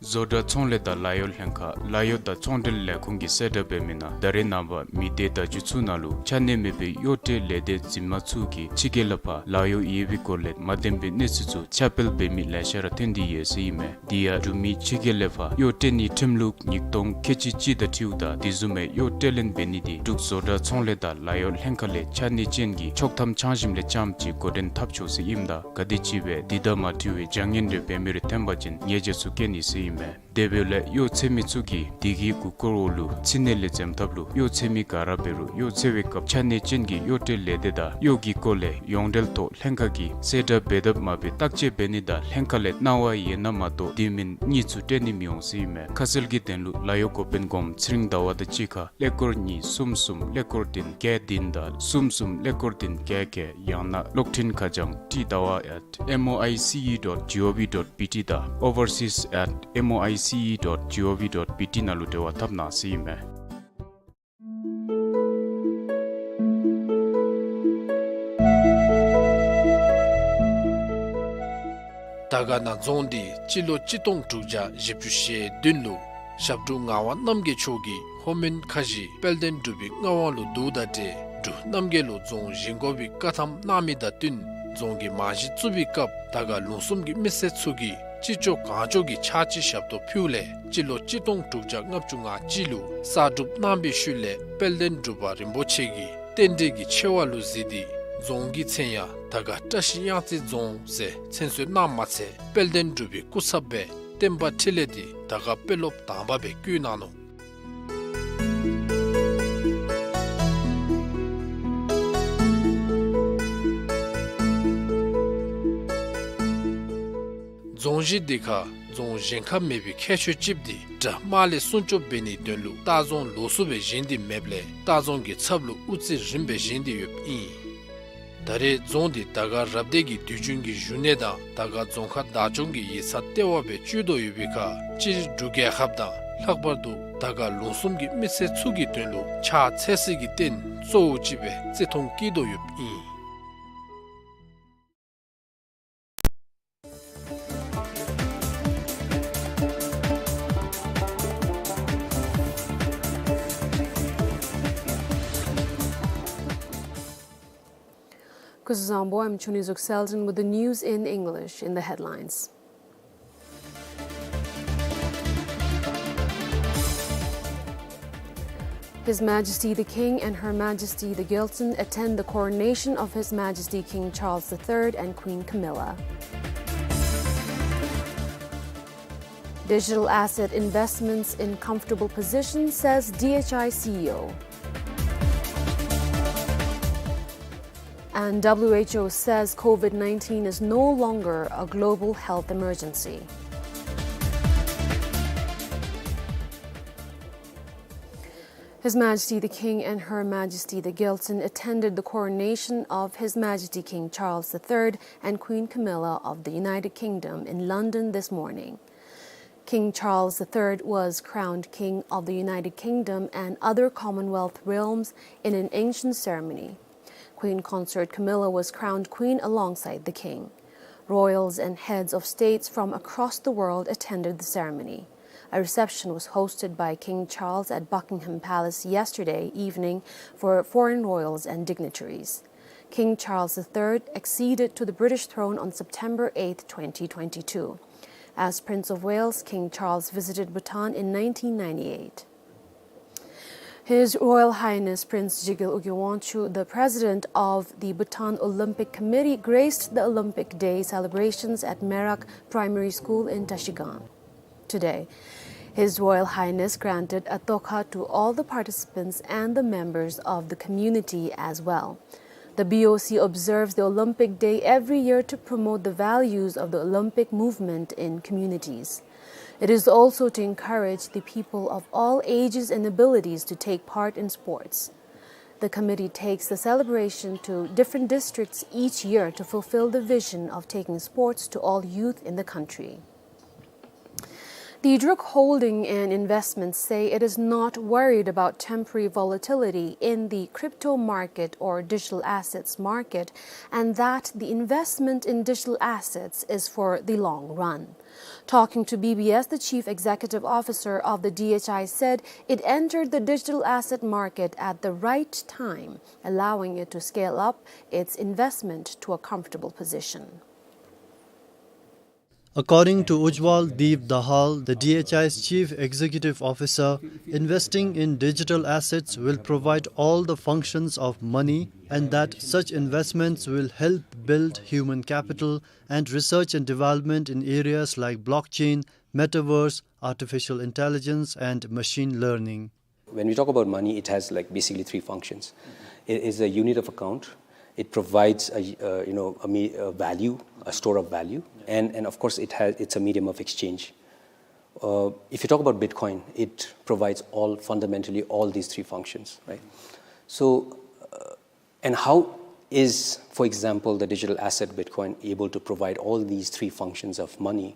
བཟོ་གྲྭ་ཚོང་ལས་དང་ལཱ་གཡོག་ལྷན་ཁག་ལཱ་གཡོག་དང་ཚོང་འབྲེལ་ལས་ཁུངས་ཀྱིས་གསལ་བསྒྲགས་འབད་མི་ནང་ད་རེས་ནངས་པ་མི་སྡེ་བརྡ་བརྒྱུད་ཚུ་ནང་ལུ་ཆ་གནས་མེད་པའི་གཡོག་ཁྲལ་ལས་སྡེ་འཛིན་མ་ཚུ་གིས་ཕྱི་རྒྱལ་ལས་ཕར་ལཱ་གཡོག་ཡོད་པའི་སྐོར་ལས་མ་བདེན་པའི་གནས་ཚུལ་ཚུ་ཁྱབ་སྤེལ་འབད་མི་ལེ་ཤ་ར་ཐོན་ཏེ་ཡོད་ཟེར་ཨིན་མས། དེ་ཡང་འབྲུག་མི་ཕྱི་རྒྱལ་ལས་ཕར་གཡོག་སྤྲོད་ནིའི་ཁྲིམས་ལུགས་ཉིས་སྟོང་ཁལ་གཅིག་གཅིག་དང་འཁྲིལཝ་ད་དེ་བཟུམ་མའི་གཡོག་སྤྲོད་ལེན་འབད་ནི་དེ་འབྲུག་བཟོ་གྲྭ་ཚོང་ལས་དང་ལཱ་གཡོག་ལྷན་ཁག་ལས་ཆ་གནས་ཅན་གྱི་ཆོག་ཐམ་ཆ་འཇམ་ལས་རྐྱངམ་ཅིག་འགོ་འདྲེན་འཐབ་ཆོག་ཟེར་ཨིནམ་ད་ག་དེམ་ཅིག་སྦེ་དེ་དང་མ་འཁྲིལ་བའི་བྱ་ངན་རེ་འབད་མི་རེ་ཐོན་པ་ཅིན་ཉེས་བྱ་ཚུ་བཀལ་ནི་ཟེར་ཨིན་མས། དེ་འབདཝ་ལས་གཡོག་ཚད་མི་ཚུ་གིས་དེ་གི་མགུ་སྐོར་འོག་ལུ་ཕྱི་ནང་ལས་འཛེམ་ཐབས་ལུ་གཡོག་ཚད་མི་ག་ར་འབད་རུང་གཡོག་འཚོལ་བའི་སྐབས་ཆ་གནས་ཅན་གྱི་གཡོག་སྤྲོད་ལས་སྡེ་དང་གཡོག་གི་སྐོར་ལས་ཡོངས་འབྲེལ་ཐོག་ལྷན་ཁག་གིས་གསལ་བསྒྲགས་འབད་དཔ་མ་འབད་བརྟག་དཔྱད་འབད་ནི་དང་ལྷན་ཁག་ལས་གནང་བ་ཡོད་ན་མ་གཏོགས་དེ་མིན་གཉིས་ཚུ་སྤྲོད་ནི་མི་འོང་ཟེར་ཨིན་མས། ཁ་གསལ་གྱི་དོན་ལུ་ལཱ་གཡོག་འགོ་དཔོན་གོངམ་ཚེ་རིང་ཟླ་བ་དང་གཅིག་ཁར་ཀླད་ཀོར་གཉིས་གསུམ་གསུམ་ཀླད་ཀོར་བདུན་བརྒྱད་བདུན་དང་གསུམ་གསུམ་ཀླད་ཀོར་བདུན་བརྒྱད་བརྒྱད་ཡང་ན་གློག་འཕྲིན་ཁ་བྱང་ཊི་ཟླ་བ་at M O I C E dot G O V dot B T དང་overseas at M O I C E dot G O V dot B T ནང་ལུ་འབྲེལ་བ་འཐབ་གནང་ཟེར་ཨིན་མས། དར་དཀར་ན་རྫོང་འདི་སྤྱི་ལོ་གཅིག་སྟོང་དྲུག་བརྒྱ་བཞི་བཅུ་ཞེ་བདུན་ལུ་ཞབས་དྲུང་ངག་དབང་རྣམ་རྒྱལ་མཆོག་གིས་ལྷོ་མོན་ཁ་བཞི་དཔལ་ལྡན་འབྲུག་པའི་མངའ་དབང་ལུ་བསྡུཝ་དང་འབྲེལ་འབྲུག་རྣམ་རྒྱལ་ལུ་རྫོང་བཞེངས་དགོ་པའི་བཀའ་ཐམ་གནང་མི་དང་བསྟུན་རྫོང་གི་རྨང་གཞི་བཙུགས་པའི་སྐབས་དར་དཀར་ལུང་གསུམ་གྱི་མི་སེར་ཚུ་གིས་ཅི་ལྕོགས་གང་ལྕོགས་ཀྱི་ཕྱག་ཕྱི་ཞབས་ཏོག་ཕུལཝ་ལས་སྤྱི་ལོ་གཅིག་སྟོང་དྲུག་བརྒྱ་ལྔ་བཅུ་ང་གཅིག་ལུ་གསར་སྒྲུབ་གནང་བའི་ཤུལ་ལས་དཔལ་ལྡན་འབྲུག་པ་རིན་པོ་ཆེ་གིས་རྟེན་འབྲེལ་གྱི་ཆེ་བ་ལུ་གཟིགས་ཏེ་རྫོང་གི་མཚན་ཡང་དར་དཀར་བཀྲ་ཤིས་གཡང་རྩེ་རྫོང་ཟེར་མཚན་གསོལ་གནངམ་མ་ཚད་དཔལ་ལྡན་འབྲུག་པའི་སྐུ་ཚབ་སྦེ་བསྟན་པ་འཕྲིན་ལས་འདི་དར་དཀར་དཔོན་སློབ་དང་པ་སྦེ་བསྐོ་གནང་ནུག། རྫོང་གཞི་འདི་ཁར་རྫོང་བཞེངས་ཁ་མེད་པའི་ཁྱད་ཆོས་ཅིག་འདི་དགྲ་དམག་ལས་སྲུང་སྐྱོབ་འབད་ནིའི་དོན་ལུ་ལྟ་རྫོང་ལོགས་སུ་སྦེ་བཞེངས་ཏེ་མེདཔ་ལས་ལྟ་རྫོང་གི་ཚབ་ལུ་དབུ་རྩེ་རིངམ་སྦེ་བཞེངས་ཏེ་ཡོདཔ་ཨིན། ད་རེས་རྫོང་འདི་དར་དཀར་རབ་སྡེ་གི་དུས་རྒྱུན་གྱི་བཞུགས་གནས་དང་དར་དཀར་རྫོང་ཁག་བདག་སྐྱོང་གི་ཡིག་ཚང་ལྟེ་བ་སྦེ་སྤྱོད་དོ་ཡོད་པའི་ཁར་སྤྱིར་འབྲུག་རྒྱལ་ཁབ་དང་ལྷག་པར་དུ་དར་དཀར་ལུང་གསུམ་གྱི་མི་སེར་ཚུ་གི་དོན་ལུ་ཕྱག་འཚལ་སའི་རྟེན་གཙོ་བོ་ཅིག་སྦེ་བརྩི་མཐོང་བསྐྱེད་དོ་ཡོདཔ་ཨིན། Kuzuzangpo, I'm Chuni Zuk Selden with the news in English. In the headlines, His Majesty the King and Her Majesty the Gyaltsuen attend the coronation of His Majesty King Charles the Third and Queen Camilla. Digital asset investments in comfortable position, says D H I C E O. And W H O says COVID nineteen is no longer a global health emergency. His Majesty the King and Her Majesty the Gyaltsuen attended the coronation of His Majesty King Charles the Third and Queen Camilla of the United Kingdom in London this morning. King Charles the Third was crowned King of the United Kingdom and other Commonwealth realms in an ancient ceremony. Queen Consort Camilla was crowned Queen alongside the King. Royals and heads of states from across the world attended the ceremony. A reception was hosted by King Charles at Buckingham Palace yesterday evening for foreign royals and dignitaries. King Charles the Third acceded to the British throne on September eighth, twenty twenty-two. As Prince of Wales, King Charles visited Bhutan in nineteen ninety-eight. His Royal Highness Prince Jigel Ugye Wangchuck, the President of the Bhutan Olympic Committee, graced the Olympic Day celebrations at Merak Primary School in Trashigang. today. His Royal Highness granted a tokha to all the participants and the members of the community as well. The B O C observes the Olympic Day every year to promote the values of the Olympic movement in communities. It is also to encourage the people of all ages and abilities to take part in sports. The committee takes the celebration to different districts each year to fulfill the vision of taking sports to all youth in the country. The Druk Holding and Investments say it is not worried about temporary volatility in the crypto market or digital assets market, and that the investment in digital assets is for the long run. Talking to B B S, the chief executive officer of the D H I said it entered the digital asset market at the right time, allowing it to scale up its investment to a comfortable position. According to Ujjwal Deep Dahal, the D H I's chief executive officer, investing in digital assets will provide all the functions of money, and that such investments will help build human capital and research and development in areas like blockchain, metaverse, artificial intelligence, and machine learning. When we talk about money, it has, like, basically three functions. It is a unit of account. It provides a, uh, you know, a me-, a value, a store of value, and, and of course, it has, it's a medium of exchange. Uh, if you talk about Bitcoin, it provides all, fundamentally all these three functions, right? So, uh, and how is, for example, the digital asset Bitcoin able to provide all these three functions of money?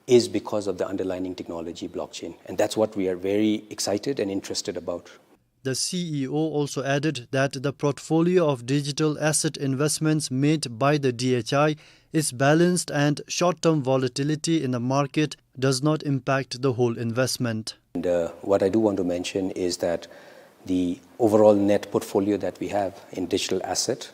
Is because of the underlying technology, blockchain. And that's what we are very excited and interested about. The C E O also added that the portfolio of digital asset investments made by the D H I is balanced and short-term volatility in the market does not impact the whole investment. And, uh, what I do want to mention is that the overall net portfolio that we have in digital asset,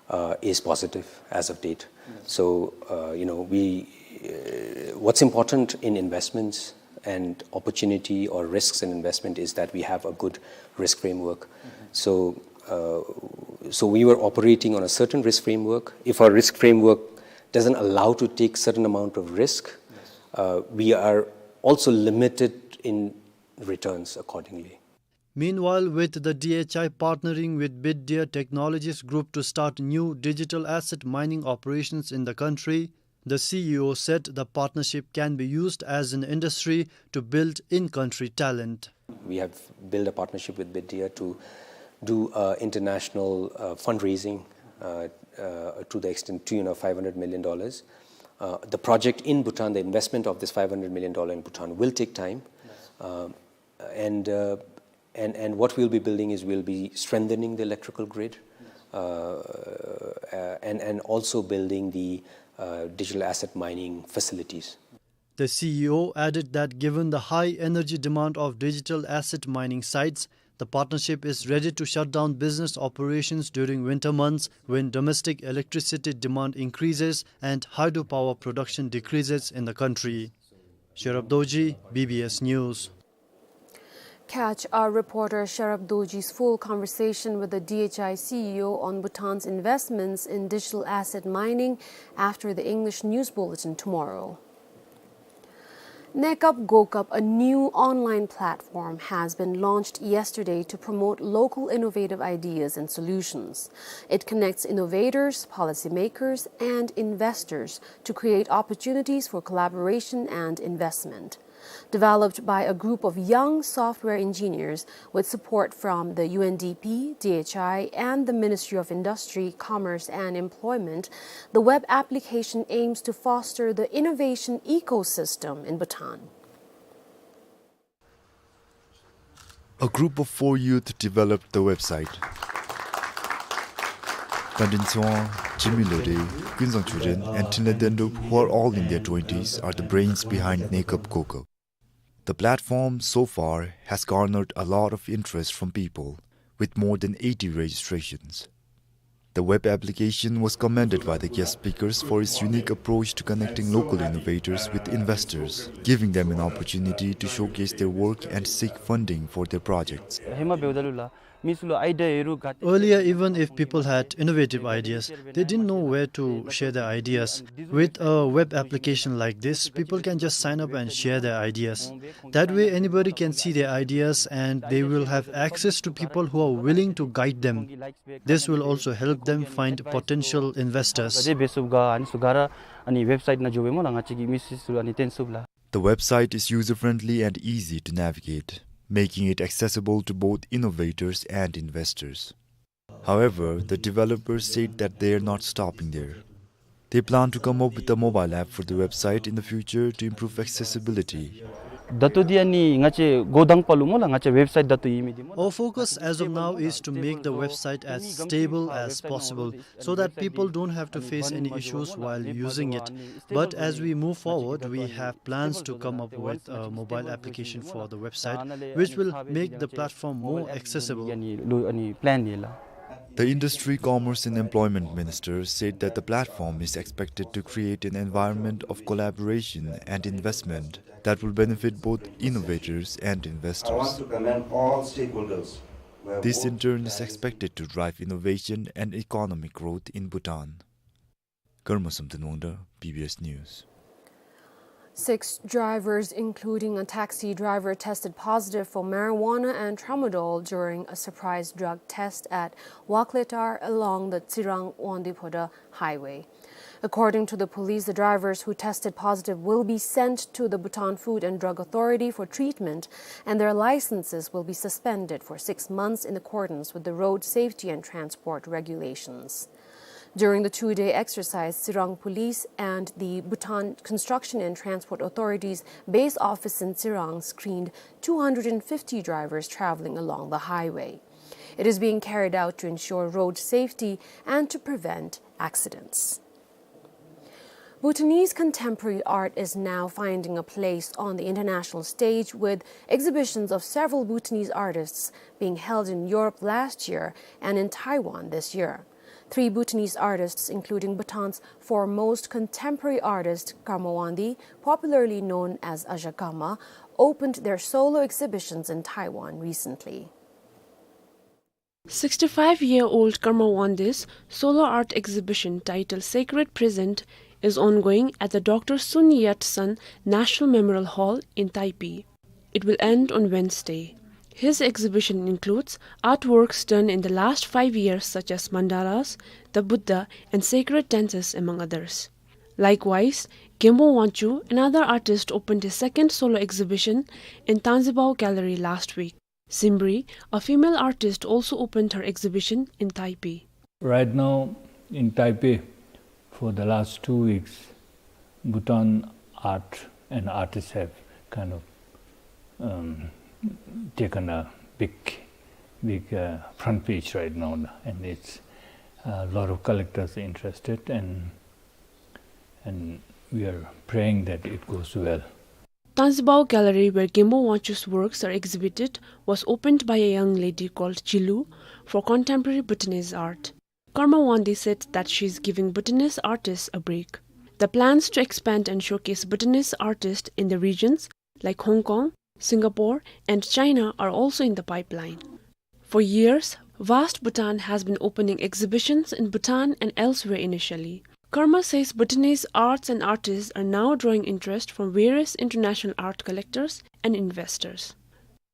uh, is positive as of date. Yes. So, uh, you know, we, uh, what's important in investments and opportunity or risks in investment is that we have a good risk framework. Mm-hmm. So, uh, so we were operating on a certain risk framework. If our risk framework doesn't allow to take certain amount of risk, yes, uh, we are also limited in returns accordingly. Meanwhile, with the D H I partnering with Bitdeer Technologies Group to start new digital asset mining operations in the country, the C E O said the partnership can be used as an industry to build in-country talent. We have built a partnership with Bitdeer to do, uh, international, uh, fundraising, uh, uh, to the extent, to, you know, five hundred million dollars. Uh, the project in Bhutan, the investment of this five hundred million dollar in Bhutan will take time. Yes. Uh, and, uh, and, and what we'll be building is we'll be strengthening the electrical grid, uh, uh, and, and also building the, uh, digital asset mining facilities. The C E O added that given the high energy demand of digital asset mining sites, the partnership is ready to shut down business operations during winter months when domestic electricity demand increases and hydropower production decreases in the country. Sherab Dorji, B B S News. Catch our reporter Sherab Dorji's full conversation with the D H I C E O on Bhutan's investments in digital asset mining after the English news bulletin tomorrow. Nekap Gokap, a new online platform, has been launched yesterday to promote local innovative ideas and solutions. It connects innovators, policymakers, and investors to create opportunities for collaboration and investment. Developed by a group of young software engineers with support from the U N D P, D H I, and the Ministry of Industry, Commerce, and Employment, the web application aims to foster the innovation ecosystem in Bhutan. A group of four youth developed the website. Tandin Tsewang, Jimmy Lode, Kwinzang Chuden, and Thinley Dendrup, who are all in their twenties, are the brains behind Nekap Gokap. The platform, so far, has garnered a lot of interest from people, with more than eighty registrations. The web application was commended by the guest speakers for its unique approach to connecting local innovators with investors, giving them an opportunity to showcase their work and seek funding for their projects. Hema beodalu la, Earlier, even if people had innovative ideas, they didn't know where to share their ideas. With a web application like this, people can just sign up and share their ideas. That way, anybody can see their ideas and they will have access to people who are willing to guide them. This will also help them find potential investors. Ani website na jobe mo la nga chigi misis ani ten sub la. The website is user-friendly and easy to navigate, making it accessible to both innovators and investors. However, the developers said that they are not stopping there. They plan to come up with a mobile app for the website in the future to improve accessibility. Dato di ani nga che godang palu mo la nga che website dato imi di mo. Our focus as of now is to make the website as stable as possible so that people don't have to face any issues while using it. But as we move forward, we have plans to come up with a mobile application for the website, which will make the platform more accessible. The Industry, Commerce and Employment Minister said that the platform is expected to create an environment of collaboration and investment that will benefit both innovators and investors. This in turn is expected to drive innovation and economic growth in Bhutan. Karma Samten Wangda, B B S News. Six drivers, including a taxi driver, tested positive for marijuana and tramadol during a surprise drug test at Wakletar along the Tsirang-Wangdue-Phodrang highway. According to the police, the drivers who tested positive will be sent to the Bhutan Food and Drug Authority for treatment, and their licenses will be suspended for six months in accordance with the road safety and transport regulations. During the two-day exercise, Tsirang Police and the Bhutan Construction and Transport Authority's base office in Tsirang screened two hundred and fifty drivers traveling along the highway. It is being carried out to ensure road safety and to prevent accidents. Bhutanese contemporary art is now finding a place on the international stage, with exhibitions of several Bhutanese artists being held in Europe last year and in Taiwan this year. Three Bhutanese artists, including Bhutan's foremost contemporary artist Karma Wangdi, popularly known as Azha Karma, opened their solo exhibitions in Taiwan recently. Sixty-five-year-old Karma Wangdi's solo art exhibition titled Sacred Present is ongoing at the Doctor Sun Yat-sen National Memorial Hall in Taipei. It will end on Wednesday. His exhibition includes artworks done in the last five years, such as mandalas, the Buddha, and sacred dances, among others. Likewise, Genpo Wangchuk, another artist, opened his second solo exhibition in Tangzibao Gallery last week. Simbri, a female artist, also opened her exhibition in Taipei. Right now in Taipei, for the last two weeks, Bhutan art and artists have kind of, um, taken a big, big, uh, front page right now, and it's a lot of collectors are interested, and, and we are praying that it goes well. Tangzibao Gallery, where Genpo Wangchuk's works are exhibited, was opened by a young lady called Chilu for contemporary Bhutanese art. Karma Wangdi said that she is giving Bhutanese artists a break. The plans to expand and showcase Bhutanese artists in the regions like Hong Kong, Singapore, and China are also in the pipeline. For years, Vast Bhutan has been opening exhibitions in Bhutan and elsewhere initially. Karma says Bhutanese arts and artists are now drawing interest from various international art collectors and investors.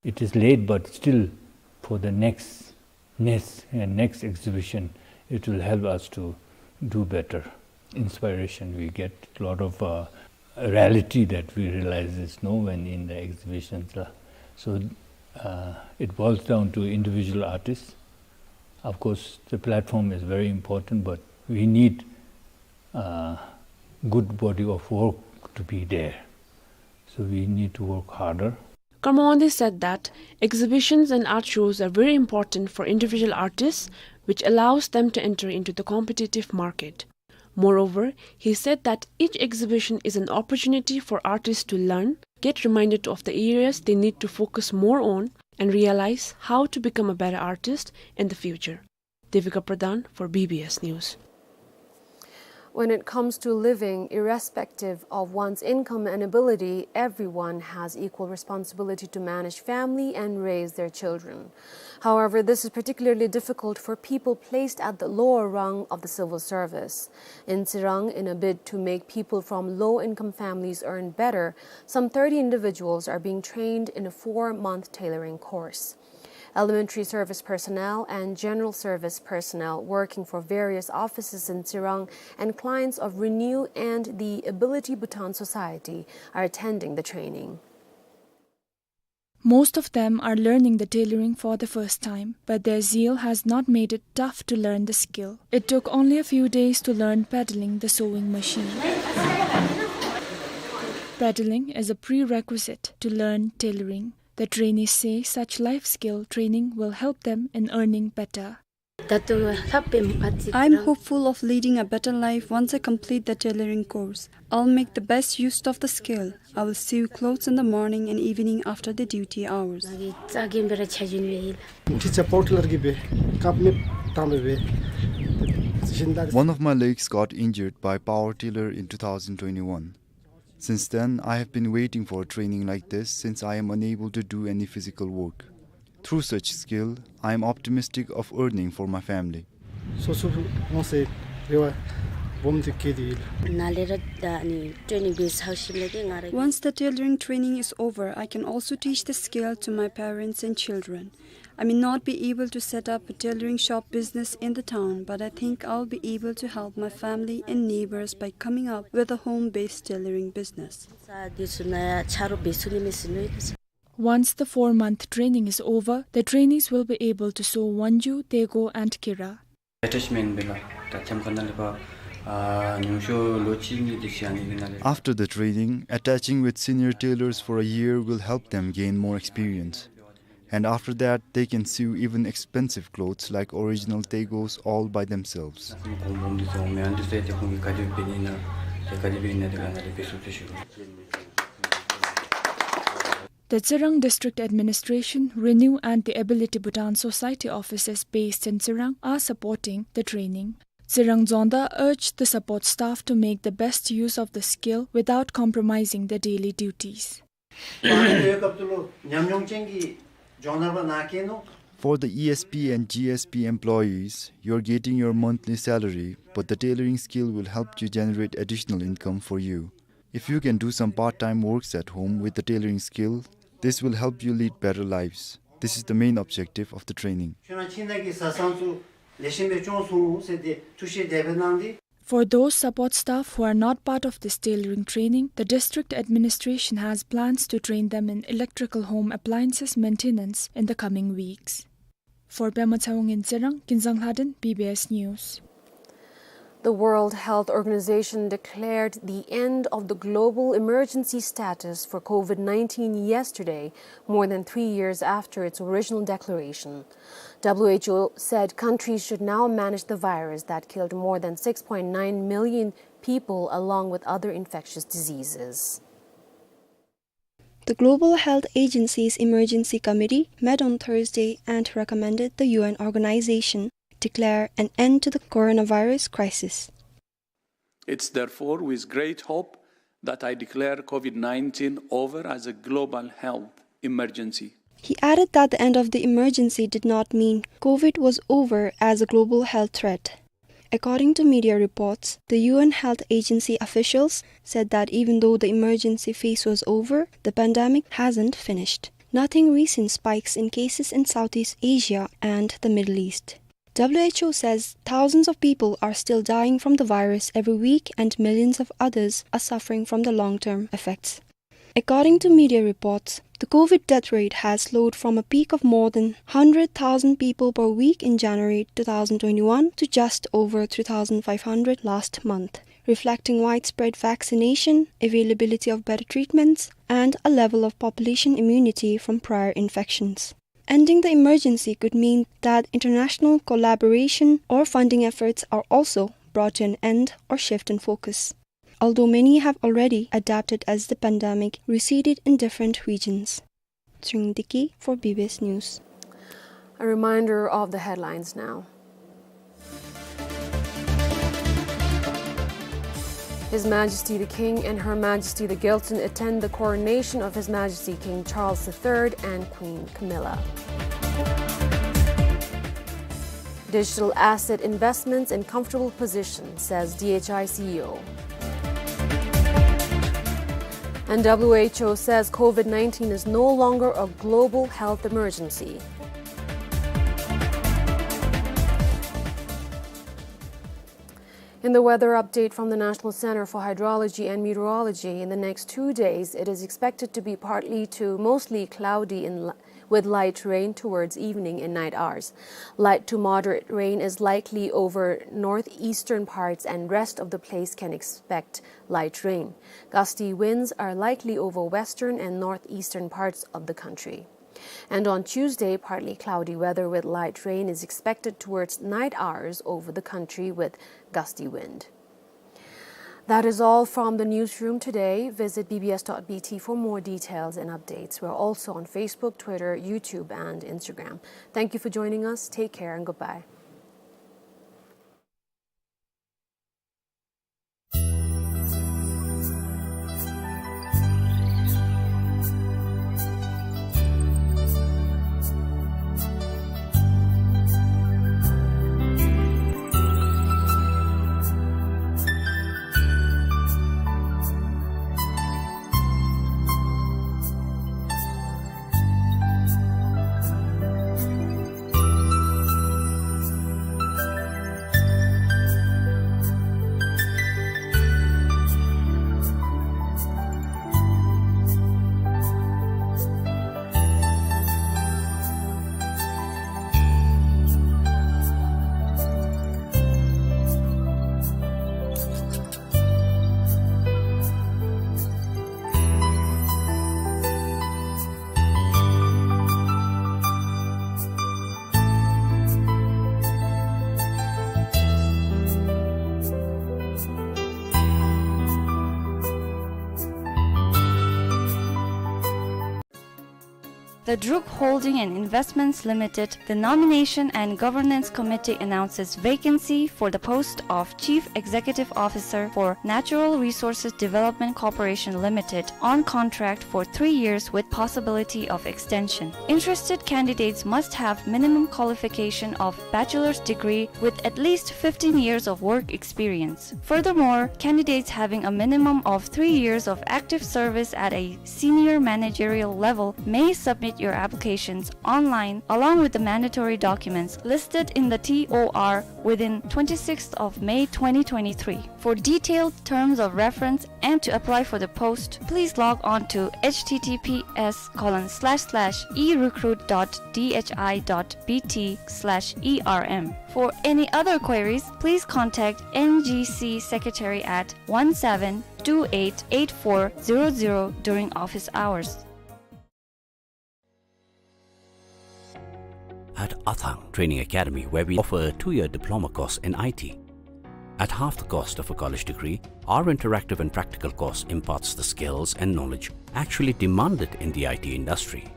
It is late, but still for the next, next, uh, next exhibition, it will help us to do better. Inspiration we get, a lot of, uh, reality that we realize is no when in the exhibitions la. So, uh, it boils down to individual artists. Of course, the platform is very important, but we need, uh, good body of work to be there. So we need to work harder. Karma Wangdi said that exhibitions and art shows are very important for individual artists, which allows them to enter into the competitive market. Moreover, he said that each exhibition is an opportunity for artists to learn, get reminded of the areas they need to focus more on, and realize how to become a better artist in the future. Devika Pradhan for B B S News. When it comes to living, irrespective of one's income and ability, everyone has equal responsibility to manage family and raise their children. However, this is particularly difficult for people placed at the lower rung of the civil service. In Tsirang, in a bid to make people from low-income families earn better, some thirty individuals are being trained in a four-month tailoring course. Elementary service personnel and general service personnel working for various offices in Tsirang and clients of Renew and the Ability Bhutan Society are attending the training. Most of them are learning the tailoring for the first time, but their zeal has not made it tough to learn the skill. It took only a few days to learn pedaling the sewing machine. Pedaling is a prerequisite to learn tailoring. The trainees say such life skill training will help them in earning better. I'm hopeful of leading a better life once I complete the tailoring course. I'll make the best use of the skill. I will sew clothes in the morning and evening after the duty hours. One of my legs got injured by power tiller in two thousand twenty-one. Since then, I have been waiting for a training like this since I am unable to do any physical work. Through such skill, I am optimistic of earning for my family. Once the tailoring training is over, I can also teach the skill to my parents and children. I may not be able to set up a tailoring shop business in the town, but I think I'll be able to help my family and neighbors by coming up with a home-based tailoring business. Once the four-month training is over, the trainees will be able to sew wonju, tego, and kira. Attachment bela, ta them kana lepa, ah, nyungsho lochi ni dikshani bina le. After the training, attaching with senior tailors for a year will help them gain more experience. And after that, they can sew even expensive clothes like original tegos all by themselves. The Tsirang District Administration, Renew and the Ability Bhutan Society offices based in Tsirang are supporting the training. Tsirang Dzongda urged the support staff to make the best use of the skill without compromising their daily duties. For the E S P and G S P employees, you're getting your monthly salary, but the tailoring skill will help you generate additional income for you. If you can do some part-time works at home with the tailoring skill, this will help you lead better lives. This is the main objective of the training. For those support staff who are not part of this tailoring training, the district administration has plans to train them in electrical home appliances maintenance in the coming weeks. For Pema Tshewang in Tsirang, Kinzang Lhaden, B B S News. The World Health Organization declared the end of the global emergency status for COVID nineteen yesterday, more than three years after its original declaration. W H O said countries should now manage the virus that killed more than six point nine million people, along with other infectious diseases. The Global Health Agency's Emergency Committee met on Thursday and recommended the U N organization declare an end to the coronavirus crisis. It's therefore with great hope that I declare COVID nineteen over as a global health emergency. He added that the end of the emergency did not mean COVID was over as a global health threat. According to media reports, the U N Health Agency officials said that even though the emergency phase was over, the pandemic hasn't finished. Noting recent spikes in cases in Southeast Asia and the Middle East. W H O says thousands of people are still dying from the virus every week and millions of others are suffering from the long-term effects. According to media reports, the COVID death rate has slowed from a peak of more than hundred thousand people per week in January two thousand twenty-one to just over three thousand five hundred last month, reflecting widespread vaccination, availability of better treatments, and a level of population immunity from prior infections. Ending the emergency could mean that international collaboration or funding efforts are also brought to an end or shift in focus, although many have already adapted as the pandemic receded in different regions. Tshering Deki for B B S News. A reminder of the headlines now. His Majesty the King and Her Majesty the Gyaltsuen attend the coronation of His Majesty King Charles the Third and Queen Camilla. Digital asset investments in comfortable position, says D H I C E O. And W H O says COVID nineteen is no longer a global health emergency. In the weather update from the National Center for Hydrology and Meteorology, in the next two days, it is expected to be partly to mostly cloudy in li-, with light rain towards evening and night hours. Light to moderate rain is likely over northeastern parts, and rest of the place can expect light rain. Gusty winds are likely over western and northeastern parts of the country. And on Tuesday, partly cloudy weather with light rain is expected towards night hours over the country with gusty wind. That is all from the newsroom today. Visit B B S dot B T for more details and updates. We're also on Facebook, Twitter, YouTube, and Instagram. Thank you for joining us. Take care and goodbye. The Druk Holding and Investments Limited, the Nomination and Governance Committee announces vacancy for the post of Chief Executive Officer for Natural Resources Development Corporation Limited on contract for three years with possibility of extension. Interested candidates must have minimum qualification of bachelor's degree with at least fifteen years of work experience. Furthermore, candidates having a minimum of three years of active service at a senior managerial level may submit your applications online along with the mandatory documents listed in the T O R within twenty-sixth of May twenty twenty-three. For detailed terms of reference and to apply for the post, please log on to H T T P S colon slash slash e recruit dot D H I dot B T slash E R M. For any other queries, please contact N G C Secretary at one seven two eight eight four zero zero during office hours. At Athang Training Academy, where we offer a two-year diploma course in I T. At half the cost of a college degree, our interactive and practical course imparts the skills and knowledge actually demanded in the I T industry.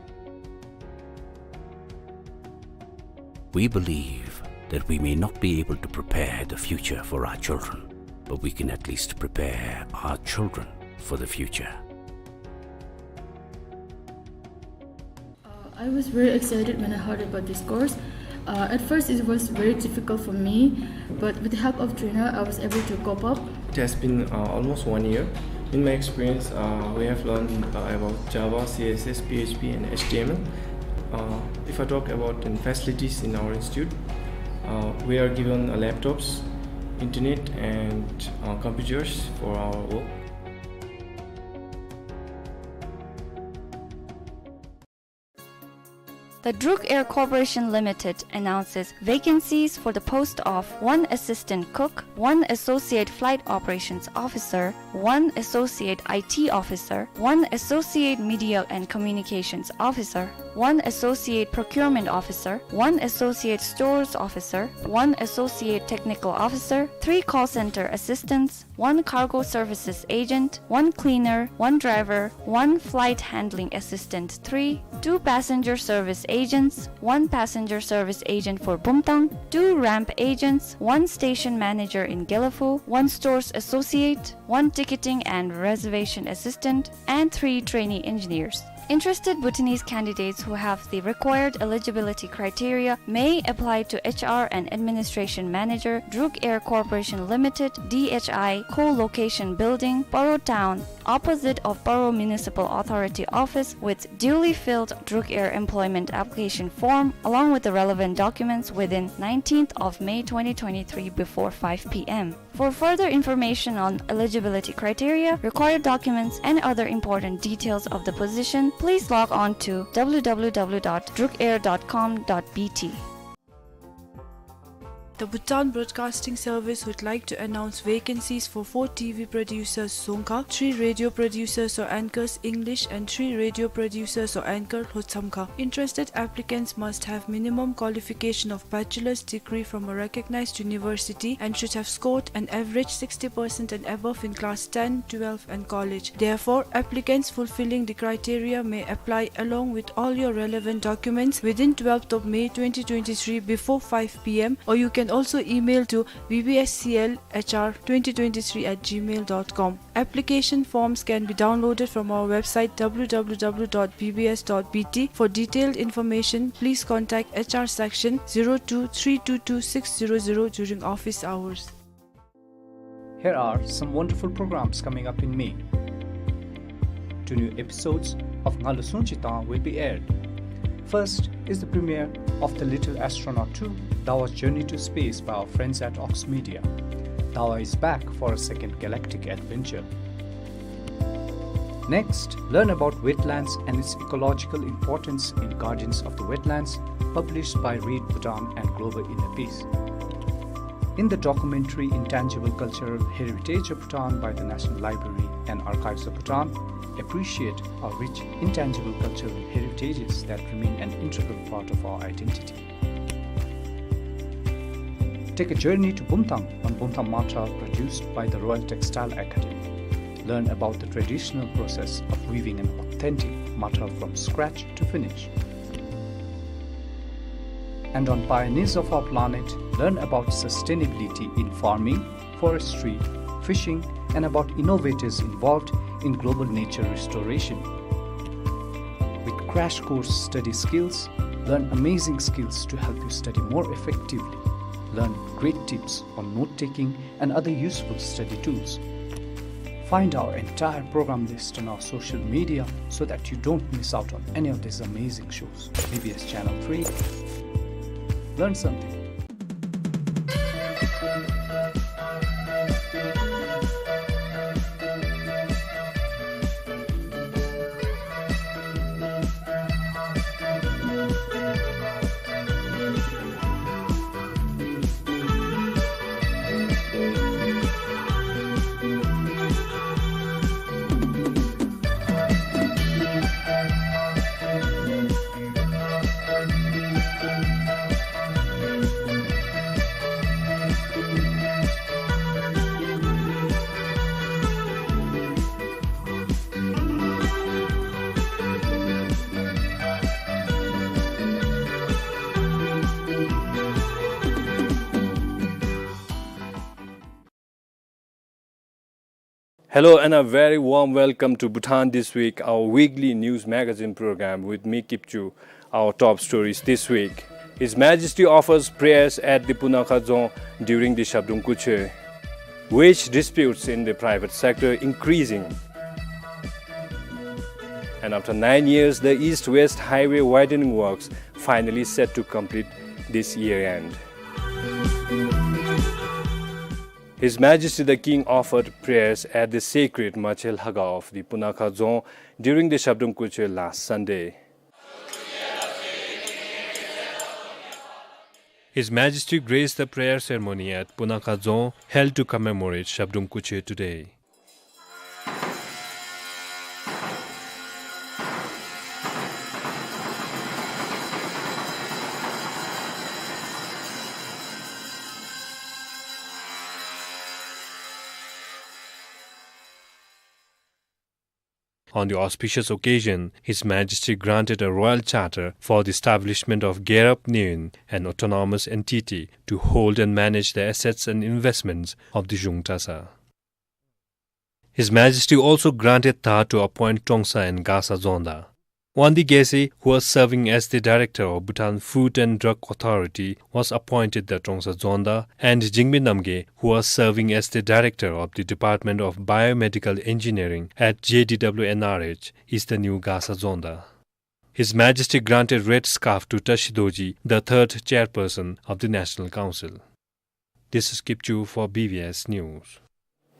We believe that we may not be able to prepare the future for our children, but we can at least prepare our children for the future. Uh, I was very excited when I heard about this course. Uh, at first, it was very difficult for me, but with the help of trainer, I was able to cope up. It has been, uh, almost one year. In my experience, uh, we have learned, uh, about Java, C S S, P H P, and H T M L. Uh, if I talk about the facilities in our institute, uh, we are given, uh, laptops, internet, and, uh, computers for our work. The Druk Air Corporation Limited announces vacancies for the post of one assistant cook, one associate flight operations officer, one associate I T officer, one associate media and communications officer, one associate procurement officer, one associate stores officer, one associate technical officer, three call center assistants, one cargo services agent, one cleaner, one driver, one flight handling assistant three, two passenger service agents, one passenger service agent for Bumthang, two ramp agents, one station manager in Gelephu, one stores associate, one ticketing and reservation assistant, and three trainee engineers. Interested Bhutanese candidates who have the required eligibility criteria may apply to H R and Administration Manager, Druk Air Corporation Limited, D H I, Co-location Building, Paro Town, opposite of Paro Municipal Authority Office, with duly filled Druk Air employment application form, along with the relevant documents, within nineteenth of May twenty twenty-three before five P M. For further information on eligibility criteria, required documents, and other important details of the position, please log on to W W W dot drukair dot com dot B T. The Bhutan Broadcasting Service would like to announce vacancies for four T V producers, Dzongkha, three radio producers or anchors, English, and three radio producers or anchor, Lhotshamkha. Interested applicants must have minimum qualification of bachelor's degree from a recognized university and should have scored an average sixty percent and above in class ten, twelve, and college. Therefore, applicants fulfilling the criteria may apply along with all your relevant documents within twelfth of May twenty twenty-three before five P M, or you can also email to B B S C L H R twenty twenty-three at gmail dot com. Application forms can be downloaded from our website W W W dot B B S dot B T. For detailed information, please contact H R section zero two three two two six zero zero during office hours. Here are some wonderful programs coming up in May. Two new episodes of Ngalu Sungchi Tang will be aired. First is the premiere of The Little Astronaut two, Dawa's Journey to Space by our friends at Ox Media. Dawa is back for a second galactic adventure. Next, learn about wetlands and its ecological importance in Guardians of the Wetlands, published by Read Bhutan and Global Inner Peace. In the documentary Intangible Cultural Heritage of Bhutan by the National Library and Archives of Bhutan, appreciate our rich intangible cultural heritages that remain an integral part of our identity. Take a journey to Bumthang on Bumthang Mathar, produced by the Royal Textile Academy. Learn about the traditional process of weaving an authentic mathar from scratch to finish. And on Pioneers of Our Planet, learn about sustainability in farming, forestry, fishing, and about innovators involved in global nature restoration. With crash course study skills, learn amazing skills to help you study more effectively. Learn great tips on note-taking and other useful study tools. Find our entire program list on our social media so that you don't miss out on any of these amazing shows. B B S Channel three. Learn something. Hello and a very warm welcome to Bhutan This Week, our weekly news magazine program with me, Kipchu. Our top stories this week. His Majesty offers prayers at the Punakha Dzong during the Shabdung Kuche. Wage disputes in the private sector increasing. And after nine years, the East-West Highway widening works finally set to complete this year end. His Majesty the King offered prayers at the sacred Mache Lhaga of the Punakha Dzong during the Shabdung Kuche last Sunday. His Majesty graced the prayer ceremony at Punakha Dzong, held to commemorate Shabdung Kuche today. On the auspicious occasion, His Majesty granted a royal charter for the establishment of Gerap Nuen, an autonomous entity, to hold and manage the assets and investments of the Zhungtasa. His Majesty also granted tar to appoint Trongsa and Gasa Dzongda. Wangdi Gyaltse, who was serving as the director of Bhutan Food and Drug Authority, was appointed the Trongsa Dzongda, and Jingmi Namgay, who was serving as the director of the Department of Biomedical Engineering at J D W N R H, is the new Gasa Dzongda. His Majesty granted red scarf to Tashi Dorji, the third chairperson of the National Council. This is Kipchu for B B S News.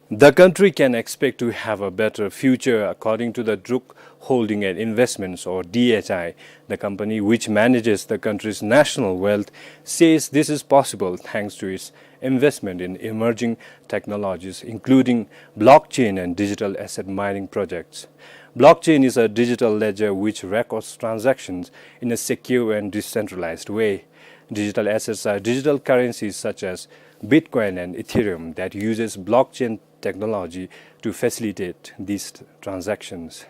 The country can expect to have a better future, according to the Druk Holding and Investments, or D H I. The company, which manages the country's national wealth, says this is possible thanks to its investment in emerging technologies, including blockchain and digital asset mining projects. Blockchain is a digital ledger which records transactions in a secure and decentralized way. Digital assets are digital currencies such as Bitcoin and Ethereum that uses blockchain technology to facilitate these transactions.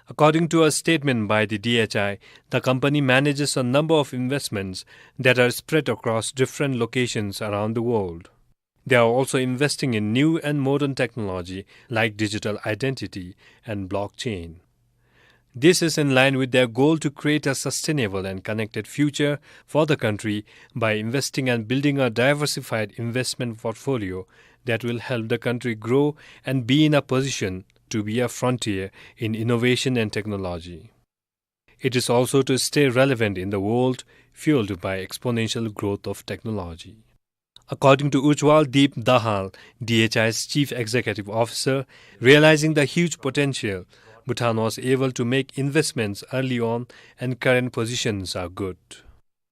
According to a statement by the D H I, the company manages a number of investments that are spread across different locations around the world. They are also investing in new and modern technology like digital identity and blockchain. This is in line with their goal to create a sustainable and connected future for the country by investing and building a diversified investment portfolio that will help the country grow and be in a position to be a frontier in innovation and technology. It is also to stay relevant in the world fueled by exponential growth of technology. According to Ujjwal Deep Dahal, D H I's chief executive officer, realizing the huge potential, Bhutan was able to make investments early on and current positions are good.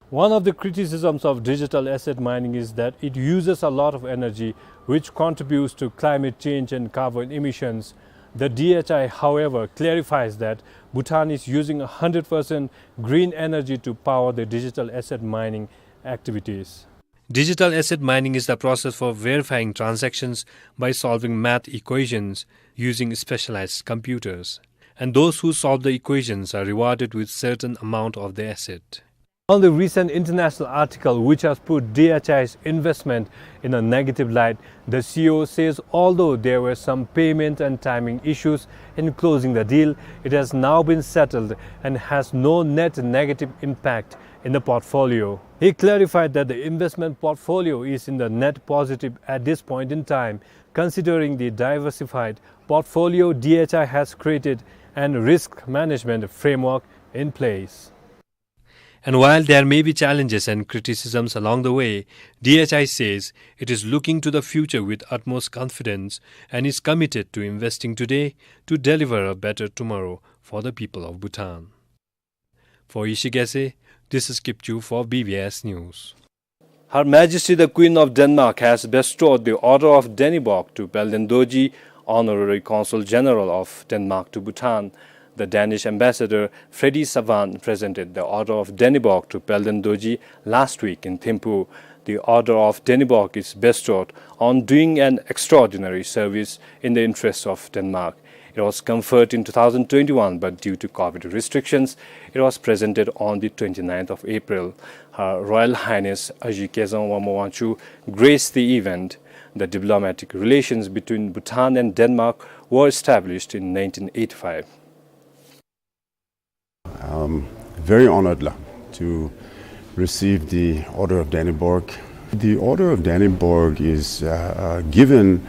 One of the criticisms of digital asset mining is that it uses a lot of energy, which contributes to climate change and carbon emissions. The D H I, however, clarifies that Bhutan is using one hundred percent green energy to power the digital asset mining activities. Digital asset mining is the process for verifying transactions by solving math equations using specialized computers. And those who solve the equations are rewarded with certain amount of the asset. On the recent international article which has put D H I's investment in a negative light, the C E O says although there were some payment and timing issues in closing the deal, it has now been settled and has no net negative impact in the portfolio. He clarified that the investment portfolio is in the net positive at this point in time, considering the diversified portfolio D H I has created and risk management framework in place. And while there may be challenges and criticisms along the way, D H I says it is looking to the future with utmost confidence and is committed to investing today to deliver a better tomorrow for the people of Bhutan. For Ishi Gyaltse, this is Kipchu for B B S News. Her Majesty the Queen of Denmark has bestowed the Order of Dannebrog to Palden Dorji, Honorary Consul General of Denmark to Bhutan. The Danish ambassador Freddy Savant presented the Order of Dannebrog to Palden Dorji last week in Thimphu. The Order of Dannebrog is bestowed on doing an extraordinary service in the interests of Denmark. It was conferred in two thousand twenty-one, but due to COVID restrictions, it was presented on the twenty-ninth of April. Her Royal Highness Aji Kezang Wangmo Wangchuck graced the event. The diplomatic relations between Bhutan and Denmark were established in nineteen eighty-five. I'm very honored la, to receive the Order of Dannebrog. The Order of Dannebrog is, uh, uh, given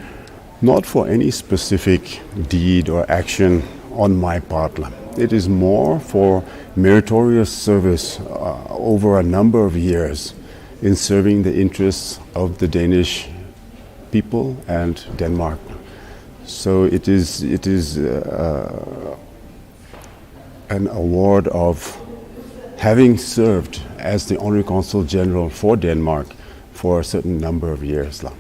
not for any specific deed or action on my part la. It is more for meritorious service, uh, over a number of years in serving the interests of the Danish people and Denmark. So it is, it is, uh, an award of having served as the Honorary Consul General for Denmark for a certain number of years la.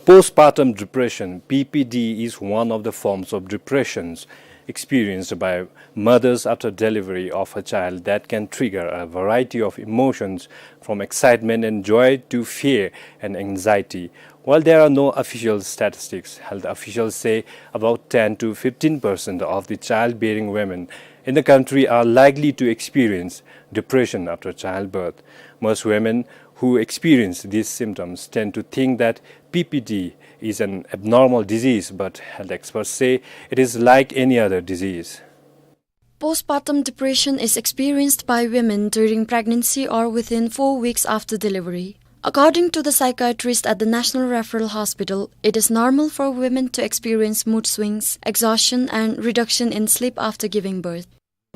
Postpartum depression, P P D, is one of the forms of depressions. experienced by mothers after delivery of a child that can trigger a variety of emotions, from excitement and joy to fear and anxiety. While there are no official statistics, health officials say about ten to fifteen percent of the childbearing women in the country are likely to experience depression after childbirth. Most women who experience these symptoms tend to think that P P D is an abnormal disease, but health experts say it is like any other disease. Postpartum depression is experienced by women during pregnancy or within four weeks after delivery. According to the psychiatrist at the National Referral Hospital, it is normal for women to experience mood swings, exhaustion, and reduction in sleep after giving birth.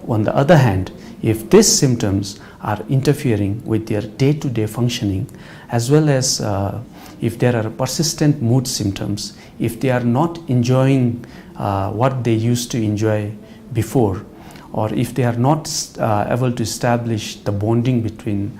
On the other hand, if these symptoms are interfering with their day-to-day functioning, as well as, uh, if there are persistent mood symptoms, if they are not enjoying, uh, what they used to enjoy before, or if they are not, uh, able to establish the bonding between,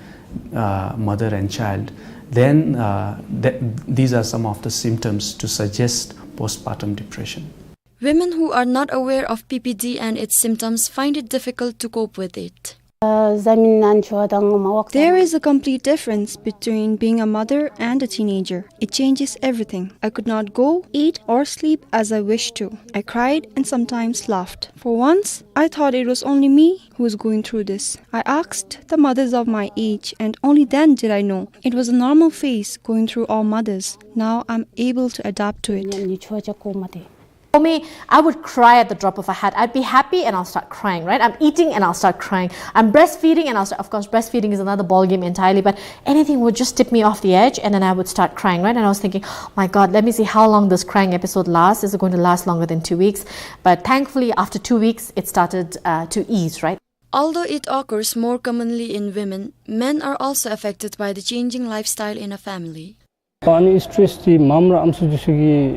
uh, mother and child, then, uh, th-, these are some of the symptoms to suggest postpartum depression. Women who are not aware of P P D and its symptoms find it difficult to cope with it. There is a complete difference between being a mother and a teenager. It changes everything. I could not go, eat, or sleep as I wished to. I cried and sometimes laughed. For once, I thought it was only me who was going through this. I asked the mothers of my age, and only then did I know. It was a normal phase going through all mothers. Now I'm able to adapt to it. For me, I would cry at the drop of a hat. I'd be happy and I'll start crying, right? I'm eating and I'll start crying. I'm breastfeeding and I'll start, of course, breastfeeding is another ballgame entirely, but anything would just tip me off the edge and then I would start crying, right? And I was thinking, "Oh my God, let me see how long this crying episode lasts. Is it going to last longer than two weeks?" But thankfully, after two weeks, it started, uh, to ease, right? Although it occurs more commonly in women, men are also affected by the changing lifestyle in a family. ཨ་ནི་སི་ཊེ་རེསི་འདི་མ་མར་ཨམ་སྲུ་འདི་ཚུ་གིས་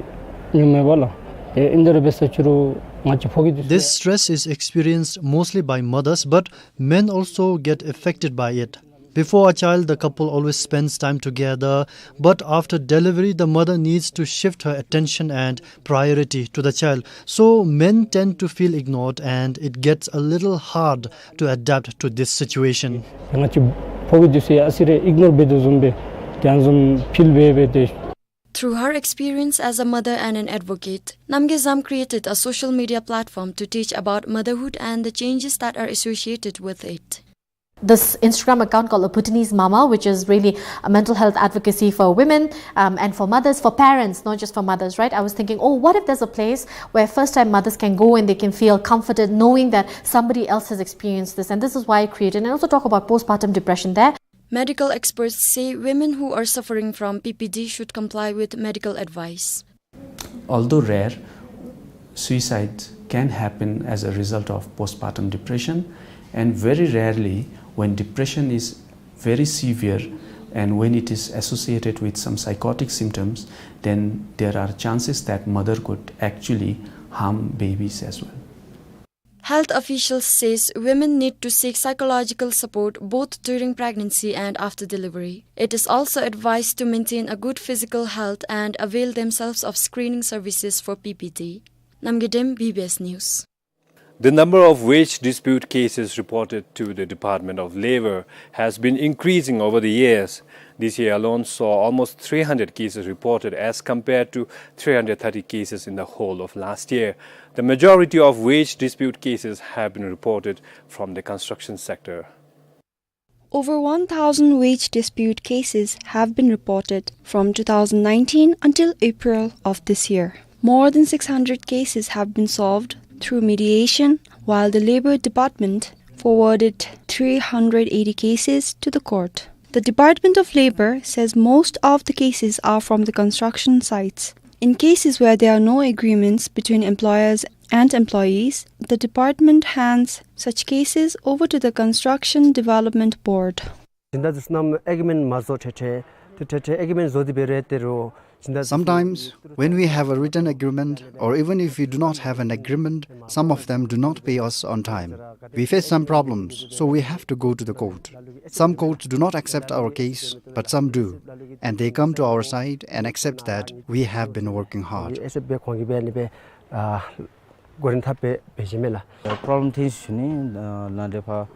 ཉོཝ་མས་པ་ལགས། ཨེ་ཨིན་དེ་ར་འབད་ས་ཅི་རུང་ང་བཅས་ཕོ་སྐྱེས་འདི་ཚུ། This stress is experienced mostly by mothers, but men also get affected by it. Before a child, the couple always spends time together, but after delivery, the mother needs to shift her attention and priority to the child. So men tend to feel ignored and it gets a little hard to adapt to this situation. ང་བཅས་ཕོ་སྐྱེས་འདི་ཚུ་ཡང་ཨ་ཙི་རེ་ཨིག་ནོར་འབད་དོ་བཟུམ་སྦེ་དེ་བཟུམ་ཕིལ་འབད་འབད་དེ། Through her experience as a mother and an advocate, Namgay Zam created a social media platform to teach about motherhood and the changes that are associated with it. This Instagram account called A Bhutanese Mama, which is really a mental health advocacy for women, um, and for mothers, for parents, not just for mothers, right? I was thinking, "Oh, what if there's a place where first-time mothers can go and they can feel comforted knowing that somebody else has experienced this?" And this is why I created, and also talk about postpartum depression there. Medical experts say women who are suffering from P P D should comply with medical advice. Although rare, suicide can happen as a result of postpartum depression, and very rarely, when depression is very severe and when it is associated with some psychotic symptoms, then there are chances that mother could actually harm babies as well. Health officials says women need to seek psychological support both during pregnancy and after delivery. It is also advised to maintain a good physical health and avail themselves of screening services for P P D. Namgay Dem, B B S News. The number of wage dispute cases reported to the Department of Labor has been increasing over the years. This year alone saw almost three hundred cases reported as compared to three hundred thirty cases in the whole of last year. The majority of wage dispute cases have been reported from the construction sector. Over one thousand wage dispute cases have been reported from two thousand nineteen until April of this year. More than six hundred cases have been solved through mediation, while the Labor Department forwarded three hundred eighty cases to the court. The Department of Labor says most of the cases are from the construction sites. In cases where there are no agreements between employers and employees, the department hands such cases over to the Construction Development Board. སྦྱིན་བདག་ཚུ་ནམ་ཨེག་རི་མེནཊ་མ་བཟོ་ཐེ་ཐེ་ཐེ་ཐེ་ཨེག་རི་མེནཊ་བཟོ་སྟེ་འབད་རུང་ཏེ་རུང་སྦྱིན་བདག་ཚུ། Sometimes, when we have a written agreement, or even if we do not have an agreement, some of them do not pay us on time. We face some problems, so we have to go to the court. Some courts do not accept our case, but some do. And they come to our side and accept that we have been working hard. ཨེསི་ཨེཕ་སྦེ་ཁོང་གིས་འབད་ནི་སྦེ་ཨ་ གོ་རིམ་ཐ་པེ་བེ་ཞེ་མེ་ལ། Problem ཐེངས་ཤིག་ནི་ལ་འདྲེ་ཕ་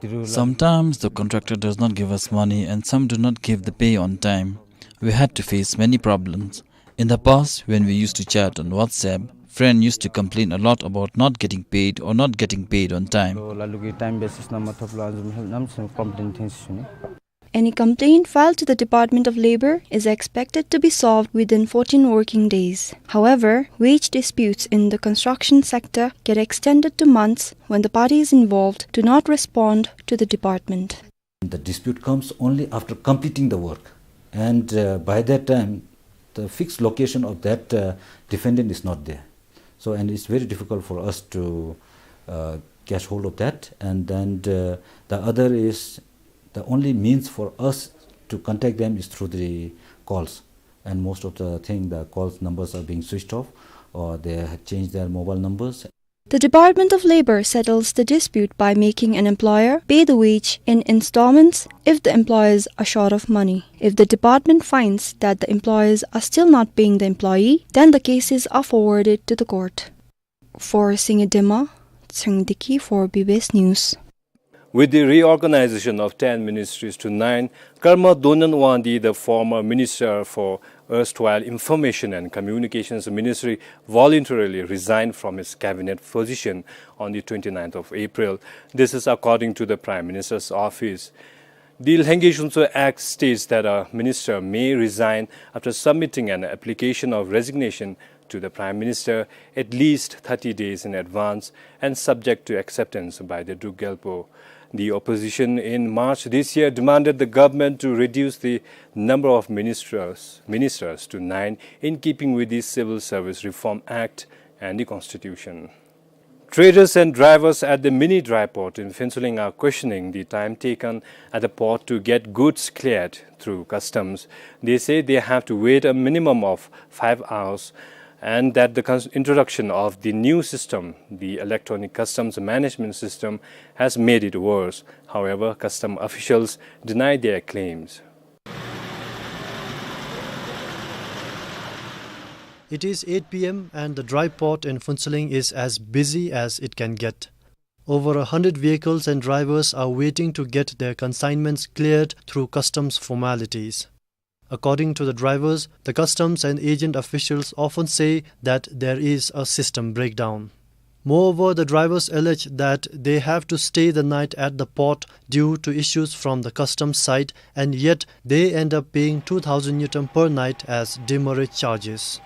དི་རུ་ལ། Sometimes the contractor does not give us money and some do not give the pay on time. We had to face many problems. In the past, when we used to chat on WhatsApp, friend used to complain a lot about not getting paid or not getting paid on time. ལ་ལུ་གི་time basis ནང་མ་ཐོབ་ལ་ཨ་ནི་བཟུམ་ཧེལཔ་གནམ་མེད་ས་མེད་complain ཐེངས་ཤིག་ནི། Any complaint filed to the Department of Labor is expected to be solved within fourteen working days. However, wage disputes in the construction sector get extended to months when the parties involved do not respond to the department. The dispute comes only after completing the work, and, uh, by that time, the fixed location of that, uh, defendant is not there. So, and it's very difficult for us to, uh, catch hold of that. And then, uh, the other is, the only means for us to contact them is through the calls. And most of the thing, the calls numbers are being switched off, or they have changed their mobile numbers. The Department of Labor settles the dispute by making an employer pay the wage in installments if the employers are short of money. If the department finds that the employers are still not paying the employee, then the cases are forwarded to the court. For Singye Dema, Tseng Deki for B B S News. With the reorganization of ten ministries to nine, Karma Donyen Wangdi, the former minister for erstwhile Information and Communications Ministry, voluntarily resigned from his cabinet position on the twenty-ninth of April. This is according to the Prime Minister's office. The Lhengye Shunso Act states that a minister may resign after submitting an application of resignation to the Prime Minister at least thirty days in advance and subject to acceptance by the Druk Gyalpo. The opposition in March this year demanded the government to reduce the number of ministers, ministers to nine, in keeping with the Civil Service Reform Act and the Constitution. Traders and drivers at the mini dry port in Phuentsholing are questioning the time taken at the port to get goods cleared through customs. They say they have to wait a minimum of five hours and that the cons-, introduction of the new system, the electronic customs management system, has made it worse. However, custom officials deny their claims. It is eight P M and the dry port in Phuentsholing is as busy as it can get. Over a hundred vehicles and drivers are waiting to get their consignments cleared through customs formalities. According to the drivers, the customs and agent officials often say that there is a system breakdown. Moreover, the drivers allege that they have to stay the night at the port due to issues from the customs side, and yet they end up paying two thousand ngultrum per night as demurrage charges.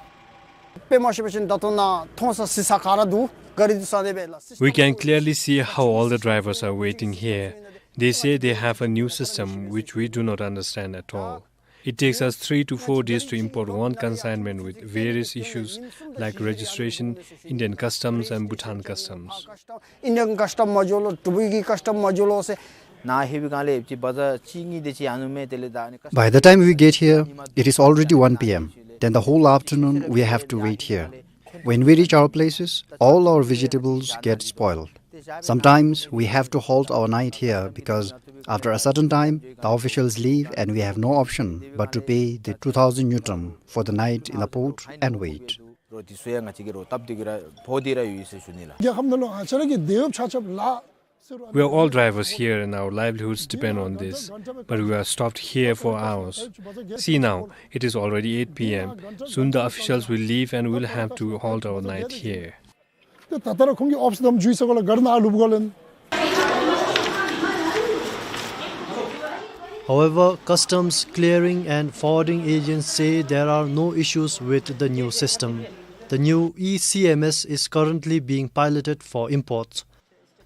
དཔེ་མ་ཤེས་པ་ཅིན་ད་ལྟོ་ནཱ་མཐོང་ས་གཟིགས་ས་ག་ར་འདུག། ག་རི་འདུག་ས་དེ་སྦེ་ལགས། We can clearly see how all the drivers are waiting here. They say they have a new system which we do not understand at all. It takes us three to four days to import one consignment with various issues like registration, Indian customs and Bhutan customs. Indian custom མ་འགྱོ་ལོ། དྲུ་བི་གི་custom མ་འགྱོ་ལོ་ཟེར། ནཱ་ལྷོད་པའི་སྒང་ལས་ཅིག་བ་ཛ་ཅིག་གཉིས་དེ་ཅིག་ཡར་ནུག་མས། དེ་ལས་ད་ནི། By the time we get here, it is already one P M. Then the whole afternoon we have to wait here. When we reach our places, all our vegetables get spoiled. Sometimes we have to halt our night here because after a certain time, the officials leave and we have no option but to pay the two thousand ngultrum for the night in the port and wait. རྒྱལ་ཁབ་ནང་ལུ་ང་བཅས་ར་གི་བདེ་འོབས་ཆ་ཁྱབ་ལ། We are all drivers here and our livelihoods depend on this, but we are stopped here for hours. See now, it is already eight P M. Soon the officials will leave and we'll have to halt our night here. ད་ད་ལྟོ་ར་ཁོང་གི་ཨོཕ་སི་དམ་འཇུ་ས་གོ་ལ་ག་ར་ནཱ་ལུ་བུ་ག་ལན། However, customs clearing and forwarding agents say there are no issues with the new system. The new E C M S is currently being piloted for imports.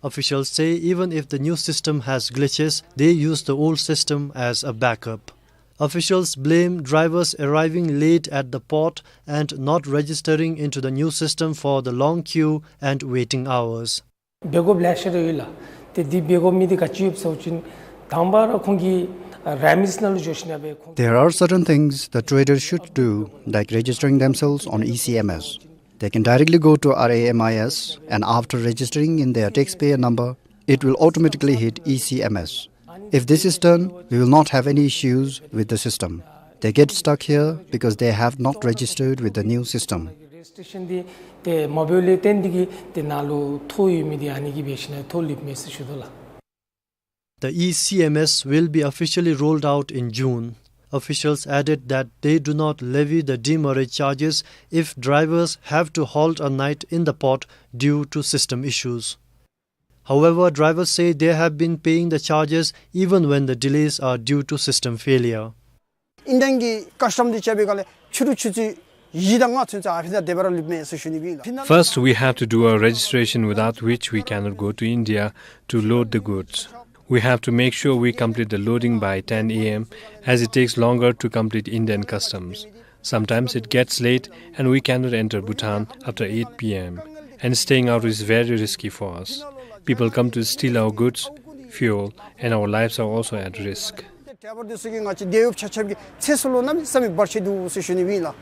Officials say even if the new system has glitches, they use the old system as a backup. Officials blame drivers arriving late at the port and not registering into the new system for the long queue and waiting hours. འབད་དགོཔ་ལེ་ཤ་ར་ཡོད་ལགས། ཏེ་འདི་འབད་དགོ་མི་འདི་ག་ཅི་ཡོདཔ་ཟེར་བ་ཅིན་དང་པ་ར་ཁོང་གི་རེ་མིས་ནང་ལུ་འགྱོ་ཞིནམ་ལས་ཁོང་། There are certain things the traders should do, like registering themselves on E C M S. They can directly go to R A M I S, and after registering in their taxpayer number, it will automatically hit E C M S. If this is done, we will not have any issues with the system. They get stuck here because they have not registered with the new system. རེ་ཇི་སི་ཊེ་ཤཱན་འདི་ཏེ་མ་འབད་བའི་ལས་བརྟེན་ཏེ་གིས་ཏེ་ནཱ་ལུ་ཐོ་ཡོད་མི་འདི་ཨ་ནི་གིས་འབད་ཞིནམ་ལས་ཐོ་ལེན་མས་ཟེར་ཞུ་དོ་ལགས། The e-C M S will be officially rolled out in June. Officials added that they do not levy the demurrage charges if drivers have to halt a night in the pot due to system issues. However, drivers say they have been paying the charges even when the delays are due to system failure. ཨིན་ཌི་ཡན་གྱི་ཀཱསི་ཊམ་འདི་རྐྱབ་པའི་སྒང་ལས་ཕྱི་རུ་ཆུ་ཚོད་བཞི་དང་ལྔ་ཚུན་ཚོད་ཨ་ཕི་ད་སྡོད་པར་ལུས་མས་ཟེར་ཞུ་ནི་ཨིན་ལགས། First, we have to do a registration, without which we cannot go to India to load the goods. We have to make sure we complete the loading by ten A M, as it takes longer to complete Indian customs. Sometimes it gets late and we cannot enter Bhutan after eight P M. And staying out is very risky for us. People come to steal our goods, fuel, and our lives are also at risk. ཌའི་བར་འདི་ཚུ་གིས་ང་བཅས་ཏེ་ཡོདཔ་ཆ་ཁྱབ་ཀྱི་ཚེ་སྲོག་ལུ་གནམ་མེད་ས་མེད་བར་ཆད་འདུག་ཟེར་ཞུ་ནི་ཨིན་ལགས།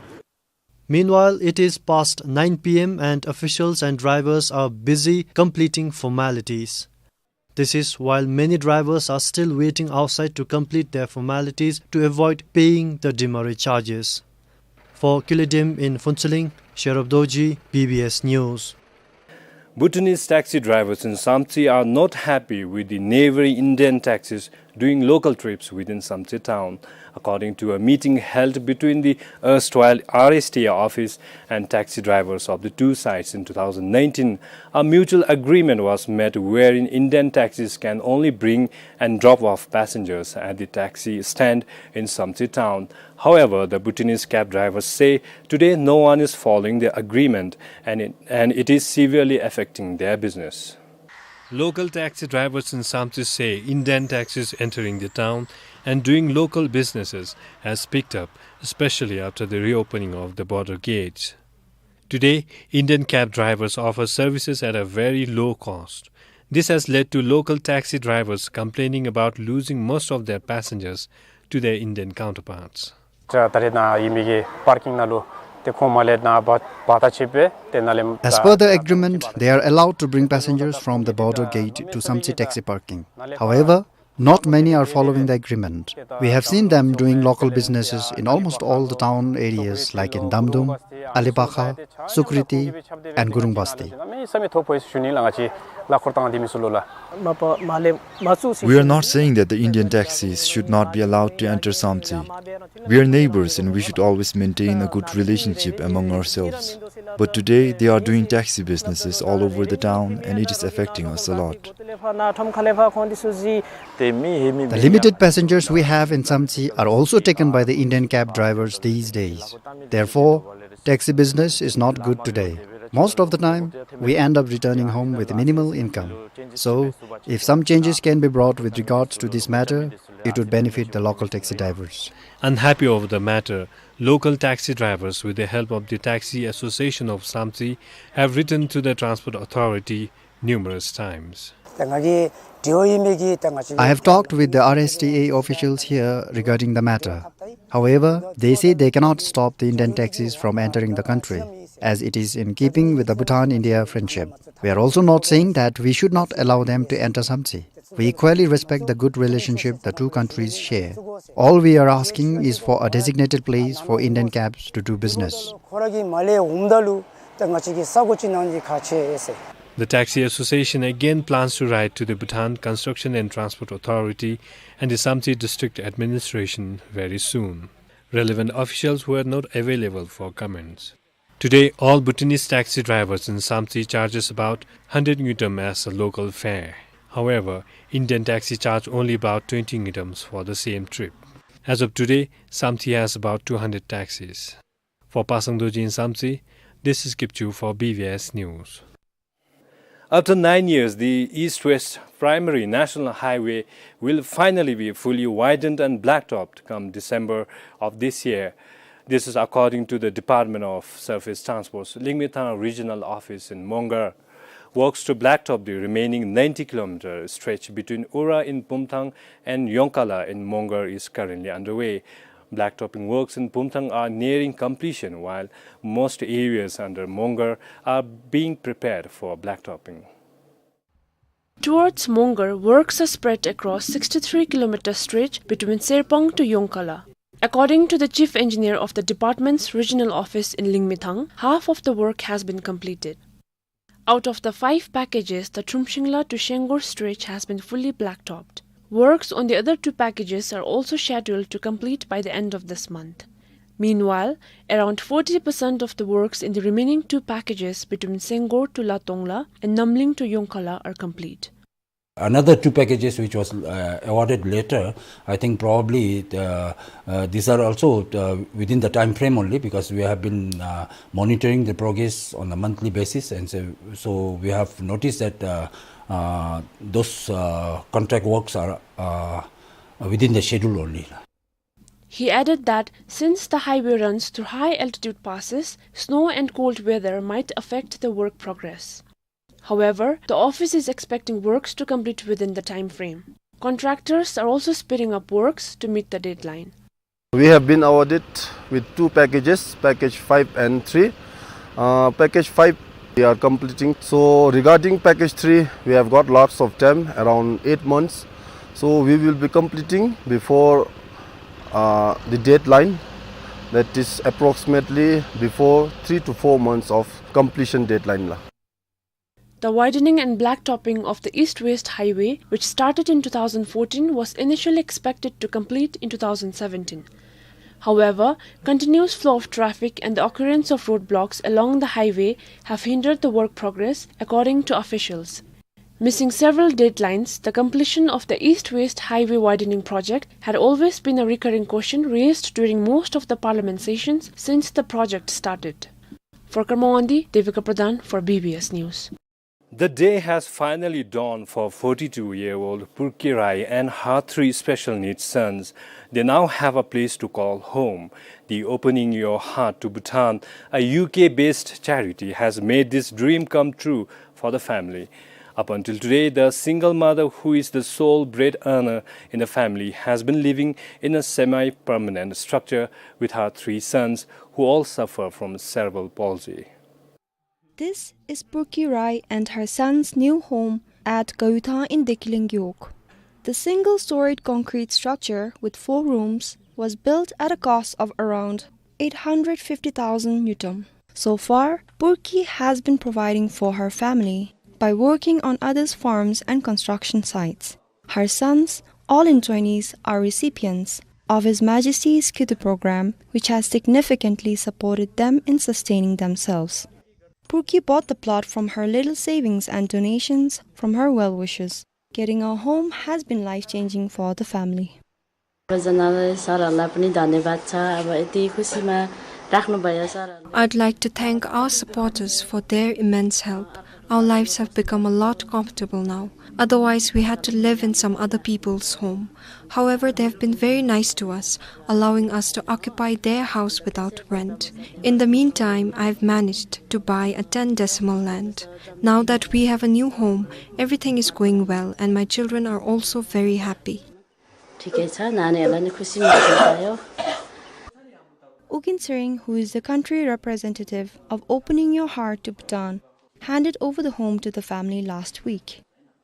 Meanwhile, it is past nine P M and officials and drivers are busy completing formalities. This is while many drivers are still waiting outside to complete their formalities to avoid paying the demurrage charges. For Kile Dem in Phuentsholing, Sherub Dorji, B B S News. Bhutanese taxi drivers in Samtse are not happy with the neighboring Indian taxis doing local trips within Samtse town. According to a meeting held between the erstwhile R S T A office and taxi drivers of the two sides in two thousand nineteen, a mutual agreement was made wherein Indian taxis can only bring and drop off passengers at the taxi stand in Samtse town. However, the Bhutanese cab drivers say today no one is following the agreement and it, and it is severely affecting their business. Local taxi drivers in Samtse say Indian taxis entering the town and doing local businesses has picked up, especially after the reopening of the border gates. Today, Indian cab drivers offer services at a very low cost. This has led to local taxi drivers complaining about losing most of their passengers to their Indian counterparts. ད་རེས་ནཱ་ཨིན་མི་གི་པར་ཀིང་ནང་ལུ་ཏེ་ཁོང་མར་ལས་ནཱ་བ་བ་ད་ཆེ་བས་ཏེ་ནཱ་ལས། As per the agreement, they are allowed to bring passengers from the border gate to Samtse taxi parking. However, not many are following the agreement. We have seen them doing local businesses in almost all the town areas like in Damdum, Alibakha, Sukriti, and Gurung Basti. We are not saying that the Indian taxis should not be allowed to enter Samtse. We are neighbors and we should always maintain a good relationship among ourselves. But today, they are doing taxi businesses all over the town and it is affecting us a lot. The limited passengers we have in Samtse are also taken by the Indian cab drivers these days. Therefore, taxi business is not good today. Most of the time, we end up returning home with minimal income. So, if some changes can be brought with regards to this matter, it would benefit the local taxi drivers. Unhappy over the matter, local taxi drivers, with the help of the Taxi Association of Samtse, have written to the Transport Authority numerous times. I have talked with the R S T A officials here regarding the matter. However, they say they cannot stop the Indian taxis from entering the country, as it is in keeping with the Bhutan-India friendship. We are also not saying that we should not allow them to enter Samtse. We equally respect the good relationship the two countries share. All we are asking is for a designated place for Indian cabs to do business. The Taxi Association again plans to write to the Bhutan Construction and Transport Authority and the Samtse District Administration very soon. Relevant officials were not available for comments. Today, all Bhutanese taxi drivers in Samtse charges about hundred ngultrum as a local fare. However, Indian taxi charge only about twenty ngultrums for the same trip. As of today, Samtse has about two hundred taxis. For Pasang Dorji in Samtse, this is Kipchu for B B S News. After nine years, the East-West Primary National Highway will finally be fully widened and blacktopped come December of this year. This is according to the Department of Surface Transport's Lingmethang Regional Office in Mongar. Works to blacktop the remaining ninety kilometer stretch between Ura in Pumthang and Yongkala in Mongar is currently underway. Blacktopping works in Pumthang are nearing completion, while most areas under Mongar are being prepared for blacktopping. Towards Mongar, works are spread across sixty-three kilometer stretch between Serpang to Yongkala. According to the chief engineer of the department's regional office in Lingmithang, half of the work has been completed. Out of the five packages, the Thrumshingla to Shengor stretch has been fully blacktopped. Works on the other two packages are also scheduled to complete by the end of this month. Meanwhile, around forty percent of the works in the remaining two packages between Sengor to Latongla and Namling to Yongkhala are complete. Another two packages which was, uh, awarded later, I think probably the, uh, these are also, uh, within the time frame only, because we have been, uh, monitoring the progress on a monthly basis, and so, so we have noticed that, uh, uh, those, uh, contract works are, uh, within the schedule only. He added that since the highway runs through high altitude passes, snow and cold weather might affect the work progress. However, the office is expecting works to complete within the time frame. Contractors are also speeding up works to meet the deadline. We have been awarded with two packages, package five and three. Uh, package five we are completing. So regarding package three, we have got lots of time, around eight months. So we will be completing before, uh, the deadline, that is approximately before three to four months of completion deadline la. The widening and blacktopping of the East-West Highway, which started in two thousand fourteen, was initially expected to complete in two thousand seventeen. However, continuous flow of traffic and the occurrence of roadblocks along the highway have hindered the work progress, according to officials. Missing several deadlines, the completion of the East-West Highway widening project had always been a recurring question raised during most of the parliament sessions since the project started. For Karmawandi, Devika Pradhan for B B S News. The day has finally dawned for forty-two-year-old Purki Rai and her three special needs sons. They now have a place to call home. The Opening Your Heart to Bhutan, a U K-based charity, has made this dream come true for the family. Up until today, the single mother, who is the sole bread earner in the family, has been living in a semi-permanent structure with her three sons, who all suffer from cerebral palsy. This is Purki Rai and her son's new home at Gayuthang in Dekiling Gewog. The single-storied concrete structure with four rooms was built at a cost of around eight hundred fifty thousand ngultrum. So far, Purki has been providing for her family by working on others' farms and construction sites. Her sons, all in twenties, are recipients of His Majesty's Khyutu program, which has significantly supported them in sustaining themselves. Purki bought the plot from her little savings and donations from her well-wishers. Getting a home has been life-changing for the family. सबैजनालाई सरहरूलाई पनि धन्यवाद छ, अब यति खुसीमा राख्नुभयो सरहरूले। I'd like to thank our supporters for their immense help. Our lives have become a lot comfortable now. Otherwise, we had to live in some other people's home. However, they have been very nice to us, allowing us to occupy their house without rent. In the meantime, I've managed to buy a ten decimal land. Now that we have a new home, everything is going well, and my children are also very happy. ठिकै छ, नानीहरूलाई नि खुसी मात्रै। U Gin Tsering, who is the country representative of Opening Your Heart to Bhutan, handed over the home to the family last week.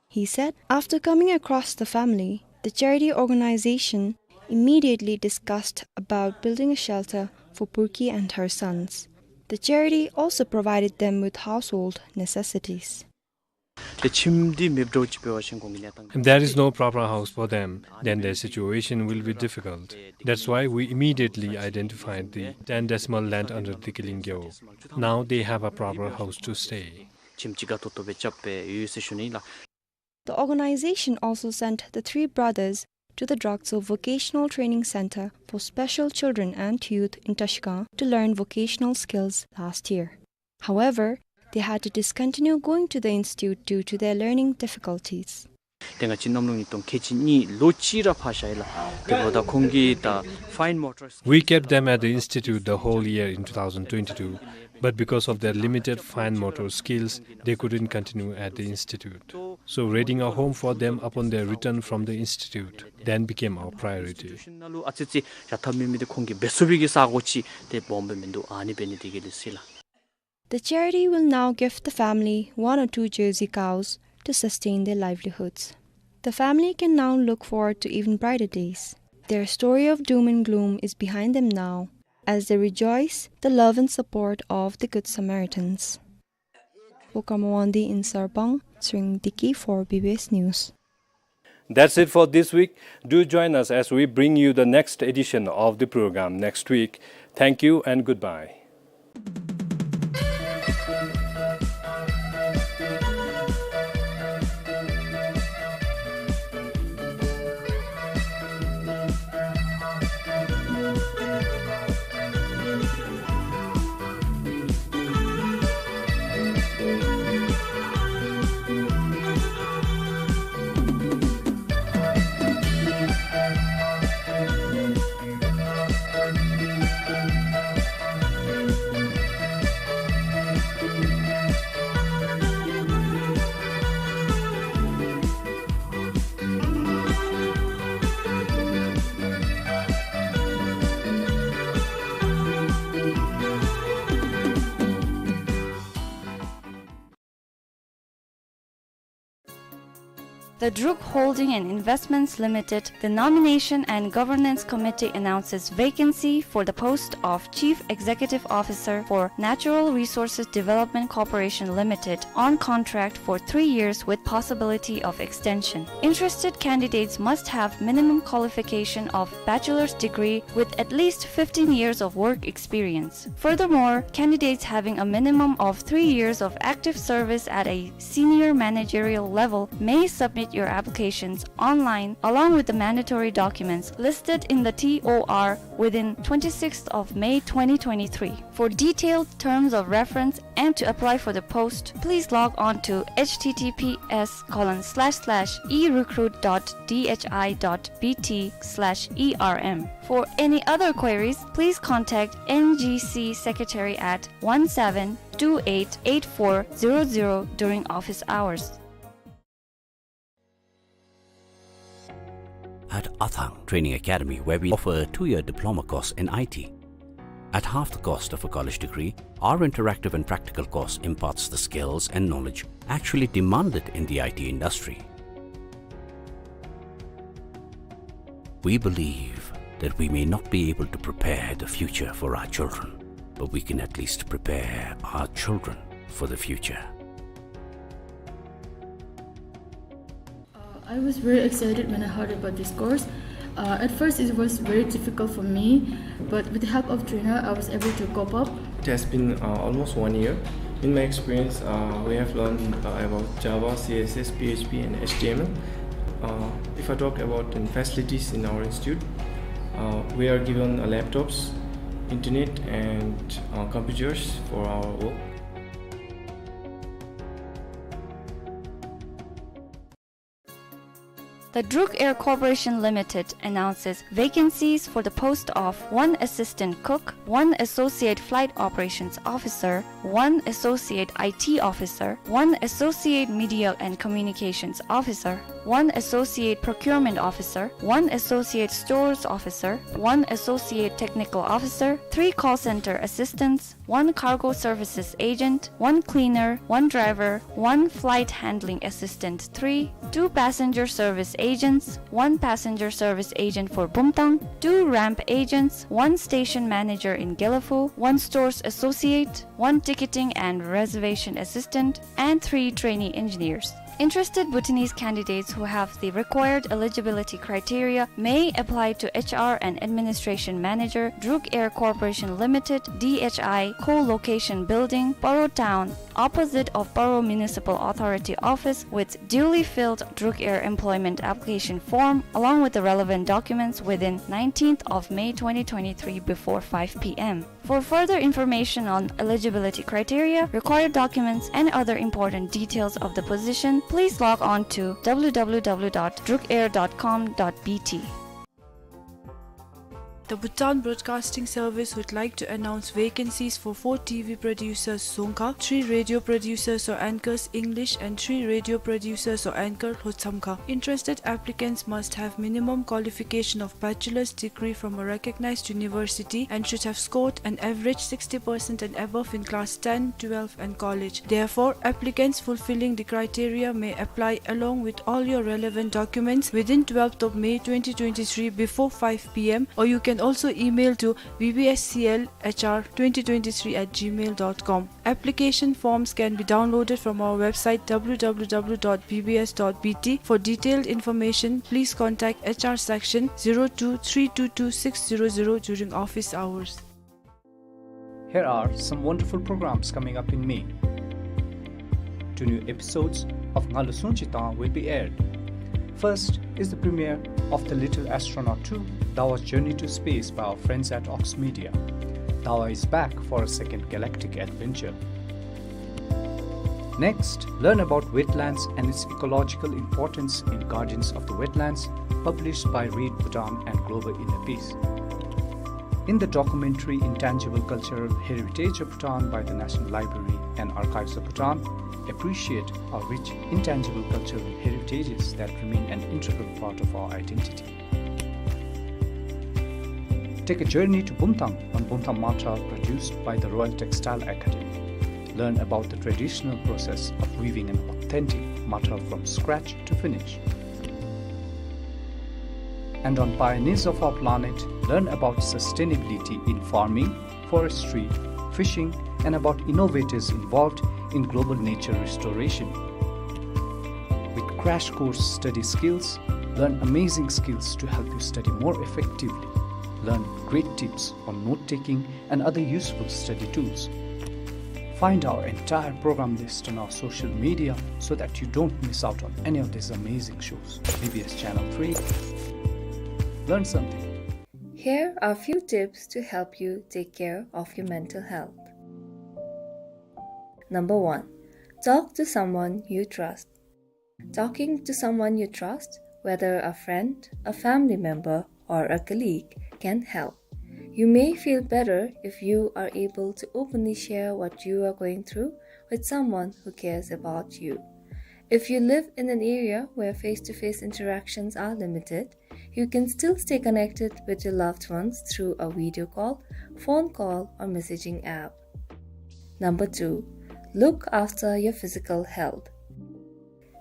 He said, after coming across the family, the charity organization immediately discussed about building a shelter for Purki and her sons. The charity also provided them with household necessities. ཏེ་ཁྱིམ་འདི་མེདཔ་འདྲཝ་ཅིག་འབད་བ་ཅིན་ཁོང་གི་གནས་སྟངས། If there is no proper house for them, then their situation will be difficult. That's why we immediately identified the ten decimal land under Dekiling Gewog. Now they have a proper house to stay. ཁྱིམ་ཅིག་དགའ་ཏོག་ཏོ་སྦེ་རྐྱབ་སྦེ་ཡོད་ཟེར་ཞུ་ནི་ལགས། The organization also sent the three brothers to the Dragtso Vocational Training Center for Special Children and Youth in Trashigang to learn vocational skills last year. However, they had to discontinue going to the institute due to their learning difficulties. ཏེ་ང་བཅས་གནམ་ལོ་ཉིས་སྟོང་ཁལ་གཅིག་གཉིས་ལོ་གཅིག་ར་ཕར་བཞག་ཡི་ལགས། དེ་འབདཝ་ད་ཁོང་གི་ད་fine motor skills We kept them at the institute the whole year in two thousand twenty-two, but because of their limited fine motor skills, they couldn't continue at the institute. So raiding a home for them upon their return from the institute then became our priority. Institution ནང་ལུ་ཨ་ཙི་ཅིག་བཞག་ཐབས་མེད་མི་འདི་ཁོང་གིས་འབད་ཚུགས་པའི་གི་ས་གོ་ཅིག་ཏེ་སྦོམ་སྦེ་མིན་འདུག། ཨ་ནི་འབད་ནི་འདི་གིས་ལགས་ཟེར་ལགས། The charity will now gift the family one or two Jersey cows to sustain their livelihoods. The family can now look forward to even brighter days. Their story of doom and gloom is behind them now, as they rejoice the love and support of the Good Samaritans. For Kamahuandi in Sarpang, Tsering Diki for B B S News. That's it for this week. Do join us as we bring you the next edition of the program next week. Thank you and goodbye. The Druk Holding and Investments Limited, the Nomination and Governance Committee announces vacancy for the post of Chief Executive Officer for Natural Resources Development Corporation Limited on contract for three years with possibility of extension. Interested candidates must have minimum qualification of bachelor's degree with at least fifteen years of work experience. Furthermore, candidates having a minimum of three years of active service at a senior managerial level may submit your applications online along with the mandatory documents listed in the T O R within twenty-sixth of May twenty twenty-three. For detailed terms of reference and to apply for the post, please log on to H T T P S colon slash slash e recruit dot D H I dot B T slash E R M. For any other queries, please contact N G C Secretary at one seven two eight eight four zero zero during office hours. At Athang Training Academy, where we offer a two-year diploma course in I T. At half the cost of a college degree, our interactive and practical course imparts the skills and knowledge actually demanded in the I T industry. We believe that we may not be able to prepare the future for our children, but we can at least prepare our children for the future. Uh, I was very excited when I heard about this course. Uh, at first, it was very difficult for me, but with the help of trainer, I was able to cope up. It has been, uh, almost one year. In my experience, uh, we have learned, uh, about Java, C S S, P H P, and H T M L. Uh, if I talk about the facilities in our institute, uh, we are given, uh, laptops, internet, and, uh, computers for our work. The Druk Air Corporation Limited announces vacancies for the post of one assistant cook, one associate flight operations officer, one associate I T officer, one associate media and communications officer, one associate procurement officer, one associate stores officer, one associate technical officer, three call center assistants, one cargo services agent, one cleaner, one driver, one flight handling assistant three, two passenger service agents, one passenger service agent for Bumtang, two ramp agents, one station manager in Gelephu, one stores associate, one ticketing and reservation assistant, and three trainee engineers. Interested Bhutanese candidates who have the required eligibility criteria may apply to H R and Administration Manager, Druk Air Corporation Limited, D H I, Co-location Building, Paro Town, opposite of Paro Municipal Authority Office, with duly filled Druk Air employment application form along with the relevant documents within nineteenth of May twenty twenty-three before five P M. For further information on eligibility criteria, required documents, and other important details of the position, please log on to W W W dot drukair dot com dot B T. The Bhutan Broadcasting Service would like to announce vacancies for four T V producers, Dzongkha, three radio producers or anchors, English, and three radio producers or anchor, Lhotshamkha. Interested applicants must have minimum qualification of bachelor's degree from a recognized university and should have scored an average sixty percent and above in class ten, twelve, and college. Therefore, applicants fulfilling the criteria may apply along with all your relevant documents within twelfth of May twenty twenty-three before five P M, or you can also email to B B S C L H R twenty twenty-three at gmail dot com. Application forms can be downloaded from our website, W W W dot B B S dot B T. For detailed information, please contact H R section zero two three two two six zero zero during office hours. Here are some wonderful programs coming up in May. Two new episodes of Ngalo Sungchi Tang will be aired. First is the premiere of The Little Astronaut two, Dawa's Journey to Space by our friends at Ox Media. Dawa is back for a second galactic adventure. Next, learn about wetlands and its ecological importance in Guardians of the Wetlands, published by Read Bhutan and Global Inner Peace. In the documentary Intangible Cultural Heritage of Bhutan by the National Library and Archives of Bhutan, appreciate our rich intangible cultural heritages that remain an integral part of our identity. Take a journey to Bumthang on Bumthang Mathrap, produced by the Royal Textile Academy. Learn about the traditional process of weaving an authentic mathrap from scratch to finish. And on Pioneers of Our Planet, learn about sustainability in farming, forestry, fishing, and about innovators involved in global nature restoration. With crash course study skills, learn amazing skills to help you study more effectively, learn great tips on note-taking and other useful study tools. Find our entire program list on our social media so that you don't miss out on any of these amazing shows. B B S Channel three. Learn something. Here are few tips to help you take care of your mental health. Number one, talk to someone you trust. Talking to someone you trust, whether a friend, a family member, or a colleague, can help. You may feel better if you are able to openly share what you are going through with someone who cares about you. If you live in an area where face-to-face interactions are limited, you can still stay connected with your loved ones through a video call, phone call, or messaging app. Number two, look after your physical health.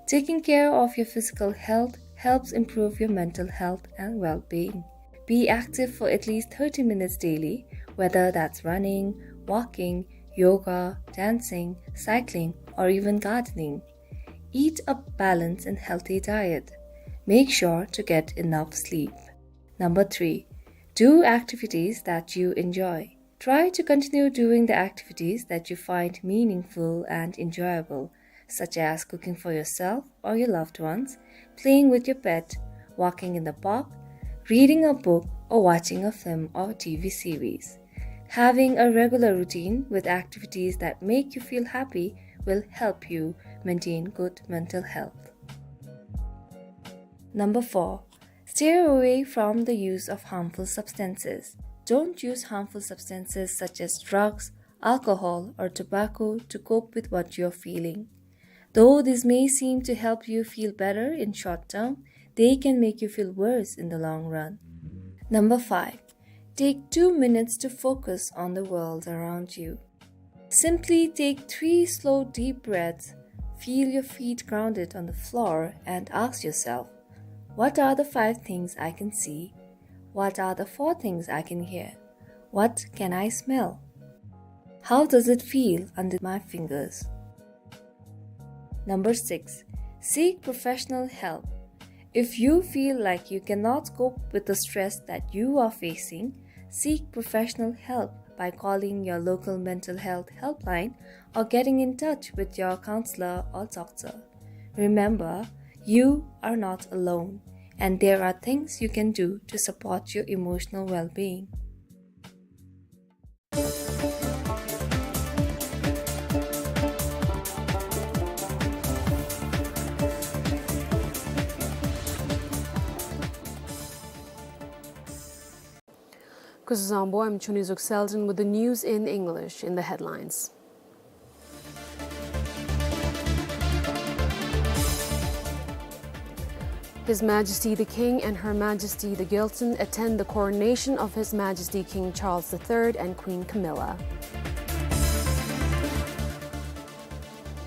Taking care of your physical health helps improve your mental health and well-being. Be active for at least thirty minutes daily, whether that's running, walking, yoga, dancing, cycling, or even gardening. Eat a balanced and healthy diet. Make sure to get enough sleep. Number three, do activities that you enjoy. Try to continue doing the activities that you find meaningful and enjoyable, such as cooking for yourself or your loved ones, playing with your pet, walking in the park, reading a book, or watching a film or T V series. Having a regular routine with activities that make you feel happy will help you maintain good mental health. Number four, stay away from the use of harmful substances. Don't use harmful substances such as drugs, alcohol, or tobacco to cope with what you're feeling. Though this may seem to help you feel better in short term, they can make you feel worse in the long run. Number five, take two minutes to focus on the world around you. Simply take three slow, deep breaths, feel your feet grounded on the floor, and ask yourself, "What are the five things I can see? What are the four things I can hear? What can I smell? How does it feel under my fingers?" Number six, seek professional help. If you feel like you cannot cope with the stress that you are facing, seek professional help by calling your local mental health helpline or getting in touch with your counselor or doctor. Remember, you are not alone, and there are things you can do to support your emotional well-being. This is Zangpo. I'm Chunizuk Selden with the news in English. In the headlines, His Majesty the King and Her Majesty the Gyaltsuen attend the coronation of His Majesty King Charles the Third and Queen Camilla.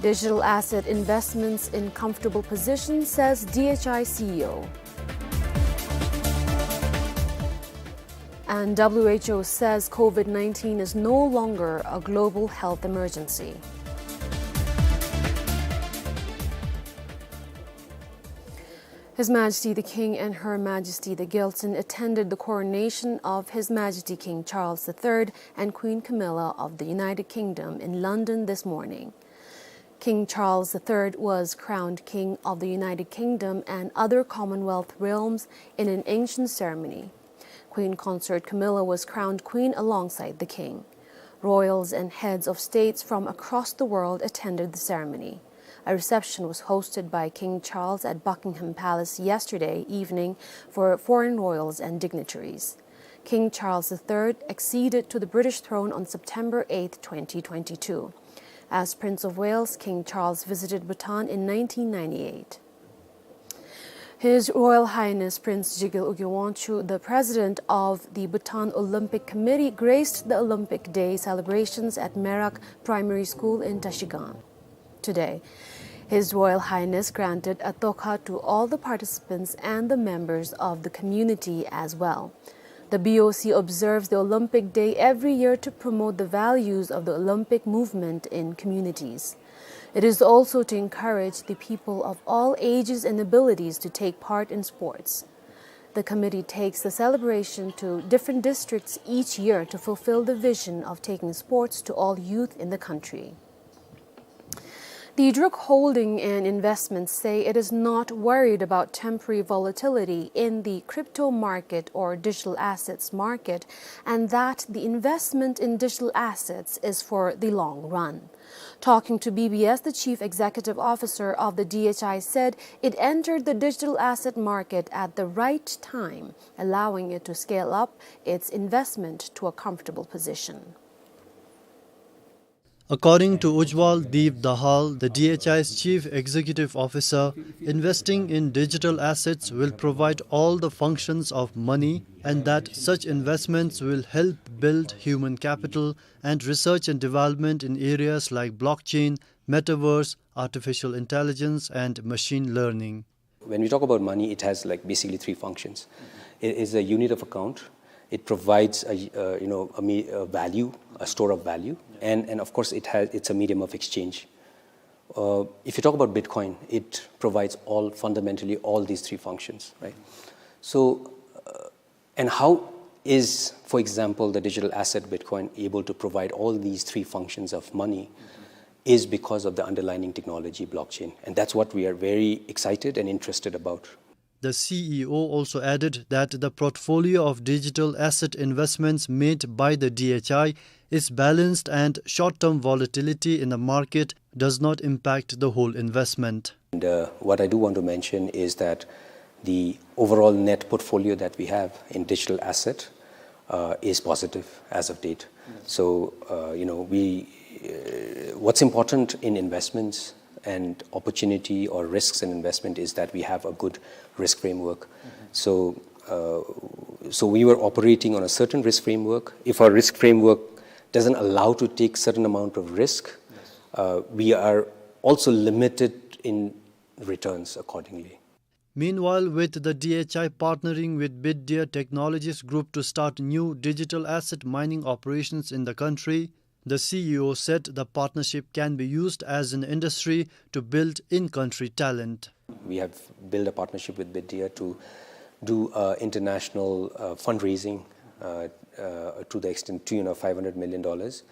Digital asset investments in comfortable position, says D H I C E O. And W H O says COVID nineteen is no longer a global health emergency. His Majesty the King and Her Majesty the Gyaltsuen attended the coronation of His Majesty King Charles the Third and Queen Camilla of the United Kingdom in London this morning. King Charles the Third was crowned King of the United Kingdom and other Commonwealth realms in an ancient ceremony. Queen Consort Camilla was crowned Queen alongside the King. Royals and heads of states from across the world attended the ceremony. A reception was hosted by King Charles at Buckingham Palace yesterday evening for foreign royals and dignitaries. King Charles the Third acceded to the British throne on September eighth, twenty twenty-two. As Prince of Wales, King Charles visited Bhutan in nineteen ninety-eight. His Royal Highness Prince Jigel Ugye Wangchuck, the president of the Bhutan Olympic Committee, graced the Olympic Day celebrations at Merak Primary School in Trashigang today. His Royal Highness granted a tokha to all the participants and the members of the community as well. The B O C observes the Olympic Day every year to promote the values of the Olympic movement in communities. It is also to encourage the people of all ages and abilities to take part in sports. The committee takes the celebration to different districts each year to fulfill the vision of taking sports to all youth in the country. The Druk Holding and Investments say it is not worried about temporary volatility in the crypto market or digital assets market, and that the investment in digital assets is for the long run. Talking to B B S, the chief executive officer of the D H I said it entered the digital asset market at the right time, allowing it to scale up its investment to a comfortable position. According to Ujjwal Dev Dahal, the D H I's chief executive officer, investing in digital assets will provide all the functions of money, and that such investments will help build human capital and research and development in areas like blockchain, metaverse, artificial intelligence, and machine learning. When we talk about money, it has, like, basically three functions. It is a unit of account. It provides a, uh, you know, a me-, a value, a store of value, and, and of course, it has, it's a medium of exchange. Uh, if you talk about Bitcoin, it provides all, fundamentally all these three functions, right? So, uh, and how is, for example, the digital asset Bitcoin able to provide all these three functions of money? Is because of the underlying technology, blockchain. And that's what we are very excited and interested about. The C E O also added that the portfolio of digital asset investments made by the D H I is balanced and short-term volatility in the market does not impact the whole investment. And, uh, what I do want to mention is that the overall net portfolio that we have in digital asset, uh, is positive as of date. So, uh, you know, we, uh, what's important in investments and opportunity or risks in investment is that we have a good risk framework. So, uh, so we were operating on a certain risk framework. If our risk framework doesn't allow to take certain amount of risk, uh, we are also limited in returns accordingly. Meanwhile, with the D H I partnering with Bitdeer Technologies Group to start new digital asset mining operations in the country, the C E O said the partnership can be used as an industry to build in-country talent. We have built a partnership with Bitdeer to do, uh, international, uh, fundraising, uh, uh, to the extent to, you know, five hundred million dollars.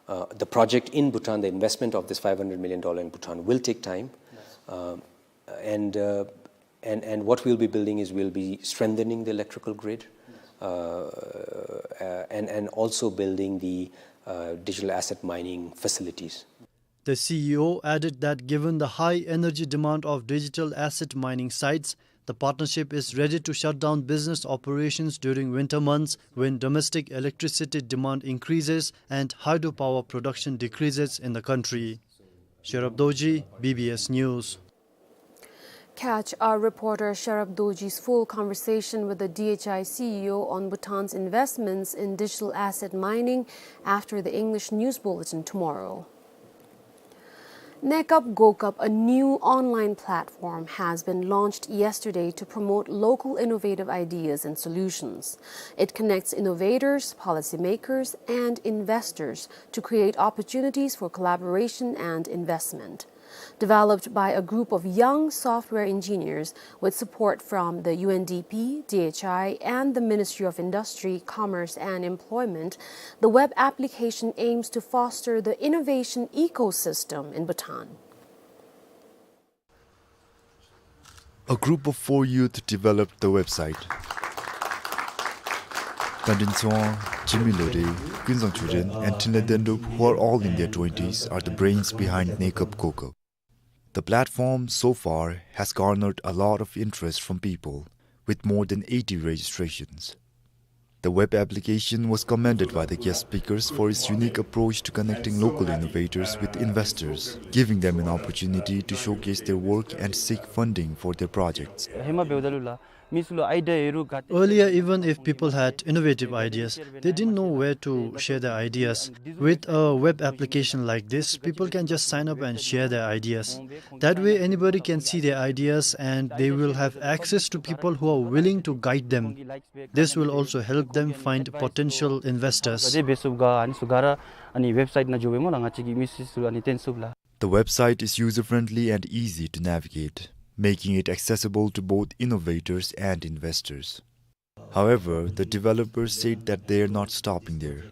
Uh, the project in Bhutan, the investment of this five hundred million dollar in Bhutan will take time. Uh, and, uh, and, and what we'll be building is we'll be strengthening the electrical grid, uh, uh, and, and also building the, uh, digital asset mining facilities. The C E O added that given the high energy demand of digital asset mining sites, The partnership is ready to shut down business operations during winter months when domestic electricity demand increases and hydropower production decreases in the country. Sherab Dorji, B B S News. Catch our reporter Sherab Dorji's full conversation with the D H I C E O on Bhutan's investments in digital asset mining after the English news bulletin tomorrow. Nekap Gokap, a new online platform, has been launched yesterday to promote local innovative ideas and solutions. It connects innovators, policymakers, and investors to create opportunities for collaboration and investment. Developed by a group of young software engineers with support from the U N D P, D H I, and the Ministry of Industry, Commerce, and Employment, the web application aims to foster the innovation ecosystem in Bhutan. A group of four youth developed the website. Tandin Tsewang, Jimmy Lode, Kwinzang Chuden, and Tinle Dendup, who are all in their twenties, are the brains behind Nekap Gokap. The platform so far has garnered a lot of interest from people, with more than eighty registrations. The web application was commended by the guest speakers for its unique approach to connecting local innovators with investors, giving them an opportunity to showcase their work and seek funding for their projects. Earlier, even if people had innovative ideas, they didn't know where to share their ideas. With a web application like this, people can just sign up and share their ideas. That way, anybody can see their ideas and they will have access to people who are willing to guide them. This will also help them find potential investors. The website is user-friendly and easy to navigate, making it accessible to both innovators and investors. However, the developers said that they are not stopping there.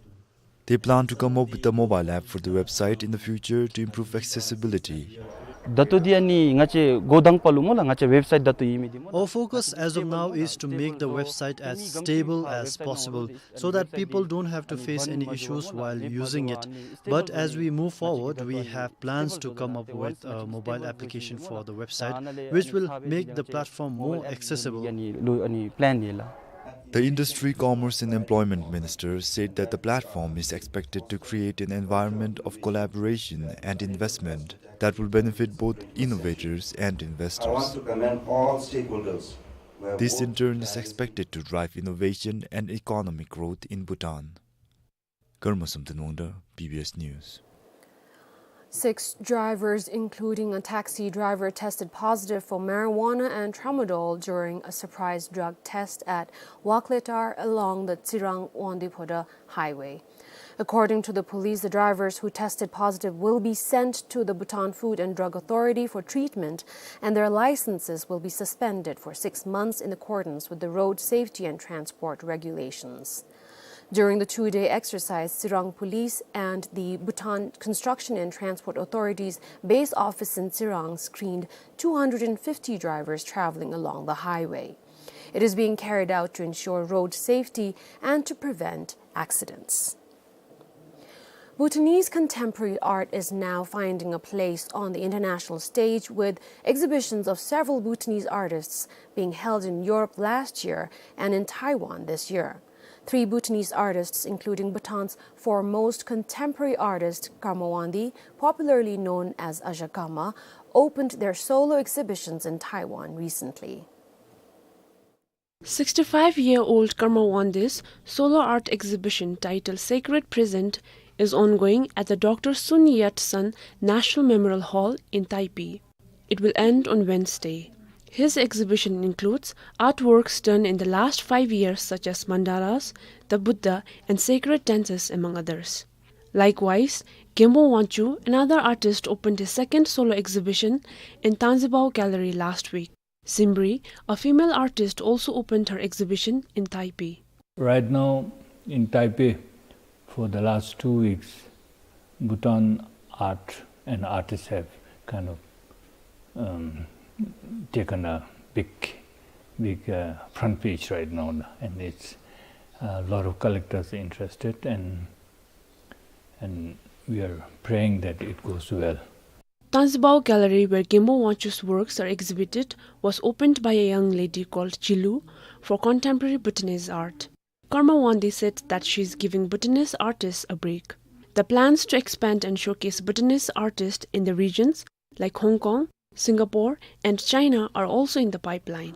They plan to come up with a mobile app for the website in the future to improve accessibility. Dato di ani ngache godang palu mola ngache website dato imi di mola. Our focus as of now is to make the website as stable as possible so that people don't have to face any issues while using it. But as we move forward, we have plans to come up with a mobile application for the website, which will make the platform more accessible. Ani lo-, ani plan ni la. The Industry, Commerce and Employment Minister said that the platform is expected to create an environment of collaboration and investment that will benefit both innovators and investors. I want to commend all stakeholders who have This in worked turn is tirelessly expected to drive innovation and economic growth in Bhutan. Karma Samten Wangda, B B S News. Six drivers, including a taxi driver, tested positive for marijuana and tramadol during a surprise drug test at Wakletar along the Tsirang-Wangdue-Phodrang highway. According to the police, the drivers who tested positive will be sent to the Bhutan Food and Drug Authority for treatment, and their licenses will be suspended for six months in accordance with the road safety and transport regulations. During the two-day exercise, Tsirang Police and the Bhutan Construction and Transport Authority's base office in Tsirang screened two hundred and fifty drivers traveling along the highway. It is being carried out to ensure road safety and to prevent accidents. Bhutanese contemporary art is now finding a place on the international stage, with exhibitions of several Bhutanese artists being held in Europe last year and in Taiwan this year. Three Bhutanese artists, including Bhutan's foremost contemporary artist Karma Wangdi, popularly known as Azhagama, opened their solo exhibitions in Taiwan recently. Sixty-five-year-old Karma Wangdi's solo art exhibition titled Sacred Present is ongoing at the Doctor Sun Yat-sen National Memorial Hall in Taipei. It will end on Wednesday. His exhibition includes artworks done in the last five years, such as mandalas, the Buddha, and sacred dances, among others. Likewise, Genpo Wangchuk, another artist, opened his second solo exhibition in Tangzibao Gallery last week. Simri, a female artist, also opened her exhibition in Taipei. Right now in Taipei, for the last two weeks, Bhutan art and artists have kind of, um, taken a big, big, uh, front page right now, and it's a lot of collectors interested, and, and we are praying that it goes well. Tanzibao Gallery, where Genpo Wangchuck's works are exhibited, was opened by a young lady called Jilu for contemporary Bhutanese art. Karma Wangdi said that she is giving Bhutanese artists a break. The plans to expand and showcase Bhutanese artists in the regions like Hong Kong, Singapore, and China are also in the pipeline.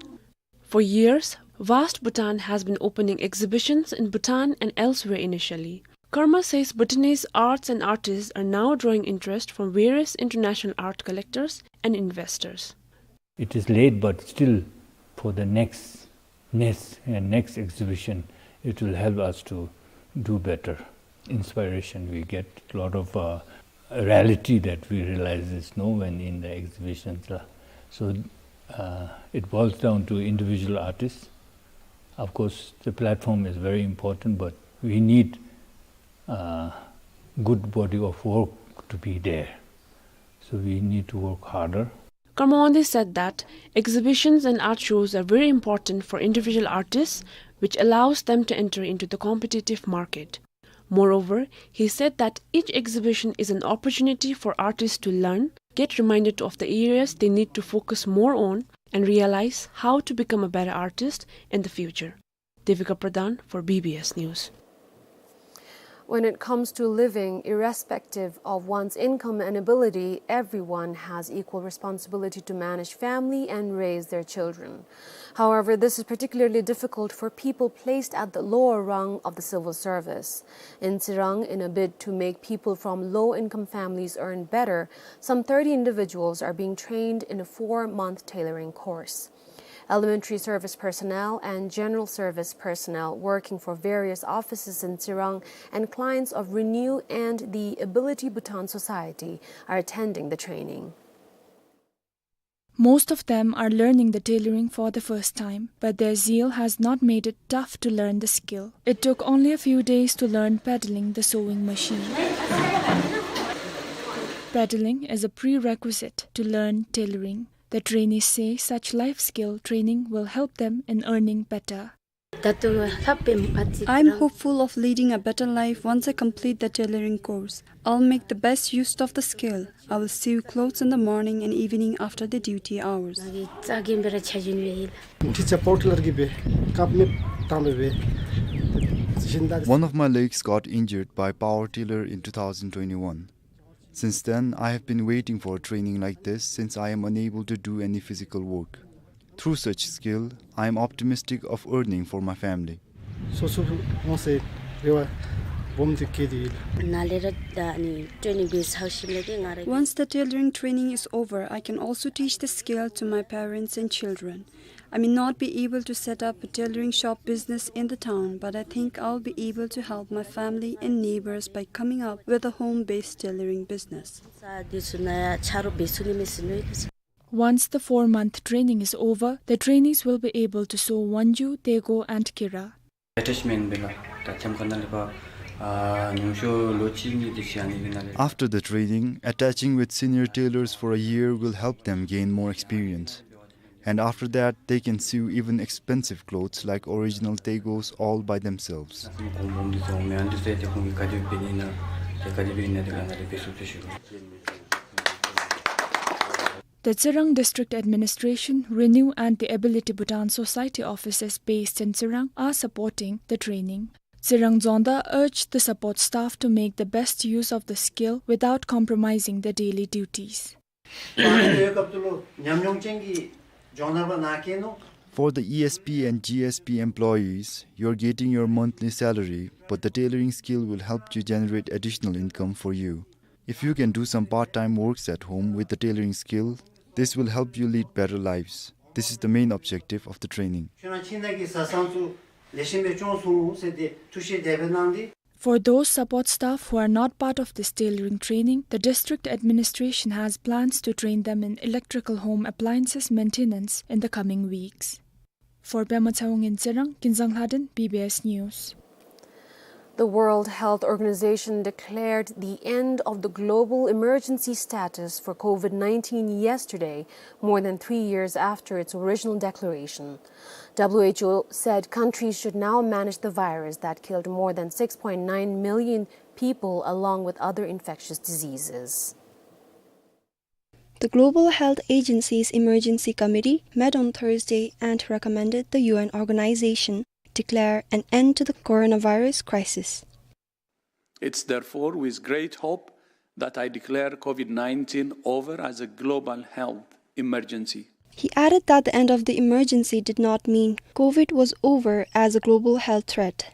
For years, Vast Bhutan has been opening exhibitions in Bhutan and elsewhere initially. Karma says Bhutanese arts and artists are now drawing interest from various international art collectors and investors. It is late, but still for the next, next, uh, next exhibition, it will help us to do better. Inspiration we get, a lot of, uh, reality that we realize is no when in the exhibitions, la. So, uh, it boils down to individual artists. Of course, the platform is very important, but we need, uh, good body of work to be there. So we need to work harder. Karma Wangdi said that exhibitions and art shows are very important for individual artists, which allows them to enter into the competitive market. Moreover, he said that each exhibition is an opportunity for artists to learn, get reminded of the areas they need to focus more on, and realize how to become a better artist in the future. Devika Pradhan for B B S News. When it comes to living, irrespective of one's income and ability, everyone has equal responsibility to manage family and raise their children. However, this is particularly difficult for people placed at the lower rung of the civil service. In Tsirang, in a bid to make people from low-income families earn better, some thirty individuals are being trained in a four-month tailoring course. Elementary service personnel and general service personnel working for various offices in Tsirang and clients of Renew and the Ability Bhutan Society are attending the training. Most of them are learning the tailoring for the first time, but their zeal has not made it tough to learn the skill. It took only a few days to learn pedaling the sewing machine. Pedaling is a prerequisite to learn tailoring. The trainees say such life skill training will help them in earning better. I am hopeful of leading a better life once I complete the tailoring course. I'll make the best use of the skill. I will sew clothes in the morning and evening after the duty hours. One of my legs got injured by power tiller in two thousand twenty-one. Since then, I have been waiting for training like this since I am unable to do any physical work. Through such skill, I am optimistic of earning for my family. Once the tailoring training is over, I can also teach the skill to my parents and children. I may not be able to set up a tailoring shop business in the town, but I think I'll be able to help my family and neighbors by coming up with a home-based tailoring business. Once the four-month training is over, the trainees will be able to sew wonju, tego, and kira. Attachment bela, ta chem kana lepa, ah, nyungsho lochi ni desi ani bina le. After the training, attaching with senior tailors for a year will help them gain more experience. And after that, they can sew even expensive clothes like original tegos all by themselves. The Tsirang District Administration, Renew and the Ability Bhutan Society offices based in Tsirang are supporting the training. Tsirang Dzongda urged the support staff to make the best use of the skill without compromising their daily duties. For the E S P and G S P employees, you're getting your monthly salary, but the tailoring skill will help you generate additional income for you. If you can do some part-time works at home with the tailoring skill, this will help you lead better lives. This is the main objective of the training. For those support staff who are not part of this tailoring training, the district administration has plans to train them in electrical home appliances maintenance in the coming weeks. For Pema Tshewang in Tsirang, Kinzang Lhaden, B B S News. The World Health Organization declared the end of the global emergency status for COVID nineteen yesterday, more than three years after its original declaration. W H O said countries should now manage the virus that killed more than six point nine million people, along with other infectious diseases. The Global Health Agency's Emergency Committee met on Thursday and recommended the U N organization declare an end to the coronavirus crisis. It's therefore with great hope that I declare COVID nineteen over as a global health emergency. He added that the end of the emergency did not mean COVID was over as a global health threat.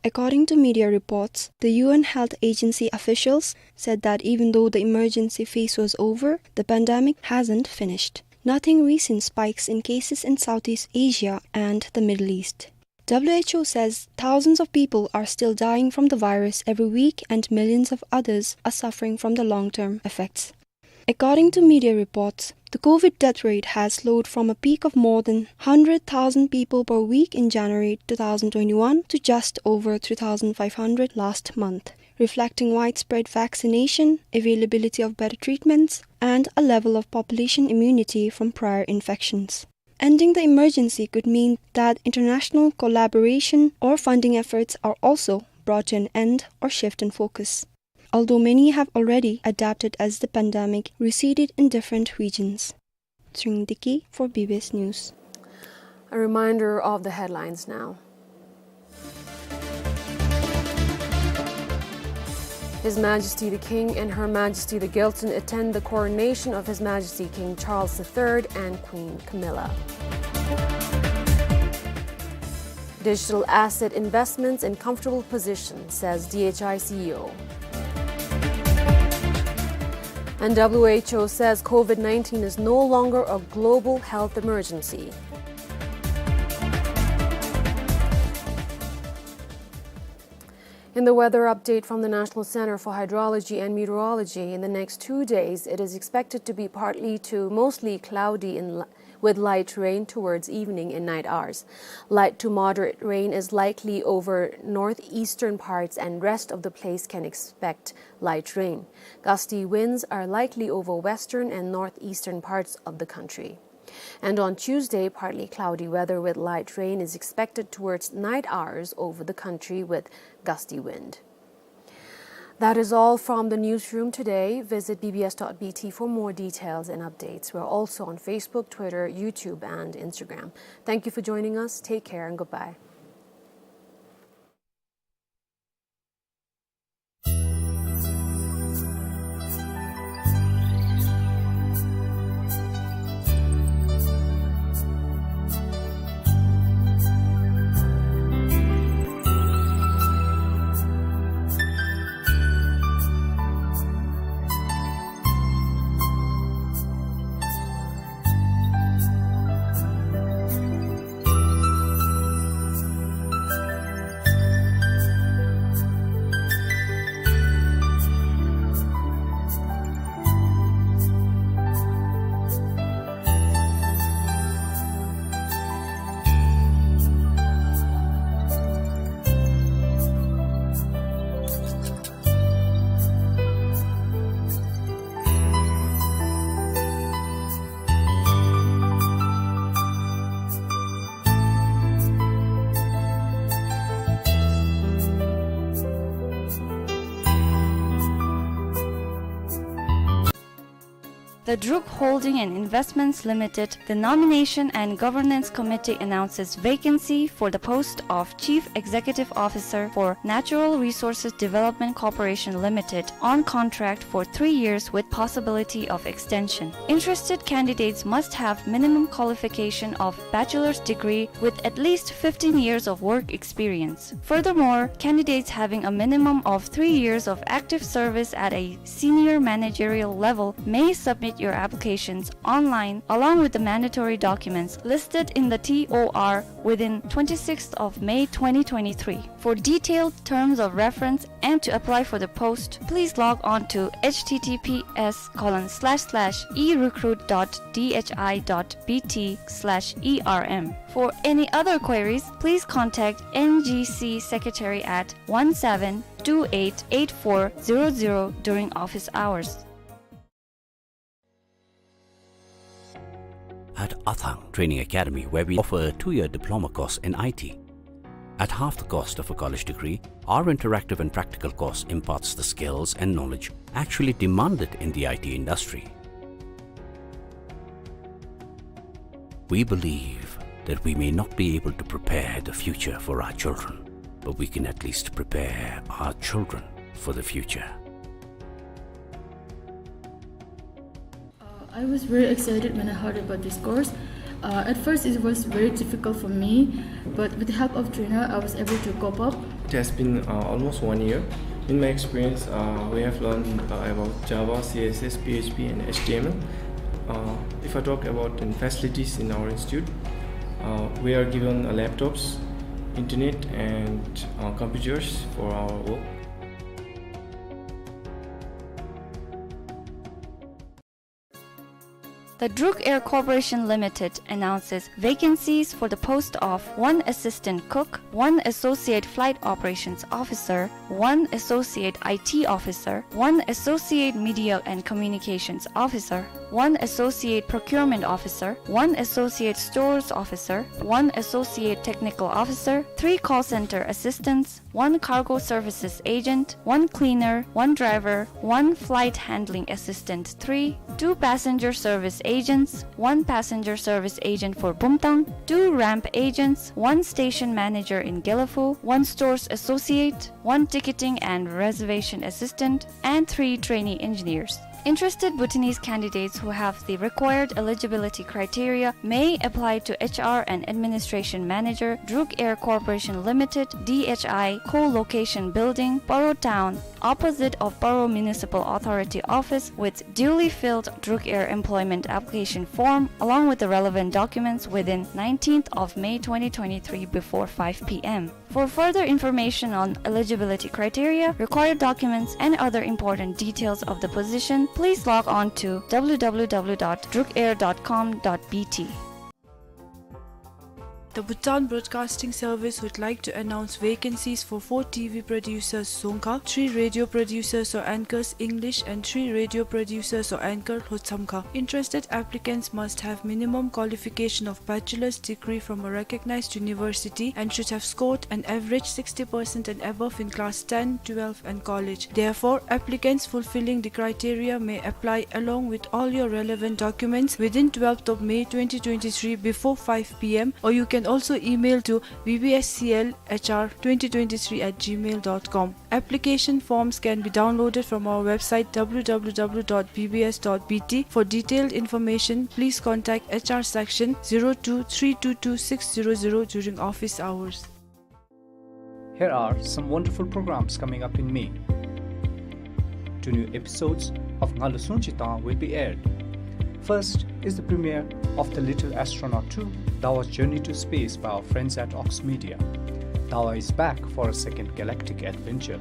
According to media reports, the U N Health Agency officials said that even though the emergency phase was over, the pandemic hasn't finished, noting recent spikes in cases in Southeast Asia and the Middle East. W H O says thousands of people are still dying from the virus every week and millions of others are suffering from the long-term effects. According to media reports, the COVID death rate has slowed from a peak of more than hundred thousand people per week in January two thousand twenty-one to just over three thousand five hundred last month, reflecting widespread vaccination, availability of better treatments, and a level of population immunity from prior infections. Ending the emergency could mean that international collaboration or funding efforts are also brought to an end or shift in focus, although many have already adapted as the pandemic receded in different regions. Tshering Deki for B B S News. A reminder of the headlines now. His Majesty the King and Her Majesty the Gyaltsuen attend the coronation of His Majesty King Charles the Third and Queen Camilla. Digital asset investments in comfortable position, says D H I C E O. And W H O says COVID nineteen is no longer a global health emergency. In the weather update from the National Center for Hydrology and Meteorology, in the next two days, it is expected to be partly to mostly cloudy in li-, with light rain towards evening and night hours. Light to moderate rain is likely over northeastern parts, and rest of the place can expect light rain. Gusty winds are likely over western and northeastern parts of the country. And on Tuesday, partly cloudy weather with light rain is expected towards night hours over the country with gusty wind. That is all from the newsroom today. Visit B B S dot B T for more details and updates. We're also on Facebook, Twitter, YouTube, and Instagram. Thank you for joining us. Take care and goodbye. The Druk Holding and Investments Limited, the Nomination and Governance Committee announces vacancy for the post of Chief Executive Officer for Natural Resources Development Corporation Limited on contract for three years with possibility of extension. Interested candidates must have minimum qualification of bachelor's degree with at least fifteen years of work experience. Furthermore, candidates having a minimum of three years of active service at a senior managerial level may submit your applications online along with the mandatory documents listed in the T O R within twenty-sixth of May twenty twenty-three. For detailed terms of reference and to apply for the post, please log on to H T T P S colon slash slash e recruit dot D H I dot B T slash E R M. For any other queries, please contact N G C Secretary at one seven two eight eight four zero zero during office hours. At Athang Training Academy, where we offer a two-year diploma course in I T. At half the cost of a college degree, our interactive and practical course imparts the skills and knowledge actually demanded in the I T industry. We believe that we may not be able to prepare the future for our children, but we can at least prepare our children for the future. Uh, I was very excited when I heard about this course. Uh, at first, it was very difficult for me, but with the help of trainer, I was able to cope up. It has been, uh, almost one year. In my experience, uh, we have learned, uh, about Java, C S S, P H P, and H T M L. Uh, if I talk about the facilities in our institute, uh, we are given, uh, laptops, internet, and, uh, computers for our work. The Druk Air Corporation Limited announces vacancies for the post of one assistant cook, one associate flight operations officer, one associate I T officer, one associate media and communications officer, one associate procurement officer, one associate stores officer, one associate technical officer, three call center assistants, one cargo services agent, one cleaner, one driver, one flight handling assistant three, two passenger service agents, one passenger service agent for Bumtang, two ramp agents, one station manager in Gelephu, one stores associate, one ticketing and reservation assistant, and three trainee engineers. Interested Bhutanese candidates who have the required eligibility criteria may apply to H R and Administration Manager, Druk Air Corporation Limited, D H I, Co-location Building, Paro Town, opposite of Paro Municipal Authority office, with duly filled Druk Air employment application form along with the relevant documents within nineteenth of May twenty twenty-three before five P M. For further information on eligibility criteria, required documents, and other important details of the position, please log on to W W W dot drukair dot com dot B T. The Bhutan Broadcasting Service would like to announce vacancies for four T V producers, Dzongkha, three radio producers or anchors, English, and three radio producers or anchor, Lhotshamkha. Interested applicants must have minimum qualification of bachelor's degree from a recognized university and should have scored an average sixty percent and above in class ten, twelve, and college. Therefore, applicants fulfilling the criteria may apply along with all your relevant documents within twelfth of May twenty twenty-three before five P M, or you can also email to B B S C L H R twenty twenty-three at gmail dot com. Application forms can be downloaded from our website W W W dot B B S dot B T. For detailed information, please contact H R section zero two three two two six zero zero during office hours. Here are some wonderful programs coming up in May. Two new episodes of Ngalo Sungchi Tang will be aired. First is the premiere of The Little Astronaut two, Dawa's Journey to Space by our friends at Ox Media. Dawa is back for a second galactic adventure.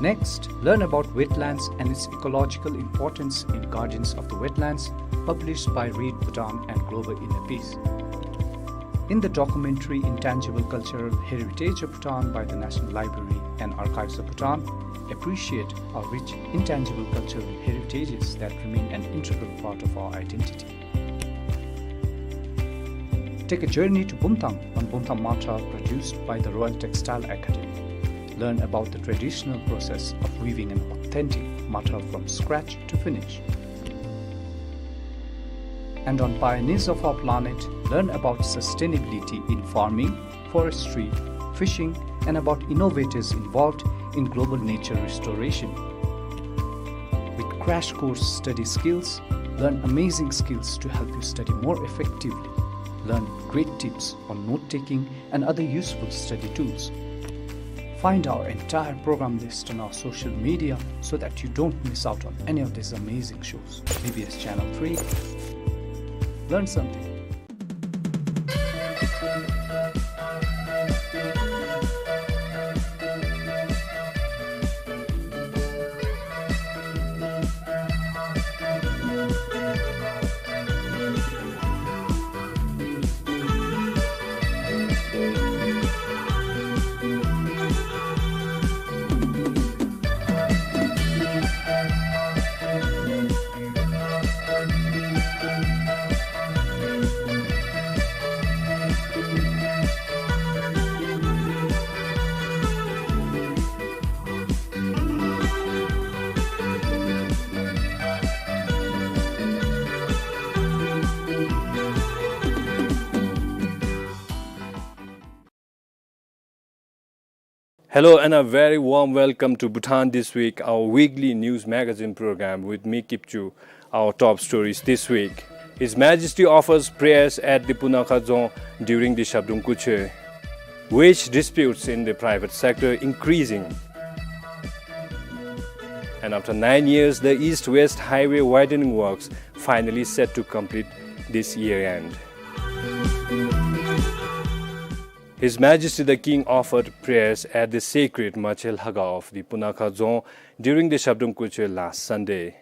Next, learn about wetlands and its ecological importance in Guardians of the Wetlands, published by Read Bhutan and Global Inner Peace. In the documentary Intangible Cultural Heritage of Bhutan by the National Library and Archives of Bhutan, appreciate our rich intangible cultural heritages that remain an integral part of our identity. Take a journey to Bumthang on Bumthang Matral, produced by the Royal Textile Academy. Learn about the traditional process of weaving an authentic matral from scratch to finish. And on Pioneers of Our Planet, learn about sustainability in farming, forestry, fishing, and about innovators involved in global nature restoration. With crash course study skills, learn amazing skills to help you study more effectively. Learn great tips on note-taking and other useful study tools. Find our entire program list on our social media so that you don't miss out on any of these amazing shows. B B S Channel three. Learn something. Hello and a very warm welcome to Bhutan This Week, our weekly news magazine program with me, Kipchu. Our top stories this week. His Majesty offers prayers at the Punakha Dzong during the Shabdung Kuche. Wage disputes in the private sector increasing. And after nine years, the East-West Highway widening works finally set to complete this year end. His Majesty the King offered prayers at the sacred Mache Lhaga of the Punakha Dzong during the Shabdung Kuche last Sunday.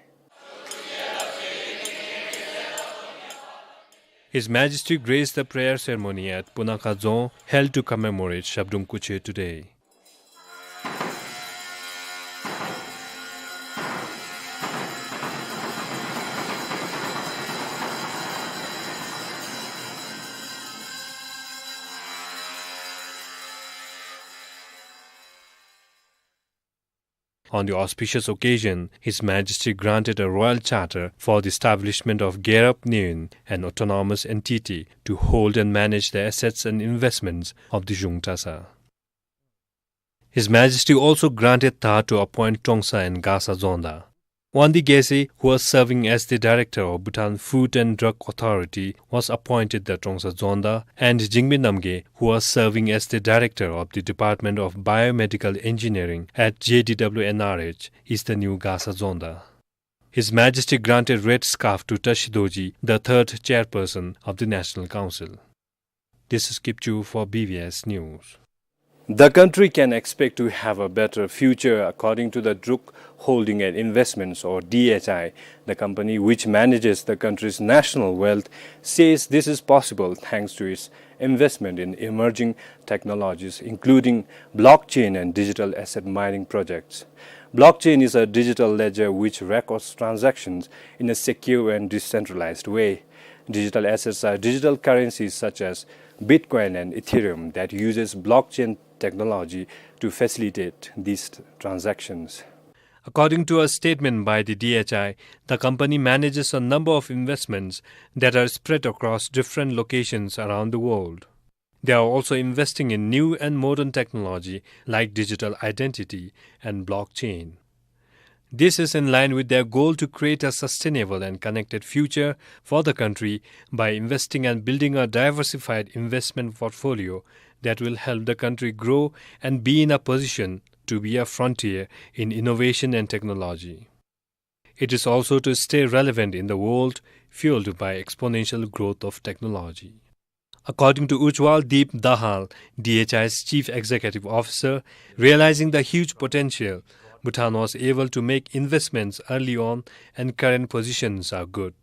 His Majesty graced the prayer ceremony at Punakha Dzong, held to commemorate Shabdung Kuche today. On the auspicious occasion, His Majesty granted a royal charter for the establishment of Gerap Niyun, an autonomous entity, to hold and manage the assets and investments of the Zhungtasa. His Majesty also granted Tha to appoint Trongsa and Gasa Dzongda. Wangdi Gese, who was serving as the director of Bhutan Food and Drug Authority, was appointed the Trongsa Dzongda, and Jingmi Namgay, who was serving as the director of the Department of Biomedical Engineering at J D W N R H, is the new Gasa Dzongda. His Majesty granted red scarf to Tashi Dorji, the third chairperson of the National Council. This is Kipchu for B B S News. The country can expect to have a better future, according to the Druk Holding and Investments, or D H I. The company, which manages the country's national wealth, says this is possible thanks to its investment in emerging technologies, including blockchain and digital asset mining projects. Blockchain is a digital ledger which records transactions in a secure and decentralized way. Digital assets are digital currencies such as Bitcoin and Ethereum that uses blockchain technology to facilitate these transactions. According to a statement by the D H I, the company manages a number of investments that are spread across different locations around the world. They are also investing in new and modern technology like digital identity and blockchain. This is in line with their goal to create a sustainable and connected future for the country by investing and building a diversified investment portfolio that will help the country grow and be in a position to be a frontier in innovation and technology. It is also to stay relevant in the world, fueled by exponential growth of technology. According to Ujwal Deep Dahal, D H I's Chief Executive Officer, realizing the huge potential, Bhutan was able to make investments early on and current positions are good.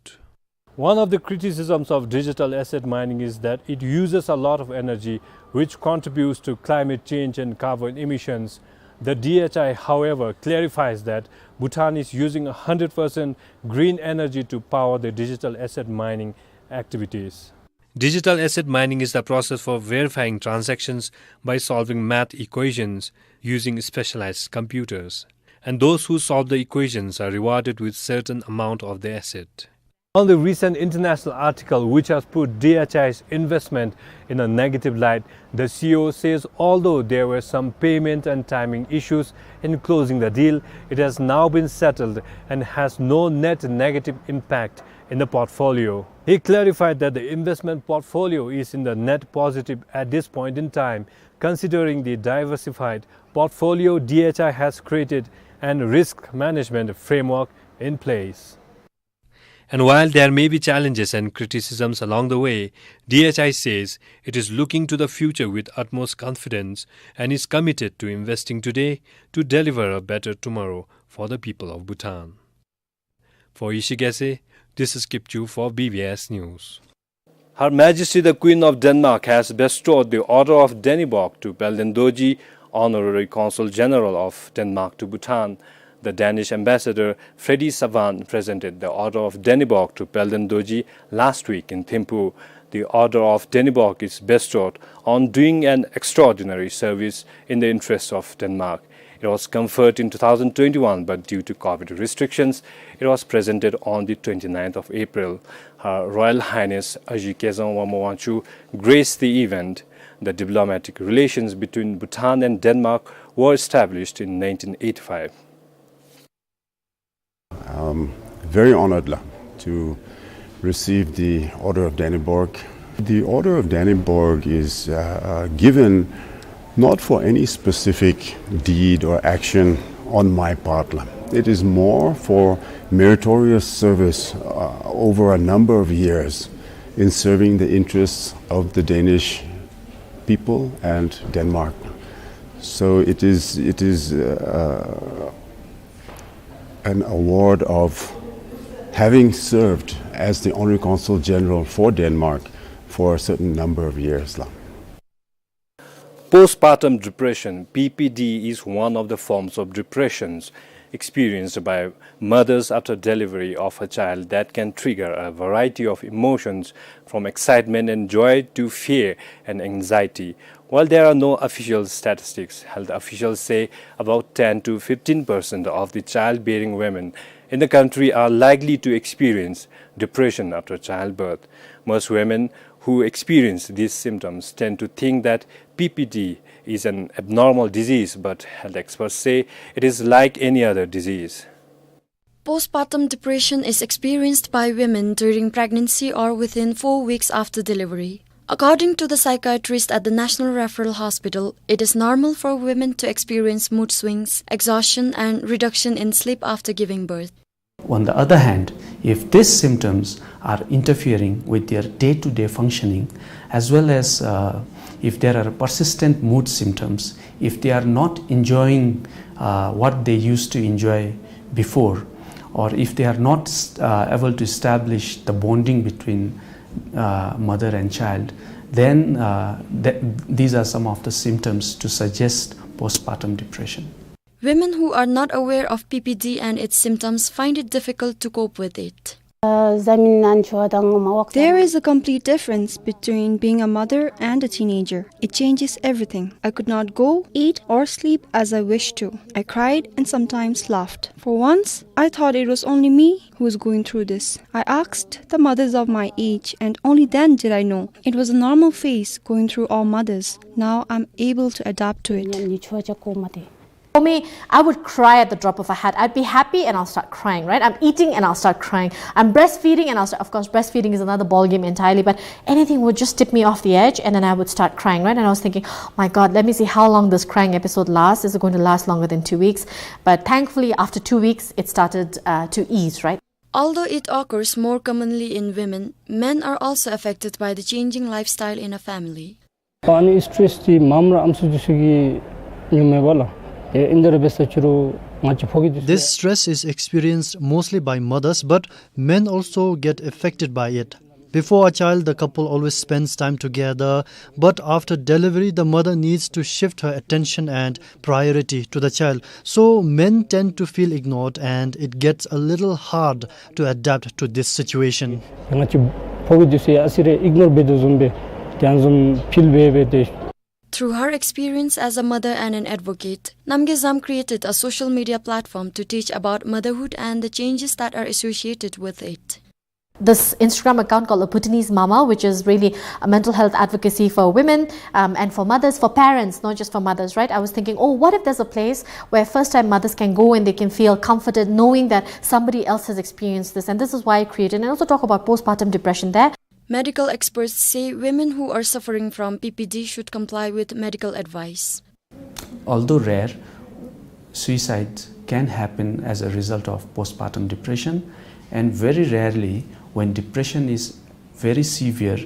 One of the criticisms of digital asset mining is that it uses a lot of energy, which contributes to climate change and carbon emissions. The D H I, however, clarifies that Bhutan is using a hundred percent green energy to power the digital asset mining activities. Digital asset mining is the process for verifying transactions by solving math equations using specialized computers. And those who solve the equations are rewarded with certain amount of the asset. On the recent international article which has put D H I's investment in a negative light, the C E O says although there were some payment and timing issues in closing the deal, it has now been settled and has no net negative impact in the portfolio. He clarified that the investment portfolio is in the net positive at this point in time, considering the diversified portfolio D H I has created and risk management framework in place. And while there may be challenges and criticisms along the way, D H I says it is looking to the future with utmost confidence and is committed to investing today to deliver a better tomorrow for the people of Bhutan. For Yishi Gyatse, this is Kipchu for B B S News. Her Majesty the Queen of Denmark has bestowed the Order of Dannebrog to Palden Dorji, Honorary Consul General of Denmark to Bhutan. The Danish Ambassador Freddy Savant presented the Order of Dannebrog to Palden Dorji last week in Thimphu. The Order of Dannebrog is bestowed on doing an extraordinary service in the interests of Denmark. It was conferred in two thousand twenty-one, but due to COVID restrictions, it was presented on the twenty-ninth of April. Her Royal Highness Aji Kezang Wangmo Wangchuck graced the event. The diplomatic relations between Bhutan and Denmark were established in nineteen eighty-five. I'm very honored la, to receive the Order of Dannebrog. The Order of Dannebrog is uh, uh, given not for any specific deed or action on my part la. It is more for meritorious service uh, over a number of years in serving the interests of the Danish people and Denmark. So it is, it is uh, an award of having served as the Honorary Consul General for Denmark for a certain number of years la. Postpartum depression, P P D, is one of the forms of depressions experienced by mothers after delivery of a child that can trigger a variety of emotions, from excitement and joy to fear and anxiety. While there are no official statistics, health officials say about ten to fifteen percent of the childbearing women in the country are likely to experience depression after childbirth. Most women who experience these symptoms tend to think that P P D is an abnormal disease, but health experts say it is like any other disease. Postpartum depression is experienced by women during pregnancy or within four weeks after delivery. According to the psychiatrist at the National Referral Hospital, it is normal for women to experience mood swings, exhaustion, and reduction in sleep after giving birth. On the other hand, if these symptoms are interfering with their day-to-day functioning, as well as uh, if there are persistent mood symptoms, if they are not enjoying uh, what they used to enjoy before, or if they are not uh, able to establish the bonding between uh, mother and child, then uh, th- these are some of the symptoms to suggest postpartum depression. Women who are not aware of P P D and its symptoms find it difficult to cope with it. There is a complete difference between being a mother and a teenager. It changes everything. I could not go, eat, or sleep as I wished to. I cried and sometimes laughed. For once, I thought it was only me who was going through this. I asked the mothers of my age, and only then did I know. It was a normal phase going through all mothers. Now I'm able to adapt to it. For me, I would cry at the drop of a hat. I'd be happy and I'll start crying, right? I'm eating and I'll start crying. I'm breastfeeding and I'll start, of course, breastfeeding is another ballgame entirely, but anything would just tip me off the edge and then I would start crying, right? And I was thinking, "Oh my God, let me see how long this crying episode lasts. Is it going to last longer than two weeks?" But thankfully, after two weeks, it started uh, to ease, right? Although it occurs more commonly in women, men are also affected by the changing lifestyle in a family. ཨ་ནི་སི་ཊེ་རེསི་འདི་མ་ར་ཨམ་སྲུ་འདི་ཚུ་གིས་ཉོ་མེད་པ་ལགས། ཨེ་ཨིན་དེ་ར་འབད་ས་ཅི་རུང་ང་བཅས་ཕོ་སྐྱེས་འདི་ཚུ། This stress is experienced mostly by mothers, but men also get affected by it. Before a child, the couple always spends time together, but after delivery, the mother needs to shift her attention and priority to the child. So men tend to feel ignored and it gets a little hard to adapt to this situation. ང་བཅས་ཕོ་སྐྱེས་འདི་ཚུ་ཡང་ཨ་ཙི་རེ་ཨིག་ནོར་འབད་དོ་བཟུམ་སྦེ་དེ་བཟུམ་ཕིལ་འབད་འབད་དེ། Through her experience as a mother and an advocate, Namgay Zam created a social media platform to teach about motherhood and the changes that are associated with it. This Instagram account called A Bhutanese Mama, which is really a mental health advocacy for women, um, and for mothers, for parents, not just for mothers, right? I was thinking, "Oh, what if there's a place where first-time mothers can go and they can feel comforted knowing that somebody else has experienced this?" And this is why I created, and also talk about postpartum depression there. Medical experts say women who are suffering from P P D should comply with medical advice. Although rare, suicide can happen as a result of postpartum depression, and very rarely, when depression is very severe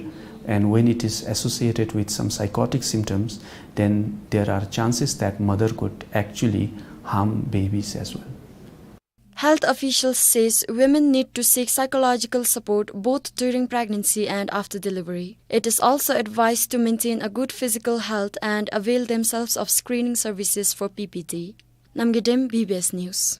and when it is associated with some psychotic symptoms, then there are chances that mother could actually harm babies as well. Health officials says women need to seek psychological support both during pregnancy and after delivery. It is also advised to maintain a good physical health and avail themselves of screening services for P P D. Namgay Dem, B B S News.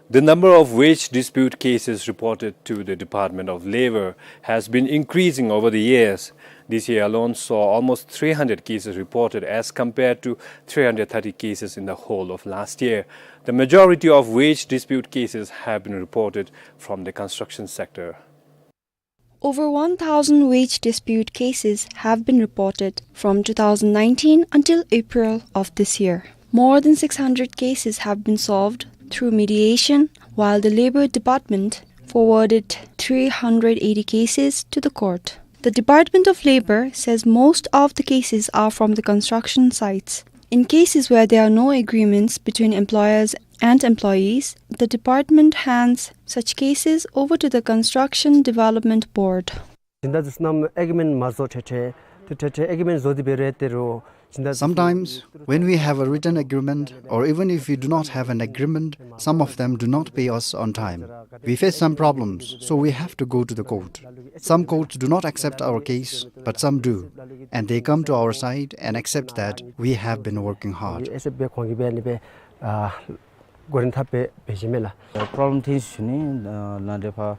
The number of wage dispute cases reported to the Department of Labor has been increasing over the years. This year alone saw almost three hundred cases reported as compared to three hundred thirty cases in the whole of last year. The majority of wage dispute cases have been reported from the construction sector. Over one thousand wage dispute cases have been reported from two thousand nineteen until April of this year. More than six hundred cases have been solved through mediation, while the Labor Department forwarded three hundred eighty cases to the court. The Department of Labor says most of the cases are from the construction sites. In cases where there are no agreements between employers and employees, the department hands such cases over to the Construction Development Board. Sometimes, when we have a written agreement, or even if we do not have an agreement, some of them do not pay us on time. We face some problems, so we have to go to the court. Some courts do not accept our case, but some do. And they come to our side and accept that we have been working hard. Problem ཐེངས་ཤིག་ནི་ལ་དེ་ཕར་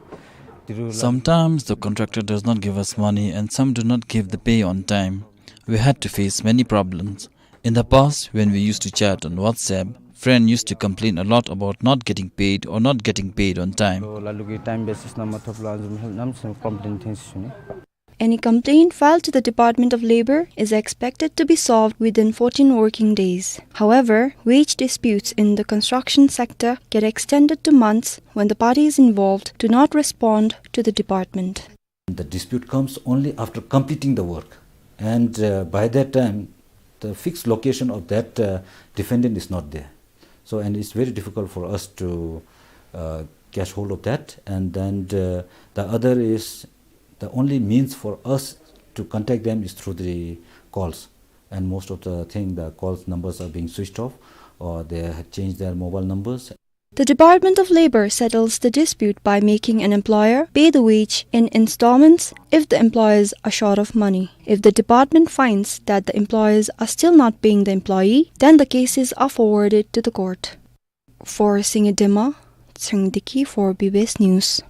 དེ་རུ་ལ། Sometimes the contractor does not give us money and some do not give the pay on time. We had to face many problems. In the past, when we used to chat on WhatsApp, friend used to complain a lot about not getting paid or not getting paid on time. ལ་ལུ་གི་time basis ནང་མ་ཐོབ་ལ་ཨ་ནི་བཟུམ་ཧེལཔ་གནམ་མེད་ས་མེད་problem ཐེངས་ཤིག་ནི། Any complaint filed to the Department of Labor is expected to be solved within fourteen working days. However, wage disputes in the construction sector get extended to months when the parties involved do not respond to the department. The dispute comes only after completing the work, and, uh, by that time, the fixed location of that, uh, defendant is not there. So, and it's very difficult for us to, uh, catch hold of that. And then the, the other is, the only means for us to contact them is through the calls. And most of the thing, the calls numbers are being switched off, or they have changed their mobile numbers. The Department of Labor settles the dispute by making an employer pay the wage in installments if the employers are short of money. If the department finds that the employers are still not paying the employee, then the cases are forwarded to the court. For Singi Dema, Tsing Diki for B B S News.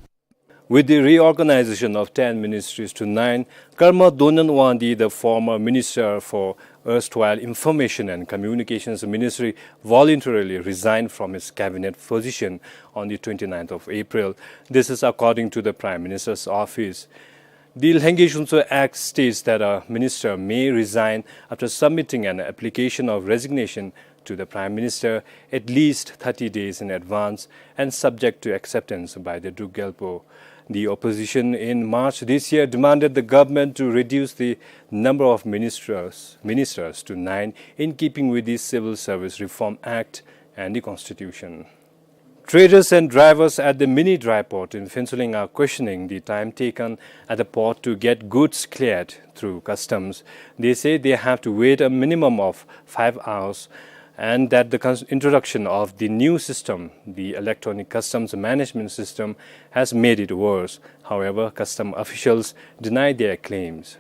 With the reorganization of ten ministries to nine, Karma Donlin Wangdi, the former minister for erstwhile Information and Communications Ministry, voluntarily resigned from his cabinet position on the twenty-ninth of April. This is according to the Prime Minister's office. The Lhaengi Shungtsö Act states that a minister may resign after submitting an application of resignation to the Prime Minister at least thirty days in advance and subject to acceptance by the Druk Gyalpo. The opposition in March this year demanded the government to reduce the number of ministers, ministers to nine, in keeping with the Civil Service Reform Act and the Constitution. Traders and drivers at the mini dry port in Phuentsholing are questioning the time taken at the port to get goods cleared through customs. They say they have to wait a minimum of five hours and that the cons-, introduction of the new system, the electronic customs management system, has made it worse. However, custom officials deny their claims.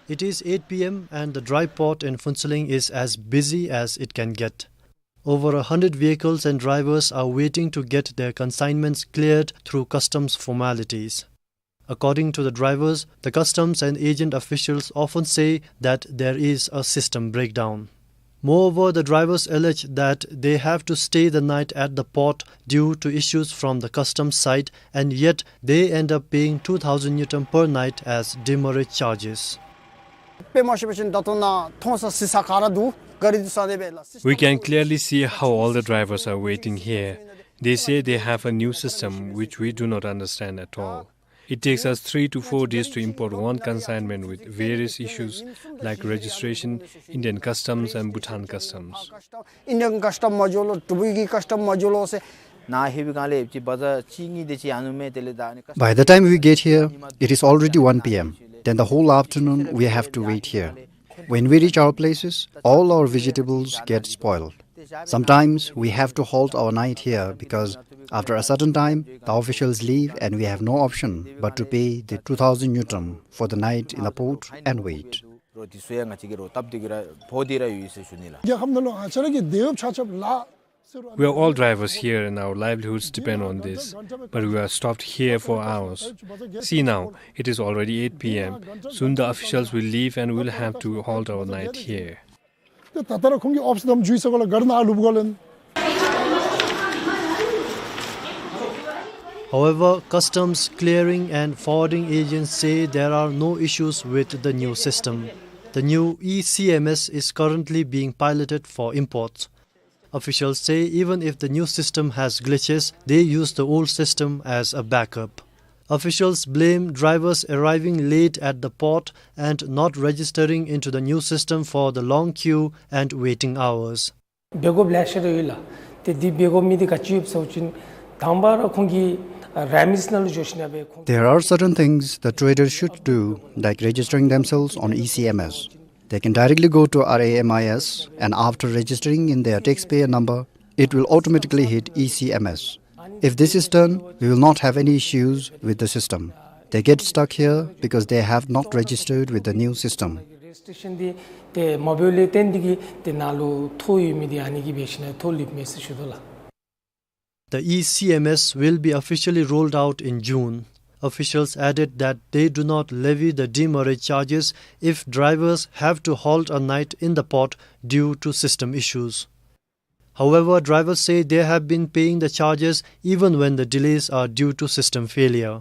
It is eight P M and the dry port in Phuentsholing is as busy as it can get. Over a hundred vehicles and drivers are waiting to get their consignments cleared through customs formalities. According to the drivers, the customs and agent officials often say that there is a system breakdown. Moreover, the drivers allege that they have to stay the night at the port due to issues from the customs side, and yet they end up paying two thousand ngultrum per night as demurrage charges. We can clearly see how all the drivers are waiting here. They say they have a new system which we do not understand at all. It takes us three to four days to import one consignment with various issues like registration, Indian customs and Bhutan customs. Indian custom མ་འགྱོ་ལོ། ཏི་རུ་ཀི་custom མ་འགྱོ་ལོ་ཟེར། ནཱ་ལྷོད་པའི་སྒང་ལས་ཅིག་བ་ཛ་གཅིག་གཉིས་དེ་ཅིག་ཡར་ནུག་མས། དེ་ལས་ད་ནི། By the time we get here, it is already one P M. Then the whole afternoon we have to wait here. When we reach our places, all our vegetables get spoiled. Sometimes we have to halt our night here because after a certain time, the officials leave and we have no option but to pay the two thousand ngultrum for the night in the port and wait. We are all drivers here and our livelihoods depend on this, but we are stopped here for hours. See now, it is already eight P M. Soon the officials will leave and we'll have to halt our night here. ད་ད་ལྟོ་ར་ཁོང་གི་ཨོཕ་སི་དམ་འཇུས་ས་གོ་ལ་གར་ནང་ལུབ་གོ་ལན། However, customs clearing and forwarding agents say there are no issues with the new system. The new E C M S is currently being piloted for imports. Officials say even if the new system has glitches, they use the old system as a backup. Officials blame drivers arriving late at the port and not registering into the new system for the long queue and waiting hours. འབད་དགོཔ་ལེ་ཤ་ར་ཡོད་ལགས། ཏེ་འདི་འབད་དགོ་མི་འདི་ག་ཅི་ཡོདཔ་ཟེར་བ་ཅིན་དང་པ་ར་ཁོང་གིས་རེམ་ཨེསི་ནང་ལུ་འགྱོ་ཞིནམ་ལས་ཁོང་། There are certain things the traders should do, like registering themselves on E C M S. They can directly go to R A M I S and after registering in their taxpayer number, it will automatically hit E C M S. If this is done, we will not have any issues with the system. They get stuck here because they have not registered with the new system. རེ་ཇིསི་ཊེ་ཤཱན་འདི་ཏེ་མ་འབད་བའི་ལས་བརྟེན་འདི་གིས་ཏེ་ནཱ་ལུ་ཐོ་ཡོད་མི་འདི་ཨ་ནི་གིས་འབད་ཞིནམ་ལས་ཐོ་ལུསཔ་མས་ཟེར་ཞུ་དོ་ལགས། The E C M S will be officially rolled out in June. Officials added that they do not levy the demurrage charges if drivers have to halt a night in the port due to system issues. However, drivers say they have been paying the charges even when the delays are due to system failure.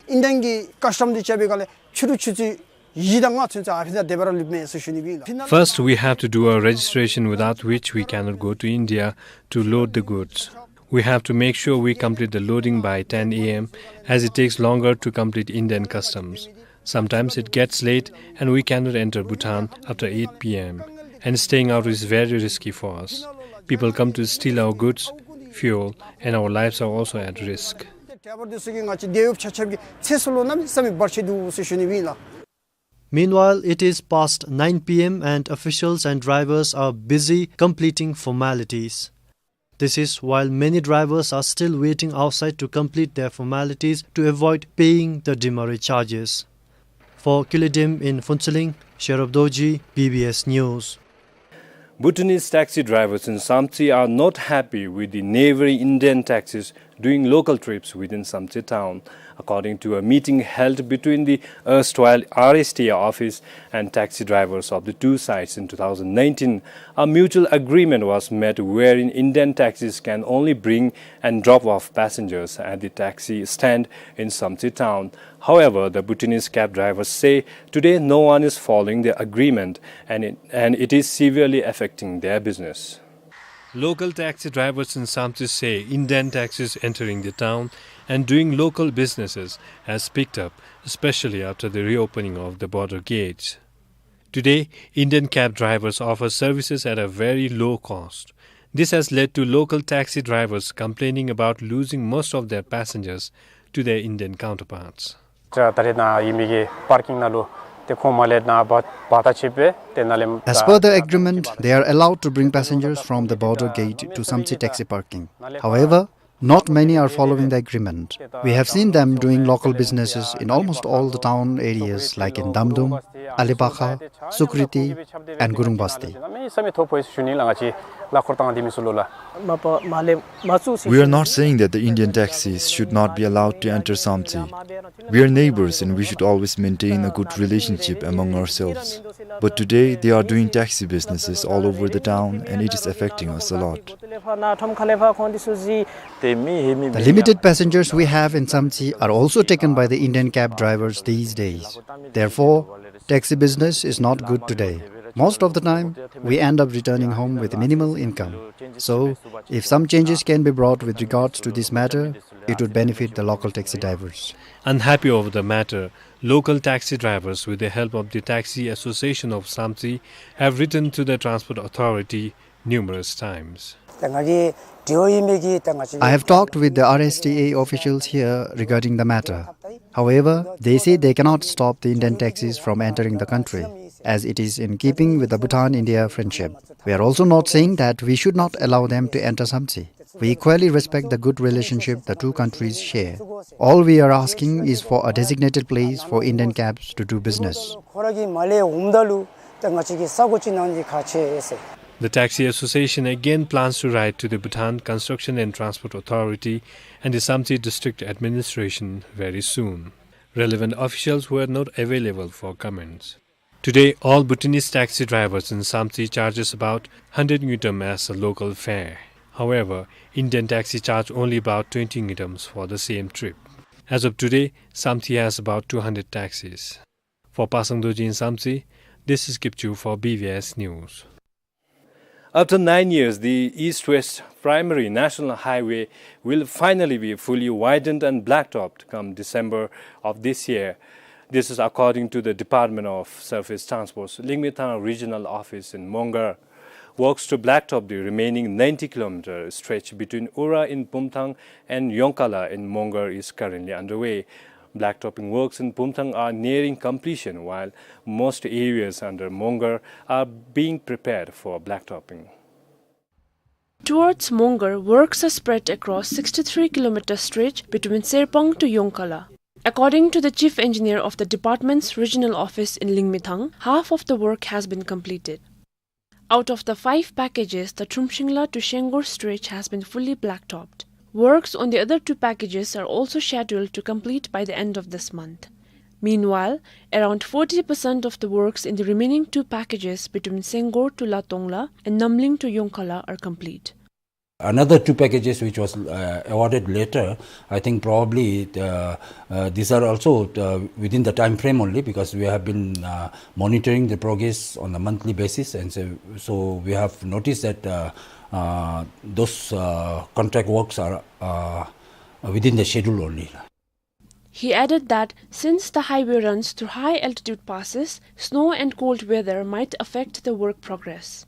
ཨིན་ཌི་ཡཱན་གྱི་ཀཱསི་ཊམ་འདི་རྐྱབ་པའི་སྒང་ལས་ཕྱི་རུ་ཆུ་ཚོད་བཞི་དང་ལྔ་ཚུན་ཚོད་ཨ་ཕི་ནང་སྡོད་པ་ར་ལུསཔ་མས་ཟེར་ཞུ་ནི་ཨིན་ལགས། First, we have to do a registration without which we cannot go to India to load the goods. We have to make sure we complete the loading by ten A M, as it takes longer to complete Indian customs. Sometimes it gets late and we cannot enter Bhutan after eight P M. And staying out is very risky for us. People come to steal our goods, fuel, and our lives are also at risk. ཌའི་བར་འདི་ཚུ་གིས་ང་བཅས་འདི་ཡོདཔ་ཆ་ཁྱབ་ཀྱི་ཚེ་སྲོག་ལུ་གནམ་མེད་ས་མེད་བར་ཆད་འདུག་ཟེར་ཞུ་ནི་ཨིན་ལགས། Meanwhile, it is past nine P M and officials and drivers are busy completing formalities. This is while many drivers are still waiting outside to complete their formalities to avoid paying the demurrage charges. For Kile Dem in Phuentsholing, Sherub Dorji, B B S News. Bhutanese taxi drivers in Samtse are not happy with the neighboring Indian taxis doing local trips within Samtse town. According to a meeting held between the erstwhile R S T A office and taxi drivers of the two sides in two thousand nineteen, a mutual agreement was made wherein Indian taxis can only bring and drop off passengers at the taxi stand in Samtse town. However, the Bhutanese cab drivers say today no one is following the agreement and it, and it is severely affecting their business. Local taxi drivers in Samtse say Indian taxis entering the town and doing local businesses has picked up, especially after the reopening of the border gates. Today, Indian cab drivers offer services at a very low cost. This has led to local taxi drivers complaining about losing most of their passengers to their Indian counterparts. ད་རེས་ནཱ་ཨིན་མི་གི་པར་ཀིང་ནང་ལུ་ཏེ་ཁོང་མར་ལས་ནཱ་བ་བ་ད་ཆིབས་སྦེ་ཏེ་ནཱ་ལས། As per the agreement, they are allowed to bring passengers from the border gate to Samtse taxi parking. However, not many are following the agreement. We have seen them doing local businesses in almost all the town areas like in Damdum, Alibakha, Sukriti, and Gurung Basti. We are not saying that the Indian taxis should not be allowed to enter Samtse. We are neighbors and we should always maintain a good relationship among ourselves. But today, they are doing taxi businesses all over the town and it is affecting us a lot. The limited passengers we have in Samtse are also taken by the Indian cab drivers these days. Therefore, taxi business is not good today. Most of the time, we end up returning home with minimal income. So, if some changes can be brought with regards to this matter, it would benefit the local taxi drivers. Unhappy over the matter, local taxi drivers, with the help of the Taxi Association of Samtse, have written to the Transport Authority numerous times. I have talked with the R S T A officials here regarding the matter. However, they say they cannot stop the Indian taxis from entering the country, as it is in keeping with the Bhutan-India friendship. We are also not saying that we should not allow them to enter Samtse. We equally respect the good relationship the two countries share. All we are asking is for a designated place for Indian cabs to do business. The Taxi Association again plans to write to the Bhutan Construction and Transport Authority and the Samtse District Administration very soon. Relevant officials were not available for comments. Today, all Bhutanese taxi drivers in Samtse charges about hundred ngultrum as a local fare. However, Indian taxi charge only about twenty ngultrum for the same trip. As of today, Samtse has about two hundred taxis. For Pasang Dorji in Samtse, this is Kipchu for B B S News. After nine years, the East-West Primary National Highway will finally be fully widened and blacktopped come December of this year. This is according to the Department of Surface Transport's Lingmethang Regional Office in Mongar. Works to blacktop the remaining ninety kilometer stretch between Ura in Pumthang and Yongkala in Mongar is currently underway. Blacktopping works in Pumthang are nearing completion, while most areas under Mongar are being prepared for blacktopping. Towards Mongar, works are spread across sixty-three kilometer stretch between Serpong to Yongkala. According to the chief engineer of the department's regional office in Lingmethang, half of the work has been completed. Out of the five packages, the Thrumshingla to Shengor stretch has been fully blacktopped. Works on the other two packages are also scheduled to complete by the end of this month. Meanwhile, around forty percent of the works in the remaining two packages between Sengor to Latongla and Namling to Yongkala are complete. Another two packages which was, uh, awarded later, I think probably, uh, uh, these are also, uh, within the time frame only, because we have been, uh, monitoring the progress on a monthly basis, and so, so we have noticed that, uh, uh, those, uh, contract works are, uh, within the schedule only. He added that since the highway runs through high altitude passes, snow and cold weather might affect the work progress.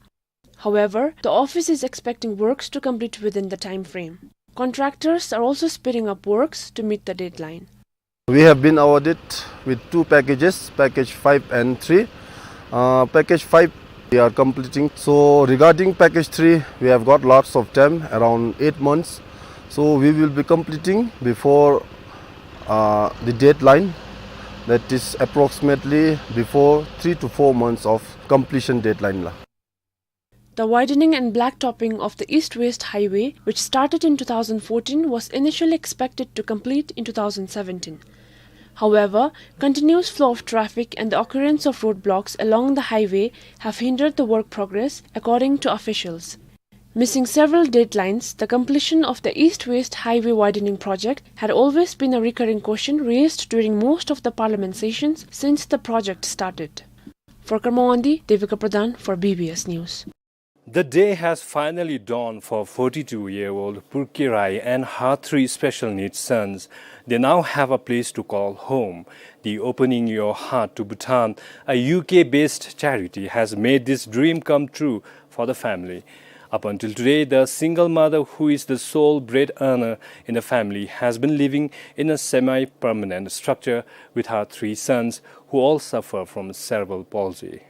However, the office is expecting works to complete within the time frame. Contractors are also speeding up works to meet the deadline. We have been awarded with two packages, package five and three. Uh, package five we are completing. So regarding package three, we have got lots of time, around eight months. So we will be completing before, uh, the deadline, that is approximately before three to four months of completion deadline la. The widening and blacktopping of the East-West Highway, which started in two thousand fourteen, was initially expected to complete in two thousand seventeen. However, continuous flow of traffic and the occurrence of roadblocks along the highway have hindered the work progress, according to officials. Missing several deadlines, the completion of the East-West Highway widening project had always been a recurring question raised during most of the parliament sessions since the project started. For Karma Wangdi, Devika Pradhan for B B S News. The day has finally dawned for forty-two-year-old Purki Rai and her three special needs sons. They now have a place to call home. The Opening Your Heart to Bhutan, a U K-based charity, has made this dream come true for the family. Up until today, the single mother, who is the sole bread earner in the family, has been living in a semi-permanent structure with her three sons, who all suffer from cerebral palsy.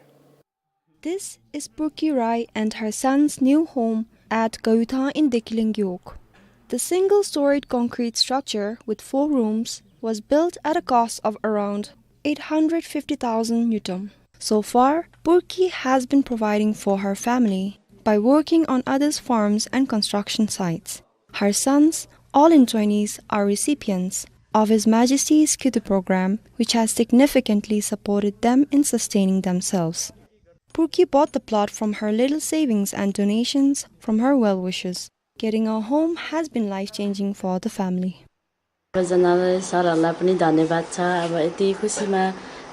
This is Purki Rai and her son's new home at Gayuthang in Dekiling Gewog. The single-storied concrete structure with four rooms was built at a cost of around eight hundred fifty thousand ngultrum. So far, Purki has been providing for her family by working on others' farms and construction sites. Her sons, all in twenties, are recipients of His Majesty's Khyutu program, which has significantly supported them in sustaining themselves. Purki bought the plot from her little savings and donations from her well-wishers. Getting a home has been life-changing for the family. सबैजनालाई, सरहरूलाई पनि धन्यवाद छ, अब यति खुसीमा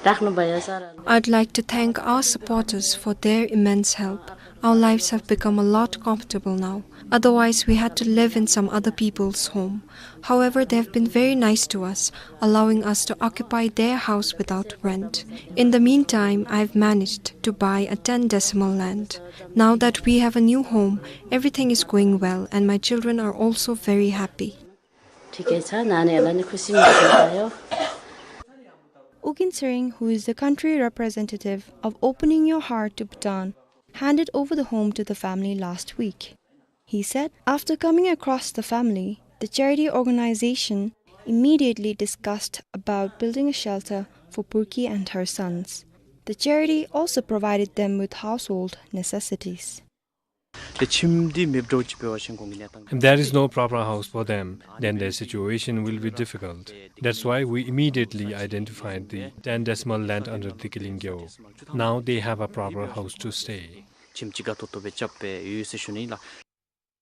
राख्नुभयो सरहरूले। I'd like to thank our supporters for their immense help. Our lives have become a lot comfortable now. Otherwise, we had to live in some other people's home. However, they have been very nice to us, allowing us to occupy their house without rent. In the meantime, I've managed to buy a ten decimal land. Now that we have a new home, everything is going well, and my children are also very happy. ठिकै छ, नानीहरूलाई नि खुसी महसुस भयो। U Gin Tshering, who is the country representative of Opening Your Heart to Bhutan, handed over the home to the family last week. He said after coming across the family, the charity organization immediately discussed about building a shelter for Purki and her sons. The charity also provided them with household necessities. ཏེ་ཁྱིམ་འདི་མེདཔ་འདྲཝ་ཅིག་འབད་བ་ཅིན་ཁོང་གི་གནས་སྟངས། If there is no proper house for them, then their situation will be difficult. That's why we immediately identified the ten decimal land under Dekiling Gewog. Now they have a proper house to stay. ཁྱིམ་ཅིག་དགའ་ཏོག་ཏོ་སྦེ་རྐྱབ་སྦེ་ཡོད་ཟེར་ཞུ་ནི་ལགས།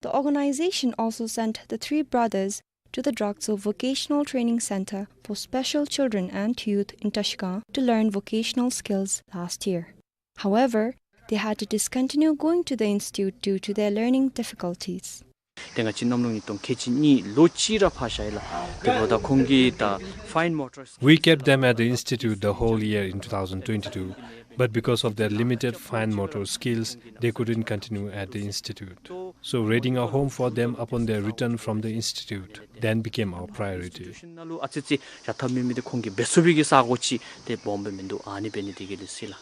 The organization also sent the three brothers to the Draktsö Vocational Training Center for Special Children and Youth in Trashigang to learn vocational skills last year. However, they had to discontinue going to the institute due to their learning difficulties. ཏེ་ང་བཅས་གནམ་ལོ་ཉིས་སྟོང་ཁལ་གཅིག་གཉིས་ལོ་གཅིག་ར་ཕར་བཞག་ཡི་ལགས། དེ་འབདཝ་ད་ཁོང་གི་ད་fine motor skills We kept them at the institute the whole year in two thousand twenty-two, but because of their limited fine motor skills, they couldn't continue at the institute. So, raiding a home for them upon their return from the institute then became our priority. Institution ནང་ལུ་ཨ་ཙི་ཅིག་བཞག་ཐབས་མེད་མི་འདི་ཁོང་གིས་འབད་ཚུགས་པའི་གི་ས་གོ་ཅིག་ཏེ་སྦོམ་སྦེ་མིན་འདུག། ཨ་ནི་འབད་ནི་དེ་གིས་ལགས་སོ་ལགས།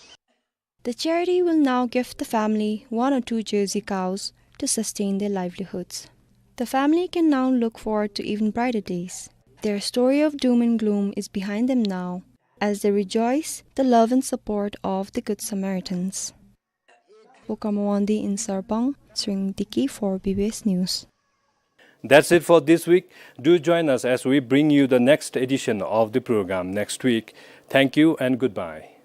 The charity will now gift the family one or two Jersey cows to sustain their livelihoods. The family can now look forward to even brighter days. Their story of doom and gloom is behind them now, as they rejoice the love and support of the Good Samaritans. Okama Wangdi in Sarpang, Tsering Deki for B B S News. That's it for this week. Do join us as we bring you the next edition of the program next week. Thank you and goodbye.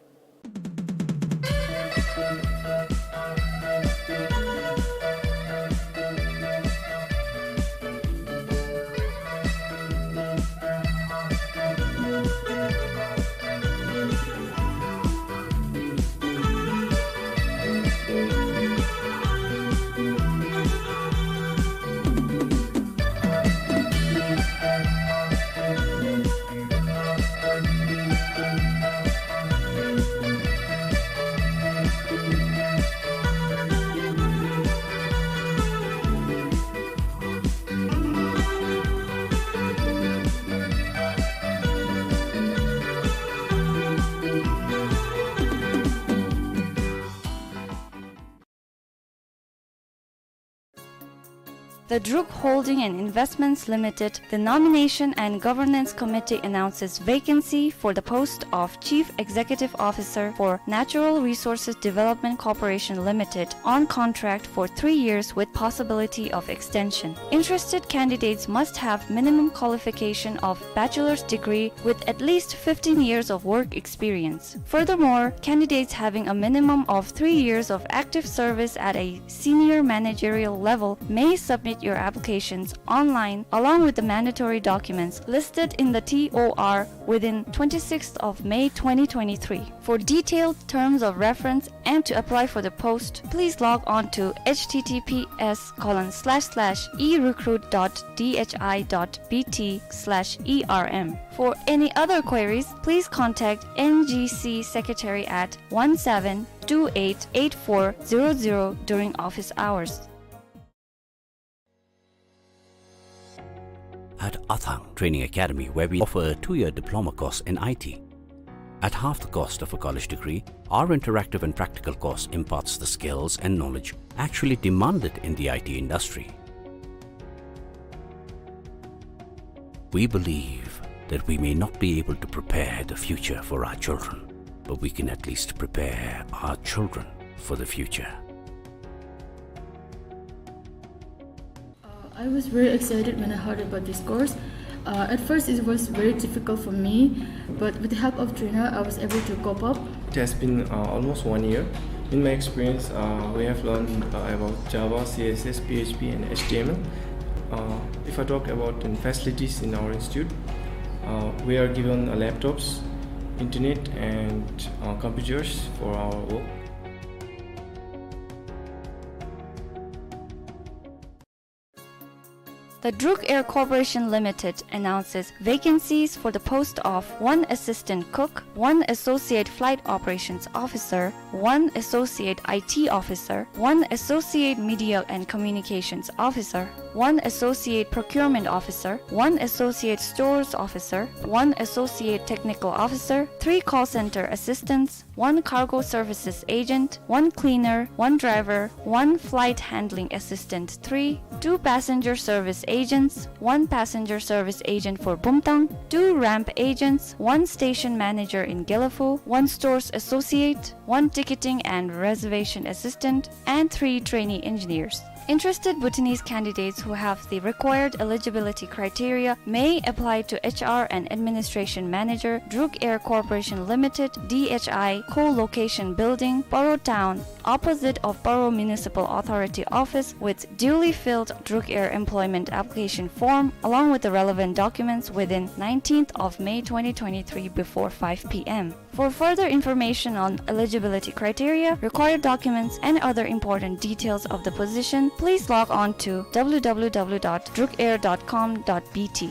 The Druk Holding and Investments Limited, the Nomination and Governance Committee announces vacancy for the post of Chief Executive Officer for Natural Resources Development Corporation Limited on contract for three years with possibility of extension. Interested candidates must have minimum qualification of bachelor's degree with at least fifteen years of work experience. Furthermore, candidates having a minimum of three years of active service at a senior managerial level may submit your applications online along with the mandatory documents listed in the T O R within twenty-sixth of May twenty twenty-three. For detailed terms of reference and to apply for the post, please log on to H T T P S colon slash slash e recruit dot D H I dot B T slash E R M. For any other queries, please contact N G C Secretary at one seven two eight eight four zero zero during office hours. At Athang Training Academy, where we offer a two-year diploma course in I T. At half the cost of a college degree, our interactive and practical course imparts the skills and knowledge actually demanded in the I T industry. We believe that we may not be able to prepare the future for our children, but we can at least prepare our children for the future. Uh, I was very excited when I heard about this course. Uh, at first, it was very difficult for me, but with the help of trainer, I was able to cope up. It has been, uh, almost one year. In my experience, uh, we have learned, uh, about Java, C S S, P H P, and H T M L. Uh, if I talk about the facilities in our institute, uh, we are given, uh, laptops, internet, and, uh, computers for our work. The Druk Air Corporation Limited announces vacancies for the post of one assistant cook, one associate flight operations officer, one associate I T officer, one associate media and communications officer, one associate procurement officer, one associate stores officer, one associate technical officer, three call center assistants, one cargo services agent, one cleaner, one driver, one flight handling assistant three, two passenger service agents, one passenger service agent for Bumtang, two ramp agents, one station manager in Gelephu, one stores associate, one ticketing and reservation assistant, and three trainee engineers. Interested Bhutanese candidates who have the required eligibility criteria may apply to H R and Administration Manager, Druk Air Corporation Limited, D H I, Co-location Building, Paro Town, opposite of Paro Municipal Authority office, with duly filled Druk Air employment application form along with the relevant documents within nineteenth of May twenty twenty-three before five P M. For further information on eligibility criteria, required documents, and other important details of the position, please log on to W W W dot drukair dot com dot B T.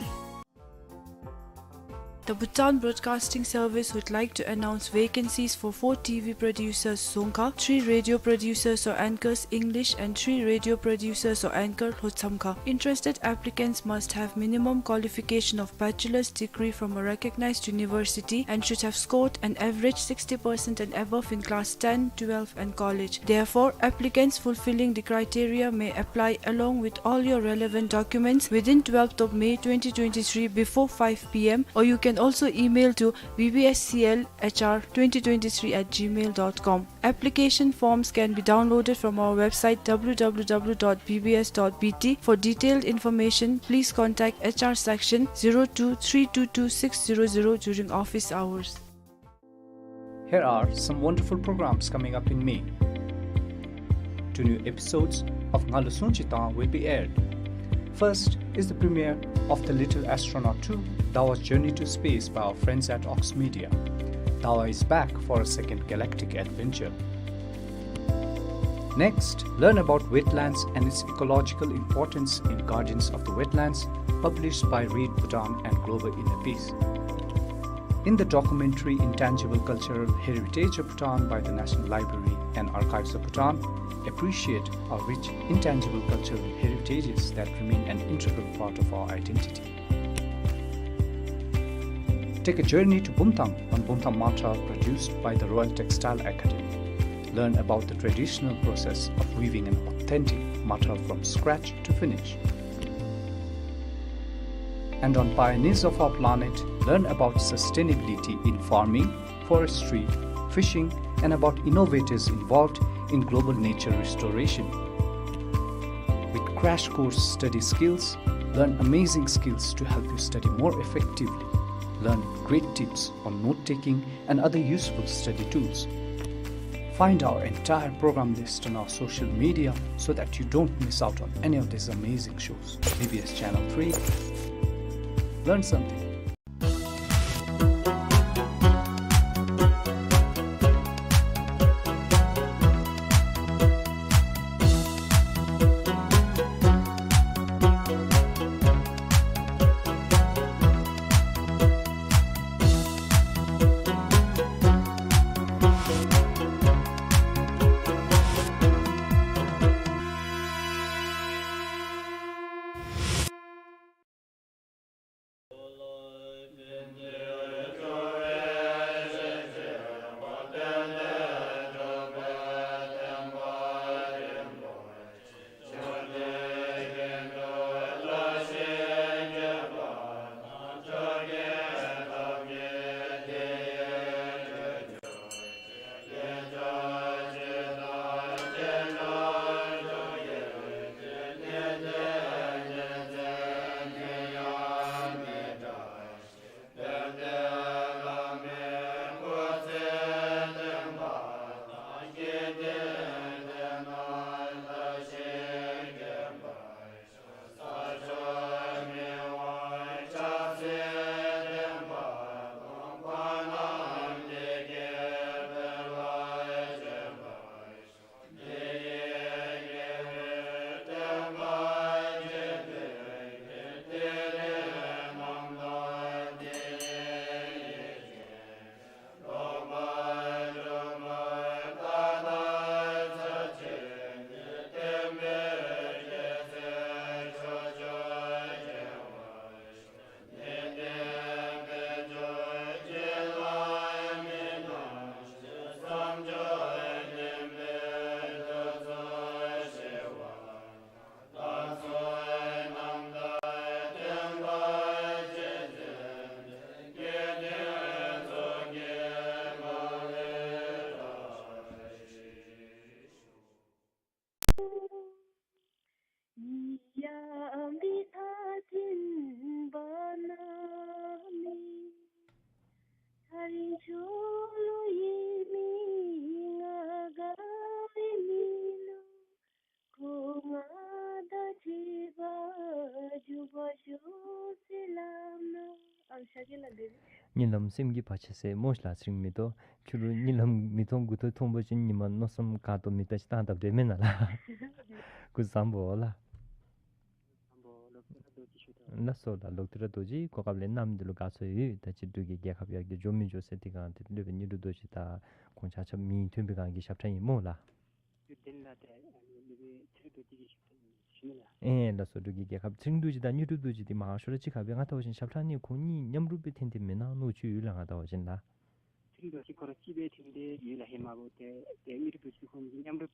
The Bhutan Broadcasting Service would like to announce vacancies for four T V producers, Dzongkha, three radio producers or anchors, English, and three radio producers or anchor, Lhotshamkha. Interested applicants must have minimum qualification of bachelor's degree from a recognized university and should have scored an average sixty percent and above in class ten, twelve, and college. Therefore, applicants fulfilling the criteria may apply along with all your relevant documents within twelfth of May twenty twenty-three before five P M, or you can also email to B B S C L H R twenty twenty-three at gmail dot com. Application forms can be downloaded from our website W W W dot B B S dot B T. For detailed information, please contact H R section zero two three two two six zero zero during office hours. Here are some wonderful programs coming up in May. Two new episodes of Ngalu Sungchi Tang will be aired. First is the premiere of The Little Astronaut two, Dawa's Journey to Space by our friends at Ox Media. Dawa is back for a second galactic adventure. Next, learn about wetlands and its ecological importance in Guardians of the Wetlands, published by Read Bhutan and Global Inner Peace. In the documentary Intangible Cultural Heritage of Bhutan by the National Library and Archives of Bhutan, appreciate our rich intangible cultural heritages that remain an integral part of our identity. Take a journey to Bumthang on Bumthang Matra, produced by the Royal Textile Academy. Learn about the traditional process of weaving an authentic matra from scratch to finish. And on Pioneers of Our Planet, learn about sustainability in farming, forestry, fishing, and about innovators involved in global nature restoration. With crash course study skills, learn amazing skills to help you study more effectively. Learn great tips on note-taking and other useful study tools. Find our entire program list on our social media so that you don't miss out on any of these amazing shows. B B S Channel three. Learn something. གཉིད་ལམ་སེམས་ཀྱི་བར་ཆད་སེལ་སྨོ་ལགས། ཚེ་རིང་མེ་ཏོག་ཁྱོད་ར་གཉིད་ལམ་མིག་མཐོང་མགུ་ཏོ་མཐོང་བ་ཅིན་ཉི་མ་མནོ་བསམ་ག་ཏོ་མི་ལྟ་ཅིག་བཏང་དཔ་འདྲས་མེན་ན་ལགས། སྐུ་གཟུགས་བཟང་པོ་ལགས། བཟང་པོ་ལོག་སྟེ་ར་རྡོ་རྗེ་ཞུ་དོ། ལགས་སོ་ལགས། ལོག་སྟེ་ར་རྡོ་རྗེ་གོ་སྐབས་ལེན་གནངམ་འདི་ལུ་དགའ་ཚོར་ཡོད། ད་ཅི་འབྲུག་གི་རྒྱལ་ཁབ་ཡར་རྒྱས་འགྱོ་མི་འགྱོ་ཟེར་དེ་སྒང་ཏེ་སློབ་དཔོན་དངོས་གྲུབ་རྡོ་རྗེ་དང་ཁོང་ཆ་ཁྱབ་མིང་ཐོན་པའི་སྒང་གི་ཞབས་ཁྲ་ཨིན་སྨོ་ལགས། ཡུལ་དེ་ལ་ཏེ་ཨ་ནི་སློབ་དཔོན་ཚེ་རིང་རྡོ་རྗེ་གི་ཞབས་ཁྲ་ཨིན་ཞུ་ནི་ལགས། ཨེ་ལགས་སོ། འབྲུག་གི་རྒྱལ་ཁབ་ཚེ་རིང་རྡོ་རྗེ་དང་དངོས་གྲུབ་རྡོ་རྗེ་འདི་མང་ཤོས་ར་གཅིག་ཁར་སྦེ་ང་བལྟ་བ་ཅིན་ཞབས་ཁྲ་ནི་ཁོང་གཉིས་མཉམ་རུབ་སྦེ་ཐོན་ཏེ་མེན་ན་མནོ་ཅིག་ཡོད་ལགས། ང་བལྟ་བ་ཅིན་ལགས། ཚེ་རིང་རྡོ་རྗེ་ཁོ་ར་གཅིག་སྦེ་ཐོན་ཏེ་ཡོད་ལགས། ཧེ་མ་བོ་ཏེ་ཏེ་དངོས་གྲུབ་རྡོ་རྗེ་ཁོང་གཉིས་མཉམ་རུབ་